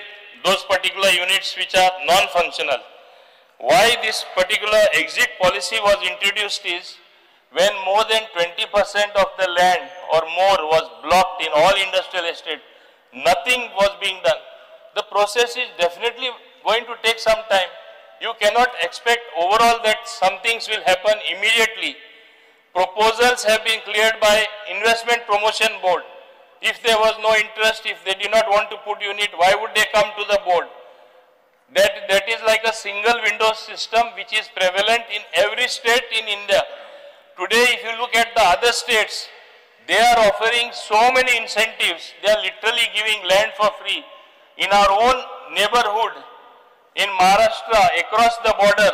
those particular units which are non-functional. Why this particular exit policy was introduced is When more than 20% of the land or more was blocked in all industrial estate, nothing was being done. The process is definitely going to take some time. You cannot expect overall that some things will happen immediately. Proposals have been cleared by Investment Promotion Board. If there was no interest, if they did not want to put unit, why would they come to the board? That is like a single window system which is prevalent in every state in India. Today, if you look at the other states, they are offering so many incentives. They are literally giving land for free. In our own neighborhood, in Maharashtra, across the border,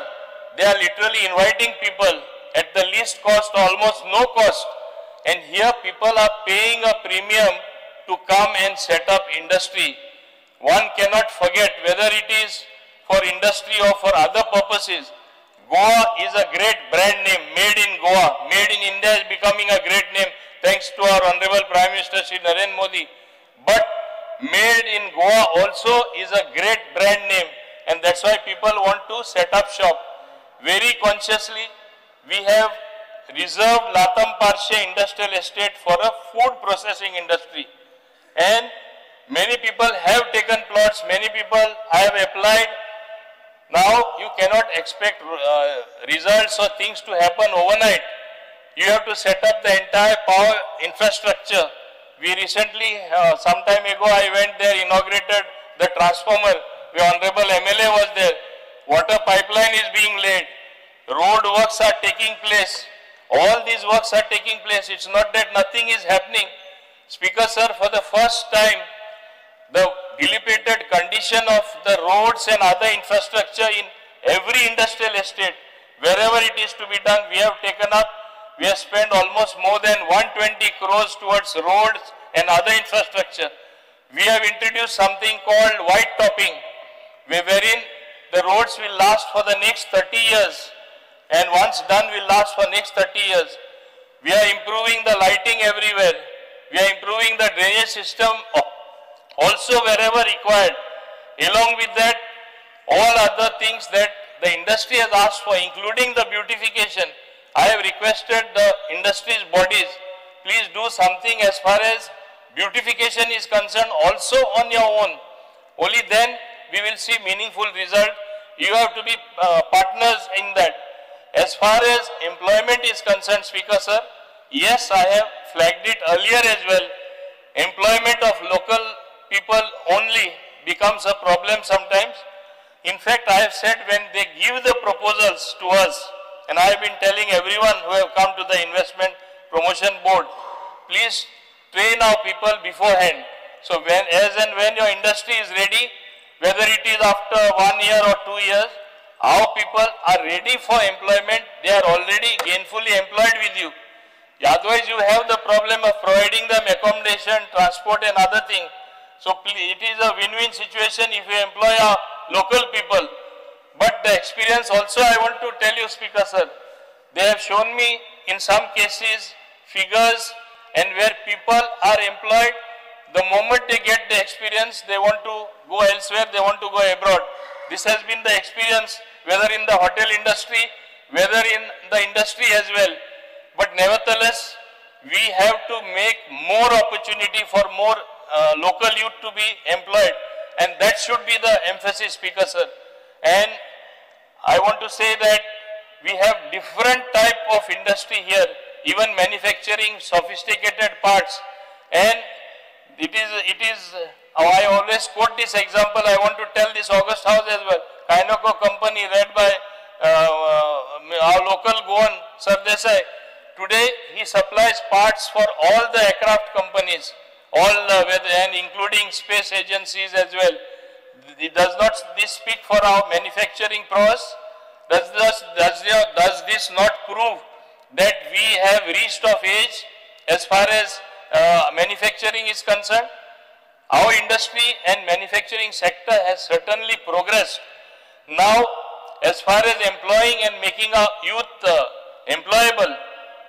they are literally inviting people at the least cost, almost no cost. And here people are paying a premium to come and set up industry. One cannot forget whether it is for industry or for other purposes. Goa is a great brand name, made in Goa. Made in India is becoming a great name thanks to our Honorable Prime Minister Shri Narendra Modi. But made in Goa also is a great brand name, and that's why people want to set up shop. Very consciously, we have reserved Latam Parshe Industrial Estate for a food processing industry. And many people have taken plots, many people have applied. Now you cannot expect results or things to happen overnight. You have to set up the entire power infrastructure. We recently, some time ago, I went there, inaugurated the transformer. The Honorable MLA was there. Water pipeline is being laid. Road works are taking place. All these works are taking place. It's not that nothing is happening. Speaker sir, for the first time, the dilapidated condition of the roads and other infrastructure in every industrial estate, wherever it is to be done, we have taken up. We have spent almost more than 120 crores towards roads and other infrastructure. We have introduced something called white topping, wherein the roads will last for the next 30 years, and once done will last for next 30 years. We are improving the lighting everywhere. We are improving the drainage system also wherever required. Along with that, all other things that the industry has asked for, including the beautification, I have requested the industry's bodies, please do something as far as beautification is concerned also on your own. Only then we will see meaningful result. You have to be partners in that. As far as employment is concerned, Speaker sir, yes, I have flagged it earlier as well. Employment of local people only becomes a problem sometimes. In fact, I have said when they give the proposals to us, and I have been telling everyone who have come to the Investment Promotion Board, please train our people beforehand. So when, as and when your industry is ready, whether it is after 1 year or 2 years, our people are ready for employment. They are already gainfully employed with you. Otherwise, you have the problem of providing them accommodation, transport and other things. So it is a win-win situation if you employ our local people. But the experience also I want to tell you, Speaker sir, they have shown me in some cases figures and where people are employed, the moment they get the experience, they want to go elsewhere, they want to go abroad. This has been the experience whether in the hotel industry, whether in the industry as well. But nevertheless, we have to make more opportunity for more local youth to be employed. And that should be the emphasis, Speaker sir. And I want to say that we have different type of industry here, even manufacturing sophisticated parts. And it is, I always quote this example, I want to tell this August House as well. Kinoco company led by our local Goan Sardesai. Today he supplies parts for all the aircraft companies, all and including space agencies as well. Does not this speak for our manufacturing prowess? Does this not prove that we have reached of age as far as manufacturing is concerned? Our industry and manufacturing sector has certainly progressed. Now, as far as employing and making our youth employable,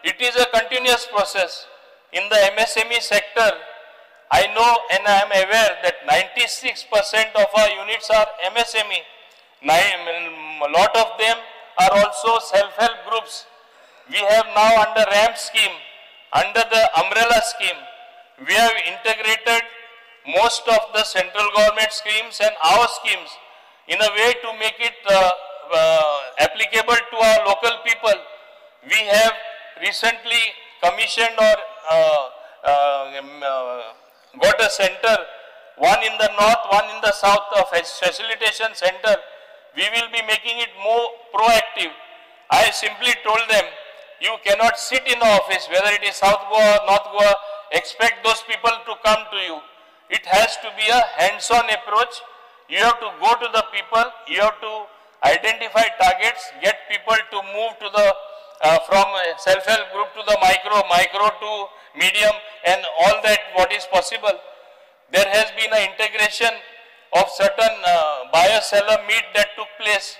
it is a continuous process. In the MSME sector, I know and I am aware that 96% of our units are MSME. A lot of them are also self-help groups. We have now under RAMP scheme, under the umbrella scheme, we have integrated most of the central government schemes and our schemes in a way to make it applicable to our local people. We have recently commissioned or got a center, one in the north, one in the south, a facilitation center. We will be making it more proactive. I simply told them, you cannot sit in the office, whether it is South Goa or North Goa, expect those people to come to you. It has to be a hands-on approach. You have to go to the people, you have to identify targets, get people to move to the from self-help group to the micro, micro to medium, and all that what is possible. There has been an integration of certain buyer-seller meet that took place.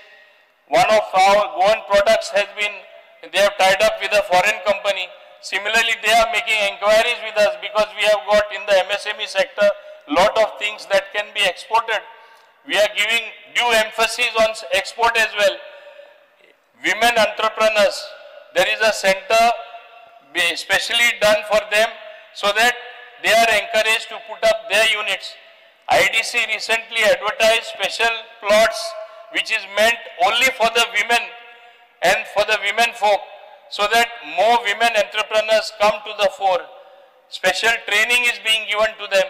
One of our Goan products has been, they have tied up with a foreign company. Similarly, they are making inquiries with us because we have got in the MSME sector lot of things that can be exported. We are giving due emphasis on export as well. Women entrepreneurs, there is a center specially done for them so that they are encouraged to put up their units. IDC recently advertised special plots which is meant only for the women and for the women folk, so that more women entrepreneurs come to the fore. Special training is being given to them.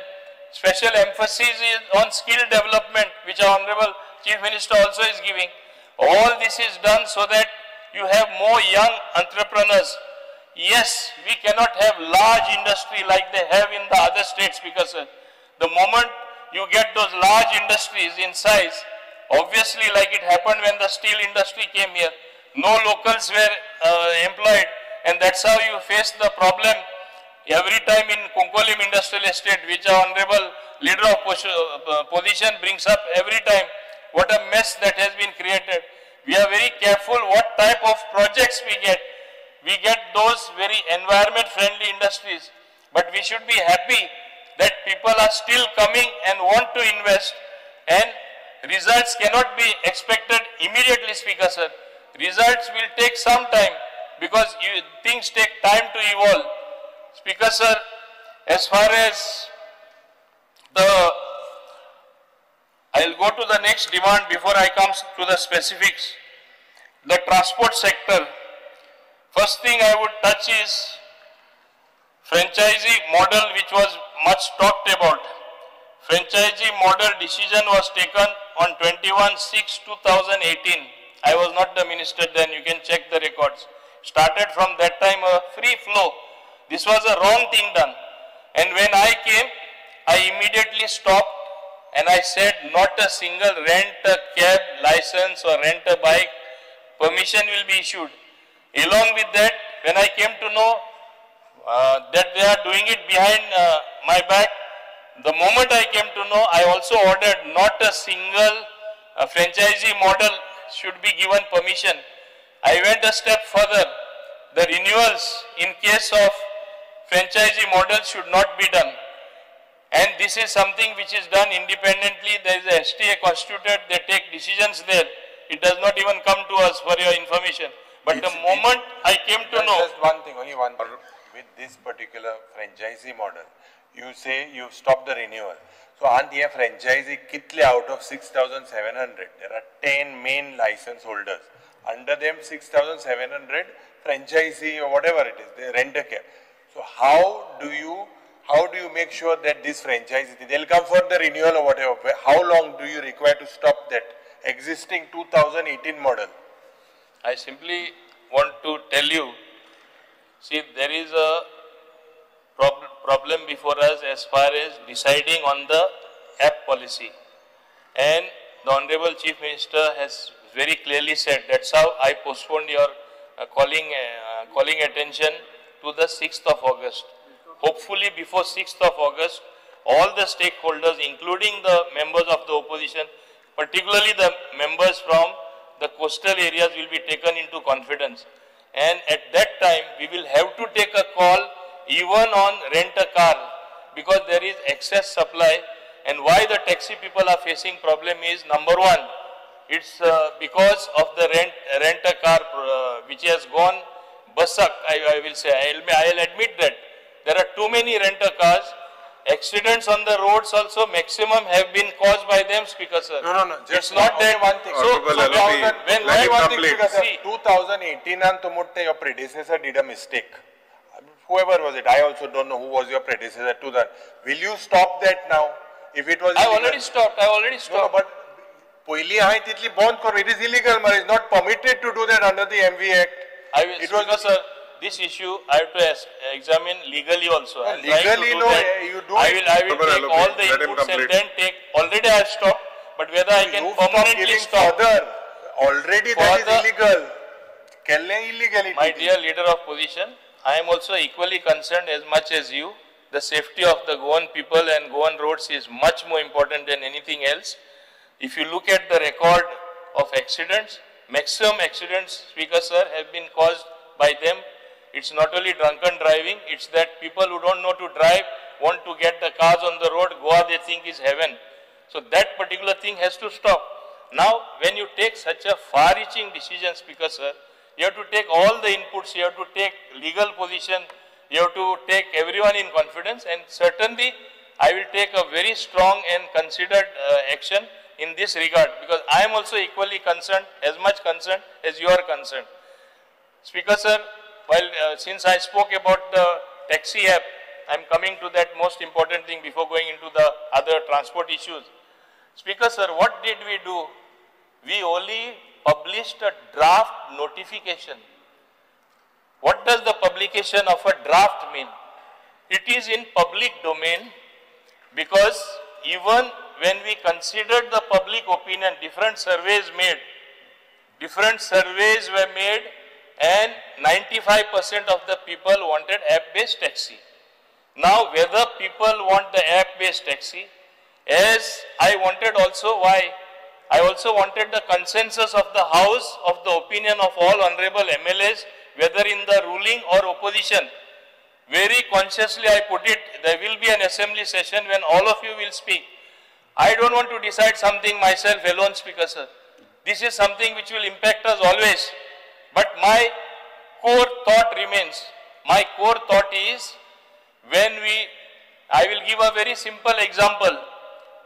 Special emphasis is on skill development, which our Honorable Chief Minister also is giving. All this is done so that you have more young entrepreneurs. Yes, we cannot have large industry like they have in the other states, because the moment you get those large industries in size, obviously like it happened when the steel industry came here, no locals were employed, and that's how you face the problem every time in Cuncolim Industrial Estate, which our Honorable Leader of Opposition brings up every time. What a mess that has been created. We are very careful what type of projects we get. We get those very environment friendly industries, but we should be happy that people are still coming and want to invest, and results cannot be expected immediately, Speaker sir. Results will take some time because things take time to evolve. Speaker sir, as far as the, I will go to the next demand before I come to the specifics. The transport sector. First thing I would touch is franchisee model, which was much talked about. Franchisee model decision was taken on 21/6/2018. I was not the minister then, you can check the records. Started from that time a free flow. This was a wrong thing done. And when I came, I immediately stopped and I said not a single rent a cab license or rent a bike permission will be issued. Along with that, when I came to know that they are doing it behind my back, the moment I came to know, I also ordered not a single franchisee model should be given permission. I went a step further. The renewals in case of franchisee model should not be done. And this is something which is done independently. There is a STA constituted, they take decisions there. It does not even come to us for your information. But the moment I came to know... Just one thing, only one thing. With this particular franchisee model, you say you've stopped the renewal. So on the franchisee, kitle out of 6,700, there are 10 main license holders. Under them 6,700 franchisee or whatever it is, they rent a cab. So how do you make sure that this franchisee, they'll come for the renewal or whatever, how long do you require to stop that existing 2018 model? I simply want to tell you, see, there is a problem before us as far as deciding on the app policy. And the Honorable Chief Minister has very clearly said, that's how I postponed your calling attention to the 6th of August. Hopefully before 6th of August, all the stakeholders, including the members of the opposition, particularly the members from the coastal areas, will be taken into confidence. And at that time, we will have to take a call even on rent a car, because there is excess supply. And why the taxi people are facing problem is, number one, it's because of the rent a car which has gone Basak I will say, I will admit that there are too many renter cars. Accidents on the roads also maximum have been caused by them, Speaker sir. No, no, no. Just it's not that one thing. So, when one thing, Speaker sir, 2018 and Tumutte, your predecessor did a mistake. Whoever was it, I also don't know who was your predecessor to that. Will you stop that now? If it was I already stopped. I already stopped. No, but Poili hai titli bond kar. It is illegal, man. It's not permitted to do that under the MV Act. I will, it was, sir, this issue I have to examine legally also. No, legally, no, you do. I will take all the inputs and then take. Already I have stopped, but whether I can permanently stop. Further, already that is illegal. Illegality. My dear leader of opposition, I am also equally concerned as much as you. The safety of the Goan people and Goan roads is much more important than anything else. If you look at the record of accidents, maximum accidents, Speaker sir, have been caused by them. It's not only drunken driving, it's that people who don't know to drive want to get the cars on the road. Goa they think is heaven. So that particular thing has to stop. Now, when you take such a far-reaching decision, Speaker sir, you have to take all the inputs, you have to take legal position, you have to take everyone in confidence, and certainly I will take a very strong and considered action in this regard, because I am also equally concerned, as much concerned as you are concerned. Speaker sir, while since I spoke about the taxi app, I am coming to that most important thing before going into the other transport issues. Speaker sir, what did we do? We only published a draft notification. What does the publication of a draft mean? It is in public domain, because even when we considered the public opinion, different surveys were made, and 95% of the people wanted app-based taxi. Now, whether people want the app-based taxi, as I wanted also, why? I also wanted the consensus of the House, of the opinion of all honorable MLAs, whether in the ruling or opposition. Very consciously I put it, there will be an assembly session when all of you will speak. I don't want to decide something myself alone, Speaker sir. This is something which will impact us always. But my core thought remains. My core thought is, when we, I will give a very simple example.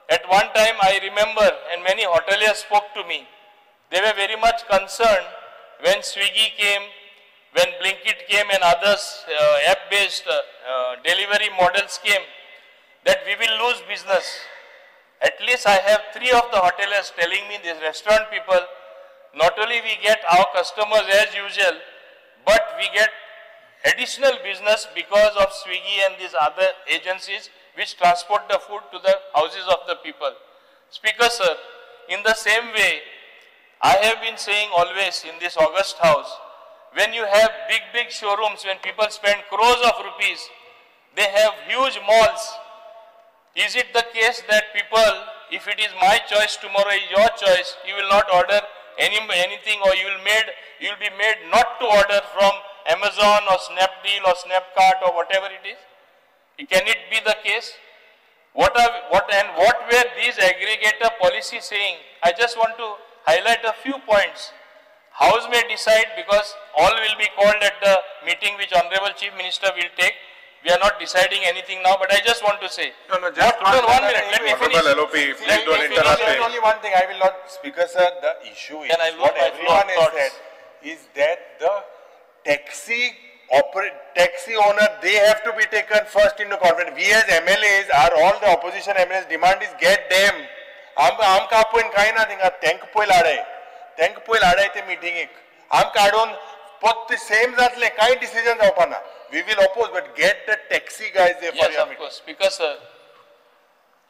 At one time I remember, and many hoteliers spoke to me, they were very much concerned when Swiggy came, when Blinkit came and others app-based delivery models came, that we will lose business. At least I have 3 of the hoteliers telling me, these restaurant people, not only we get our customers as usual, but we get additional business because of Swiggy and these other agencies which transport the food to the houses of the people. Speaker sir, in the same way, I have been saying always in this august house, when you have big, big showrooms, when people spend crores of rupees, they have huge malls. Is it the case that people, if it is my choice tomorrow is your choice, you will not order anything, or you will be made not to order from Amazon or Snapdeal or Snapcart or whatever it is? Can it be the case? What were these aggregator policies saying? I just want to highlight a few points. House may decide, because all will be called at the meeting which Honorable Chief Minister will take. We are not deciding anything now, but I just want to say. No, no, just one minute. Let me finish. LOP, please don't interrupt him. Only one thing I will not, Speaker sir, the issue is what everyone has said is that the taxi owner, they have to be taken first into confidence. We as MLAs are all the opposition MLAs demand is get them. आमकां आपोवन कांय ना थिंगा, तेंकां पयलीं हाडाय, तेंकां पयलीं हाडाय ते मिटिंगेक. आमकां हाडून पत्ते सेम जातलें, कांय डिसिजन जावपा ना. We will oppose, but get the taxi guys there for your meeting. Yes, of course. Speaker sir,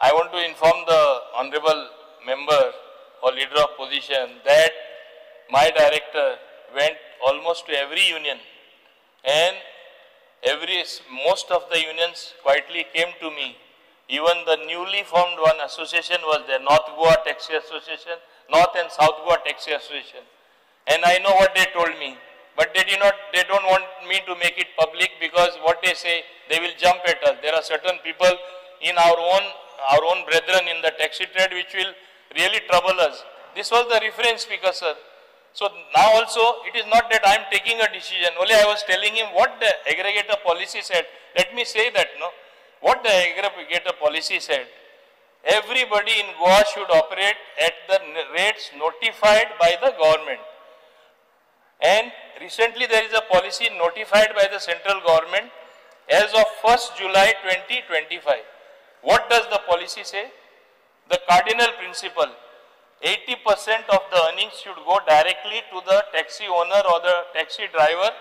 I want to inform the honorable member or leader of opposition that my director went almost to every union, and most of the unions quietly came to me. Even the newly formed one association was there, North Goa Taxi Association, North and South Goa Taxi Association. And I know what they told me, but they don't want me to make it public, because what they say, they will jump at us. There are certain people in our own brethren in the taxi trade which will really trouble us. This was the reference, Speaker sir. So now also it is not that I am taking a decision, only I was telling him what the aggregator policy said. Let me say that, no, what the aggregator policy said, everybody in Goa should operate at the rates notified by the government. And recently there is a policy notified by the central government as of 1st July 2025. What does the policy say? The cardinal principle, 80% of the earnings should go directly to the taxi owner or the taxi driver,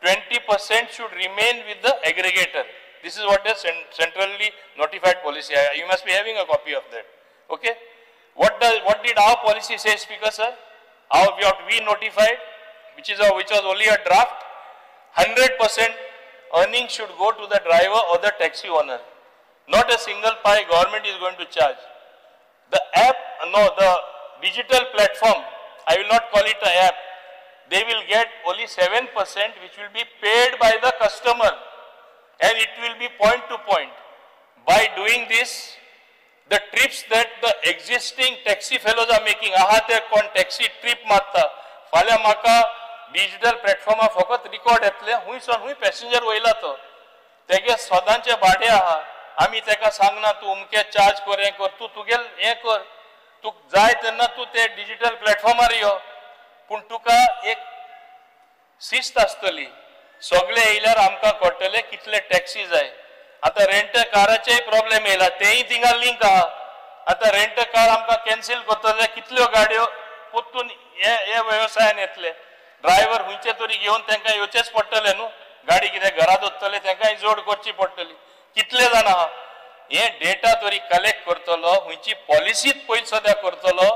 20% should remain with the aggregator. This is what the centrally notified policy. You must be having a copy of that. Okay. What did our policy say, Speaker sir? What we notified, which was only a draft, 100% earnings should go to the driver or the taxi owner. Not a single pie government is going to charge. The app, no, the digital platform, I will not call it an app, they will get only 7% which will be paid by the customer, and it will be point to point. By doing this, the trips that the existing taxi fellows are making, aha te kon taxi trip मारता, फाल्यां म्हाका digital प्लॅटफॉर्मा फकत record येतले, हुंय सावन हुंय passenger वयला तो, तेगे सदांचे भाडें आहा, आमी तेका सांगना तूं अमके चार्ज कर, हें कर, तूं तुगेल हें कर, तूं जाय तेन्ना तूं ते डिजिटल प्लॅटफॉर्मार यो, पूण तुका एक शिस्त आसतली. सगळे येयल्यार आमकां कळटलें कितले टॅक्सी जाय. आतां रेंट काराचेय प्रॉब्लेम येयला, तेय थिंगा लिंक आहा. आतां रेंट कार आमकां कॅन्सील करतले जाल्यार कितल्यो गाडयो परतून हे वेवसायान येतले. ड्रायव्हर खंयचे तरी घेवन तांकां येवचेच पडटलें न्हू, गाडी कितें घरांत वतले तांकांय जोड करची पडटली. कितले जाण आहा हे डेटा तरी कलेक्ट करतलो, खंयची पॉलिसीत पयलीं सद्या करतलो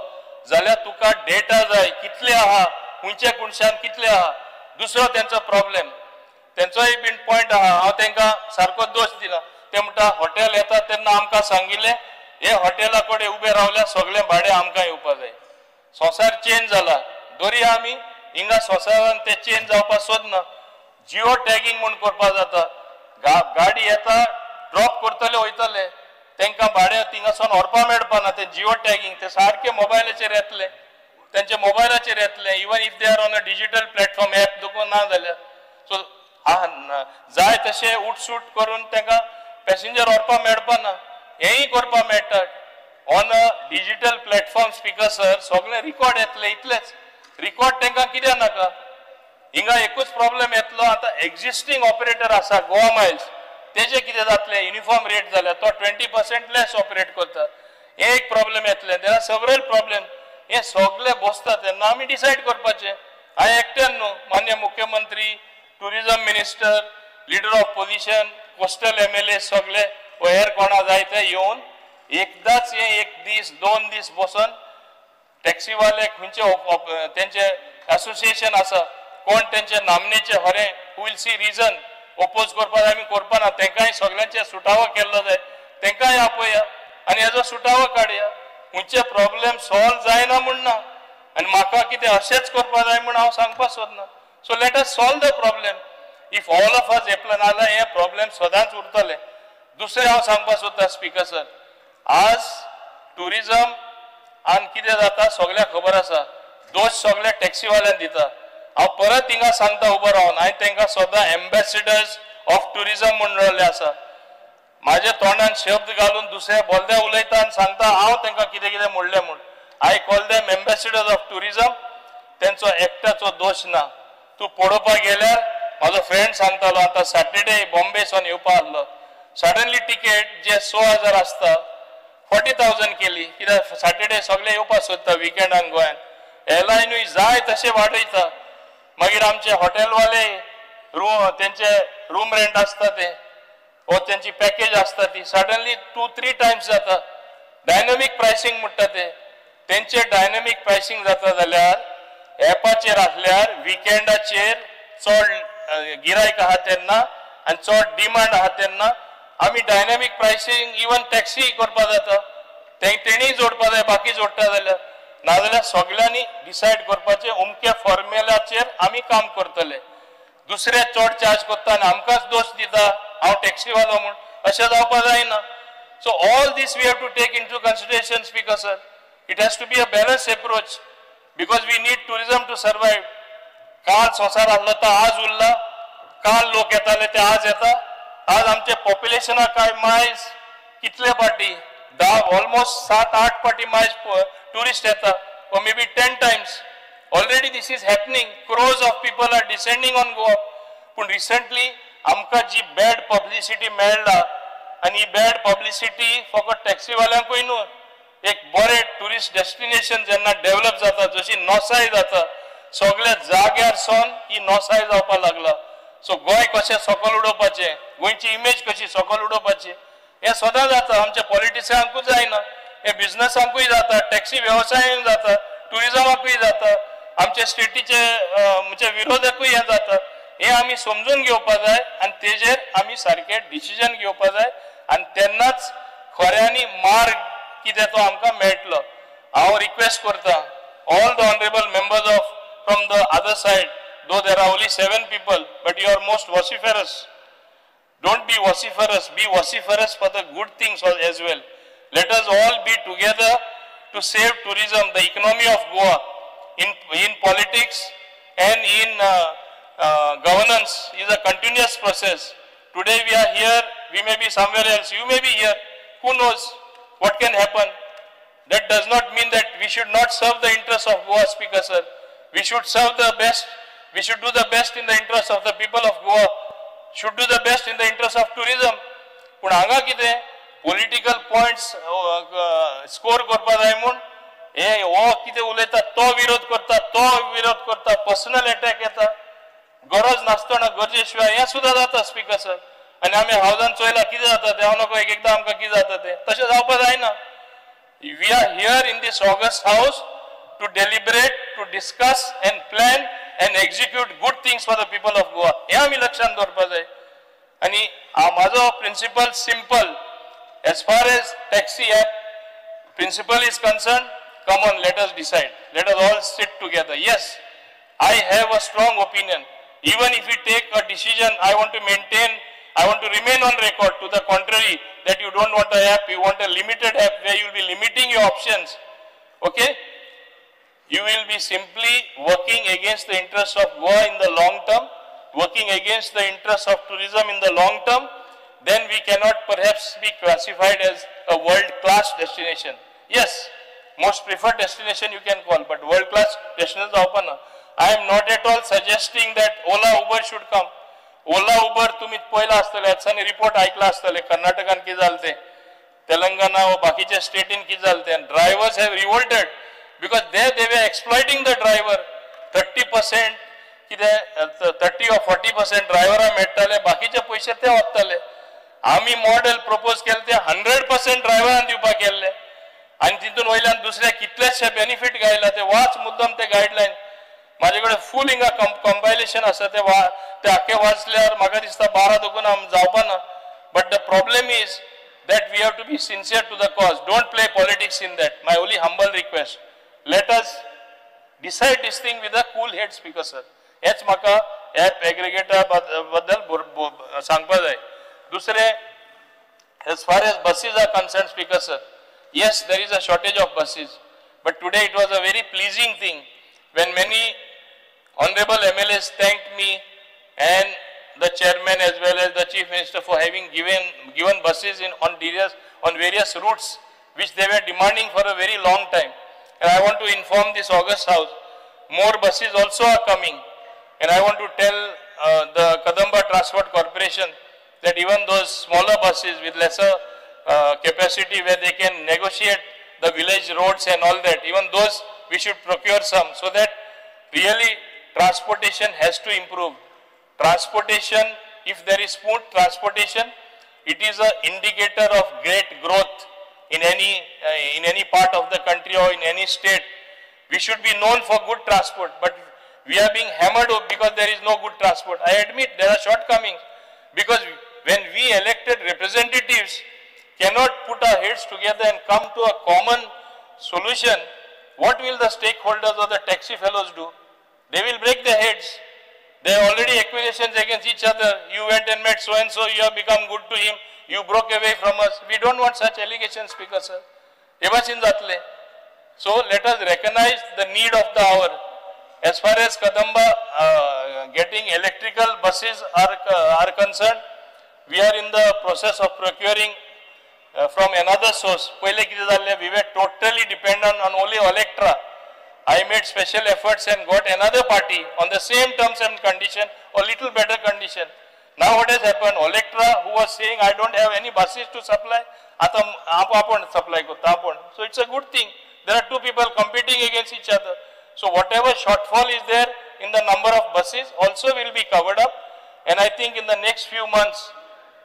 जाल्यार तुका डेटा जाय, कितले आहा, खंयच्या कुणशान कितले आहा. दुसरो तेंचो प्रॉब्लेम, तेंचोय बीन पॉयंट आहा, हांव तांकां सारको दोश दिना. ते म्हणटा हॉटेल येता तेन्ना आमकां सांगिल्लें हे हॉटेला कडेन उबे रावल्यार सगळें भाडें आमकां येवपा जाय. संवसार चेंज जाला, दरया आमी हिंगा संवसारान ते चेंज जावपाक सोदना. जिओ टॅगिंग म्हूण करपाक जाता, गाडी येता ड्रॉप करतले वयतले, तांकां भाडें थिंगासून व्हरपा मेळपा ना. ते जिओ टॅगिंग ते सारके मोबायलाचेर येतले, तेंच्या मोबायलाचेर येतले, even if they are on a digital platform app देखून ना जाल्यार. सो जाय तशें उटसूट करून तांकां पॅसेंजर व्हरपा मेळपा ना, हेंय करपा मेळटा on a digital platform. Speaker sir, सगळें रिकॉर्ड येतले, इतलेच रिकॉर्ड तांकां कित्याक नाका. हिंगा एकूच प्रॉब्लेम येतलो, आतां एक्झिस्टींग ऑपरेटर आसा गोवा मायल्स, तेजे कितें जातलें, युनिफॉर्म रेट जाल्यार तो 20% लेस ऑपरेट करता, हे एक प्रॉब्लेम येतले. There are several problem. हे सगळे बसता तेन्ना आमी डिसायड करपाचें. हांवें एकट्यान न्हू, मान्य मुख्यमंत्री, tourism minister, leader of opposition, coastal MLA सगळे हेर कोणा जाय ते येवन एकदाच हे एक दीस दोन दीस बसून टॅक्सीवाले खंयचे तेंचे एसोसिएशन आसा, कोण तेंचे नामनेचे हरे who will see reason oppose करपाक आमी करपा ना, तांकांय सगळ्यांचे सुटावो केल्लो जाय, तांकांय आपोया आनी हेजो सुटावो काडया. खंयचे प्रॉब्लेम सॉल्व जायना म्हूण ना, आनी म्हाका कितें अशेंच करपाक जाय म्हूण हांव सांगपाक सोदना. So let us solve the problem. If all of us apply ना जाल्यार हे प्रॉब्लेम सदांच उरतले. दुसरें हांव सांगपाक सोदता स्पीकर सर, आज ट्युरिजम आनी कितें जाता सगळ्यांक खबर आसा, दोश सगळे टॅक्सीवाल्यांक दिता. हांव परत हिंगा सांगता उबो रावन, हांवें तांकां सदां एम्बेसिडर्स ऑफ ट्युरिजम म्हूण रावल्ले आसा. म्हाज्या तोंडान शब्द घालून दुसऱ्या बोलद्या उलयता आनी सांगता हांव तांकां कितें कितें म्हणलें म्हूण. I call them ambassadors of tourism. तेंचो एकट्याचो दोश ना. तूं पळोवपाक गेल्यार म्हाजो फ्रेंड सांगतालो, आतां सॅटर्डे बॉम्बे सावन येवपा आसलो, सडनली टिकेट जे 6,000 आसता 40,000 केली, कित्याक सॅटर्डे सगळे येवपाक सोदता विकेंडान गोंयान. एअरलायनूय जाय तशें वाडयता. मागीर आमचे हॉटेलवाले रूम तेंचे रूम रेंट आसता ते, वो तेंची पॅकेज आसता ती सडनली 2-3 टायम्स जाता. डायनॅमीक प्रायसींग म्हणटा ते, तेंचे डायनॅमीक प्रायसींग जाता जाल्यार एपाचेर आसल्यार विकेंडाचेर चड गिरायक आहा तेन्ना आनी चड डिमांड आहा तेन्ना आमी डायनॅमीक प्रायसींग इवन टॅक्सी करपा जाता, तेणीय जोडपा जाय, बाकी जोडटा जाल्यार. नाजाल्यार सगळ्यांनी डिसायड करपाचें अमक्या फॉर्म्युलाचेर आमी काम करतले. दुसरे चड चार्ज करता आनी आमकांच दोश दिता हांव टॅक्सीवालो म्हूण, अशें जावपा जायना. So all this we have to take into consideration speaker sir. It has to be a balance approach. Because we need tourism to survive. काल संवसार आहलो तो आज उरला, काल लोक येताले ते आज येता. आज आमचे पॉप्युलेशना काय मायज कितले पाटी 10 ऑलमोस्ट 7-8 पाटी मायज टुरिस्ट येता, or maybe 10 times. Already this is happening. Crores of people are descending on Goa. पूण रिसंटली आमकां जी बॅड पब्लिसिटी मेळ्ळा, आनी ही बॅड पब्लिसिटी फकत टॅक्सीवाल्यांकूय न्हू, एक बरें टुरिस्ट डेस्टिनेशन जेन्ना डेव्हलप जाता, जशी नोसाय जाता, सगळ्या जाग्यार सावन ही नोसाय जावपाक लागला. सो गोंय कशें सकल उडोवपाचें, गोंयची इमेज कशी सकल उडोवपाची, हें सदां जाता. आमच्या पॉलिटिशियनांकूय जायना, हें बिजनसांकूय जाता, टॅक्सी वेवसायांक जाता, टुरिजमाकूय जाता, आमच्या स्टेटीचे म्हणजे विरोधकूय हें जाता. हें आमी समजून घेवपा जाय आनी तेजेर आमी सारकें डिसिजन घेवपा जाय आनी तेन्नाच खऱ्यांनी मार्ग कितें तो आमकां मेळटलो. हांव रिक्वेस्ट करता all the honourable members of from the other side, though there are only 7 people, but you are most vociferous. Don't be vociferous, be vociferous for the good things as well. Let us all be together to save tourism, the economy of Goa. In politics and in governance is a continuous process. Today we are here, we may be somewhere else, you may be here, who knows what can happen. That does not mean that we should not serve the interests of Goa, Speaker sir. We should serve the best, we should do the best in the interest of the people of Goa, should do the best in the interest of tourism. पूण हांगा कितें political points score करपा जाय म्हूण हे हो कितें उलयता तो विरोध करता, तो विरोध करता, पर्सनल एटॅक येता, गरज नासतना गरजे शिवाय हें सुद्दां जाता स्पीकर सर. आनी आमी हावजान चोयला कितें जाता तें, हांव नको एक एकदां आमकां कितें जाता तें, तशें जावपा जायना. We are here in this august house to deliberate, to discuss and plan and execute good things for the people of Goa. हें आमी लक्षांत दवरपा जाय. आनी म्हाजो principle simple, as far as taxi app principle is concern, come on, let us decide, let us all sit together. Yes, I have a strong opinion. Even if we take a decision, I want to maintain, I want to remain on record to the contrary, that you don't want an app, you want a limited app where you will be limiting your options. Okay? You will be simply working against the interests of Goa in the long term, working against the interests of tourism in the long term, then we cannot perhaps be classified as a world-class destination. Yes, most preferred destination you can call, but world-class destination open. I am not at all suggesting that Ola Uber should come. Ola Uber तुम्ही पळयला आसतले, आनी report आयकला आसतले, कर्नाटकान कितें जालें तें, तेलंगणा वा बाकीच्या स्टेटीन कितें जालें तें. Drivers have revolted because they were exploiting the driver. 30% कितें 30 or 40% ड्रायव्हरां मेळटाले, बाकीचे पयशे ते वताले. आमी मॉडेल प्रपोज केलें ते 100% ड्रायव्हरान दिवपाक केल्ले आनी तितून वयल्यान दुसऱ्या कितलेशे बेनिफीट गायला ते वाच मुद्दम ते गायडलायन. म्हाजे कडेन फूल हिंगा कंपायलेशन आसा, ते ते आख्खे वाचल्यार म्हाका दिसता 12 दोगून जावपा ना. But the problem is that we have to be sincere to the cause. Don't play politics in that. My only humble request, let us decide this thing with a cool head, Speaker sir. हेच म्हाका app aggregator बद्दल सांगपा जाय. दुसरें, as far as buses are concerned, Speaker sir, yes, there is a shortage of buses, but today it was a very pleasing thing when many honorable MLAs thanked me and the chairman as well as the chief minister for having given buses on various routes which they were demanding for a very long time. And I want to inform this august house, more buses also are coming. And I want to tell the Kadamba Transport Corporation that even those smaller buses with lesser capacity where they can negotiate the village roads and all that, even those we should procure some, so that really transportation has to improve. Transportation, if there is smooth transportation, it is an indicator of great growth in any part of the country or in any state. We should be known for good transport, but we are being hammered because there is no good transport. I admit there are shortcomings, because when we elected representatives cannot put our heads together and come to a common solution, what will the stakeholders or the taxi fellows do? They will break their heads. There are already accusations against each other. You went and met so and so, you have become good to him, you broke away from us. We don't want such allegations, Speaker sir. So let us recognize the need of the hour. As far as Kadamba getting electrical buses are concerned, we are in the process of procuring from another source. Payle kite jalle, we were totally dependent on only Olectra. I made special efforts and got another party on the same terms and condition or little better condition. Now what has happened? Olectra, who was saying I don't have any buses to supply, ata aapon supply karta aapon. So it's a good thing. There are two people competing against each other. So whatever shortfall is there in the number of buses also will be covered up. And I think in the next few months,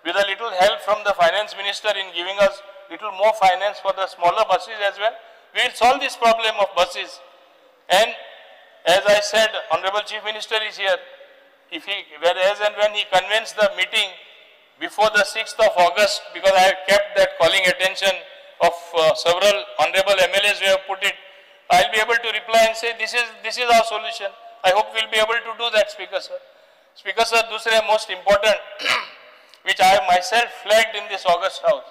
with a little help from the finance minister in giving us little more finance for the smaller buses as well, we will solve this problem of buses. And as I said, Honorable Chief Minister is here. If he, whereas and when he convenes the meeting before the 6th of August, because I have kept that calling attention of several honorable MLAs who have put it, I will be able to reply and say this is our solution. I hope we will be able to do that, Speaker sir. Speaker sir, dusre most important, which I have myself flagged in this August House,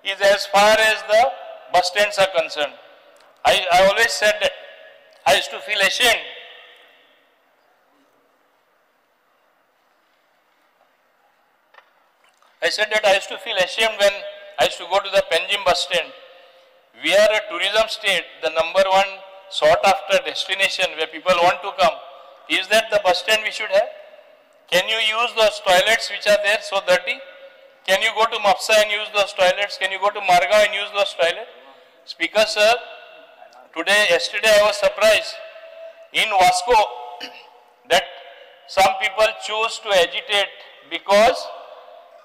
is as far as the bus stands are concerned. I always said that I used to feel ashamed. I said that I used to feel ashamed when I used to go to the Panjim bus stand. We are a tourism state, the number one sought after destination where people want to come. Is that the bus stand we should have? Can you use those toilets which are there so dirty? Can you go to Mapsa and use those toilets? Can you go to Margao and use those toilets? Speaker sir, today, yesterday I was surprised in Vasco that some people choose to agitate because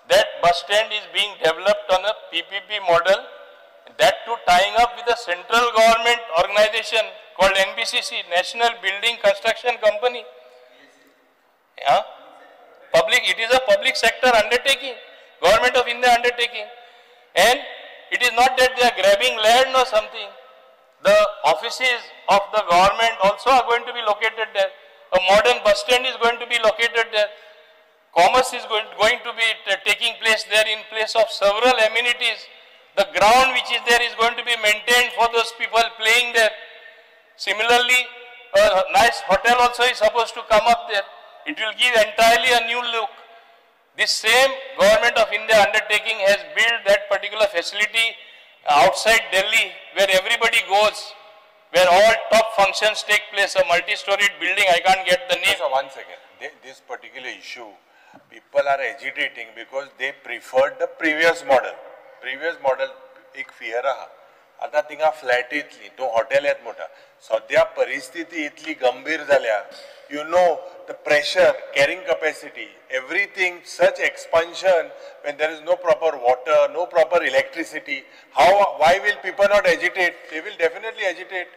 that bus stand is being developed on a PPP model, that too tying up with a central government organization called NBCC, National Building Construction Company. Yeah? Public, it is a public sector undertaking, Government of India undertaking. And it is not that they are grabbing land or something. The offices of the government also are going to be located there. A modern bus stand is going to be located there. Commerce is going to be taking place there in place of several amenities. The ground which is there is going to be maintained for those people playing there. Similarly, a nice hotel also is supposed to come up there. It will give entirely a new look. This same Government of India undertaking has built that particular facility outside Delhi, where everybody goes, where all top functions take place, a multi-storied building, I can't get the name. So one second, this particular issue, people are agitating because they preferred the previous model. Previous model, एक fear आहा. आता तिंगा flat इतली, तो hotel येत मोठा. सद्या परिस्थिती इतली गंभीर जाल्या. You know the pressure, carrying capacity, everything, such expansion when there is no proper water, no proper electricity. How, why will people not agitate? They will definitely agitate.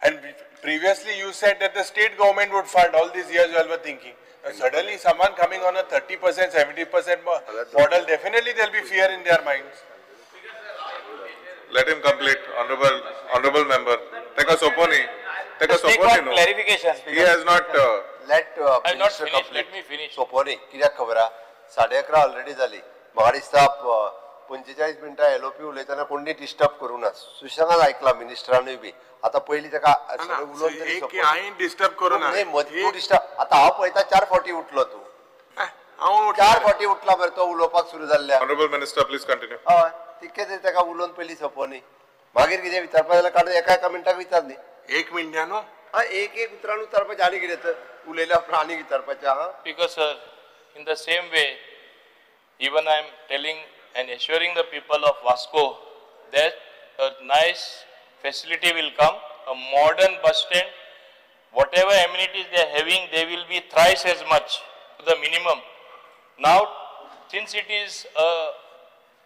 And previously you said that the state government would fund. All these years you all were thinking. Now suddenly someone coming on a 30%, 70% model, definitely there will be fear in their minds. Let him complete, honorable member. Take a soponi. Take a soponi. Clarification. He has not. Let I not finish. Let me finish. Soponi, कित्याक खबर आहा? 11:30 already जाली. म्हाका दिसता 45 मिनटां LOP उलयतना कोणी disturb करूं ना. सुशेगाद आयकला मिनिस्टरानूय बी. आतां पयलीं ताका उलोवन तरी सोंपोवनी. हांवें डिस्टर्ब करूं ना. न्ही, तूं डिस्टर्ब. आतां हांव पळयता 4:40 उठलो तूं. 4:40 उठला मरे तो उलोवपाक सुरू जाल्ल्या. Honorable Minister, please continue. हय, तितकें तरी ताका उलोवन पयलीं सोंपोवनी. मागीर कितें विचारपा जाल्यार काडून एका एका मिनटाक विचार न्ही. एक मिनटान न्हू. हय, एक एक उतरान विचारपाचें आनी कितें तर उलयल्या उपरांत आनी विचारपाचें आहा. Because sir, in the same way, even I am telling and assuring the people of Vasco that a nice facility will come, a modern bus stand, whatever amenities they are having, they will be thrice as much to the minimum. Now, since it is a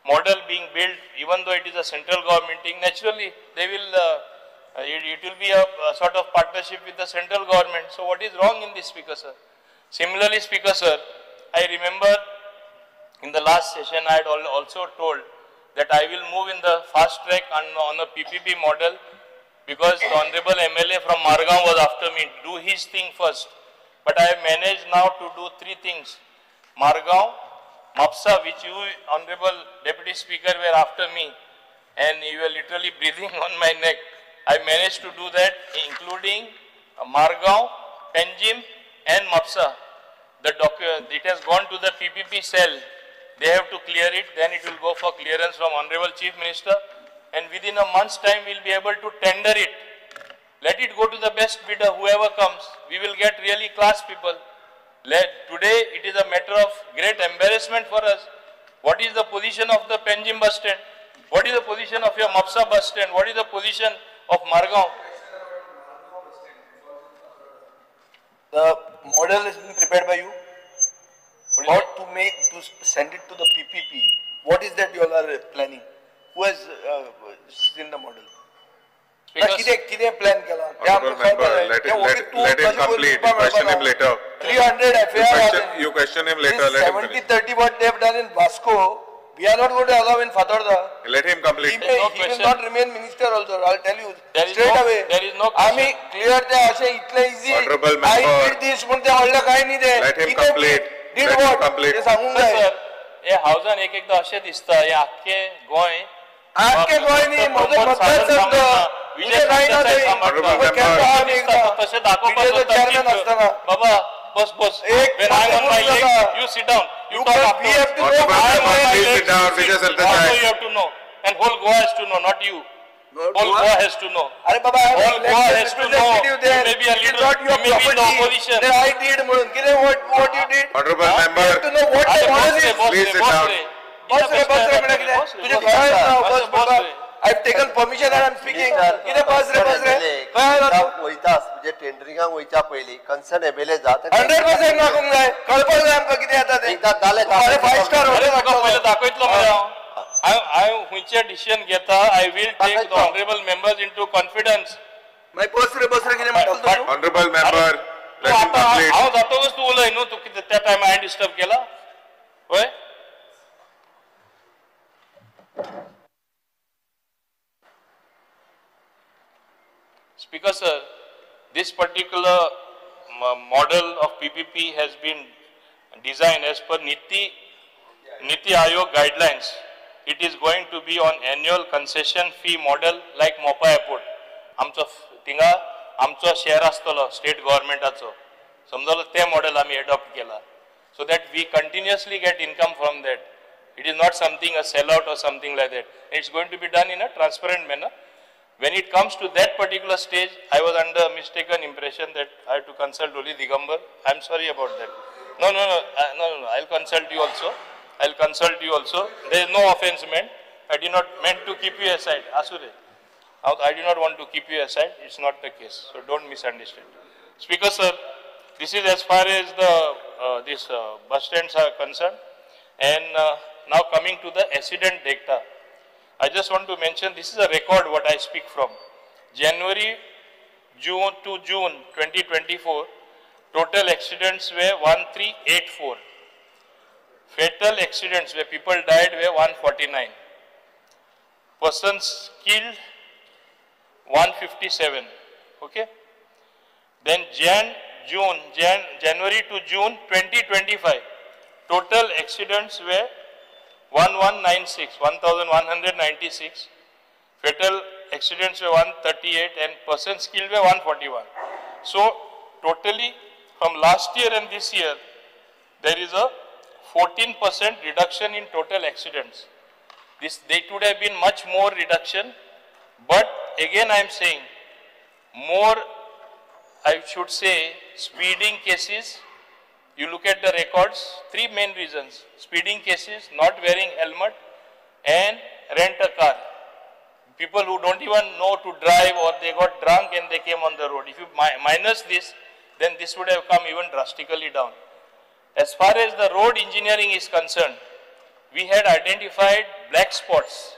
model being built, even though it is a central government thing, naturally they will, it will be a sort of partnership with the central government. So what is wrong in this, Speaker sir? Similarly, Speaker sir, I remember in the last session I had also told that I will move in the fast track on a PPP model because the Honorable MLA from Margao was after me, do his thing first. But I have managed now to do three things. Margao, Mapsa, which you, Honorable Deputy Speaker, were after me and you were literally breathing on my neck. I managed to do that, including Margao, Panjim and Mapsa. The it has gone to the PPP cell. They have to clear it, then it will go for clearance from Honorable Chief Minister, and within a month's time we will be able to tender it. Let it go to the best bidder, whoever comes. We will get really class people. Today it is a matter of great embarrassment for us. What is the position of the Panjim bus stand? What is the position of your Mapsa bus stand? What is the position of Margao? The model has been prepared by you. What to make, to send it to the PPP? What is that you all are planning? Who has seen the model? Plan Honorable member, let him complete. You question him later. 300 FAR. You question him later. Let him finish. 70-30 what they have done in Vasco, we are not going to allow in Fatorda. Let him complete. He will not remain minister also. I will tell you straight away. There is no question. Ami clear the ashe itle easy. Honorable member, I did this. Let him complete. Did what? Complete. Sir, हे हाउसान एक एकदा अशें दिसता हे आख्खे गोंय आख्खे गोंय न्ही म्हजो मतदारसंघ तशें दाखोवपाक बाबा बस बस. When I am on my leg, you sit down. You talk afterwards. I am on my leg, you have to know. And whole Goa has to know, not you. Whole Goa has to know. Arey baba, I am whole Goa has to know. You may be a leader, you may be in the opposition. Then I did, what you did? Honorable member, you have to know what the model is. Please sit down. बस रे, बस रे, म्हणा कितें? तुझे खंय बस बस. I've taken permission and I'm speaking. कितें बस रे, बस रे. खंय आयला तूं? वयतास म्हणजे टेंडरिंगाक वयच्या पयलीं कन्सर्न एमएलए जात 100% नाकूंक जाय. कळपाक जाय आमकां कितें जाता तें. एकदां जालें. 5 स्टार हॉटेल पयलीं दाखयतलो मरे हांव. हांव खंयचे डिसिजन घेता, I will take the honourable members into confidence. मागीर बस रे, बस रे कितें म्हणटलो तूं? Honourable member, let him complete. हांव जातकच तूं उलय न्हू. तूं कितें त्या टायमार हांवें डिस्टर्ब केला? हय. Speaker sir, this particular model of PPP has been designed as per Niti Aayog guidelines. It is going to be on annual concession fee model like Mopa Airport. आमचो थिंगा आमचो शेअर आसतलो स्टेट गव्हर्नमेंटाचो, समजलो ते model आमी adopt केला, so that we continuously get income from that. It is not something a sell out or something like that. It's going to be done in a transparent manner. When it comes to that particular stage, I was under a mistaken impression that I have to consult only Digambar. I am sorry about that. No, no, no, no, no, no. I'll consult you also. I'll consult you also. There is no offense meant. I did not meant to keep you aside. Asure, I do not want to keep you aside. It's not the case. So don't misunderstand. Speaker sir, this is as far as the this bus stands are concerned. And now coming to the accident data. I just want to mention this is a record what I speak from. January, June to June 2024, total accidents were 1384. Fatal accidents where people died were 149. Persons killed 157. Okay. Then January to June 2025, total accidents were 1196, 1196. Fatal accidents were 138 and persons killed were 141. So totally from last year and this year, there is a 14% reduction in total accidents. This, they could have been much more reduction, but again I am saying more, I should say, speeding cases. You look at the records, three main reasons: speeding cases, not wearing helmet, and rent a car. People who don't even know to drive or they got drunk and they came on the road. If you minus this, then this would have come even drastically down. As far as the road engineering is concerned, we had identified black spots.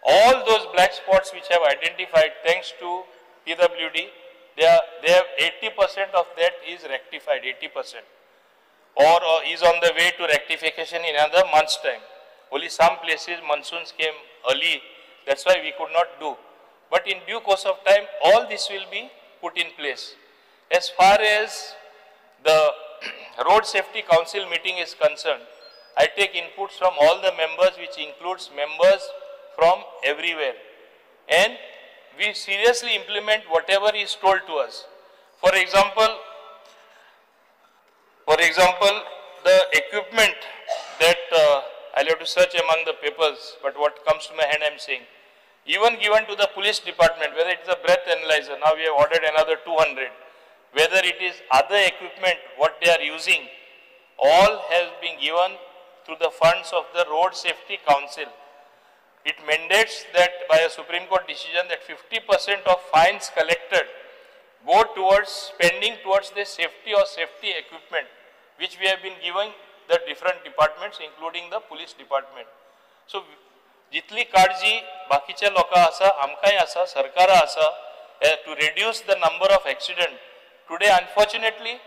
All those black spots which have identified, thanks to PWD, they have 80% of that is rectified, 80%. Or is on the way to rectification in another month's time. Only some places monsoons came early, that's why we could not do. But in due course of time, all this will be put in place. As far as the Road Safety Council meeting is concerned, I take inputs from all the members, which includes members from everywhere. And we seriously implement whatever is told to us. For example, the equipment that I'll have to search among the papers, but what comes to my hand I'm saying. Even given to the police department, whether it is a breath analyzer, now we have ordered another 200, whether it is other equipment, what they are using, all has been given through the funds of the Road Safety Council. It mandates that by a Supreme Court decision that 50% of fines collected go towards spending towards the safety or safety equipment, which we have been giving the different departments, including the police department. So, जितली काळजी बाकीच्या लोकां आसा, आमकांय आसा, सरकारा आसा, to reduce the number of accident. Today, unfortunately,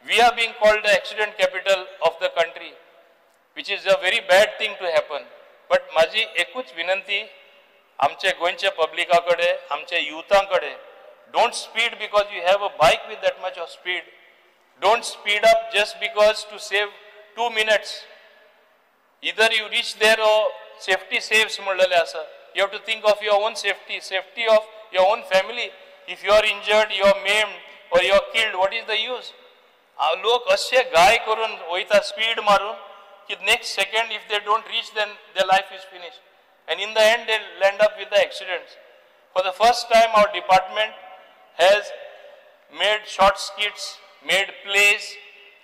we are being called the accident capital of the country, which is a very bad thing to happen. But माझी एकूच विनंती आमचे गोंयच्या पब्लिका कडेन, आमच्या युथां कडेन, don't speed because you have a bike with that much of speed. Don't speed up just because to save 2 minutes. Either you reach there or safety saves म्हणलेलें आसा. You have to think of your own safety, safety of your own family. If you are injured, you are maimed or you are killed, what is the use? लोक अशे गाय करून वयता speed मारून की next second if they don't reach then their life is finished. And in the end they land up with the accidents. For the first time our department has made short skits, made plays,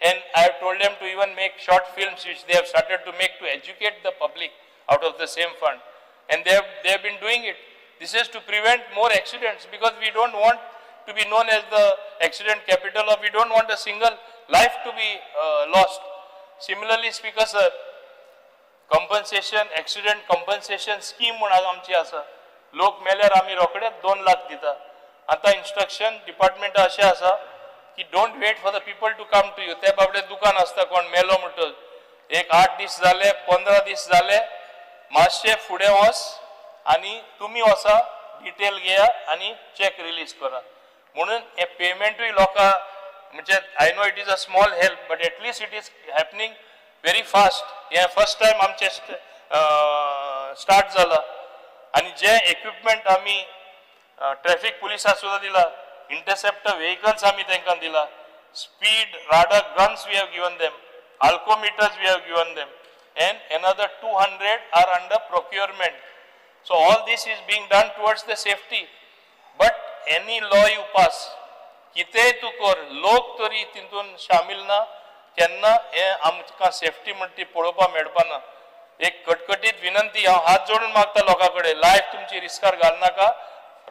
and I have told them to even make short films, which they have started to make to educate the public out of the same fund. And they have been doing it. This is to prevent more accidents, because we don't want to be known as the accident capital, or we don't want a single life to be lost. Similarly, Speaker sir, compensation, accident compensation scheme म्हूण आमची आसा. लोक मेल्यार आमी रोखडेच 2 लाख दिता. आतां instruction department अशें आसा की don't wait for the people to come to you. ते बाबडे दुकान आसता, कोण मेलो म्हणटच एक 8 दीस जाले, 15 दीस जाले, मातशें फुडें वच आनी तुमी वचा, डिटेल घेया आनी चॅक रिलीज करा. म्हणून हे पेमेंटूय लोकां म्हणजे I know it is a small help, but at least it is happening very fast. हें फर्स्ट टायम आमचें स्टार्ट जाला. आनी जे इक्विपमेंट आमी ट्रॅफिक पुलिसाक सुद्दां दिला, इंटरसेप्टर व्हेकल्स आमी तांकां दिला, speed radar guns we have given them, alcometers we have given them, and another 200 are under procurement. So all this is being done towards the safety. But any law you pass, कितेंय तूं कर, लोक तरी तितून शामील ना केन्ना हें आमकां सेफ्टी म्हणटा ती पळोवपाक मेळपा ना. एक कटकटीत विनंती हांव हात जोडून मागता लोकां कडेन, लायफ तुमची रिस्कार घालनाका,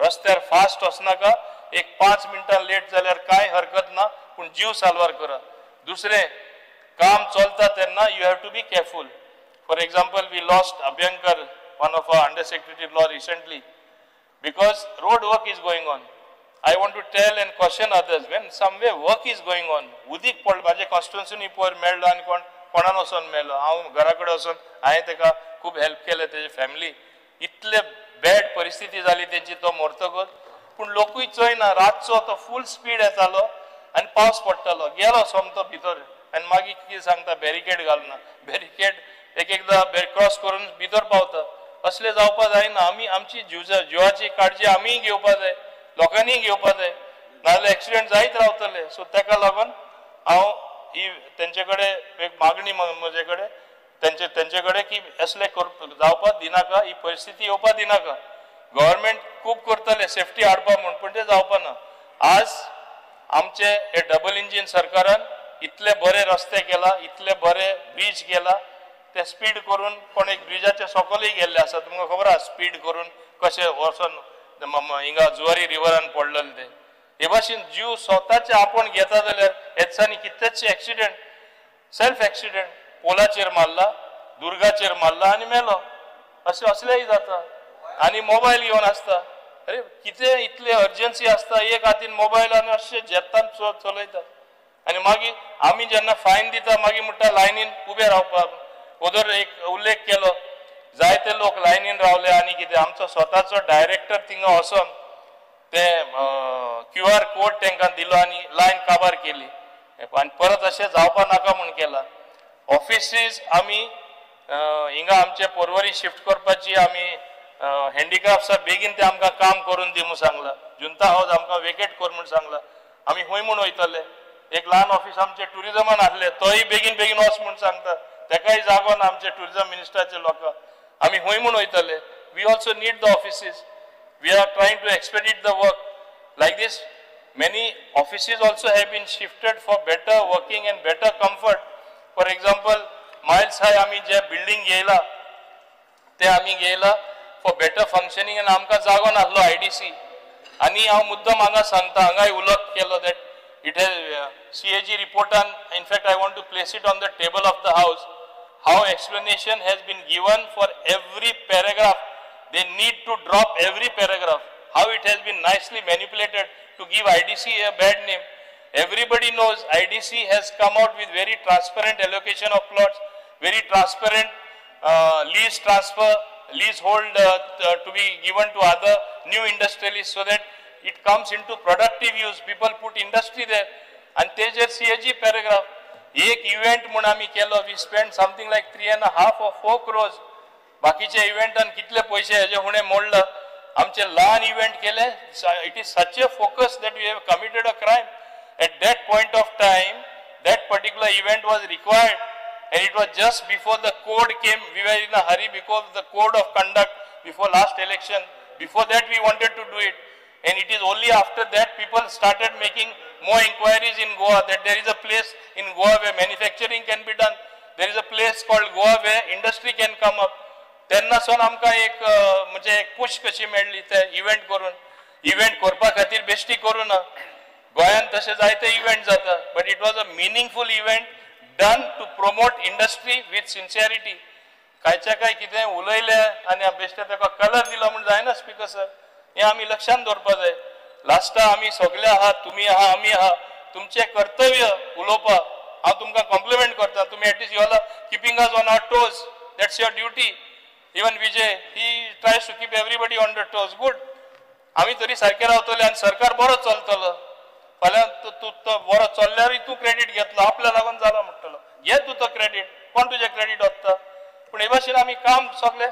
रस्त्यार फास्ट वचनाका, एक 5 मिनटां लेट जाल्यार कांय हरकत ना, पूण जीव साल्वार करा. दुसरें काम चलता तेन्ना you have to be careful. For example, we lost Abhyankar, one of our under secretary law recently, because road work is going on. I want to tell and caution others, when somewhere work is going on, उदीक पडलें, म्हाजे कॉन्स्टिट्युन्सीन पयर मेळ्ळो आनी कोण कोणान वचोन मेळ्ळो, हांव घरा कडेन वचोन हांवें ताका खूब हेल्प केलें, तेजी फॅमिली इतले बॅड परिस्थिती जाली तेंची तो मरतकच. पूण लोकूय चोयना, रातचो तो फूल स्पीड येतालो आनी पावस पडटालो, गेलो सोमतो भितर आनी मागीर कितें सांगता, बॅरिकेड घालना, बॅरिकेड एक एकदां क्रॉस करून भितर पावता. असलें जावपा जायना. आमी आमची जिवाची काळजी आमीय घेवपा जाय, लोकांनीय घेवपा जाय, नाजाल्यार एक्सिडंट जायत रावतले. सो ताका लागून हांव ही तेंचे कडेन एक मागणी म्हजे कडेन तेंचे कडेन की असलें जावपाक दिनाका, ही परिस्थिती येवपा दिनाका. गव्हर्मेंट खूब करतले सेफ्टी हाडपा म्हूण, पूण तें जावपा ना. आज आमचे हे डबल इंजीन सरकारान इतले बरे रस्ते केला, इतले बरे ब्रीज केला, ते स्पीड करून कोण एक ब्रिजाचे सकलूय गेल्ले आसा, तुमकां खबर आसा, स्पीड करून कशें वचोन हिंगा जुवारी रिवरान पडलेले ते. हे भाशेन जीव स्वताचे आपूण घेता जाल्यार हे दिसांनी कितलेशे एक्सिडंट, सेल्फ एक्सिडंट, पोलाचेर मारला, दुर्गाचेर मारला आनी मेलो, अशें असलेय जाता. आनी मोबायल घेवन आसता, अरे कितें इतले अर्जन्सी आसता, एक हातीन मोबायल आनी अशें झेतान चलयता. आनी मागीर आमी जेन्ना फायन दिता मागीर म्हणटा लायनीन उबे रावपाक. वदर एक उल्लेख केलो, जायते लोक लायनीन रावले आनी कितें, आमचो स्वताचो डायरेक्टर थिंगा वचोन ते QR code तांकां दिलो आनी लायन काबार केली. आनी परत अशें जावपा नाका म्हूण केला. ऑफिसीस आमी हिंगा आमचे पोरवरी शिफ्ट करपाची आमी हँडिक्राफ्ट्सा बेगीन ते आमकां काम करून दी म्हूण सांगला. जुंता हावज आमकां वेकेट कर म्हूण सांगला. आमी खंय म्हूण वयतले? एक ल्हान ऑफिस आमचे ट्युरिजमान आसले, तोय बेगीन बेगीन वच म्हूण सांगता. तेकाय जागो ना आमचे ट्युरिजम मिनिस्टराचे लोकांक. आमी खंय म्हूण वयतले? We also need the offices. We are trying to expedite the work. Like this, many offices also have been shifted for better working and better comfort. For example, Miles High आमी जे building घेयला ते आमी घेयला for better functioning आनी आमकां जागो नासलो IDC. आनी हांव मुद्दम हांगा सांगता, हांगाय उल्लेख केलो that it has CAG रिपोर्टान, in fact I want to place it on the table of the house, how explanation has been given for every paragraph. They need to drop every paragraph. How it has been nicely manipulated to give IDC a bad name. Everybody knows IDC has come out with very transparent allocation of plots, very transparent lease transfer, leasehold to be given to other new industrialists so that it comes into productive use. People put industry there. And तेजेर CAG paragraph, एक event म्हूण आमी केलो, we spend something like 3.5 or 4 crores. बाकीचे इव्हेंटान कितले पयशे हेजे हुणे मोडला. आमचे ल्हान इव्हेंट केले. It is such a focus that we have committed a crime. At that point of time, that particular event was required and it was just before the code came. We were in a hurry because the code of conduct before last election. Before that we wanted to do it, and it is only after that people started making more inquiries in Goa that there is a place in Goa where manufacturing can be done. There is a place called Goa where industry can come up. तेन्ना सावन आमकां एक म्हणजे एक push कशी मेळ्ळी ते event करून. इव्हेंट करपा खातीर बेश्टी करूं ना, गोंयांत तशे जायते इव्हेंट जाता, but it was a meaningful event done to promote industry with sincerity. कांयच्या काय कितें उलयलें आनी बेश्टे ताका कलर दिलो म्हूण जायना स्पीकर सर. हें आमी लक्षांत दवरपा जाय. लास्टा आमी सगळे आहा, तुमी आहा, आमी आहा, तुमचें कर्तव्य उलोवपाक. हांव तुमकां कॉम्प्लिमेंट करता, तुमी at least you all are keeping us on our toes. That's your duty. Even Vijay, he tries to keep everybody on the toes. Good. आमी तरी सारके रावतले आनी सरकार बरो चलतलो. फाल्यां तूं तो बरो चल्ल्यारूय तूं क्रेडीट घेतलो, आपल्या लागून जाला म्हणटलो. घे तूं तो क्रेडीट, कोण तुजें क्रेडीट वता? पूण हे भाशेन आमी काम सगळें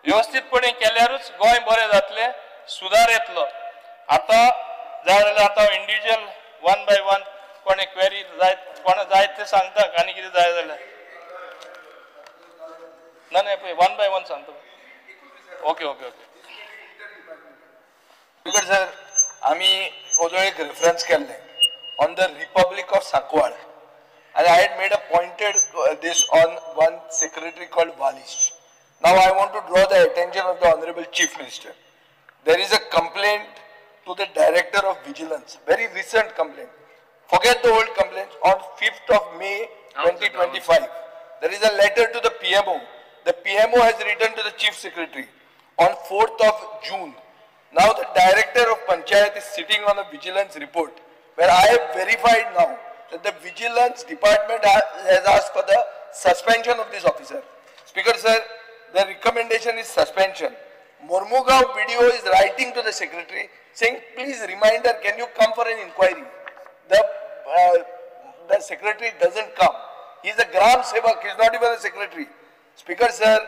वेवस्थीतपणे केल्यारूच गोंय बरें जातलें, सुदार येतलो. आतां जाय जाल्यार आतां इंडिविज्युअल वन बाय वन कोणे क्वेरी जाय, कोणा जाय तें सांगता आनी कितें जाय जाल्यार. ना ना, वन बाय वन सांगता. Okay okay okay. Speaker sir, आमी ओदो एक रेफरन्स केल्लें on the Republic of Sancoale, and I had made a pointed this on one secretary called Valish. Now I want to draw the attention of the Honorable Chief Minister. There is a complaint to the Director of Vigilance, very recent complaint. Forget the old complaints. On 5th of May 2025, there is a letter to the PMO. The PMO has written to the Chief Secretary on 4th of June. Now the Director of Panchayat is sitting on a vigilance report where I have verified now that the Vigilance Department has asked for the suspension of this officer. Speaker sir, the recommendation is suspension. Mormugao BDO is writing to the secretary saying, please reminder, can you come for an inquiry? The secretary doesn't come. He is a Gram Sevak, he is not even a secretary. Speaker sir,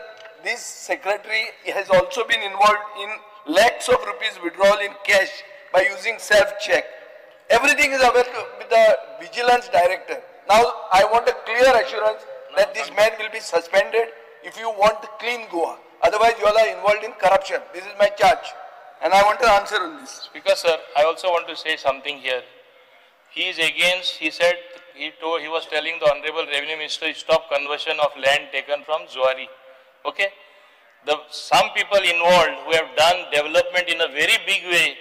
this secretary has also been involved in lakhs of rupees withdrawal in cash by using self-check. Everything is available with the vigilance director. Now I want a clear assurance that this man will be suspended if you want clean Goa. Otherwise you all are involved in corruption. This is my charge. And I want an answer on this. Speaker sir, I also want to say something here. He is against, he said, he was telling the Honorable Revenue Minister, stop conversion of land taken from Zuari. Okay? Some people involved who have done development in a very big way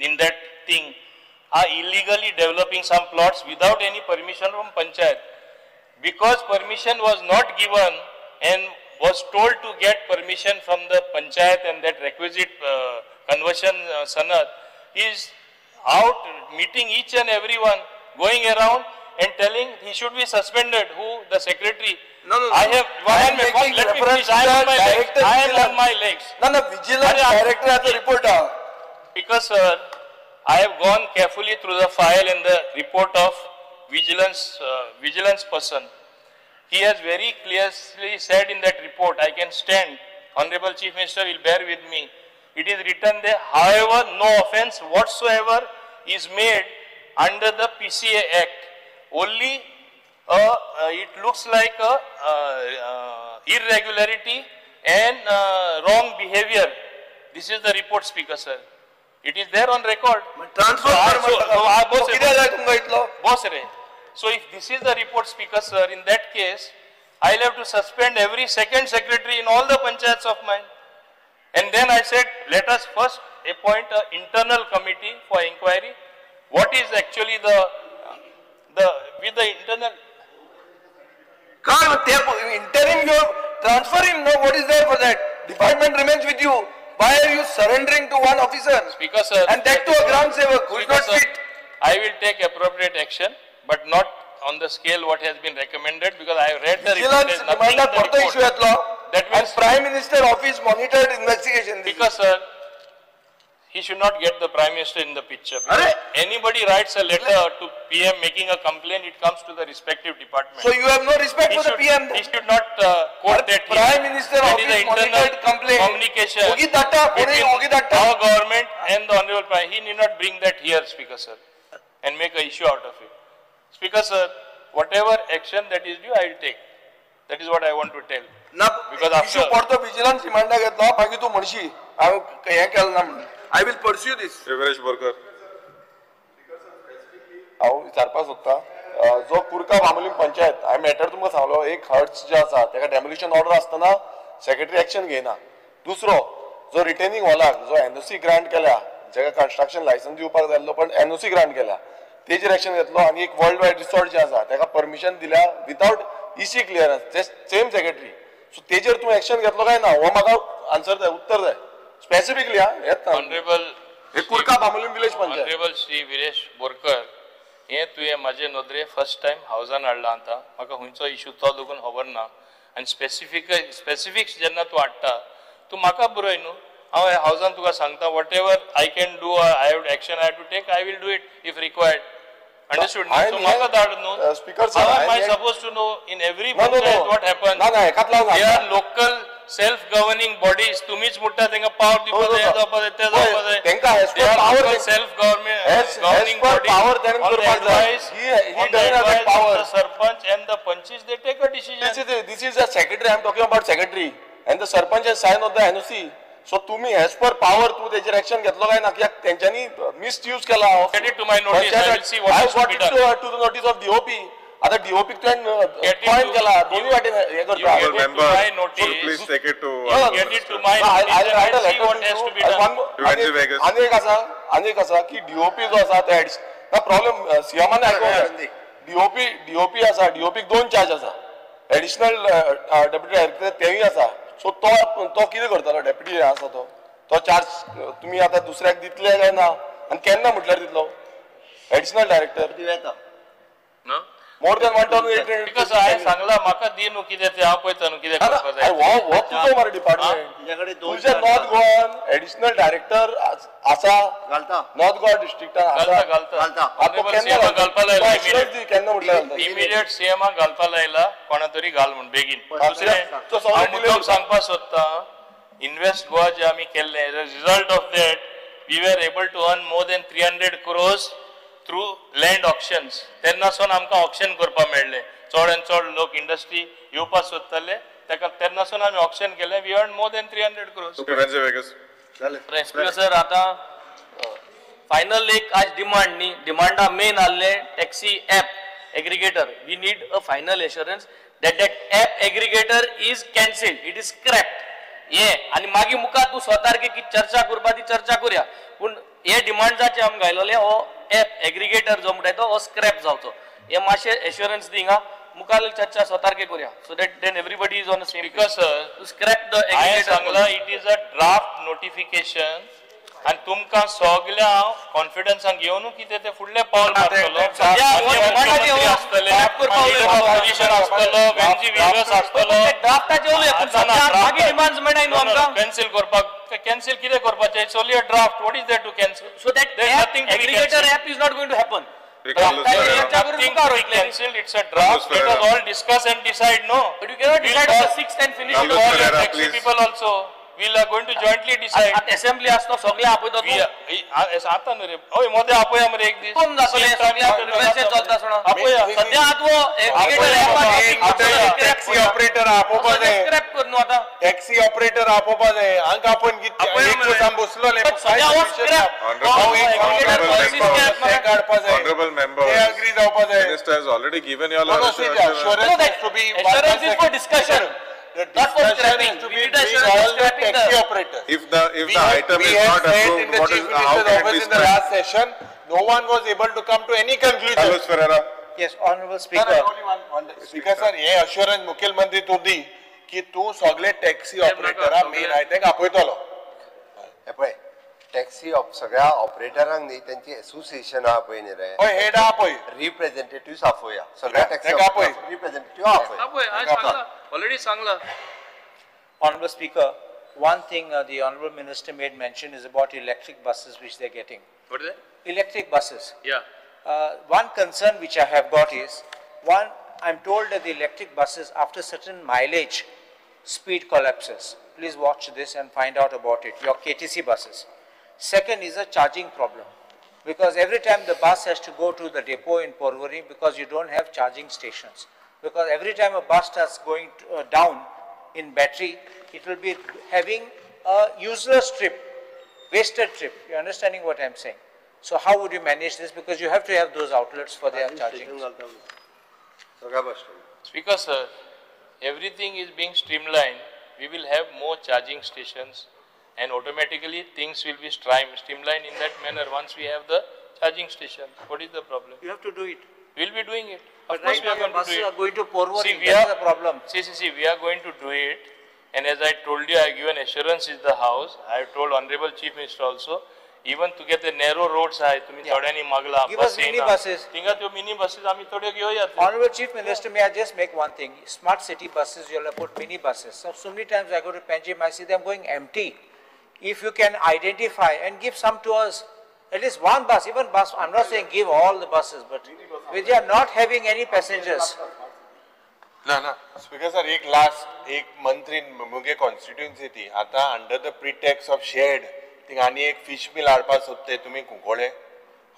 in that thing are illegally developing some plots without any permission from Panchayat. Because permission was not given and was told to get permission from the Panchayat and that requisite conversion sanad, he is out meeting each and everyone, going around and telling he should be suspended. Who? The secretary. No, no, no. I have I am making let me reference finish. I am on my legs. I am on my legs. No, no, vigilance director has the report. Because sir, I have gone carefully through the file and the report of vigilance person. He has very clearly said in that report, I can stand Honorable Chief Minister will bear with me. It is written there, however, no offense whatsoever is made under the PCA Act. Only it looks like a irregularity and wrong behavior. This is the report, Speaker sir. It is there on record. Transfer. So if this is the report, Speaker sir, in that case, I will have to suspend every second secretary in all the panchayats of mine. And then I said, let us first appoint an internal committee for inquiry. What is actually the with the internal? Interim, you transfer him. No, what is there for that? Department remains with you. Why are you surrendering to one officer? Speaker sir, and that to a Gram Sevak who is not fit. I will take appropriate action, but not on the scale what has been recommended, because I have read the report. There is nothing in the report. That means Prime Minister office monitored investigation. Because sir, he should not get the Prime Minister in the picture. Because anybody writes a letter to PM making a complaint, it comes to the respective department. So you have no respect for the PM? He should not quote that. Prime Minister office monitored complaint. Communication between our government and the Honorable Prime. He need not bring that here, Speaker sir, and make an issue out of it. Speaker sir, whatever action that is due, I will take. That is what I want to tell. Because after issue for the vigilance reminder घेतलो, मागीर तूं म्हणशी हांव हें केलें ना म्हणून. I will pursue this. Viresh Borkar. हांव विचारपाक सोदता, जो कुरका बांबोलीम पंचायत हांवें मॅटर तुमकां सांगलो, एक हर्ट्स जे आसा तेका डेमोलिशन ऑर्डर आसतना सेक्रेटरी एक्शन घेयना. दुसरो जो रिटेनिंग हॉलाक जो एनओसी ग्रांट केल्या, जेका कन्स्ट्रक्शन लायसन्स दिवपाक जाल्लो पण एनओसी ग्रांट केल्या, तेजेर एक्शन घेतलो. आनी एक वर्ल्ड वायड रिसॉर्ट जे आसा तेका परमिशन दिल्या विदावट इसी क्लियरन्स, ते सेम सेक्रेटरी. सो तेजेर तूं एक्शन घेतलो काय ना, हो म्हाका आन्सर जाय, उत्तर जाय स्पेसिफिकली. हा येत honourable Curca Bambolim village panchayat. Honourable Shri Viresh Borkar, हें तुवें म्हाजे नदरे फर्स्ट टायम हावजान हाडलां. आतां म्हाका खंयचो इशू तो देखून खबर ना, आनी स्पेसिफिक्स जेन्ना तूं हाडटा तूं म्हाका बरय न्हू, हांव हावजान तुका सांगता whatever I can do, I have action I have to take, I will do it if required. Understood? So म्हाका धाड न्हू. Speaker sir, how am I supposed to know in every panchayat what happens? ना ना, एकाच लावन they are local self governing bodies. तुमीच म्हणटा तेंका पावर दिवपाक जाय, जावपाक जाय, तें जावपाक जाय. तेंका as per power self governing body power ताणें करपाक जाय. On the advice of the sarpanch and the panchis, they take a decision. This is a secretary. I am talking about secretary and the sarpanch has signed on the NOC. So तुम्ही as per power तू तेजेर action घेतलो काय ना, कित्याक तेंच्यांनी misuse केला. Get it to my notice, I will see what is to be done. To the notice of DOP. आता डीओपी तुवें पॉइंट केला, दोन्ही वाटेन हें करता. Please take it to get it to my notice, see what has to be done. आनी एक आसा, आनी एक आसा की डीओपी जो आसा ते ना प्रॉब्लेम सीएमान आयकूंक जाय. डीओपी आसा, डीओपीक दोन चार्ज आसा, एडिशनल डेप्युटी डायरेक्टर तेवूय आसा. सो तो कितें करतलो डेप्युटी आसा तो तो चार्ज तुमी आतां दुसऱ्याक दितले काय ना, आनी केन्ना म्हटल्यार दितलो additional director? More than 1800. Because हांवें सांगलां म्हाका दी न्हू कितें तें, हांव पळयता न्हू कितें करपाक जाय. हो तुजो मरे डिपार्टमेंट, तुज्या नॉर्थ गोवान एडिशनल डायरेक्टर आसा, नॉर्थ गोवा डिस्ट्रिक्टान आसा. घालता केन्ना म्हटल्यार इमिडिएट सीएमाक घालपा लायला, कोणा तरी घाल म्हूण बेगीन. दुसरें हांव मुद्दम सांगपाक सोदता, इन्वेस्ट गोवा जे आमी केल्लें, result of that we were able to earn more than 300 crores through land auctions. तेन्ना सावन आमकां ऑक्शन करपाक मेळ्ळें, चड आनी चड लोक इंडस्ट्री येवपाक सोदताले, ताका तेन्ना सावन आमी ऑक्शन केलें, we earn more than 300 crores. Speaker sir, आतां फायनल एक आज डिमांड न्ही, डिमांडा मेन आहले taxi app aggregator. We need a final assurance that that app aggregator is cancelled, it is scrapped. हे आनी मागीर मुखार तूं स्वतारके की चर्चा करपा ती चर्चा करुया, पूण हे डिमांड्साचे आमी घायलोले हो एप एग्रिगेटर जो म्हणटा तो हो स्क्रॅप जावचो, हे मातशें एश्युरन्स दी हिंगा, मुखार चर्चा स्वतारके करुया, so that then everybody is on the same. Because sir, to scrap the हांवें एग्रिगेटर. सांगलां it is a draft notification, आनी तुमकां सगळ्या हांव कॉन्फिडन्सान घेवन कितें तें फुडलें पावल मारतलो. मुख्यमंत्री आसतले, ऑपोजिशन आसतलो, वेंजी विंगस आसतलो. कॅन्सील करपाक, कॅन्सील कितें करपाचें? It's only a draft, what is there to cancel? So that aggregator app is not going to happen. Nothing to be cancelled. It's a draft. Let us all discuss and decide. No. But you cannot decide on the 6th and finish it. We'll call your taxi people also. We are going to jointly decide. आतां assembly आसता सगळे आपयता तूं. आतां न्हू रे. हय मोदे आपया मरे एक दीस. कोण जातले सगळे चलता सुना. सद्या आतां टॅक्सी ऑपरेटर आपोवपा जाय. स्क्रॅप कर न्हू आतां. टॅक्सी ऑपरेटर आपोवपा जाय. हांगा आपोवन कितें बसलो. Honorable member, Minister has already given you all assurance to be assurance is for discussion. The discussion is to be between all the taxi operators. If the item is not approved, what is, how can it be in the last session, no one was able to come to any conclusion. Carlos Ferreira. Yes, Honorable Speaker. Sir, only one. Speaker sir, हे assurance मुख्यमंत्री तूं दी की तूं सगळे taxi ऑपरेटरा main आहा तेंका आपयतलो. पळय taxi सगळ्या ऑपरेटरांक न्ही तेंची एसोसिएशन आहा पळय न्ही रे. हय हेड आहा पळय. रिप्रेझेंटेटिव्ह आपोवया सगळ्या टॅक्सी रिप्रेझेंटेटिव्ह आपय. ऑलरेडी सांगला. Honorable Speaker, one thing the Honorable Minister made mention is about electric buses which they are getting. What is that? Electric buses. Yeah. One concern which I have got is, one, I'm told that the electric buses after certain mileage, speed collapses. Please watch this and find out about it, your KTC buses. Second is a charging problem, because every time the bus has to go to the depot in Porvorim because you don't have charging stations. Because every time a bus starts going down in battery, it will be having a useless trip, wasted trip. You're understanding what I'm saying? So how would you manage this? Because you have to have those outlets for their charging. Speaker sir, everything is being streamlined. We will have more charging stations and automatically things will be streamlined in that manner once we have the charging station. What is the problem? You have to do it. We will be doing it. Of But course right we are now going to do buses it. are going to Porvorim. See, That's the problem. See, we are going to do it. And as I told you, I have given assurance in the house. I have told Honorable Chief Minister also, even to get the narrow roads, तुम्ही थोड्यांनी मागला. Give us mini buses. थिंगा त्यो mini buses आमी थोड्यो घेवया. Honorable Chief Minister, may I just make one thing? Smart city buses, you'll have put mini buses. So many times I go to Panjim, I see them going empty. If you can identify and give some to us, at least one bus, even bus, I'm not saying give all the buses, but we are not having any passengers. ना ना speaker sir, एक last एक मंत्री मुगे constituency ती आता under the pretext of shed थिंगा आनी एक फिश मिल हाडपाक सोदते तुमी कुंकोळे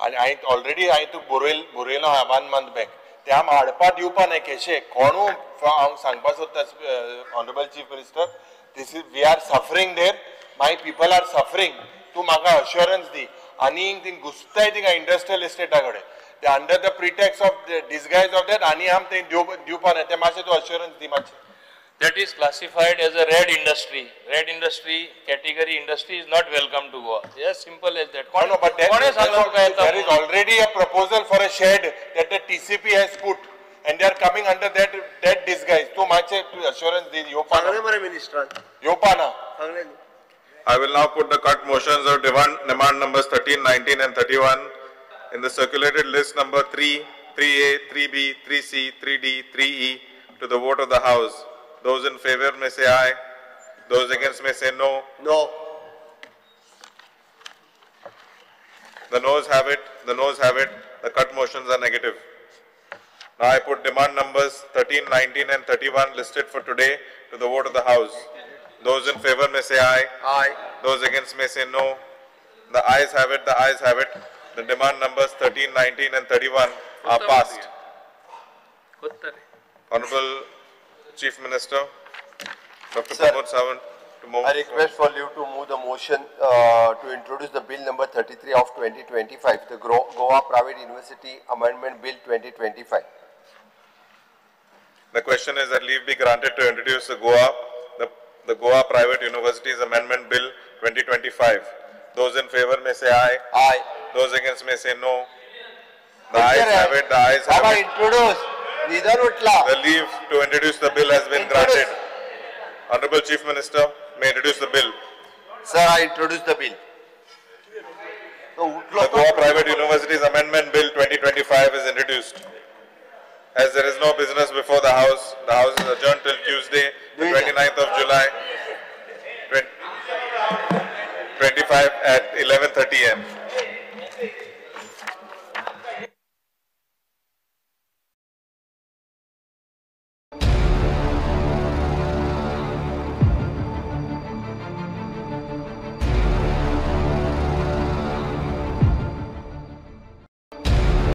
आनी हांवें ऑलरेडी हांवें तुका बरयलो आहा 1 month back ते आम हाडपा दिवपा न्हय केशे कोणू हांव सांगपाक सोदता honourable chief minister, this is we are suffering there, my people are suffering. तूं म्हाका अश्योरन्स दी आनी थिंग घुसताय थिंगा इंडस्ट्रियल इस्टेटा कडेन ते under the pretext of disguise of that आनी आम ते दिवपा न्हय ते मातशें तूं अश्योरन्स दी मातशें. That is classified as a red industry. Red industry category industry is not welcome to Goa. Yes, simple as that. No, but there is already a proposal for a shed that the TCP has put, and they are coming under that disguise. तूं मातशें assurance दी येवपा ना minister येवपा ना. I will now put the cut motions of demand numbers 13, 19 and 31 in the circulated list number 3, 3A, 3B, 3C, 3D, 3E to the vote of the House. Those in favor may say aye. Those against may say no. No. The noes have it. The noes have it. The cut motions are negative. Now I put demand numbers 13, 19 and 31 listed for today to the vote of the House. Those in favor may say aye. Aye. Those against may say no. The ayes have it. The ayes have it. The demand numbers 13, 19 and 31 are passed. Honorable Chief Minister, Dr. Pramod Sawant, to move. I request for leave to move the motion to introduce the bill number 33 of 2025, the Goa Private University Amendment Bill 2025. The question is that leave be granted to introduce the Goa Private Universities Amendment Bill 2025. Those in favor may say aye. Aye. Those against may say no. The ayes have it. The ayes have it. Introduce. The leave to introduce the bill has been granted. Honorable Chief Minister may introduce the bill. Sir, I introduce the bill. The Goa Private Universities Amendment Bill 2025 is introduced. As there is no business before the House is adjourned till Tuesday, the 29th of July, 25 at 11:30 a.m.